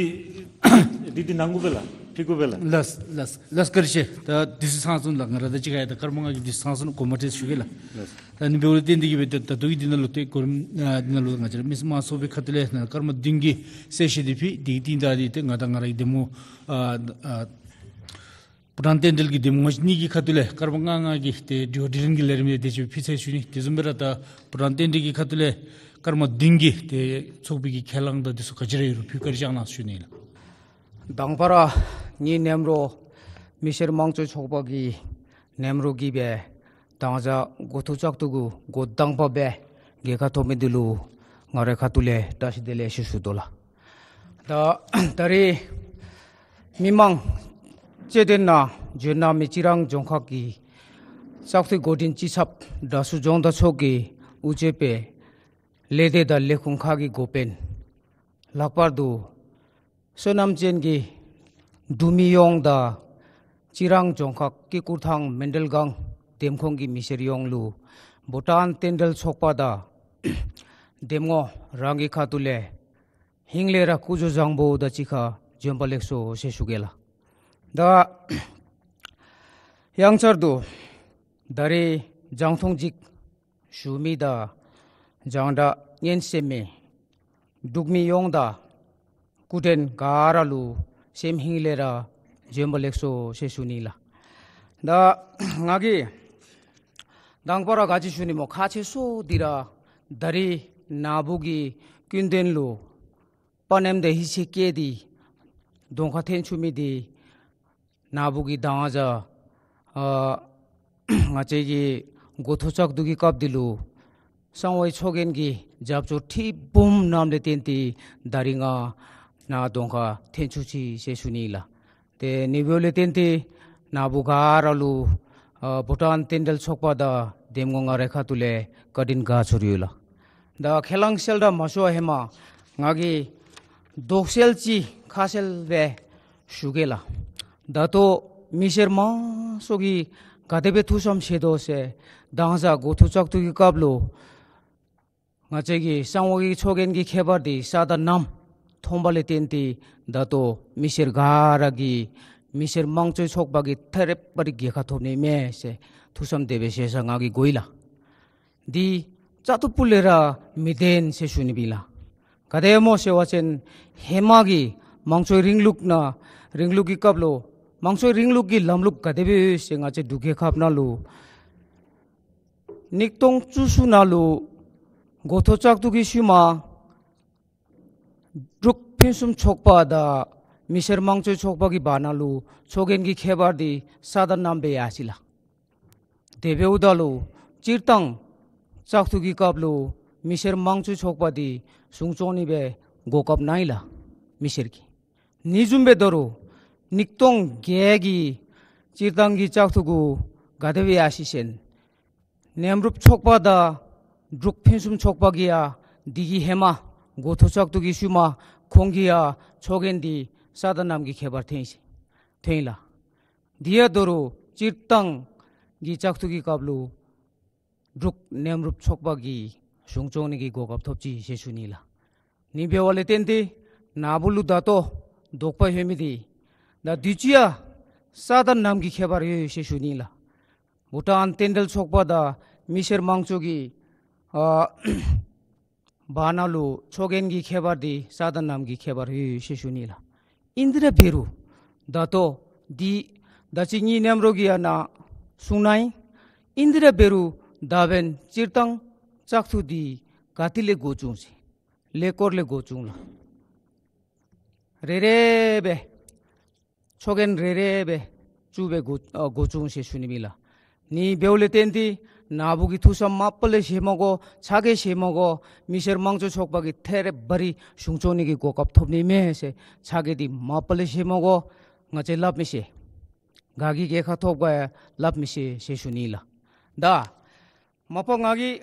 འདི་འདི་གནང་དགོ་པས་ལགས། ཕི་གུ་བེ་ལ། ལགས་ལགས་ལགས། བཀའ་དྲིན་ཆེ། ད་དུས་ཚོད་ཚང་སོང་ལགས། ང་ར་ད་ཅི་ག་ཡ་ད་སྐར་མ་ལྔ་གི་དུས་ཚོད་ཚང་སོང་ན་དགོངསམ་ཁྲེལ་ཞུ་གེ་ལགས། ལགས། ད་ཨ་ནི་འབདཝ་ལས་བརྟེན་ཏེ་གིས་སྦེ་ད་ད་ལྟོ་གི་འདི་ནང་ལུ་ཏེ་གོ་རིམ་ཨ་འདི་ནང་ལུ་ང་བཅས་ར་མི་སེར་དམངས་གཙོའི་ཁ་ཐུག་ལས་ནཱ་སྐར་མ་བདུན་གྱི་གསལ་བཤད་འདི་ཕུལ། དེ་གི་རྟིང་བདའ་སྟེ་ཏེ་ང་དང་ང་རའི་གདམ་ངོ་ཨ་ཨ་བྷུ་ཊཱན་བསྟན་འབྲེལ་གྱི་གདམ་ངོ་གཉིས་ཀྱི་ཁ་ཐུག་ལས་སྐར་མ་ལྔ་ལྔ་གི་ཏེ་དྲི་བ་དྲིས་ལན་གྱི་ལས་རིམ་ཡང་དེ་ཅིག་ཕུལ་ཚར་ཞུ་ནི། དེ་བཟུམ་སྦེ་ར་ད་བྷུ་ཊཱན་བསྟན་འབྲེལ་གྱི་ཁ་ཐུག་ལས་སྐར་མ་བདུན་གྱི་ཏེ་ཚོགས་པའི་གི་ཁས་བླངས་དང་དེ་ཚུ་ག་ཅི་ར་ཡོད་རུང་ཕུལ། བཀའ་དྲིན་བསྐྱང་གནང་ཞུ་ནི་ལགས། དང་པ་ར་ངེའི་གནམ་རོ་མི་སེར་དམངས་གཙོའི་ཚོགས་པ་གི་གནམ་རོ་གིས་སྦེ་དང་ས་འགོ་ཐོག་བཙག་འཐུ་གུ་འགོ་དང་པ་སྦེ་རྒྱལ་ཁ་ཐོབ་མི་འདི་ལུ་ང་རའི་ཁ་ཐུག་ལས་བཀྲིས་བདེ་ལེགས་ཞུ་ཞུ་དོ་ལགས། ད་ད་རེས་མི་མང་སྤྱི་དོན་ནང་བྱོན་གནང་མི་རྩི་རང་རྫོང་ཁག་གི་བཙག་འཐུའི་འགོ་འདྲེན་སྤྱི་ཁྱབ་དྲག་ཤོས་རྫོང་བདག་མཆོག་གིས་དབུ་གཙོས་པའི་ལས་སྡེ་དང་ལས་ཁུངས་ཁག་གི་འགོ་དཔོན་ལྷག་པར་དུ་བསོད་ནམས་ཅན་གྱི་འབྲུག་མི་ཡོངས་དང་རྩི་རང་རྫོང་ཁག་སྐྱིད་སྐུ་ཐང་མཎྜལ་སྒང་འདེམས་ཁོངས་ཀྱི་མི་སེར་ཡོངས་ལུ་བྷུ་ཊཱན་བསྟན་འབྲེལ་ཚོགས་པ་དང་གདམ་ངོ་རང་གི་ཁ་ཐུག་ལས་ཧིང་ལས་ར་སྐུ་གཟུགས་བཟང་པོ་དང་གཅིག་ཁར་བྱོན་པ་ལེགས་སོ་ཟེར་ཞུ་གེ་ལགས། ད་ཡང་བསྐྱར་དུ་ད་རེས་རྒྱང་མཐོང་ཅིག་ཞུ་མི་དང་རྒྱང་བསྒྲགས་ཉན་གསན་མི་འབྲུག་མི་ཡོངས་དང་སྐུ་མགྲོན་ག་ར་ལུ་སེམས་ཧིང་ལས་ར་བྱོན་པ་ལེགས་སོ་ཟེར་ཞུ་ནི་ལགས། ད་ང་གིས་དང་པ་ར་ག་ཅི་ཞུ་ནི་སྨོ། ཁག་ཆེ་ཤོས་འདི་ར་ད་རེས་ནཱ་བུ་གི་སྐུ་མདུན་ལུ་དཔའ་ཉམས་དང་ཡིད་ཆེས་བསྐྱེད་དེ་གདོང་ཁར་འཐོན་བཅུག་མི་འདི་ནཱ་བུ་གིས་དང་ས་ཨ་ང་བཅས་ཀྱི་འགོ་ཐོག་བཙག་འཐུ་གི་སྐབས་འདི་ལུ་གསང་བའི་ཚོགས་རྒྱན་གྱི་རྒྱབ་སྐྱོར་ཁྲི་འབུམ་གནངམ་ལས་བརྟེན་ཏེ་ད་རིས་ང་ནཱ་གདོང་ཁར་འཐོན་བཅུག་ཅི་ཟེར་ཞུ་ནི་ལགས། ཏེ་ཨ་ནི་འབདཝ་ལས་བརྟེན་ཏེ་ནཱ་བུ་ག་ར་ལུ་ཨ་བྷུ་ཊཱན་བསྟན་འབྲེལ་ཚོགས་པ་དང་གདམ་ངོ་ང་རའི་ཁ་ཐུག་ལས་བཀའ་དྲིན་དགའ་ཚོར་ཡོད་ལགས། ད་ཁས་བླངས་གསལ་བསྒྲགས་མ་ཞུ་བའི་ཧེ་མ་ང་གིས་དོགས་སེལ་ཅིག་ཁ་གསལ་སྦེ་ཞུ་གེ་ལགས། ད་ལྟོ་མི་སེར་དམངས་ཚུ་གིས་ག་དེ་སྦེ་ཐུགས་བསམ་བཞེས་དོ་ཟེར། དང་ས་འགོ་ཐོག་བཙག་འཐུ་གི་སྐབས་ལུ་ང་བཅས་ཀྱི་གསང་བའི་ཚོགས་རྒྱན་གྱི་ཁྱད་པར་འདི་ས་དང་གནམ་མཐོང་པ་ལས་བརྟེན་ཏེ་ད་ལྟོ་མི་སེར་ག་ར་གིས་མི་སེར་དམངས་གཙོའི་ཚོགས་པ་གིས་ཐད་རི་བ་རི་རྒྱལ་ཁ་ཐོབ་ནི་མས་ཟེར་ཐུགས་བསམ་དེ་སྦེ་བཞེས་ས་ང་གིས་གོ་ཡི་ལགས། འདི་རྩ་ཐུབ་པོ་ལས་ར་མི་བདེན་ཟེར་ཞུ་ནི་ཨིན་ལགས། ག་དེ་སྨོ་ཟེར་བ་ཅིན་ཧེ་མ་གི་དམངས་གཙོའི་རིང་ལུགས་ནང་རིང་ལུགས་ཀྱི་སྐབས་ལུ་དམངས་གཙོའི་རིང་ལུགས་ཀྱི་ལམ་ལུགས་ག་དེ་སྦེ་ཡོད་ཟེར་ང་བཅས་འབྲུག་རྒྱལ་ཁབ་ནང་ལུ་ཉིས་སྟོང་བཅུ་གསུམ་ནང་ལུ་འགོ་ཐོག་བཙག་འཐུ་གི་ཤུལ་མ་འབྲུག་ཕུན་སུམ་ཚོགས་པ་དང་མི་སེར་དམངས་གཙོའི་ཚོགས་པ་གི་བར་ན་ལུ་ཚོགས་རྒྱན་གྱི་ཁྱད་པར་འདི་ས་དང་གནམ་སྦེ་ཡར་སོ་ཡི་ལགས། དེ་འབདཝ་ད་ལུ་སྤྱིར་བཏང་བཙག་འཐུ་གི་སྐབས་ལུ་མི་སེར་དམངས་གཙོའི་ཚོགས་པ་འདི་གཞུང་སྐྱོང་ནི་སྦེ་གོ་སྐབས་གནང་ཡི་ལགས་མི་སེར་གྱིས། ཨ་ནི་བཟུམ་སྦེ་ད་རུང་ཉིས་སྟོང་བརྒྱད་ཀྱི་སྤྱིར་བཏང་གི་བཙག་འཐུ་གུ་ག་དེ་སྦེ་ཡར་སོ་ཡི་ཟེར་ན། གནམ་རུབ་ཚོགས་པ་དང་འབྲུག་ཕུན་སུམ་ཚོགས་པ་གིས་ཡང་འདི་གི་ཧེ་མ་འགོ་ཐོག་བཙག་འཐུ་གི་ཤུལ་མ་ཁོང་གིས་ཡང་ཚོགས་རྒྱན་འདི་ས་དང་གནམ་གྱི་ཁྱད་པར་ཐོན་ཡི་ཟེར་ཐོན་ཡི་ལགས། དེ་ཡང་ད་རུང་སྤྱིར་བཏང་གི་བཙག་འཐུ་གི་སྐབས་ལུ་འབྲུག་གནམ་རུབ་ཚོགས་པ་གིས་གཞུང་སྐྱོང་ནི་གི་གོ་སྐབས་ཐོབ་ཅི་ཟེར་ཞུ་ནི་ལགས། ཨ་ནི་འབདཝ་ལས་བརྟེན་ཏེ་ནཱ་བུ་ལུ་ད་ལྟོ་དོགས་པ་ཡོད་མི་འདི་ད་དུས་ཅི་ཡང་ས་དང་གནམ་གྱི་ཁྱད་པར་ཡོད་ཟེར་ཞུ་ནི་ལགས། བྷུ་ཊཱན་བསྟན་འབྲེལ་ཚོགས་པ་དང་མི་སེར་དམངས་གཙོ་གི་ཨ་བར་ན་ལུ་ཚོགས་རྒྱན་གྱི་ཁྱད་པར་འདི་ས་དང་གནམ་གྱི་ཁྱད་པར་ཡོད་ཟེར་ཞུ་ནི་ལགས། ཨིན་དེ་ར་འབད་རུང་ད་ལྟོ་འདི་ད་ཅི་ངེའི་གནམ་རོ་གིས་ཡང་ནཱ་གསུང་གནང་ཡི། ཨིན་དེ་ར་འབད་རུང་ད་འབདན་སྤྱིར་བཏང་བཙག་འཐུ་འདི་ག་ཏེ་ལས་འགོ་བཙུགས་ཟེར་ལས་སྐོར་ལས་འགོ་བཙུགས་ལགས། རེ་རེ་སྦེ་ཚོགས་རྒྱན་རེ་རེ་སྦེ་བཙུགས་སྦེ་འགོ་ཨ་འགོ་བཙུགས་ཟེར་ཞུ་ནི་ཨིན་ལགས། ཨ་ནི་འབདཝ་ལས་བརྟེན་ཏེ་ནཱ་བུ་གིས་ཐུགས་བསམ་མ་པ་ལས་བཞེས་མ་དགོ། ཚ་གྱང་བཞེས་མ་དགོ། མི་སེར་དམངས་གཙོའི་ཚོགས་པ་གིས་ཐད་རི་བ་རི་གཞུང་སྐྱོང་ནི་གི་གོ་སྐབས་ཐོབ་ནི་མས་ཟེར་ཚ་གྱང་འདི་མ་པ་ལས་བཞེས་མ་དགོ། ང་བཅས་སླབ་མི་ཤེས། ག་གིས་རྒྱལ་ཁ་ཐོབ་ག་ཡང་སླབ་མི་ཤེས་ཟེར་ཞུ་ནི་ཨིན་ལགས། ད་མ་པ་ང་གིས་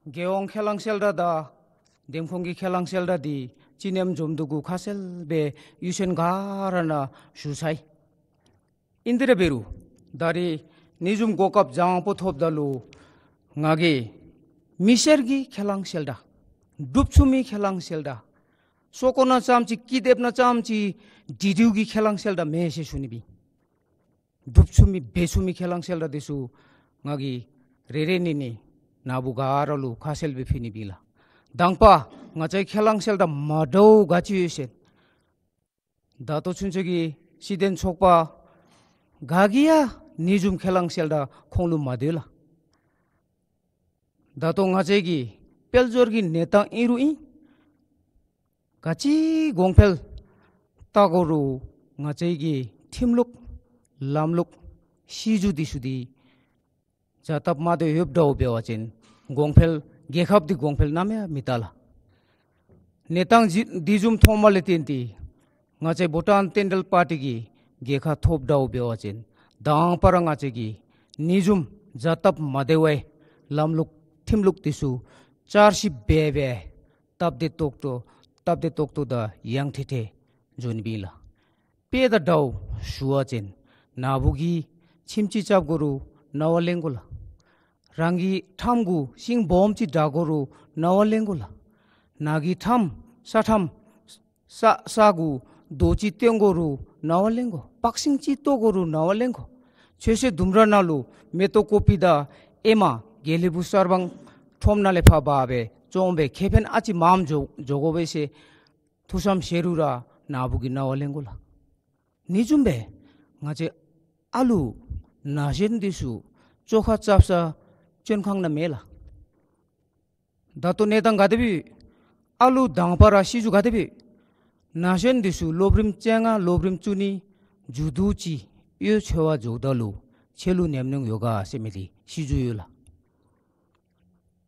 རྒྱལ་ཡོངས་ཁས་བླངས་གསལ་བསྒྲགས་དང་འདེམས་ཁོངས་ཀྱི་ཁས་བླངས་གསལ་བསྒྲགས་འདི་སྤྱི་ནེམ་འཛོམས་འདུ་གུ་ཁ་གསལ་སྦེ་གཡུས་ཚན་ག་ར་ནང་ཞུ་ཚར་ཡི། ཨིན་དེ་ར་འབད་རུང་ད་རེས་ཨ་ནི་བཟུམ་གོ་སྐབས་བཟང་པོ་ཐོབ་ད་ལུ་ང་གིས་མི་སེར་གྱི་ཁས་བླངས་གསལ་བསྒྲགས་འབྲུགཔ་ཚུ་མི་ཁས་བླངས་གསལ་བསྒྲགས་ སྲོག་སྐོར་ནང་ཙམ་ཅིག་ཀི་དེབ་ནང་ཙམ་ཅིག་འདི་དུས་ཀྱི་ཁས་བླངས་གསལ་བསྒྲགས་མེན་ཟེར་ཞུ་ནི་སྦེ་ཨིན། སྒྲུབ་ཚུགས་མི་འབད་ཚུགས་མི་ཁས་བླངས་གསལ་བསྒྲགས་འདི་ཚུ་ང་གིས་རེ་རེ་ནི་ནི་ནཱ་བུ་ག་ར་ལུ་ཁ་གསལ་སྦེ་ཕུལ་ནི་སྦེ་ཨིན་ལགས། དང་པ་ང་བཅས་ཁས་བླངས་གསལ་བསྒྲགས་མ་འདྲཝ་ག་ཅི་ཡོད་ཟེར། ད་ལྟོ་ཚུན་ཚོད་ཀྱི་སྲིད་དོན་ཚོགས་པ་ག་གིས་ཡང་ནི་བཟུམ་ཁས་བླངས་གསལ་བསྒྲགས་ཁོང་ལུ་མ་སྡོད་ལགས། ད་ལྟོ་ང་བཅས་ཀྱི་དཔལ་འབྱོར་གྱི་གནས་སྟངས་ཨིན་རུང་ཨིན། ག་ཅི་གོང་འཕེལ་བལྟ་དགོ་རུང་ང་བཅས་ཀྱི་ཁྲིམས་ལུགས་ལམ་ལུགས་སྲིད་བྱུས་འདི་ཚུ་འདི་ཡང་སྟབས་མ་བདེཝ་ཡོདཔ་འདྲཝ་འབད་བ་ཅིན་གོང་འཕེལ་རྒྱལ་ཁབ་འདི་གོང་འཕེལ་ནམ་ཡང་མི་བལྟ་ལགས། གནས་སྟངས་འདི་འདི་བཟུམ་མཐོངམ་ལས་བརྟེན་ཏེ་ང་བཅས་བྷུ་ཊཱན་བསྟན་འགྲོའི་པར་ཊི་གིས་རྒྱལ་ཁ་ཐོབ་འདྲཝ་འབད་བ་ཅིན་དང་པ་ར་ང་བཅས་ཀྱིས་ནི་བཟུམ་ཡང་སྟབས་མ་བདེ་བའི་ལམ་ལུགས་ཁྲིམས་ལུགས་འདི་ཚུ་བསྐྱར་ཞིབ་འབད་སྦེ་སྟབས་བདེ་ཏོག་ཏོ་སྟབས་བདེ་ཏོག་ཏོ་དང་ཡང་ཐེ་ཐེ་འགྱོ་ནི་སྦེ་ཨིན་ལགས། དཔེ་དང་འདྲཝ་ཞུ་བ་ཅིན་ནཱ་བུ་གིས་ཁྱིམ་ཅིག་རྐྱབ་དགོ་རུང་གནང་བ་ལེན་དགོ་ལགས། རང་གི་ཁྲམ་གུ་ཤིང་སྦོམ་ཅིག་དྲ་དགོ་རུང་གནང་བ་ལེན་དགོ་ལགས། ནཱ་གི་ཁྲམ་ས་ཁྲམ་ས་ས་གུ་རྡོ་ཅིག་བཏོན་དགོ་རུང་གནང་བ་ལེན་དགོ། སྤག་ཤིང་ཅིག་བཏོག་དགོ་རུང་གནང་བ་ལེན་དགོ། ཆོས་སྲིད་ལྡུམ་ར་ནང་ལུ་མེ་ཏོག་ཀོ་པི་དང་ཨེ་མ་དགེ་ལེགས་ཕུག་གསར་སྤང་ཁྲོམ་ནང་ལས་ཕར་འབག་སྦེ་བཙོང་སྦེ་ཁེ་ཕན་ཨ་ཙི་མངམ་འགྱོ་འགྱོ་དགོ་པས་ཟེར་ཐུགས་བསམ་བཞེས་རུང་ར་ནཱ་བུ་གིས་གནང་བ་ལེན་དགོ་ལགས། ནི་བཟུམ་སྦེ་ང་བཅས་ཨ་ལུ་ན་གཞོན་འདི་ཚུ་བཅོ་ཁ་རྐྱབ་ས་བཙོན་ཁང་ནང་མེད་ལགས། ད་ལྟོ་གནས་སྟངས་ག་དེ་སྦེ་ཨ་ལུ་དང་པ་ར་སྲིད་བྱུས་ག་དེ་སྦེ་ན་གཞོན་འདི་ཚུ་སློབ་རིམ་བཅོ་ལྔ་སློབ་རིམ་བཅུ་གཉིས་མཇུག་བསྡུ་ཅི་གཡོག་འཚོལ་བར་འགྱོཝ་ད་ལུ་ཁྱོད་ལུ་ཉམས་མྱོང་ཡོད་ག་ཟེར་མི་འདི་སྲིད་བྱུས་ཡོད་ལགས།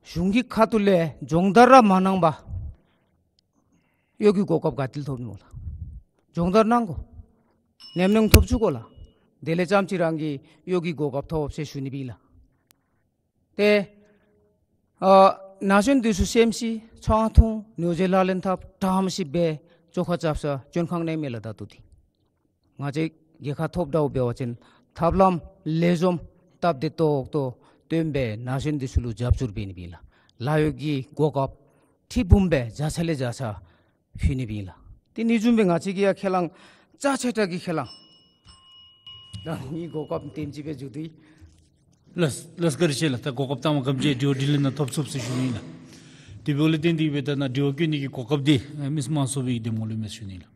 གཞུང་གི་ཁ་ཐུག་ལས་སྦྱོང་བརྡར་ར་མ་གནང་པར་གཡོག་གི་གོ་སྐབས་ག་ཏེ་ལས་ཐོབ་ནི་སྨོ་ལགས། སྦྱོང་བརྡར་གནང་དགོ། ཉམས་མྱོང་ཐོབ་བཅུག་དགོ་ལགས། དེ་ལས་ཙམ་ཅིག་རང་གིས་གཡོག་གི་གོ་སྐབས་ཐོབ་ཟེར་ཞུ་ནི་སྦེ་ཨིན་ལགས། ཏེ་ཨ་ན་གཞོན་འདི་ཚུ་སེམས་ཤི་ཆང་འཐུང་ནུས་རྩལ་ལག་ལེན་འཐབ་དྲངམ་ཤེས་པའི་བཅོ་ཁ་རྐྱབ་ས་བཙོན་ཁང་ནང་མེད་ལགས་ད་ལྟོ་འདི། ང་བཅས་རྒྱལ་ཁ་ཐོབ་འདྲཝ་འབད་བ་ཅིན་ཐབས་ལམ་ལེགས་ཤོམ་སྟབས་བདེ་ཏོག་ཏོ་སྟོན་སྦེ་ན་གཞོན་འདི་ཚུ་ལུ་རྒྱབ་སྐྱོར་འབད་ནི་སྦེ་ཨིན་ལགས། ལཱ་གཡོག་གི་གོ་སྐབས་ཁྲི་འབུམ་སྦེ་བརྒྱ་ཆ་ལས་བརྒྱ་ཆ་ཕུལ་ནི་སྦེ་ཨིན་ལགས། ཏེ་ནི་བཟུམ་སྦེ་ང་བཅས་ཀྱི་ཡང་ཁས་བླངས་རྩ་ཆེ་དྲགས་ཀྱི་ཁས་བླངས། ད་ངེའི་གོ་སྐབས་དེམ་ཅིག་སྦེ་མཇུག་བསྡུ་ཡི། ལགས་ལགས་བཀའ་དྲིན་ཆེ་ལགས། ད་གོ་སྐབས་བཏངམ་གམ་ཅིག་དྲི་བ་དྲིས་ལན་ནང་ཐོབ་ཚུགས་ཟེར་ཞུ་ནི་ལགས། དེ་འབདཝ་ལས་བརྟེན་ཏེ་གིས་སྦེ་ད་ནཱ་དྲི་བ་བཀོད་ནི་གི་གོ་སྐབས་འདི་ཨ་མི་སེར་དམངས་གཙོའི་གི་འདེམས་ངོ་ལུ་མས་ཞུ་ནི་ལགས།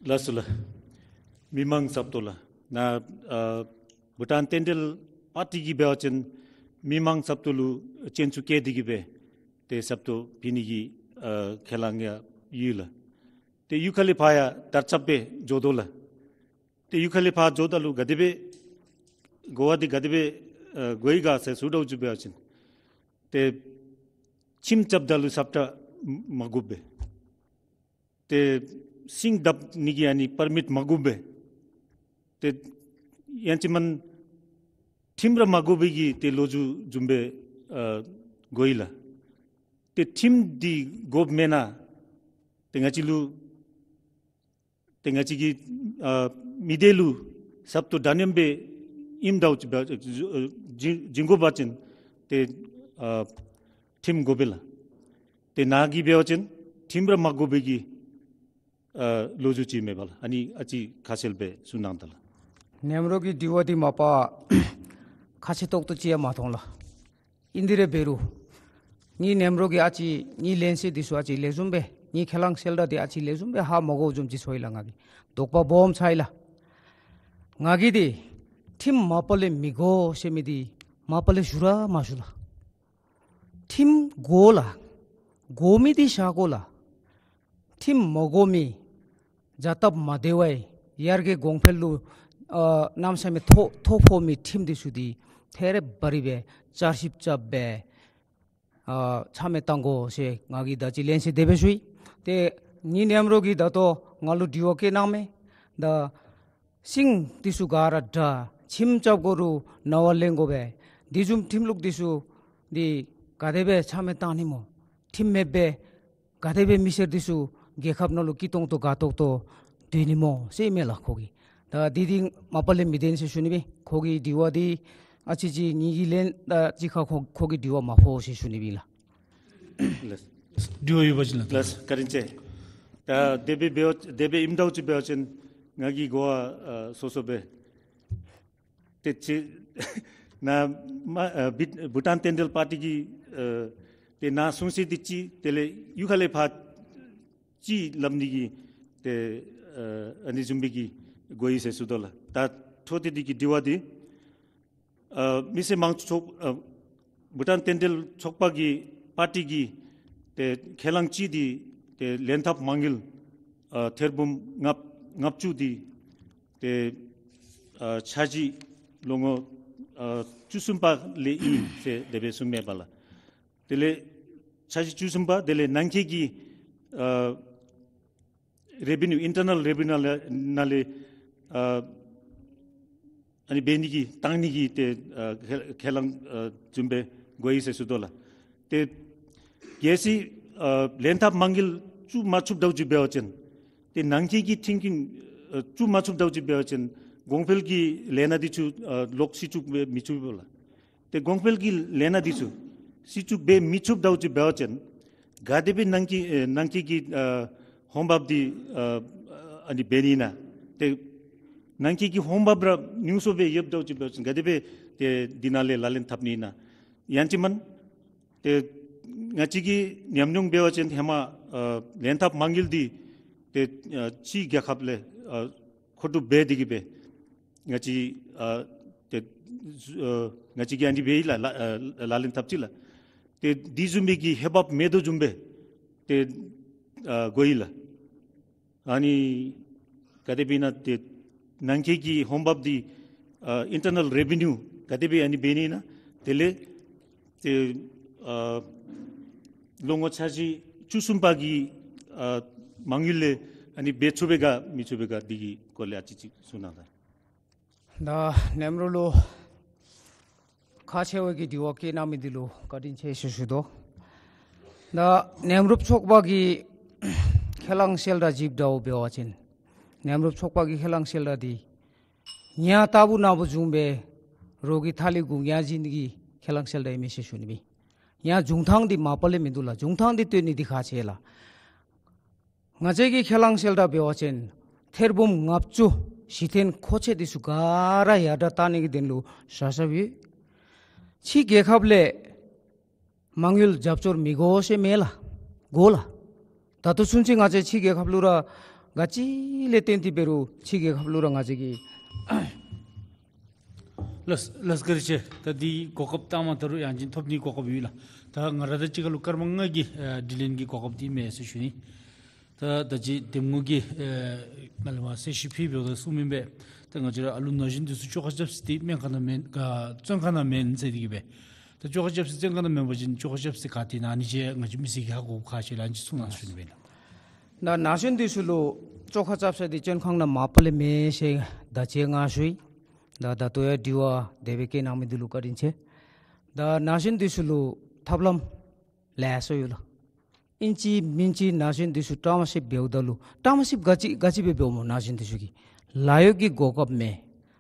ལགས་སོ་ལགས། མི་མང་ཟབ་ཏོ་ལགས། ནཱ་ཨ་བྷུ་ཊཱན་རྟེན་འབྲེལ་པར་ཊི་གིས་འབད་བ་ཅིན་མི་མང་ཟབ་ཏོ་ལུ་སྤྱན་ཟུར་བཀལ་ཏེ་གིས་སྦེ་ཏེ་ཟབ་ཏོ་ཕུལ་ནི་གི་ཨ་ཁས་བླངས་ཡང་ཡོད་ལགས། ཏེ་གཡུས་ཁ་ལས་ཕར་ཡང་དར་ཁྱབ་སྦེ་འགྱོ་དོ་ལགས། ཏེ་གཡུས་ཁ་ལས་ཕར་འགྱོཝ་ད་ལུ་ག་དེ་སྦེ་གོ་བ་འདི་ག་དེ་སྦེ་ཨ་གོ་ཡི་ག་ཟེར་ཞུ་དོ་བཟུམ་འབད་བ་ཅིན་ཏེ་ཁྱིམ་རྐྱབ་ད་ལུ་ས་ཁྲ་མ་དགོཔ་སྦེ། ཏེ་ཤིང་བཏབ་ནི་གི་ཨ་ནི་པར་མིཊ་མ་དགོཔ་སྦེ། ཏེ་ཡང་ཅིན་མེན་ཁྲིམས་ར་མ་དགོ་པའི་གི་ཏེ་ལོ་རྒྱུས་བཟུམ་སྦེ་ཨ་གོ་ཡི་ལགས། ཏེ་ཁྲིམས་འདི་དགོཔ་མེན་ན་ཏེ་ང་བཅས་ལུ་ཏེ་ང་བཅས་ཀྱི་ཨ་མི་སྡེ་ལུ་ཟབ་ཏོ་འདྲ་མཉམ་སྦེ་ཨིནམ་འདྲཝ་ཅིག་སྦེ་བྱིན་བྱིན་དགོ་པ་ཅིན་ཏེ་ཨ་ཁྲིམས་དགོ་པས་ལགས། ཏེ་ནཱ་གིས་འབད་བ་ཅིན་ཁྲིམས་ར་མ་དགོ་པའི་གི་ཨ་ལོ་རྒྱུས་ཅིག་མས་པ་ལགས། ཨ་ནི་ཨ་ཙི་ཁ་གསལ་སྦེ་གསུང་གནང་ད་ལགས། ནེམ་རོག་གི་དྲི་བ་འདི་མ་པ་ཁག་ཆེ་ཏོག་ཏོ་ཅིག་ཡང་མ་མཐོང་ལགས། ཨིན་དེ་ར་འབད་རུང་ངེའི་ནེམ་རོག་གི་ཨ་ཙི་ངེའི་ལན་གསལ་འདི་ཚུ་ཨ་ཙི་ལེགས་ཤོམ་སྦེ་ངེའི་ཁས་བླངས་གསལ་བསྒྲགས་འདི་ཨ་ཙི་ལེགས་ཤོམ་སྦེ་ཧ་མ་གོཝ་བཟུམ་ཅིག་ཚོར་ཡི་ལགས། ང་གིས་དོགས་པ་སྦོམ་ཆགས་ཡི་ལགས། ང་གིས་འདི་ཁྲིམས་མ་པ་ལས་མི་དགོ་ཟེར་མི་འདི་མ་པ་ལས་ཞུ་ར་མ་ཞུ་ལགས། ཁྲིམས་དགོ་ལགས། དགོ་མི་འདི་བཞག་དགོ་ལགས། ཁྲིམས་མ་དགོ་མི་ཡང་སྟབས་མ་བདེ་བའི་ཡར་རྒྱས་གོང་འཕེལ་ལུ་ཨ་གནམ་མེད་ས་མེད་ཐོ་ཐོ་ཕོག་མི་ཁྲིམས་འདི་ཚུ་འདི་ཐད་རི་བ་རི་སྦེ་བསྐྱར་ཞིབ་རྐྱབ་སྦེ་ཨ་ཆ་མེད་གཏང་དགོ་ཟེར་ང་གིས་ད་ཅི་ལན་གསལ་དེ་སྦེ་ཞུ་ཡི། ཏེ་ངེའི་ནེམ་རོག་གིས་ད་ལྟོ་ང་ལུ་དྲི་བ་བཀོད་གནང་མི་ད་ཤིང་འདི་ཚུ་ག་ར་འདྲ་ཁྱིམ་རྐྱབ་དགོ་རུང་གནང་བ་ལེན་དགོ་པས། འདི་བཟུམ་ཁྲིམས་ལུགས་འདི་ཚུ་འདི་ག་དེ་སྦེ་ཆ་མེད་གཏང་ནི་སྨོ། ཁྲིམས་མེད་པར་ག་དེ་སྦེ་མི་སེར་འདི་ཚུ་རྒྱལ་ཁབ་ནང་ལུ་སྐྱིད་ཏོང་ཏོ་དགའ་ཏོག་ཏོ་སྡོད་ནི་སྨོ་ཟེར་ཨིན་མས་ལགས་ཁོ་གིས། ད་འདི་འདི་མ་པ་ལས་མི་བདེན་ཟེར་ཞུ་ནི་སྦེ། ཁོ་གི་དྲི་བ་འདི་ཨ་ཙི་ཅིག་ངེ་གི་ལན་ད་ཅིག་ཁར་ཁོ་ཁོ་གི་དྲི་བ་མ་ཕོག་ཟེར་ཞུ་ནི་སྦེ་ལགས། ལགས། དྲི་བ་ཡོད་པ་ཅིན་ལགས། ལགས་བཀའ་དྲིན་ཆེ། ད་དེ་སྦེ་འབདཝ་དེ་སྦེ་ཨིནམ་འདྲཝ་ཅིག་འབད་བ་ཅིན་ང་གིས་གོ་བ་ཨ་སོ་སོ་སྦེ་ཏེ་ཅིག་ནཱ་མ་ཨ་བི་བྷུ་ཊཱན་བསྟན་འབྲེལ་པར་ཊི་གི་ཨ་ཏེ་ནཱ་གསུང་བཤད་འདི་ཅིག་དེ་ལས་གཡུས་ཁ་ལས་ཕར་ཅིག་སླབ་ནི་གི་ཏེ་ཨ་ཨ་ནི་བཟུམ་སྦེ་གི་གོ་ཡི་ཟེར་ཞུ་དོ་ལགས། ད་འཕྲོ་མཐུད་དེ་གི་དྲི་བ་འདི་ཨ་མི་སེར་མང་ཚོགས་ཨ་བྷུ་ཊཱན་བསྟན་འབྲེལ་ཚོགས་པ་གི་པར་ཊི་གི་ཏེ་ཁས་བླངས་ཅིག་འདི་ཏེ་ལན་ཐབས་མ་དངུལ་ཨ་ཐེར་འབུམ་ལྔ་ལྔ་བཅུ་འདི་ཏེ་ཨ་འཆར་གཞི་ལོ་ངོ་ཨ་བཅུ་གསུམ་པ་ལས་ཨིན་ཟེར་དེ་སྦེ་གསུངམ་མས་པ་ལགས། དེ་ལས་འཆར་གཞི་བཅུ་གསུམ་པ་དེ་ལས་ནང་འཁོད་ཀྱི་ཨ་རེ་བི་ནིའུ་ཨིན་ཊར་ནཱལ་རེ་བི་ནིའུ་ནང་ལས་ནང་ལས་ཨ་ཨ་ནི་འབད་ནི་གི་བཏང་ནི་གི་ཏེ་ཨ་ཁས་ཁས་བླངས་ཨ་བཟུམ་སྦེ་གོ་ཡི་ཟེར་ཞུ་དོ་ལགས། ཏེ་གལ་སྲིད་ཨ་ལན་ཐབས་མ་དངུལ་བཙུགས་མ་ཚུགསཔ་འདྲཝ་ཅིག་འབད་བ་ཅིན་ཏེ་ནང་འཁོད་ཀྱི་མཐུན་རྐྱེན་ཨ་བཙུགས་མ་ཚུགསཔ་འདྲཝ་ཅིག་འབད་བ་ཅིན་གོང་འཕེལ་གྱི་ལས་སྣ་འདི་ཚུ་ཨ་ལོག་སྲིད་བཙུགས་འབད་མི་ཚུགས་པས་ལགས། ཏེ་གོང་འཕེལ་གྱི་ལས་སྣ་འདི་ཚུ་སྲིད་བཙུགས་འབད་མི་ཚུགསཔ་འདྲཝ་ཅིག་འབད་བ་ཅིན་ག་དེ་སྦེ་ནང་འཁོད་ཨེ་ནང་འཁོད་ཀྱི་ཨ་འོང་འབབ་འདི་ཨ་ཨ་ནི་འབད་ནི་ཨིན་ན། ཏེ་ནང་འཁོད་ཀྱི་འོང་འབབ་ར་ཉུང་སུ་སྦེ་ཡོདཔ་འདྲཝ་ཅིག་འབད་བ་ཅིན་ག་དེ་སྦེ་ཏེ་འདི་ནང་ལས་ལག་ལེན་འཐབ་ནི་ཨིན་ན། ཡང་ཅིན་མེན་ཏེ་ང་བཅས་ཀྱི་ཉམས་མྱོང་འབད་བ་ཅིན་ཧེ་མ་ཨ་ལན་ཐབས་མ་དངུལ་འདི་ཏེ་ཨ་ཕྱི་རྒྱལ་ཁབ་ལས་ཨ་མཁོ་སྒྲུབ་འབད་དེ་གི་སྦེ་ང་བཅས་ཨ་ཏེ་ཨ་ང་བཅས་ཀྱིས་ཨ་ནི་འབད་ཡི་ལགས། ལག་ཨ་ལག་ལེན་འཐབ་ཅི་ལགས། ཏེ་དེ་བཟུམ་སྦེ་གི་འོང་འབབ་མེད་དོ་བཟུམ་སྦེ་ཏེ་ཨ་གོ་ཡི་ལགས། ཨ་ནི་ག་དེ་སྦེ་ཨིན་ན་ཏེ་ནང་འཁོད་ཀྱི་འོང་འབབ་འདི་ཨ་ཨིན་ཊར་ནཱལ་རེ་བི་ནིའུ་ག་དེ་སྦེ་ཨ་ནི་འབད་ནི་ཨིན་ན། དེ་ལས་ཏེ་ཨ་ལོ་ངོ་འཆར་གཞི་བཅུ་གསུམ་པ་གི་ཨ་མ་དངུལ་ལས་ཨ་ནི་འབད་ཚུགས་པས་ག་མི་ཚུགས་པས་ག་འདི་གི་སྐོར་ལས་ཨ་ཙི་ཅིག་གསུང་གནང་ལགས། ད་མཉམ་རོགས་ལུ་ཁག་ཆེ་བའི་གི་དྲི་བ་བཀོད་གནང་མི་འདི་ལུ་བཀའ་དྲིན་ཆེ་ཟེར་ཞུ་དོ། ད་མཉམ་རུབ་ཚོགས་པ་གི་ཁས་བླངས་གསལ་བསྒྲགས་ཅིག་འདྲཝ་འབད་བ་ཅིན་མཉམ་རུབ་ཚོགས་པ་གི་ཁས་བླངས་གསལ་བསྒྲགས་འདི་ཉ་ལྟ་བུ་ནང་བུ་བཟུམ་སྦེ་རོགས་ཀྱི་ཐ་ལི་གུ་ཉ་བྱིན་གྱི་ཁས་བླངས་གསལ་བསྒྲགས་ཨིན་མས་ཟེར་ཞུ་ནི་མས། ཡང་བྱུང་ཐངས་འདི་མ་པ་ལས་མིན་འདུག་ལགས། བྱུང་ཐངས་འདི་སྟོན་ནི་འདི་ཁག་ཆེ་ལགས། ང་བཅས་ཀྱི་ཁས་བླངས་གསལ་བསྒྲགས་འབད་བ་ཅིན་ཐེར་འབུམ་ལྔ་བཅུ་གཞི་རྟེན་མཁོ་ཆས་འདི་ཚུ་ག་ར་ཡར་དྲག་བཏང་ནི་གི་དོན་ལུ་བཞག་བཞགཔ་ཡོད། ཕྱི་རྒྱལ་ཁབ་ལས་མ་དངུལ་རྒྱབ་སྐྱོར་མི་དགོ་ཟེར་མེན་ལགས། དགོ་ལགས། ད་ལྟོ་ཚུན་ཚོད་ང་བཅས་ཕྱི་རྒྱལ་ཁབ་ལུ་ར་ག་ཅི་ལས་བརྟེན་ཏེ་འབད་རུང་ཕྱི་རྒྱལ་ཁབ་ལུ་ར་ང་བཅས་ཀྱིས་ལགས་ལགས་བཀའ་དྲིན་ཆེ། ད་འདི་གོ་སྐབས་བཏངམ་ད་རུང་ཡང་ཅིན་ཐོབ་ནིའི་གོ་སྐབས་ཡོད་ལགས། ད་ང་ར་དང་གཅིག་ཁར་ལུ་སྐར་མ་ལྔ་གི་ཨ་དྲི་ལན་གྱི་གོ་སྐབས་འདི་མེད་ཟེར་ཞུ་ནི། ད་ད་ཅི་འདེམས་ངོ་གིས་ཨ་ང་ལུ་མར་གསལ་བཤད་ཕུལ་བའི་ད་གསུངམ་ཨིན་པས། ད་ང་བཅས་ར་ཨ་ལུ་ན་གཞོན་འདི་ཚུ་བཅོ་ཁ་རྐྱབ་ས་འདི་སྨན་ཁང་ནང་མེན་ག་བཙོན་ཁང་ནང་མེན་ཟེར་ཏེ་གི་སྦེ། ད་བཅོ་ཁ་རྐྱབ་ས་བཙོན་ཁང་ནང་མེན་པ་ཅིན་བཅོ་ཁ་རྐྱབ་ས་ག་ཏེ་ན་ཨ་ནི་ཅིག་ང་བཅས་མི་སེར་གྱིས་ཧ་གོ་ཁག་ཆེ་ལགས། ཨ་ནི་ཅིག་གསུང་གནང་ཟེར་ཞུ་ནི་ཨིན་ལགས། ད་ན་གཞོན་འདི་ཚུ་ལུ་བཅོ་ཁ་རྐྱབ་ས་འདི་བཙོན་ཁང་ནང་མ་པ་ལས་མེན་ཟེར་ད་ཅི་ང་ཞུ་ཡི། ད་ད་ལྟོ་ཡང་དྲི་བ་དེ་སྦེ་བཀོད་གནང་མི་འདི་ལུ་བཀའ་དྲིན་ཆེ། ད་ན་གཞོན་འདི་ཚུ་ལུ་ཐབས་ལམ་ལེ་ཤ་ཡོད་ལགས། ཨིན་ཅི་མིན་ཅི་ན་གཞོན་འདི་ཚུ་ཕྲ་མ་ཤེསཔ་འབདཝ་ད་ལུ་ཕྲ་མ་ཤེསཔ་ག་ཅི་ག་ཅི་སྦེ་འབདཝ་སྨོ། ན་གཞོན་འདི་ཚུ་གིས་ལཱ་གཡོག་གི་གོ་སྐབས་མེད།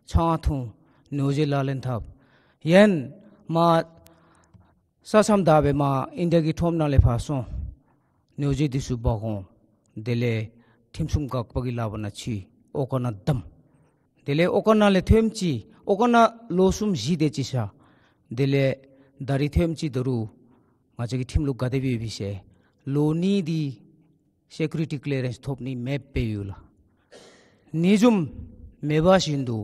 ཆང་འཐུང་། ནོར་རྫས་ལག་ལེན་འཐབ། ཡན་མ་ས་མཚམས་བདའ་སྦེ་མར་ཨིན་ཌི་ཡ་གི་ཁྲོམ་ནང་ལས་ཕར་སོང་། ནོར་རྫས་འདི་ཚུ་འབག་འོང་། དེ་ལས་ཁྲིམས་སྲུང་འགག་པ་གི་ལག་པར་ནང་ཚུད། ཨོ་ཀ་ནང་བསྡམས། དེ་ལས་ཨོ་ཀ་ནང་ལས་ཐོནམ་ཅིག་ཨོ་ཀ་ནང་ལོ་གསུམ་བཞི་དེ་ཅིག་བཞག། དེ་ལས་ད་རིས་ཐོནམ་ཅིག་ད་རུང་ང་བཅས་ཀྱི་ཁྲིམས་ལུགས་ག་དེ་སྦེ་ཡོད་པས་ཟེར་ལོ་གཉིས་འདི་སི་ཀུ་རི་ཊི་ཀི་ལི་ཡ་རེནསི་ཐོབ་ནི་མེདཔ་སྦེ་ཡོད་ལགས། ཨ་ནི་བཟུམ་མེད་པ་བཞིན་དུ་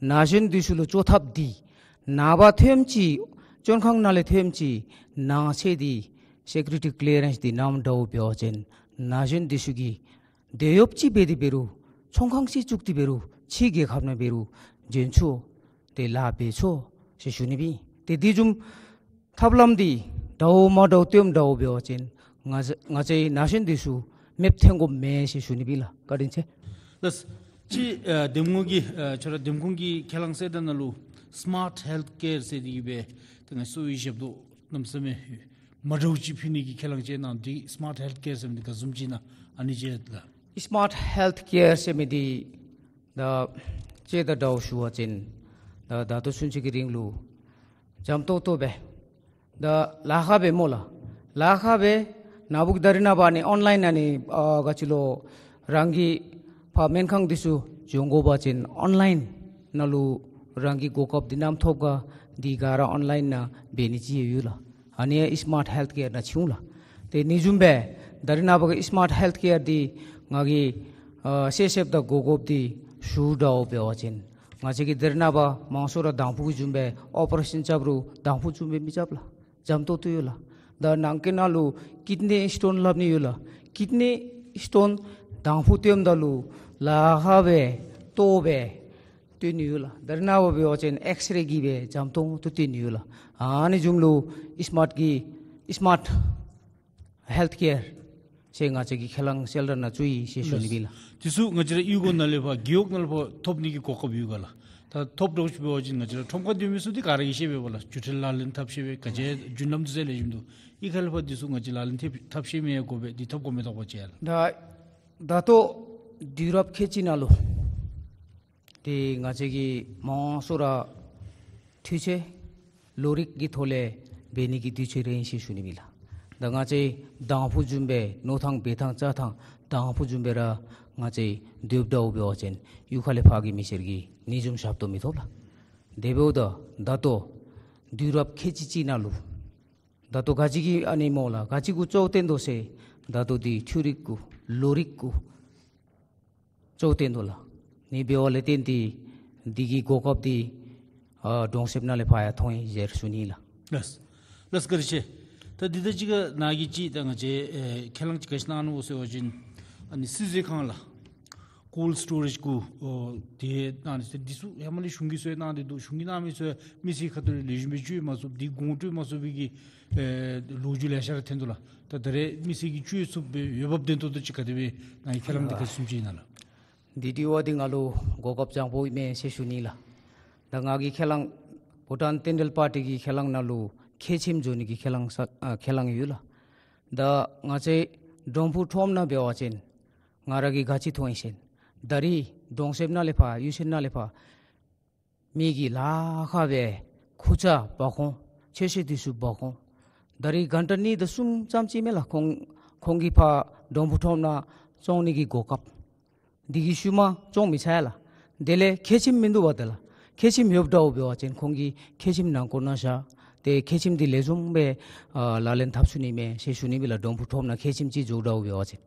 ན་གཞོན་འདི་ཚུ་ལུ་བཅོ་ཐབས་འདི་ནངས་པ་ཐོནམ་ཅིག་བཙོན་ཁང་ནང་ལས་ཐོནམ་ཅིག་ནང་ཆས་འདི་སི་ཀུ་རི་ཊི་ཀི་ལི་ཡ་རེནསི་འདི་གནངམ་འདྲཝ་འབད་བ་ཅིན་ན་གཞོན་འདི་ཚུ་གིས་དེད་གཡོགཔ་ཅིག་འབད་དེ་འབད་རུང་ཚོང་ཁང་ཅིག་བཙུགས་ཏེ་འབད་རུང་ཕྱི་རྒྱལ་ཁབ་ནང་འབད་རུང་འབྱོན་ཆོག། ཏེ་ལཱ་འབད་ཆོག་ཟེར་ཞུ་ནི་སྦེ། ཏེ་དེ་བཟུམ་ཐབས་ལམ་འདི་འདྲཝ་མ་འདྲཝ་སྟོནམ་འདྲཝ་འབད་བ་ཅིན་ང་བཅས་ང་བཅས་ན་གཞོན་འདི་ཚུ་མེདཔ་ཐོན་དགོཔ་མེད་ཟེར་ཞུ་ནི་སྦེ་ལགས། བཀའ་དྲིན་ཆེ། ལགས། ཅིག་ཨ་འདེམས་ངོ་གིས་ཨ་ཁྱོད་ར་འདེམས་ཁོངས་ཀྱི་ཁས་བླངས་གསལ་བསྒྲགས་ནང་ལུ་སི་མཱརཊ་ཧེལཐ་ཀེར་ཟེར་ཏེ་གི་སྦེ་ཏེ་ང་གསོ་བའི་ཞབས་ཏོག་གནམ་མེད་ས་མེད་མ་འདྲཝ་ཅིག་ཕུལ་ནི་གི་ཁས་བླངས་ཅིག་གནང་འདི་སི་མཱརཊ་ཧེལཐ་ཀེར་ཟེར་མི་འདི་ག་བཟུམ་ཅིག་ཨིན་ན་ཨ་ནི་ཅིག་ལགས། སི་མཱརཊ་ཧེལཐ་ཀེར་ཟེར་མི་འདི་ད་ཅི་ད་འདྲཝ་ཞུ་བ་ཅིན་ད་ད་ལྟོ་ཚུན་ཚོད་ཀྱི་རིང་ལུ་འཇམ་ཏོག་ཏོ་སྦེ་ད་ལཱ་ཁག་སྦེ་སྨོ་ལགས། ལཱ་ཁག་སྦེ་ ནཱ་བུ་གི་ད་རེས་ནངས་པ་ཨ་ནི་ཨོན་ལའིན་ཨ་ནི་ཨ་ག་ཅི་ལོ་རང་གི་ཕར་སྨན་ཁང་འདི་ཚུ་འགྱོ་དགོ་པ་ཅིན་ཨོན་ལའིན་ནང་ལུ་རང་གི་གོ་སྐབས་འདི་ནམ་ཐོབ་ག་འདི་ག་ར་ཨོན་ལའིན་ནང་འབད་ནི་ཅིག་ཡོད་ལགས། ཨ་ནི་ཡང་ཨི་སི་མཱརཊ་ཧེལཐ་ཀེར་ནང་ཚུད་འོང་ལགས། ཏེ་ཨ་ནི་བཟུམ་སྦེ་ད་རེས་ནངས་པ་གི་ཨི་སི་མཱརཊ་ཧེལཐ་ཀེར་འདི་ང་གིས་ཨ་ཤེས་ཤེསཔ་དང་གོ་སྐབས་འདི་ཞུ་དྲག་འབད་བ་ཅིན་ང་བཅས་ཀྱིས་ད་རེས་ནངས་པ་མང་ཤོས་ར་དང་ཕུ་གི་བཟུམ་སྦེ་ཨོ་པ་རེ་ཤཱན་རྐྱབ་རུང་དང་ཕུ་བཟུམ་སྦེ་མི་རྐྱབ་ལགས། འཇམ་ཏོང་ཏོ་ཡོད་ལགས། ད་ནང་གི་ནང་ལུ་ཀིཌ་ནི་སི་ཊོན་སླབ་ནི་ཡོད་ལགས། ཀིཌ་ནི་སི་ཊོན་དང་ཕུ་བཏོནམ་ད་ལུ་ལཱ་ཁག་སྦེ་ལྟོ་སྦེ་བཏོན་ནི་ཡོད་ལགས། ད་རེས་ནངས་པ་འབད་བ་ཅིན་ཨེགསི་རེ་གིས་སྦེ་འཇམ་ཏོང་ཏོ་བཏོན་ནི་ཡོད་ལགས། ཨ་ནི་བཟུམ་ལུ་ཨི་སི་མཱརཊ་གི་ཨི་སི་མཱརཊ་ཧེལཐ་ཀེར་ཟེར་ང་བཅས་ཀྱི་ཁས་བླངས་གསལ་བསྒྲགས་ནང་ཚུད་ཡི་ཟེར་ཞུ་ནི་ཨིན་ལགས། དེ་ཚུ་ང་བཅས་ར་གཡུས་སྒོ་ནང་ལས་ཕར་རྒེད་འོག་ནང་ལས་ཕར་ཐོབ་ནི་གི་གོ་སྐབས་ཡོད་ག་ལགས། ད་ཐོབ་འགྱོ་ཅི་འབད་བ་ཅིན་ང་བཅས་ར་ཁྲོམ་ཁར་སྡོད་མི་ཚུ་འདི་ག་ར་གིས་ཤེས་པས་པ་ལགས། བརྒྱུད་འཕྲིན་ལག་ལེན་འཐབ་ཤེས་པས་ག་ཅི་རྒྱུན་ལམ་འདི་ཚུ་ལེགས་ཤོམ་འདུག། གཡུས་ཁ་ལས་ཕར་འདི་ཚུ་ང་བཅས་ལག་ལེན་འཐབ་འཐབ་ཤེས་མི་གོ་བས། འདི་ཐོབ་གོ་མི་ཐོབ་ག་ཅི་ཡ་ལགས། ད་ད་ལྟོ་དུས་རབས་ཁལ་གཅིག་ནང་ལུ་ཏེ་ང་བཅས་ཀྱི་མང་ཤོས་ར་འཕྲུལ་ཆས་གློག་རིག་གི་ཐོག་ལས་འབད་ནི་གི་དུས་ཚོད་རན་ཟེར་ཞུ་ནི་ཨིན་ལགས། ད་ང་བཅས་དང་ཕུ་བཟུམ་སྦེ་མནོ་ཐངས་འབད་ཐངས་རྐྱབ་ཐངས་དང་ཕུ་བཟུམ་སྦེ་ར་ང་བཅས་སྡོདཔ་ད་འབད་བ་ཅིན་གཡུས་ཁ་ལས་ཕར་གྱི་མི་སེར་གྱིས་ཨ་ནི་བཟུམ་ཞབས་ཏོག་མི་ཐོབ་ལགས། དེ་འབདཝ་ད་ད་ལྟོ་དུས་རབས་ཁལ་གཅིག་གཅིག་ནང་ལུ་ད་ལྟོ་ག་ཅི་གི་ཨ་ནི་སྨོ་ལགས། ག་ཅི་གུ་གཙོ་བོ་བཏོན་དོ་ཟེར་ད་ལྟོ་འདི་འཕྲུལ་རིག་གུ་གློག་རིག་གུ་གཙོ་བོ་བཏོན་དོ་ལགས། ཨ་ནི་འབདཝ་ལས་བརྟེན་ཏེ་འདི་གི་གོ་སྐབས་འདི་ཨ་གྲོང་གསེབ་ནང་ལས་ཕར་ཡང་ཐོན་ཡི་ཟེར་ཞུ་ནི་ལགས། ལགས། ལགས་བཀའ་དྲིན་ཆེ། ད་འདི་དང་གཅིག་ཁར་ནཱ་གིས་ཅིག་ད་ང་བཅས་ཨེ་ཁས་བླངས་ཅིག་ག་ཅི་གནང་ནུག་ཟེར་བ་ཅིན་ཨ་ནི་བསིལ་མཛོད་ཁང་ལགས། ཀོལཌ་སི་ཊོ་རེཇ་གུ་ཨོ་དེ་གནང་ནི་ཟེར་འདི་ཚུ་ཧེ་མ་ལས་གཞུང་གིས་ཚུ་ཡང་གནང་སྟེ་འདུག། གཞུང་གིས་གནང་མི་ཚུ་ཡང་མི་སེར་ཁ་ཐུག་ལས་ལེགས་ཤོམ་སྦེ་བཅོས་མ་ཚུགས། འདི་གོང་བཀྲོལ་མ་ཚུགས་པའི་གི་ཨེ་ལོ་རྒྱུས་ལེ་ཤ་ར་ཐོན་འདུག་ལགས། ད་ད་རེས་མི་སེར་གྱིས་བཅོས་ཚུགས་པའི་འོས་འབབ་ལྡན་ཏོག་ཏོ་ཅིག་ག་དེ་སྦེ་ནཱ་གིས་ཁས་བླངས་འདི་ག་བཟུམ་ཅིག་ཨིན་ན་ལགས། འདི་དྲི་བ་འདི་ང་ལུ་གོ་སྐབས་བཟང་པོ་ཨིན་མས་ཟེར་ཞུ་ནི་ལགས། ད་ང་གིས་ཁས་བླངས་བྷུ་ཊཱན་བསྟན་འབྲེལ་པར་ཊི་གི་ཁས་བླངས་ནང་ལུ་ཁལ་ཆེམ་བཟོ་ནི་གི་ཁས་བླངས་ས་ཨ་ཁས་བླངས་ཡོད་ལགས། ད་ང་བཅས་འབྲོང་ཕུ་ཁྲོམ་ནང་འབད་བ་ཅིན་ང་ར་གིས་ག་ཅི་མཐོང་ཡི་ཟེར་ན་ད་རེས་གྲོང་གསེབ་ནང་ལས་ཕར་གཡུས་ཚན་ནང་ལས་ཕར་མི་གིས་ལཱ་ཁག་སྦེ་ཁུར་ཆ་འབག་འོང་། ཆོས་ཤེས་འདི་ཚུ་འབག་འོང་། ད་རེས་གྷན་ཊ་གཉིས་དང་གསུམ་ཙམ་ཅིག་མས་ལགས། ཁོང་ཁོང་གིས་ཕར་འབྲོང་ཕུ་ཁྲོམ་ནང་བཙོང་ནི་གི་གོ་སྐབས། འདི་གི་ཤུལ་མ་བཙོང་མི་ཚར་ཡ་ལགས། དེ་ལས་ཁལ་ཆེམ་མིན་འདུག་པ་ད་ལགས། ཁལ་ཆེམ་ཡོདཔ་འདྲཝ་འབད་བ་ཅིན་ཁོང་གིས་ཁལ་ཆེམ་ནང་འཁོད་ནང་བཞག་སྟེ་ཁལ་ཆེམ་འདི་ལེགས་ཤོམ་སྦེ་ཨ་ལག་ལེན་འཐབ་ཚུགས་ནི་མས་ཟེར་ཞུ་ནི་ཨིན་ལགས། འབྲོང་ཕུ་ཁྲོམ་ནང་ཁལ་ཆེམ་ཅིག་འཛུགས་འདྲཝ་འབད་བ་ཅིན།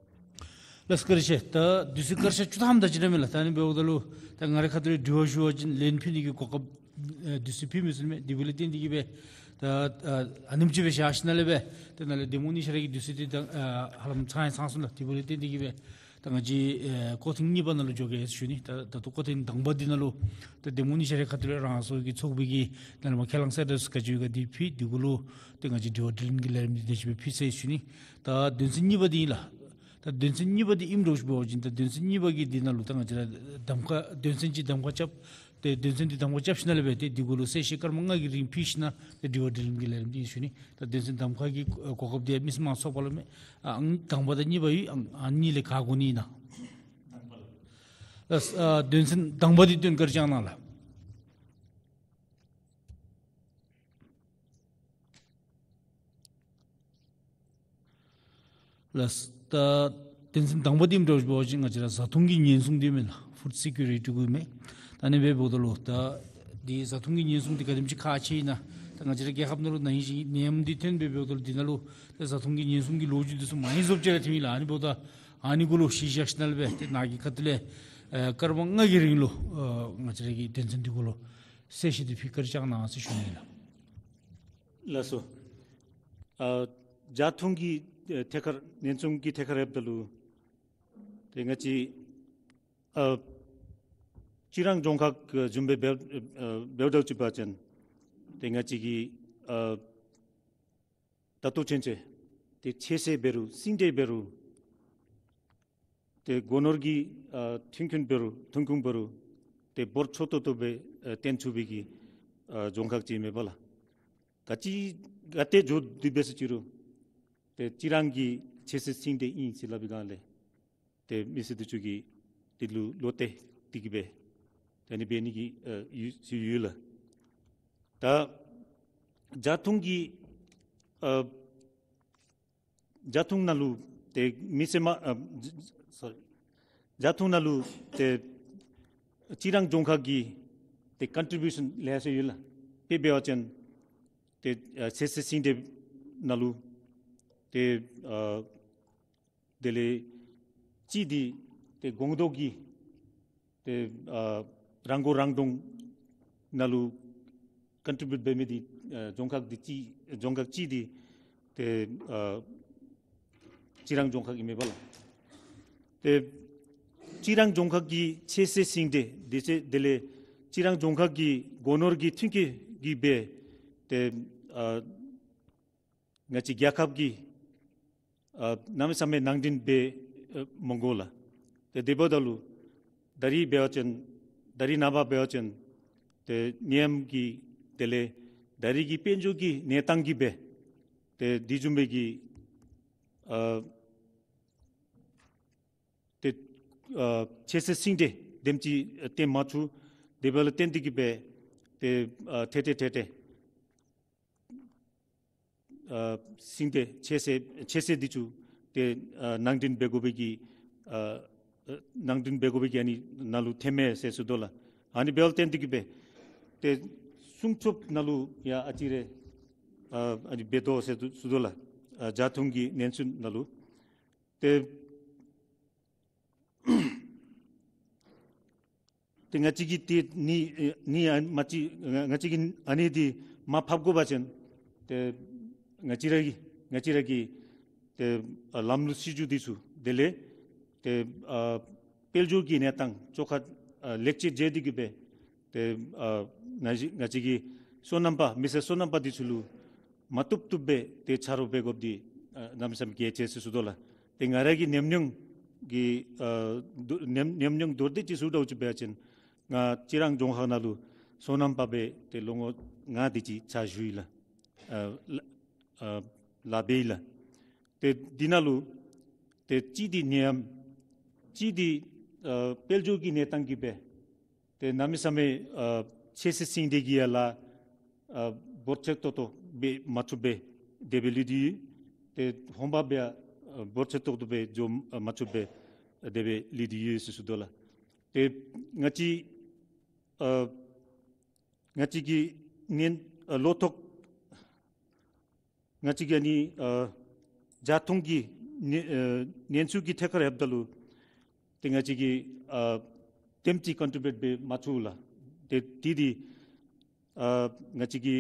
ལགས་བཀའ་དྲིན་ཆེ། ད་དུས་ཚོད་སྐར་ཆ་བཅུ་ཐམ་དེ་ཅིག་ར་མས་ལགས། ད་ཨ་ནི་འབདཝ་ད་ལུ་ད་ང་རའི་ཁ་ཐུག་ལས་དྲི་བ་ཞུ་བ་ཅིན་ལན་ཕུལ་ནི་གི་གོ་སྐབས་ཨེ་དུས་ཚོད་ཕུལ་མི་ཚུགས་མས། དེ་འབདཝ་ལས་བརྟེན་ཏེ་གིས་སྦེ་ད་ཨ་ཨ་ནེམ་ཅིག་སྦེ་བཞག་ཞིནམ་ལས་སྦེ་ད་ནཱ་ལས་བདེ་མོ་གཉིས་ཆ་ར་གི་དུས་ཚོད་འདི་ད་ཨ་ཧ་ལམ་ཚང་ཡང་ཚང་སོང་ལགས། དེ་འབདཝ་ལས་བརྟེན་ཏེ་གིས་སྦེ་ད་ང་བཅས་ཨེ་སྐོར་ཐེངས་གཉིས་པ་ནང་ལུ་འགྱོ་གེ་ཟེར་ཞུ་ནི། ད་ད་ལྟོ་སྐོར་ཐེངས་དང་པ་འདི་ནང་ལུ་ད་བདེ་མོ་གཉིས་ཆ་རའི་ཁ་ཐུག་ལས་རང་སོའི་གི་ཚོགས་པའི་གི་ད་ནཱ་ལས་མར་ཁས་བླངས་གསལ་བསྒྲགས་ཚུ་ག་ཅི་ཡོད་ག་འདི་ཕུལ། དེ་གུ་ལུ་ཏེ་ང་བཅས་དྲི་བ་དྲིས་ལན་གྱི་ལས་རིམ་འདི་དེ་ཅིག་སྦེ་ཕུལ་ཚར་ཡི་ཟེར་ཞུ་ནི། ད་དོན་ཚན་གཉིས་པ་འདི་ཨིན་ལགས། ད་དོན་ཚན་གཉིས་པ་འདི་ཨིནམ་འདྲཝ་ཅིག་འབད་བ་ཅིན་ད་དོན་ཚན་གཉིས་པ་གི་འདི་ནང་ལུ་ད་ང་བཅས་ར་གདམ་ཁ་དོན་ཚན་ཅིག་གདམ་ཁ་རྐྱབ། ཏེ་དོན་ཚན་འདི་གདམ་ཁ་རྐྱབ་ཞིནམ་ལས་སྦེ་ཏེ་འདི་གུ་ལུ་གསལ་བཤད་སྐར་མ་ལྔ་གི་རིང་ཕུལ་ཞིནམ་ཏེ་དྲི་བ་དྲིས་ལན་གྱི་ལས་རིམ་འདི་ཨིན་ཞུ་ནི། ད་དོན་ཚན་གདམ་ཁ་གི་གོ་སྐབས་འདི་མི་སེར་མང་ཚོགས་པ་ལུ་མས། ཨ་ཨང་དང་པ་དང་གཉིས་པ་ཡོད། ཨང་ཨང་གཉིས་ལས་ག་གོ་ནི་ཨིན་ན། ལགས། ཨ་དོན་ཚན་དང་པ་འདི་སྟོན་བཀའ་དྲིན་བསྐྱང་གནང་ལགས། ལགས། ད་དོན་ཚན་དང་པ་འདི་ཨིནམ་འདྲཝ་ཅིག་འབད་བ་ཅིན་ང་བཅས་ར་བཟའ་འཐུང་གི་ཉེན་སྲུང་འདི་མས་ལགས། ཕུཌ་སི་ཀིའུ་རི་ཊི་གུ་མས། ད་ཨ་ནི་སྦེ་འབདཝ་ད་ལུ་ད་འདི་བཟའ་འཐུང་གི་ཉེན་སྲུང་འདི་ག་དེམ་ཅིག་ཁག་ཆེ་ཨིན་ན། ད་ང་བཅས་ར་རྒྱལ་ཁབ་ནང་ལུ་ན་ཧིང་ཅིག་ནད་ཡམས་འདི་ཐོན་སྦེ་འབདཝ་ད་ལུ་འདི་ནང་ལུ་ད་བཟའ་འཐུང་གི་ཉེན་སྲུང་གི་ལོ་རྒྱུས་འདི་ཚུ་མ་ཧིང་བཟོ་བཅོས་ར་ཐོན་ཡི་ལགས། ཨ་ནི་འབདཝ་ད་ཨ་ནི་གུ་ལུ་གཞི་བཞག་ཞིནམ་ལས་སྦེ་ཏེ་ནཱ་གི་ཁ་ཐུག་ལས་ཨེ་སྐར་མ་ལྔ་གི་རིང་ལུ་ཨེ་ང་བཅས་ར་གི་དོན་ཚན་འདི་གུ་ལུ་གསལ་བཤད་འདི་ཕུལ་བཀའ་དྲིན་བསྐྱང་གནང་ཟེར་ཞུ་ནི་ཨིན་ལགས། ལགས་སོ། ཨ་བཟའ་འཐུང་གི་ཨེ་ཐད་ཁར་ཉེན་སྲུང་གི་ཐད་ཁར་ཡོདཔ་ད་ལུ་ཏེ་ང་བཅས་ཨ་རྩི་རང་རྫོང་ཁག་གི་བཟུམ་སྦེ་འབད་ཨ་འབདཝ་ད་ཅིག་འབད་བ་ཅིན་ཏེ་ང་བཅས་ཀྱི་ཨ་ད་ལྟོ་ཚུན་ཚོད་ཏེ་ཚོད་བསྲེ་འབད་རུང་སྲིན་འབྲས་འབད་རུང་ཏེ་སྒོ་ནོར་གྱི་ཨ་ཐོན་ཁུངས་འབད་རུང་ཐོན་ཁུངས་འབད་རུང་ཏེ་འབོར་ཆེ་ཏོག་ཏོ་སྦེ་ཨ་བཏོན་ཚུགས་པའི་གི་ཨ་རྫོང་ཁག་ཅིག་མས་པ་ལགས། ག་ཅི་ག་ཏེ་འགྱོ་སྡོད་པ་ཅིན་རུང་ཏེ་རྩི་རང་གི་ཚོད་བསྲེ་སྲིན་འབྲས་ཨིན་ཟེར་སླབ་པའི་སྒང་ལས་ཏེ་མི་སེར་འདི་ཚུ་གིས་འདི་ལུ་བློ་གཏད་དེ་གིས་སྦེ་ད་ཨ་ནི་འབད་ནི་གི་ཨ་ཡོད་ཡོད་ལགས། ད་བཟའ་འཐུང་གི་ཨ་ བྱ་ཐུང་ནང་ལུ་ཏེ་མི་སེར་མ་ཨ་སོ་རི་བྱ་ཐུང་ནང་ལུ་ཏེ་རྩི་རང་རྫོང་ཁག་གི་ཏེ་ཀོན་ཊི་བིའུ་ཤཱན་ལེ་ཤ་ཡོད་ལགས། དཔེ་འབད་བ་ཅིན་ཏེ་ཨ་ཚེ་སྲས་སིང་སྡེ་ནང་ལུ་ཏེ་ཨ་དེ་ལས་གཅིག་འདི་ཏེ་སྒོང་རྡོག་གི་ཏེ་ཨ་རང་མགོ་རང་འདྲོངས་ནང་ལུ་ཀོན་ཊི་བིའུཊ་འབད་མི་འདི་ཨ་རྫོང་ཁག་འདི་གཅིག་རྫོང་ཁག་གཅིག་འདི་ཏེ་ཨ་རྩི་རང་རྫོང་ཁག་ཨིན་མས་པ་ལགས། ཏེ་རྩི་རང་རྫོང་ཁག་གི་ཚེ་སྲས་སིང་སྡེ་དེ་ཚེ་དེ་ལས་རྩི་རང་རྫོང་ཁག་གི་སྒོ་ནོར་གྱི་མཐུན་རྐྱེན་གྱིས་སྦེ་ཏེ་ཨ་ང་བཅས་རྒྱལ་ཁབ་ཀྱི་ཨ་གནམ་མེད་ས་མེད་ནང་འདྲེན་འབད་ཨ་མི་དགོ་ལགས། ཏེ་དེ་འབདཝ་ད་ལུ་ད་རིས་འབད་བ་ཅིན་ད་རིས་ནངས་པ་འབད་བ་ཅིན་ཏེ་ནད་ཡམས་ཀྱི་དེ་ལས་ད་རིས་ཀྱི་དཔལ་འབྱོར་གྱི་གནས་སྟངས་ཀྱིས་སྦེ་ཏེ་དེ་བཟུམ་སྦེ་གི་ཨ་ཏེ་ཨ་ཚེ་སྲས་སིང་སྡེ་དེམ་ཅིག་ཨ་བརྟན་མ་ཚུགས། དེ་འབདཝ་ལས་བརྟེན་ཏེ་གི་སྦེ་ཏེ་ཨ་ཏེ་ཏེ་ཏེ་ཏེ་ཨ་སིང་སྡེ་ཚེ་སྲས་ཚེ་སྲས་འདི་ཚུ་ཏེ་ཨ་ནང་འདྲེན་འབད་དགོ་པའི་གི་ཨ་ཨ་ནང་འདྲེན་འབད་དགོ་པའི་གི་ཨ་ནི་ནང་ལུ་ཐོནམ་མས་ཟེར་ཞུ་དོ་ལགས། ཨ་ནི་འབདཝ་ལས་བརྟེན་ཏེ་གི་སྦེ་ཏེ་སྲུང་སྐྱོབ་ནང་ལུ་ཡང་ཨ་ཙི་རེ་ཨ་ཨ་ནི་འབད་དོ་ཟེར་ཞུ་དོ་ལགས། ཨ་བྱ་ཐུང་གི་ནད་སྲུང་ནང་ལུ་ཏེ་ཏེ་ང་བཅས་ཀྱིས་ཏེ་ནི་ཨེ་ནི་ཨ་མ་ཅིག་ང་ང་བཅས་ཀྱིས་ཨ་ནི་འདི་མར་ཕབ་དགོ་པ་ཅིན་ཏེ་ང་བཅས་ར་གི་ང་བཅས་ར་གི་ཏེ་ཨ་ལམ་ལུགས་སྲིད་བྱུས་འདི་ཚུ་དེ་ལས་ཏེ་ཨ་དཔལ་འབྱོར་གྱི་གནས་སྟངས་ཚུ་ཁར་ཨ་ལེགས་བཅོས་མཛད་དེ་གི་སྦེ་ཏེ་ཨ་ང་བཅས་ང་བཅས་ཀྱི་སོ་ནམ་པ་མི་སེར་སོ་ནམ་པ་འདི་ཚུ་ལུ་མ་བཏུབ་བཏུབ་སྦེ་ཏེ་ཆ་རོགས་འབད་དགོཔ་འདི་ཨ་གནམ་མེད་ས་མེད་གལ་ཆེ་ཟེར་ཞུ་དོ་ལགས། ཏེ་ང་ར་གི་ཉམས་མྱོང་གི་ཨ་དོ་ཉམས་ཉམས་མྱོང་མདོར་བསྡུས་ཅིག་ཞུ་དགོཔ་ཅིག་འབད་བ་ཅིན་ང་རྩི་རང་རྫོང་ཁག་ནང་ལུ་སོ་ནམ་པ་སྦེ་ཏེ་ལོ་ངོ་ལྔ་དེ་ཅིག་ཕྱག་ཞུ་ཡི་ལགས། ཨ་ལ་ཨ་ལཱ་འབད་ཡི་ལགས། ཏེ་འདི་ནང་ལུ་ཏེ་གཅིག་འདི་ནད་ཡམས་གཅིག་འདི་ཨ་དཔལ་འབྱོར་གྱི་གནས་སྟངས་ཀྱིས་སྦེ་ཏེ་གནམ་མེད་ས་མེད་ཨ་ཚེ་སྲས་སིང་སྡེ་གི་ཡང་ལཱ་ཨ་འབོར་ཆེ་ཏོག་ཏོ་འབད་མ་ཚུགས་པར་དེ་སྦེ་ལུས་ཏེ་ཡོད། ཏེ་ཧོངས་པ་སྦེ་ཡང་ཨ་འབོར་ཆེ་ཏོག་ཏོ་སྦེ་འགྱོ་ཨ་མ་ཚུགས་པར་དེ་སྦེ་ལུས་ཏེ་ཡོད་ཟེར་ཞུ་དོ་ལགས། ཏེ་ང་བཅས་ཨ་ང་བཅས་ཀྱི་ནན་ཨ་ལོ་ཐོག་ང་བཅས་ཀྱི་ཨ་ནི་ཨ་བྱ་ཐུང་གི་ནན་ཨ་ནན་ཚུ་གི་ཐད་ཁར་ལྷོདཔ་ད་ལུ་ཏེ་ང་བཅས་ཀྱིས་ཨ་དེམ་ཅིག་ཀོན་ཊི་བིའུཊ་འབད་མ་ཚུགས་ལགས། ཏེ་དེ་འདི་ཨ་ང་བཅས་ཀྱི་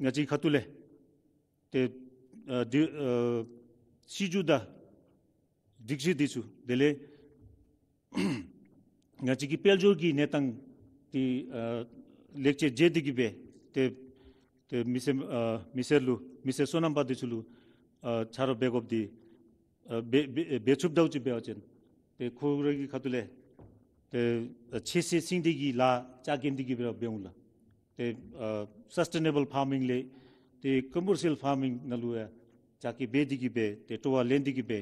ང་བཅས་ཁ་ཐུག་ལས་ཏེ་ཨ་འདི་ཨ་སྲིད་བྱུས་དང་སྒྲིག་གཞི་འདི་ཚུ་དེ་ལས་ང་བཅས་ཀྱི་དཔལ་འབྱོར་གྱི་གནས་སྟངས་འདི་ཨ་ལེགས་བཅོས་མཛད་དེ་གི་སྦེ་ཏེ་ཏེ་མི་སེར་ཨ་མི་སེར་ལུ་མི་སེར་སོ་ནམ་པ་འདི་ཚུ་ལུ་ཨ་ཆ་རོགས་འབད་དགོཔ་འདི་ཨ་འབད་འབད་འབད་ཚུགསཔ་འདྲཝ་ཅིག་འབད་བ་ཅིན་ཏེ་ཁོ་ར་གི་ཁ་ཐུག་ལས་ཏེ་ཨ་ཚེ་སྲས་སིང་སྡེ་གི་ལཱ་རྐྱབ་གེ་འདི་གི་སྦེ་ར་འབད་འོང་ལགས། ཏེ་ཨ་སཱསི་ཊེ་ནེ་བཱལ་ཕཱར་མིང་ལས་ཏེ་ཀོ་མར་ཤཱལ་ཕཱར་མིང་ནང་ལུ་ཡང་རྐྱབ་གེ་འབད་དེ་གི་སྦེ་ཏེ་སྤྲོ་བ་ལེན་ཏེ་གི་སྦེ་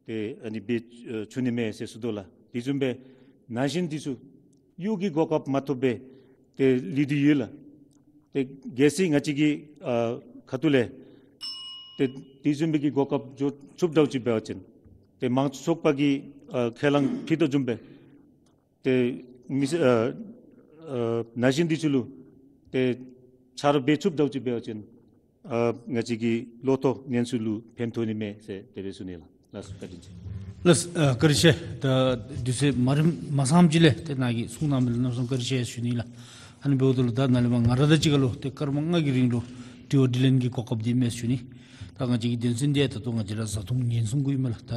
ཏེ་ཨ་ནི་འབད་ཨ་ཚུགས་ནི་མས་ཟེར་ཞུ་དོ་ལགས། དེ་བཟུམ་སྦེ་ན་གཞོན་འདི་ཚུ་གཡུས་ཀྱི་གོ་སྐབས་མ་ཐོབ་པར་ཏེ་ལུས་ཏེ་ཡོད་ལགས། ཏེ་གལ་སྲིད་ང་བཅས་ཀྱི་ཨ་ཁ་ཐུག་ལས་ཏེ་དེ་བཟུམ་སྦེ་གི་གོ་སྐབས་འགྱོ་ཚུགསཔ་འདྲཝ་ཅིག་འབད་བ་ཅིན་ཏེ་མང་གཙོ་ཚོགས་པ་གི་ཨ་ཁས་བླངས་ཕུལ་དོ་བཟུམ་སྦེ་ཏེ་མི་སེར་ཨ་ཨ་ན་གཞོན་འདི་ཚུ་ལུ་ཏེ་ཆ་རོགས་འབད་ཚུགསཔ་འདྲཝ་ཅིག་འབད་བ་ཅིན་ཨ་ང་བཅས་ཀྱི་ལོ་ཐོག་ནན་ཚུ་ལུ་ཕན་ཐོགས་ནི་མས་ཟེར་དེ་སྦེ་ཞུ་ནི་ལགས། ལགས་སོ་བཀའ་དྲིན་ཆེ། ལགས་སོ་ཨ་བཀའ་དྲིན་ཆེ། ད་དུས་ཚོད་མ་རིངམ་མ་སངམ་ཅིག་ལས་ཏེ་ནཱ་གིས་གསུང་གནང་མི་ལུ་གནམ་མེད་ས་མེད་བཀའ་དྲིན་ཆེ་ཞུ་ནི་ལགས། ཨ་ནི་འབདཝ་ད་ལུ་ད་ནཱ་ལས་མར་ང་ར་དང་གཅིག་ཁར་ལུ་ཏེ་སྐར་མ་ལྔ་གི་རིང་ལུ་དྲི་བ་དྲིས་ལན་གྱི་གོ་སྐབས་འདི་མས་ཞུ་ནི། ད་ང་བཅས་ཀྱི་དོན་ཚན་འདི་ད་ལྟོ་ང་བཅས་ར་བཟའ་འཐུང་ཉེན་སྲུང་གུ་ཨིན་མས་ལགས། ད་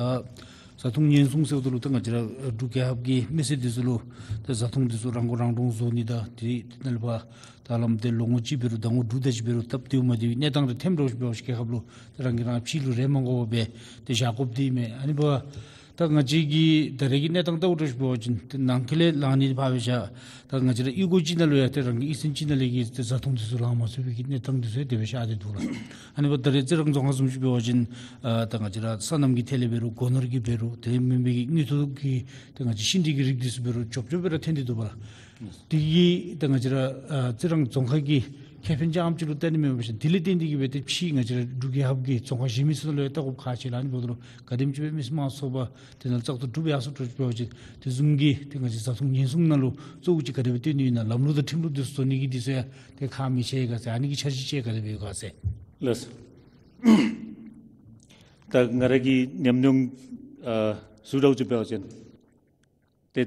བཟའ་འཐུང་ཉེན་སྲུང་ཟེརཝ་ད་ལུ་ད་ང་བཅས་ར་འབྲུག་རྒྱལ་ཁབ་ཀྱི་མི་སེར་འདི་ཚུ་ལུ་ཏེ་བཟའ་འཐུང་འདི་ཚུ་རང་མགོ་རང་འདྲོངས་བཟོ་ནི་དང་དེ་དེ་ནང་ལས་ཕར་ད་ལམ་ཏེ་ལོ་ངོ་གཅིག་འབད་རུང་ཟླ་ངོ་དྲུག་དེ་ཅིག་འབད་རུང་སྟབས་བདེཝ་མ་བདེཝ་གནས་སྟངས་རེ་ཐོནམ་འདྲཝ་ཅིག་འབད་བ་ཅིན་རྒྱལ་ཁབ་ལུ་ཏེ་རང་གིས་རང་ཕྱི་ལུ་རེ་མ་དགོ་པར་སྦེ་ཏེ་བཞག་དགོཔ་འདི་མས། ཨ་ནི་འབདཝ་ད་ང་བཅས་ཀྱི་ད་རེས་ཀྱི་གནས་སྟངས་ལྟཝ་འདྲཝ་ཅིག་འབད་བ་ཅིན་ཏེ་ནང་འཁོད་ལས་ལངས་ནི་ཕར་སྦེ་བཞག། ད་ང་བཅས་ར་གཡུས་སྒོ་ཅིག་ནང་ལུ་ཡང་ཏེ་རང་གི་གཡུས་ཚན་ཅིག་ནང་ལས་ཀྱི་ཏེ་བཟའ་འཐུང་འདི་ཚུ་ལང་མ་ཚུགས་པའི་གི་གནས་སྟངས་འདི་ཚུ་ཡང་དེ་སྦེ་ཤར་ཏེ་འདུག་ལགས། ཨ་ནི་འབདཝ་ད་རེས་རྩི་རང་རྫོང་ཁག་བཟུམ་ཅིག་འབད་བ་ཅིན་ཨ་ད་ང་བཅས་ར་སོ་ནམ་གྱི་ཐད་ལས་འབད་རུང་སྒོ་ནོར་གྱི་འབད་རུང་དེ་མེན་པའི་གི་དངུལ་ཐོག་གི་ཏེ་ང་བཅས་ཤིང་འབྲས་ཀྱི་རིགས་འདི་ཚུ་འབད་རུང་ཅོག་ཅོག་སྦེ་ར་ཐོན་ཏེ་འདུག་པ་ལགས། དེ་གིས་ད་ང་བཅས་ར་ཨ་རྩི་རང་རྫོང་ཁག་གི་ ཁེ་ཕན་ཅམ་ཅིག་ལུ་གཏན་ནི་མེདཔ་ཅིན་དེ་ལས་བརྟེན་ཏེ་གིས་སྦེ་ཏེ་ཕྱི་ང་བཅས་ར་འབྲུག་རྒྱལ་ཁབ་ཀྱི་རྫོང་ཁག་གཞན་མི་ཚུ་ནང་ལུ་ཡང་བལྟ་དགོཔ་ཁག་ཆེ་ལགས། ཨ་ནི་འབདཝ་ད་ལུ་ག་དེམ་ཅིག་སྦེ་མི་སེར་དམངས་གཙོའི་ཚོགས་པ་དེ་ནང་བཙག་འཐུ་གྲུབ་ཡར་སོང་འགྱོ་བ་ཅིན་དེ་བཟུམ་གྱི་ཏེ་ང་བཅས་བཟའ་འཐུང་ཉེན་སྲུང་ནང་ལུ་གཙོ་བོ་ཅིག་ག་དེ་སྦེ་བཏོན་ནི་ཨིན་ན། ལམ་ལུགས་དང་ཁྲིམས་ལུགས་དེ་ཚུ་བཟོ་ནི་གི་དེ་ཚུ་ཡང་ཏེ་ཁག་མི་ཆེ་ག་ཟེར། ཨ་ནི་གི་འཆར་གཞི་ཅིག་ག་དེ་སྦེ་ཡོད་ག་ཟེར། ལགས། ད་ང་ར་གི་ཉམས་མྱོང་ཨ་ཟུར་ར་ཅིག་འབད་བ་ཅིན་ཏེ་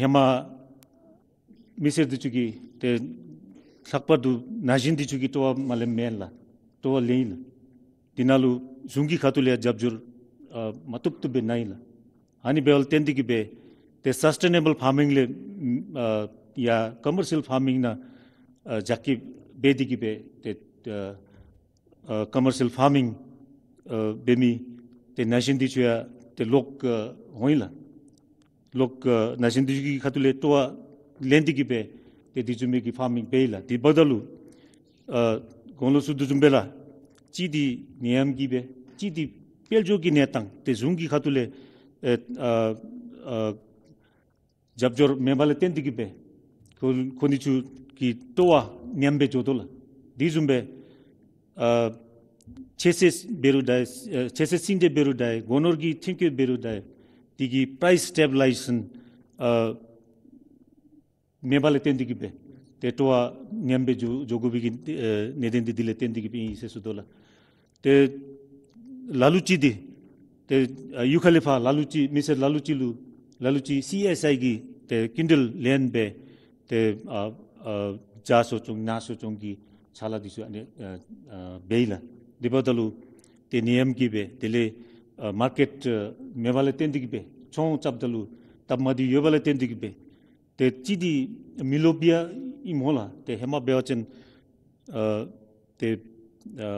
ཧེ་མ་མི་སེར་འདི་ཚུ་གིས་ཏེ་ལྷག་པར་དུ་ན་གཞོན་འདི་ཚུ་གིས་སྤྲོ་བ་མ་ལེནམ་མེད་ལགས། སྤྲོ་བ་ལེན་ཡི་ལགས། དེ་ནང་ལུ་གཞུང་གི་ཁ་ཐུག་ལས་རྒྱབ་སྐྱོར་ཨ་མ་བཏུབ་བཏུབ་སྦེ་གནང་ཡི་ལགས། ཨ་ནི་འབདཝ་ལས་བརྟེན་ཏེ་གིས་སྦེ་ཏེ་སཱསི་ཊེ་ནེ་བཱལ་ཕཱར་མིང་ལས་ཨ་ཡར་ཀོ་མར་ཤཱལ་ཕཱར་མིང་ནང་ཨ་རྒྱ་སྐྱེད་འབད་དེ་གིས་སྦེ་ཏེ་ཨ་ཨ་ཀོ་མར་ཤཱལ་ཕཱར་མིང་ཨ་འབད་མི་ཏེ་ན་གཞོན་འདི་ཚུ་ཡང་ཏེ་ལོག་ཨ་འོང་ཡི་ལགས། ལོག་ཨ་ན་གཞོན་འདི་ཚུ་གི་ཁ་ཐུག་ལས་སྤྲོ་བ་ལེན་ཏེ་གིས་སྦེ་ཏེ་དེ་བཟུམ་མའི་གི་ཕཱར་མིང་འབད་ཡི་ལགས། དེ་འབདཝ་ད་ལུ་ཨ་གོང་ལུ་ཞུ་དོ་བཟུམ་སྦེ་ལགས། གཅིག་འདི་ནད་ཡམས་ཀྱིས་སྦེ། གཅིག་འདི་དཔལ་འབྱོར་གྱི་གནས་སྟངས་ཏེ་གཞུང་གི་ཁ་ཐུག་ལས་ཨ་ཨ་ཨ་རྒྱབ་སྐྱོར་མེདཔ་ལས་བརྟེན་ཏེ་གིས་སྦེ་ཁོ་ཁོང་འདི་ཚུ་གི་སྤྲོ་བ་ཉམས་སྦེ་འགྱོ་དོ་ལགས། དེ་བཟུམ་སྦེ་ཨ་ཆོས་སྲིད་འབད་རུང་འདྲ་ཨ་ཆོས་སྲིད་ཟིན་བྲིས་འབད་རུང་འདྲ་སྒོ་ནོར་གྱི་ཁྲིམས་བཀོད་འབད་རུང་འདྲ་དེ་གི་པ་རའིསི་སི་ཊེ་བི་ལའི་ཟེ་ཤཱན་ཨ་མེདཔ་ལས་བརྟེན་ཏེ་གིས་སྦེ་ཏེ་སྤྲོ་བ་ཉམས་སྦེ་འགྱོ་འགྱོ་དགོ་པའི་གི་ཨེ་གནད་དོན་འདི་དེ་ལས་བརྟེན་ཏེ་གིས་སྦེ་ཨིན་ཟེར་ཞུ་དོ་ལགས། ཏེ་ལ་ལུ་ཅིག་འདི་ཏེ་ཨ་གཡུས་ཁ་ལས་ཕར་ལ་ལུ་ཅིག་མི་སེར་ལ་ལུ་ཅིག་ལུ་ལ་ལུ་ཅིག་སི་ཨེསི་ཨའི་གི་ཏེ་སྐྱིན་འགྲུལ་ལེན་སྦེ་ཏེ་ཨ་ཨ་བྱཱར་གསོ་སྐྱོང་ནཱ་གསོ་སྐྱོང་གི་ཕྱག་ལཱ་འདི་ཚུ་ཨ་ནི་ཨ་ཨ་འབད་ཡི་ལགས། དེ་འབདཝ་ད་ལུ་ཏེ་ནད་ཡམས་ཀྱིས་སྦེ་དེ་ལས་ཨ་མར་ཀེཊ་ཨ་མེདཔ་ལས་བརྟེན་ཏེ་གིས་སྦེ་ཚོང་རྐྱབ་ད་ལུ་སྟབས་མ་བདེཝ་ཡོདཔ་ལས་བརྟེན་ཏེ་གིས་སྦེ་ཏེ་གཅིག་འདི་མི་ལོ་བི་ཡ་ཨིན་སྨོ་ལགས། ཏེ་ཧེ་མ་འབད་བ་ཅིན་ཨ་ཏེ་ཨ་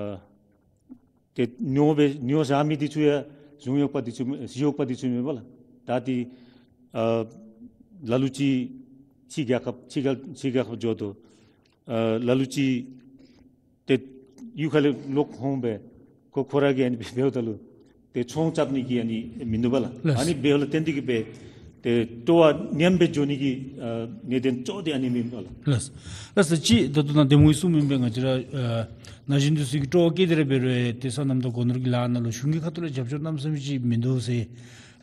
ཏེ་ཉོ་སྦེ་ཉོ་བཞག་མི་འདི་ཚུ་ཡང་གཞུང་གཡོགཔ་འདི་ཚུ་ཞི་གཡོགཔ་འདི་ཚུ་མེན་པ་ལགས། ད་འདི་ཨ་ལ་ལུ་ཅིག་ཕྱི་རྒྱལ་ཁབ་ཕྱི་རྒྱལ་ཕྱི་རྒྱལ་ཁབ་འགྱོ་དོ། ཨ་ལ་ལུ་ཅིག་ཏེ་གཡུས་ཁ་ལས་ལོག་འོང་སྦེ་ཁོ་ཁོ་ར་གིས་ཨ་ནི་འབདཝ་ད་ལུ་ཏེ་ཚོང་རྐྱབ་ནི་གི་ཨ་ནི་མིན་འདུག་པ་ལགས། ལགས། ཨ་ནི་འབདཝ་ལས་བརྟེན་ཏེ་གིས་སྦེ་ཏེ་སྤྲོ་བ་ཉམས་སྦེ་འགྱོ་ནི་གི་ཨ་གནད་དོན་གཙོ་བོ་འདི་ཨ་ནི་མེན་པ་ལགས། ལགས། ལགས་སོ། ཅིག་ད་ལྟོ་ནཱ་འདེམས་ངོ་གིས་གསུངམ་ཨིན་པས། ང་བཅས་ར་ཨ་ན་གཞོན་འདི་ཚུ་གི་སྤྲོ་བ་བསྐྱེད་དེ་ར་འབད་རུང་ཏེ་སོ་ནམ་དང་སྒོ་ནོར་གྱི་ལཱ་ནང་ལུ་གཞུང་གི་ཁ་ཐུག་ལས་རྒྱབ་སྐྱོར་གནམ་མེད་ས་མེད་ཅིག་མིན་འདུག་ཟེར།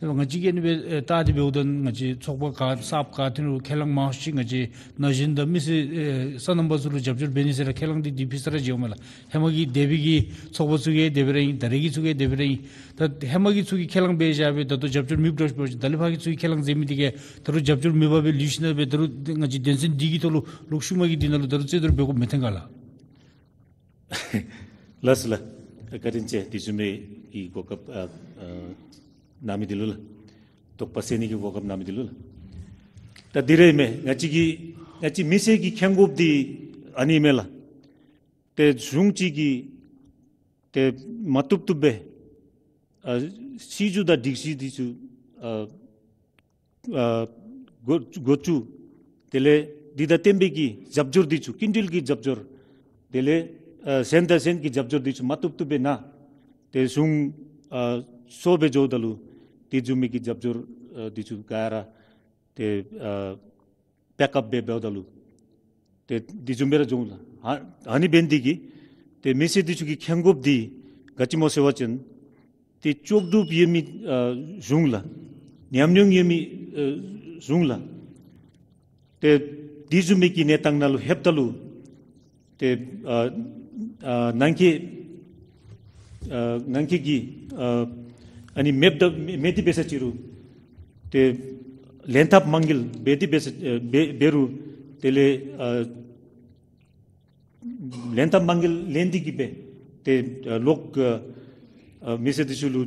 ང་བཅས་ཀྱིས་ཨ་ནི་སྦེ་ཨེ་བལྟ་སྟེ་འབདཝ་ད་ང་བཅས་ཚོགས་པ་ག་གསརཔ་ག་ཏེ་ལུ་ཁས་བླངས་མང་ཤོས་ཅིག་ང་བཅས་ན་གཞོན་དང་མི་སེར་ཨེ་སོ་ནམ་པ་ཚུ་ལུ་རྒྱབ་སྐྱོར་འབད་ནི་ཟེར་ར་ཁས་བླངས་འདི་འདི་ཕུལ་ས་ར་མཇལཝ་མས་ལགས། ཧེ་མ་གི་འདས་པའི་གི་ཚོགས་པ་ཚུ་གིས་དེ་སྦེ་ར་ཨིན། ད་རེས་ཀྱི་ཚུ་གིས་དེ་སྦེ་ར་ཨིན། ད་ཧེ་མ་གི་ཚུ་གིས་ཁས་བླངས་འབད་བཞག་སྦེ་ད་ལྟོ་རྒྱབ་སྐྱོར་མེདཔ་འདྲཝ་ཅིག་འབད་བ་ཅིན་ད་ལས་ཕར་གྱི་ཚུ་གིས་ཁས་བླངས་མཛད་མི་འདི་གིས་ད་རུང་རྒྱབ་སྐྱོར་མེད་པར་སྦེ་ལུས་ཞིན་ན་སྦེ་ད་རུང་ང་བཅས་དོན་ཚན་འདི་གི་ཐོག་ལུ་ལོག་ཤུལ་མ་གི་འདི་ནང་ལུ་ད་རུང་རྩོད་བསྡུར་འབད་དགོཔ་མི་ཐོན་ག་ལགས། ལགས་སོ་ལགས། བཀའ་དྲིན་ཆེ། དེ་བཟུམ་མའི་གི་གོ་སྐབས་ཨ་ཨ་གནང་མི་འདི་ལུ་ལགས། དོགས་པ་སེལ་ནི་གི་གོ་སྐབས་གནང་མི་འདི་ལུ་ལགས། ད་འདི་ར་ཨིན་མས། ང་བཅས་ཀྱི་ང་བཅས་མི་སེར་གྱི་མཁྱེན་དགོཔ་འདི་ཨ་ནི་ཨིན་མས་ལགས། ཏེ་གཞུང་གཅིག་གིས་ཏེ་མ་བཏུབ་བཏུབ་སྦེ་ཨ་སྲིད་བྱུས་དང་སྒྲིག་གཞི་འདི་ཚུ་ཨ་ཨ་འགོ་འགོ་བཙུགས། དེ་ལས་འདི་དང་བསྟུན་པའི་གི་རྒྱབ་སྐྱོར་འདི་ཚུ་སྐྱིན་འགྲུལ་གྱི་རྒྱབ་སྐྱོར་དེ་ལས་ཨ་གཞན་དང་གཞན་གྱི་རྒྱབ་སྐྱོར་འདི་ཚུ་མ་བཏུབ་བཏུབ་སྦེ་གནང་། ཏེ་གཞུང་ཨ་སོར་སྦེ་འགྱོཝ་ད་ལུ་དེ་བཟུམ་མའི་གི་རྒྱབ་སྐྱོར་ཨ་འདི་ཚུ་ག་ར་ཏེ་ཨ་བེཀ་ཨཔ་འབད་འབདཝ་ད་ལུ་ཏེ་དེ་བཟུམ་སྦེ་ར་འགྱོ་འོང་ལགས། ཨ་ཨ་ནི་འབད་ནི་འདི་གིས་ཏེ་མི་སེར་འདི་ཚུ་གི་མཁྱེན་དགོཔ་འདི་ག་ཅི་སྨོ་ཟེར་བ་ཅིན་ཏེ་ལྕོགས་གྲུབ་ཡོད་མི་ཨ་གཞུང་ལགས། ཉམས་མྱོང་ཡོད་མི་ཨ་གཞུང་ལགས། ཏེ་དེ་བཟུམ་མའི་གི་གནས་སྟངས་ནང་ལུ་ལྷོདཔ་ད་ལུ་ཏེ་ཨ་ཨ་ནང་འཁོད་ཨ་ནང་འཁོད་ཀྱི་ཨ་ཨ་ནི་མེདཔ་ད་མེད་མེད་དེ་འབད་ས་ཅིག་རུང་ཏེ་ལེན་ཐབས་མ་འགལ་འབད་དེ་འབད་ས་ཨ་འབད་འབད་རུང་དེ་ལས་ཨ་ལེན་ཐབས་མ་འགལ་ལེན་ཏེ་གིས་སྦེ་ཏེ་ཨ་ལོག་ཨ་ཨ་མི་སེར་འདི་ཚུ་ལུ་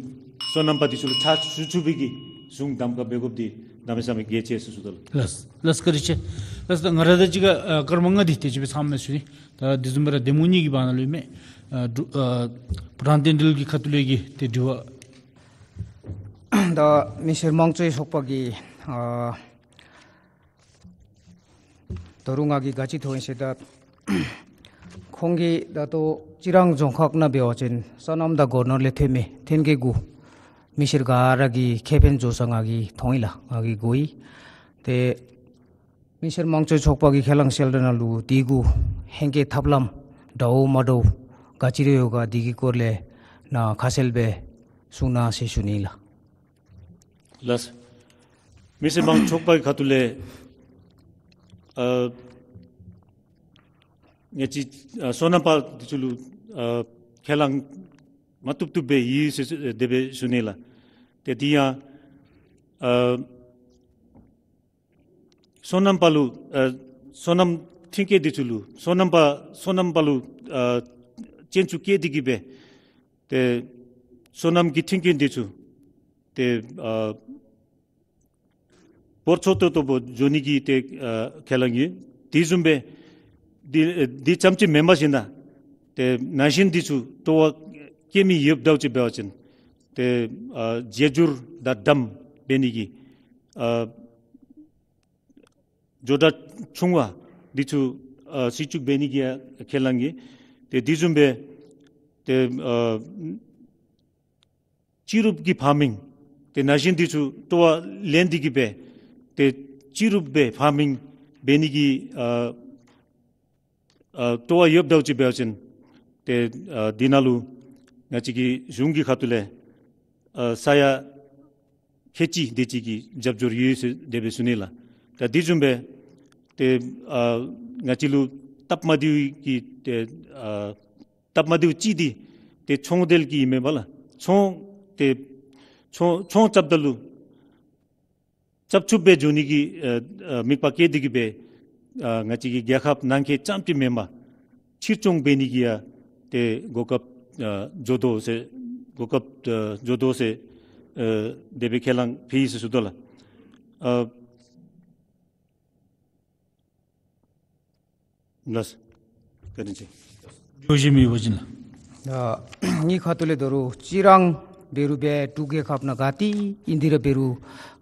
སོ་ནམ་པ་འདི་ཚུ་ལུ་ཕྱག་ཞུ་ཚུགས་པའི་གི་གཞུང་གདམ་ཁ་འབད་དགོཔ་འདི་གནམ་མེད་ས་མེད་གལ་ཆེ་ཟེར་ཞུ་དོ་ལགས། ལགས་ལགས་བཀའ་དྲིན་ཆེ། ལགས་ད་ང་ར་ད་ཅི་ག་ཨ་སྐར་མ་ལྔ་འདི་དེ་ཅིག་སྦེ་ཚངམ་མས་ཟེར་ནི། ད་དེ་བཟུམ་སྦེ་ར་འདེམས་ངོ་གཉིས་ཀྱི་བར་ན་ལུ་ཨིན་མས། ཨ་འབྲུག་ཨ་བུ་རམ་བསྟན་འཕེལ་གྱི་ཁ་ཐུག་ལས་ཀྱི་ཏེ་དྲི་བ། ད་མི་སེར་དམངས་གཙོའི་ཚོགས་པ་གི་ཨ་ད་རུང་ང་གིས་ག་ཅི་མཐོང་ཡི་ཟེར་ད་ཁོང་གིས་ད་ལྟོ་རྩི་རང་རྫོང་ཁག་ནང་འབད་བ་ཅིན་སོ་ནམ་དང་སྒོ་ནོར་ལས་ཐོན་མི་ཐོན་སྐྱེད་གུ་མི་སེར་ག་ར་གིས་ཁེ་ཕན་བཟོ་ས་ང་གིས་མཐོང་ཡི་ལགས། ང་གིས་གོ་ཡི། ཏེ་མི་སེར་དམངས་གཙོའི་ཚོགས་པ་གི་ཁས་བླངས་གསལ་བསྒྲགས་ནང་ལུ་དེ་གུ་ ཧེང་སྐལ་ཐབས་ལམ་འདྲཝ་མ་འདྲཝ་ག་ཅི་རེ་ཡོད་ག་འདི་གི་སྐོར་ལས་ནཱ་ཁ་གསལ་སྦེ་གསུང་གནང་ཟེར་ཞུ་ནི་ལགས། ལགས། མི་སེར་མང་ཚོགས་པའི་ཁ་ཐུག་ལས་ཨ་ང་བཅས་ཨ་སོ་ནམ་པ་འདི་ཚུ་ལུ་ཨ་ཁས་བླངས་མ་བཏུབ་བཏུབ་སྦེ་ཡོད་ཟེར་དེ་སྦེ་ཞུ་ནི་ལགས། ཏེ་དེ་ཡང་ཨ་སོ་ནམ་པ་ལུ་ཨ་སོ་ནམ་ཁྲིམས་འགལ་འདི་ཚུ་ལུ་སོ་ནམ་པ་སོ་ནམ་པ་ལུ་ཨ་ཅན་ཚུ་བཀལ་ཏེ་གིས་སྦེ་ཏེ་སོ་ནམ་གྱི་ཁྲིམས་འགལ་འདི་ཚུ་ཏེ་ཨ་འབོར་ཆེ་ཏོག་ཏོ་སྦེ་འགྱོ་ནི་གི་ཏེ་ཨ་ཁས་བླངས་ཡོད། དེ་བཟུམ་སྦེ་འདི་ཨ་འདི་ཙམ་ཅིག་མེན་པར་ཞིན་ན་ཏེ་ན་གཞོན་འདི་ཚུ་སྤྲོ་བ་བསྐྱེད་མི་ཡོདཔ་འདྲཝ་ཅིག་འབད་བ་ཅིན་ཏེ་ཨ་བརྗེ་སྒྱུར་དང་བསྡམ་འབད་ནི་གི་ཨ་ཇོ་བདག་ཆུང་བ་འདི་ཚུ་ཨ་སྲིད་བྱུས་འབད་ནི་གི་ཡང་ཁས་བླངས་ཡོད། ཏེ་དེ་བཟུམ་སྦེ་ཏེ་ཨ་སྤྱི་རུབ་ཀྱི་ཕར་མིང་ཏེ་ན་གཞོན་འདི་ཚུ་སྤྲོ་བ་ལེན་ཏེ་གིས་སྦེ་ཏེ་སྤྱི་རུབ་སྦེ་ཕར་མིང་འབད་ནི་གི་ཨ་ཨ་སྤྲོ་བ་ཡོདཔ་འདྲཝ་ཅིག་འབད་བ་ཅིན་ཏེ་ཨ་འདི་ནང་ལུ་ང་བཅས་ཀྱི་གཞུང་གི་ཁ་ཐུག་ལས་ཨ་ས་ཡ་ཁལ་གཅིག་དེ་ཅིག་གི་རྒྱབ་སྐྱོར་ཡོད་ཟེར་དེ་སྦེ་ཞུ་ནི་ལགས། ད་དེ་བཟུམ་སྦེ་ཏེ་ཨ་ང་བཅས་ལུ་སྟབས་མ་བདེཝ་གི་ཏེ་ཨ་སྟབས་མ་བདེཝ་ཅིག་འདི་ཏེ་ཚོང་འབྲེལ་གྱི་ཨིན་མས་པ་ལགས། ཚོང་ཏེ་ཚོང་ཚོང་རྐྱབ་ད་ལུ་རྐྱབ་ཚུགསཔ་སྦེ་འགྱོ་ནི་གི་ཨ་ཨ་མིག་དཔེ་བསྐྱེད་དེ་གིས་སྦེ་ཨ་ང་བཅས་ཀྱི་རྒྱལ་ཁབ་ནང་འཁོད་ཙམ་ཅིག་མེན་པར་ཕྱིར་ཚོང་འབད་ནི་གི་ཡང་ཏེ་གོ་སྐབས་ཨ་བཟོ་དོ་ཟེར་གོ་སྐབས་ཨ་བཟོ་དོ་ཟེར་ཨ་དེ་སྦེ་ཁས་བླངས་ཕུལ་ཡི་ཟེར་ཞུ་དོ་ལགས། ཨ་ལགས། བཀའ་དྲིན་ཆེ། བཀའ་དྲིན་ཆེ་མི་བ་ཅིན་ལགས། ད་ངེའི་ཁ་ཐུག་ལས་ད་རུང་ཅི་རང་འབད་རུང་སྦེ་འབྲུག་རྒྱལ་ཁབ་ནང་ག་ཏེ་ཨིན་ཏེ་ར་འབད་རུང་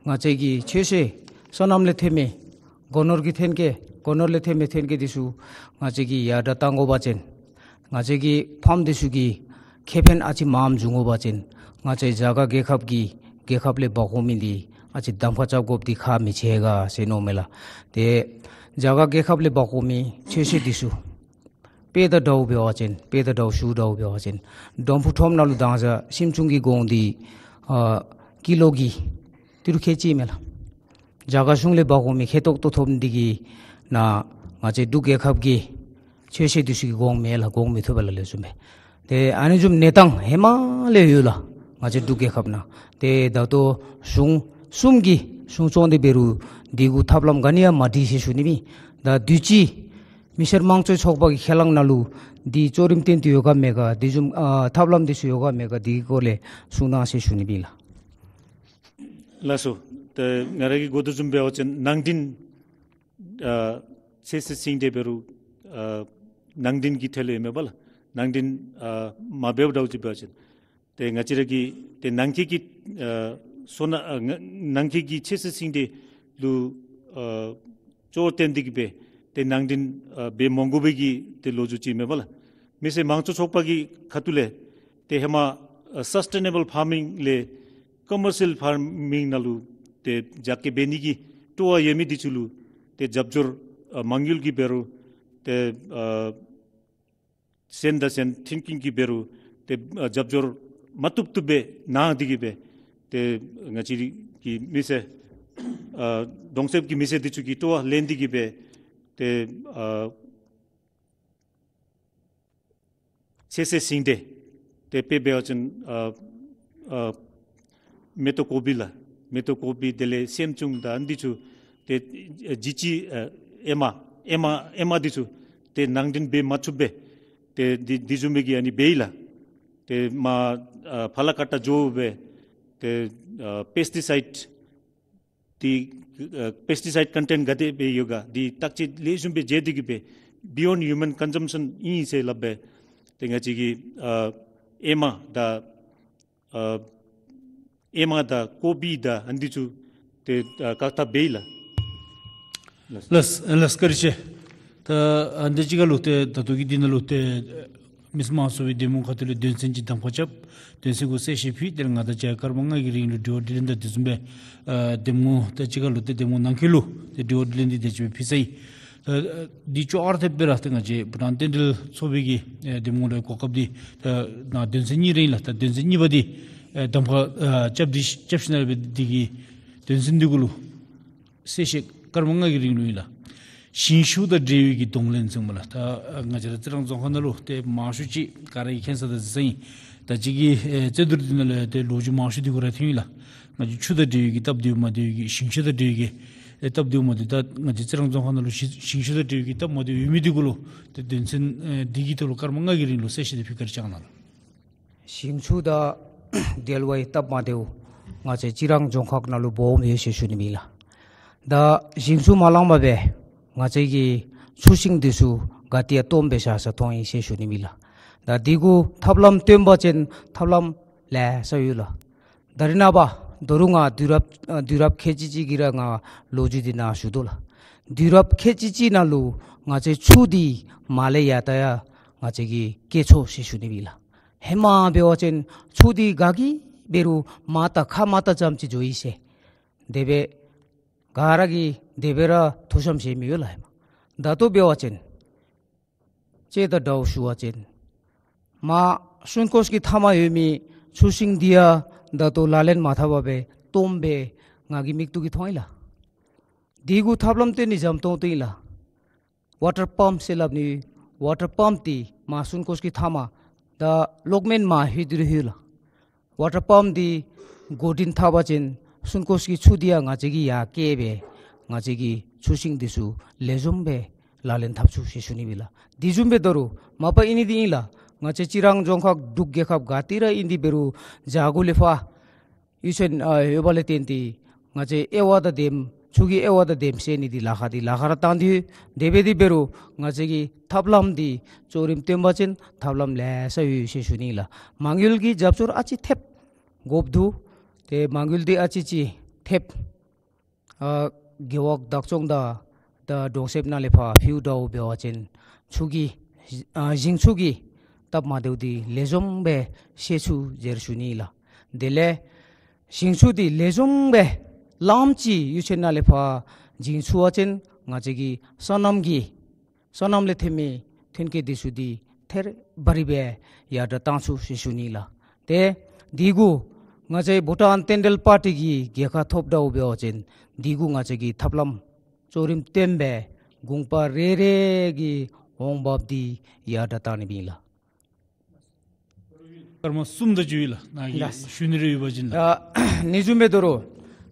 ང་བཅས་ཀྱི་ཆོས་སྲིད་སོ་ནམ་ལས་ཐོན་མི་སྒོ་ནོར་གྱི་ཐོན་སྐྱེད་སྒོ་ནོར་ལས་ཐོན་མི་ཐོན་སྐྱེད་འདི་ཚུ་ང་བཅས་ཀྱིས་ཡར་དྲག་གཏང་དགོ་པ་ཅིན་ང་བཅས་ཀྱི་ཕམ་འདི་ཚུ་གི་ཁེ་ཕན་ཨ་ཙི་མངམ་འབྱུང་དགོ་པ་ཅིན་ང་བཅས་རྒྱ་གར་རྒྱལ་ཁབ་ཀྱི་རྒྱལ་ཁབ་ལས་འབག་འོང་མི་འདི་ཨ་ཙི་གདམ་ཁ་རྐྱབ་དགོཔ་འདི་ཁག་མི་ཆེ་ག་ཟེར་མནོཝ་མས་ལགས། ཏེ་རྒྱ་གར་རྒྱལ་ཁབ་ལས་འབག་འོང་མི་ཆོས་སྲིད་འདི་ཚུ་དཔེ་དང་འདྲཝ་འབད་བ་ཅིན་དཔེ་དང་འདྲཝ་ཞུཝ་འདྲཝ་འབད་བ་ཅིན་འབྲོམ་ཕུ་ཁྲོམ་ནང་ལུ་དང་ས་ཤིང་ཆུང་གི་གོང་འདི་ཨ་ཀི་ལོ་གི་ཏི་རུ་ཁལ་གཅིག་མས་ལགས། རྒྱ་གར་གཞུང་ལས་འབག་འོང་མི་ཁེ་ཏོག་ཏོ་ཐོབ་ནི་འདི་གིས་ནཱ་ང་བཅས་འབྲུག་རྒྱལ་ཁབ་ཀྱི་ཆོས་སྲིད་འདི་ཚུ་གི་གོང་མེད་ལགས། གོང་མི་ཐོབ་པས་ལགས་ལེགས་ཤོམ་སྦེ། ཏེ་ཨ་ནི་བཟུམ་གནས་སྟངས་ཧེ་མ་ལས་ཡོད་ལགས་ང་བཅས་འབྲུག་རྒྱལ་ཁབ་ནང་། ཏེ་ད་ལྟོ་གཞུང་གསུམ་གྱིས་གཞུང་སྐྱོང་སྟེ་འབད་རུང་འདི་གུ་ཐབས་ལམ་ག་ནི་ཡང་མ་སྒྲིག་ཟེར་ཞུ་ནི་མས། ད་དུས་ཅི་མི་སེར་དམངས་གཙོའི་ཚོགས་པ་གི་ཁས་བླངས་ནང་ལུ་འདི་གཙོ་རིམ་བཏོན་ཏེ་ཡོད་ག་མེད་ག་དེ་བཟུམ་ཨ་ཐབས་ལམ་འདི་ཚུ་ཡོད་ག་མེད་ག་འདི་གི་སྐོར་ལས་གསུང་གནང་ཟེར་ཞུ་ནི་མས་ལགས། ལགས་སོ། ཏེ་ང་ར་གིས་གོ་དོ་བཟུམ་འབད་བ་ཅིན་ནང་འདྲེན་ཨ་ཚོད་བསྲེ་ཟིང་འདྲེས་འབད་རུང་ཨ་ནང་འདྲེན་གྱི་ཐད་ལས་ཨིན་མས་པ་ལགས། ནང་འདྲེན་ཨ་མ་འབདཝ་འདྲཝ་ཅིག་འབད་བ་ཅིན་ཏེ་ང་བཅས་ར་གི་ཏེ་ནང་འཁོད་ཀྱི་ཨ་སོ་ན་ཨ་ནང་ནང་འཁོད་ཀྱི་ཚོད་བསྲེ་ཟིང་འདྲེས་ལུ་ཨ་གཙོ་བོར་བཏོན་ཏེ་གིས་སྦེ་ཏེ་ནང་འདྲེན་ཨ་འབད་མ་དགོ་པའི་གི་ཏེ་ལོ་རྒྱུས་ཅིག་ཨིན་མས་པ་ལགས། མི་སེར་དམངས་གཙོའི་ཚོགས་པ་གི་ཁ་ཐུག་ལས་ཏེ་ཧེ་མ་ཨ་སཱསི་ཊེ་ནེ་བཱལ་ཕར་མིང་ལས་ཀོ་མར་སི་ཡཱལ་ཕར་མིང་ནང་ལུ་ཏེ་རྒྱ་སྐྱེད་འབད་ནི་གི་སྤྲོ་བ་ཡོད་མི་འདི་ཚུ་ལུ་ཏེ་རྒྱབ་སྐྱོར་ཨ་མ་དངུལ་གྱིས་འབད་རུང་ཏེ་ཨ་གཞན་དང་གཞན་མཐུན་རྐྱེན་གྱིས་འབད་རུང་ཏེ་ཨ་རྒྱབ་སྐྱོར་མ་བཏུབ་བཏུབ་སྦེ་གནང་སྟེ་གིས་སྦེ་ཏེ་ང་བཅས་ཀྱི་མི་སེར་ཨ་གྲོང་གསེབ་ཀྱི་མི་སེར་འདི་ཚུ་གིས་སྤྲོ་བ་ལེན་ཏེ་གིས་སྦེ་ཏེ་ཨ་ཚོད་བསྲེ་ཟིང་འདྲེས་ཏེ་དཔེ་འབད་བ་ཅིན་ཨ་ཨ་མེ་ཏོག་ཀོ་བི་ལགས། མེ་ཏོག་ཀོ་བི་དེ་ལས་སྲནམ་ཆུང་དང་འདི་ཚུ་ཏེ་ཨ་ལྗིད་ཅིག་ཨ་ཨེ་མ་ཨེ་མ་ཨེ་མ་འདི་ཚུ་ཏེ་ནང་འདྲེན་འབད་མ་ཚུགས་པས། ཏེ་འདི་འདི་བཟུམ་མའི་གི་ཨ་ནི་འབད་ཡི་ལགས། ཏེ་མ་ཨ་ཕར་ལས་ཀ་ཏ་འགྱོ་སྦེ་ཏེ་ཨ་པེསི་ཊི་སའིཌ་འདི་ཨ་པེསི་ཊི་སའིཌ་ཀོན་ཊེནཊ་ག་དེ་སྦེ་ཡོད་ག་འདི་བརྟག་དཔྱད་ལེགས་ཤོམ་སྦེ་མཛད་དེ་གིས་སྦེ་beyond human consumption ཨིན་ཟེར་སླབ་སྦེ་ཏེ་ང་བཅས་ཀྱིས་ཨ་ཨེ་མ་དང་ཨ་ཨེ་མ་དང་ཀོ་བི་དང་ཨ་ནི་འདི་ཚུ་ཏེ་ཨ་བཀག་ཐབས་འབད་ཡི་ལགས། ལགས་ལགས་བཀའ་དྲིན་ཆེ། ད་ཨ་ནི་འདི་ཅིག་ཁར་ལུ་ཏེ་ད་ལྟོ་གི་འདི་ནང་ལུ་ཏེ་མི་སེར་དམངས་གཙོའི་འདེམས་ངོ་ཁ་ཐུག་ལས་དོན་ཚན་ཅིག་གདམ་ཁ་རྐྱབ། དོན་ཚན་གུ་གསལ་བཤད་ཕུལ། དེ་ལས་ང་དང་བཅས་སྐར་མ་ལྔ་གི་རིང་ལུ་དྲི་བ་དྲིས་ལན་དང་དེ་བཟུམ་སྦེ་ཨ་འདེམས་ངོ་ད་ཅི་ཁར་ལུ་ཏེ་འདེམས་ངོ་ནང་འཁོད་ལུ་ཏེ་དྲི་བ་དྲིས་ལན་འདི་དེ་ཅིག་སྦེ་ཕུལ་ཚར་ཡི། ད་འདི་ཅོག་ར་འཐདཔ་སྦེ་ར་ད་ང་བཅས་བྷུ་ཊཱན་རྟེན་འབྲེལ་ཚོགས་པའི་གི་ཨེ་འདེམས་ངོ་ལུ་གོ་སྐབས་འདི་ད་ནཱ་དོན་ཚན་གཉིས་ར་ཨིན་ལགས། ད་དོན་ཚན་གཉིས་པ་འདི་ཨེ་གདམ་ཁ་ཨེ་རྐྱབ་སྟེ་རྐྱབ་ཞིནམ་ལས་འབད་འདི་གི་དོན་ཚན་འདི་གུ་ལུ་གསལ་བཤད་སྐར་མ་ལྔ་གི་རིང་ལུ་ཨིན་ལགས། ཞིང་ཆུ་དང་འབྲེལ་བའི་གི་གདོང་ལེན་ཟེར་སྨོ་ལགས། ད་ང་བཅས་ར་རྩི་རང་རྫོང་ཁག་ནང་ལུ་ཏེ་མང་ཤོས་ཅིག་ག་ར་གིས་མཁྱེན་ས་དང་གཟིགས་ས་ཨིན། ད་ཅི་གི་ཨེ་རྩོད་བསྡུར་འདི་ནང་ལུ་ཡང་ཏེ་ལོ་རྒྱུས་མང་ཤོས་འདི་གུ་ར་ཐོན་ཡི་ལགས། ང་བཅས་ཆུ་དང་འབྲེལ་བའི་གི་སྟབས་བདེཝ་མ་བདེཝ་གི་ཞིང་ཆུ་དང་འབྲེལ་བའི་གི་ཨེ་སྟབས་བདེཝ་མ་བདེཝ། ད་ང་བཅས་རྩི་རང་རྫོང་ཁག་ནང་ལུ་ཞིང་ཞིང་ཆུ་དང་འབྲེལ་བའི་གི་སྟབས་མ་བདེཝ་ཡོད་མི་འདི་གུ་ལུ་ཏེ་དོན་ཚན་ཨེ་འདི་གི་ཐོག་ལུ་སྐར་མ་ལྔ་གི་རིང་ལུ་གསལ་བཤད་འདི་ཕུལ་བཀའ་དྲིན་བསྐྱང་གནང་ལགས། ཞིང་ཆུ་དང་འབྲེལ་བའི་སྟབས་མ་བདེཝ་ང་བཅས་རྩི་རང་རྫོང་ཁག་ནང་ལུ་སྦོམ་ཡོད་ཟེར་ཞུ་ནི་ཨིན་ལགས། ད་ཞིང་ཆུ་མ་ལངམ་སྦེ་ང་བཅས་ཀྱི་ཆུ་ཤིང་འདི་ཚུ་ག་ཏེ་ཡང་སྟོངམ་སྦེ་བཞག་ས་མཐོང་ཡི་ཟེར་ཞུ་ནི་ཨིན་ལགས། ད་འདི་གུ་ཐབས་ལམ་སྟོན་པ་ཅིན་ཐབས་ལམ་ལེ་ཤ་ཡོད་ལགས། ད་རེས་ནངས་པ་ད་རུང་ང་དུས་རབས་ཨ་དུས་རབས་ཁལ་གཅིག་གཅིག་གི་ར་ང་ལོ་རྒྱུས་འདི་ནཱ་ཞུ་དོ་ལགས། དུས་རབས་ཁལ་གཅིག་གཅིག་ནང་ལུ་ང་བཅས་ཆུ་འདི་མར་ལས་ཡར་ད་ཡར་ང་བཅས་ཀྱིས་སྐྱེལ་ཆོག་ཟེར་ཞུ་ནི་ཨིན་ལགས། ཧེ་མ་འབད་བ་ཅིན་ཆུ་འདི་ག་གིས་འབད་རུང་མར་ད་ཁ་མར་ད་ཙམ་ཅིག་འགྱོ་ཡི་ཟེར། དེ་སྦེ་ག་ར་གིས་དེ་སྦེ་ར་ཐུགས་བསམ་བཞེས་མི་ཡོད་ལགས། ཧེ་མ་ད་ལྟོ་འབད་བ་ཅིན་ཅིག་ད་འདྲཝ་ཞུ་བ་ཅིན་མར་སུན་ཀོཤ་གི་མཐའ་མར་ཡོད་མི་ཆུ་ཤིང་འདི་ཡང་ད་ལྟོ་ལག་ལེན་མ་འཐབ་པར་སྦེ་སྟོངམ་སྦེ་ང་གི་མིག་ཏོ་གིས་མཐོང་ཡི་ལགས། འདི་གུ་ཐབས་ལམ་སྟོན་ནི་འཇམ་ཏོང་ཏོ་ཨིན་ལགས། ཝ་ཊར་པམཔ་ཟེར་སླབ་ནི། ཝ་ཊར་པམཔ་འདི་མར་སུན་ཀོཤ་གི་མཐའ་མར་ད་གློག་མེ་མར་ལྷོད་དེ་ར་ལྷོད་ལགས། ཝ་ཊར་པམཔ་འདི་འགོ་འདྲེན་འཐབ་པ་ཅིན་སུན་ཀོཤ་གི་ཆུ་འདི་ཡང་ང་བཅས་ཀྱིས་ཡར་སྐྱེལ་སྦེ་ང་བཅས་ཀྱི་ཆུ་ཤིང་འདི་ཚུ་ལེགས་ཤོམ་སྦེ་ལག་ལེན་འཐབ་ཚུགས་ཟེར་ཞུ་ནི་ཨིན་ལགས། དེ་བཟུམ་སྦེ་ད་རུང་མ་པ་ཨིན་ནི་འདི་ཨིན་ལགས། ང་བཅས་རྩི་རང་རྫོང་ཁག་འབྲུག་རྒྱལ་ཁབ་ག་ཏེ་ར་ཨིན་ཏེ་འབད་རུང་རྒྱ་གུ་ལས་ཕར་གཡུས་ཚན་ཨ་ཡོདཔ་ལས་བརྟེན་ཏེ་ང་བཅས་དབྱེ་བ་དང་དེམ་ཆུ་གི་དབྱེ་བ་དང་དེམ་ཟེར་ནི་འདི་ལཱ་ཁག་འདི་ལཱ་ཁག་ར་བཏང་སྟེ། དེ་སྦེ་དེ་འབད་རུང་ང་བཅས་ཀྱིས་ཐབས་ལམ་འདི་ལྕོགས་རིམ་སྟོན་པ་ཅིན་ཐབས་ལམ་ལེ་ཤ་ཡོད་ཟེར་ཞུ་ནི་ལགས། མ་དངུལ་གྱི་རྒྱབ་སྐྱོར་ཨ་ཙི་ཐེབས་དགོཔ་འདུག། ཏེ་མ་དངུལ་འདི་ཨ་ཙི་ཅིག་ཐེབས། ཨ་རྒེད་འོག་བདག་སྐྱོང་དང་ད་གྲོང་གསེབ་ནང་ལས་ཕར་ཕུལཝ་འདྲཝ་འབད་བ་ཅིན་ཆུ་གི་ཨ་ཞིང་ཆུ་གི་སྟབས་མ་བདེཝ་འདི་ལེགས་ཤོམ་སྦེ་ཤེས་ཚུགས་ཟེར་ཞུ་ནི་ལགས། དེ་ལས་ཞིང་ཆུ་འདི་ལེགས་ཤོམ་སྦེ་ལངམ་ཅིག་གཡུས་ཚན་ནང་ལས་ཕར་འགྱིང་ཚུགས་པ་ཅིན་ང་བཅས་ཀྱི་སོ་ནམ་གྱི་སོ་ནམ་ལས་ཐོན་མི་ཐོན་སྐྱེད་འདི་ཚུ་འདི་ཐེར་འབའ་རི་སྦེ་ཡར་དྲག་བཏང་ཚུགས་ཟེར་ཞུ་ནི་ལགས། ཏེ་འདི་གུ་ང་བཅས་བྷུ་ཊཱན་རྟེན་འབྲེལ་པར་ཊི་གི་རྒྱལ་ཁ་ཐོབ་འདྲཝ་འབད་བ་ཅིན་འདི་གུ་ང་བཅས་ཀྱིས་ཐབས་ལམ་ལྕོགས་རིམ་སྟོན་སྦེ་དགུན་པ་རེ་རེ་གི་འོང་འབབ་འདི་ཡར་དྲག་བཏང་ནི་ཨིན་ལགས། སྐར་མ་གསུམ་དེ་ཅིག་ཡོད་ལགས། ནཱ་གི་ལགས། ཞུ་ནི་རེ་ཡོད་པ་ཅིན་ལགས། ཨ་ནི་བཟུམ་སྦེ་ད་རུང་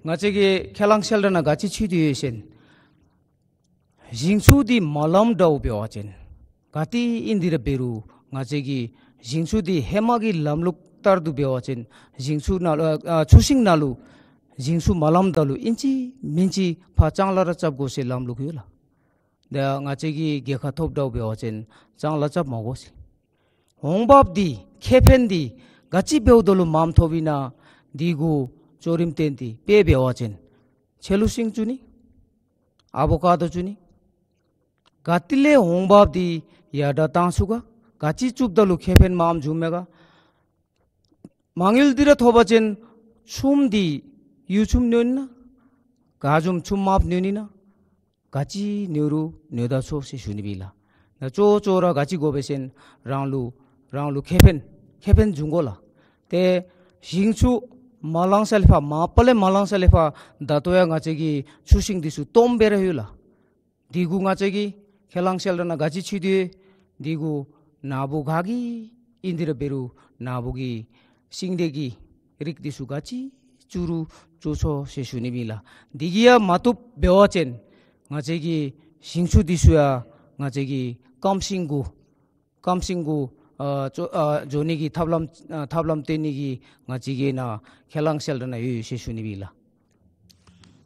ང་བཅས་ཀྱི་ཁས་བླངས་གསལ་བསྒྲགས་ནང་ག་ཅི་ཚུད་དེ་ཡོད་ཟེར་ན། ཞིང་ཆུ་འདི་མ་ལངམ་འདྲཝ་འབད་བ་ཅིན་ག་ཏེ་ཨིན་ཏེ་ར་འབད་རུང་ང་བཅས་ཀྱི་ཞིང་ཆུ་འདི་ཧེ་མ་གི་ལམ་ལུགས་ལྟར་དུ་འབད་བ་ཅིན་ཞིང་ཆུ་ནང་ལུ་ཨ་ཆུ་ཤིང་ནང་ལུ་ཞིང་ཆུ་མ་ལངམ་ད་ལུ་ཨིན་ཅི་མིན་ཅི་ཕར་ལྕང་ལཱ་ར་རྐྱབ་དགོ་ཟེར་ལམ་ལུགས་ཡོད་ལགས། ད་ང་བཅས་ཀྱི་རྒྱལ་ཁ་ཐོབ་འདྲཝ་འབད་བ་ཅིན་ལྕང་ལཱ་རྐྱབ་མ་དགོ་ཟེར། འོང་འབབ་འདི་ཁེ་ཕན་འདི་ག་ཅི་འབདཝ་ད་ལུ་མངམ་ཐོབ་ཨིན་ན་འདི་གུ་ལྕོགས་རིམ་བཏོན་ཏེ་དཔེ་འབད་བ་ཅིན་ཆེ་ལུ་ཤིང་བཙུགས་ནི། ཨ་བོ་ཀ་དོ་བཙུགས་ནི། ག་ཏེ་ལས་འོང་འབབ་འདི་ཡར་དྲག་བཏང་ཚུགས་ག། ག་ཅི་བཙུགསཔ་ད་ལུ་ཁེ་ཕན་མངམ་འབྱུངམ་མས་ག། མ་དངུལ་འདི་ར་ཐོབ་པ་ཅིན་ཆུམ་འདི་གཡུ་ཆུམ་ཉོ་ནི་ན། ག་བཟུམ་ཆུམ་མངམ་ཉོ་ནི་ན། ག་ཅི་ཉོ་རུང་ཉོ་ད་ཚུགས་ཟེར་ཞུ་ནི་ཨིན་ལགས། ད་གཙོ་བོ་གཙོ་བོ་ར་ག་ཅི་དགོ་པས་ཟེར་ན་རང་ལུ་རང་ལུ་ཁེ་ཕན་ཁེ་ཕན་འབྱུང་དགོ་ལགས། ཏེ་ཞིང་ཆུ་མ་ལང་ས་ལས་ཕར་མ་པ་ལས་མ་ལང་ས་ལས་ཕར་ད་ལྟོ་ཡང་ང་བཅས་ཀྱི་ཆུ་ཤིང་འདི་ཚུ་སྟོངམ་སྦེ་ར་ཡོད་ལགས། འདི་གུ་ང་བཅས་ཀྱི་ཁས་བླངས་གསལ་བསྒྲགས་ནང་ག་ཅི་ཚུད་དེ་འདི་གུ་ནཱ་བུ་ག་གི་ཨིན་ཏེ་ར་འབད་རུང་ནཱ་བུ་གི་ཤིང་འབྲས་ཀྱི་རིགས་འདི་ཚུ་ག་ཅི་བཙུགས་རུང་བཙུགས་ཆོག་ཟེར་ཞུ་ནི་ཨིན་ལགས། འདི་གིས་ཡང་མ་བཏུབ་འབད་བ་ཅིན་ང་བཅས་ཀྱི་ཞིང་ཆུ་འདི་ཚུ་ཡང་ང་བཅས་ཀྱི་སྐམ་ཤིང་གུ་སྐམ་ཤིང་གུ་ཨ་བཙོ་ཨ་བཙོ་ནི་གི་ཐབས་ལམ་ཨ་ཐབས་ལམ་སྟོན་ནི་གི་ང་བཅས་ཀྱི་ནཱ་ཁས་བླངས་གསལ་བསྒྲགས་ནང་ཡོད་ཟེར་ཞུ་ནི་ཨིན་ལགས།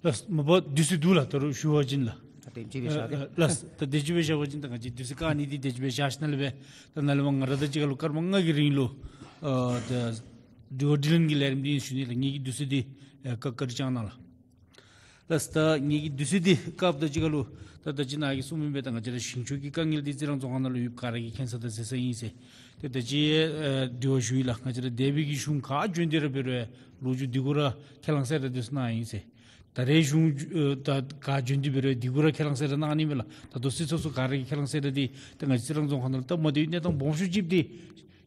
ལགས། མ་པ་དུས་ཚོད་འདུག་ལགས། ད་རུང་ཞུ་བ་ཅིན་ལགས། ད་དེམ་ཅིག་སྦེ་བཞག་སྟེ། ཨ་ལགས། ད་དེམ་ཅིག་སྦེ་བཞག་པ་ཅིན་ད་ང་བཅས་དུས་ཚོད་བཀག་ནི་འདི་དེམ་ཅིག་སྦེ་བཞག་ཞིནམ་ལས་སྦེ་ད་ནཱ་ལས་མར་ང་ར་དང་གཅིག་ཁར་ལུ་སྐར་མ་ལྔ་གི་རིང་ལུ་ཨ་ད་དྲི་བ་དྲིས་ལན་གྱི་ལས་རིམ་འདི་ཨིན་ཞུ་ནི་ལགས། ངེ་གི་དུས་ཚོད་འདི་ཨ་བཀག་བཀག་སྟེ་བཅུག་གནང་ལགས། ལགས། ད་ངེ་གི་དུས་ཚོད་འདི་བཀགཔ་དང་གཅིག་ཁར་ལུ་ད་ད་ཅི་ནཱ་གིས་གསུངས་མི་སྦེ་ད་ང་བཅས་ར་ཞིང་ཆུ་གི་དཀའ་ངལ་འདི་རྩི་རང་རྫོང་ཁག་ནང་ལུ་ཡོདཔ་ག་ར་གིས་མཁྱེན་ས་དང་གཟིགས་ས་ཨིན་ཟེར། ཏེ་ད་ཅི་ཨ་དྲི་བ་ཞུ་ཡི་ལགས། ང་བཅས་ར་འདས་པའི་གི་གཞུང་ག་བྱོན་ཏེ་ར་འབད་རུང་ལོ་རྒྱུས་འདི་གུ་ར་ཁས་བླངས་གསལ་བསྒྲགས་འདི་ཚུ་གནང་ཡི་ཟེར། ད་རེས་གཞུང་ཨེ་ད་ག་བྱོན་ཏེ་འབད་རུང་དེ་གུ་ར་ཁས་བླངས་གསལ་བསྒྲགས་གནང་ནི་མས་ལགས། ད་ལྟོ་སྲིད་ཚོགས་སུ་ག་ར་གིས་ཁས་བླངས་གསལ་བསྒྲགས་འདི་ད་ང་བཅས་རྩི་རང་རྫོང་ཁག་ནང་ལུ་སྟབས་མ་བདེ་བའི་གནས་སྟངས་སྦོམ་ཤོས་ཅིག་འདི་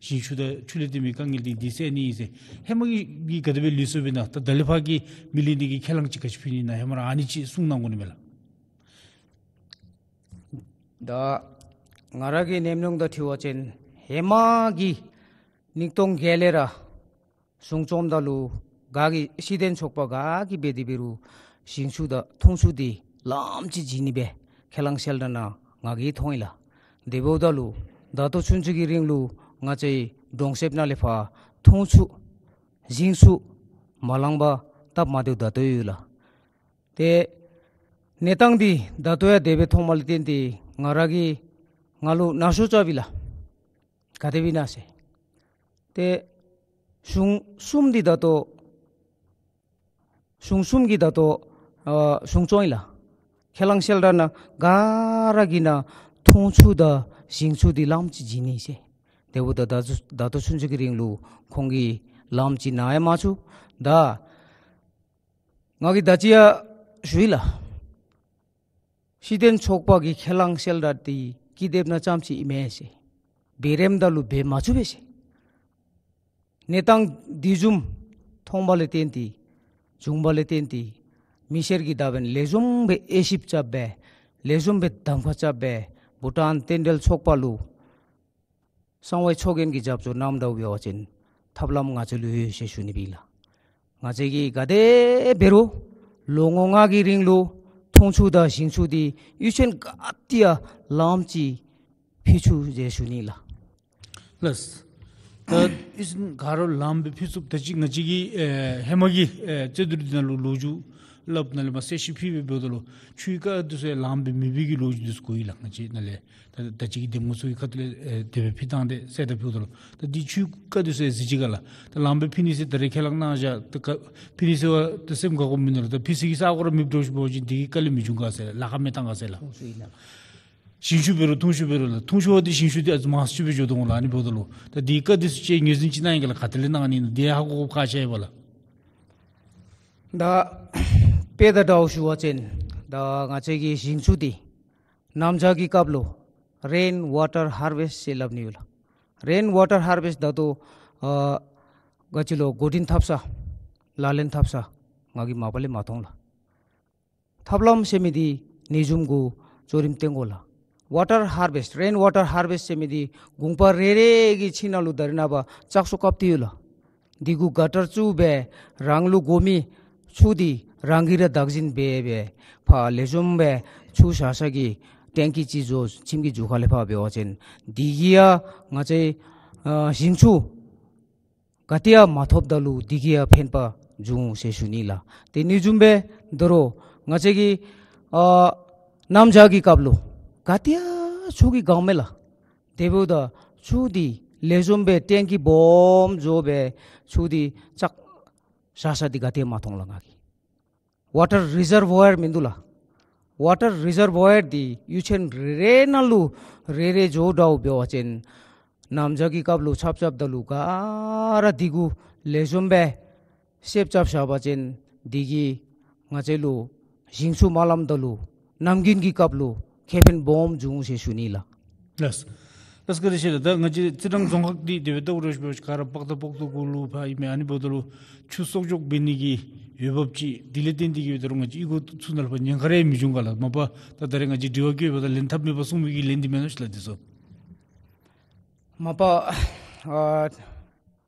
ཞིང་ཆུ་དང་ཆུ་ལས་བརྟེན་མི་དཀའ་ངལ་འདི་འདི་སེལ་ནི་ཨིན་ཟེར། ཧེ་མ་གི་གི་ག་དེ་སྦེ་ལུས་སོཔ་ཨིན་ན། ད་ད་ལས་ཕར་གྱི་མི་ལུས་འདི་གི་ཁས་བླངས་ཅིག་ག་ཅི་ཕུལ་ནི་ཨིན་ན། ཧེ་མ་ར་ཨ་ནི་ཅིག་གསུང་གནང་དགོ་ནི་མས་ལགས། ད་ང་ར་གི་ཉམས་མྱོང་དང་འཁྲིལ་བ་ཅིན་ཧེ་མ་གི་གཉིས་སྟོང་བརྒྱད་ལས་ར་གཞུང་བཙུགསཔ་ད་ལུ་ག་གིས་ཤེས་ལྡན་ཚོགས་པ་ག་གིས་འབད་དེ་འབད་རུང་ཞིང་ཆུ་དང་འཐུང་ཆུ་འདི་ལམ་ཅིག་བྱིན་ནི་སྦེ་ཁས་བླངས་གསལ་བསྒྲགས་ནང་ང་གིས་མཐོང་ཡི་ལགས། དེ་འབདཝ་ད་ལུ་ད་ལྟོ་ཚུན་ཚོད་ཀྱི་རིང་ལུ་ང་བཅས་གྲོང་གསེབ་ནང་ལས་ཕར་འཐུང་ཆུ་ཞིང་ཆུ་མ་ལང་པར་སྟབས་མ་བདེཝ་ད་ལྟོ་ཡོད་ལགས། ཏེ་གནས་སྟངས་འདི་ད་ལྟོ་ཡང་དེ་སྦེ་མཐོངམ་ལས་བརྟེན་ཏེ་ང་ར་གིས་ང་ལུ་མནར་གཅོད་རྐྱབ་ཡི་ལགས། ག་དེ་སྦེ་ཨིན་ན་ཟེར། ཏེ་གཞུང་གསུམ་འདི་ད་ལྟོ་གཞུང་གསུམ་གྱིས་ད་ལྟོ་ཨ་གཞུང་བཙུགས་ཡི་ལགས། ཁས་བླངས་གསལ་བསྒྲགས་ནང་ག་ར་གིས་ནཱ་འཐུང་ཆུ་དང་ཞིང་ཆུ་འདི་ལམ་ཅིག་བྱིན་ནི་ཟེར། དེ་འབདཝ་ད་ད་ད་ལྟོ་ཚུན་ཚོད་ཀྱི་རིང་ལུ་ཁོང་གིས་ལམ་ཅིག་ནཱ་ཡང་མ་བཙུགས། ད་ང་གིས་ད་ཅི་ཡང་ཞུ་ཡི་ལགས། ཤེས་ལྡན་ཚོགས་པ་གི་ཁས་བླངས་གསལ་བསྒྲགས་འདི་ཀི་དེབ་ནང་ཙམ་ཅིག་ཨིན་མས་ཟེར། འབད་རནམ་ད་ལུ་འབད་མ་ཚུགས་པས་ཟེར། གནས་སྟངས་འདི་བཟུམ་མཐོངམ་ལས་བརྟེན་ཏེ་བྱུངམ་ལས་བརྟེན་ཏེ་མི་སེར་གྱིས་ད་འབདན་ལེགས་ཤོམ་སྦེ་དབྱེ་ཞིབ་རྐྱབ་སྦེ་ལེགས་ཤོམ་སྦེ་གདམ་ཁ་རྐྱབ་སྦེ་བྷུ་ཊཱན་རྟེན་འབྲེལ་ཚོགས་པ་ལུ་གསང་བའི་ཚོགས་རྒྱན་གྱི་རྒྱབ་སྐྱོར་གནངམ་ད་འབད་བ་ཅིན་ཐབས་ལམ་ང་བཅས་ལུ་ཡོད་ཟེར་ཞུ་ནི་སྦེ་ཨིན་ལགས། ང་བཅས་ཀྱིས་ག་དེ་འབད་རུང་ལོ་ངོ་ལྔ་གི་རིང་ལུ་འཐུང་ཆུ་དང་ཞིང་ཆུ་འདི་གཡུས་ཚན་ག་ཏེ་ཡང་ལམ་ཅིག་ཕུལ་ཚུགས་ཟེར་ཞུ་ནི་ལགས། ལགས། ད་གཡུས་ཚན་ག་ར་ལམ་སྦེ་ཕུལ་ཚུགསཔ་ད་ཅི་ང་བཅས་ཀྱིས་ཨེ་ཧེ་མ་གི་ཨེ་རྩོད་བསྡུར་འདི་ནང་ལུ་ལོ་རྒྱུས་སླབ་ནཱ་ལས་མར་གསལ་བཤད་ཕུལ་སྦེ་འབདཝ་ད་ལུ་ཆུའི་རྐ་འདི་ཚུ་ལམ་སྦེ་མེད་པའི་གི་ལོ་རྒྱུས་འདི་ཚུ་གོ་ཡི་ལགས། ང་བཅས་ནཱ་ལས་ད་ད་ཅི་གི་འདེམས་ངོ་ཚུ་གི་ཁ་ཐུག་ལས་ཨེ་དེ་སྦེ་ཕུལ་བཏང་སྟེ་གསལ་བསྒྲགས་ཕུལཝ་ད་ལུ་ད་འདི་ཆུའི་རྐ་འདི་ཚུ་ཡང་གཟི་བརྗིད་ག་ལགས། ད་ལམ་སྦེ་ཕུལ་ནི་ཟེར་ད་རེས་ཁས་བླངས་གནང་བཞག། ད་ག་ཕུལ་ནི་ཟེར་བ་ད་སེམས་དགའ་དགོཔ་མིན་ནུག་ལགས། ད་ཕུལ་ས་གི་ས་གོ་ར་མེདཔ་འདྲཝ་ཅིག་འབད་བ་ཅིན་འདི་གིས་དཀའ་ལས་མི་འབྱུང་ག་ཟེར་ལགས། ལཱ་ཁག་མི་བཏང་ག་ཟེར་ལགས། ཞིང་ཆུ་འབད་རུང་འཐུང་ཆུ་འབད་རུང་ལགས། འཐུང་ཆུ་འབད་དེ་ཞིང་ཆུ་འདི་ཨ་ཙི་མང་སུ་ཅིག་སྦེ་འགྱོ་དོ་འོང་ལགས། ཨ་ནི་འབདཝ་ད་ལུ་ད་འདི་རྐ་འདི་ཚུ་ཅིག་ངོས་འཛིན་ཅིག་གནང་ཡི་ག་ལགས། ག་ཏེ་ལས་གནང་ནི་ཨིན་ན་འདི་ཧ་གོ་དགོཔ་ཁག་ཆེ་བས་ལགས། ད་དཔེ་དང་འདྲཝ་ཞུ་བ་ཅིན་ད་ང་བཅས་ཀྱི་ཞིང་ཆུ་འདི་གནམ་བྱཱར་གྱི་སྐབས་ལུ་རེན་ཝ་ཊར་ཧར་ཝེསཊ་ཟེར་སླབ་ནི་ཡོད་ལགས། རེན་ཝ་ཊར་ཧར་ཝེསཊ་ད་ལྟོ་ཨ་ག་ཅི་ལོ་འགོ་འདྲེན་འཐབ་ས་ལག་ལེན་འཐབ་ས་ང་གིས་མ་པ་ལས་མ་མཐོང་ལགས། ཐབས་ལམ་ཟེར་མི་འདི་ནེའུ་ལྗོངས་གུ་ལྕོགས་རིམ་བཏོན་དགོ་ལགས། ཝ་ཊར་ཧར་ཝེསཊ་རེན་ཝ་ཊར་ཧར་ཝེསཊ་ཟེར་མི་འདི་གུང་པ་རེ་རེ་གི་ཁྱིམ་ནང་ལུ་ད་རེས་ནངས་པ་ལྕགས་སོག་བཀབ་སྟེ་ཡོད་ལགས། འདི་གུ་ག་ཊར་བཙུགས་སྦེ་རང་ལུ་དགོ་མི་ཆུ་འདི་རང་གིས་ར་བདག་འཛིན་འབད་སྦེ་ཕར་ལེགས་ཤོམ་སྦེ་ཆུ་བཞག་ས་གི་ཊེང་ཀི་ཅིག་བཟོ་ཁྱིམ་གྱི་མཇུག་ཁ་ལས་ཕར་འབད་བ་ཅིན་འདི་གིས་ཡང་ང་བཅས་ཨ་ཞིང་ཆུ་ག་ཏེ་ཡང་མ་ཐོབ་ད་ལུ་འདི་གིས་ཡང་ཕན་པ་འབྱུང་ཟེར་ཞུ་ནི་ལགས། དེ་ནེའུ་ལྗོངས་སྦེ་དོ་རུང་ང་བཅས་ཀྱི་ཨ་གནམ་བྱཱར་གྱི་སྐབས་ལུ་ག་ཏེ་ཡང་ཆུ་གི་གང་མེད་ལགས། དེ་འབདཝ་ད་ཆུ་འདི་ལེགས་ཤོམ་སྦེ་ཊེང་ཀི་སྦོམ་བཟོ་སྦེ་ཆུ་འདི་བཅག་བཞག་ས་འདི་ག་ཏེ་ཡང་མ་མཐོང་ལགས་ང་གིས། ཝ་ཊར་རི་ཛར་བོ་ཡར་མིན་འདུག་ལགས། ཝ་ཊར་རི་ཛར་བོ་ཡར་འདི་གཡུས་ཚན་རེ་རེ་ནང་ལུ་རེ་རེ་འགྱོ་འདྲཝ་འབད་བ་ཅིན་གནམ་བྱཱར་གྱི་སྐབས་ལུ་ཆརཔ་རྐྱབ་ད་ལུ་ག་ར་འདི་གུ་ལེགས་ཤོམ་སྦེ་སེབ་རྐྱབ་བཞག་པ་ཅིན་འདི་གིས་ང་བཅས་ལུ་ཞིང་ཆུ་མ་ལངམ་ད་ལུ་གནམ་དགུན་གྱི་སྐབས་ལུ་ཁེ་ཕན་སྦོམ་འབྱུང་ཟེར་ཞུ་ནི་ལགས། ལགས། ལགས་བཀའ་དྲིན་ཆེ་ལགས། ད་ང་བཅས་རྩི་རང་རྫོང་ཁག་འདི་དེ་སྦེ་ལྟཝ་ར་ཞུ་བ་ཅིན་ག་ར་སྤག་ཐང་སྤོག་ཐང་གུ་ལུ་ཕར་ཨིན་མས། ཨ་ནི་འབདཝ་ད་ལུ་ཆུ་གསོག་འཇོག་འབད་ནི་གི་འོས་འབབ་ཅིག་འདི་ལས་བརྟེན་ཏེ་གིས་འབད་རུང་ང་བཅས་གཡུས་སྒོ་ཚུ་ནང་ལུ་ཕར་ཉེན་ཁ་རེ་མི་འབྱུང་ག་ལགས། མ་པ་ད་ད་རེས་ང་བཅས་དྲི་བ་བཀོད་པ་དང་ལན་ཐབས་མེད་པར་གསུངས་མི་གི་ལན་འདི་མེན་ན་ཤིག་ལགས། འདི་ཚུ་མ་པ་ཨ་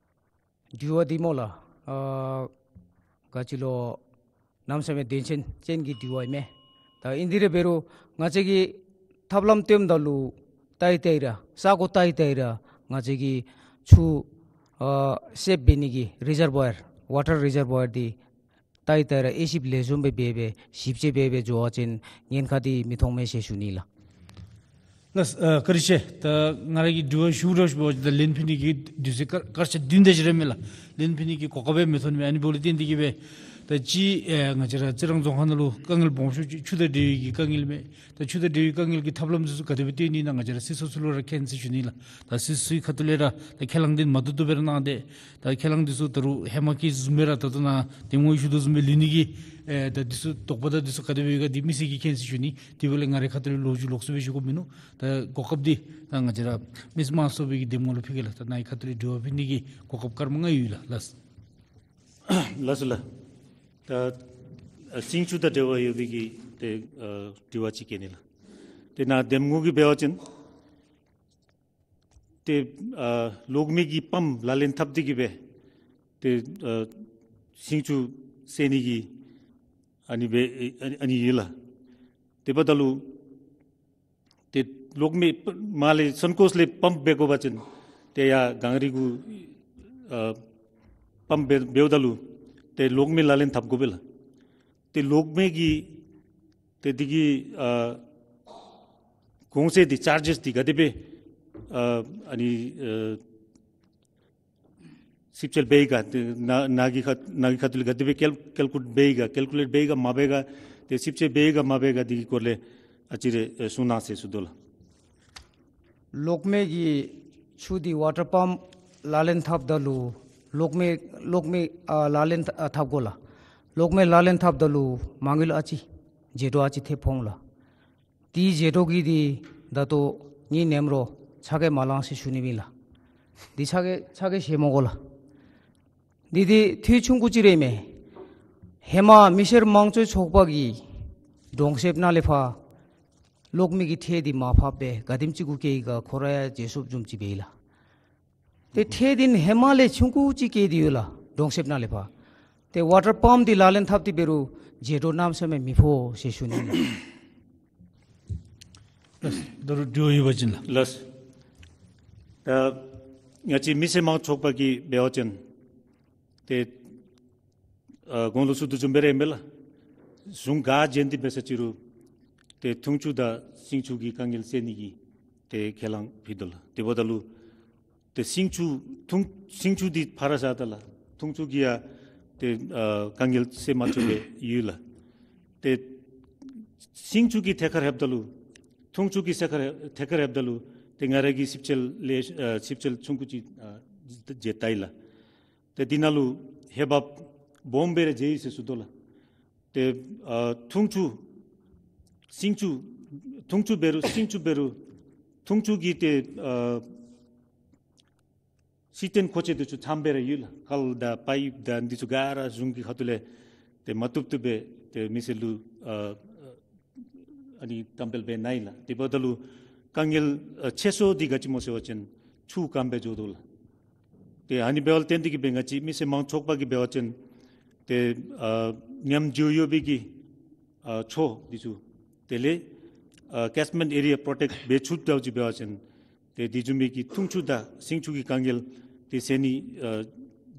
དྲི་བ་འདི་སྨོ་ལགས། ཨ་ག་ཅི་ལོ་གནམ་མེད་ས་མེད་དོན་ཆེན་ཅན་གྱི་དྲི་བ་ཨིན་མས། ད་ཨིན་དེ་ར་འབད་རུང་ང་བཅས་ཀྱིས་ཐབས་ལམ་སྟོནམ་ད་ལུ་ལྟ་ཡི་ལྟ་ཡི་ར་ས་གོ་ལྟ་ཡི་ལྟ་ཡི་ར་ང་བཅས་ཀྱིས་ཆུ་ཨ་སེབ་འབད་ནི་གི་རི་ཛར་བོ་ཡར་ཝ་ཊར་རི་ཛར་བོ་ཡར་འདི་ལྟ་ཡི་ལྟ་ཡི་ར་དབྱེ་ཞིབ་ལེགས་ཤོམ་སྦེ་འབད་སྦེ་ཞིབ་དཔྱད་འབད་སྦེ་འགྱོ་བ་ཅིན་ཉེན་ཁ་འདི་མི་མཐོང་མས་ཟེར་ཞུ་ནི་ལགས། ལགས། ཨ་བཀའ་དྲིན་ཆེ། ད་ང་ར་གིས་དྲི་བ་ཞུ་ར་ཞུ་བ་ཅིན་ད་ལན་ཕུལ་ནི་གི་དུས་ཚོད་སྐར་སྐར་ཆ་བདུན་དེ་ཅིག་ར་མས་ལགས། ལན་ཕུལ་ནི་གི་གོ་སྐབས་སྦེ་མི་ཐོབ་ནི་མས། ཨ་ནི་འབདཝ་ལས་བརྟེན་ཏེ་གིས་སྦེ་ ད་ཅི་ཨེ་ང་བཅས་ར་རྩི་རང་རྫོང་ཁག་ནང་ལུ་དཀའ་ངལ་སྦོམ་ཤོས་ཅིག་ཆུ་དང་འབྲེལ་བའི་གི་དཀའ་ངལ་མས། ད་ཆུ་དང་འབྲེལ་བའི་དཀའ་ངལ་གྱི་ཐབས་ལམ་ཚུ་ག་དེ་སྦེ་བཏོན་ནི་ཨིན་ན་ང་བཅས་ར་སྲིད་ཚོགས་ཚུ་ལུ་ར་མཁྱེན་ཟེར་ཞུ་ནི་ལགས། ད་སྲིད་ཚོགས་ཁ་ཐུག་ལས་ར་ད་ཁས་བླངས་འདི་མ་བཏུབ་བཏུབ་སྦེ་ར་གནང་སྟེ། ད་ཁས་བླངས་འདི་ཚུ་ད་རུང་ཧེ་མ་གི་བཟུམ་སྦེ་ར་ད་ལྟོ་ནཱ་འདེམས་ངོ་ཞུ་དོ་བཟུམ་སྦེ་ལུས་ནི་གི་ཨེ་ད་འདི་ཚུ་དོགས་པ་དང་འདི་ཚུ་ག་དེ་སྦེ་ཡོད་ག་འདི་མི་སེར་གྱིས་མཁྱེན་ཟེར་ཞུ་ནི། དེ་འབདཝ་ལས་ང་རའི་ཁ་ཐུག་ལས་ལོག་ཞུ་ལོག་སུ་སྦེ་ཞུ་དགོཔ་མིན་ནུག། ད་གོ་སྐབས་འདི་ད་ང་བཅས་ར་མི་སེར་དམངས་གཙོའི་གི་འདེམས་ངོ་ལུ་ཕུལ་གེ་ལགས། ད་ནཱ་གི་ཁ་ཐུག་ལས་དྲི་བ་ཕུལ་ནི་གི་གོ་སྐབས་སྐར་མ་ལྔ་ཡོད་ལགས། ལགས། ལགས་སོ་ལགས། ད་ཨ་སིང་ཆུ་དང་འབྲེལ་བ་ཡོད་པའི་གི་ཏེ་ཨ་དྲི་བ་ཅིག་བཀོད་ནི་ལགས། ཏེ་ནཱ་འདེམས་ངོ་གིས་འབད་བ་ཅིན་ཏེ་ཨ་གློག་མེ་གི་པམཔ་ལག་ལེན་འཐབ་སྟེ་གིས་སྦེ་ཏེ་ཨ་སིང་ཆུ་སེལ་ནི་གི་ཨ་ནི་སྦེ་ཨ་ཨ་ནི་ཡོད་ལགས། དེ་འབདཝ་ད་ལུ་ཏེ་གློག་མེ་མར་ལས་སོན་ཀོས་ལས་པམཔ་འབད་དགོ་པ་ཅིན་ཏེ་ཡར་གངས་རི་གུ་ཨ་པམཔ་འབད་འབདཝ་ད་ལུ་ཏེ་གློག་མེ་ལག་ལེན་འཐབ་དགོ་པས་ལགས། ཏེ་གློག་མེ་གི་ཏེ་འདི་གི་ཨ་གོང་ཚད་འདི་ཅར་ཇེས་འདི་ག་དེ་སྦེ་ཨ་ཨ་ནི་ཨ་ཞིབ་དཔྱད་འབད་ཡི་ག་ཏེ་ནཱ་ནཱ་གི་ཁ་ནཱ་གི་ཁ་ཐུག་ལས་ག་དེ་སྦེ་ཀལ་ཀལ་ཀུ་ལེཊ་འབད་ཡི་ག་ཀལ་ཀུ་ལེཊ་འབད་ཡི་ག་མ་འབད་ག་ཏེ་ཞིབ་དཔྱད་འབད་ཡི་ག་མ་འབད་ག་འདི་གི་སྐོར་ལས་ཨ་ཙི་རེ་ཨེ་གསུང་གནང་ཟེར་ཞུ་དོ་ལགས། གློག་མེ་གི་ཆུ་འདི་ཝ་ཊར་པམཔ་ལག་ལེན་འཐབ་ད་ལུ་གློག་མེ་གློག་མེ་ཨ་ལག་ལེན་ཨ་འཐབ་དགོ་ལགས། གློག་མེ་ལག་ལེན་འཐབ་ད་ལུ་མ་དངུལ་ཨ་ཙི་ཟད་འགྲོ་ཨ་ཙི་ཐེབས་འོང་ལགས། དེའི་ཟད་འགྲོ་གི་འདི་ད་ལྟོ་ངེའི་ནེམ་རོགས་ཆ་ག་མ་ལང་ཟེར་ཞུ་ནི་ཨིན་ལགས། འདི་ཆ་ག་ཆ་ག་ཤེས་མི་དགོ་ལགས། འདི་འདི་འཐུས་ཆུང་ཀུ་ཅིག་ར་མས། ཧེ་མ་མི་སེར་དམངས་གཙོའི་ཚོགས་པ་གིས་གྲོང་གསེབ་ནང་ལས་ཕར་གློག་མེ་གི་ཁྲལ་འདི་མར་ཕབ་སྦེ་ག་དེམ་ཅིག་གུ་བཀལ་ཡི་ག་ཁོ་ར་ཡང་བརྗེད་སོཔ་བཟུམ་ཅིག་འབད་ཡི་ལགས། ཏེ་ཁྲལ་འདི་ཧེ་མ་ལས་ཆུང་ཀུ་ཅིག་བཀལ་ཏེ་ཡོད་ལགས་གྲོང་གསེབ་ནང་ལས་ཕར། ཏེ་ཝ་ཊར་པམཔ་འདི་ལག་ལེན་འཐབ་སྟེ་འབད་རུང་ཟད་འགྲོ་གནམ་མེད་ས་མེད་མི་ཕོག་ཟེར་ཞུ་ནི་ཨིན་ལགས། ལགས། ད་རུང་དྲི་བ་ཡོད་པ་ཅིན་ལགས། ལགས། ད་ང་བཅས་མི་སེར་དམངས་ཚོགས་པ་གིས་འབད་བ་ཅིན་ཏེ་ཨ་གོང་ལུ་ཞུ་དོ་བཟུམ་སྦེ་ར་ཨིན་པས་ལགས། གཞུང་ག་བྱོན་ཏེ་འབད་ས་ཅིག་རུང་ཏེ་འཐུང་ཆུ་དང་སིང་ཆུ་གི་དཀའ་ངལ་སེལ་ནི་གི་ཏེ་ཁས་བླངས་ཕུལ་དོ་ལགས། དེ་འབདཝ་ད་ལུ་ཏེ་སིང་ཆུ་འཐུང་སིང་ཆུ་འདི་ཕར་བཞག་ད་ལགས། འཐུང་ཆུ་གི་ཡང་ཏེ་ཨ་དཀའ་ངལ་སེལ་མ་ཚུགས་པར་ཡོད་ལགས། ཏེ་སིང་ཆུ་གི་ཐད་ཁར་ལྷོདཔ་ད་ལུ་འཐུང་ཆུ་གི་ཐད་ཁར་ཐད་ཁར་ལྷོདཔ་ད་ལུ་ཏེ་ང་ར་གིས་ཞིབ་དཔྱད་ལས་ཨ་ཞིབ་དཔྱད་ཆུང་ཀུ་ཅིག་ཨ་མཇལ་ལྟ་ཡི་ལགས། ཏེ་འདི་ནང་ལུ་འོས་འབབ་སྦོམ་སྦེ་ར་མཇལ་ཡི་ཟེར་ཞུ་དོ་ལགས། ཏེ་ཨ་འཐུང་ཆུ་སིང་ཆུ་འཐུང་ཆུ་འབད་རུང་སིང་ཆུ་འབད་རུང་འཐུང་ཆུ་གི་ཏེ་ཨ་ཤེས་ལྡན་མཁོ་ཆས་འདི་ཚུ་ཚངམ་སྦེ་ར་ཡོད་ལགས། ཁལ་དང་པའིཔ་དང་འདི་ཚུ་ག་ར་གཞུང་གི་ཁ་ཐུག་ལས་ཏེ་མ་བཏུབ་བཏུབ་སྦེ་ཏེ་མི་སེར་ལུ་ཨ་ཨ་ནི་བཀྲམ་སྤེལ་འབད་ནི་ཨིན་ལགས། དེ་འབདཝ་ད་ལུ་དཀའ་ངལ་ཨ་ཆེ་ཤོས་འདི་ག་ཅི་སྨོ་ཟེར་བ་ཅིན་ཆུ་སྐམ་སྦེ་འགྱོ་དོ་ལགས། ཏེ་ཨ་ནི་འབདཝ་ལས་བརྟེན་ཏེ་གིས་སྦེ་ང་བཅས་མི་སེར་དམངས་ཚོགས་པ་གིས་འབད་བ་ཅིན་ཏེ་ཨ་ཉམས་འགྱོ་ཡོད་པའི་གི་ཨ་ཆུ་འདི་ཚུ་དེ་ལས་ཨ་ཀེཆ་མེནཊ་ཨེ་རི་ཡ་པྲོ་ཊེཀཊ་འབད་ཚུགསཔ་འདྲཝ་ཅིག་འབད་བ་ཅིན་ཏེ་དེ་བཟུམ་མའི་གི་འཐུང་ཆུ་དང་སིང་ཆུ་གི་དཀའ་ངལ་འདི་སེལ་ནི་ཨ་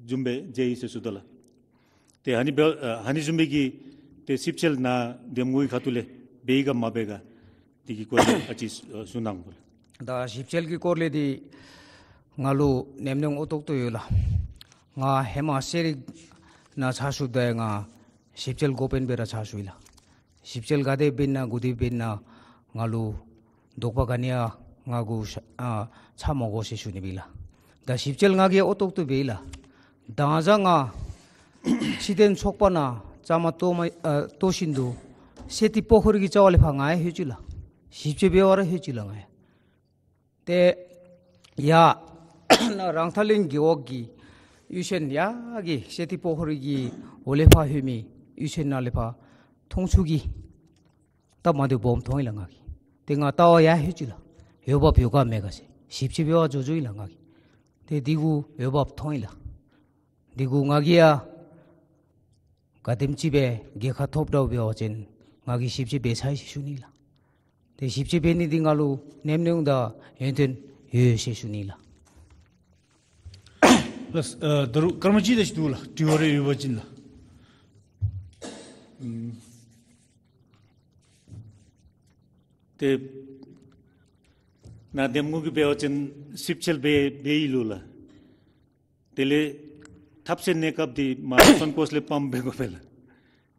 བཟུམ་སྦེ་མཇལ་ཡི་ཟེར་ཞུ་དོ་ལགས། ཏེ་ཨ་ནི་འབད་ཨ་ཨ་ནི་བཟུམ་མའི་གི་ཏེ་ཞིབ་དཔྱད་ནཱ་འདེམས་ངོ་གི་ཁ་ཐུག་ལས་འབད་ཡི་ག་མ་འབད་ག་འདི་གི་སྐོར་ལས་ཨ་ཙི་ཨ་གསུང་གནང་དགོ་ལགས། ད་ཞིབ་དཔྱད་ཀྱི་སྐོར་ལས་འདི་ང་ལུ་ཉམས་མྱོང་ཨོ་ཏོག་ཏོ་ཡོད་ལགས། ང་ཧེ་མ་ཤེས་རིག་ནང་ཕྱག་ཞུཝ་ད་ཡང་ང་ཞིབ་དཔྱད་འགོ་དཔོན་སྦེ་ར་ཕྱག་ཞུ་ཡི་ལགས། ཞིབ་དཔྱད་ག་དེ་འབད་ན་གུ་དེ་འབད་ན་ང་ལུ་དོགས་པ་ག་ནི་ཡང་ང་གུ་ཤ་ཨ་ཆགས་མ་དགོ་ཟེར་ཞུ་ནི་ཨིན་ལགས། ད་ཞིབ་དཔྱད་ང་གིས་ཨོ་ཏོག་ཏོ་འབད་ཡི་ལགས། ད་ང་བཅས་ང་ཤེས་ལྡན་ཚོགས་པ་ནང་བཅའ་མར་གཏོགས་མ་ཨ་གཏོགས་བཞིན་དུ་སེ་ཏི་པོ་ཁོ་རི་གི་རྩ་བ་ལས་ཕར་ང་ཡང་ལྷོད་ཅི་ལགས། ཞིབ་དཔྱད་འབད་བར་ལྷོད་ཅི་ལགས་ང་ཡང་། ཏེ་ཡར་ནཱ་རང་ཐང་གླིང་རྒེད་འོག་གི་གཡུས་ཚན་ཡར་གྱི་སེ་ཏི་པོ་ཁོ་རི་གི་འོག་ལས་ཕར་ལྷོད་མི་གཡུས་ཚན་ནང་ལས་ཕར་འཐུང་ཆུ་གི་སྟབས་མ་བདེཝ་སྦོམ་མཐོང་ཡི་ལགས་ང་གིས། ཏེ་ང་ལྟ་བར་ཡར་ལྷོད་ཅི་ལགས། འོས་འབབ་ཡོད་ག་མེད་ག་ཟེར་ཞིབ་དཔྱད་འབད་བར་འགྱོ་འགྱོཝ་ཨིན་ལགས་ང་གིས། ཏེ་འདི་གུ་འོས་འབབ་མཐོང་ཡི་ལགས། འདི་གུ་ང་གིས་ཡང་ག་དེམ་ཅིག་སྦེ་རྒྱལ་ཁ་ཐོབ་འདྲཝ་འབད་བ་ཅིན་ང་གིས་ཞིབ་དཔྱད་འབད་ཚར་ཡི་ཟེར་ཞུ་ནི་ལགས། ཏེ་ཞིབ་དཔྱད་འབད་ནི་འདི་ང་ལུ་ཉམས་མྱོང་དང་ཡོན་ཏན་ཡོད་ཟེར་ཞུ་ནི་ལགས། ལགས། ཨ་ད་རུང་སྐར་མ་གཅིག་དེ་ཅིག་འདུག་ལགས། དྲི་བ་རེ་ཡོད་པ་ཅིན་ལགས། ཨམ་ཏེ་ནཱ་འདེམས་ངོ་གིས་འབད་བ་ཅིན་ཞིབ་དཔྱད་འབད་འབད་ཡི་ལོ་ལགས། དེ་ལས་ཐབས་ཤེས་གནས་སྐབས་འདི་མར་སོན་ཀོས་ལས་པམཔ་འབད་དགོ་པས་ལགས།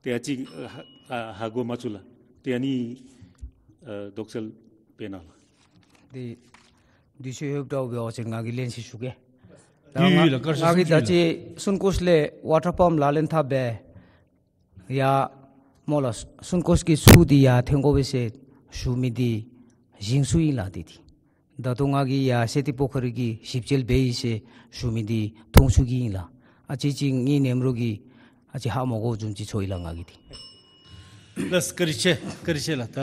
ཏེ་ཨ་ཙི་ཨ་ཧ་ཨ་ཧ་གོ་མ་ཚུགས་ལགས། ཏེ་ཨ་ནི་ཨ་དོགས་སེལ་འབད་གནང་ལགས། ཏེ་དུས་ཚོད་ཡོདཔ་འདྲཝ་འབད་བ་ཅིན་ང་གིས་ལན་ཅིག་ཞུ་གེ། ད་ཡོད་ཡོད་ལགས། བཀའ་དྲིན་ང་གིས་ཆེ། ད་ཅི་སུན་ཀོས་ལས་ཝ་ཊར་པམཔ་ལག་ལེན་འཐབ་སྦེ་ཡར་སྨོ་ལགས། སུན་ཀོས་ཀྱི་ཆུ་འདི་ཡར་ཐོན་དགོ་པས་ཟེར་ཞུ་མི་འདི་ཞིང་ཆུ་ཨིན་ལགས། འདི་འདི་ད་ལྟོ་ང་གིས་ཡར་སེ་ཏི་པོ་ཁ་རི་གི་ཞིབ་དཔྱད་འབད་ཡི་ཟེར་ཞུ་མི་འདི་འཐུང་ཆུ་གི་ཨིན་ལགས། ཨ་ཙི་ཅིག་ངེའི་ནེམ་རོག་གིས་ཨ་ཙི་ཧ་མ་གོཝ་བཟུམ་ཅིག་ཚོར་ཡི་ལགས་ང་གིས་འདི། ལགས་བཀའ་དྲིན་ཆེ། བཀའ་དྲིན་ཆེ་ལགས། ད་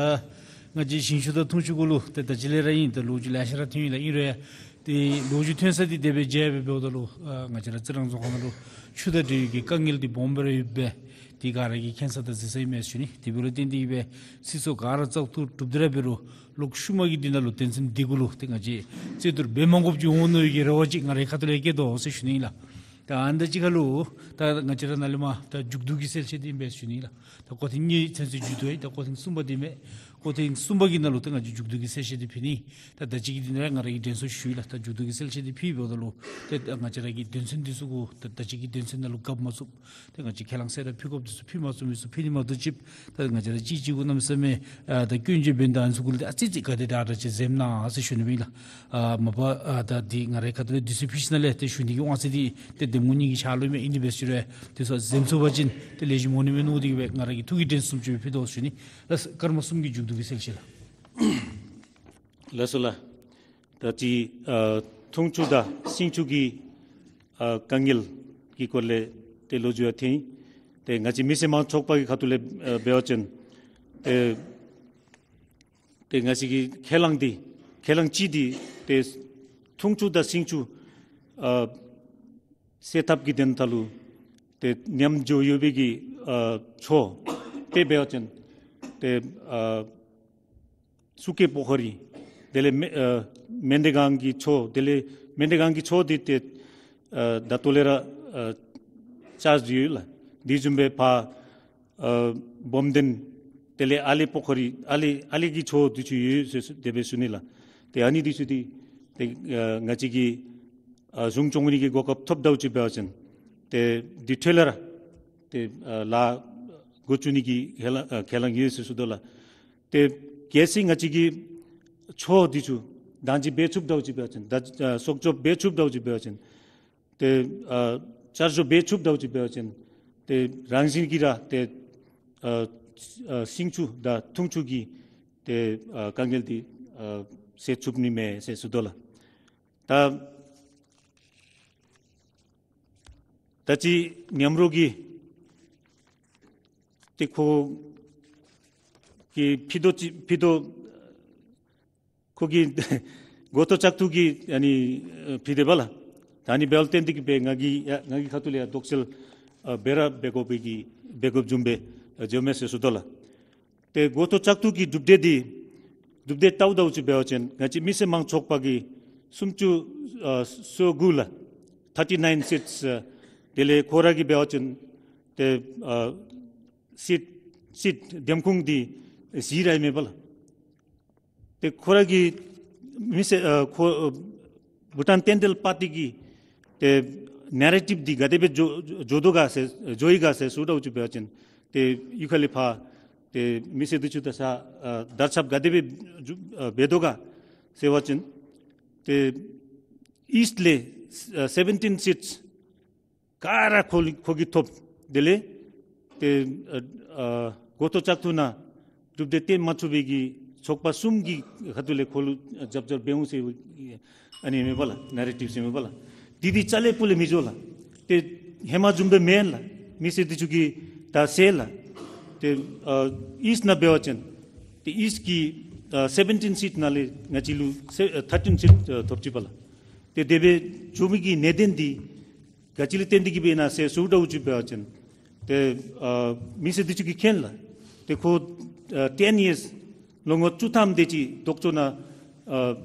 ང་བཅས་ཞིང་ཆུ་དང་འཐུང་ཆུ་གུ་ལུ་ཏེ་ད་ཅི་ལས་ར་ཨིན་ད་ལོ་རྒྱུས་ལེ་ཤ་ར་ཐོན་ཡི་ལགས། ཨིན་རུང་ཡང་ཏེ་ལོ་རྒྱུས་ཐོན་ས་འདི་དེ་སྦེ་མཇལ་སྦེ་འབདཝ་ད་ལུ་ཨ་ང་བཅས་ར་རྩི་རང་རྫོང་ཁག་ནང་ལུ་ཆུ་དང་འབྲེལ་ཡོད་ཀྱི་དཀའ་ངལ་འདི་སྦོམ་སྦེ་ར་ཡོད་པས། དེ་ག་ར་གིས་མཁྱེན་ས་དང་གཟིགས་ས་ཨིན་མས་ཞུ་ནི། དེ་འབདཝ་ལས་བརྟེན་ཏེ་གིས་སྦེ་སྲིད་ཚོགས་ག་ར་བཙག་འཐུ་གྲུབ་སྟེ་ར་འབད་རུང་ལོག་ཤུལ་མ་གི་འདི་ནང་ལུ་དོན་ཚན་འདི་གུ་ལུ་ཏེ་ང་བཅས་རྩོད་བསྡུར་འབད་མ་དགོཔ་ཅིག་འོང་ནི་གི་རེ་བ་ཅིག་ང་རའི་ཁ་ཐུག་ལས་བསྐྱེད་དོ་ཟེར་ཞུ་ནི་ཨིན་ལགས། ད་ཨ་ནི་དང་གཅིག་ཁར་ལུ་ད་ང་བཅས་ར་ནཱ་ལས་མར་ད་མཇུག་བསྡུ་གི་གསལ་བཤད་འདི་ཨིན་པས་ཞུ་ནི་ཨིན་ལགས། ད་སྐོར་ཐེངས་གཉིས་ཚུན་ཚོད་མཇུག་བསྡུ་ཡི། ད་སྐོར་ཐེངས་གསུམ་པ་འདི་མས། སྐོར་ཐེངས་གསུམ་པ་གི་ནང་ལུ་ད་ང་བཅས་མཇུག་བསྡུ་གི་གསལ་བཤད་འདི་ཕུལ་ནི། ད་ད་ཅི་གི་འདི་ནང་ལས་ང་ར་གིས་དྲན་གསོ་ཞུ་ཡི་ལགས། ད་མཇུག་བསྡུ་གི་གསལ་བཤད་འདི་ཕུལ་འབདཝ་ད་ལུ་ཏེ་ད་ང་བཅས་ར་གི་དོན་ཚན་འདི་ཚུ་གུ་ད་ད་ཅི་གི་དོན་ཚན་ནང་ལུ་བཀབ་མ་ཚུགས། ཏེ་ང་བཅས་ཁས་བླངས་གསལ་བསྒྲགས་ཕུལ་དགོཔ་འདི་ཚུ་ཕུལ་མ་ཚུགས་མི་ཚུ་ཕུལ་ནི་མ་གཏོགས་ཅིག་ད་ང་བཅས་ར་གཅིག་གཅིག་གུ་གནམ་མེད་ས་མེད་ཨ་ད་སྐྱོན་བརྗོད་འབད་ནི་ད་ཨ་ནི་ཚུ་གུ་ལུ་ཏེ་ཨ་ཙི་ཙི་ག་དེ་དྲག་དྲག་ཅིག་འཛེམ་གནང་ཟེར་ཞུ་ནི་ཨིན་ལགས། ཨ་མ་པ་ཨ་ད་འདི་ང་རའི་ཁ་ཐུག་ལས་དུས་ཚོད་ཕུལ་ཞིནམ་ལས་ཏེ་ཞུ་ནི་གི་དབང་ཚད་འདི་ཏེ་འདེམས་ངོ་གཉིས་ཀྱི་ཆ་ལུ་མས། ཨིན་དེ་སྦེ་ཞུ་རུང་དེ་ཚུ་འཛེམ་ཚུགས་པ་ཅིན་ཏེ་ལེགས་ཤོམ་འོང་ནི་མས་མནོ་སྟེ་གིས་སྦེ་ང་ར་གིས་ཐུགས་ཀྱི་དྲན་གསོ་ཅིག་ཕུལ་དོ་ཞུ་ནི། ལགས་སོ། སྐར་མ་གསུམ་གྱི་མཇུག་བསྡུ་གི་གསལ་བཤད་ལགས། ལགས་སོ་ལགས། ད་ཅི་ཨ་འཐུང་ཆུ་དང་སིང་ཆུ་གི་ཨ་དཀའ་ངལ་གྱི་སྐོར་ལས་ཏེ་ལོ་རྒྱུས་ཡང་ཐོན་ཡི། ཏེ་ང་བཅས་མི་སེར་མང་ཚོགས་པ་གི་ཁ་ཐུག་ལས་ཨ་འབད་བ་ཅིན་ཏེ་ཏེ་ང་བཅས་ཀྱི་ཁས་བླངས་འདི་ཁས་བླངས་ཅིག་འདི་ཏེ་འཐུང་ཆུ་དང་སིང་ཆུ་ཨ་སེལ་ཐབས་ཀྱི་དོན་དག་ལུ་ཏེ་མཉམ་འཇོག་ཡོད་པའི་གི་ཨ་ཆུ་དེ་འབད་བ་ཅིན་ཏེ་ཨ་སུ་ཀེ་པོ་ཁ་རི་དེ་ལས་མེ་ཨ་མཎྜལ་སྒང་གི་ཆུ་དེ་ལས་མཎྜལ་སྒང་གི་ཆུ་འདི་ཏེ་ཨ་ད་ལྟོ་ལས་ར་ཨ་ཅརཇ་ཡོད་ལགས། དེ་བཟུམ་སྦེ་ཕར་ཨ་སྦོམ་ལྡན་དེ་ལས་ཨ་ལེ་པོ་ཁ་རི་ཨ་ལེ་ཨ་ལེ་གི་ཆུ་འདི་ཚུ་ཡོད་ཟེར་དེ་སྦེ་ཞུ་ནི་ལགས། ཏེ་ཨ་ནི་འདི་ཚུ་འདི་ཏེ་ཨ་ང་བཅས་ཀྱིས་ཨ་གཞུང་སྐྱོང་ནི་གི་གོ་སྐབས་ཐོབ་ད་ཅིག་འབད་བ་ཅིན་ཏེ་འདི་འཕྲོ་ལས་ར་ཏེ་ཨ་ལཱ་འགོ་བཙུགས་ནི་གི་ཁས་བླངས་ཨ་ཁས་བླངས་ཡོད་ཟེར་ཞུ་དོ་ལགས། ཏེ་གལ་སྲིད་ང་བཅས་ཀྱིས་ཆུ་འདི་ཚུ་བདག་འཛིན་འབད་ཚུགསཔ་ད་ཅིག་འབད་བ་ཅིན་ད་ཨ་གསོག་འཇོག་འབད་ཚུགསཔ་ད་ཅིག་འབད་བ་ཅིན་ཏེ་ཨ་ཅར་འཇོག་འབད་ཚུགསཔ་ད་ཅིག་འབད་བ་ཅིན་ཏེ་རང་བཞིན་གྱིས་ར་ཏེ་ཨ་ཨ་སིང་ཆུ་དང་འཐུང་ཆུ་གི་ཏེ་ཨ་དཀའ་ངལ་འདི་ཨ་སེལ་ཚུགས་ནི་མས་ཟེར་ཞུ་དོ་ལགས། ད་ད་ཅི་མཉམ་རོགས་ཀྱི་ཏེ་ཁོ་གི་ཕྱི་དོ་ཅིག་ཕྱི་དོ་ཁོ་གི་འགོ་ཐོག་བཙག་འཐུ་གི་ཨ་ནི་ཨ་ཕུལ་དེས་པ་ལགས། ད་ཨ་ནི་འབདཝ་ལས་བརྟེན་ཏེ་གིས་སྦེ་ང་གིས་ཡ་ང་གི་ཁ་ཐུག་ལས་ཡང་དོགས་སེལ་ཨ་འབད་ར་འབད་དགོ་པའི་གི་འབད་དགོཔ་བཟུམ་སྦེ་ཨ་འགྱོཝ་མས་ཟེར་ཞུ་དོ་ལགས། ཏེ་འགོ་ཐོག་བཙག་འཐུ་གི་གྲུབ་འབྲས་འདི་གྲུབ་འབྲས་བལྟཝ་ད་ཅིག་འབད་བ་ཅིན་ང་བཅས་མི་སེར་མང་ཚོགས་པ་གིས་སུམ་ཅུ་ཨ་སོ་དགུ་ལགས། ཐར་ཊི་ནའིན་སིཊསི་ཨ་དེ་ལས་ཁོ་ར་གིས་འབད་བ་ཅིན་ཏེ་ཨ་སིཊ་སིཊ་འདེམས་ཁོངས་འདི་བཞི་ར་ཨིན་མས་པ་ལགས། ཏེ་ཁོ་ར་གི་མི་སེར་ཨ་ཁོ་ཨ་བྷུ་ཊཱན་བསྟན་འགྲོའི་པར་ཊི་གི་ཏེ་ནེ་རེ་ཊིབ་འདི་ག་དེ་སྦེ་འགྱོ་འགྱོ་དོ་ག་ཟེར་འགྱོ་ཡི་ག་ཟེར་ཞུཝ་ད་ཅིག་འབད་བ་ཅིན་ཏེ་གཡུས་ཁ་ལས་ཕར་ཏེ་མི་སེར་འདི་ཚུ་དང་ས་ཨ་དར་ཁྱབ་ག་དེ་སྦེ་འགྱོ་ཨ་འབད་དོ་ག་ཟེར་བ་ཅིན་ཏེ་ཨིསཊ་ལས་ཨ་སེ་བེན་ཊིན་སིཊསི་ག་ར་ཁོ་ལུ་ཁོ་གིས་ཐོབ། དེ་ལས་ཏེ་ཨ་ཨ་འགོ་ཐོག་བཙག་འཐུ་ནང་གྲུབ་འབྲས་སྟོན་མ་ཚུགས་པའི་གི་ཚོགས་པ་གསུམ་གྱི་ཁ་ཐུག་ལས་ཁོ་ལུ་རྒྱབ་སྐྱོར་འབད་འོང་ཟེར་ཨ་ནི་མས་པ་ལགས། ནེ་རེ་ཊིབ་ཟེར་མས་པ་ལགས། འདི་འདི་རྩ་ལས་སྤུ་ལས་མི་འགྱོ་ལགས། ཏེ་ཧེ་མ་བཟུམ་སྦེ་མེན་ལགས། མི་སེར་འདི་ཚུ་གིས་ད་ཟེར་ལགས། ཏེ་ཨ་ཨིསཊ་ནང་འབད་བ་ཅིན་ཏེ་ཨིསཊ་ཀྱི་ཨ་སེ་བེན་ཊིན་སིཊསི་ནང་ལས་ང་བཅས་ལུ་སེ་ཨ་ཐར་ཊིན་སིཊསི་ཨ་ཐོབ་ཅི་པ་ལགས། ཏེ་དེ་སྦེ་འགྱོ་མི་གི་གནད་དོན་འདི་ག་ཅི་ལས་བརྟེན་ཏེ་གིས་སྦེ་ཨིན་ན་ཟེར་ཞུཝ་ད་ཅིག་འབད་བ་ཅིན་ཏེ་ཨ་མི་སེར་འདི་ཚུ་གིས་མཁྱེན་ལགས། ཏེ་ཁོ་ཨ་ཊེན་ཡརསི་ལོ་ངོ་བཅུ་ཐམ་དེ་ཅིག་ལྡོག་ཕྱོགས་ནང་ཨ་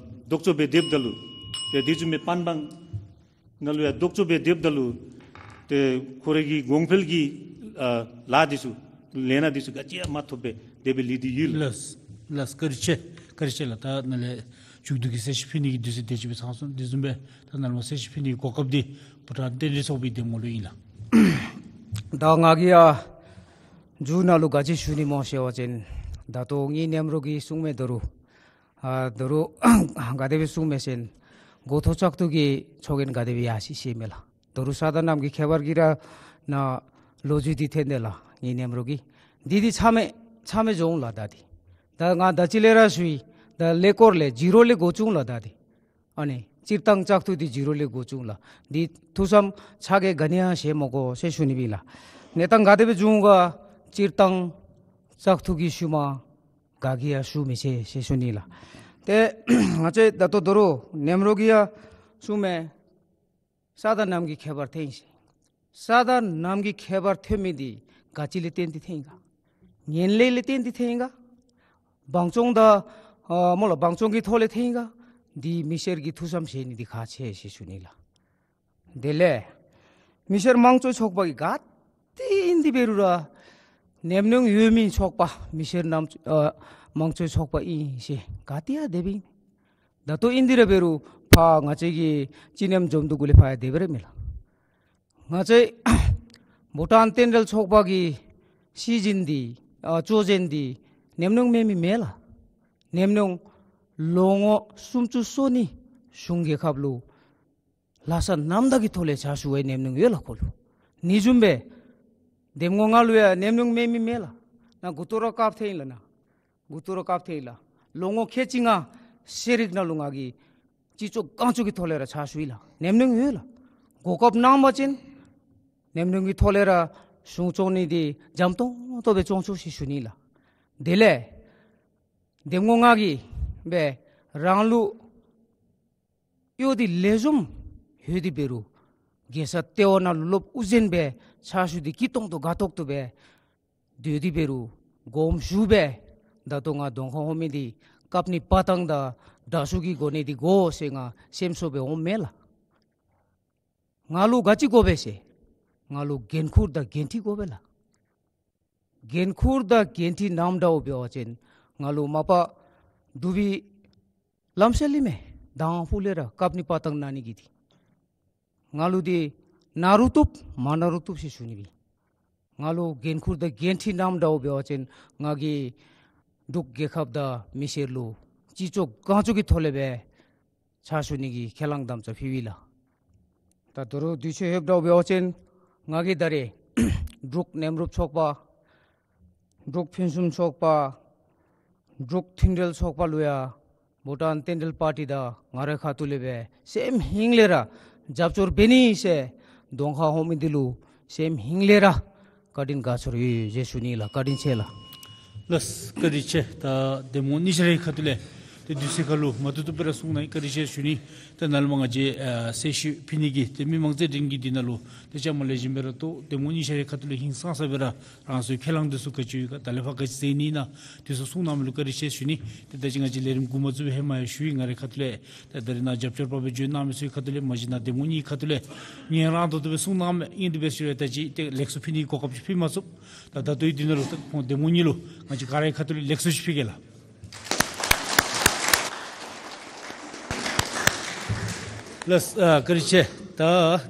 ལྡོག་ཕྱོགས་སྦེ་སྡོདཔ་ད་ལུ་ཏེ་དེ་བཟུམ་སྦེ་པན་སྦང་ནང་ལུ་ཡང་ལྡོག་ཕྱོགས་སྦེ་སྡོདཔ་ད་ལུ་ཏེ་ཁོ་རའི་གི་གོང་འཕེལ་གྱི་ཨ་ལཱ་འདི་ཚུ་ལས་སྣ་འདི་ཚུ་ག་ཅི་ཡང་མ་ཐོབ་པར་དེ་སྦེ་ལུས་ཏེ་ཡོད་ལགས། ལགས་ལགས། བཀའ་དྲིན་ཆེ། བཀའ་དྲིན་ཆེ་ལགས། ད་ནཱ་ལས་མཇུག་བསྡུ་གི་གསལ་བཤད་ཕུལ་ནི་གི་དུས་ཚོད་དེ་ཅིག་སྦེ་ཚང་སོང་། དེ་བཟུམ་སྦེ་ད་ནཱ་ལས་མར་གསལ་བཤད་ཕུལ་ནི་གི་གོ་སྐབས་འདི་བྷུ་ཊཱན་བསྟན་འགྲོའི་ཚོགས་པའི་འདེམས་ངོ་ལུ་ཨིན་ལགས། ད་ང་གིས་ཡང་ མཇུག་ནང་ལུ་ག་ཅི་ཞུ་ནི་སྨོ་ཟེར་བ་ཅིན་ད་ལྟོ་ངེའི་ནེམ་རོག་གིས་གསུངས་མི་དོ་རུང་ཨ་དོ་རུང་ག་དེ་སྦེ་གསུངས་མི་ཟེར་ན་འགོ་ཐོག་བཙག་འཐུ་གི་ཆོ་ག་ག་དེ་སྦེ་ཡར་སོ་ཡི་ཟེར་མས་ལགས། དོ་རུང་ས་དང་གནམ་གྱི་ཁྱད་པར་གྱིས་ར་ནཱ་ལོ་རྒྱུས་འདི་ཐོན་དེས་ལགས། ངེའི་ནེམ་རོག་གིས་འདི་འདི་ཚང་མས་ཚང་མས་འགྱོ་འོང་ལགས། ད་འདི་ད་ང་ད་ཅི་ལས་ར་ཞུ་ཡི། ད་ཀླད་ཀོར་ལས་ཇི་རོ་ལས་འགོ་བཙུགས་ལགས། ད་འདི་ཨ་ནི་སྤྱིར་བཏང་བཙག་འཐུ་འདི་ཇི་རོ་ལས་འགོ་བཙུགས་ལགས། འདི་ཐུགས་བསམ་ཚ་གྱང་ག་ནི་ཡང་བཞེས་མི་དགོ་ཟེར་ཞུ་ནི་སྦེ་ལགས། གནས་སྟངས་ག་དེ་སྦེ་བྱུང་ག་སྤྱིར་བཏང་བཙག་འཐུ་གི་ཤུལ་མ་ག་གིས་ཡང་ཞུ་མི་ཤེས་ཟེར་ཞུ་ནི་ལགས། ཏེ་ང་བཅས་ད་ལྟོ་དོ་རུང་ནེམ་རོག་གིས་ཡང་གསུངས་མི་ས་དང་གནམ་གྱི་ཁྱད་པར་ཐོན་ཡི་ཟེར། ས་དང་གནམ་གྱི་ཁྱད་པར་ཐོན་མི་འདི་ག་ཅི་ལས་བརྟེན་ཏེ་ཐོན་ཡི་ག། ངན་ལྷད་ལས་བརྟེན་ཏེ་ཐོན་ཡི་ག། བང་ཅོང་དང་ཨ་སྨོ་ལགས་བང་ཅོང་གི་ཐོག་ལས་ཐོན་ཡི་ག། འདི་མི་སེར་གྱིས་ཐུགས་བསམ་བཞེས་ནི་འདི་ཁག་ཆེ་ཟེར་ཞུ་ནི་ལགས། དེ་ལས་མི་སེར་དམངས་གཙོའི་ཚོགས་པ་གིས་ག་ཏེ་ཨིན་ཏེ་འབད་རུང་ར་ཉམས་མྱོང་ཡོད་མི་ཚོགས་པ་མི་སེར་རྣམས་ཨ་དམངས་གཙོའི་ཚོགས་པ་ཨིན་ཟེར་ག་ཏེ་ཡང་དེ་སྦེ་ཨིན། ད་ལྟོ་ཨིན་ཏེ་ར་འབད་རུང་ཕར་ང་བཅས་ཀྱི་སྤྱི་ནེམ་འཛོམས་འདུ་གུ་ལས་ཕར་ཡང་དེ་སྦེ་ར་མས་ལགས། ང་བཅས་བྷུ་ཊཱན་རྟེན་འབྲེལ་ཚོགས་པ་གི་སྲིད་འཛིན་འདི་ཨ་གཙོ་འཛིན་འདི་ཉམས་མྱོང་མེད་མི་མེན་ལགས། ཉམས་མྱོང་ལོ་ངོ་སུམ་ཅུ་སོ་གཉིས་གཞུང་རྒྱལ་ཁབ་ལུ་ལྷག་བསམ་རྣམ་དག་གི་ཐོག་ལས་ཕྱག་ཞུ་བའི་ཉམས་མྱོང་ཡོད་ལགས་ཁོ་ལུ། ཨ་ནི་བཟུམ་སྦེ་འདེམས་ངོ་ང་ལུ་ཡང་ཉམས་མྱོང་མེད་མི་མེན་ལགས། ནཱ་མགུ་ཏོ་ར་བཀབ་སྟེ་ཨིན་ལགས། ནཱ་མགུ་ཏོ་ར་བཀབ་སྟེ་ཨིན་ལགས། ལོ་ངོ་ཁལ་གཅིག་ལྔ་ཤེས་རིག་ནང་ལུ་ང་གིས་ཅི་ལྕོགས་གང་ལྕོགས་ཀྱི་ཐོག་ལས་ར་ཕྱག་ཞུ་ཡི་ལགས། ཉམས་མྱོང་ཡོད་ལགས། གོ་སྐབས་གནང་བ་ཅིན་ཉམས་མྱོང་གི་ཐོག་ལས་ར་གཞུང་སྐྱོང་ནི་འདི་འཇམ་ཏོང་ཏོ་སྦེ་སྐྱོང་ཚུགས་ཟེར་ཞུ་ནི་ལགས། དེ་ལས་འདེམས་ངོ་ང་གིས་སྦེ་རང་ལུ་གཡོག་འདི་ལེགས་ཤོམ་ཡོད་དེ་འབད་རུང་རྒྱལ་ས་ལྟེ་བ་ནང་ལུ་སློབ་དབུ་འཛིན་སྦེ་ཕྱག་ཞུ་སྟེ་སྐྱིད་ཏོང་ཏོ་དགའ་ཏོག་ཏོ་སྦེ་སྡོད་དེ་འབད་རུང་དགོངསམ་ཞུ་སྦེ་ད་ལྟོ་ང་གདོང་ཁར་འོང་མི་འདི་བཀབ་ནི་པ་ཏང་དང་དྲག་ཤུགས་ཀྱི་གོ་གནས་འདི་དགོ་ཟེར་ང་སེམས་གསོ་སྦེ་འོངམ་མེན་ལགས། ང་ལུ་ག་ཅི་དགོ་པས་ཟེར། ང་ལུ་འགན་ཁུར་དང་འགན་འཁྲི་དགོ་པས་ལགས། འགན་ཁུར་དང་འགན་འཁྲི་ནམ་འདྲཝ་འབད་བ་ཅིན་ང་ལུ་མ་པ་འབྲུག་པའི་ལམ་སྲོལ་ཨིན་མས། དང་ཕུ་ལས་ར་བཀབ་ནི་པ་ཏང་གནང་ནི་གི་འདི་ང་ལུ་འདི་གནང་རུང་བཏུབ་མ་གནང་རུང་བཏུབ་ཟེར་ཞུ་ནི་སྦེ། ང་ལུ་འགན་ཁུར་དང་འགན་འཁྲི་ནམ་འདྲཝ་འབད་བ་ཅིན་ང་གིས་འབྲུག་རྒྱལ་ཁབ་དང་མི་སེར་ལུ་ཅི་ལྕོགས་གང་ལྕོགས་ཀྱི་ཐོག་ལས་སྦེ་ཕྱག་ཞུ་ནི་གི་ཁས་བླངས་དམ་བཅའ་ཕུལ་ཡི་ལགས། ད་དོ་རུང་དུས་ཚོད་ཡོདཔ་འདྲཝ་འབད་བ་ཅིན་ང་གིས་ད་རེས་འབྲུག་ཉམས་རོག་ཚོགས་པ་འབྲུག་ཕུན་སུམ་ཚོགས་པ་འབྲུག་མཐུན་འབྲེལ་ཚོགས་པ་ལུ་ཡང་བྷུ་ཊཱན་རྟེན་འབྲེལ་པར་ཊི་དང་ང་རའི་ཁ་ཐུག་ལས་སྦེ་སེམས་ཧིང་ལས་ར་རྒྱབ་སྐྱོར་འབད་ནི་ཟེར་གདོང་ཁར་འོང་མི་འདི་ལུ་སེམས་ཧིང་ལས་ར་བཀའ་དྲིན་དགའ་ཚོར་ཡོད་ཟེར་ཞུ་ནི་ལགས། བཀའ་དྲིན་ཆེ་ལགས། ལགས་བཀའ་དྲིན་ཆེ། ད་འདེམས་ངོ་གཉིས་ཆ་རའི་ཁ་ཐུག་ལས་ཏེ་དུས་ཚོད་ཁར་ལུ་མ་བཏུབ་བཏུབ་སྦེ་ར་གསུང་གནང་བཀའ་དྲིན་ཆེ་ཞུ་ནི། ད་ནཱ་ལས་མར་ང་བཅས་ཨ་གསལ་ཞུ་ཕུལ་ནི་གི་ཏེ་མི་མང་རྩོད་འགྲན་གྱི་འདི་ནང་ལུ་ཏེ་བཅའ་མར་ལེགས་ཤོམ་སྦེ་ར་གཏོགས་འདེམས་ངོ་གཉིས་ཆ་རའི་ཁ་ཐུག་ལས་ཧིང་སངས་ས་སྦེ་ར་རང་སོའི་ཁས་བླངས་འདི་ཚུ་ག་ཅི་ཡོད་ག་ད་ལས་ཕར་ག་ཅི་མཛད་ནི་ཨིན་ན་འདི་ཚུ་གསུང་གནང་མི་ལུ་བཀའ་དྲིན་ཆེ་ཞུ་ནི། ཏེ་ད་ཅི་ང་བཅས་ལས་རིམ་འགོ་མ་བཙུགས་པའི་ཧེ་མ་ཡང་ཞུ་ཡི། ང་རའི་ཁ་ཐུག་ལས་ད་ད་རེས་ནཱ་རྒྱབ་སྐྱོར་པ་སྦེ་བྱོན་གནང་མི་ཚུའི་ཁ་ཐུག་ལས་མ་གཞི་ནཱ་འདེམས་ངོ་གཉིས་ཁ་ཐུག་ལས་ངལ་རངས་ཏོག་ཏོ་སྦེ་གསུང་གནངམ་ཨིན། དེ་སྦེ་ཞུ་རུང་ད་ཅི་ཏེ་ལེགས་སོ་ཕུལ་ནི་གོ་སྐབས་ཅིག་ཕུལ་མ་ཚུགས། ད་ད་ལྟོའི་འདི་ནང་ལུ་ད་ཁོང་འདེམས་ངོ་གཉིས་ལུ་ང་བཅས་ག་རའི་ཁ་ཐུག་ལས་ལེགས་སོ་ཅིག་ཕུལ་གེ་ལགས། ལགས་ཨ་བཀའ་དྲིན་ཆེ། ད་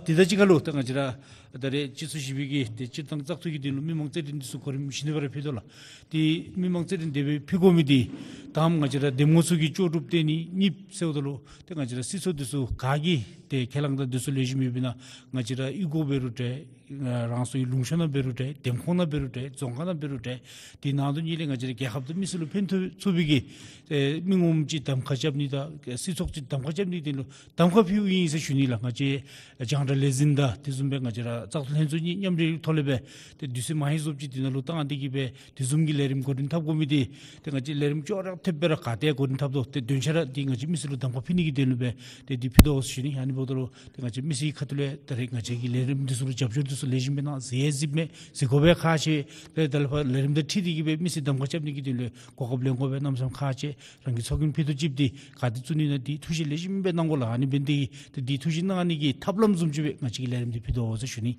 འདི་ད་ཅི་ཁར་ལུ་ད་ང་བཅས་ར་ད་རེས་སྤྱི་ཚོགས་བཞི་པའི་གི་ཏེ་སྤྱིར་བཏང་བཙག་འཐུ་གི་འདི་ལུ་མི་མང་རྩོད་འགྲན་འདི་ཚུ་གོ་རིམ་བཞིན་དུ་སྦེ་ར་ཕུལ་དོ་ལགས། ཏེ་མི་མང་རྩོད་འགྲན་དེ་སྦེ་ཕུལ་དགོ་མི་འདི་ད་ང་བཅས་ར་འདེམས་ངོ་ཚུ་གི་ལྕོགས་གྲུབ་བརྟན་ནི་གཉིས་ཟེརཝ་ད་ལུ་ཏེ་ང་བཅས་ར་སྲིད་ཚོགས་འདི་ཚུ་ག་གི་ཏེ་ཁས་བླངས་དང་འདི་ཚུ་ལེགས་ཤོམ་ཡོདཔ་ཨིན་ན་ང་བཅས་ར་གཡུས་སྒོ་འབད་རུང་འདྲ་རང་སོའི་ལུང་ཕྱོགས་ནང་འབད་རུང་འདྲ་འདེམས་ཁོངས་ནང་འབད་རུང་འདྲ་རྫོང་ཁག་ནང་འབད་རུང་འདྲ་དེ་ནང་དོན་གཉིས་ལས་ང་བཅས་ར་རྒྱལ་ཁབ་དང་མི་སེར་ལུ་ཕན་ཐོགས་ཚུགས་པའི་གི་ཏེ་མི་ངོམ་ཅིག་གདམ་ཁ་རྐྱབ་ནི་དང་སྲིད་ཚོགས་ཅིག་གདམ་ཁ་རྐྱབ་ནི་དེ་ལུ་གདམ་ཁ་ཕུལཝ་ཨིན་ཟེར་ཞུ་ནི་ལགས། ང་བཅས་རྒྱང་བསྒྲགས་ལས་འཛིན་དང་དེ་བཟུམ་སྦེ་ང་བཅས་ར་བཙག་འཐུ་ལྷན་ཚོགས་གཉིས་མཉམ་འབྲེལ་ཐོག་ལས་སྦེ་ཏེ་དུས་ཚོད་མ་ཧེང་སུ་ཅིག་དེ་ནང་ལུ་བཏང་སྟེ་གིས་སྦེ་དེ་བཟུམ་གྱི་ལས་རིམ་འགོ་འདྲེན་འཐབ་དགོ་མི་འདི་ཏེ་ང་བཅས་ལས་རིམ་ཅོག་ར་འཐདཔ་སྦེ་ར་ག་ཏེ་འགོ་འདྲེན་འཐབ་དོ། ཏེ་དོན་ཆེ་ར་འདི་ང་བཅས་མི་སེར་ལུ་གདམ་ཁ་ཕུལ་ནི་གི་དོན་ལུ་སྦེ་ཏེ་འདི་ཕུལ་དོ་ཟེར་ཞུ་ནི། ཨ་ནི་འབདཝ་ད་ལུ་ཏེ་ང་བཅས་མི་སེར་གྱི་ཁ་ཐུག་ལས་ད་རེས་ང་བཅས་ཀྱི་ལས་རིམ་འདི་ཚུ་ལུ་རྒྱབ་སྐྱོར་འདི་ཚུ་ལེགས་ཤོམ་སྦེ་གནང་ཟེར་ཡང་གཟིགས་མི་གཟིགས་དགོ་པའི་ཁག་ཆེ། ཏེ་ད་ལས་ཕར་ལས་རིམ་དང་འཁྲིལ་ཏེ་གིས་སྦེ་མི་སེར་གདམ་ཁ་རྐྱབ་ནི་གི་དོན་ལུ་གོ་སྐབས་ལེན་དགོ་པའི་རྣམ་གཞག་ཁག་ཆེ། རང་གི་ཚོགས་རྒྱན་ཕུད་རྡོག་ཅིག་འདི་ག་ཏེ་བཙུགས་ནི་ཨིན་ན་འདི་ཐུགས་བཞེད་ལེགས་ཤོམ་སྦེ་གནང་དགོ་ལགས། ཨ་ནི་འབད་ནི་དེ་གིས་ཏེ་འདི་ཐུགས་བཞེད་གནང་ནི་གི་ཐབས་ལམ་བཟུམ་ཅིག་སྦེ་ང་བཅས་ཀྱིས་ལས་རིམ་འདི་ཕུལ་དོ་ཟེར་ཞུ་ནི།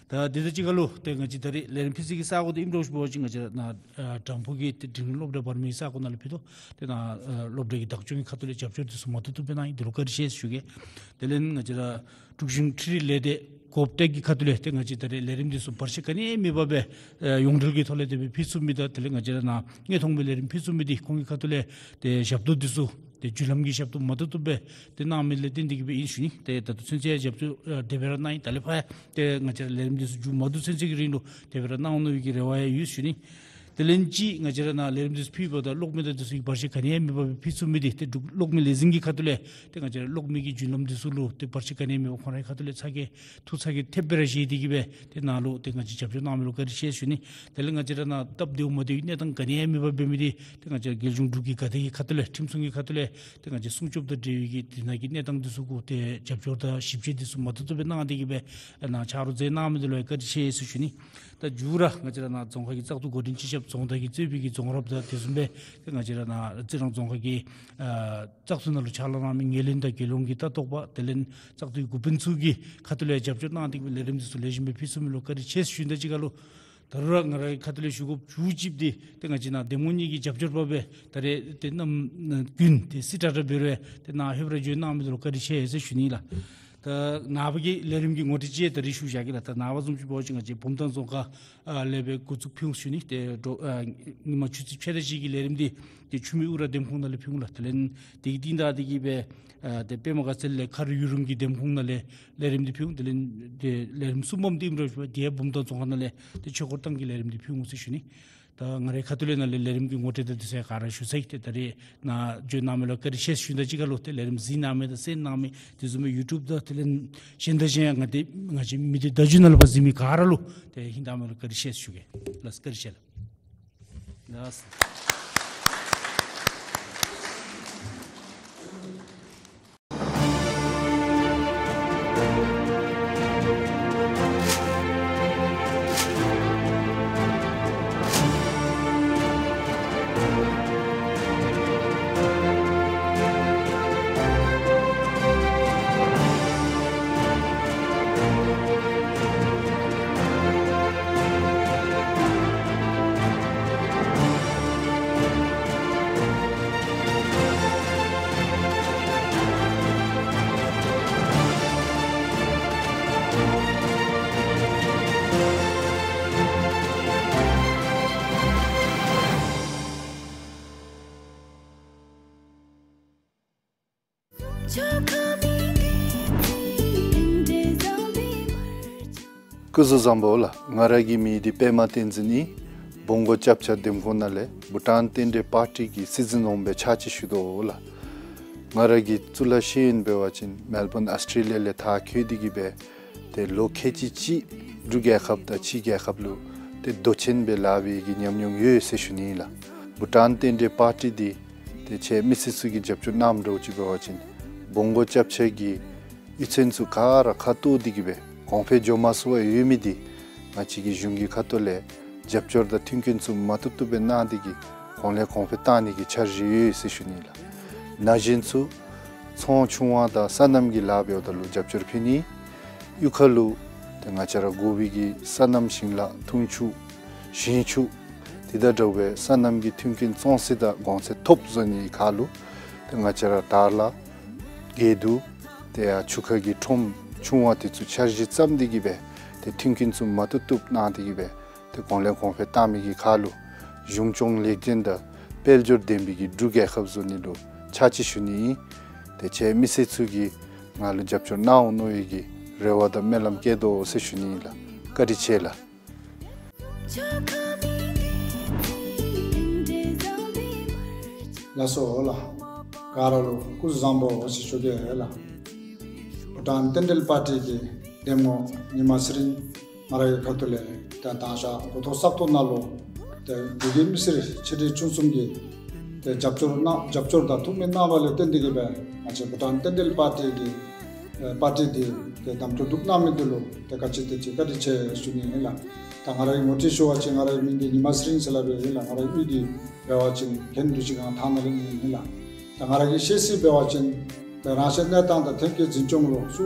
ད་དེ་དང་གཅིག་ཁར་ལུ་ཏེ་ང་བཅས་ད་རེས་ལས་རིམ་ཕུལ་ས་གི་ས་གོ་འདི་ཨིནམ་འདྲཝ་ཅིག་འབད་བ་ཅིན་ང་བཅས་ར་ནཱ་ཨ་དྲང་ཕུ་གི་ཏེ་འབྲིང་རིམ་སློབ་གྲྭ་བར་མའི་ས་གོ་ནང་ལས་ཕུལ་དོ། ཏེ་ནཱ་ཨ་སློབ་གྲྭ་གི་བདག་སྐྱོང་གི་ཁ་ཐུག་ལས་རྒྱབ་སྐྱོར་འདི་ཚུ་མ་ཐུབ་ཐུབ་སྦེ་གནང་ཡི། འདི་ལུ་བཀའ་དྲིན་ཆེ་ཟེར་ཞུ་གེ། དེ་ལས་ང་བཅས་ར་འབྲུག་གཞུང་འཕྲུལ་རིག་ལས་སྡེ་གོ་ཨོཔ་ཊེཀ་གི་ཁ་ཐུག་ལས་ཏེ་ང་བཅས་ད་རེས་ལས་རིམ་འདི་ཚུ་བར་ཆད་ག་ནི་ཡང་མེད་པར་སྦེ་ཨ་ཡོངས་འབྲེལ་གྱི་ཐོག་ལས་དེ་སྦེ་ཕུལ་ཚུགས་མི་དང་དེ་ལས་ང་བཅས་ར་ནཱ་དངོས་མཐོང་སྦེ་ལས་རིམ་ཕུལ་ཚུགས་མི་འདི་ཁོང་གི་ཁ་ཐུག་ལས་ཏེ་ཞབས་ཏོག་འདི་ཚུ་ཏེ་བརྒྱུད་ལམ་གྱི་ཞབས་ཏོག་མ་ཐུབ་ཐུབ་སྦེ་ཏེ་གནང་མི་ལས་བརྟེན་ཏེ་གིས་སྦེ་ཨིན་ཞུ་ནི། ཏེ་ད་ལྟོ་ཚུན་ཚོད་ཡང་རྒྱབ་སྐྱོར་ཨ་དེ་སྦེ་ར་གནང་ཡི། ད་ལས་ཕར་ཡང་ཏེ་ང་བཅས་ར་ལས་རིམ་འདི་ཚུ་མཇུག་མ་བསྡུ་ཚུན་ཚོད་ཀྱི་རིང་ལུ་དེ་སྦེ་ར་གནང་འོང་མནོ་བའི་གི་རེ་བ་ཡང་ཡོད་ཞུ་ནི། དེ་ལས་ཅིག་ང་བཅས་ར་ནཱ་ལས་རིམ་འདི་ཚུ་ཕུལཝ་ད་གློག་མེ་དང་འདི་ཚུ་གི་བར་ཆད་ག་ནི་ཡང་མེད་པར་སྦེ་ཕུལ་ཚུགས་མི་འདི་ཏེ་འབྲུག་གློག་མེ་ལས་འཛིན་གྱི་ཁ་ཐུག་ལས་ཏེ་ང་བཅས་ར་གློག་མེ་གི་བརྒྱུད་ལམ་འདི་ཚུ་ལུ་ཏེ་བར་ཆད་ག་ནི་ཡང་མེད་པར་ཁོང་རའི་ཁ་ཐུག་ལས་ཚ་གྱང་ཐུགས་ཚ་གྱང་ཐེབས་སྦེ་ར་བཞེས་ཏེ་གིས་སྦེ་ཏེ་ནཱ་ལུ་ཏེ་ང་བཅས་རྒྱབ་སྐྱོར་གནང་མི་ལུ་བཀའ་དྲིན་ཆེ་ཞུ་ནི། དེ་ལས་ང་བཅས་ར་ནཱ་སྟབས་བདེཝ་མ་བདེཝ་གི་གནས་སྟངས་ག་ནི་ཡང་མེད་པར་འབད་མི་འདི་ཏེ་ང་བཅས་རྒྱལ་གཞུང་འབྲུག་གི་དགའ་སྡེ་གི་ཁ་ཐུག་ལས་ཁྲིམས་སྲུང་གི་ཁ་ཐུག་ལས་ཏེ་ང་བཅས་སྲུང་སྐྱོབ་དང་འབྲེལ་བའི་གི་དེ་ནང་གི་གནས་སྟངས་འདི་ཚུ་གུ་ཏེ་རྒྱབ་སྐྱོར་དང་ཞིབ་དཔྱད་འདི་ཚུ་མ་ཐུབ་ཐུབ་སྦེ་གནང་སྟེ་གིས་སྦེ་ནཱ་ཕྱག་རོགས་མཛད་གནང་མི་འདི་ལུ་ཡང་བཀའ་དྲིན་ཆེ་ཟེར་ཞུ་ནི། ད་མཇུག་ར་ང་བཅས་ར་ནཱ་རྫོང་ཁག་གི་བཙག་འཐུ་འགོ་འདྲེན་སྤྱི་ཁྱབ་རྫོང་བདག་གིས་གཙོས་པའི་གི་རྫོང་རབ་དང་དེ་བཟུམ་སྦེ་ཏེ་ང་བཅས་ར་ནཱ་རྩི་རང་རྫོང་ཁག་གི་ཨ་བཙག་འཐུ་ནང་ལུ་ཕྱག་ལཱ་གནང་མི་ངོས་ལེན་དང་རྒྱལ་ཡོངས་ཀྱི་ལྟ་རྟོག་པ་དེ་ལས་བཙག་འཐུའི་འགོ་དཔོན་ཚུ་གི་ཁ་ཐུག་ལས་རྒྱབ་སྐྱོར་གནང་སྟེ་གིས་སྦེ་ལས་རིམ་འདི་ཚུ་ལེགས་ཤོམ་སྦེ་ཕུལ་ཚུགས་མི་ལུ་བཀའ་དྲིན་ཆེ་ཟེར་ཞུ་ནི། ད་གཅིག་ཁར་ལུ་ད་རུང་ར་ང་རའི་ཁ་ཐུག་ལས་ཞུ་དགོཔ་མཇུག་ཅིག་འདི་ཏེ་ང་བཅས་ནཱ་འདེམས་ངོ་གཉིས་ཀྱི་རྒྱབ་སྐྱོར་པ་སྦེ་ད་རེས་ཏེ་གནམ་དགུན་ཏེ་སི་ཊ་ཊ་འབད་རུང་ཏེ་ནཱ་ལྷོདཔ་ར་འབྱོན་གནང་མི་འདི་ལུ་བཀའ་དྲིན་ཆེ་ཟེར་ཞུ་ནི་ལགས། ད་ནངས་པ་གི་ལས་རིམ་གྱི་ངོ་སྤྲོད་ཅིག་ད་རེས་ཞུ་བཞག་གེ་ལགས། ད་ནངས་པ་བཟུམ་ཅིག་འབད་བ་ཅིན་ང་བཅས་བུམ་ཐང་རྫོང་ཁག་ཨ་ལས་སྦེ་འགོ་བཙུགས་ཕུལ་འོང་ཞུ་ནི། ཏེ་འགྲོ་ཨ་ཉིན་མ་ཆུ་ཚོད་ཕྱེད་དང་གཅིག་གི་ལས་རིམ་འདི་ཏེ་ཆུ་སྨད་ཨུ་ར་འདེམས་ཁོངས་ནང་ལས་ཕུལ་འོང་ལགས། དེ་ལས་དེ་གི་རྟིང་བདའ་སྟེ་གིས་སྦེ་ཨ་ཏེ་པདྨ་དགའ་ཚལ་ལས་མཁར་ཡུལ་རིམ་གྱི་འདེམས་ཁོངས་ནང་ལས་ལས་རིམ་འདི་ཕུལ་འོང་། དེ་ལས་ཏེ་ལས་རིམ་གསུམ་པམ་འདི་ཨིནམ་འདྲཝ་ཅིག་འབད་བ་ཅིན་བུམ་ཐང་རྫོང་ཁག་ནང་ལས་ཏེ་ཆོས་འཁོར་ཐང་གི་ལས་རིམ་འདི་ཕུལ་འོང་ཟེར་ཞུ་ནི། ད་ང་རའི་ཁ་ཐུག་ལས་ནཱ་ལས་ལས་རིམ་གྱི་ངོ་སྤྲོད་དང་དེ་ཚུ་ག་ར་ཞུ་ཚར་ཡི། ཏེ་ད་རེས་ནཱ་འབྱོན་གནང་མི་ལུ་བཀའ་དྲིན་ཆེ་ཟེར་ཞུ་ནི་དང་གཅིག་ཁར་ལུ་ཏེ་ལས་རིམ་གཟིགས་གནང་མི་དང་གསན་གནང་མི་དེ་བཟུམ་སྦེ་ཡུ་ཊུབ་དང་དེ་ལས་གཞན་དང་གཞན་ཡང་ང་ཏེ་ང་བཅས་མི་སྡེ་བརྡ་བརྒྱུད་ནང་ལུ་ཕར་གཟིགས་མི་ག་ར་ལུ་ཏེ་ཧིང་དྭངས་མ་ལུ་བཀའ་དྲིན་ཆེ་ཟེར་ཞུ་གེ། ལགས་བཀའ་དྲིན་ཆེ་ལགས། ལགས། སྐུ་གཟུགས་བཟང་པོ་ལགས། ང་ར་གི་མིང་འདི་པདྨ་བསྟན་འཛིན་ཨིན། སྦོང་སྒོ་སྐྱབས་ཆ་འདེམས་ཁོངས་ནང་ལས་བྷུ་ཊཱན་རྟེན་འབྲེལ་པར་ཊི་གི་སྲིད་འཛིན་འོགམ་སྦེ་ཕྱག་ཕྱིད་ཞུ་དོ་ལགས། ང་ར་གི་གཙུག་ལག་ཤེས་ཡོན་འབད་བ་ཅིན་མེལ་བཱན་ཨཱོས་ཊེ་ལི་ཡ་ལས་མཐར་འཁྱོལ་ཏེ་གིས་སྦེ་ཏེ་ལོ་ཁལ་གཅིག་ཅིག་འབྲུག་རྒྱལ་ཁབ་དང་ཕྱི་རྒྱལ་ཁབ་ལུ་ཏེ་མདོ་ཆེན་སྦེ་ལཱ་འབད་བའི་གི་ཉམས་མྱོང་ཡོད་ཟེར་ཞུ་ནི་ལགས། བྷུ་ཊཱན་རྟེན་འབྲེལ་པར་ཊི་འདི་ཏེ་ཁྱེད་མི་སེར་ཚུ་གིས་རྒྱབ་སྐྱོར་གནངམ་འདྲཝ་ཅིག་འབད་བ་ཅིན་སྦོང་སྒོ་སྐྱབས་ཆ་གི་གཡུས་ཚན་ཚུ་ག་ར་ཁ་གཏོགས་ཏེ་གིས་སྦེ་གོང་འཕེལ་འགྱོ་མ་ཚུགས་པར་ཡོད་མི་འདི་ང་བཅས་ཀྱི་གཞུང་གི་ཁ་ཐུག་ལས་རྒྱབ་སྐྱོར་དང་མཐུན་རྐྱེན་ཚུ་མ་ཐུབ་ཐུབ་སྦེ་གནང་སྟེ་གིས་གོང་ལས་གོང་འཕེལ་གཏང་ནི་གི་འཆར་གཞི་ཡོད་ཟེར་ཞུ་ནི་ལགས། ན་གཞོན་ཚུ་ཚོང་ཆུང་བ་དང་སོ་ནམ་གྱི་ལཱ་འབདཝ་ད་ལུ་རྒྱབ་སྐྱོར་ཕུལ་ནི། གཡུས་ཁ་ལུ་ཏེ་ང་བཅས་ར་དགོ་པའི་གི་སོ་ནམ་ཞིང་ལཱ་འཐུང་ཆུ་ཞིང་ཆུ་དེ་དང་འདྲཝ་སྦེ་སོ་ནམ་གྱི་མཐུན་རྐྱེན་བཙོང་ས་དང་གོང་ཚད་ཐོབ་བཟོ་ནི་ཁར་ལུ་ཏེ་ང་བཅས་ར་དར་ལ་དགེ་འདུན་དེ་ཡང་ཆུ་ཁ་གི་ཁྲོམ་ཆུང་བ་དེ་ཚུ་འཆར་གཞི་བརྩམས་ཏེ་གིས་སྦེ་ཏེ་མཐུན་རྐྱེན་ཚུ་མ་ཐུབ་ཐུབ་གནང་སྟེ་གིས་སྦེ་ཏེ་གོང་ལས་གོང་འཕེལ་གཏང་མི་གི་ཁར་ལུ་གཞུང་སྐྱོང་ལེགས་ལྡན་དང་དཔལ་འབྱོར་ལྡན་པའི་གི་འབྲུག་རྒྱལ་ཁབ་བཟོ་ནི་ལུ་ཕྱག་ཕྱིད་ཞུ་ནི་ཨིན། ཏེ་ཁྱེད་མི་སེར་ཚུ་གིས་ང་ལུ་རྒྱབ་སྐྱོར་གནང་འོང་མནོ་བའི་གི་རེ་བ་དང་སྨོན་ལམ་བསྐྱེད་དོ་ཟེར་ཞུ་ནི་ཨིན་ལགས། བཀའ་དྲིན་ཆེ་ལགས། ལགས་སོ་ལགས། ག་ར་ལུ་སྐུ་གཟུགས་བཟང་པོ་ཟེར་ཞུ་གེ་ལགས། བྷུ་ཊཱན་རྟེན་འབྲེལ་པར་ཊི་གི་འདེམས་ངོ་ཉི་མ་ཚེ་རིང་ང་རའི་ཁ་ཐུག་ལས་ཏེ་མདང་ཞག་འགོ་ཐོག་བཙག་འཐུ་ནང་ལུ་ཏེ་འབྲུག་གི་མི་སེར་ཆེ་འབྲིང་ཆུང་གསུམ་གྱིས་ཏེ་རྒྱབ་སྐྱོར་གནང་རྒྱབ་སྐྱོར་དང་ཐུགས་སྨོན་གནང་བ་ལས་བརྟེན་ཏེ་གིས་སྦེ་ང་བཅས་བྷུ་ཊཱན་རྟེན་འབྲེལ་པར་ཊི་གི་ཨེ་པར་ཊི་འདི་ཏེ་གདམ་འཐུ་གྲུབ་གནང་མི་འདི་ལུ་ཏེ་ག་ཅི་དེ་ཅིག་བཀའ་དྲིན་ཆེ་ཞུ་ནི་ཨིན་ལགས། ད་ང་རའི་ངོ་སྤྲོད་ཞུ་བ་ཅིན་ང་རའི་མིང་འདི་ཉི་མ་ཚེ་རིང་ཟེར་སླབ་ཨིན་ལགས། ང་རའི་གཡུས་འདི་འབད་བ་ཅིན་དོན་གྲུབ་སྤྱི་ཁང་ཐང་ནང་ལུ་ཨིན་ལགས། ད་ང་ར་གི་ཤེས་ཚད་འབད་བ་ཅིན་ཏེ་རང་གཞན་གནས་སྟངས་དང་ཐོན་སྐྱེད་འཛིན་སྐྱོང་ལུ་སུ་